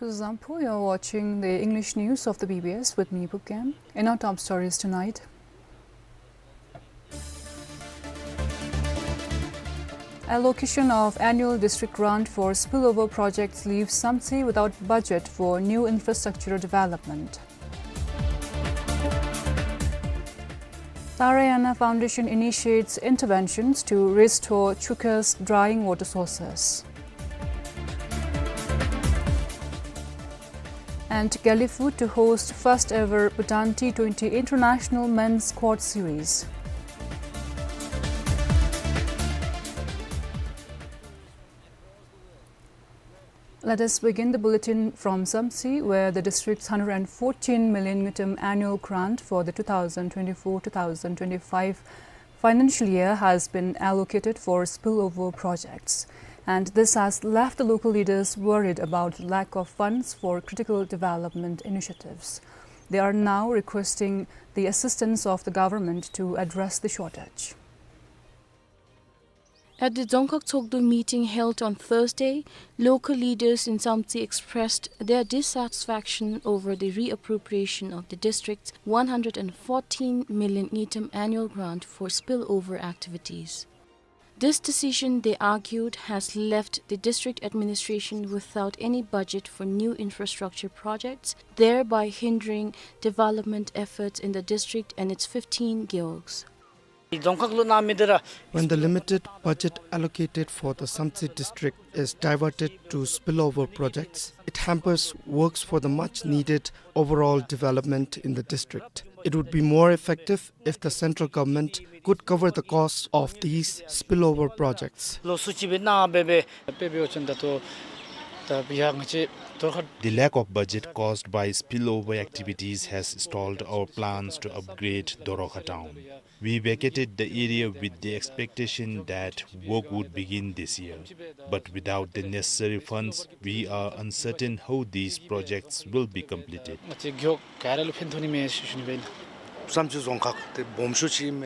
Kuzuzangpo, you're watching the English news of the B B S with me, Pupkem. In our top stories tonight, allocation of annual district grant for spillover projects leaves Samtse without budget for new infrastructure development. Tarayana Foundation initiates interventions to restore Chuka's drying water sources. And Gelephu to host first ever Bhutan T twenty International Men's Quad Series. Let us begin the bulletin from Samtse, where the district's hundred and fourteen million ngultrum annual grant for the two thousand twenty-four two thousand twenty-five financial year has been allocated for spillover projects. And this has left the local leaders worried about lack of funds for critical development initiatives. They are now requesting the assistance of the government to address the shortage. At the Dzongkhag Tshogdu meeting held on Thursday, local leaders in Samtse expressed their dissatisfaction over the reappropriation of the district's one hundred and fourteen million ngultrum annual grant for spillover activities. This decision, they argued, has left the district administration without any budget for new infrastructure projects, thereby hindering development efforts in the district and its fifteen gewogs. When the limited budget allocated for the Samtse district is diverted to spillover projects, it hampers works for the much needed overall development in the district. It would be more effective if the central government could cover the cost of these spillover projects. The lack of budget caused by spillover activities has stalled our plans to upgrade Dorokha town. We vacated the area with the expectation that work would begin this year. But without the necessary funds, we are uncertain how these projects will be completed.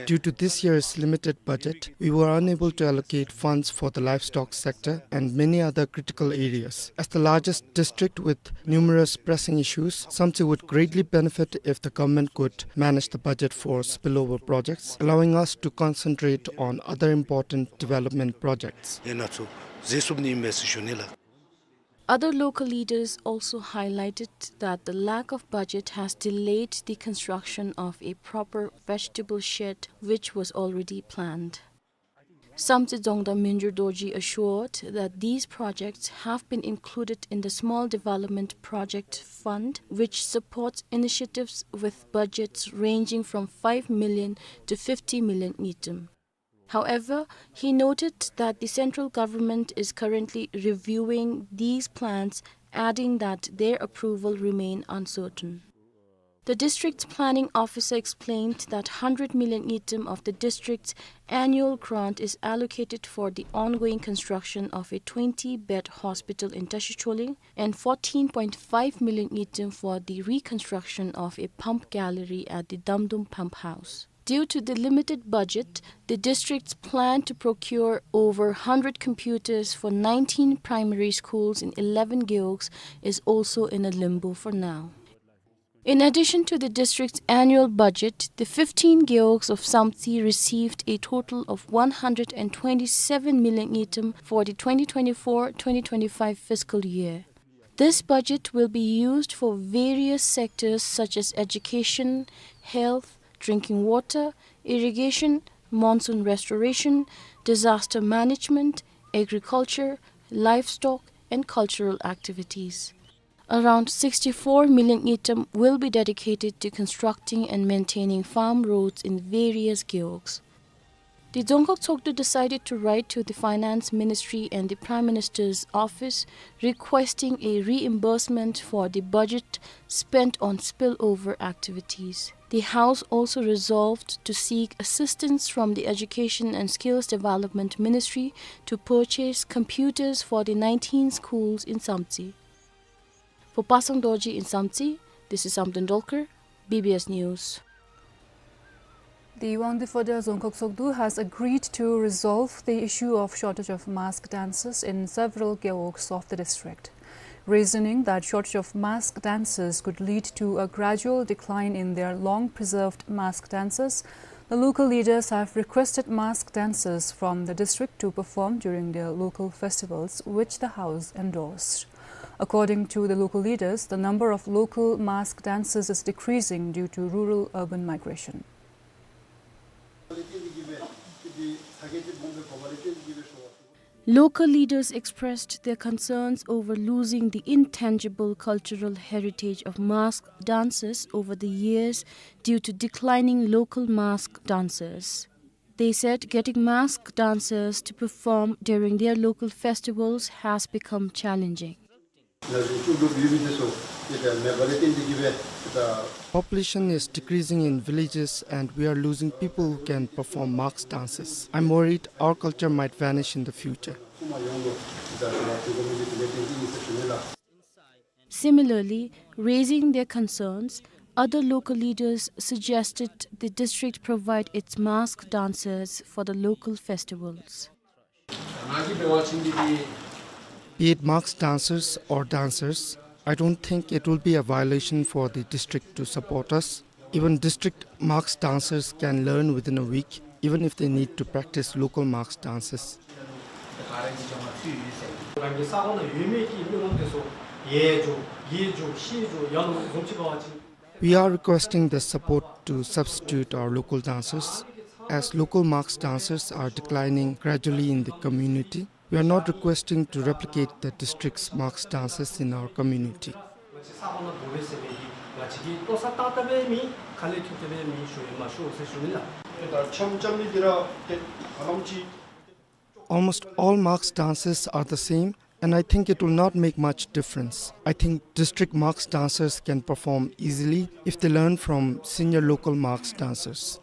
Due to this year's limited budget, we were unable to allocate funds for the livestock sector and many other critical areas. As the largest district with numerous pressing issues, Samtse would greatly benefit if the government could manage the budget for spillover projects, allowing us to concentrate on other important development projects. Other local leaders also highlighted that the lack of budget has delayed the construction of a proper vegetable shed, which was already planned. Samtse Dzongda Mingyur Dorji assured that these projects have been included in the Small Development Project Fund, which supports initiatives with budgets ranging from five million to fifty million ngultrum. However, he noted that the central government is currently reviewing these plans, adding that their approval remain uncertain. The district's planning officer explained that hundred million ngultrum of the district's annual grant is allocated for the ongoing construction of a twenty-bed hospital in Tashichholi and fourteen point five million ngultrum for the reconstruction of a pump gallery at the Damdum Pump House. Due to the limited budget, the district's plan to procure over hundred computers for nineteen primary schools in eleven gewogs is also in a limbo for now. In addition to the district's annual budget, the fifteen gewogs of Samtse received a total of one hundred and twenty-seven million ngultrum for the twenty twenty-four twenty twenty-five fiscal year. This budget will be used for various sectors such as education, health, drinking water, irrigation, monsoon restoration, disaster management, agriculture, livestock, and cultural activities. Around sixty-four million ngultrum will be dedicated to constructing and maintaining farm roads in various gewogs. The Dzongkhag Tshogdu decided to write to the Finance Ministry and the Prime Minister's office requesting a reimbursement for the budget spent on spillover activities. The House also resolved to seek assistance from the Education and Skills Development Ministry to purchase computers for the nineteen schools in Samtse. For Pasang Dorji in Samtse, this is Samten Dolkar, B B S News. The Wangdue Phodrang Dzongkhag Tshogdu has agreed to resolve the issue of shortage of masked dancers in several gewogs of the district. Reasoning that shortage of masked dancers could lead to a gradual decline in their long-preserved masked dances, the local leaders have requested masked dancers from the district to perform during their local festivals, which the House endorsed. According to the local leaders, the number of local masked dancers is decreasing due to rural-urban migration. Local leaders expressed their concerns over losing the intangible cultural heritage of masked dances over the years due to declining local masked dancers. They said getting masked dancers to perform during their local festivals has become challenging. Population is decreasing in villages and we are losing people who can perform masked dances. I'm worried our culture might vanish in the future. Similarly, raising their concerns, other local leaders suggested the district provide its masked dancers for the local festivals. Be it masked dancers or dancers, I don't think it will be a violation for the district to support us. Even district masked dancers can learn within a week, even if they need to practice local masked dances. We are requesting the support to substitute our local dancers, as local masked dancers are declining gradually in the community. We are not requesting to replicate the district's masked dancers in our community. Almost all masked dancers are the same, and I think it will not make much difference. I think district masked dancers can perform easily if they learn from senior local masked dancers.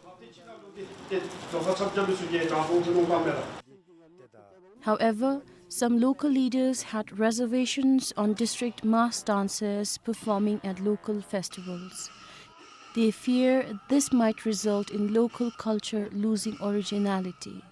However, some local leaders had reservations on district masked dancers performing at local festivals. They fear this might result in local culture losing originality.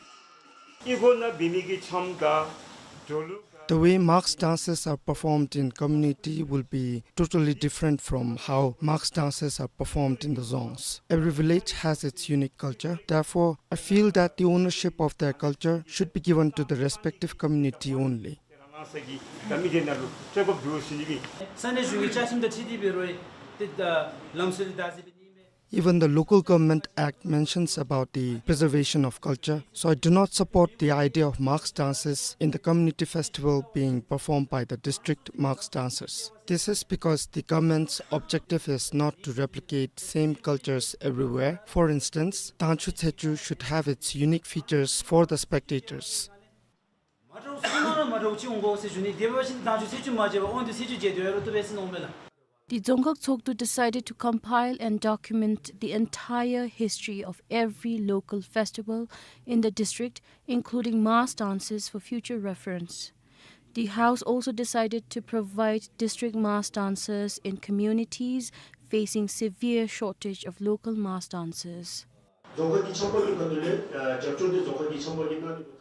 The way masked dances are performed in community will be totally different from how masked dances are performed in the dzongs. Every village has its unique culture. Therefore, I feel that the ownership of their culture should be given to the respective community only. Even the Local Government Act mentions about the preservation of culture, so I do not support the idea of mask dances in the community festival being performed by the district mask dancers. This is because the government's objective is not to replicate same cultures everywhere. For instance, དྭངས་ཆུ་ཚེས་བཅུ should have its unique features for the spectators. མ་འདྲཝ་སོང་ན་ར་མ་འདྲཝ་ཅིག་འོང་དགོ་ཟེར་ཞུ་ནི། དེ་འབད་བ་ཅིན་དྭངས་ཆུ་ཚེས་བཅུ་མ་བྱས་པར་དབང་འདུས་ཚེས་བཅུ་བྱས་སྡོད་ཡ་རུང་བཏུབ་པས་ཟེར་མནོཝ་མས་ལགས། The Dzongkhag Tshogdu decided to compile and document the entire history of every local festival in the district, including mass dances, for future reference. The House also decided to provide district mass dancers in communities facing severe shortage of local mass dancers.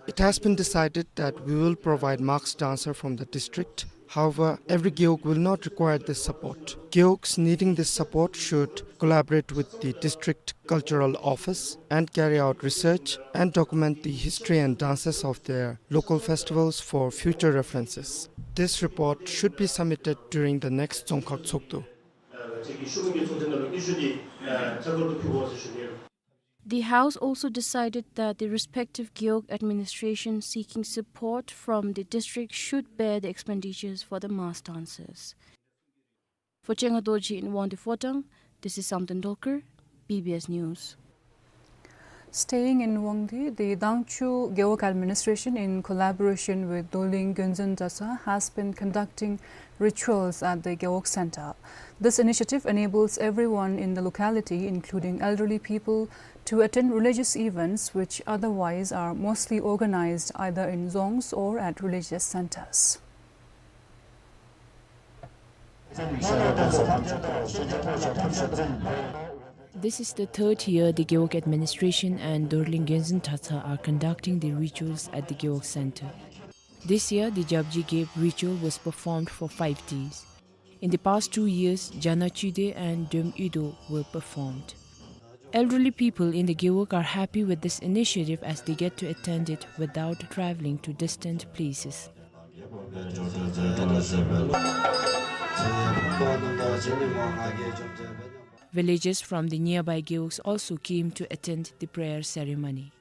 It has been decided that we will provide mask dancer from the district. However, every gewog will not require this support. Gewogs needing this support should collaborate with the district cultural office and carry out research and document the history and dances of their local festivals for future references. This report should be submitted during the next Dzongkhag Tshogdu. The House also decided that the respective gewog administration seeking support from the district should bear the expenditures for the mass dances. For Changa Dorji in Wangdue Phodrang, this is Samten Dolkar, B B S News. Staying in Wangdue, the Dangchu Gewog Administration, in collaboration with Dorling Gyonzon Dratshang, has been conducting rituals at the Gewog Center. This initiative enables everyone in the locality, including elderly people, to attend religious events which otherwise are mostly organized either in dzongs or at religious centers. This is the third year the Gewog Administration and Dorling Gyonzon Dratshang are conducting the rituals at the Gewog Center. This year, the Japji Gep ritual was performed for five days. In the past two years, Jana Chide and Döm Ido were performed. Elderly people in the Gewog are happy with this initiative as they get to attend it without traveling to distant places. Villagers from the nearby Gewogs also came to attend the prayer ceremony.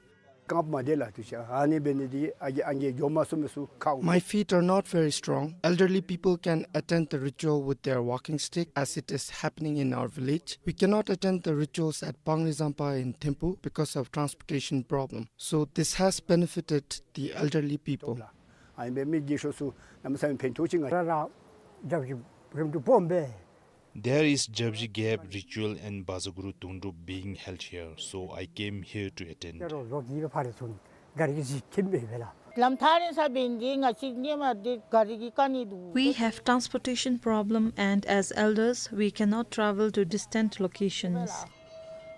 རྐངམ་མ་བདེ་ལགས་དུས་ཅི། ཨ་ནི་འབད་ནི་འདི་ཨ་རྒས་ཨང་རྒས་འགྱོ་མ་ཚུགས་མི་ཚུ་ཁག་འོང་། My feet are not very strong. Elderly people can attend the ritual with their walking stick, as it is happening in our village. We cannot attend the rituals at Pangri Zampa in Thimphu because of transportation problem. So this has benefited the elderly people. ཨ་ནི་འབད་མི་རྒས་ཤོས་ཚུ་གནམ་མེད་ས་མེད་ཕན་ཐོགས་ཅིག་ང་ར་ར་རྒྱབ་ཀྱི་རིམ་གྲོ་སྦོམ་སྦེ། There is Japji Gep ritual and Bazaguru Dungdrup being held here, so I came here to attend. ལོ་གི་བ་ཕར་ཚུན་ག་རི་གི་གཟིགས་ཁྱིམ་སྦེ་སྦེ་ལགས། ལམ་ཐག་རིང་ས་འབད་ནི་འདི་ང་བཅས་ཀྱིས་མ་འདི་ག་རི་གི་དཀའ་ངལ་འདུག། We have transportation problem, and as elders, we cannot travel to distant locations.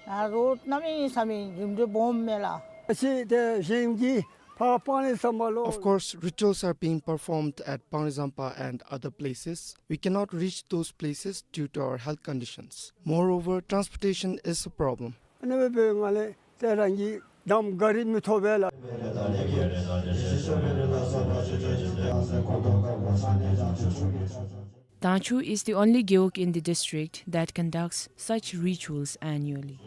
ཨ་རོགས་གནམ་མེད་ས་མེད་རིམ་གྲོ་སྦོམ་མས་ལགས། ཨ་ཙི་དེ་གཞན་གྱི་ཕར་པང་རི་ཟམ་པ་ལུ། Of course, rituals are being performed at Pangri Zampa and other places. We cannot reach those places due to our health conditions. Moreover, transportation is a problem. ཨ་ནི་འབད་བའི་ངང་ལས་ཏེ་རང་གི་གདམ་ག་རི་མི་ཐོབ་པས་ལགས། Dangchu is the only gewog in the district that conducts such rituals annually.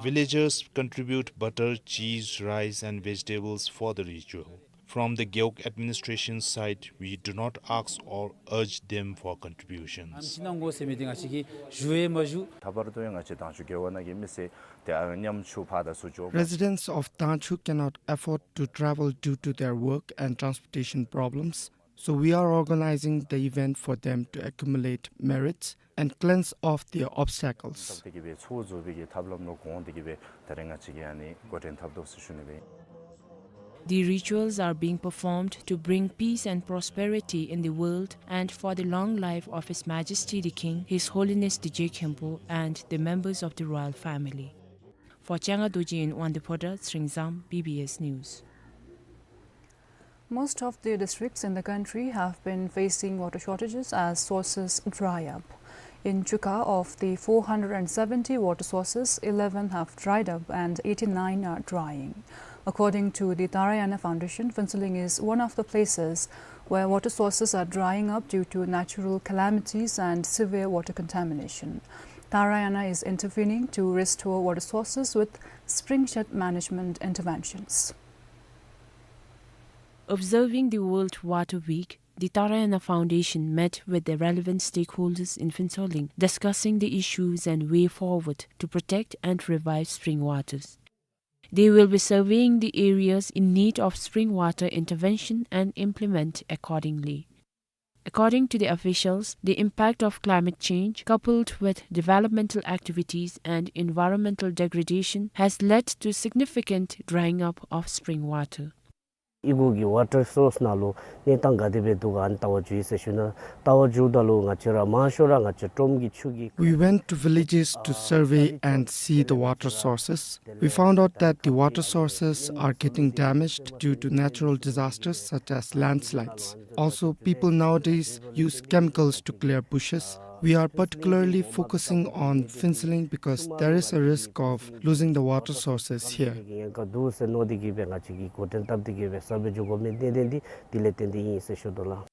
Villagers contribute butter, cheese, rice and vegetables for the ritual. From the Gewog administration side, we do not ask or urge them for contributions. ཨམ་ཅི་གནང་དགོ་ཟེར་མི་འདི་ང་བཅས་ཀྱིས་ཞུ་ཡང་མ་ཞུ། ད་བར་དུ་ཡང་ང་བཅས་དང་ཆུ་རྒེད་འོག་ནང་གི་མི་སེར་ཏེ་ཨ་ཉམ་ཆུང་ཕར་དང་ཚུར་འགྱོ། Residents of Dangchu cannot afford to travel due to their work and transportation problems, so we are organizing the event for them to accumulate merits and cleanse off their obstacles. ཏེ་གི་སྦེ་ཚོགས་རྫོགས་པའི་གི་ཐབས་ལམ་ལུ་དགོངས་ཏེ་གི་སྦེ་ད་རེས་ང་བཅས་ཀྱིས་ཨ་ནི་འགོ་འདྲེན་འཐབ་དོ་ཟེར་ཞུ་ནི་སྦེ། The rituals are being performed to bring peace and prosperity in the world and for the long life of His Majesty the King, His Holiness the Je Khenpo, and the members of the royal family. For Changa Dorji in Wangdue Phodrang, Tshering Zam, B B S News. Most of the districts in the country have been facing water shortages as sources dry up. In Chuka, of the four hundred and seventy water sources, eleven have dried up and eighty-nine are drying. According to the Tara Yana Foundation, Phuentsholing is one of the places where water sources are drying up due to natural calamities and severe water contamination. Tarayana is intervening to restore water sources with springshed management interventions. Observing the World Water Week, the Tarayana Foundation met with the relevant stakeholders in Phuentsholing, discussing the issues and way forward to protect and revive spring waters. They will be surveying the areas in need of spring water intervention and implement accordingly. According to the officials, the impact of climate change, coupled with developmental activities and environmental degradation, has led to significant drying up of spring water. ཨི་གོ་གི་ཝ་ཊར་སོརསི་ནང་ལུ་གནས་སྟངས་ག་དེ་སྦེ་འདུག་ག་ཨ་ནི་བལྟ་བར་འགྱོ་ཡི་ཟེར་ཞུ་ནི། བལྟ་བར་འགྱོཝ་ད་ལུ་ང་བཅས་ར་མང་ཤོས་ར་ང་བཅས་ཀྲོམ་གྱི་ཆུ་གི We went to villages to survey and see the water sources. We found out that the water sources are getting damaged due to natural disasters such as landslides. Also, people nowadays use chemicals to clear bushes. We are particularly focusing on Phuentsholing because there is a risk of losing the water sources here. འདུག་ཟེར་མནོ་སྟེ་གིས་སྦེ་ང་བཅས་ཀྱིས་འགོ་འདྲེན་བཏབ་སྟེ་གིས་སྦེ་སར་བེ་འགྱོ་དགོ་མི་དེ་དེ་འདི་དེ་ལས་བརྟེན་ཏེ་ཨིན་ཟེར་ཞུ་དོ་ལགས།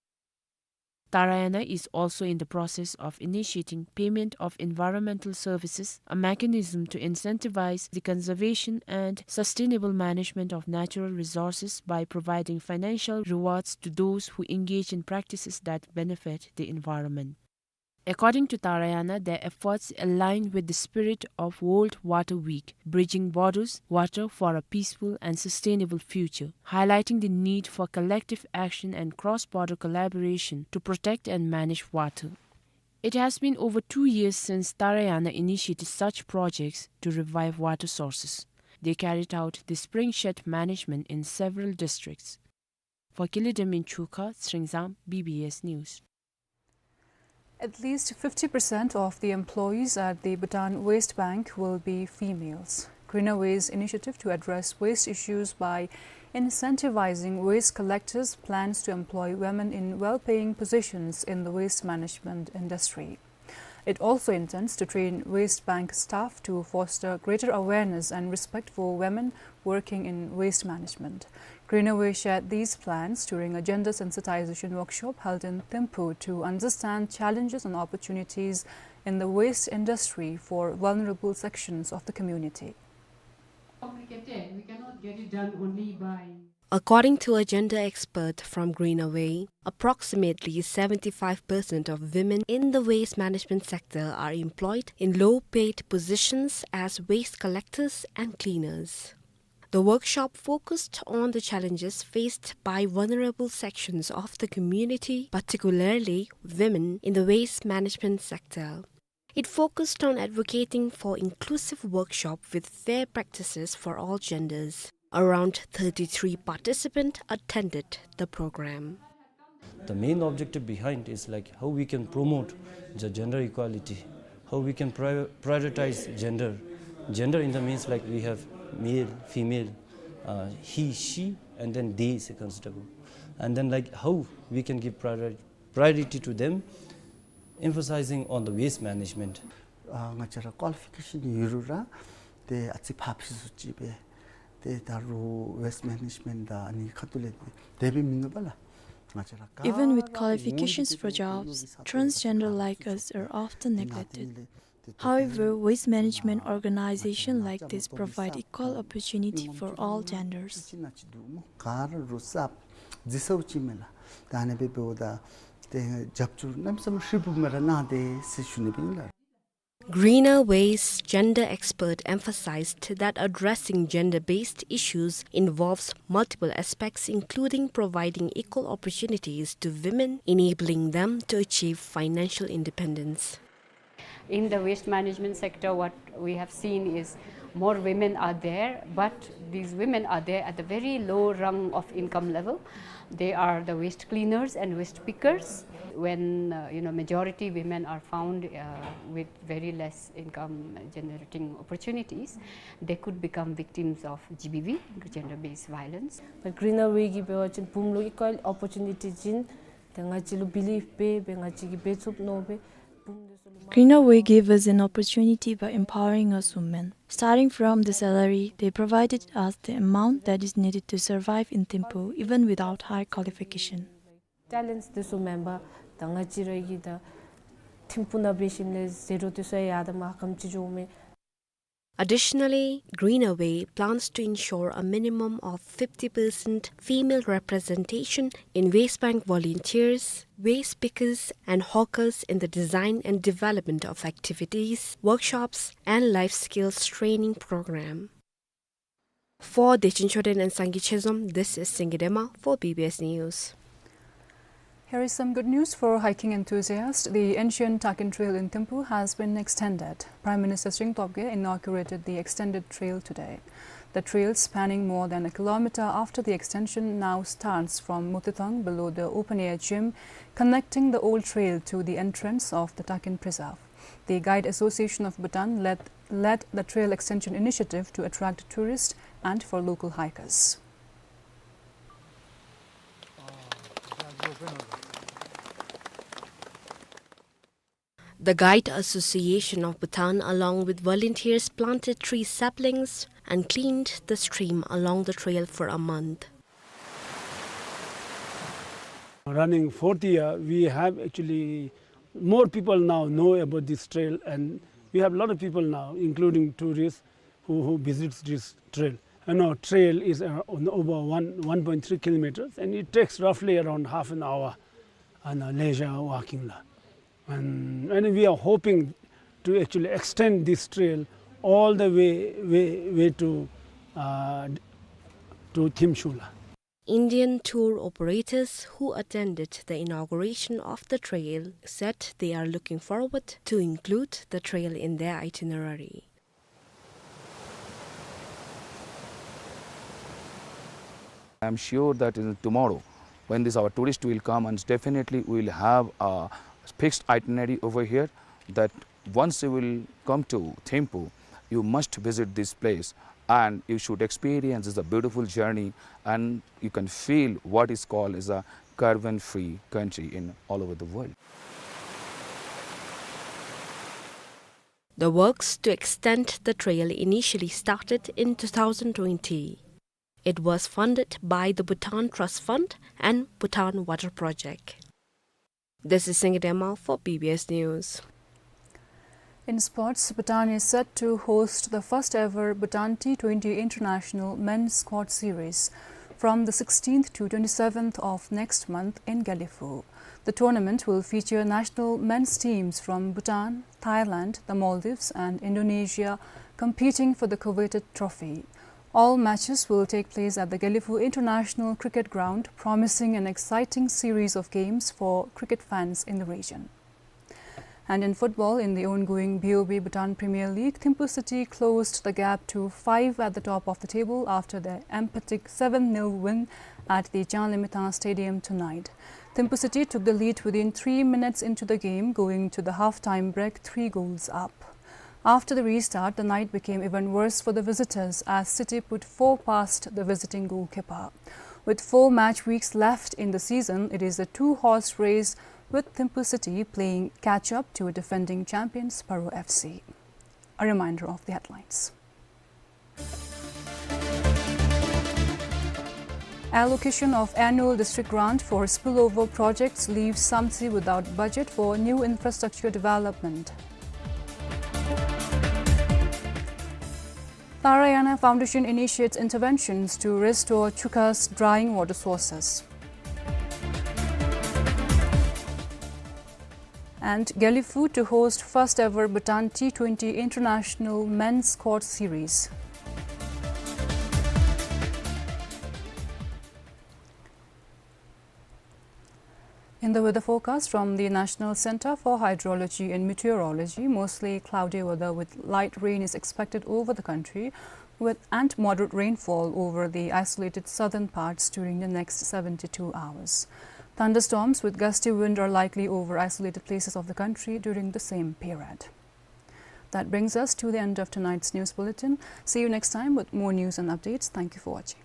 Tarayana is also in the process of initiating payment of environmental services, a mechanism to incentivize the conservation and sustainable management of natural resources by providing financial rewards to those who engage in practices that benefit the environment. According to Tarayana, their efforts align with the spirit of World Water Week, bridging borders, water for a peaceful and sustainable future, highlighting the need for collective action and cross-border collaboration to protect and manage water. It has been over two years since Tarayana initiated such projects to revive water sources. They carried out the springshed management in several districts. For Kili Demin Chukha, Sringzam, B B S News. At least fifty percent of the employees at the Bhutan Waste Bank will be females. Greener Way's initiative to address waste issues by incentivizing waste collectors plans to employ women in well-paying positions in the waste management industry. It also intends to train waste bank staff to foster greater awareness and respect for women working in waste management. Greener Way shared these plans during a gender sensitization workshop held in Thimphu to understand challenges and opportunities in the waste industry for vulnerable sections of the community. Complicated. We cannot get it done only by According to a gender expert from Greener Way, approximately seventy-five percent of women in the waste management sector are employed in low-paid positions as waste collectors and cleaners. The workshop focused on the challenges faced by vulnerable sections of the community, particularly women in the waste management sector. It focused on advocating for inclusive workshop with fair practices for all genders. Around thirty-three participants attended the program. The main objective behind is, like, how we can promote the gender equality, how we can prior-, prioritize gender. Gender in the means, like, we have male, female, uh, he, she, and then they is considerable. And then, like, how we can give priori-, priority to them, emphasizing on the waste management. ཨ་ང་བཅས་ར་ཀོ་ལི་ཕི་ཀེ་ཤཱན་ཡོད་རུང་ར་ཏེ་ཨ་ཙི་ཕར་ཕྱིན་སུ་ཅིག་སྦེ་ཏེ་ད་རུང་ཝེསཊ་མེ་ནེཇ་མེནཊ་དང་ཨ་ནི་ཁ་ཐུག་ལས་ཏེ་དེ་སྦེ་མིན་འདུག་པ་ལགས། ང་བཅས་ར་ག་Even with ར་ལུ་ངོ་མ་qualifications for འདི་jobs, ཚུ་ཚུ་transgender like us are often neglected. However, waste management organization like this provide equal opportunity for all genders. Greener Way's gender expert emphasized that addressing gender-based issues involves multiple aspects, including providing equal opportunities to women, enabling them to achieve financial independence. In the waste management sector, what we have seen is more women are there, but these women are there at the very low rung of income level. They are the waste cleaners and waste pickers. When, uh, you know, majority women are found, uh, with very less income generating opportunities, they could become victims of G B V, gender-based violence. But Greener Way གིས་འབད་བ་ཅིན་བུམོ་ལུ་equal opportunity བྱིན། ཏེ་ང་བཅས་ལུ་བིལིབ་འབད་འབད་ང་བཅས་ཀྱིས་འབད་ཚུགས་མནོ་སྦེ། Greener Way gave us an opportunity by empowering us women. Starting from the salary, they provided us the amount that is needed to survive in Thimphu, even without high qualification. ཊེ་ལེནཊསི་འདི་ཚུ་མེན་པར་ད་ང་བཅས་ར་གི་ད་ཐིམ་ཕུག་ནང་འབད་ཞིནམ་ལས་ཟད་འགྲོ་འདི་ཚུ་ཡང་ཡར་དང་མར་ཧ་ལམ་ཅིག་འགྱོཝ་མས། Additionally, Greenaway plans to ensure a minimum of fifty percent female representation in waste bank volunteers, waste pickers and hawkers in the design and development of activities, workshops and life skills training program. For Dechen Choden and Sangay Chezom, this is Singye Dema for B B S News. Here is some good news for hiking enthusiasts. The ancient Takin Trail in Thimphu has been extended. Prime Minister Tshering Tobgay inaugurated the extended trail today. The trail, spanning more than a kilometer after the extension, now starts from Motithang below the open-air gym, connecting the old trail to the entrance of the Takin Preserve. The Guide Association of Bhutan led, led the trail extension initiative to attract tourists and for local hikers. The Guide Association of Bhutan, along with volunteers, planted tree saplings and cleaned the stream along the trail for a month. Running fourth year, we have actually more people now know about this trail, and we have a lot of people now, including tourists, who, who visits this trail. And our trail is, uh, on over one, one point three kilometers, and it takes roughly around half an hour on a leisure walking la. And, and we are hoping to actually extend this trail all the way, way, way to, uh, to Thimshu la. Indian tour operators who attended the inauguration of the trail said they are looking forward to include the trail in their itinerary. I'm sure that in tomorrow, when this our tourist will come, and definitely we'll have a fixed itinerary over here, that once you will come to Thimphu, you must visit this place and you should experience this a beautiful journey, and you can feel what is called as a carbon-free country in all over the world. The works to extend the trail initially started in two thousand twenty. It was funded by the Bhutan Trust Fund and Bhutan Water Project. This is Singye Dema for B B S News. In sports, Bhutan is set to host the first ever Bhutan T twenty International Men's Squad Series from the sixteenth to twenty-seventh of next month in Gelephu. The tournament will feature national men's teams from Bhutan, Thailand, the Maldives, and Indonesia competing for the coveted trophy. All matches will take place at the Gelephu International Cricket Ground, promising an exciting series of games for cricket fans in the region. And in football, in the ongoing B O B Bhutan Premier League, Thimphu City closed the gap to five at the top of the table after their emphatic seven nil win at the Changlimithang Stadium tonight. Thimphu City took the lead within three minutes into the game, going to the half-time break three goals up. After the restart, the night became even worse for the visitors as City put four past the visiting goalkeeper. With four match weeks left in the season, it is a two-horse race, with Thimphu City playing catch-up to defending champions Paro F C. A reminder of the headlines. Allocation of annual district grant for spillover projects leaves Samtse without budget for new infrastructure development. Narayana Foundation initiates interventions to restore Chukha's drying water sources. And Gelephu to host first ever Bhutan T twenty International Men's Squad Series. In the weather forecast from the National Center for Hydrology and Meteorology, mostly cloudy weather with light rain is expected over the country, with, and moderate rainfall over the isolated southern parts during the next seventy-two hours. Thunderstorms with gusty wind are likely over isolated places of the country during the same period. That brings us to the end of tonight's news bulletin. See you next time with more news and updates. Thank you for watching.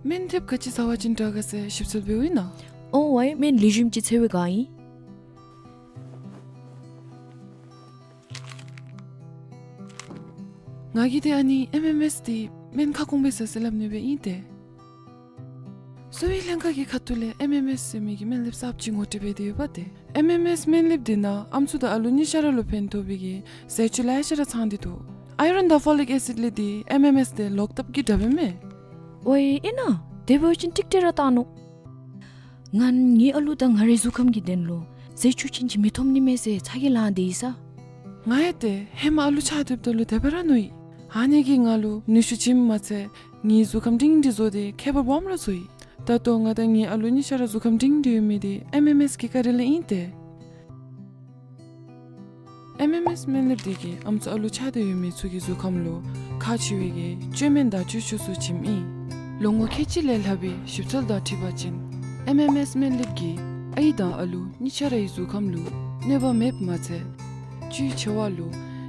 སྨན་ཐེབས་ག་ཅི་ཟ་བ་ཅིན་དྲག་ག་ཟེར་ཞིབ་འཚོལ་འབདཝ་ཨིན་ན། ཨོ་ཝའི་སྨན་ལེགས་ཤོམ་ཅིག་འཚོལ་བའི་བསྒང་ཨིན། ང་གིས་ཏེ་ཨ་ནི་ཨེམ་ཨེམ་ཨེསི་འདི་སྨན་ཁ་སྐོང་སྦེ་ཟ་ཟེར་སླབ་ནི་སྦེ་ཨིན་ཏེ། གསོ་བའི་ལྷན་ཁག་གི་ཁ་ཐུག་ལས་ཨེམ་ཨེམ་ཨེསི་ཟེར་མི་གི་སྨན་ལེབ་གསརཔ་ཅིག་ངོ་སྤྲོད་འབད་དེ་ཡོདཔ་ཏེ། ཨེམ་ཨེམ་ཨེསི་སྨན་ལེབ་འདི་ནང་ཨམ་སྲུ་དང་ཨ་ལུ་གཉིས་ཆ་ར་ལུ་ཕན་ཐོགས་པའི་གི་ཟས་བཅུད་ལེ་ཤ་ར་ཚང་སྟེ་འདུག། ཨའི་རཱན་དང་ཕོ་ལིག་ཨེ་སིཌ་ལས་འདི་ཨེམ་ཨེམ་ཨེསི་འདི་ལོག་ལྟབ་ཀྱི་དྲག་པས་མས། ཝའི་ཨིན་ན། དེ་འབད་བ་ཅིན་ཀྲིག་ཀྲི་ར་བཏང་ནུག། ང་ངེའི་ཨ་ལུ་དང་ང་རའི་གཟུགས་ཁམས་ཀྱི་དོན་ལུ་ཟས་བཅུད་ཅན་ཅིག་མི་ཐོབ་ནི་མས་ཟེར་ཚ་གྱང་ལང་སྟེ་ཡོད་ས། ང་ཡང་ཏེ་ཧེ་མ་ཨ་ལུ་ཆགས་སྡོདཔ་ད་ལུ་དེ་སྦེ་ར་མནོ་ཡི། ཨ་ནི་གིས་ང་ལུ་ནུས་ཤུགས་བྱིནམ་མ་ཚད་ངེའི་གཟུགས་ཁམས་སྒྲིང་སྒྲི་བཟོ་སྟེ་ཁྱད་པར་སྦོམ་ར་བཟོ་ཡི། ད་ལྟོ་ང་དང་ངེའི་ཨ་ལུ་གཉིས་ཆ་ར་གཟུགས་ཁམས་སྒྲིང་སྒྲི་ཡོད་མི་འདི་ཨེམ་ཨེམ་ཨེསི་གི་བཀའ་དྲིན་ལས་ཨིན་ཏེ། ཨེམ་ཨེམ་ཨེསི་སྨན་ལེབ་འདི་གིས་ཨམ་སྲུ་ཨ་ལུ་ཆགས་ཏེ་ཡོད་མི་ཚུ་གི་གཟུགས་ཁམས་ལུ་ཁག་ཆེ་བའི་གི་བཅོས་སྨན་དང་བཅུད་ཆུ་ཚུ་བྱིནམ་ཨིན། ལོ་ངོ་ཁལ་གཅིག་ལས་ལྷག་པའི་ཞིབ་འཚོལ་དང་འཁྲིལ་བ་ཅིན་ཨེམ་ཨེམ་ཨེསི་སྨན་ལེབ་ཀྱིས་ཨའི་དང་ཨ་ལུ་གཉིས་ཆ་རའི་གཟུགས་ཁམས་ལུ་གནོད་པ་མེདཔ་མ་ཚད་བཅུད་ཆེ་བ་ལུ་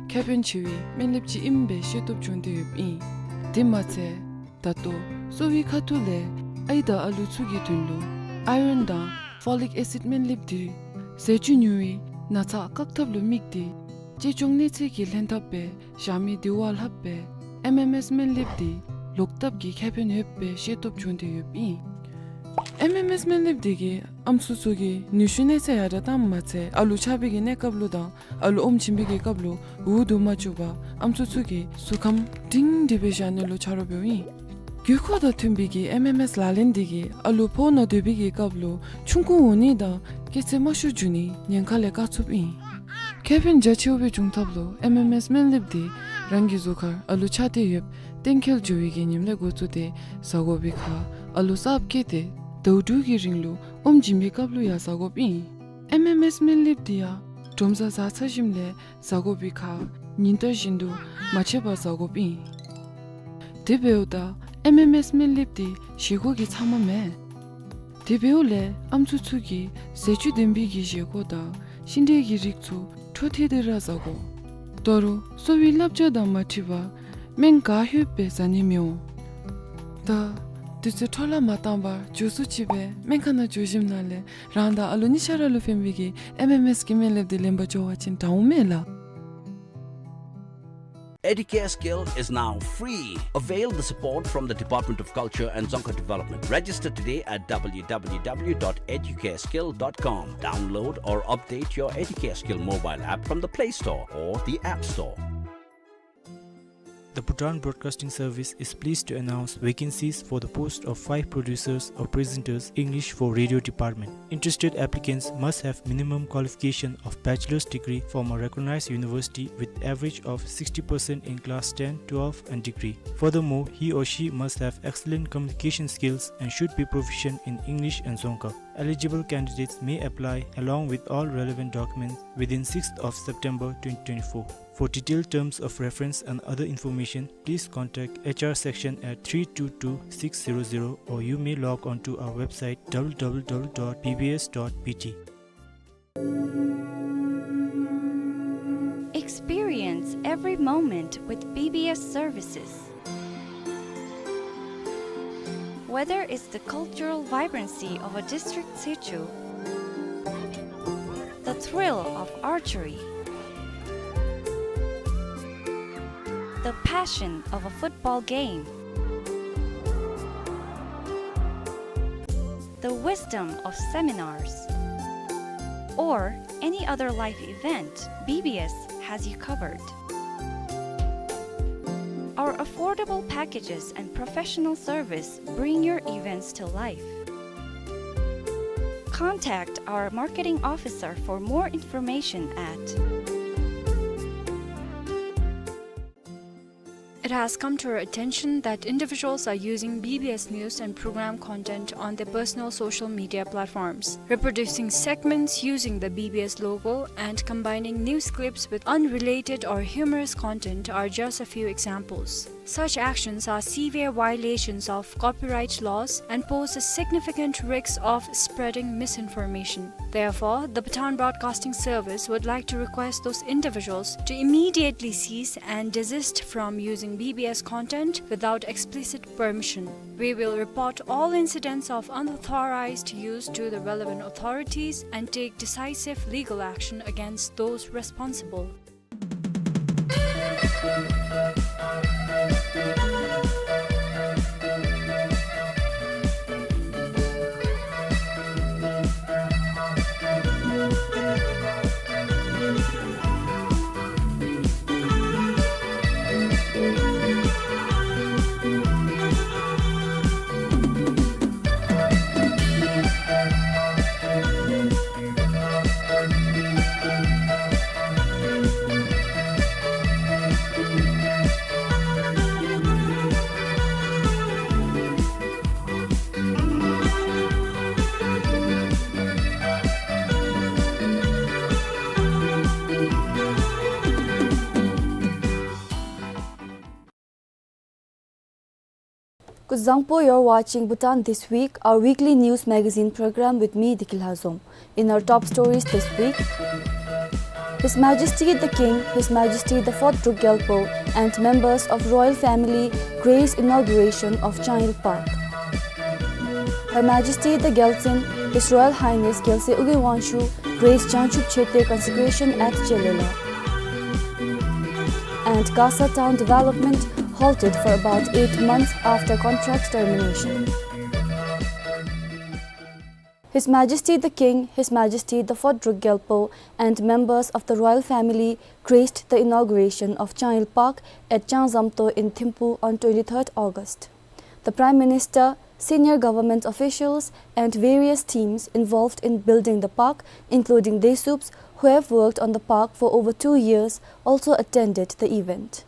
ཁེ་ཕན་ཆེ་བའི་སྨན་ལེབ་ཅིག་ཨིནམ་སྦེ་ཤེས་རྟོགས་བྱུང་སྟེ་ཡོདཔ་ཨིན། དེ་མ་ཚད་ད་ལྟོ་གསོ་བའི་ཁ་ཐུག་ལས་ཨའི་དང་ཨ་ལུ་ཚུ་གི་དོན་ལུ་ཨའི་རཱན་དང་ཕོ་ལིག་ཨེ་སིཌ་སྨན་ལེབ་འདི་ཟས་བཅུད་ཉུང་བའི་ན་ཚ་བཀག་ཐབས་ལུ་དམིགས་ཏེ་གཅེས་སྐྱོང་གནས་ཚད་ཀྱི་ལྷན་ཐབས་སྦེ་བཞག་མི་དེ་བ་ལྷགཔ་སྦེ་ཨེམ་ཨེམ་ཨེསི་སྨན་ལེབ་འདི་ལོག་ལྟབ་ཀྱི་ཁེ་ཕན་ཡོདཔ་སྦེ་ཤེས་རྟོགས་བྱུང་སྟེ་ཡོདཔ་ཨིན། ཨེམ་ཨེམ་ཨེསི་སྨན་ལེབ་འདི་གིས་ཨམ་སྲུ་ཚུ་གི་ནུས་ཤུགས་གནས་ཚད་ཡར་དྲག་བཏངམ་མ་ཚད་ཨ་ལུ་ཆགས་པའི་གི་གནས་སྐབས་ལུ་དང་ཨ་ལུ་ཨོམ་བྱིན་པའི་གི་སྐབས་ལུ་འུ་སྡུག་མ་བཅུག་པར་ཨམ་སྲུ་ཚུ་གི་གཟུགས་ཁམས་སྒྲིང་སྒྲི་སྦེ་བཞག་ནི་ལུ་ཆ་རོགས་འབདཝ་ཨིན། དགོས་མཁོ་དང་མཐུན་པའི་གི་ཨེམ་ཨེམ་ཨེསི་ལག་ལེན་འདི་གིས་ཨ་ལུ་ཕོཝ་ནང་སྡོད་པའི་གི་སྐབས་ལུ་ཆུང་ཀུ་འོང་ནི་དང་སྐྱེད་ཚལ་མ་ཤོར་འགྱོ་ནི་ཉེན་ཁ་ལས་བཀག་ཚུགསཔ་ཨིན། ཁེ་ཕན་རྒྱ་ཆེཝ་སྦེ་འབྱུང་ཐབས་ལུ་ཨེམ་ཨེམ་ཨེསི་སྨན་ལེབ་འདི་རང་གི་གཟུགས་ཁར་ཨ་ལུ་ཆགས་ཏེ་ཡོདཔ་གཏན་འཁེལ་འགྱོ་བའི་གི་ཉིནམ་ལས་འགོ་བཙུགས་ཏེ་ཟ་དགོ་པའི་ཁར་ཨ་ལུ་གསརཔ་སྐྱེས་ཏེ་ཟླཝ་དྲུག་གི་རིང་ལུ་ཨོམ་བྱིན་པའི་སྐབས་ལུ་ཡང་ཟ་དགོཔ་ཨིན། ཨེམ་ཨེམ་ཨེསི་སྨན་ལེབ་འདི་ཡང་དྲོ་མཚར་ཟ་ཚར་ཞིནམ་ལས་ཟ་དགོ་པའི་ཁར་ཉིན་ལྟར་བཞིན་དུ་མ་ཆད་པར་ཟ་དགོཔ་ཨིན། དེ་འབདཝ་ད་ཨེམ་ཨེམ་ཨེསི་སྨན་ལེབ་འདི་བཞེས་སྒོ་གི་ཚབ་མ་མེན། དེ་འབདཝ་ལས་ཨམ་སྲུ་ཚུ་གིས་ཟས་བཅུད་ལྡན་པའི་གི་བཞེས་སྒོ་དང་ཤིང་འབྲས་ཀྱི་རིགས་ཚུ་འཕྲོ་མཐུད་དེ་ར་ཟ་དགོ། ད་རུང་གསོ་བའི་བསླབ་བྱ་དང་མ་འཁྲིལ་བར་སྨན་ག་ལྷོད་སྦེ་ཟ་ནི་མི་འོང་། ད་དུས་ཚོད་འཕྲོ་བརླག་མ་བཏང་བར་མགྱོགས་སུ་ཅིག་སྦེ་སྨན་ཁང་ནང་འགྱོ་ཞིནམ་ལས་རང་དང་ཨ་ལུ་གཉིས་ཆ་ར་ལུ་ཕན་པའི་གི་ཨེམ་ཨེམ་ཨེསི་གི་སྨན་ལེབ་འདི་ལེན་པར་འགྱོ་བ་ཅིན་དྲག་འོང་མས་ལགས། Educare Skill is now free. Avail the support from the Department of Culture and Dzongkha Development. Register today at w w w dot educare skill dot com. Download or update your Educare Skill mobile app from the Play Store or the App Store. The Bhutan Broadcasting Service is pleased to announce vacancies for the post of five producers or presenters, English for Radio Department. Interested applicants must have minimum qualification of bachelor's degree from a recognized university with average of sixty percent in class ten, twelve and degree. Furthermore, he or she must have excellent communication skills and should be proficient in English and Dzongkha. Eligible candidates may apply along with all relevant documents within sixth of September twenty twenty-four. For detailed terms of reference and other information, please contact H R section at three two two six zero zero, or you may log on to our website w w w dot b b s dot b t. Experience every moment with B B S services. Whether it's the cultural vibrancy of a district situ, the thrill of archery, the passion of a football game, the wisdom of seminars, or any other life event, B B S has you covered. Our affordable packages and professional service bring your events to life. Contact our marketing officer for more information at It has come to our attention that individuals are using B B S news and program content on their personal social media platforms. Reproducing segments using the B B S logo and combining news clips with unrelated or humorous content are just a few examples. Such actions are severe violations of copyright laws and pose a significant risk of spreading misinformation. Therefore, the Bhutan Broadcasting Service would like to request those individuals to immediately cease and desist from using B B S content without explicit permission. We will report all incidents of unauthorized use to the relevant authorities and take decisive legal action against those responsible. Kuzuzangpo, you're watching Bhutan This Week, our weekly news magazine program with me, Dikil Hazom. In our top stories this week, His Majesty the King, His Majesty the Fourth Druk Gyalpo, and members of royal family grace inauguration of Changyul Park. Her Majesty the Gyaltsen, His Royal Highness Gyalse Ugyen Wangchuck, graced Jangchub Chete consecration at Chelela. And Gasa town development halted for about eight months after contract termination. His Majesty the King, His Majesty the Fourth Druk Gyalpo, and members of the royal family graced the inauguration of Changyul Park at Changzamto in Thimphu on twenty-third August. The Prime Minister, senior government officials, and various teams involved in building the park, including Desups who have worked on the park for over two years, also attended the event.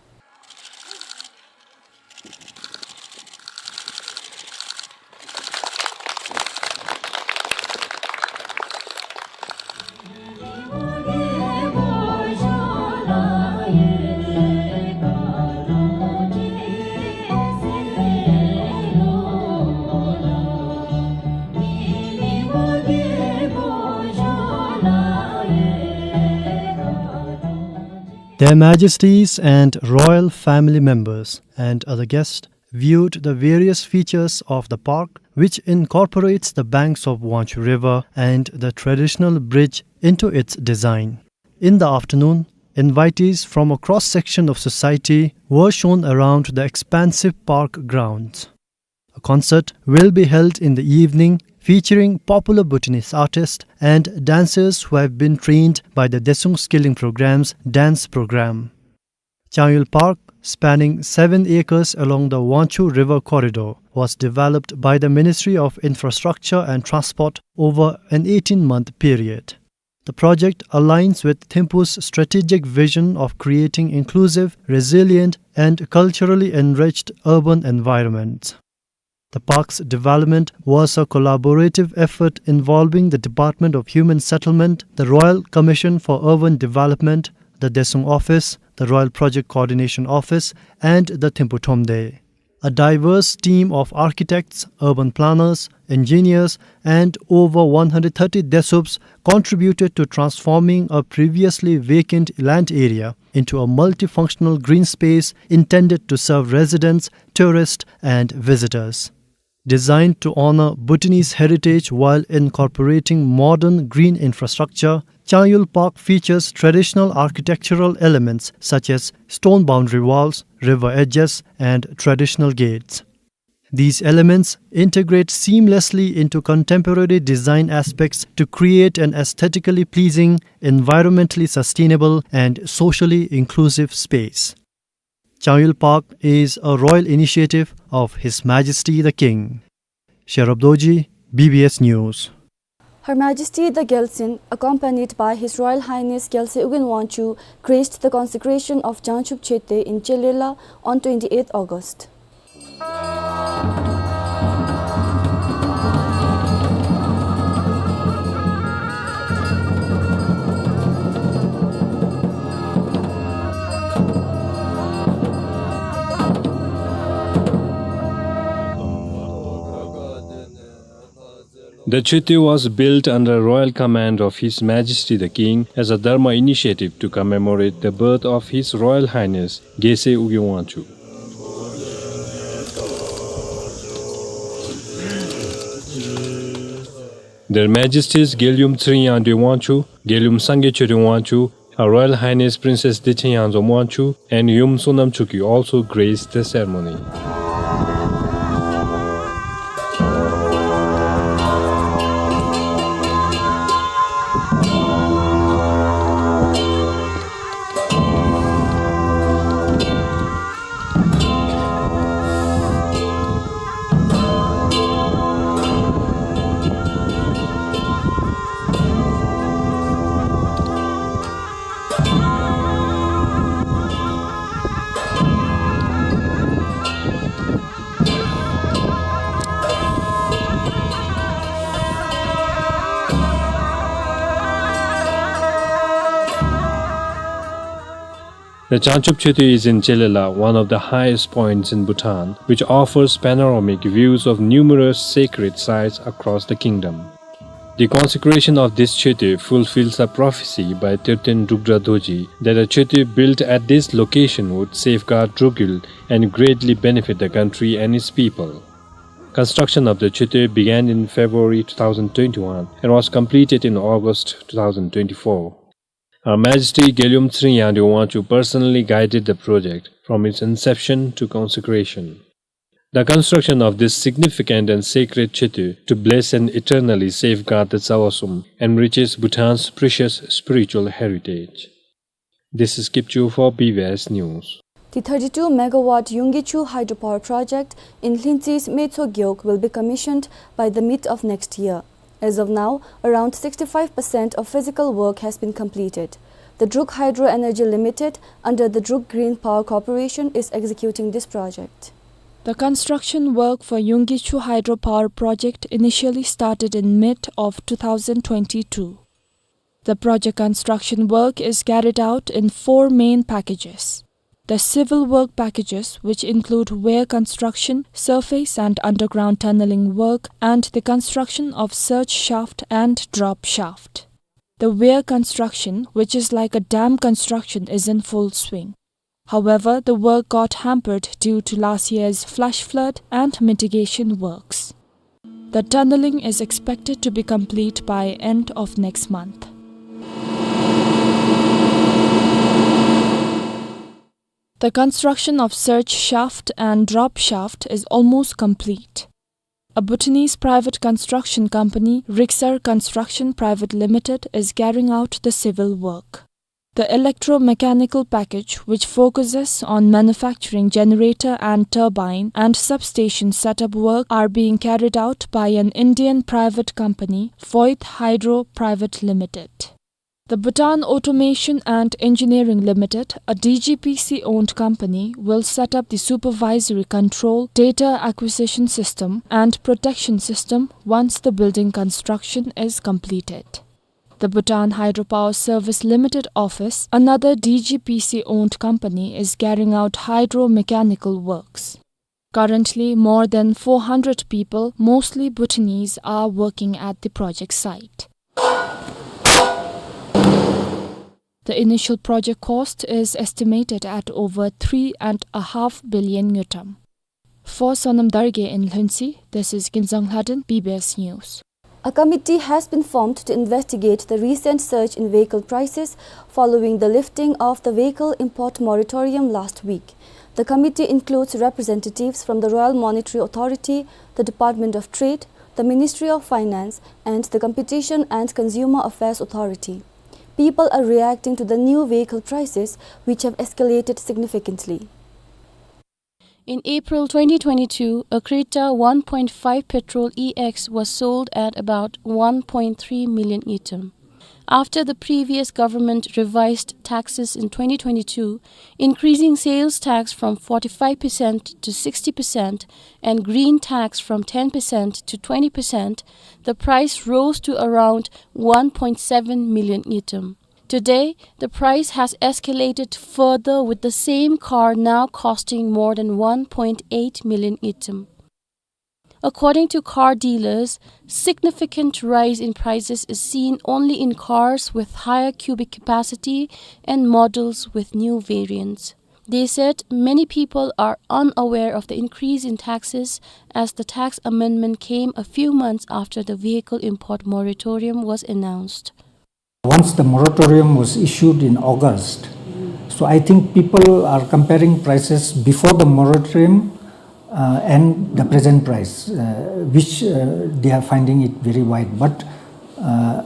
Their Majesties and royal family members and other guests viewed the various features of the park, which incorporates the banks of Wangchuk River and the traditional bridge into its design. In the afternoon, invitees from a cross-section of society were shown around the expansive park grounds. A concert will be held in the evening featuring popular Bhutanese artists and dancers who have been trained by the Desung Skilling Program's dance program. Changyul Park, spanning seven acres along the Wangchuk River corridor, was developed by the Ministry of Infrastructure and Transport over an eighteen-month period. The project aligns with Thimphu's strategic vision of creating inclusive, resilient, and culturally enriched urban environments. The park's development was a collaborative effort involving the Department of Human Settlement, the Royal Commission for Urban Development, the Desung Office, the Royal Project Coordination Office, and the Thimphu Thromde. A diverse team of architects, urban planners, engineers, and over one hundred thirty Desups contributed to transforming a previously vacant land area into a multifunctional green space intended to serve residents, tourists, and visitors. Designed to honor Bhutanese heritage while incorporating modern green infrastructure, Changyul Park features traditional architectural elements such as stone boundary walls, river edges, and traditional gates. These elements integrate seamlessly into contemporary design aspects to create an aesthetically pleasing, environmentally sustainable, and socially inclusive space. Changyul Park is a royal initiative of His Majesty the King. Sherab Dorji, B B S News. Her Majesty the Gyaltsen, accompanied by His Royal Highness Gyalse Ugyen Wangchuck, graced the consecration of Jangchub Chete in Chelela on twenty-eighth August. The Choetö was built under royal command of His Majesty the King as a Dharma initiative to commemorate the birth of His Royal Highness Gyaltsuen Ugye Wangchuck. Their Majesties Gyaltsuen Tsingrang Yangdoi Wangchuck, Gyaltsuen Sangay Choetö Wangchuck, Her Royal Highness Princess Dechen Yangzom Wangchuck, and Yum Sonam Chokyi also graced the ceremony. The Changchop Choetö is in Chelela, one of the highest points in Bhutan, which offers panoramic views of numerous sacred sites across the kingdom. The consecration of this Choetö fulfills a prophecy by Terten Drukdra Dorji that a Choetö built at this location would safeguard Drukgyul and greatly benefit the country and its people. Construction of the Choetö began in February two thousand twenty-one and was completed in August two thousand twenty-four. Her Majesty Gyaltsuen Tsingrang Yangdoi Wangchuck personally guided the project from its inception to consecration. The construction of this significant and sacred Choetö to bless and eternally safeguard the Tsawa Sum enriches Bhutan's precious spiritual heritage. This is Kipchu for B B S News. The thirty-two megawatt Yunggi Chu hydropower project in Lhintsi's Metso Gewog will be commissioned by the mid of next year. As of now, around sixty-five percent of physical work has been completed. The Druk Hydro Energy Limited, under the Druk Green Power Corporation, is executing this project. The construction work for Yunggi Chu hydropower project initially started in mid of two thousand twenty-two. The project construction work is carried out in four main packages. The civil work packages, which include weir construction, surface and underground tunneling work, and the construction of surge shaft and drop shaft. The weir construction, which is like a dam construction, is in full swing. However, the work got hampered due to last year's flash flood and mitigation works. The tunneling is expected to be complete by end of next month. The construction of surge shaft and drop shaft is almost complete. A Bhutanese private construction company, Riksar Construction Private Limited, is carrying out the civil work. The electromechanical package, which focuses on manufacturing generator and turbine and substation setup work, are being carried out by an Indian private company, Voith Hydro Private Limited. The Bhutan Automation and Engineering Limited, a D G P C-owned company, will set up the supervisory control, data acquisition system, and protection system once the building construction is completed. The Bhutan Hydropower Service Limited office, another D G P C-owned company, is carrying out hydromechanical works. Currently, more than four hundred people, mostly Bhutanese, are working at the project site. The initial project cost is estimated at over three and a half billion ngultrum. For Sonam Dargay in Lhuentse, this is Kinzang Lhaden, B B S News. A committee has been formed to investigate the recent surge in vehicle prices following the lifting of the vehicle import moratorium last week. The committee includes representatives from the Royal Monetary Authority, the Department of Trade, the Ministry of Finance, and the Competition and Consumer Affairs Authority. People are reacting to the new vehicle prices, which have escalated significantly. In April twenty twenty-two, a Creta one point five petrol E X was sold at about one point three million ngultrum. After the previous government revised taxes in twenty twenty-two, increasing sales tax from forty-five percent to sixty percent and green tax from ten percent to twenty percent, the price rose to around one point seven million ngultrum. Today, the price has escalated further, with the same car now costing more than one point eight million ngultrum. According to car dealers, significant rise in prices is seen only in cars with higher cubic capacity and models with new variants. They said many people are unaware of the increase in taxes, as the tax amendment came a few months after the vehicle import moratorium was announced. Once the moratorium was issued in August, so I think people are comparing prices before the moratorium, uh, and the present price, uh, which, uh, they are finding it very wide. But, uh,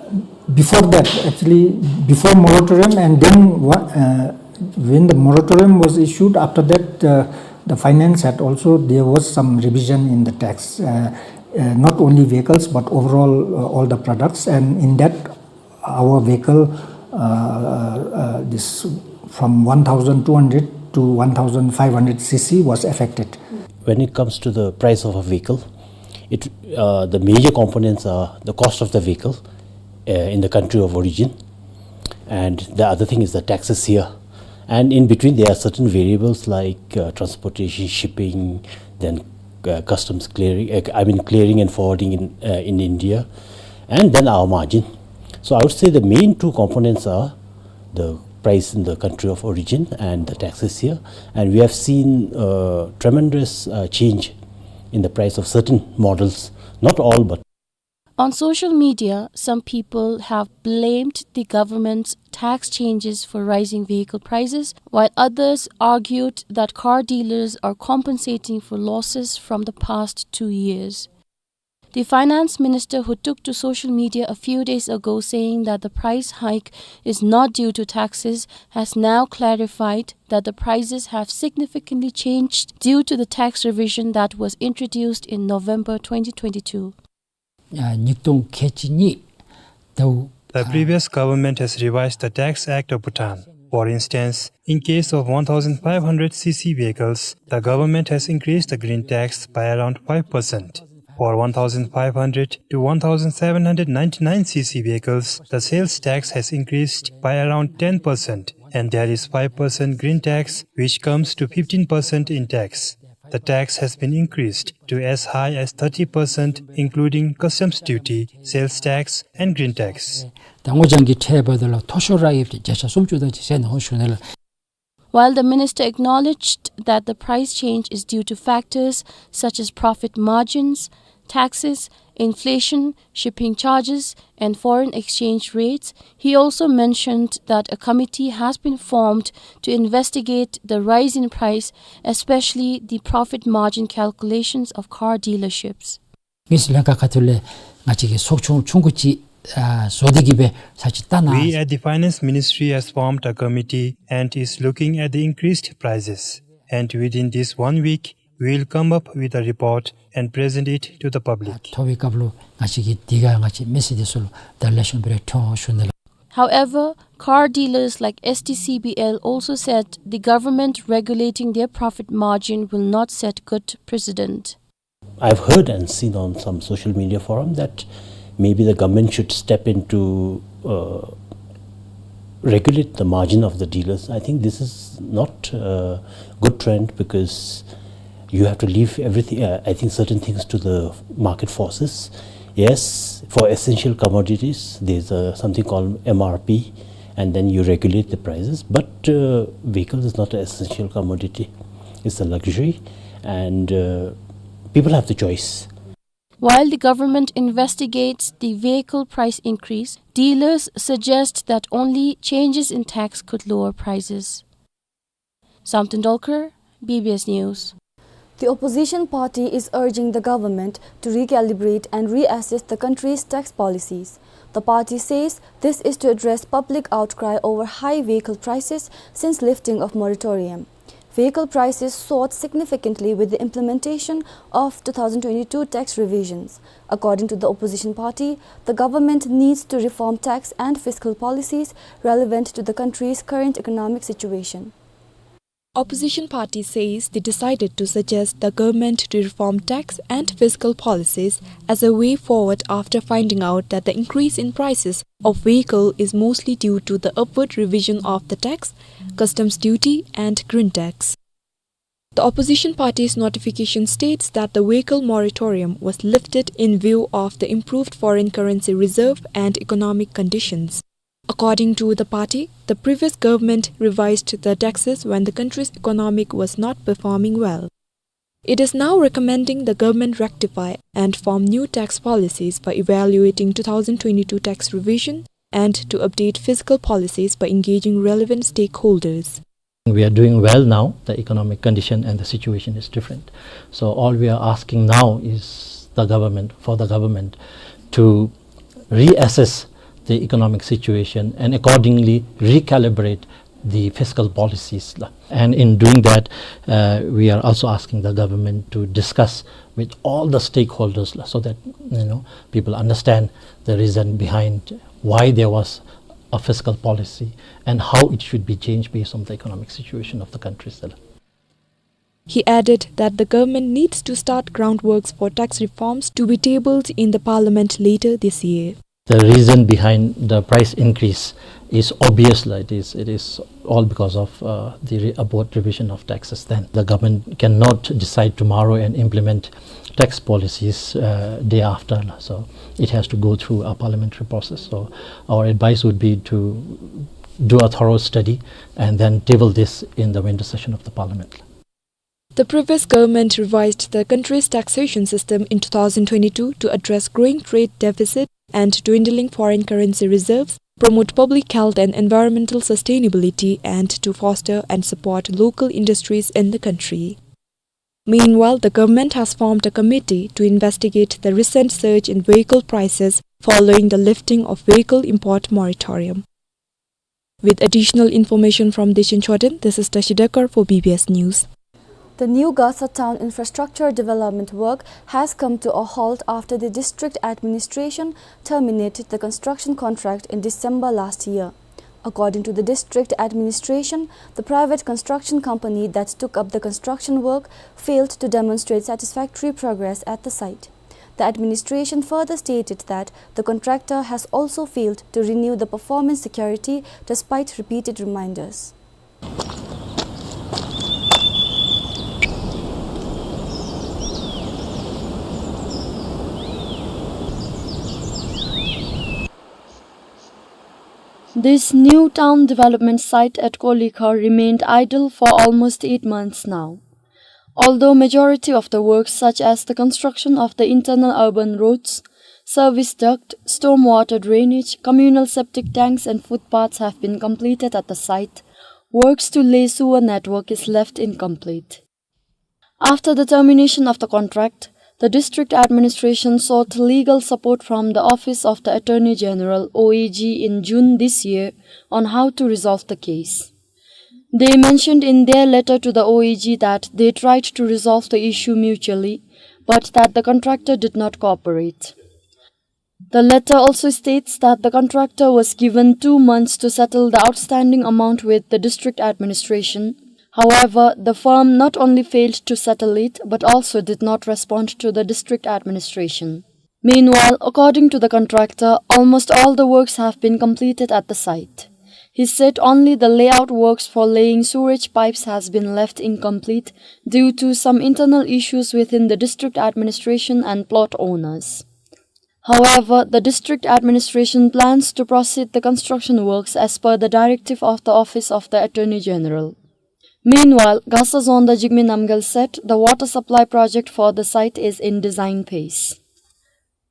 before that, actually, before moratorium and then wha-, uh, when the moratorium was issued, after that, uh, the finance had also, there was some revision in the tax, uh, uh, not only vehicles, but overall, uh, all the products. And in that, our vehicle, uh, uh, this from one thousand two hundred to one thousand five hundred C C was affected. When it comes to the price of a vehicle, it, uh, the major components are the cost of the vehicle, uh, in the country of origin, and the other thing is the taxes here. And in between, there are certain variables like, uh, transportation, shipping, then, uh, customs clearing, uh, I mean, clearing and forwarding in, uh, in India, and then our margin. So I would say the main two components are the price in the country of origin and the taxes here. And we have seen, uh, tremendous, uh, change in the price of certain models, not all, but On social media, some people have blamed the government's tax changes for rising vehicle prices, while others argued that car dealers are compensating for losses from the past two years. The finance minister, who took to social media a few days ago saying that the price hike is not due to taxes, has now clarified that the prices have significantly changed due to the tax revision that was introduced in November twenty twenty-two. ཨ་ཉིས་སྟོང་ཁལ་གཅིག་གཉིས་ཟླཝ། The previous government has revised the Tax Act of Bhutan. For instance, in case of one thousand five hundred C C vehicles, the government has increased the green tax by around five percent. For one thousand five hundred to one thousand seven hundred ninety-nine C C vehicles, the sales tax has increased by around ten percent, and there is five percent green tax, which comes to fifteen percent in tax. The tax has been increased to as high as thirty percent, including customs duty, sales tax, and green tax. ད་སྔོ་ལྗང་གི་ཁྲལ་འབདཝ་ད་ལུ་མཐོ་ཤོས་ར་ཡོདཔ་ཅིག་བརྒྱ་ཆ་སུམ་ཅུ་དེ་ཅིག་ཟེར་ནི་ཧོ་ཞུ་ནི་ལགས། While the minister acknowledged that the price change is due to factors such as profit margins, taxes, inflation, shipping charges, and foreign exchange rates, he also mentioned that a committee has been formed to investigate the rise in price, especially the profit margin calculations of car dealerships. དངུལ་རྩིས་ལྷན་ཁག་ཁ་ཐུག་ལས་ང་བཅས་ཀྱིས་ཚོགས་ཆུང་ཆུང་ཀུ་ཅིག་ཨ་བཟོ་སྟེ་གི་སྦེ་ཚར་ཅིག་བལྟ་གནང་། We at the Finance Ministry has formed a committee and is looking at the increased prices. And within this one week, we will come up with a report and present it to the public. ཐོབ་པའི་སྐབས་ལུ་ང་བཅས་ཀྱིས་དེ་ཁར་ང་བཅས་མི་སེར་འདི་ཚུ་ལུ་ད་ལེགས་ཤོམ་སྦེ་ར་ཐོན་ཞུ་ནི་ལགས། However, car dealers like S T C B L also said the government regulating their profit margin will not set good precedent. I've heard and seen on some social media forum that maybe the government should step in to, uh, regulate the margin of the dealers. I think this is not a good trend because you have to leave everything, uh, I think, certain things to the market forces. Yes, for essential commodities, there's a, something called M R P, and then you regulate the prices. But, uh, vehicle is not an essential commodity. It's a luxury, and, uh, people have the choice. While the government investigates the vehicle price increase, dealers suggest that only changes in tax could lower prices. Samten Dolkar, B B S News. The opposition party is urging the government to recalibrate and reassess the country's tax policies. The party says this is to address public outcry over high vehicle prices since lifting of moratorium. Vehicle prices soared significantly with the implementation of two thousand twenty-two tax revisions. According to the opposition party, the government needs to reform tax and fiscal policies relevant to the country's current economic situation. Opposition party says they decided to suggest the government to reform tax and fiscal policies as a way forward after finding out that the increase in prices of vehicle is mostly due to the upward revision of the tax, customs duty and green tax. The opposition party's notification states that the vehicle moratorium was lifted in view of the improved foreign currency reserve and economic conditions. According to the party, the previous government revised the taxes when the country's economic was not performing well. It is now recommending the government rectify and form new tax policies by evaluating two thousand twenty-two tax revision and to update fiscal policies by engaging relevant stakeholders. We are doing well now. The economic condition and the situation is different. So all we are asking now is the government, for the government to reassess the economic situation and accordingly recalibrate the fiscal policies la. And in doing that, uh, we are also asking the government to discuss with all the stakeholders la, so that, you know, people understand the reason behind why there was a fiscal policy and how it should be changed based on the economic situation of the countries la. He added that the government needs to start groundworks for tax reforms to be tabled in the parliament later this year. The reason behind the price increase is obvious la. It is, it is all because of, uh, the re-, abort revision of taxes. Then the government cannot decide tomorrow and implement tax policies, uh, day after la. So it has to go through a parliamentary process. So our advice would be to do a thorough study and then table this in the winter session of the parliament. The previous government revised the country's taxation system in two thousand twenty-two to address growing trade deficit and dwindling foreign currency reserves, promote public health and environmental sustainability, and to foster and support local industries in the country. Meanwhile, the government has formed a committee to investigate the recent surge in vehicle prices following the lifting of vehicle import moratorium. With additional information from Dechen Chodron, this is Tashi Dekar for B B S News. The new Gasa town infrastructure development work has come to a halt after the district administration terminated the construction contract in December last year. According to the district administration, the private construction company that took up the construction work failed to demonstrate satisfactory progress at the site. The administration further stated that the contractor has also failed to renew the performance security despite repeated reminders. This new town development site at Kolikhar remained idle for almost eight months now. Although majority of the works, such as the construction of the internal urban roads, service duct, stormwater drainage, communal septic tanks and footpaths have been completed at the site, works to lay sewer network is left incomplete. After the termination of the contract, the district administration sought legal support from the Office of the Attorney General, O A G, in June this year on how to resolve the case. They mentioned in their letter to the O A G that they tried to resolve the issue mutually, but that the contractor did not cooperate. The letter also states that the contractor was given two months to settle the outstanding amount with the district administration. However, the firm not only failed to settle it, but also did not respond to the district administration. Meanwhile, according to the contractor, almost all the works have been completed at the site. He said only the layout works for laying sewerage pipes has been left incomplete due to some internal issues within the district administration and plot owners. However, the district administration plans to proceed the construction works as per the directive of the Office of the Attorney General. Meanwhile, Gasa Dzongda Jigme Namgyal said the water supply project for the site is in design phase.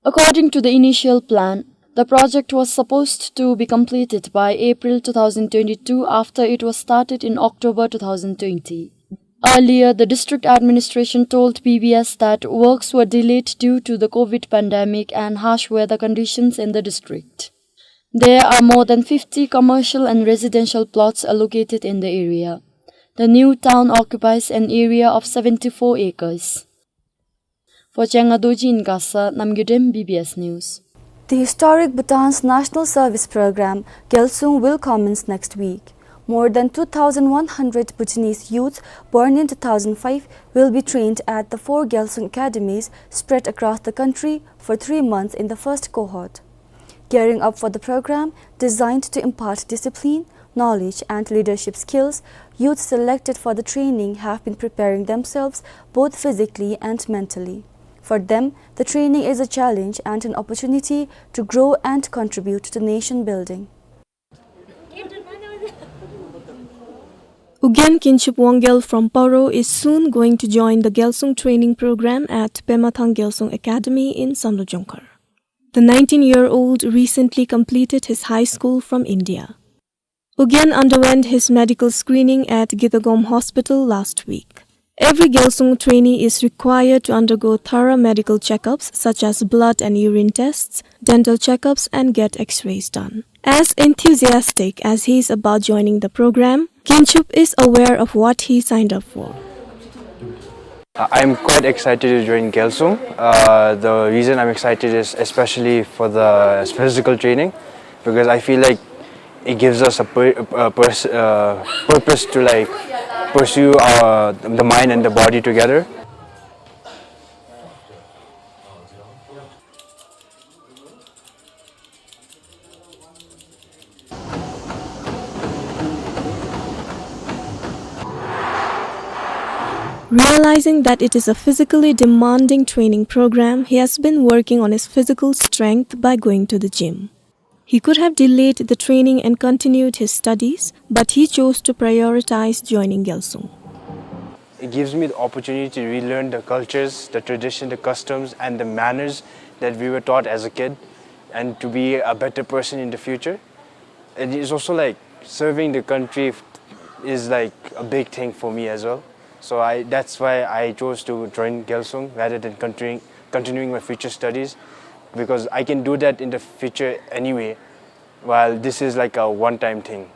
According to the initial plan, the project was supposed to be completed by April two thousand twenty-two after it was started in October two thousand twenty. Earlier, the district administration told B B S that works were delayed due to the COVID pandemic and harsh weather conditions in the district. There are more than fifty commercial and residential plots allocated in the area. The new town occupies an area of seventy-four acres. For Changa Dorji in Gasa, Namgay Dem, B B S News. The historic Bhutan's National Service Program, Gyalsung, will commence next week. More than two thousand one hundred Bhutanese youths born in two thousand five will be trained at the four Gyalsung academies spread across the country for three months in the first cohort. Gearing up for the program, designed to impart discipline, knowledge, and leadership skills, youths selected for the training have been preparing themselves both physically and mentally. For them, the training is a challenge and an opportunity to grow and contribute to nation building. Ugyen Kinchup Wangel from Paro is soon going to join the Gyalsung training program at Pema Thang Gyalsung Academy in Samdrup Jongkhar. The nineteen-year-old recently completed his high school from India. Ugyen underwent his medical screening at Gitagom Hospital last week. Every Gyalsung trainee is required to undergo thorough medical checkups such as blood and urine tests, dental checkups, and get X-rays done. As enthusiastic as he is about joining the program, Kinchup is aware of what he signed up for. Uh, I'm quite excited to join Gyalsung. Uh, the reason I'm excited is especially for the physical training, because I feel like it gives us a, pur- a pers- uh, purpose to, like, pursue our, the mind and the body together. Realizing that it is a physically demanding training program, he has been working on his physical strength by going to the gym. He could have delayed the training and continued his studies, but he chose to prioritize joining Gyalsung. It gives me the opportunity to relearn the cultures, the tradition, the customs, and the manners that we were taught as a kid, and to be a better person in the future. And it's also like serving the country f- is like a big thing for me as well. So I, that's why I chose to join Gyalsung rather than continuing, continuing my future studies, because I can do that in the future anyway, while this is like a one-time thing.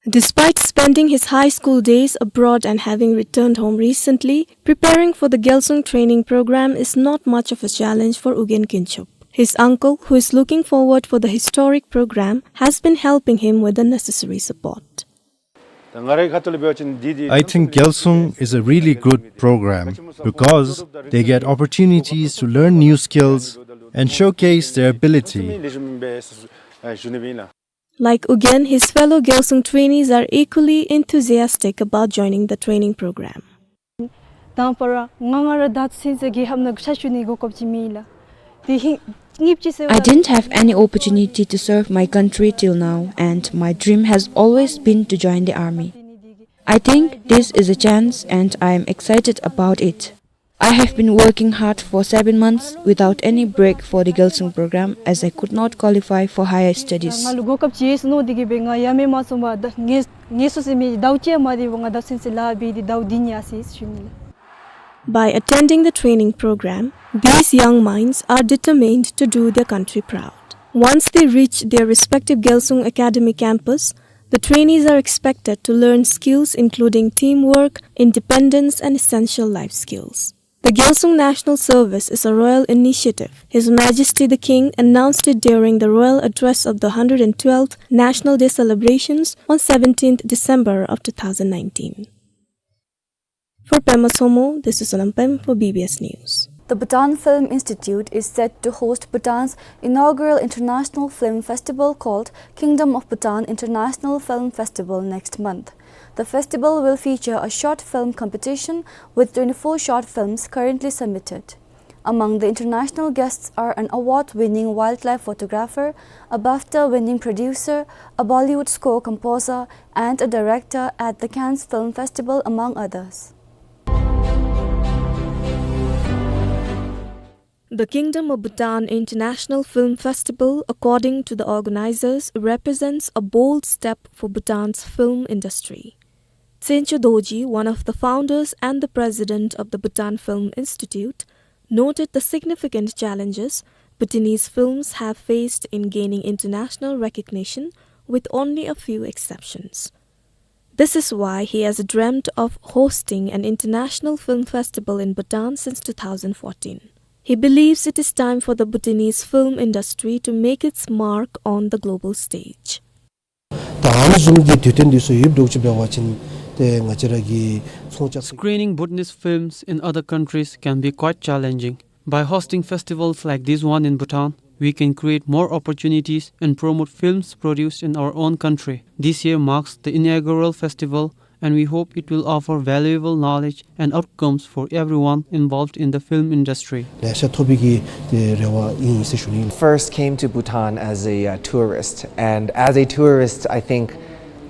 Despite spending his high school days abroad and having returned home recently, preparing for the Gyalsung training program is not much of a challenge for Ugyen Kinchup. His uncle, who is looking forward for the historic program, has been helping him with the necessary support. I think Gyalsung is a really good program because they get opportunities to learn new skills and showcase their ability. Like Ugyen, his fellow Gyalsung trainees are equally enthusiastic about joining the training program. དང་པ་ར་ང་ང་ར་བདག་འཛིན་ཟེར་རྒྱལ་ཁབ་ནང་ཕྱག་ཞུ་ནི་གོ་སྐབས་ཅིག་མེད་ལགས། དེ་ཧིང་གཉིས་ཅིག་ཟེར། I didn't have any opportunity to serve my country till now, and my dream has always been to join the army. I think this is a chance, and I am excited about it. I have been working hard for seven months without any break for the Gyalsung program, as I could not qualify for higher studies. ང་ལུ་གོ་སྐབས་ཅིག་ཡོད་ཟེར་མནོ་དེ་གིས་སྦེ་ང་ཡ་མེད་མ་བཟུང་བར་ད་ངལ་ངལ་གསོ་ཟེར་མི་ཟླཝ་གཅིག་མ་དེ་བ་ང་བདག་འཛིན་ཟེར་ལཱ་འབད་དེ་ཟླཝ་འདི་ཉལ་སོ་ཡི་ཟེར་ཞུ་ནི་ལགས། By attending the training program, these young minds are determined to do their country proud. Once they reach their respective Gyalsung Academy campus, the trainees are expected to learn skills including teamwork, independence, and essential life skills. The Gyalsung National Service is a royal initiative. His Majesty the King announced it during the royal address of the hundred and twelfth National Day celebrations on seventeenth December of two thousand nineteen. For Pema Somo, this is Sonam Pem for B B S News. The Bhutan Film Institute is set to host Bhutan's inaugural international film festival called Kingdom of Bhutan International Film Festival next month. The festival will feature a short film competition with twenty-four short films currently submitted. Among the international guests are an award-winning wildlife photographer, a BAFTA-winning producer, a Bollywood score composer, and a director at the Cannes Film Festival, among others. The Kingdom of Bhutan International Film Festival, according to the organizers, represents a bold step for Bhutan's film industry. Tsencho Dorji, one of the founders and the president of the Bhutan Film Institute, noted the significant challenges Bhutanese films have faced in gaining international recognition, with only a few exceptions. This is why he has dreamt of hosting an international film festival in Bhutan since two thousand fourteen. He believes it is time for the Bhutanese film industry to make its mark on the global stage. ད་ཨ་ནི་བཟུམ་གྱི་དུས་སྟོན་འདི་ཚུ་ཡོདཔ་འདྲཝ་ཅིག་འབད་བ་ཅིན་ཏེ་ང་བཅས་ར་གི་ཚོང་རྐྱབ། Screening Bhutanese films in other countries can be quite challenging, By hosting festivals like this one in Bhutan, we can create more opportunities and promote films produced in our own country. This year marks the inaugural festival, and we hope it will offer valuable knowledge and outcomes for everyone involved in the film industry. ལེ་ཤ་ཐོབ་པའི་གི་དེ་རེ་བ་ཨིན་ཟེར་ཞུ་ནི། First came to Bhutan as a, uh, tourist, and as a tourist, I think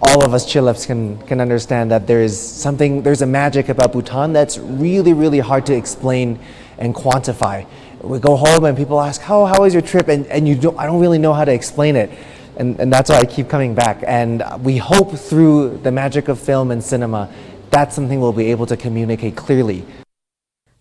all of us Chilhabs can, can understand that there is something, there's a magic about Bhutan that's really, really hard to explain and quantify. We go home and people ask, "How, how was your trip?" And, and you don't, I don't really know how to explain it. And, and that's why I keep coming back. And we hope through the magic of film and cinema, that's something we'll be able to communicate clearly.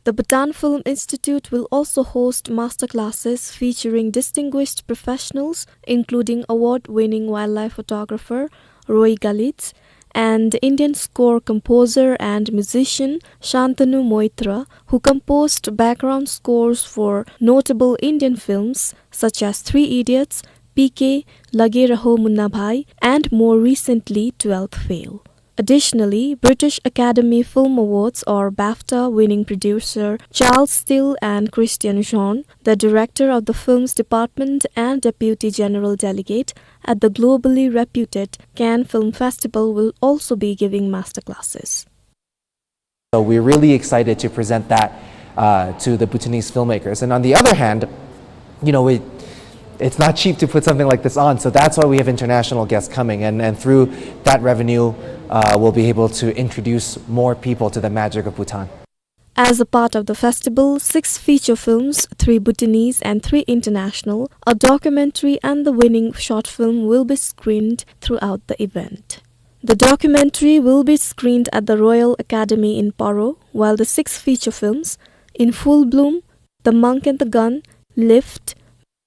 The Bhutan Film Institute will also host masterclasses featuring distinguished professionals, including award-winning wildlife photographer Roy Galitz and Indian score composer and musician Shantanu Moitra, who composed background scores for notable Indian films such as Three Idiots, P K, Lage Raho Munna Bhai, and more recently, Twelfth Fail. Additionally, British Academy Film Awards or BAFTA winning producer Charles Steele and Christian Jean, the director of the films department and deputy general delegate at the globally reputed Cannes Film Festival, will also be giving masterclasses. So we're really excited to present that, uh, to the Bhutanese filmmakers. And on the other hand, you know, we, it's not cheap to put something like this on, so that's why we have international guests coming, and, and through that revenue, uh, we'll be able to introduce more people to the magic of Bhutan. As a part of the festival, six feature films, three Bhutanese and three international, a documentary and the winning short film will be screened throughout the event. The documentary will be screened at the Royal Academy in Paro, while the six feature films, In Full Bloom, The Monk and the Gun, Lift,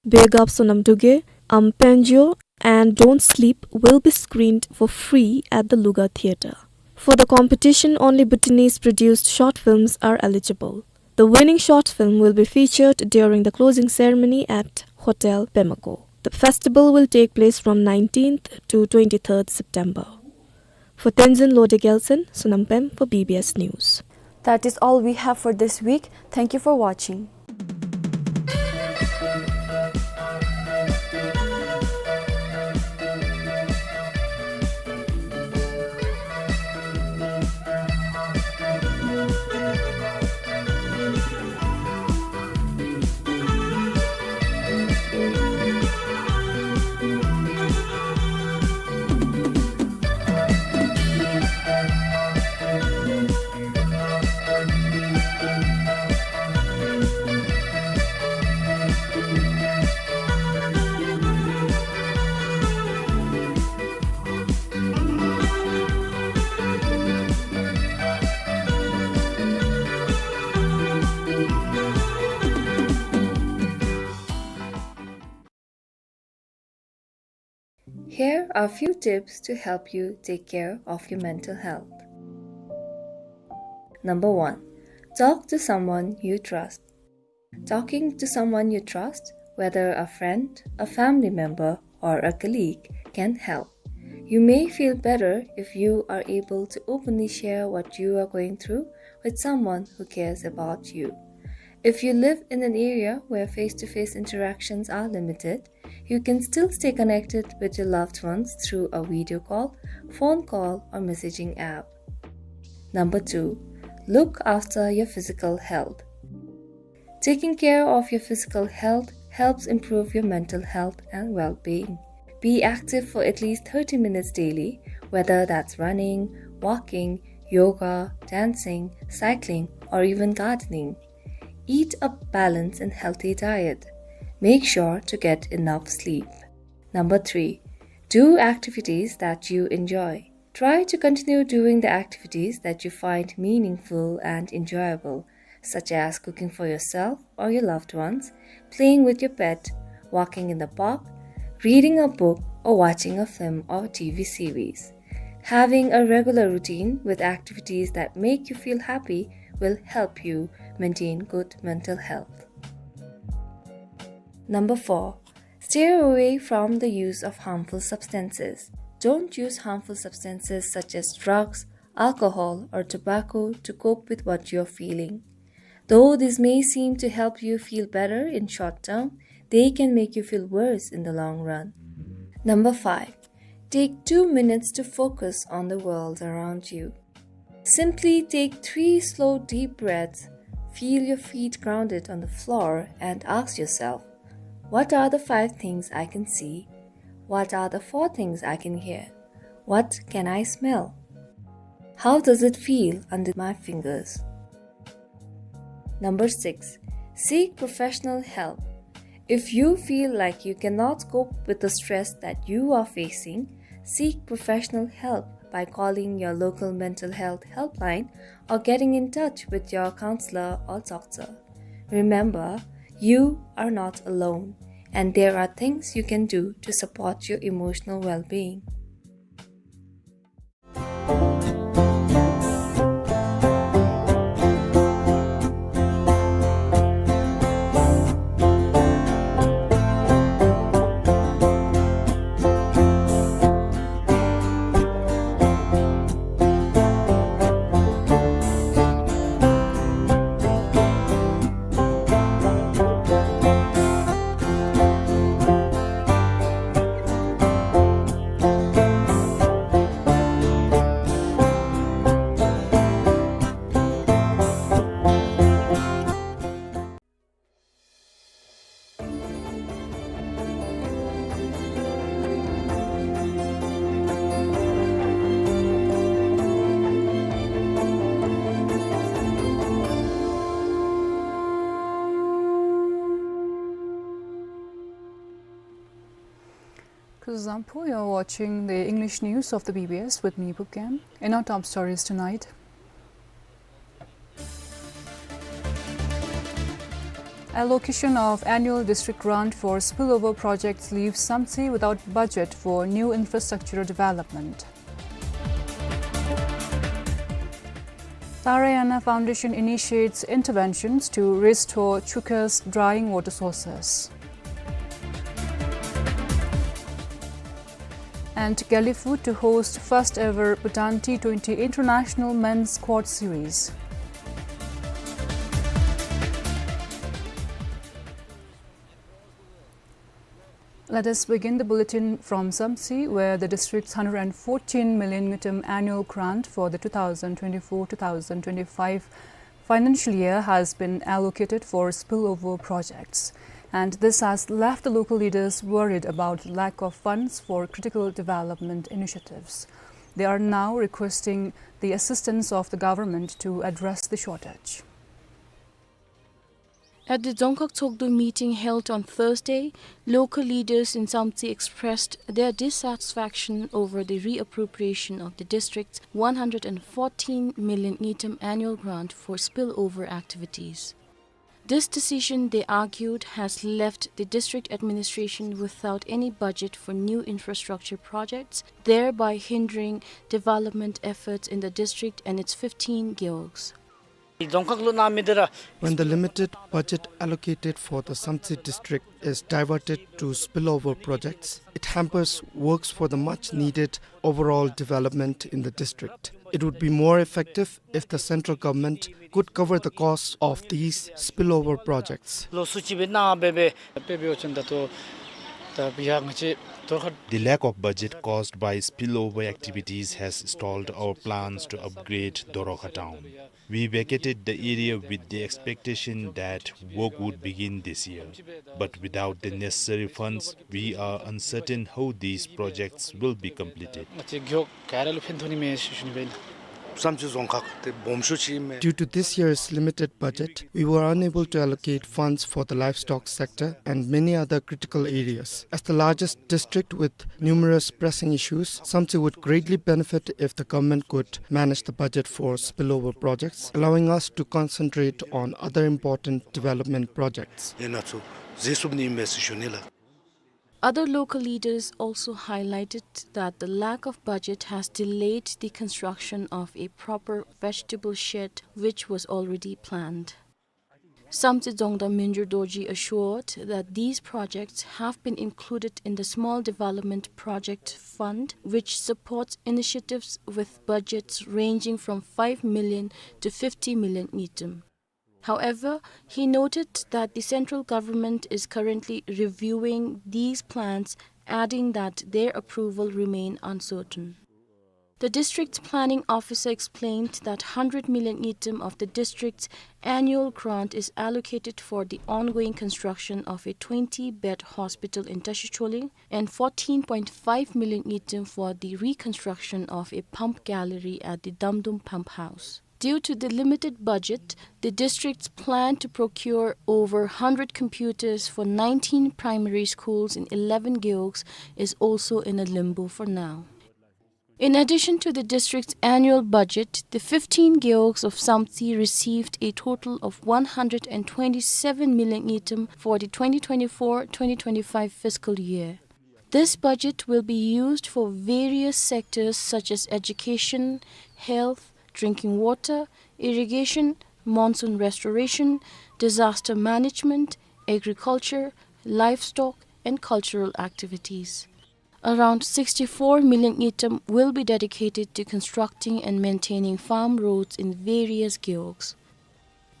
Begap Sonam Duge, Am Penjo, and Don't Sleep, will be screened for free at the Luga Theatre. For the competition, only Bhutanese-produced short films are eligible. The winning short film will be featured during the closing ceremony at Hotel Pemako. The festival will take place from nineteenth to twenty-third September. For Tenzin Lode Gelsen, Sonam Pem for B B S News. That is all we have for this week. Thank you for watching. Here are few tips to help you take care of your mental health. Number one, talk to someone you trust. Talking to someone you trust, whether a friend, a family member, or a colleague, can help. You may feel better if you are able to openly share what you are going through with someone who cares about you. If you live in an area where face-to-face interactions are limited, you can still stay connected with your loved ones through a video call, phone call, or messaging app. Number two, look after your physical health. Taking care of your physical health helps improve your mental health and well-being. Be active for at least thirty minutes daily, whether that's running, walking, yoga, dancing, cycling, or even gardening. Eat a balanced and healthy diet. Make sure to get enough sleep. Number three, do activities that you enjoy. Try to continue doing the activities that you find meaningful and enjoyable, such as cooking for yourself or your loved ones, playing with your pet, walking in the park, reading a book, or watching a film or T V series. Having a regular routine with activities that make you feel happy will help you maintain good mental health. Number four, steer away from the use of harmful substances. Don't use harmful substances such as drugs, alcohol, or tobacco to cope with what you're feeling. Though these may seem to help you feel better in short term, they can make you feel worse in the long run. Number five, take two minutes to focus on the world around you. Simply take three slow, deep breaths, feel your feet grounded on the floor, and ask yourself, "What are the five things I can see? What are the four things I can hear? What can I smell? How does it feel under my fingers?" Number six, seek professional help. If you feel like you cannot cope with the stress that you are facing, seek professional help by calling your local mental health helpline or getting in touch with your counselor or doctor. Remember, you are not alone, and there are things you can do to support your emotional well-being. Kuzuzangpo, you're watching the English news of the B B S with me, Pupkem. In our top stories tonight, allocation of annual district grant for spillover projects leaves Samtse without budget for new infrastructural development. Tarayana Foundation initiates interventions to restore Chuka's drying water sources. And Galifu to host first ever Bhutan T twenty International Men's Quad Series. Let us begin the bulletin from Samtse, where the district's hundred and fourteen million ngultrum annual grant for the two thousand twenty-four two thousand twenty-five financial year has been allocated for spillover projects. And this has left the local leaders worried about the lack of funds for critical development initiatives. They are now requesting the assistance of the government to address the shortage. At the Dzongkhag Tshogdu meeting held on Thursday, local leaders in Samtse expressed their dissatisfaction over the reappropriation of the district's one hundred and fourteen million ngultrum annual grant for spillover activities. This decision, they argued, has left the district administration without any budget for new infrastructure projects, thereby hindering development efforts in the district and its fifteen gewogs. When the limited budget allocated for the Samtse district is diverted to spillover projects, it hampers works for the much needed overall development in the district. It would be more effective if the central government could cover the costs of these spillover projects. The lack of budget caused by spillover activities has stalled our plans to upgrade Dorokha town. We vacated the area with the expectation that work would begin this year. But without the necessary funds, we are uncertain how these projects will be completed. Due to this year's limited budget, we were unable to allocate funds for the livestock sector and many other critical areas. As the largest district with numerous pressing issues, Samtse would greatly benefit if the government could manage the budget for spillover projects, allowing us to concentrate on other important development projects. Other local leaders also highlighted that the lack of budget has delayed the construction of a proper vegetable shed, which was already planned. Samtse Dzongda Mingyur Dorji assured that these projects have been included in the Small Development Project Fund, which supports initiatives with budgets ranging from five million to fifty million ngultrum. However, he noted that the central government is currently reviewing these plans, adding that their approval remain uncertain. The district's planning officer explained that hundred million ngultrum of the district's annual grant is allocated for the ongoing construction of a twenty-bed hospital in Tashichholi and fourteen point five million ngultrum for the reconstruction of a pump gallery at the Damdum Pump House. Due to the limited budget, the district's plan to procure over hundred computers for nineteen primary schools in eleven gewogs is also in a limbo for now. In addition to the district's annual budget, the fifteen gewogs of Samtse received a total of one hundred and twenty-seven million ngultrum for the twenty twenty-four twenty twenty-five fiscal year. This budget will be used for various sectors such as education, health, drinking water, irrigation, monsoon restoration, disaster management, agriculture, livestock, and cultural activities. Around sixty-four million ngultrum will be dedicated to constructing and maintaining farm roads in various gewogs.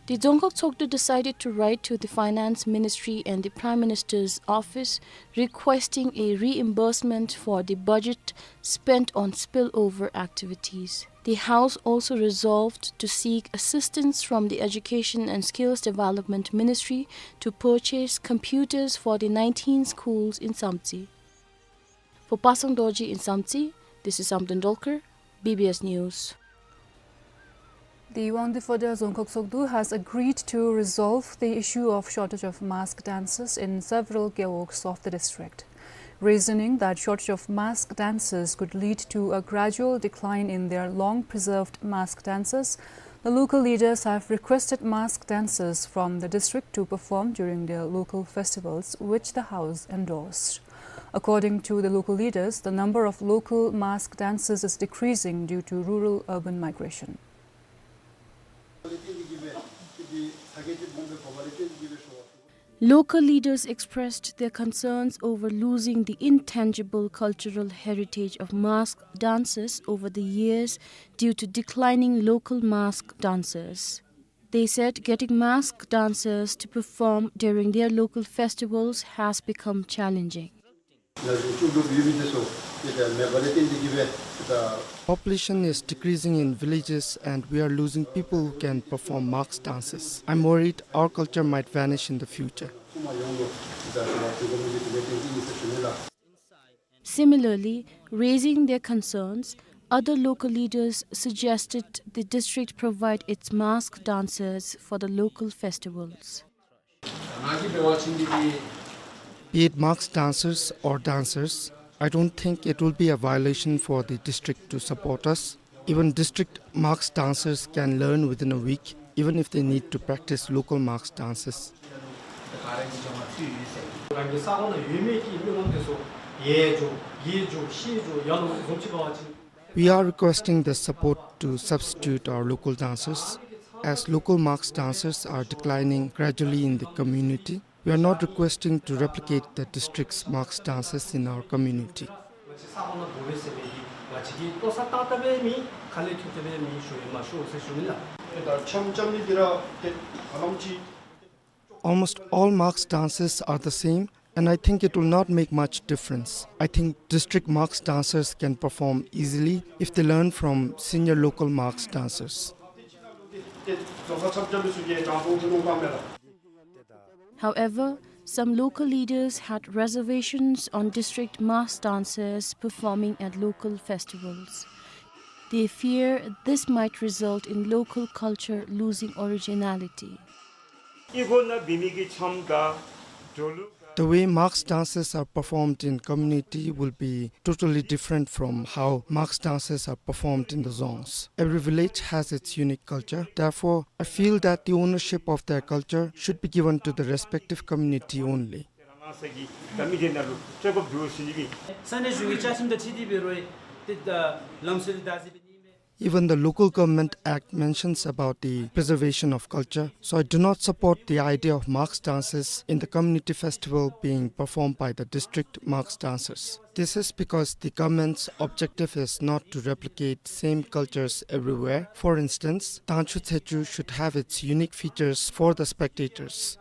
The Dzongkhag Tshogdu decided to write to the Finance Ministry and the Prime Minister's office requesting a reimbursement for the budget spent on spillover activities. The House also resolved to seek assistance from the Education and Skills Development Ministry to purchase computers for the nineteen schools in Samtse. For Pasang Dorji in Samtse, this is Samten Dolkar, B B S News. The Wangdue Phodrang Dzongkhag Tshogdu has agreed to resolve the issue of shortage of masked dancers in several gewogs of the district. Reasoning that shortage of masked dancers could lead to a gradual decline in their long-preserved masked dances, the local leaders have requested masked dancers from the district to perform during their local festivals, which the House endorsed. According to the local leaders, the number of local masked dancers is decreasing due to rural-urban migration. Local leaders expressed their concerns over losing the intangible cultural heritage of masked dances over the years due to declining local masked dancers. They said getting masked dancers to perform during their local festivals has become challenging. Population is decreasing in villages and we are losing people who can perform masked dances. I'm worried our culture might vanish in the future. Similarly, raising their concerns, other local leaders suggested the district provide its masked dancers for the local festivals. Be it masked dancers or dancers, I don't think it will be a violation for the district to support us. Even district masked dancers can learn within a week, even if they need to practice local masked dances. We are requesting the support to substitute our local dancers, as local masked dancers are declining gradually in the community. We are not requesting to replicate the district's masked dancers in our community. Almost all masked dancers are the same, and I think it will not make much difference. I think district masked dancers can perform easily if they learn from senior local masked dancers. However, some local leaders had reservations on district masked dancers performing at local festivals. They fear this might result in local culture losing originality. The way masked dances are performed in community will be totally different from how masked dances are performed in the dzongs. Every village has its unique culture. Therefore, I feel that the ownership of their culture should be given to the respective community only. Even the Local Government Act mentions about the preservation of culture, so I do not support the idea of mask dances in the community festival being performed by the district mask dancers. This is because the government's objective is not to replicate same cultures everywhere. For instance, དྭངས་ཆུ་ཚེས་བཅུ should have its unique features for the spectators.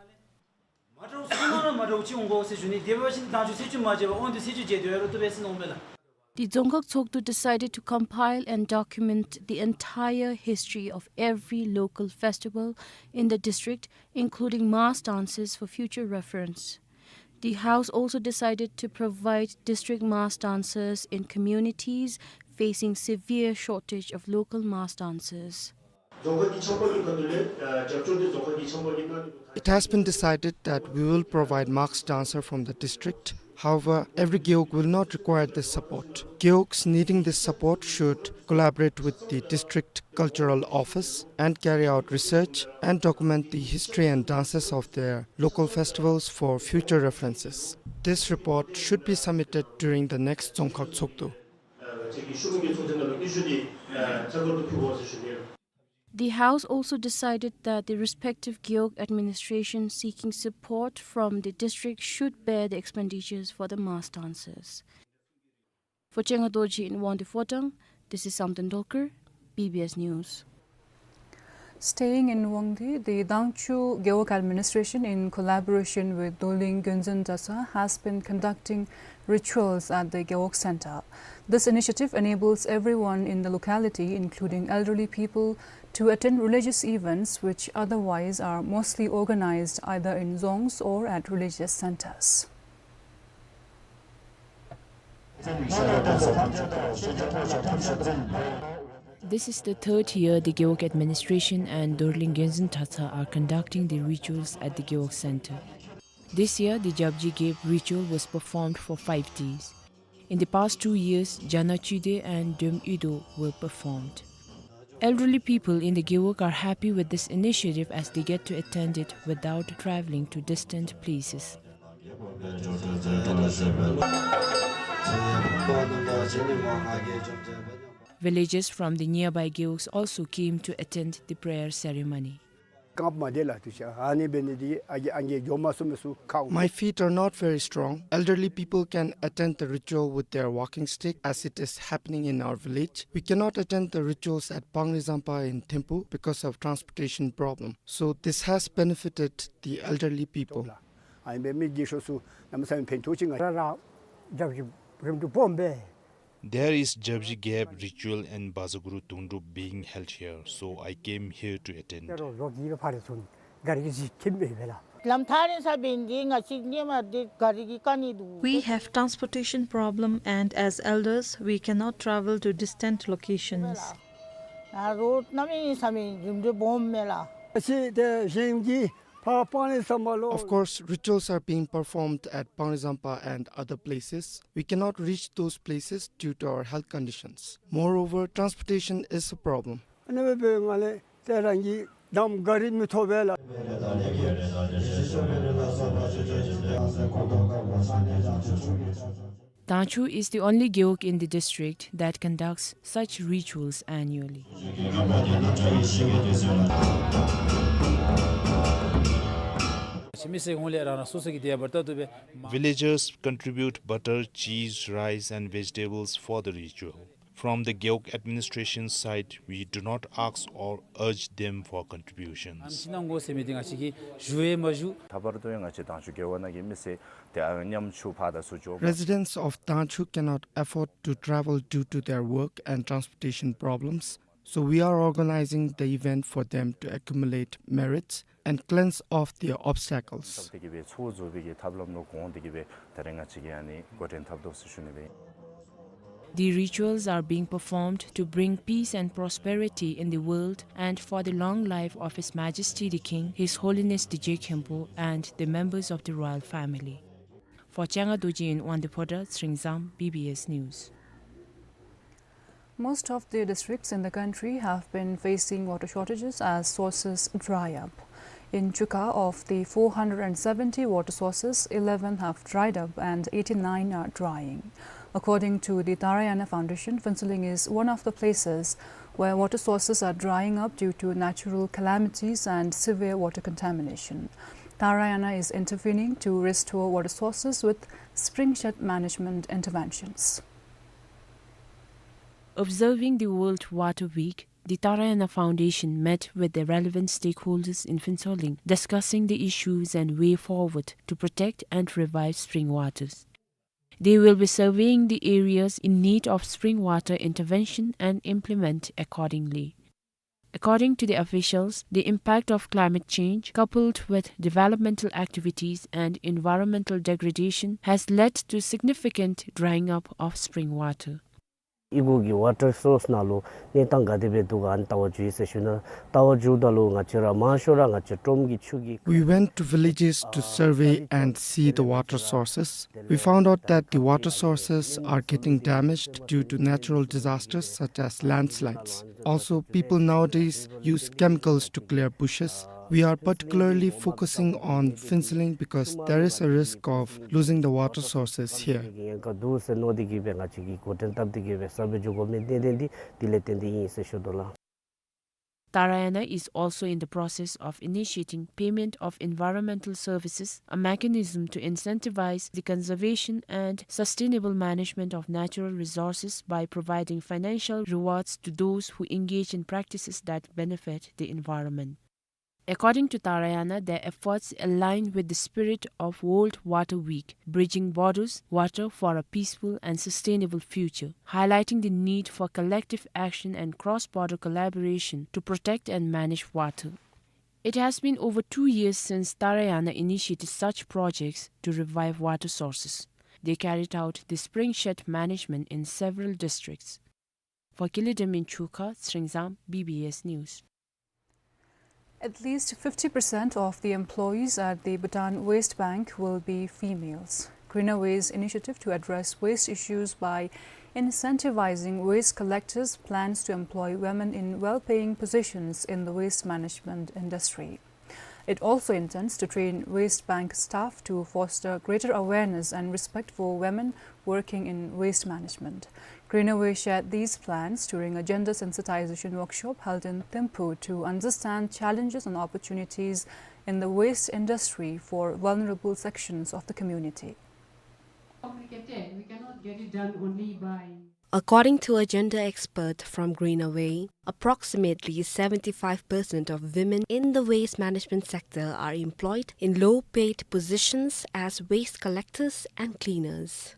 མ་འདྲཝ་སོང་ན་མ་འདྲཝ་ཅིག་འོང་དགོ་ཟེར་ཞུ་ནི། དེ་འབད་བ་ཅིན་དྭངས་ཆུ་ཚེས་བཅུ་མ་མཇལ་བར་དབང་འདུས་ཚེས་བཅུ་མཇལ་སྡོད་ཡར་རོ་བཏུབ་པས་ཟེར་མནོཝ་མས་ལགས། The Dzongkhag Tshogdu decided to compile and document the entire history of every local festival in the district, including mask dances, for future reference. The House also decided to provide district mask dancers in communities facing severe shortage of local mask dancers. It has been decided that we will provide mask dancer from the district. However, every gewog will not require this support. Gewogs needing this support should collaborate with the district cultural office and carry out research and document the history and dances of their local festivals for future references. This report should be submitted during the next Dzongkhag Tshogdu. The House also decided that the respective gewog administration seeking support from the district should bear the expenditures for the mask dancers. For Changa Dorji in Wangdue Phodrang, this is Samten Dolkar, B B S News. Staying in Wangdue, the Dangchu Gewog Administration, in collaboration with Dorling Gyonzin Dratshang, has been conducting rituals at the Gewog Center. This initiative enables everyone in the locality, including elderly people, to attend religious events which otherwise are mostly organized either in dzongs or at religious centers. This is the third year the Gewog Administration and Dorling Gyonzin Dratshang are conducting the rituals at the Gewog Center. This year, the Japji Gep ritual was performed for five days. In the past two years, Jana Chide and Döm Ido were performed. Elderly people in the Gewog are happy with this initiative as they get to attend it without traveling to distant places. Villagers from the nearby Gewogs also came to attend the prayer ceremony. རྐངམ་མ་བདེ་ལགས་དུས་ཅི། ཨ་ནི་འབད་ནི་འདི་ཨ་རྒས་ཨང་རྒས་འགྱོ་མ་ཚུགས་མི་ཚུ་ཁག་འོང་། My feet are not very strong. Elderly people can attend the ritual with their walking stick, as it is happening in our village. We cannot attend the rituals at Bangri Zampa in Thimphu because of transportation problem. So this has benefited the elderly people. ཨ་ནི་འབད་མི་རྒས་ཤོས་ཚུ་གནམ་མེད་ས་མེད་ཕན་ཐོགས་ཅིག་ང་ར་ར་རྒྱབ་ཀྱི་རིམ་གྲོ་སྦོམ་སྦེ། There is Japji Gep ritual and Bazaguru Dungdrup being held here, so I came here to attend. ལམ་ཐག་རིང་ས་འབད་ནི་འདི་ང་བཅས་ཀྱིས་མ་འདི་ག་རི་གིས་བཀག་ནི་འདུག། We have transportation problem, and as elders, we cannot travel to distant locations. ཨ་རོགས་གནམ་མེད་ས་མེད་རིམ་གྲོ་སྦོམ་མས་ལགས། ཨ་ཙི་དེ་གཞན་གྱི་ཕར་སྤང་རི་ཟམ་པ་ལུ། Of course, rituals are being performed at Bangri Zampa and other places. We cannot reach those places due to our health conditions. Moreover, transportation is a problem. ཨ་ནི་འབད་བའི་ངང་ལས་ཏེ་རང་གི་དང་ག་རི་མི་ཐོབ་པས་ལགས། Dangchu is the only gewog in the district that conducts such rituals annually. Villagers contribute butter, cheese, rice and vegetables for the ritual. From the Gewog administration side, we do not ask or urge them for contributions. ཨམ་ཅི་གནང་དགོ་ཟེར་མི་འདི་ང་བཅས་ཀྱིས་ཞུ་ཡང་མ་ཞུ། ད་བར་དུ་ཡང་ང་བཅས་དང་ཆུ་རྒེད་འོག་ནང་གི་མི་སེར་ཏེ་ཨ་ཉམ་ཆུང་ཕར་དང་ཚུར་འགྱོ། Residents of Dangchu cannot afford to travel due to their work and transportation problems, so we are organizing the event for them to accumulate merits and cleanse off their obstacles. ཏེ་གི་སྦེ་ཚོགས་རྫོགས་པའི་གི་ཐབས་ལམ་ལུ་དགོངས་ཏེ་གི་སྦེ་ད་རེས་ང་བཅས་ཀྱིས་ཨ་ནི་འགོ་འདྲེན་འཐབ་དོ་ཟེར་ཞུ་ནི་སྦེ། The rituals are being performed to bring peace and prosperity in the world and for the long life of His Majesty the King, His Holiness the Je Khenpo, and the members of the royal family. For Changa Dorji in Wangdue Phodrang, Tsringzang, B B S News. Most of the districts in the country have been facing water shortages as sources dry up. In Chuka, of the four hundred and seventy water sources, eleven have dried up and eighty-nine are drying. According to the Taraiyana Foundation, Phuentsholing is one of the places where water sources are drying up due to natural calamities and severe water contamination. Tarayana is intervening to restore water sources with spring shed management interventions. Observing the World Water Week, the Tarayana Foundation met with the relevant stakeholders in Phuentsholing, discussing the issues and way forward to protect and revive spring waters. They will be surveying the areas in need of spring water intervention and implement accordingly. According to the officials, the impact of climate change, coupled with developmental activities and environmental degradation, has led to significant drying up of spring water. ཨི་གོ་གི་ཝ་ཊར་སོརསི་ནང་ལུ་གནས་སྟངས་ག་དེ་སྦེ་འདུག་ག་ཨ་ནི་ལྟ་བར་འགྱོ་ཡི་ཟེར་ཞུ་ན། ལྟ་བར་འགྱོཝ་ད་ལུ་ང་བཅས་ར་མང་ཤོས་ར་ང་བཅས་ཀྲོམ་གྱི་ཆུ་གི We went to villages to survey and see the water sources. We found out that the water sources are getting damaged due to natural disasters such as landslides. Also, people nowadays use chemicals to clear bushes. We are particularly focusing on Phuentsholing because there is a risk of losing the water sources here. Tarayana is also in the process of initiating payment of environmental services, a mechanism to incentivize the conservation and sustainable management of natural resources by providing financial rewards to those who engage in practices that benefit the environment. According to Tarayana, their efforts align with the spirit of World Water Week, bridging borders, water for a peaceful and sustainable future, highlighting the need for collective action and cross-border collaboration to protect and manage water. It has been over two years since Tarayana initiated such projects to revive water sources. They carried out the spring shed management in several districts. For Kili Demin Chukha, Tsringzam, B B S News. At least fifty percent of the employees at the Bhutan Waste Bank will be females. Greener Way's initiative to address waste issues by incentivizing waste collectors plans to employ women in well-paying positions in the waste management industry. It also intends to train waste bank staff to foster greater awareness and respect for women working in waste management. Greener Way shared these plans during a gender sensitization workshop held in Thimphu to understand challenges and opportunities in the waste industry for vulnerable sections of the community. Complicated. We cannot get it done only by According to a gender expert from Greener Way, approximately seventy-five percent of women in the waste management sector are employed in low-paid positions as waste collectors and cleaners.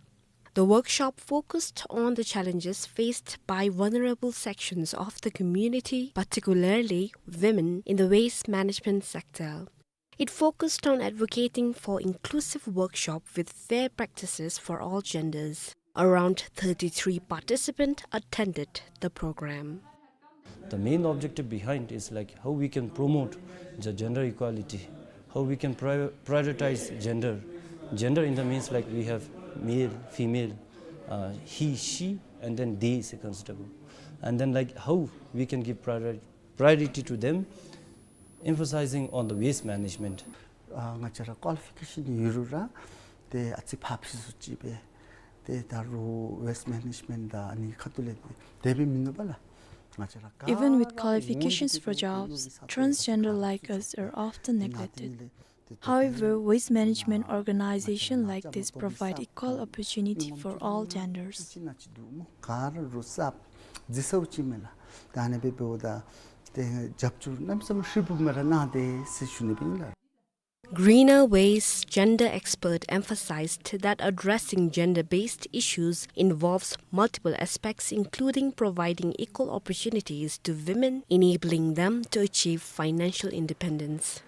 The workshop focused on the challenges faced by vulnerable sections of the community, particularly women in the waste management sector. It focused on advocating for inclusive workshop with fair practices for all genders. Around thirty-three participants attended the program. The main objective behind is, like, how we can promote the gender equality, how we can prior-, prioritize gender. Gender in the means, like, we have male, female, uh, he, she, and then they is a constable. And then, like, how we can give priori-, priority to them, emphasizing on the waste management. ཨ་ང་བཅས་ར་ཀོ་ལི་ཕི་ཀེ་ཤཱན་ཡོད་རུང་ར་ཏེ་ཨ་ཙི་ཕར་ཕྱིན་སུ་ཅིག་སྦེ་ཏེ་ད་རུང་ཝེསཊ་མེ་ནེཇ་མེནཊ་དང་ཨ་ནི་ཁ་ཐུག་ལས་ཏེ་དེ་སྦེ་མིན་འདུག་པ་ལགས། ང་བཅས་ར་ག་Even with ར་ལུ་ངོ་མ་qualifications for ཅིག་ཡོད་མི་jobs, ས་ཐོག་ལས་transgender ཨ་ནི་like us are often ཚུ་གི་ནང་neglected. དེ་ལས་ཏེ་However, waste management ཨ་ང་བཅས་ར་organization like this provide equal opportunity for all genders. ཅིག་ན་ཅིག་འདུག་སྨོ། ག་ར་རུ་སབ་རྫི་སབ་ཅིག་མེན་ལགས། ད་ཨ་ནི་སྦེ་འབདཝ་ད་ཏེ་རྒྱབ་སྐྱོར་གནམ་མེད་ས་མེད་ཧྲིལ་བུམ་ར་གནང་སྟེ་ཟེར་ཞུ་ནི་སྦེ་ཨིན་ལགས། Greener Way's gender expert emphasized that addressing gender-based issues involves multiple aspects, including providing equal opportunities to women, enabling them to achieve financial independence.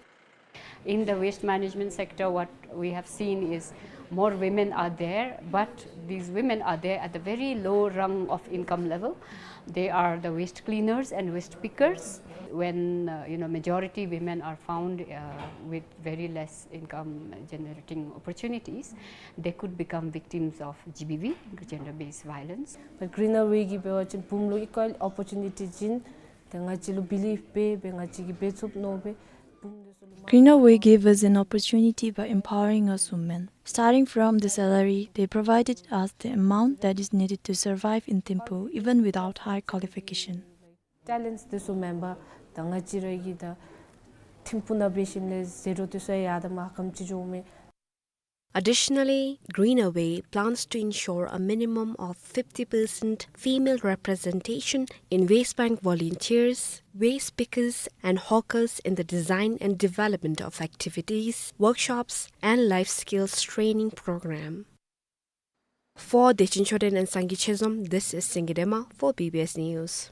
In the waste management sector, what we have seen is more women are there, but these women are there at the very low rung of income level. They are the waste cleaners and waste pickers. When, uh, you know, majority women are found, uh, with very less income generating opportunities, they could become victims of G B V, gender-based violence. But Greener Way གིས་འབད་བ་ཅིན་བུམོ་ལུ་equal opportunity བྱིན་ཏེ་ང་བཅས་ལུ་བི་ལིབ་འབད་སྦེ་ང་བཅས་ཀྱིས་འབད་ཚུགསཔ་མནོ་སྦེ་བུམོ་ལུ་Greener Way gave us an opportunity by empowering us women. Starting from the salary, they provided us the amount that is needed to survive in Thimphu, even without high qualification. ཊེ་ལེནཊསི་འདི་ཚུ་མེན་པར་ད་ང་བཅས་ར་གི་ད་ཐིམ་ཕུག་ནང་འབད་ཞིནམ་ལས་ཟད་འགྲོ་འདི་ཚུ་ཡང་ཡར་དང་མར་ཧ་ལམ་ཅིག་འགྱོཝ་མས། Additionally, Greenaway plans to ensure a minimum of fifty percent female representation in waste bank volunteers, waste pickers, and hawkers in the design and development of activities, workshops, and life skills training program. For Dechen Choden and Sangay Chezom, this is Singye Dema for B B S News.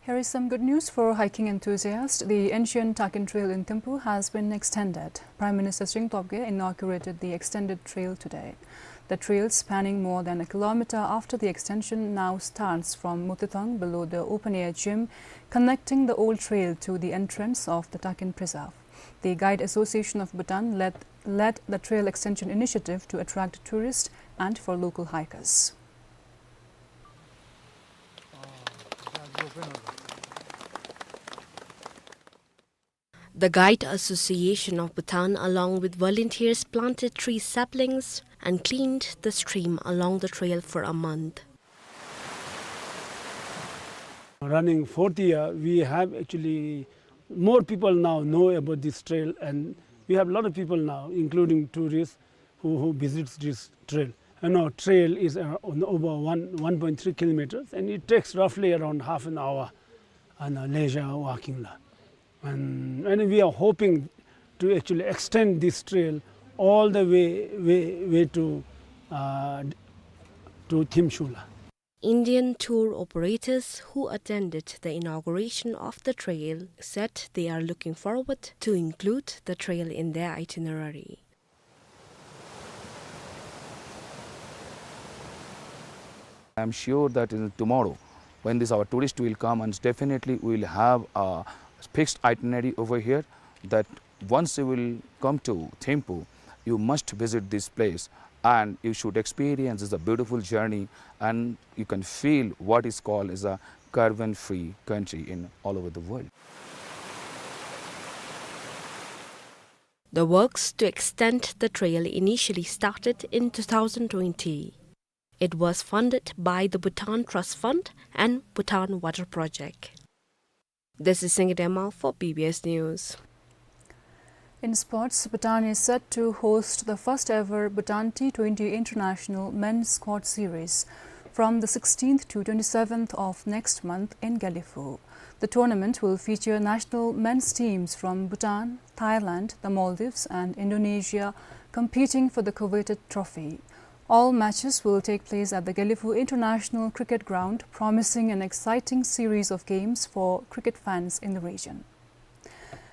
Here is some good news for hiking enthusiasts. The ancient Takin Trail in Thimphu has been extended. Prime Minister Tshering Tobgay inaugurated the extended trail today. The trail, spanning more than a kilometer after the extension, now starts from Motithang below the open-air gym, connecting the old trail to the entrance of the Takin Preserve. The Guide Association of Bhutan led, led the trail extension initiative to attract tourists and for local hikers. The Guide Association of Bhutan, along with volunteers, planted tree saplings and cleaned the stream along the trail for a month. Running fourth year, we have actually more people now know about this trail, and we have a lot of people now, including tourists, who, who visits this trail. And our trail is, uh, on over one, one point three kilometers, and it takes roughly around half an hour on a leisure walking la. And, and we are hoping to actually extend this trail all the way, way, way to, uh, to Thimshu la. Indian tour operators who attended the inauguration of the trail said they are looking forward to include the trail in their itinerary. I'm sure that in tomorrow, when this our tourist will come, and definitely we will have a fixed itinerary over here, that once you will come to Thimphu, you must visit this place, and you should experience this a beautiful journey, and you can feel what is called as a carbon-free country in all over the world. The works to extend the trail initially started in two thousand twenty. It was funded by the Bhutan Trust Fund and Bhutan Water Project. This is Singye Dema for B B S News. In sports, Bhutan is set to host the first ever Bhutan T twenty International Men's Squad Series from the sixteenth to twenty-seventh of next month in Gelephu. The tournament will feature national men's teams from Bhutan, Thailand, the Maldives, and Indonesia competing for the coveted trophy. All matches will take place at the Gelephu International Cricket Ground, promising an exciting series of games for cricket fans in the region.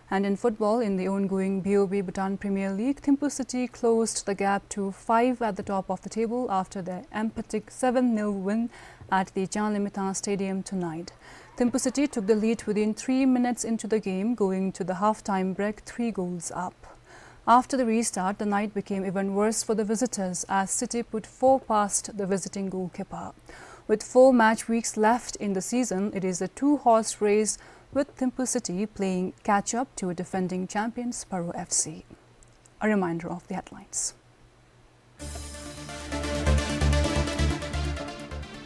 And in football, in the ongoing B O B Bhutan Premier League, Thimphu City closed the gap to five at the top of the table after their emphatic seven nil win at the Janlymithang Stadium tonight. Thimphu City took the lead within three minutes into the game, going to the half-time break three goals up. After the restart, the night became even worse for the visitors as City put four past the visiting goalkeeper. With four match weeks left in the season, it is a two-horse race, with Thimphu City playing catch-up to defending champions Paro F C. A reminder of the headlines.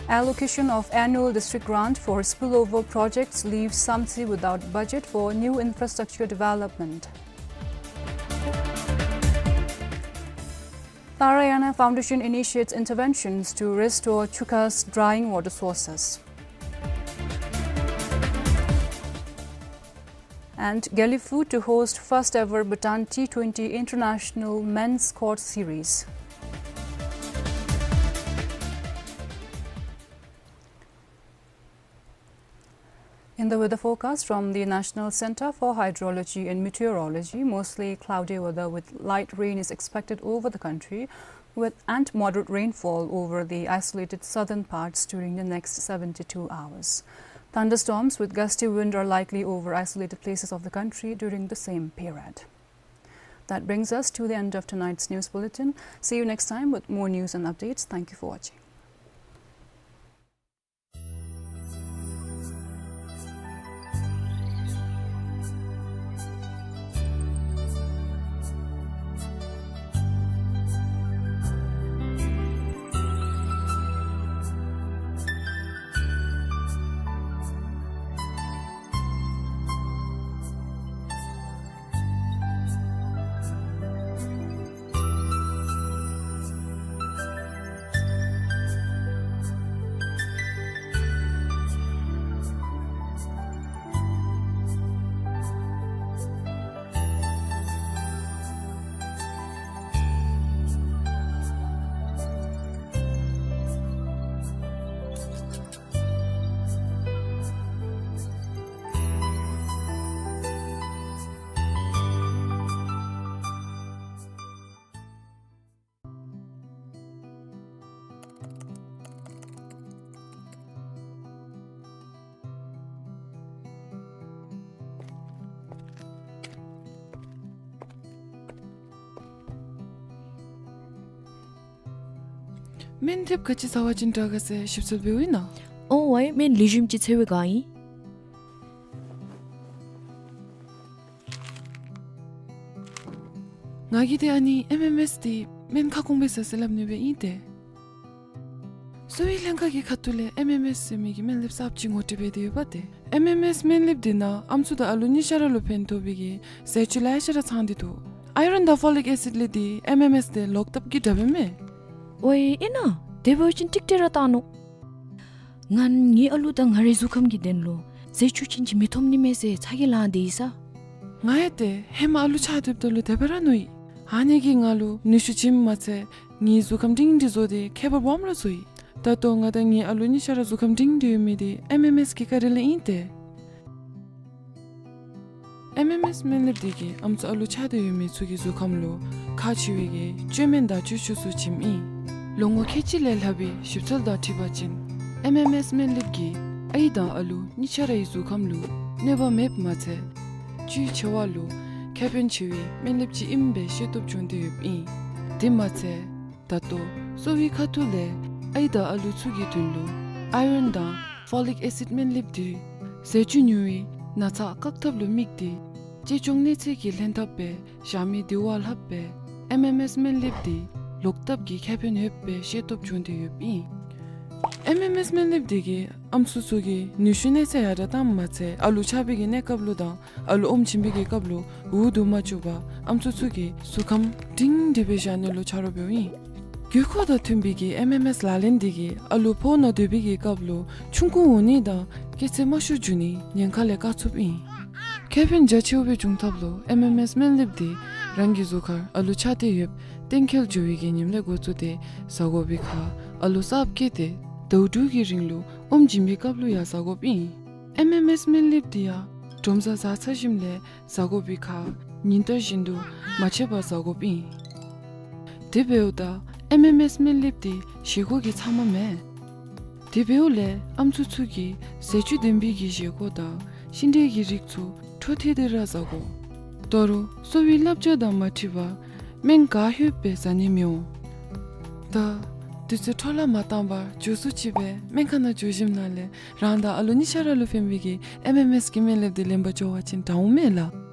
Allocation of annual district grant for spillover projects leaves Samtse without budget for new infrastructure development. Narayana Foundation initiates interventions to restore Chuka's drying water sources. And Gelephu to host first ever Bhutan T twenty International Men's Squad Series. In the weather forecast from the National Center for Hydrology and Meteorology, mostly cloudy weather with light rain is expected over the country, with, and moderate rainfall over the isolated southern parts during the next seventy-two hours. Thunderstorms with gusty wind are likely over isolated places of the country during the same period. That brings us to the end of tonight's news bulletin. See you next time with more news and updates. Thank you for watching. སྨན་ལེབ་ག་ཅི་ཟ་བ་ཅིན་དྲག་ག་ཟེར་ཞིབ་འཚོལ་འབདཝ་ཨིན་ན། ཨོ་ཝའི་སྨན་ལེགས་ཤོམ་ཅིག་འཚོལ་བའི་བསྒང་ཨིན། ང་གིས་ཏེ་ཨ་ནི་ཨེམ་ཨེམ་ཨེསི་འདི་སྨན་ཁ་སྐོང་སྦེ་ཟ་ཟེར་སླབ་ནི་སྦེ་ཨིན་ཏེ། གསོ་བའི་ལྷན་ཁག་གི་ཁ་ཐུག་ལས་ཨེམ་ཨེམ་ཨེསི་ཟེར་མི་གི་སྨན་ལེབ་གསརཔ་ཅིག་ངོ་སྤྲོད་འབད་དེ་ཡོདཔ་ཏེ། ཨེམ་ཨེམ་ཨེསི་སྨན་ལེབ་འདི་ནང་ཨམ་སྲུ་དང་ཨ་ལུ་གཉིས་ཆ་ར་ལུ་ཕན་ཐོགས་པའི་གི་ཟས་བཅུད་ལེ་ཤ་ར་ཚང་སྟེ་འདུག། ཨའི་རོན་དང་ཕོ་ལིག་ཨེ་སིཌ་ལས་འདི་ཨེམ་ཨེམ་ཨེསི་འདི་ལོག་ལྟབ་ཀྱི་དྲག་པས་མས། ཝའི་ཨིན་ན། དེ་འབད་བ་ཅིན་ཀྲིག་ཀྲི་ར་བཏང་ནུག། ང་ངེའི་ཨ་ལུ་དང་ང་རའི་གཟུགས་ཁམས་ཀྱི་དོན་ལུ་ཟས་བཅུད་ཅན་ཅིག་མི་ཐོབ་ནི་མས་ཟེར་ཚ་གྱང་ལང་སྟེ་ཡོད་ས། ང་ཡང་ཏེ་ཧེ་མ་ཨ་ལུ་ཆགས་སྡོདཔ་ད་ལུ་དེ་སྦེ་ར་མནོ་ཡི། ཨ་ནི་གིས་ང་ལུ་ནུས་ཤུགས་བྱིནམ་མ་ཚད་ངེའི་གཟུགས་ཁམས་སྒྲིང་སྒྲི་བཟོ་སྟེ་ཁྱད་པར་སྦོམ་ར་བཟོ་ཡི། ད་ལྟོ་ང་དང་ངེའི་ཨ་ལུ་གཉིས་ཆ་ར་གཟུགས་ཁམས་སྒྲིང་སྒྲི་ཡོད་མི་འདི་ཨེམ་ཨེམ་ཨེསི་གི་བཀའ་དྲིན་ལས་ཨིན་ཏེ། ཨེམ་ཨེམ་ཨེསི་སྨན་ལེབ་འདི་གིས་ཨམ་སྲུ་ཨ་ལུ་ཆགས་ཏེ་ཡོད་མི་ཚུ་གི་གཟུགས་ཁམས་ལུ་ཁག་ཆེ་བའི་གི་བཅོས་སྨན་དང་བཅུད་ཅུང་ཚུ་བྱིནམ་ཨིན། ལོ་ངོ་ཁལ་གཅིག་ལས་ལྷག་པའི་ཞིབ་འཚོལ་དང་འཁྲིལ་བ་ཅིན་ཨེམ་ཨེམ་ཨེསི་སྨན་ལེབ་ཀྱིས་ཨའི་དང་ཨ་ལུ་གཉིས་ཆ་རའི་གཟུགས་ཁམས་ལུ་གནོད་པ་མེདཔ་མ་ཚད་བཅུད་ཆེ་བ་ལུ་ཁེ་ཕན་ཆེ་བའི་སྨན་ལེབ་ཅིག་ཨིནམ་སྦེ་ཤེས་རྟོགས་བྱུང་སྟེ་ཡོདཔ་ཨིན། དེ་མ་ཚད་ད་ལྟོ་གསོ་བའི་ཁ་ཐུག་ལས་ཨའི་དང་ཨ་ལུ་ཚུ་གི་དོན་ལུ་ཨའི་རོན་དང་ཕོ་ལིག་ཨེ་སིཌ་སྨན་ལེབ་འདི་ཟས་བཅུད་ཉུང་བའི་ན་ཚ་བཀག་ཐབས་ལུ་དམིགས་ཏེ་གཅེས་སྐྱོང་གནས་ཚད་ཀྱི་ལྷན་ཐབས་སྦེ་བཞག་མི་དེ་བ་ལྷགཔ་སྦེ་ཨེམ་ཨེམ་ཨེསི་སྨན་ལེབ་འདི་ལོག་ལྟབ་ཀྱི་ཁེ་ཕན་ཡོདཔ་སྦེ་ཤེས་རྟོགས་བྱུང་སྟེ་ཡོདཔ་ཨིན། ཨེམ་ཨེམ་ཨེསི་སྨན་ལེབ་འདི་གིས་ཨམ་སྲུ་ཚུ་གི་ནུས་ཤུགས་གནས་ཚད་ཡར་དྲག་བཏངམ་མ་ཚད་ཨ་ལུ་ཆགས་པའི་གི་གནས་སྐབས་ལུ་དང་ཨ་ལུ་ཨོམ་བྱིན་པའི་གི་སྐབས་ལུ་འུ་སྡུག་མ་བཅུག་པར་ཨམ་སྲུ་ཚུ་གི་གཟུགས་ཁམས་སྒྲིང་སྒྲི་སྦེ་བཞག་ནི་ལུ་ཆ་རོགས་འབདཝ་ཨིན། དགོས་མཁོ་དང་མཐུན་པའི་གི་ཨེམ་ཨེམ་ཨེསི་ལག་ལེན་འདི་གིས་ཨ་ལུ་ཕོཝ་ནང་སྡོད་པའི་གི་སྐབས་ལུ་ཆུང་ཀུ་འོང་ནི་དང་སྐྱེད་ཚད་དམའ་ཤོས་འགྱོ་ནི་ཉེན་ཁ་ལས་བཀག་ཚུགསཔ་ཨིན། ཁེ་ཕན་རྒྱ་ཆེ་བའི་འབྱུང་ཐབས་ལུ་ཨེམ་ཨེམ་ཨེསི་སྨན་ལེབ་འདི་རང་གི་གཟུགས་ཁར་ཨ་ལུ་ཆགས་ཏེ་ཡོདཔ་གཏན་འཁེལ་འགྱོ་བའི་གི་ཉིནམ་ལས་འགོ་བཙུགས་ཏེ་ཟ་དགོ་པའི་ཁར་ཨ་ལུ་གསརཔ་སྐྱེས་ཏེ་ཟླཝ་དྲུག་གི་རིང་ལུ་ཨོམ་བྱིན་པའི་སྐབས་ལུ་ཡང་ཟ་དགོཔ་ཨིན། ཨེམ་ཨེམ་ཨེསི་སྨན་ལེབ་འདི་ཡང་དྲོ་མཚར་ཟ་ཚར་ཞིནམ་ལས་ཟ་དགོ་པའི་ཁར་ཉིན་ལྟར་བཞིན་དུ་མ་ཆད་པར་ཟ་དགོཔ་ཨིན། དེ་འབདཝ་ད་ཨེམ་ཨེམ་ཨེསི་སྨན་ལེབ་འདི་བཞེས་སྒོ་གི་ཚབ་མ་མེན། དེ་འབདཝ་ལས་ཨམ་སྲུ་ཚུ་གིས་ཟས་བཅུད་ལྡན་པའི་གི་བཞེས་སྒོ་དང་ཤིང་འབྲས་ཀྱི་རིགས་ཚུ་འཕྲོ་མཐུད་དེ་ར་ཟ་དགོ། ད་རུང་གསོ་བའི་བསླབ་བྱ་དང་མ་འཁྲིལ་བར་སྨན་ག་ལྷོད་སྦེ་ཟ་ནི་མི་འོང་། ད་དུས་ཚོད་འཕྲོ་བརླག་མ་བཏང་བར་མགྱོགས་སུ་ཅིག་སྦེ་སྨན་ཁང་ནང་འགྱོ་ཞིནམ་ལས་རང་དང་ཨ་ལུ་གཉིས་ཆ་ར་ལུ་ཕན་པའི་གི་ཨེམ་ཨེམ་ཨེསི་གི་སྨན་ལེབ་འདི་ལེན་པར་འགྱོ་བ་ཅིན་དྲག་འོང་མས་ལགས།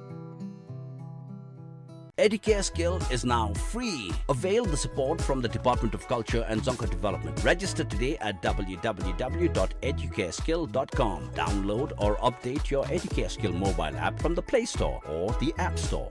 Educare Skill is now free. Avail the support from the Department of Culture and Dzongkha Development. Register today at w w w dot educare skill dot com. Download or update your Educare Skill mobile app from the Play Store or the App Store.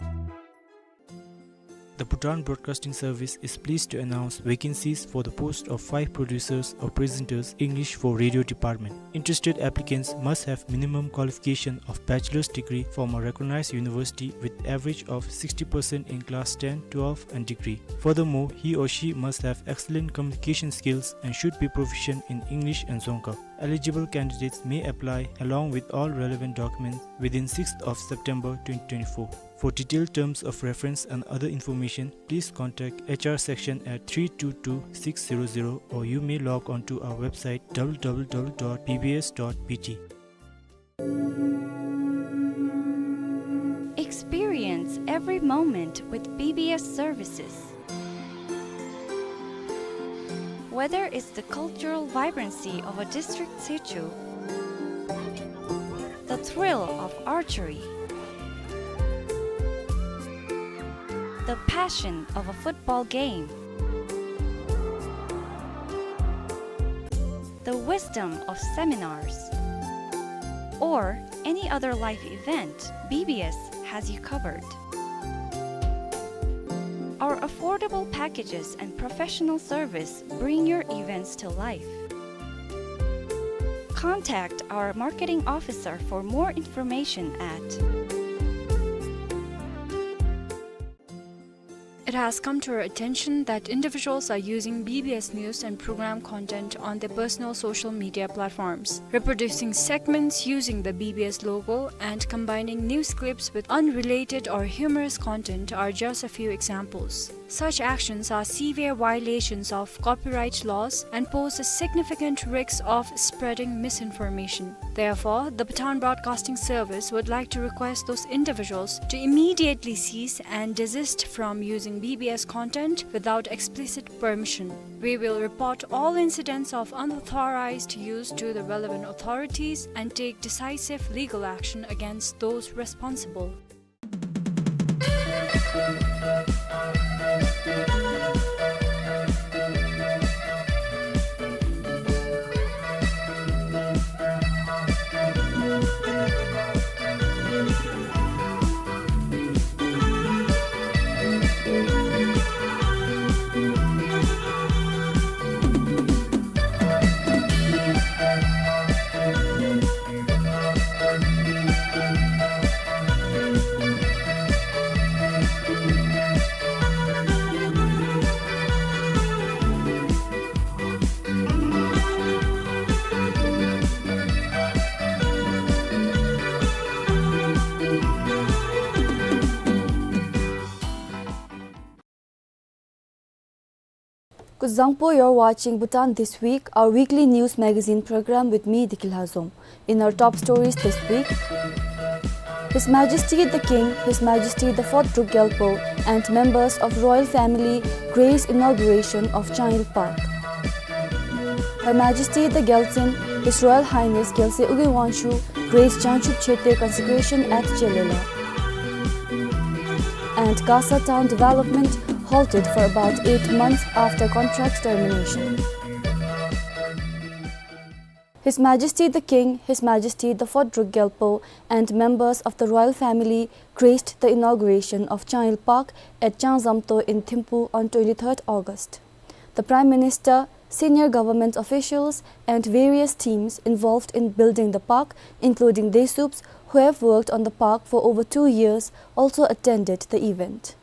The Bhutan Broadcasting Service is pleased to announce vacancies for the post of five producers or presenters, English for Radio Department. Interested applicants must have minimum qualification of bachelor's degree from a recognized university with average of sixty percent in class ten, twelve and degree. Furthermore, he or she must have excellent communication skills and should be proficient in English and Dzongkha. Eligible candidates may apply along with all relevant documents within sixth of September twenty twenty-four. For detailed terms of reference and other information, please contact H R section at three two two six zero zero, or you may log on to our website w w w dot b b s dot b t. Experience every moment with B B S services. Whether it's the cultural vibrancy of a district situ, the thrill of archery, the passion of a football game, the wisdom of seminars, or any other life event, B B S has you covered. Our affordable packages and professional service bring your events to life. Contact our marketing officer for more information at It has come to our attention that individuals are using B B S news and program content on their personal social media platforms. Reproducing segments using the B B S logo and combining news clips with unrelated or humorous content are just a few examples. Such actions are severe violations of copyright laws and pose a significant risk of spreading misinformation. Therefore, the Pathan Broadcasting Service would like to request those individuals to immediately cease and desist from using B B S content without explicit permission. We will report all incidents of unauthorized use to the relevant authorities and take decisive legal action against those responsible. Kuzuzangpo, you're watching Bhutan This Week, our weekly news magazine program with me, Dikil Hazom. In our top stories this week, His Majesty the King, His Majesty the Fourth Druk Gyalpo, and members of royal family grace inauguration of Changyul Park. Her Majesty the Gyaltsen, His Royal Highness Gyalse Ugyen Wangchuck, graced Jangchub Chete consecration at Chelela. And Gasa town development halted for about eight months after contract termination. His Majesty the King, His Majesty the Fourth Druk Gyalpo, and members of the royal family graced the inauguration of Changyul Park at Changzamto in Thimphu on twenty-third August. The Prime Minister, senior government officials, and various teams involved in building the park, including Desups who have worked on the park for over two years, also attended the event.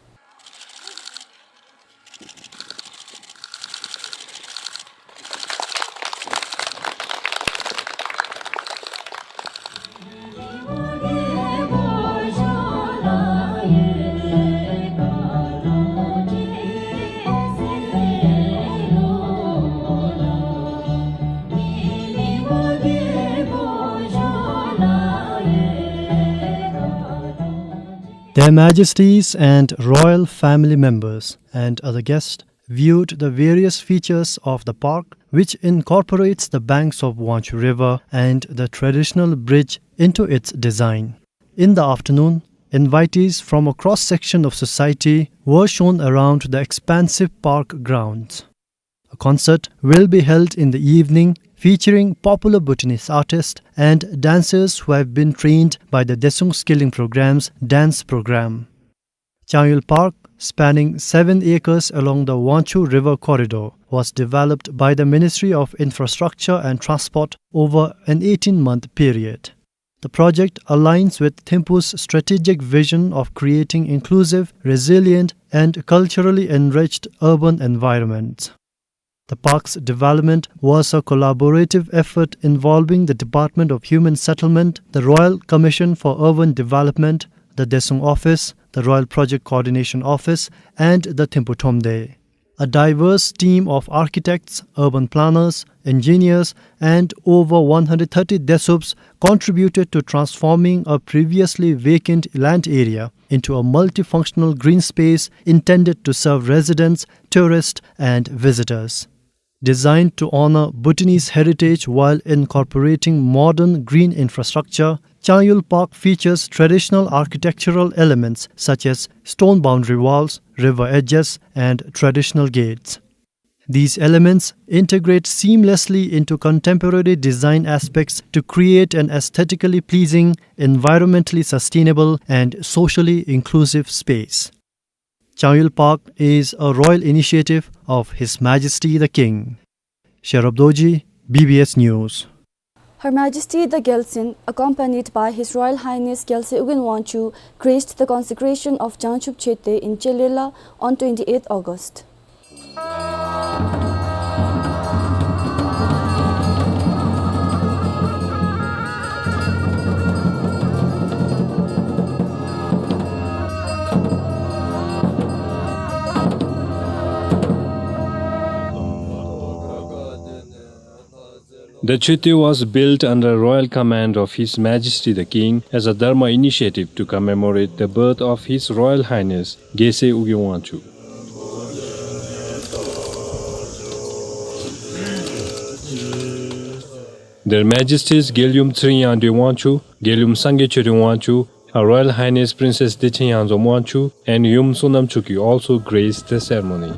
Their Majesties and royal family members and other guests viewed the various features of the park, which incorporates the banks of Wangchuk River and the traditional bridge into its design. In the afternoon, invitees from a cross-section of society were shown around the expansive park grounds. A concert will be held in the evening featuring popular Bhutanese artists and dancers who have been trained by the Desung Skilling Program's dance program. Changyul Park, spanning seven acres along the Wangchuk River corridor, was developed by the Ministry of Infrastructure and Transport over an eighteen-month period. The project aligns with Thimphu's strategic vision of creating inclusive, resilient, and culturally enriched urban environments. The park's development was a collaborative effort involving the Department of Human Settlement, the Royal Commission for Urban Development, the Desung Office, the Royal Project Coordination Office, and the Thimphu Thromde. A diverse team of architects, urban planners, engineers, and over one hundred thirty Desups contributed to transforming a previously vacant land area into a multifunctional green space intended to serve residents, tourists, and visitors. Designed to honor Bhutanese heritage while incorporating modern green infrastructure, Changyul Park features traditional architectural elements such as stone boundary walls, river edges, and traditional gates. These elements integrate seamlessly into contemporary design aspects to create an aesthetically pleasing, environmentally sustainable, and socially inclusive space. Changyul Park is a royal initiative of His Majesty the King. Sherub Dorji, B B S News. Her Majesty the Gyaltsen, accompanied by His Royal Highness Gyalse Ugyen Wangchuck, graced the consecration of Jangchub Chete in Chelela on twenty-eighth August. The Choetö was built under royal command of His Majesty the King as a Dharma initiative to commemorate the birth of His Royal Highness Gyaltsuen Ugye Wangchuck. Their Majesties Gyaltsuen Tshering Yangdrep Wangchuck, Gyaltsuen Sangay Choetö Wangchuck, Her Royal Highness Princess Dechen Yangzom Wangchuck, and Yum Sonam Chokyi also graced the ceremony.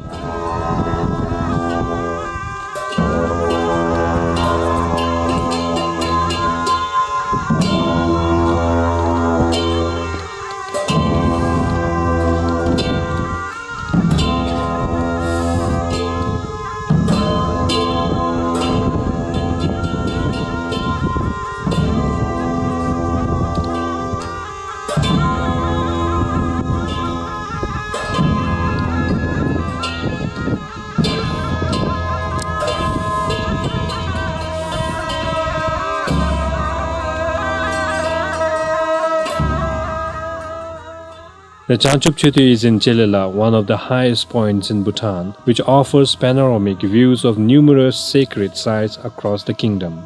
The Changchop Choetö is in Chelela, one of the highest points in Bhutan, which offers panoramic views of numerous sacred sites across the kingdom.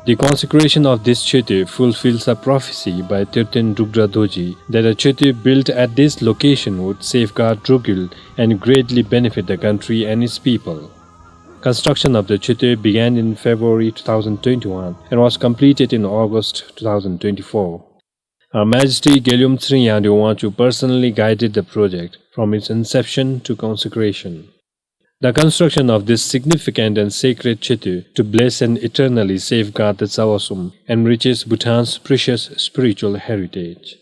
The consecration of this Choetö fulfills a prophecy by Tertön Drukdra Dorji that a Choetö built at this location would safeguard Drukgyul and greatly benefit the country and its people. Construction of the Choetö began in February two thousand twenty-one and was completed in August two thousand twenty-four. Her Majesty Gyaltsuen Tshering Yangdrep Wangchuck personally guided the project from its inception to consecration. The construction of this significant and sacred Choetö to bless and eternally safeguard the Tsawa Sum enriches Bhutan's precious spiritual heritage.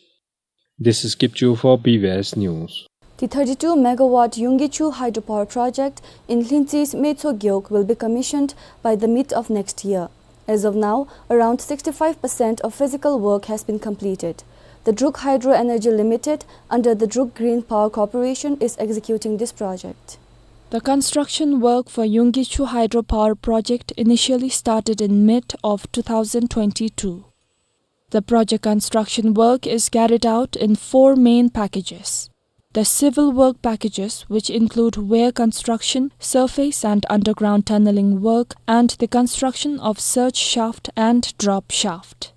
This is Kipchu for B B S News. The thirty-two megawatt Yunggi Chu hydropower project in Lhintsi's Metso Gewog will be commissioned by the mid of next year. As of now, around sixty-five percent of physical work has been completed. The Druk Hydro Energy Limited, under the Druk Green Power Corporation, is executing this project. The construction work for Yunggi Chu hydropower project initially started in mid of two thousand twenty-two. The project construction work is carried out in four main packages. The civil work packages, which include weir construction, surface and underground tunneling work, and the construction of surge shaft and drop shaft.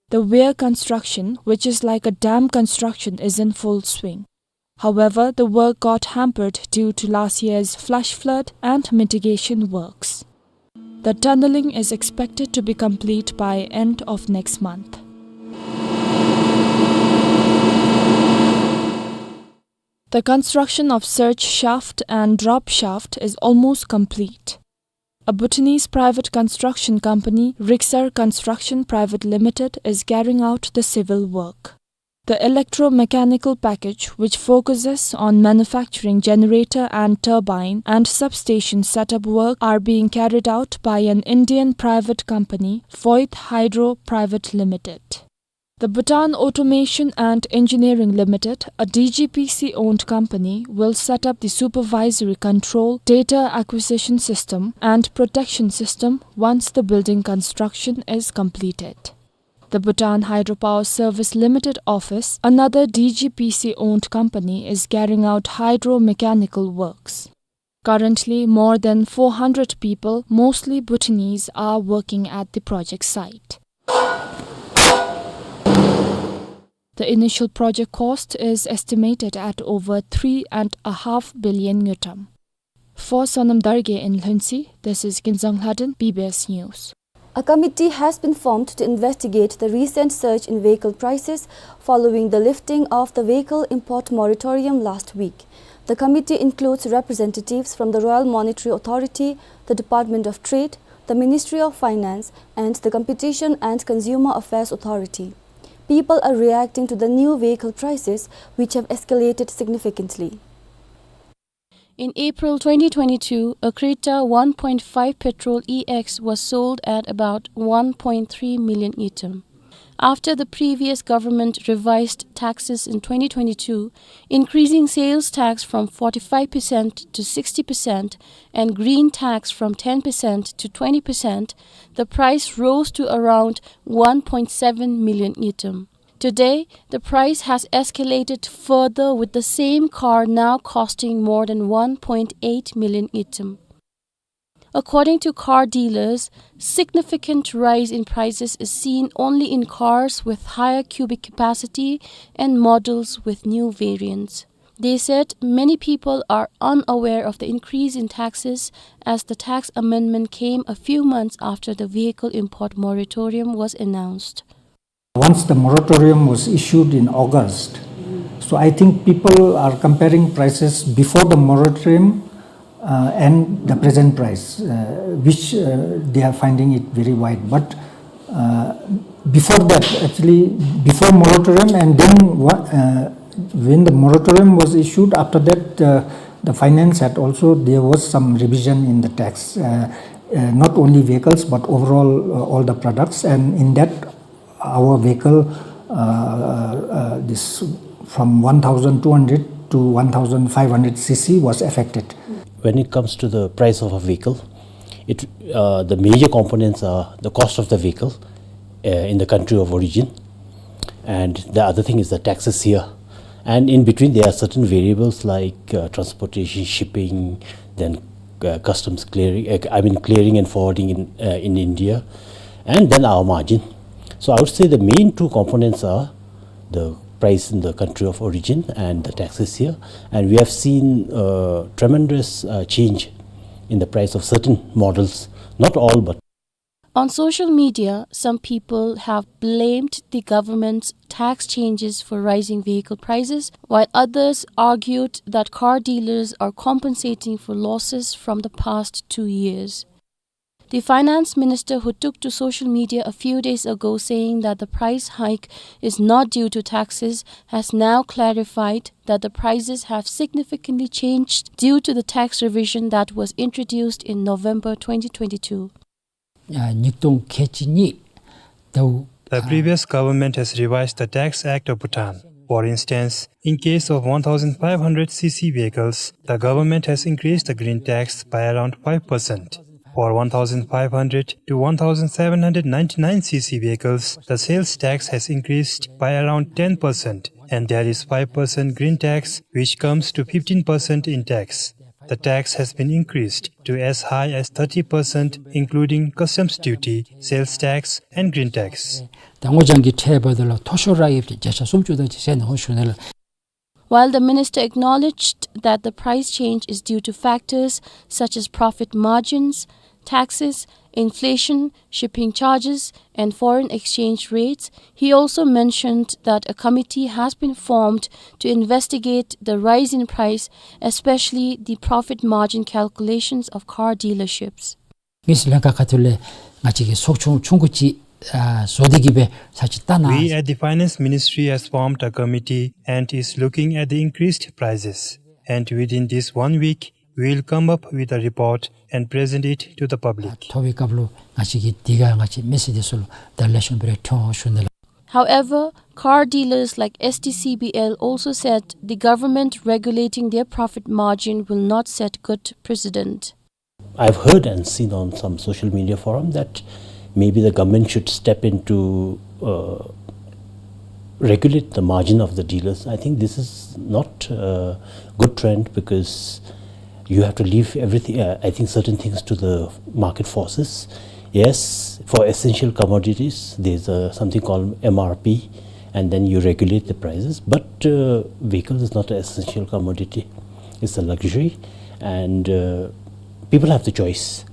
The weir construction, which is like a dam construction, is in full swing. However, the work got hampered due to last year's flash flood and mitigation works. The tunneling is expected to be complete by end of next month. The construction of surge shaft and drop shaft is almost complete. A Bhutanese private construction company, Riksar Construction Private Limited, is carrying out the civil work. The electromechanical package, which focuses on manufacturing generator and turbine and substation setup work, are being carried out by an Indian private company, Voith Hydro Private Limited. The Bhutan Automation and Engineering Limited, a D G P C-owned company, will set up the supervisory control, data acquisition system, and protection system once the building construction is completed. The Bhutan Hydropower Service Limited office, another D G P C-owned company, is carrying out hydromechanical works. Currently, more than four hundred people, mostly Bhutanese, are working at the project site. The initial project cost is estimated at over three and a half billion ngultrum. For Sonam Dargay in Lhuentse, this is Kinzang Lhaden, B B S News. A committee has been formed to investigate the recent surge in vehicle prices following the lifting of the vehicle import moratorium last week. The committee includes representatives from the Royal Monetary Authority, the Department of Trade, the Ministry of Finance, and the Competition and Consumer Affairs Authority. People are reacting to the new vehicle prices, which have escalated significantly. In April twenty twenty-two, a Creta one point five petrol E X was sold at about one point three million ngultrum. After the previous government revised taxes in twenty twenty-two, increasing sales tax from forty-five percent to sixty percent and green tax from ten percent to twenty percent, the price rose to around one point seven million ngultrum. Today, the price has escalated further, with the same car now costing more than one point eight million ngultrum. According to car dealers, significant rise in prices is seen only in cars with higher cubic capacity and models with new variants. They said many people are unaware of the increase in taxes, as the tax amendment came a few months after the vehicle import moratorium was announced. Once the moratorium was issued in August, so I think people are comparing prices before the moratorium, uh, and the present price, uh, which, uh, they are finding it very wide. But, uh, before that, actually, before moratorium and then wha-, uh, when the moratorium was issued, after that, uh, the finance had also, there was some revision in the tax, uh, uh, not only vehicles, but overall, uh, all the products. And in that, our vehicle, uh, uh, this from one thousand two hundred to one thousand five hundred C C was affected. When it comes to the price of a vehicle, it, uh, the major components are the cost of the vehicle, uh, in the country of origin, and the other thing is the taxes here. And in between, there are certain variables like, uh, transportation, shipping, then, uh, customs clearing, uh, I mean, clearing and forwarding in, uh, in India, and then our margin. So I would say the main two components are the price in the country of origin and the taxes here. And we have seen, uh, tremendous, uh, change in the price of certain models, not all, but On social media, some people have blamed the government's tax changes for rising vehicle prices, while others argued that car dealers are compensating for losses from the past two years. The finance minister, who took to social media a few days ago saying that the price hike is not due to taxes, has now clarified that the prices have significantly changed due to the tax revision that was introduced in November twenty twenty-two. ཨ་ཉིས་སྟོང་ཁལ་གཅིག་གཉིས་ཟླཝ། The previous government has revised the Tax Act of Bhutan. For instance, in case of one thousand five hundred C C vehicles, the government has increased the green tax by around five percent. For one thousand five hundred to one thousand seven hundred ninety-nine C C vehicles, the sales tax has increased by around ten percent, and there is five percent green tax, which comes to fifteen percent in tax. The tax has been increased to as high as thirty percent, including customs duty, sales tax, and green tax. ད་སྔོ་ལྗང་གི་ཁྲལ་འབདཝ་ད་ལུ་མཐོ་ཤོས་ར་ཡོདཔ་ཅིག་བརྒྱ་ཆ་སུམ་ཅུ་དེ་ཅིག་ཟེར་ནི་ཧོ་ཞུ་ནི་ལགས། While the minister acknowledged that the price change is due to factors such as profit margins, taxes, inflation, shipping charges, and foreign exchange rates, he also mentioned that a committee has been formed to investigate the rise in price, especially the profit margin calculations of car dealerships. དངུལ་རྩིས་ལྷན་ཁག་ཁ་ཐུག་ལས་ང་བཅས་ཀྱིས་ཚོགས་ཆུང་ཆུང་ཀུ་ཅིག་ཨ་བཟོ་སྟེ་གི་སྦེ་ཚར་ཅིག་བལྟ་གནང་། We at the Finance Ministry has formed a committee and is looking at the increased prices. And within this one week, we will come up with a report and present it to the public. ཐོབ་པའི་སྐབས་ལུ་ང་བཅས་ཀྱིས་དེ་ཁར་ང་བཅས་མི་སེར་འདི་ཚུ་ལུ་བརྡ་ལེགས་ཤོམ་སྦེ་ར་འཐོན་ཞུ་ནི་ལགས། However, car dealers like S T C B L also said the government regulating their profit margin will not set good precedent. I've heard and seen on some social media forum that maybe the government should step in to, uh, regulate the margin of the dealers. I think this is not a good trend because you have to leave everything, uh, I think, certain things to the market forces. Yes, for essential commodities, there's a, something called M R P, and then you regulate the prices. But, uh, vehicles is not an essential commodity. It's a luxury, and, uh, people have the choice.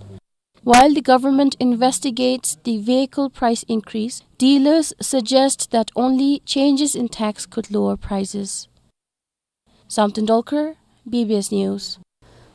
While the government investigates the vehicle price increase, dealers suggest that only changes in tax could lower prices. Samten Dolkar, B B S News.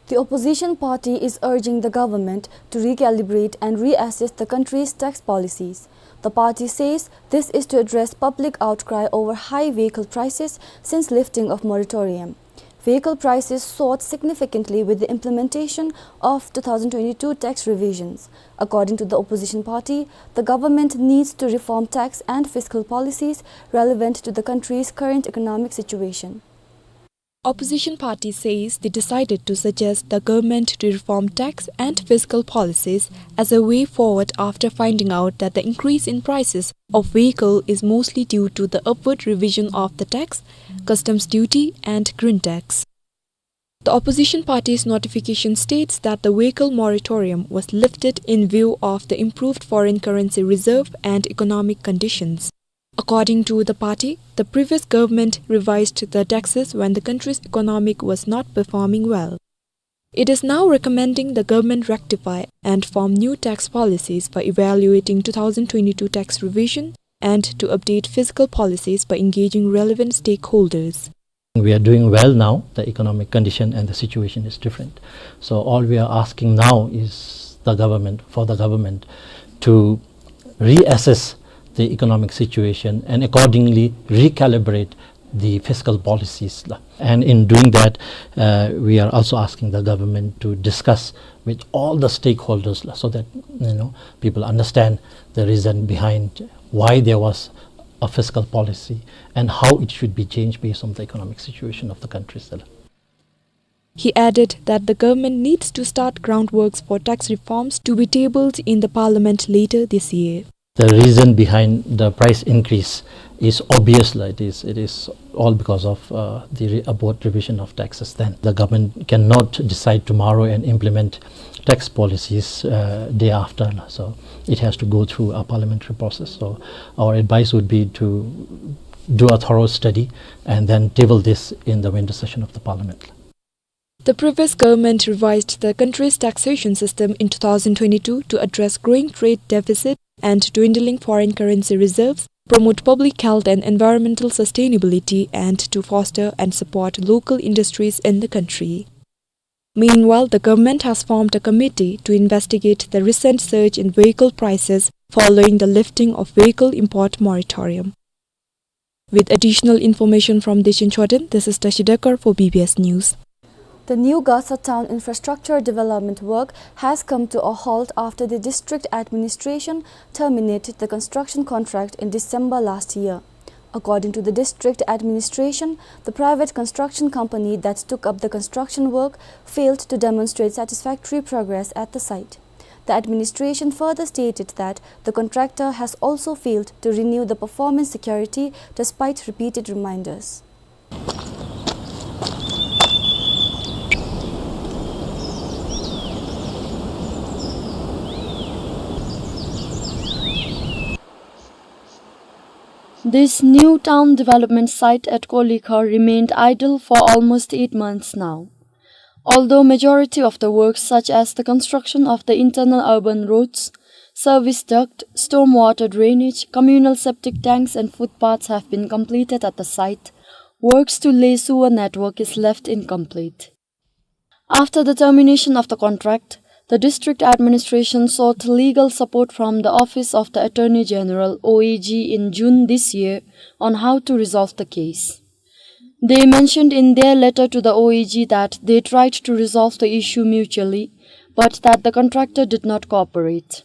The opposition party is urging the government to recalibrate and reassess the country's tax policies. The party says this is to address public outcry over high vehicle prices since lifting of moratorium. Vehicle prices soared significantly with the implementation of two thousand twenty-two tax revisions. According to the opposition party, the government needs to reform tax and fiscal policies relevant to the country's current economic situation. Opposition party says they decided to suggest the government to reform tax and fiscal policies as a way forward after finding out that the increase in prices of vehicle is mostly due to the upward revision of the tax, customs duty and green tax. The opposition party's notification states that the vehicle moratorium was lifted in view of the improved foreign currency reserve and economic conditions. According to the party, the previous government revised the taxes when the country's economic was not performing well. It is now recommending the government rectify and form new tax policies by evaluating two thousand twenty-two tax revision and to update fiscal policies by engaging relevant stakeholders. We are doing well now. The economic condition and the situation is different. So all we are asking now is the government, for the government to reassess the economic situation and accordingly recalibrate the fiscal policies la. And in doing that, uh, we are also asking the government to discuss with all the stakeholders la, so that, you know, people understand the reason behind why there was a fiscal policy and how it should be changed based on the economic situation of the country la. He added that the government needs to start groundworks for tax reforms to be tabled in the parliament later this year. The reason behind the price increase is obvious la. It is, it is all because of, uh, the re-, abort revision of taxes. Then the government cannot decide tomorrow and implement tax policies, uh, day after la. So it has to go through a parliamentary process. So our advice would be to do a thorough study and then table this in the winter session of the parliament. The previous government revised the country's taxation system in two thousand twenty-two to address growing trade deficit and dwindling foreign currency reserves, promote public health and environmental sustainability, and to foster and support local industries in the country. Meanwhile, the government has formed a committee to investigate the recent surge in vehicle prices following the lifting of vehicle import moratorium. With additional information from Dechen Chodron, this is Tashi Dekar for B B S News. The new Gasa town infrastructure development work has come to a halt after the district administration terminated the construction contract in December last year. According to the district administration, the private construction company that took up the construction work failed to demonstrate satisfactory progress at the site. The administration further stated that the contractor has also failed to renew the performance security despite repeated reminders. This new town development site at Kolikha remained idle for almost eight months now. Although majority of the works, such as the construction of the internal urban roads, service duct, stormwater drainage, communal septic tanks and footpaths have been completed at the site, works to lay sewer network is left incomplete. After the termination of the contract, the district administration sought legal support from the Office of the Attorney General, O A G, in June this year on how to resolve the case. They mentioned in their letter to the O A G that they tried to resolve the issue mutually, but that the contractor did not cooperate.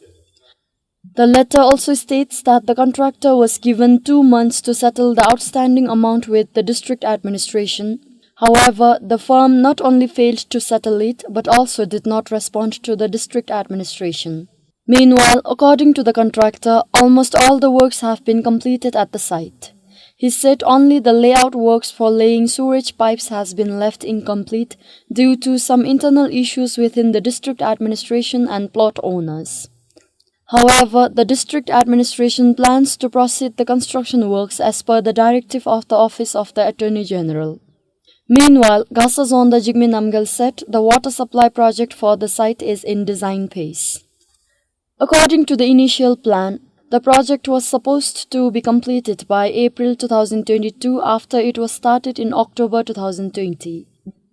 The letter also states that the contractor was given two months to settle the outstanding amount with the district administration. However, the firm not only failed to settle it, but also did not respond to the district administration. Meanwhile, according to the contractor, almost all the works have been completed at the site. He said only the layout works for laying sewerage pipes has been left incomplete due to some internal issues within the district administration and plot owners. However, the district administration plans to proceed the construction works as per the directive of the Office of the Attorney General. Meanwhile, Gasa Zonda Jigme Namgyal said the water supply project for the site is in design phase. According to the initial plan, the project was supposed to be completed by April two thousand twenty-two after it was started in October two thousand twenty.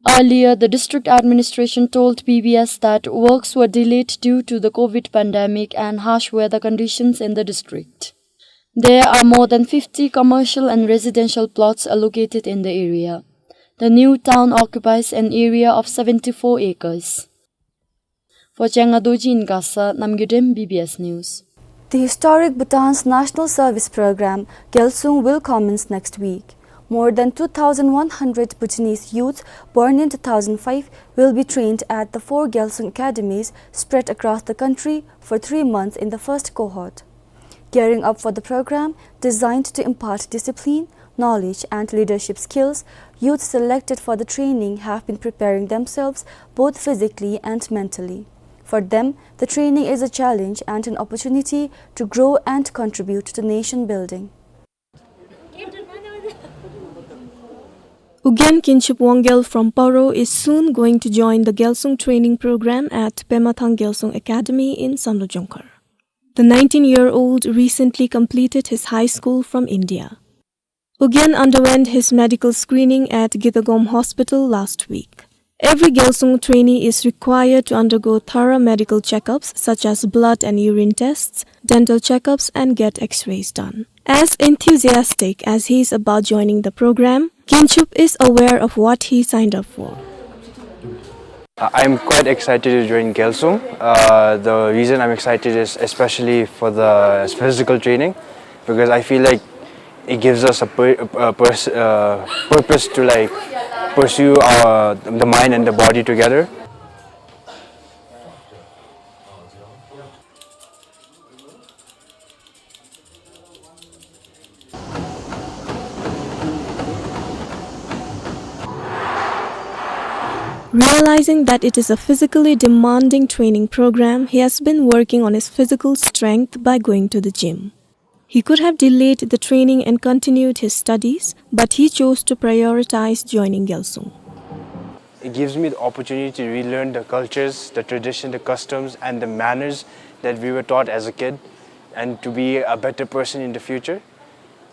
Earlier, the district administration told B B S that works were delayed due to the COVID pandemic and harsh weather conditions in the district. There are more than fifty commercial and residential plots allocated in the area. The new town occupies an area of seventy-four acres. For Changa Dorji in Gasa, Namgay Dem, B B S News. The historic Bhutan's National Service Program, Gyalsung, will commence next week. More than two thousand one hundred Bhutanese youths born in two thousand five will be trained at the four Gyalsung academies spread across the country for three months in the first cohort. Gearing up for the program, designed to impart discipline, knowledge and leadership skills, youth selected for the training have been preparing themselves both physically and mentally. For them, the training is a challenge and an opportunity to grow and contribute to nation building. Ugyen Kinchup Wangel from Paro is soon going to join the Gyalsung training program at Pema Thang Gyalsung Academy in Samdrup Jongkhar. The nineteen-year-old recently completed his high school from India. Ugyen underwent his medical screening at Gitagom Hospital last week. Every Gyalsung trainee is required to undergo thorough medical checkups such as blood and urine tests, dental checkups, and get X-rays done. As enthusiastic as he is about joining the program, Kinchup is aware of what he signed up for. I- I'm quite excited to join Gyalsung. Uh, the reason I'm excited is especially for the physical training, because I feel like it gives us a, pur- a pers- uh, purpose to, like, pursue our, the mind and the body together. Realizing that it is a physically demanding training program, he has been working on his physical strength by going to the gym. He could have delayed the training and continued his studies, but he chose to prioritize joining Gyalsung. It gives me the opportunity to relearn the cultures, the tradition, the customs, and the manners that we were taught as a kid, and to be a better person in the future.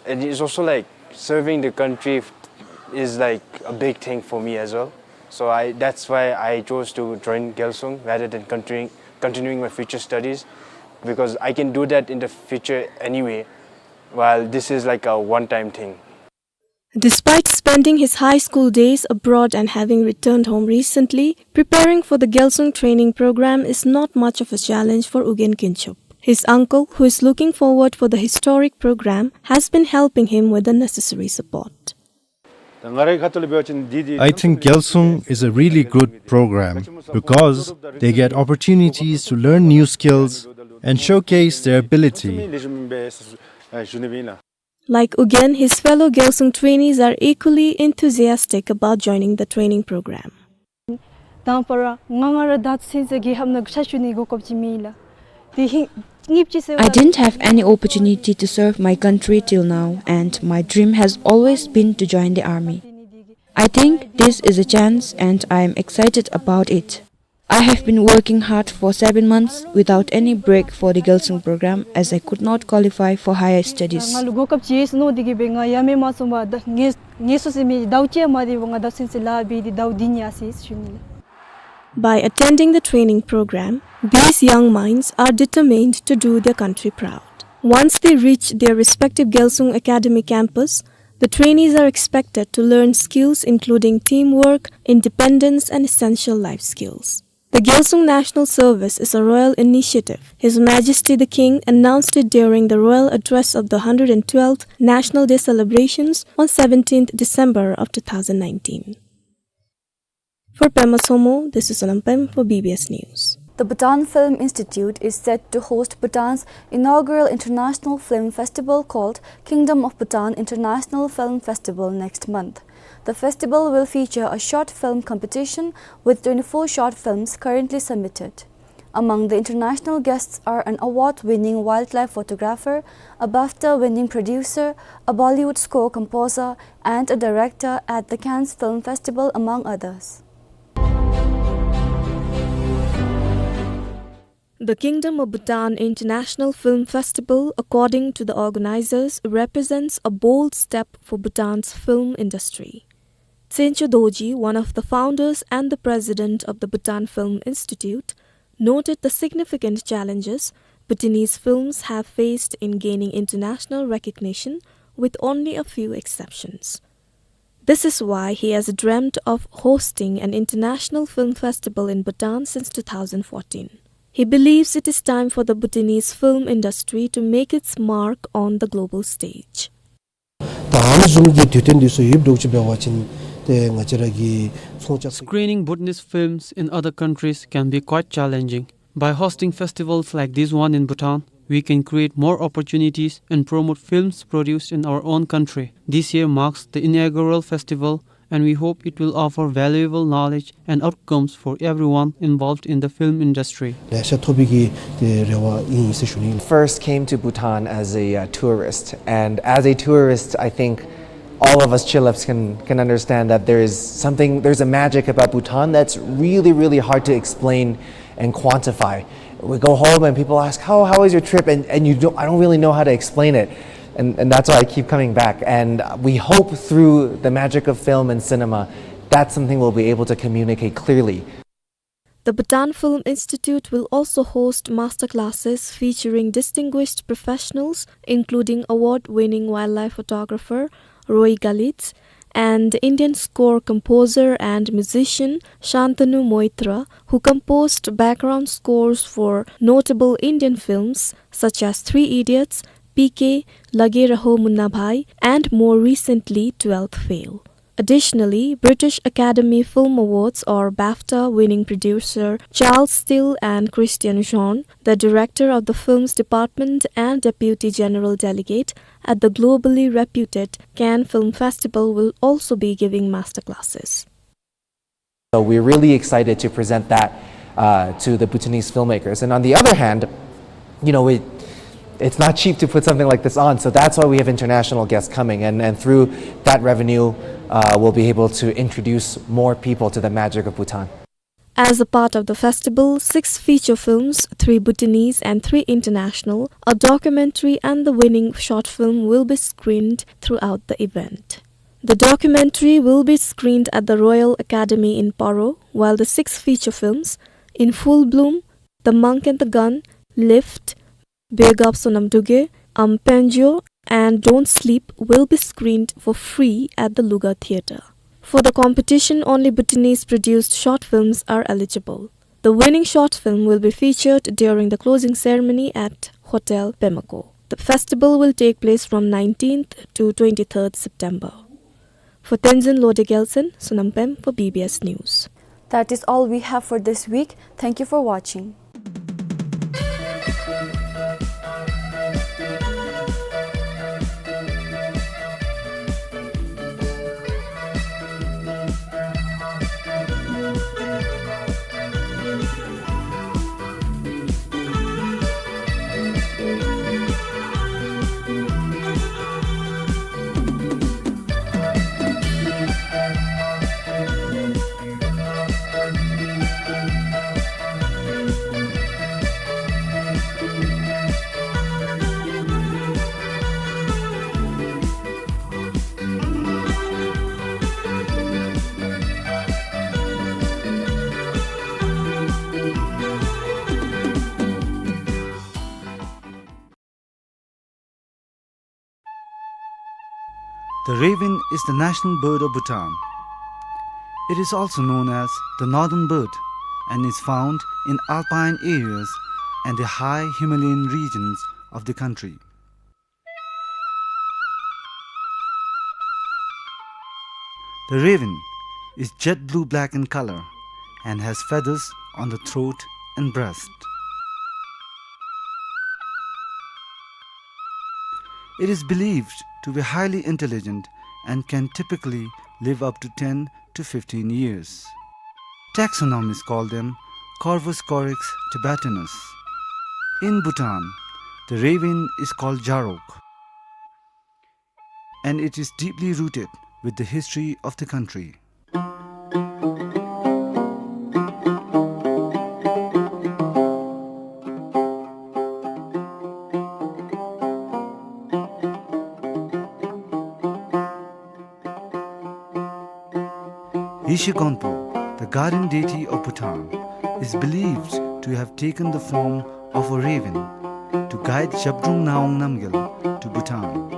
And it's also like serving the country is like a big thing for me as well. So I, that's why I chose to join Gyalsung rather than continuing, continuing my future studies, because I can do that in the future anyway, while this is like a one-time thing. Despite spending his high school days abroad and having returned home recently, preparing for the Gyalsung training program is not much of a challenge for Ugyen Kinchup. His uncle, who is looking forward for the historic program, has been helping him with the necessary support. I think Gyalsung is a really good program because they get opportunities to learn new skills and showcase their ability. Like Ugyen, his fellow Gyalsung trainees are equally enthusiastic about joining the training program. དང་པ་ར་ང་ང་ར་བདག་འཛིན་ཟེར་རྒྱལ་ཁབ་ནང་ཕྱག་ཞུ་ནི་གོ་སྐབས་ཅིག་མེད་ལགས། དེ་ཧིང་གཉིས་ཅིག་ཟེར། I didn't have any opportunity to serve my country till now, and my dream has always been to join the army. I think this is a chance, and I am excited about it. I have been working hard for seven months without any break for the Gyalsung program, as I could not qualify for higher studies. ང་ལུ་གོ་སྐབས་ཅིག་ཡོད་ཟེར་མནོ་དེ་གིས་སྦེ་ང་ཡ་མེད་མ་སོང་བར་ད་ངལ་ངལ་གསོ་ཟེར་མི་ཟླཝ་གཅིག་མ་དེ་བ་ང་བདག་འཛིན་ཟེར་ལཱ་འབད་དེ་ཟླཝ་འདི་ཉལ་སོ་ཡི་ཟེར་ཞུ་ནི་ལགས། By attending the training program, these young minds are determined to do their country proud. Once they reach their respective Gyalsung Academy campus, the trainees are expected to learn skills including teamwork, independence, and essential life skills. The Gyalsung National Service is a royal initiative. His Majesty the King announced it during the royal address of the hundred and twelfth National Day celebrations on seventeenth December of two thousand nineteen. For Pema Somo, this is Sonam Pem for B B S News. The Bhutan Film Institute is set to host Bhutan's inaugural international film festival called Kingdom of Bhutan International Film Festival next month. The festival will feature a short film competition with twenty-four short films currently submitted. Among the international guests are an award-winning wildlife photographer, a BAFTA-winning producer, a Bollywood score composer, and a director at the Cannes Film Festival, among others. The Kingdom of Bhutan International Film Festival, according to the organizers, represents a bold step for Bhutan's film industry. Tsencho Dorji, one of the founders and the president of the Bhutan Film Institute, noted the significant challenges Bhutanese films have faced in gaining international recognition, with only a few exceptions. This is why he has dreamt of hosting an international film festival in Bhutan since two thousand fourteen. He believes it is time for the Bhutanese film industry to make its mark on the global stage. ད་ཨ་ནི་བཟུམ་གྱི་དུས་སྟོན་འདི་ཚུ་ཡོདཔ་འདྲཝ་ཅིག་འབད་བ་ཅིན་ཏེ་ང་བཅས་ར་གི་ཚོང་རྐྱབ། Screening Bhutanese films in other countries can be quite challenging. By hosting festivals like this one in Bhutan, we can create more opportunities and promote films produced in our own country. This year marks the inaugural festival, and we hope it will offer valuable knowledge and outcomes for everyone involved in the film industry. ལེ་ཤ་ཐོབ་པའི་གི་དེ་རེ་བ་ཨིན་ཟེར་ཞུ་ནི། First came to Bhutan as a, uh, tourist, and as a tourist, I think all of us Chilhabs can, can understand that there is something, there's a magic about Bhutan that's really, really hard to explain and quantify. We go home and people ask, "How, how was your trip?" And, and you don't, I don't really know how to explain it. And, and that's why I keep coming back. And we hope through the magic of film and cinema, that's something we'll be able to communicate clearly. The Bhutan Film Institute will also host masterclasses featuring distinguished professionals, including award-winning wildlife photographer Roy Galitz and Indian score composer and musician Shantanu Moitra, who composed background scores for notable Indian films such as Three Idiots, P K, Lage Raho Munna Bhai, and more recently, Twelfth Fail. Additionally, British Academy Film Awards or BAFTA winning producer Charles Steele and Christian Jean, the director of the films department and deputy general delegate at the globally reputed Cannes Film Festival, will also be giving masterclasses. So we're really excited to present that, uh, to the Bhutanese filmmakers. And on the other hand, you know, it, it's not cheap to put something like this on. So that's why we have international guests coming. And, and through that revenue, uh, we'll be able to introduce more people to the magic of Bhutan. As a part of the festival, six feature films, three Bhutanese and three international, a documentary and the winning short film will be screened throughout the event. The documentary will be screened at the Royal Academy in Paro, while the six feature films, In Full Bloom, The Monk and the Gun, Lift, Begap Sonam Duge, Am Penjo, and Don't Sleep, will be screened for free at the Luga Theatre. For the competition, only Bhutanese-produced short films are eligible. The winning short film will be featured during the closing ceremony at Hotel Pemako. The festival will take place from nineteenth to twenty-third September. For Tenzin Lode Gelson, Sonam Pem for B B S News. That is all we have for this week. Thank you for watching. The raven is the national bird of Bhutan. It is also known as the northern bird and is found in alpine areas and the high Himalayan regions of the country. The raven is jet blue-black in color and has feathers on the throat and breast. It is believed to be highly intelligent and can typically live up to ten to fifteen years. Taxonomists call them Corvus corax tibetanus. In Bhutan, the raven is called Jarok, and it is deeply rooted with the history of the country. Yeshe Gonpo, the guardian deity of Bhutan, is believed to have taken the form of a raven to guide Zhabdrung Ngawang Namgyal to Bhutan.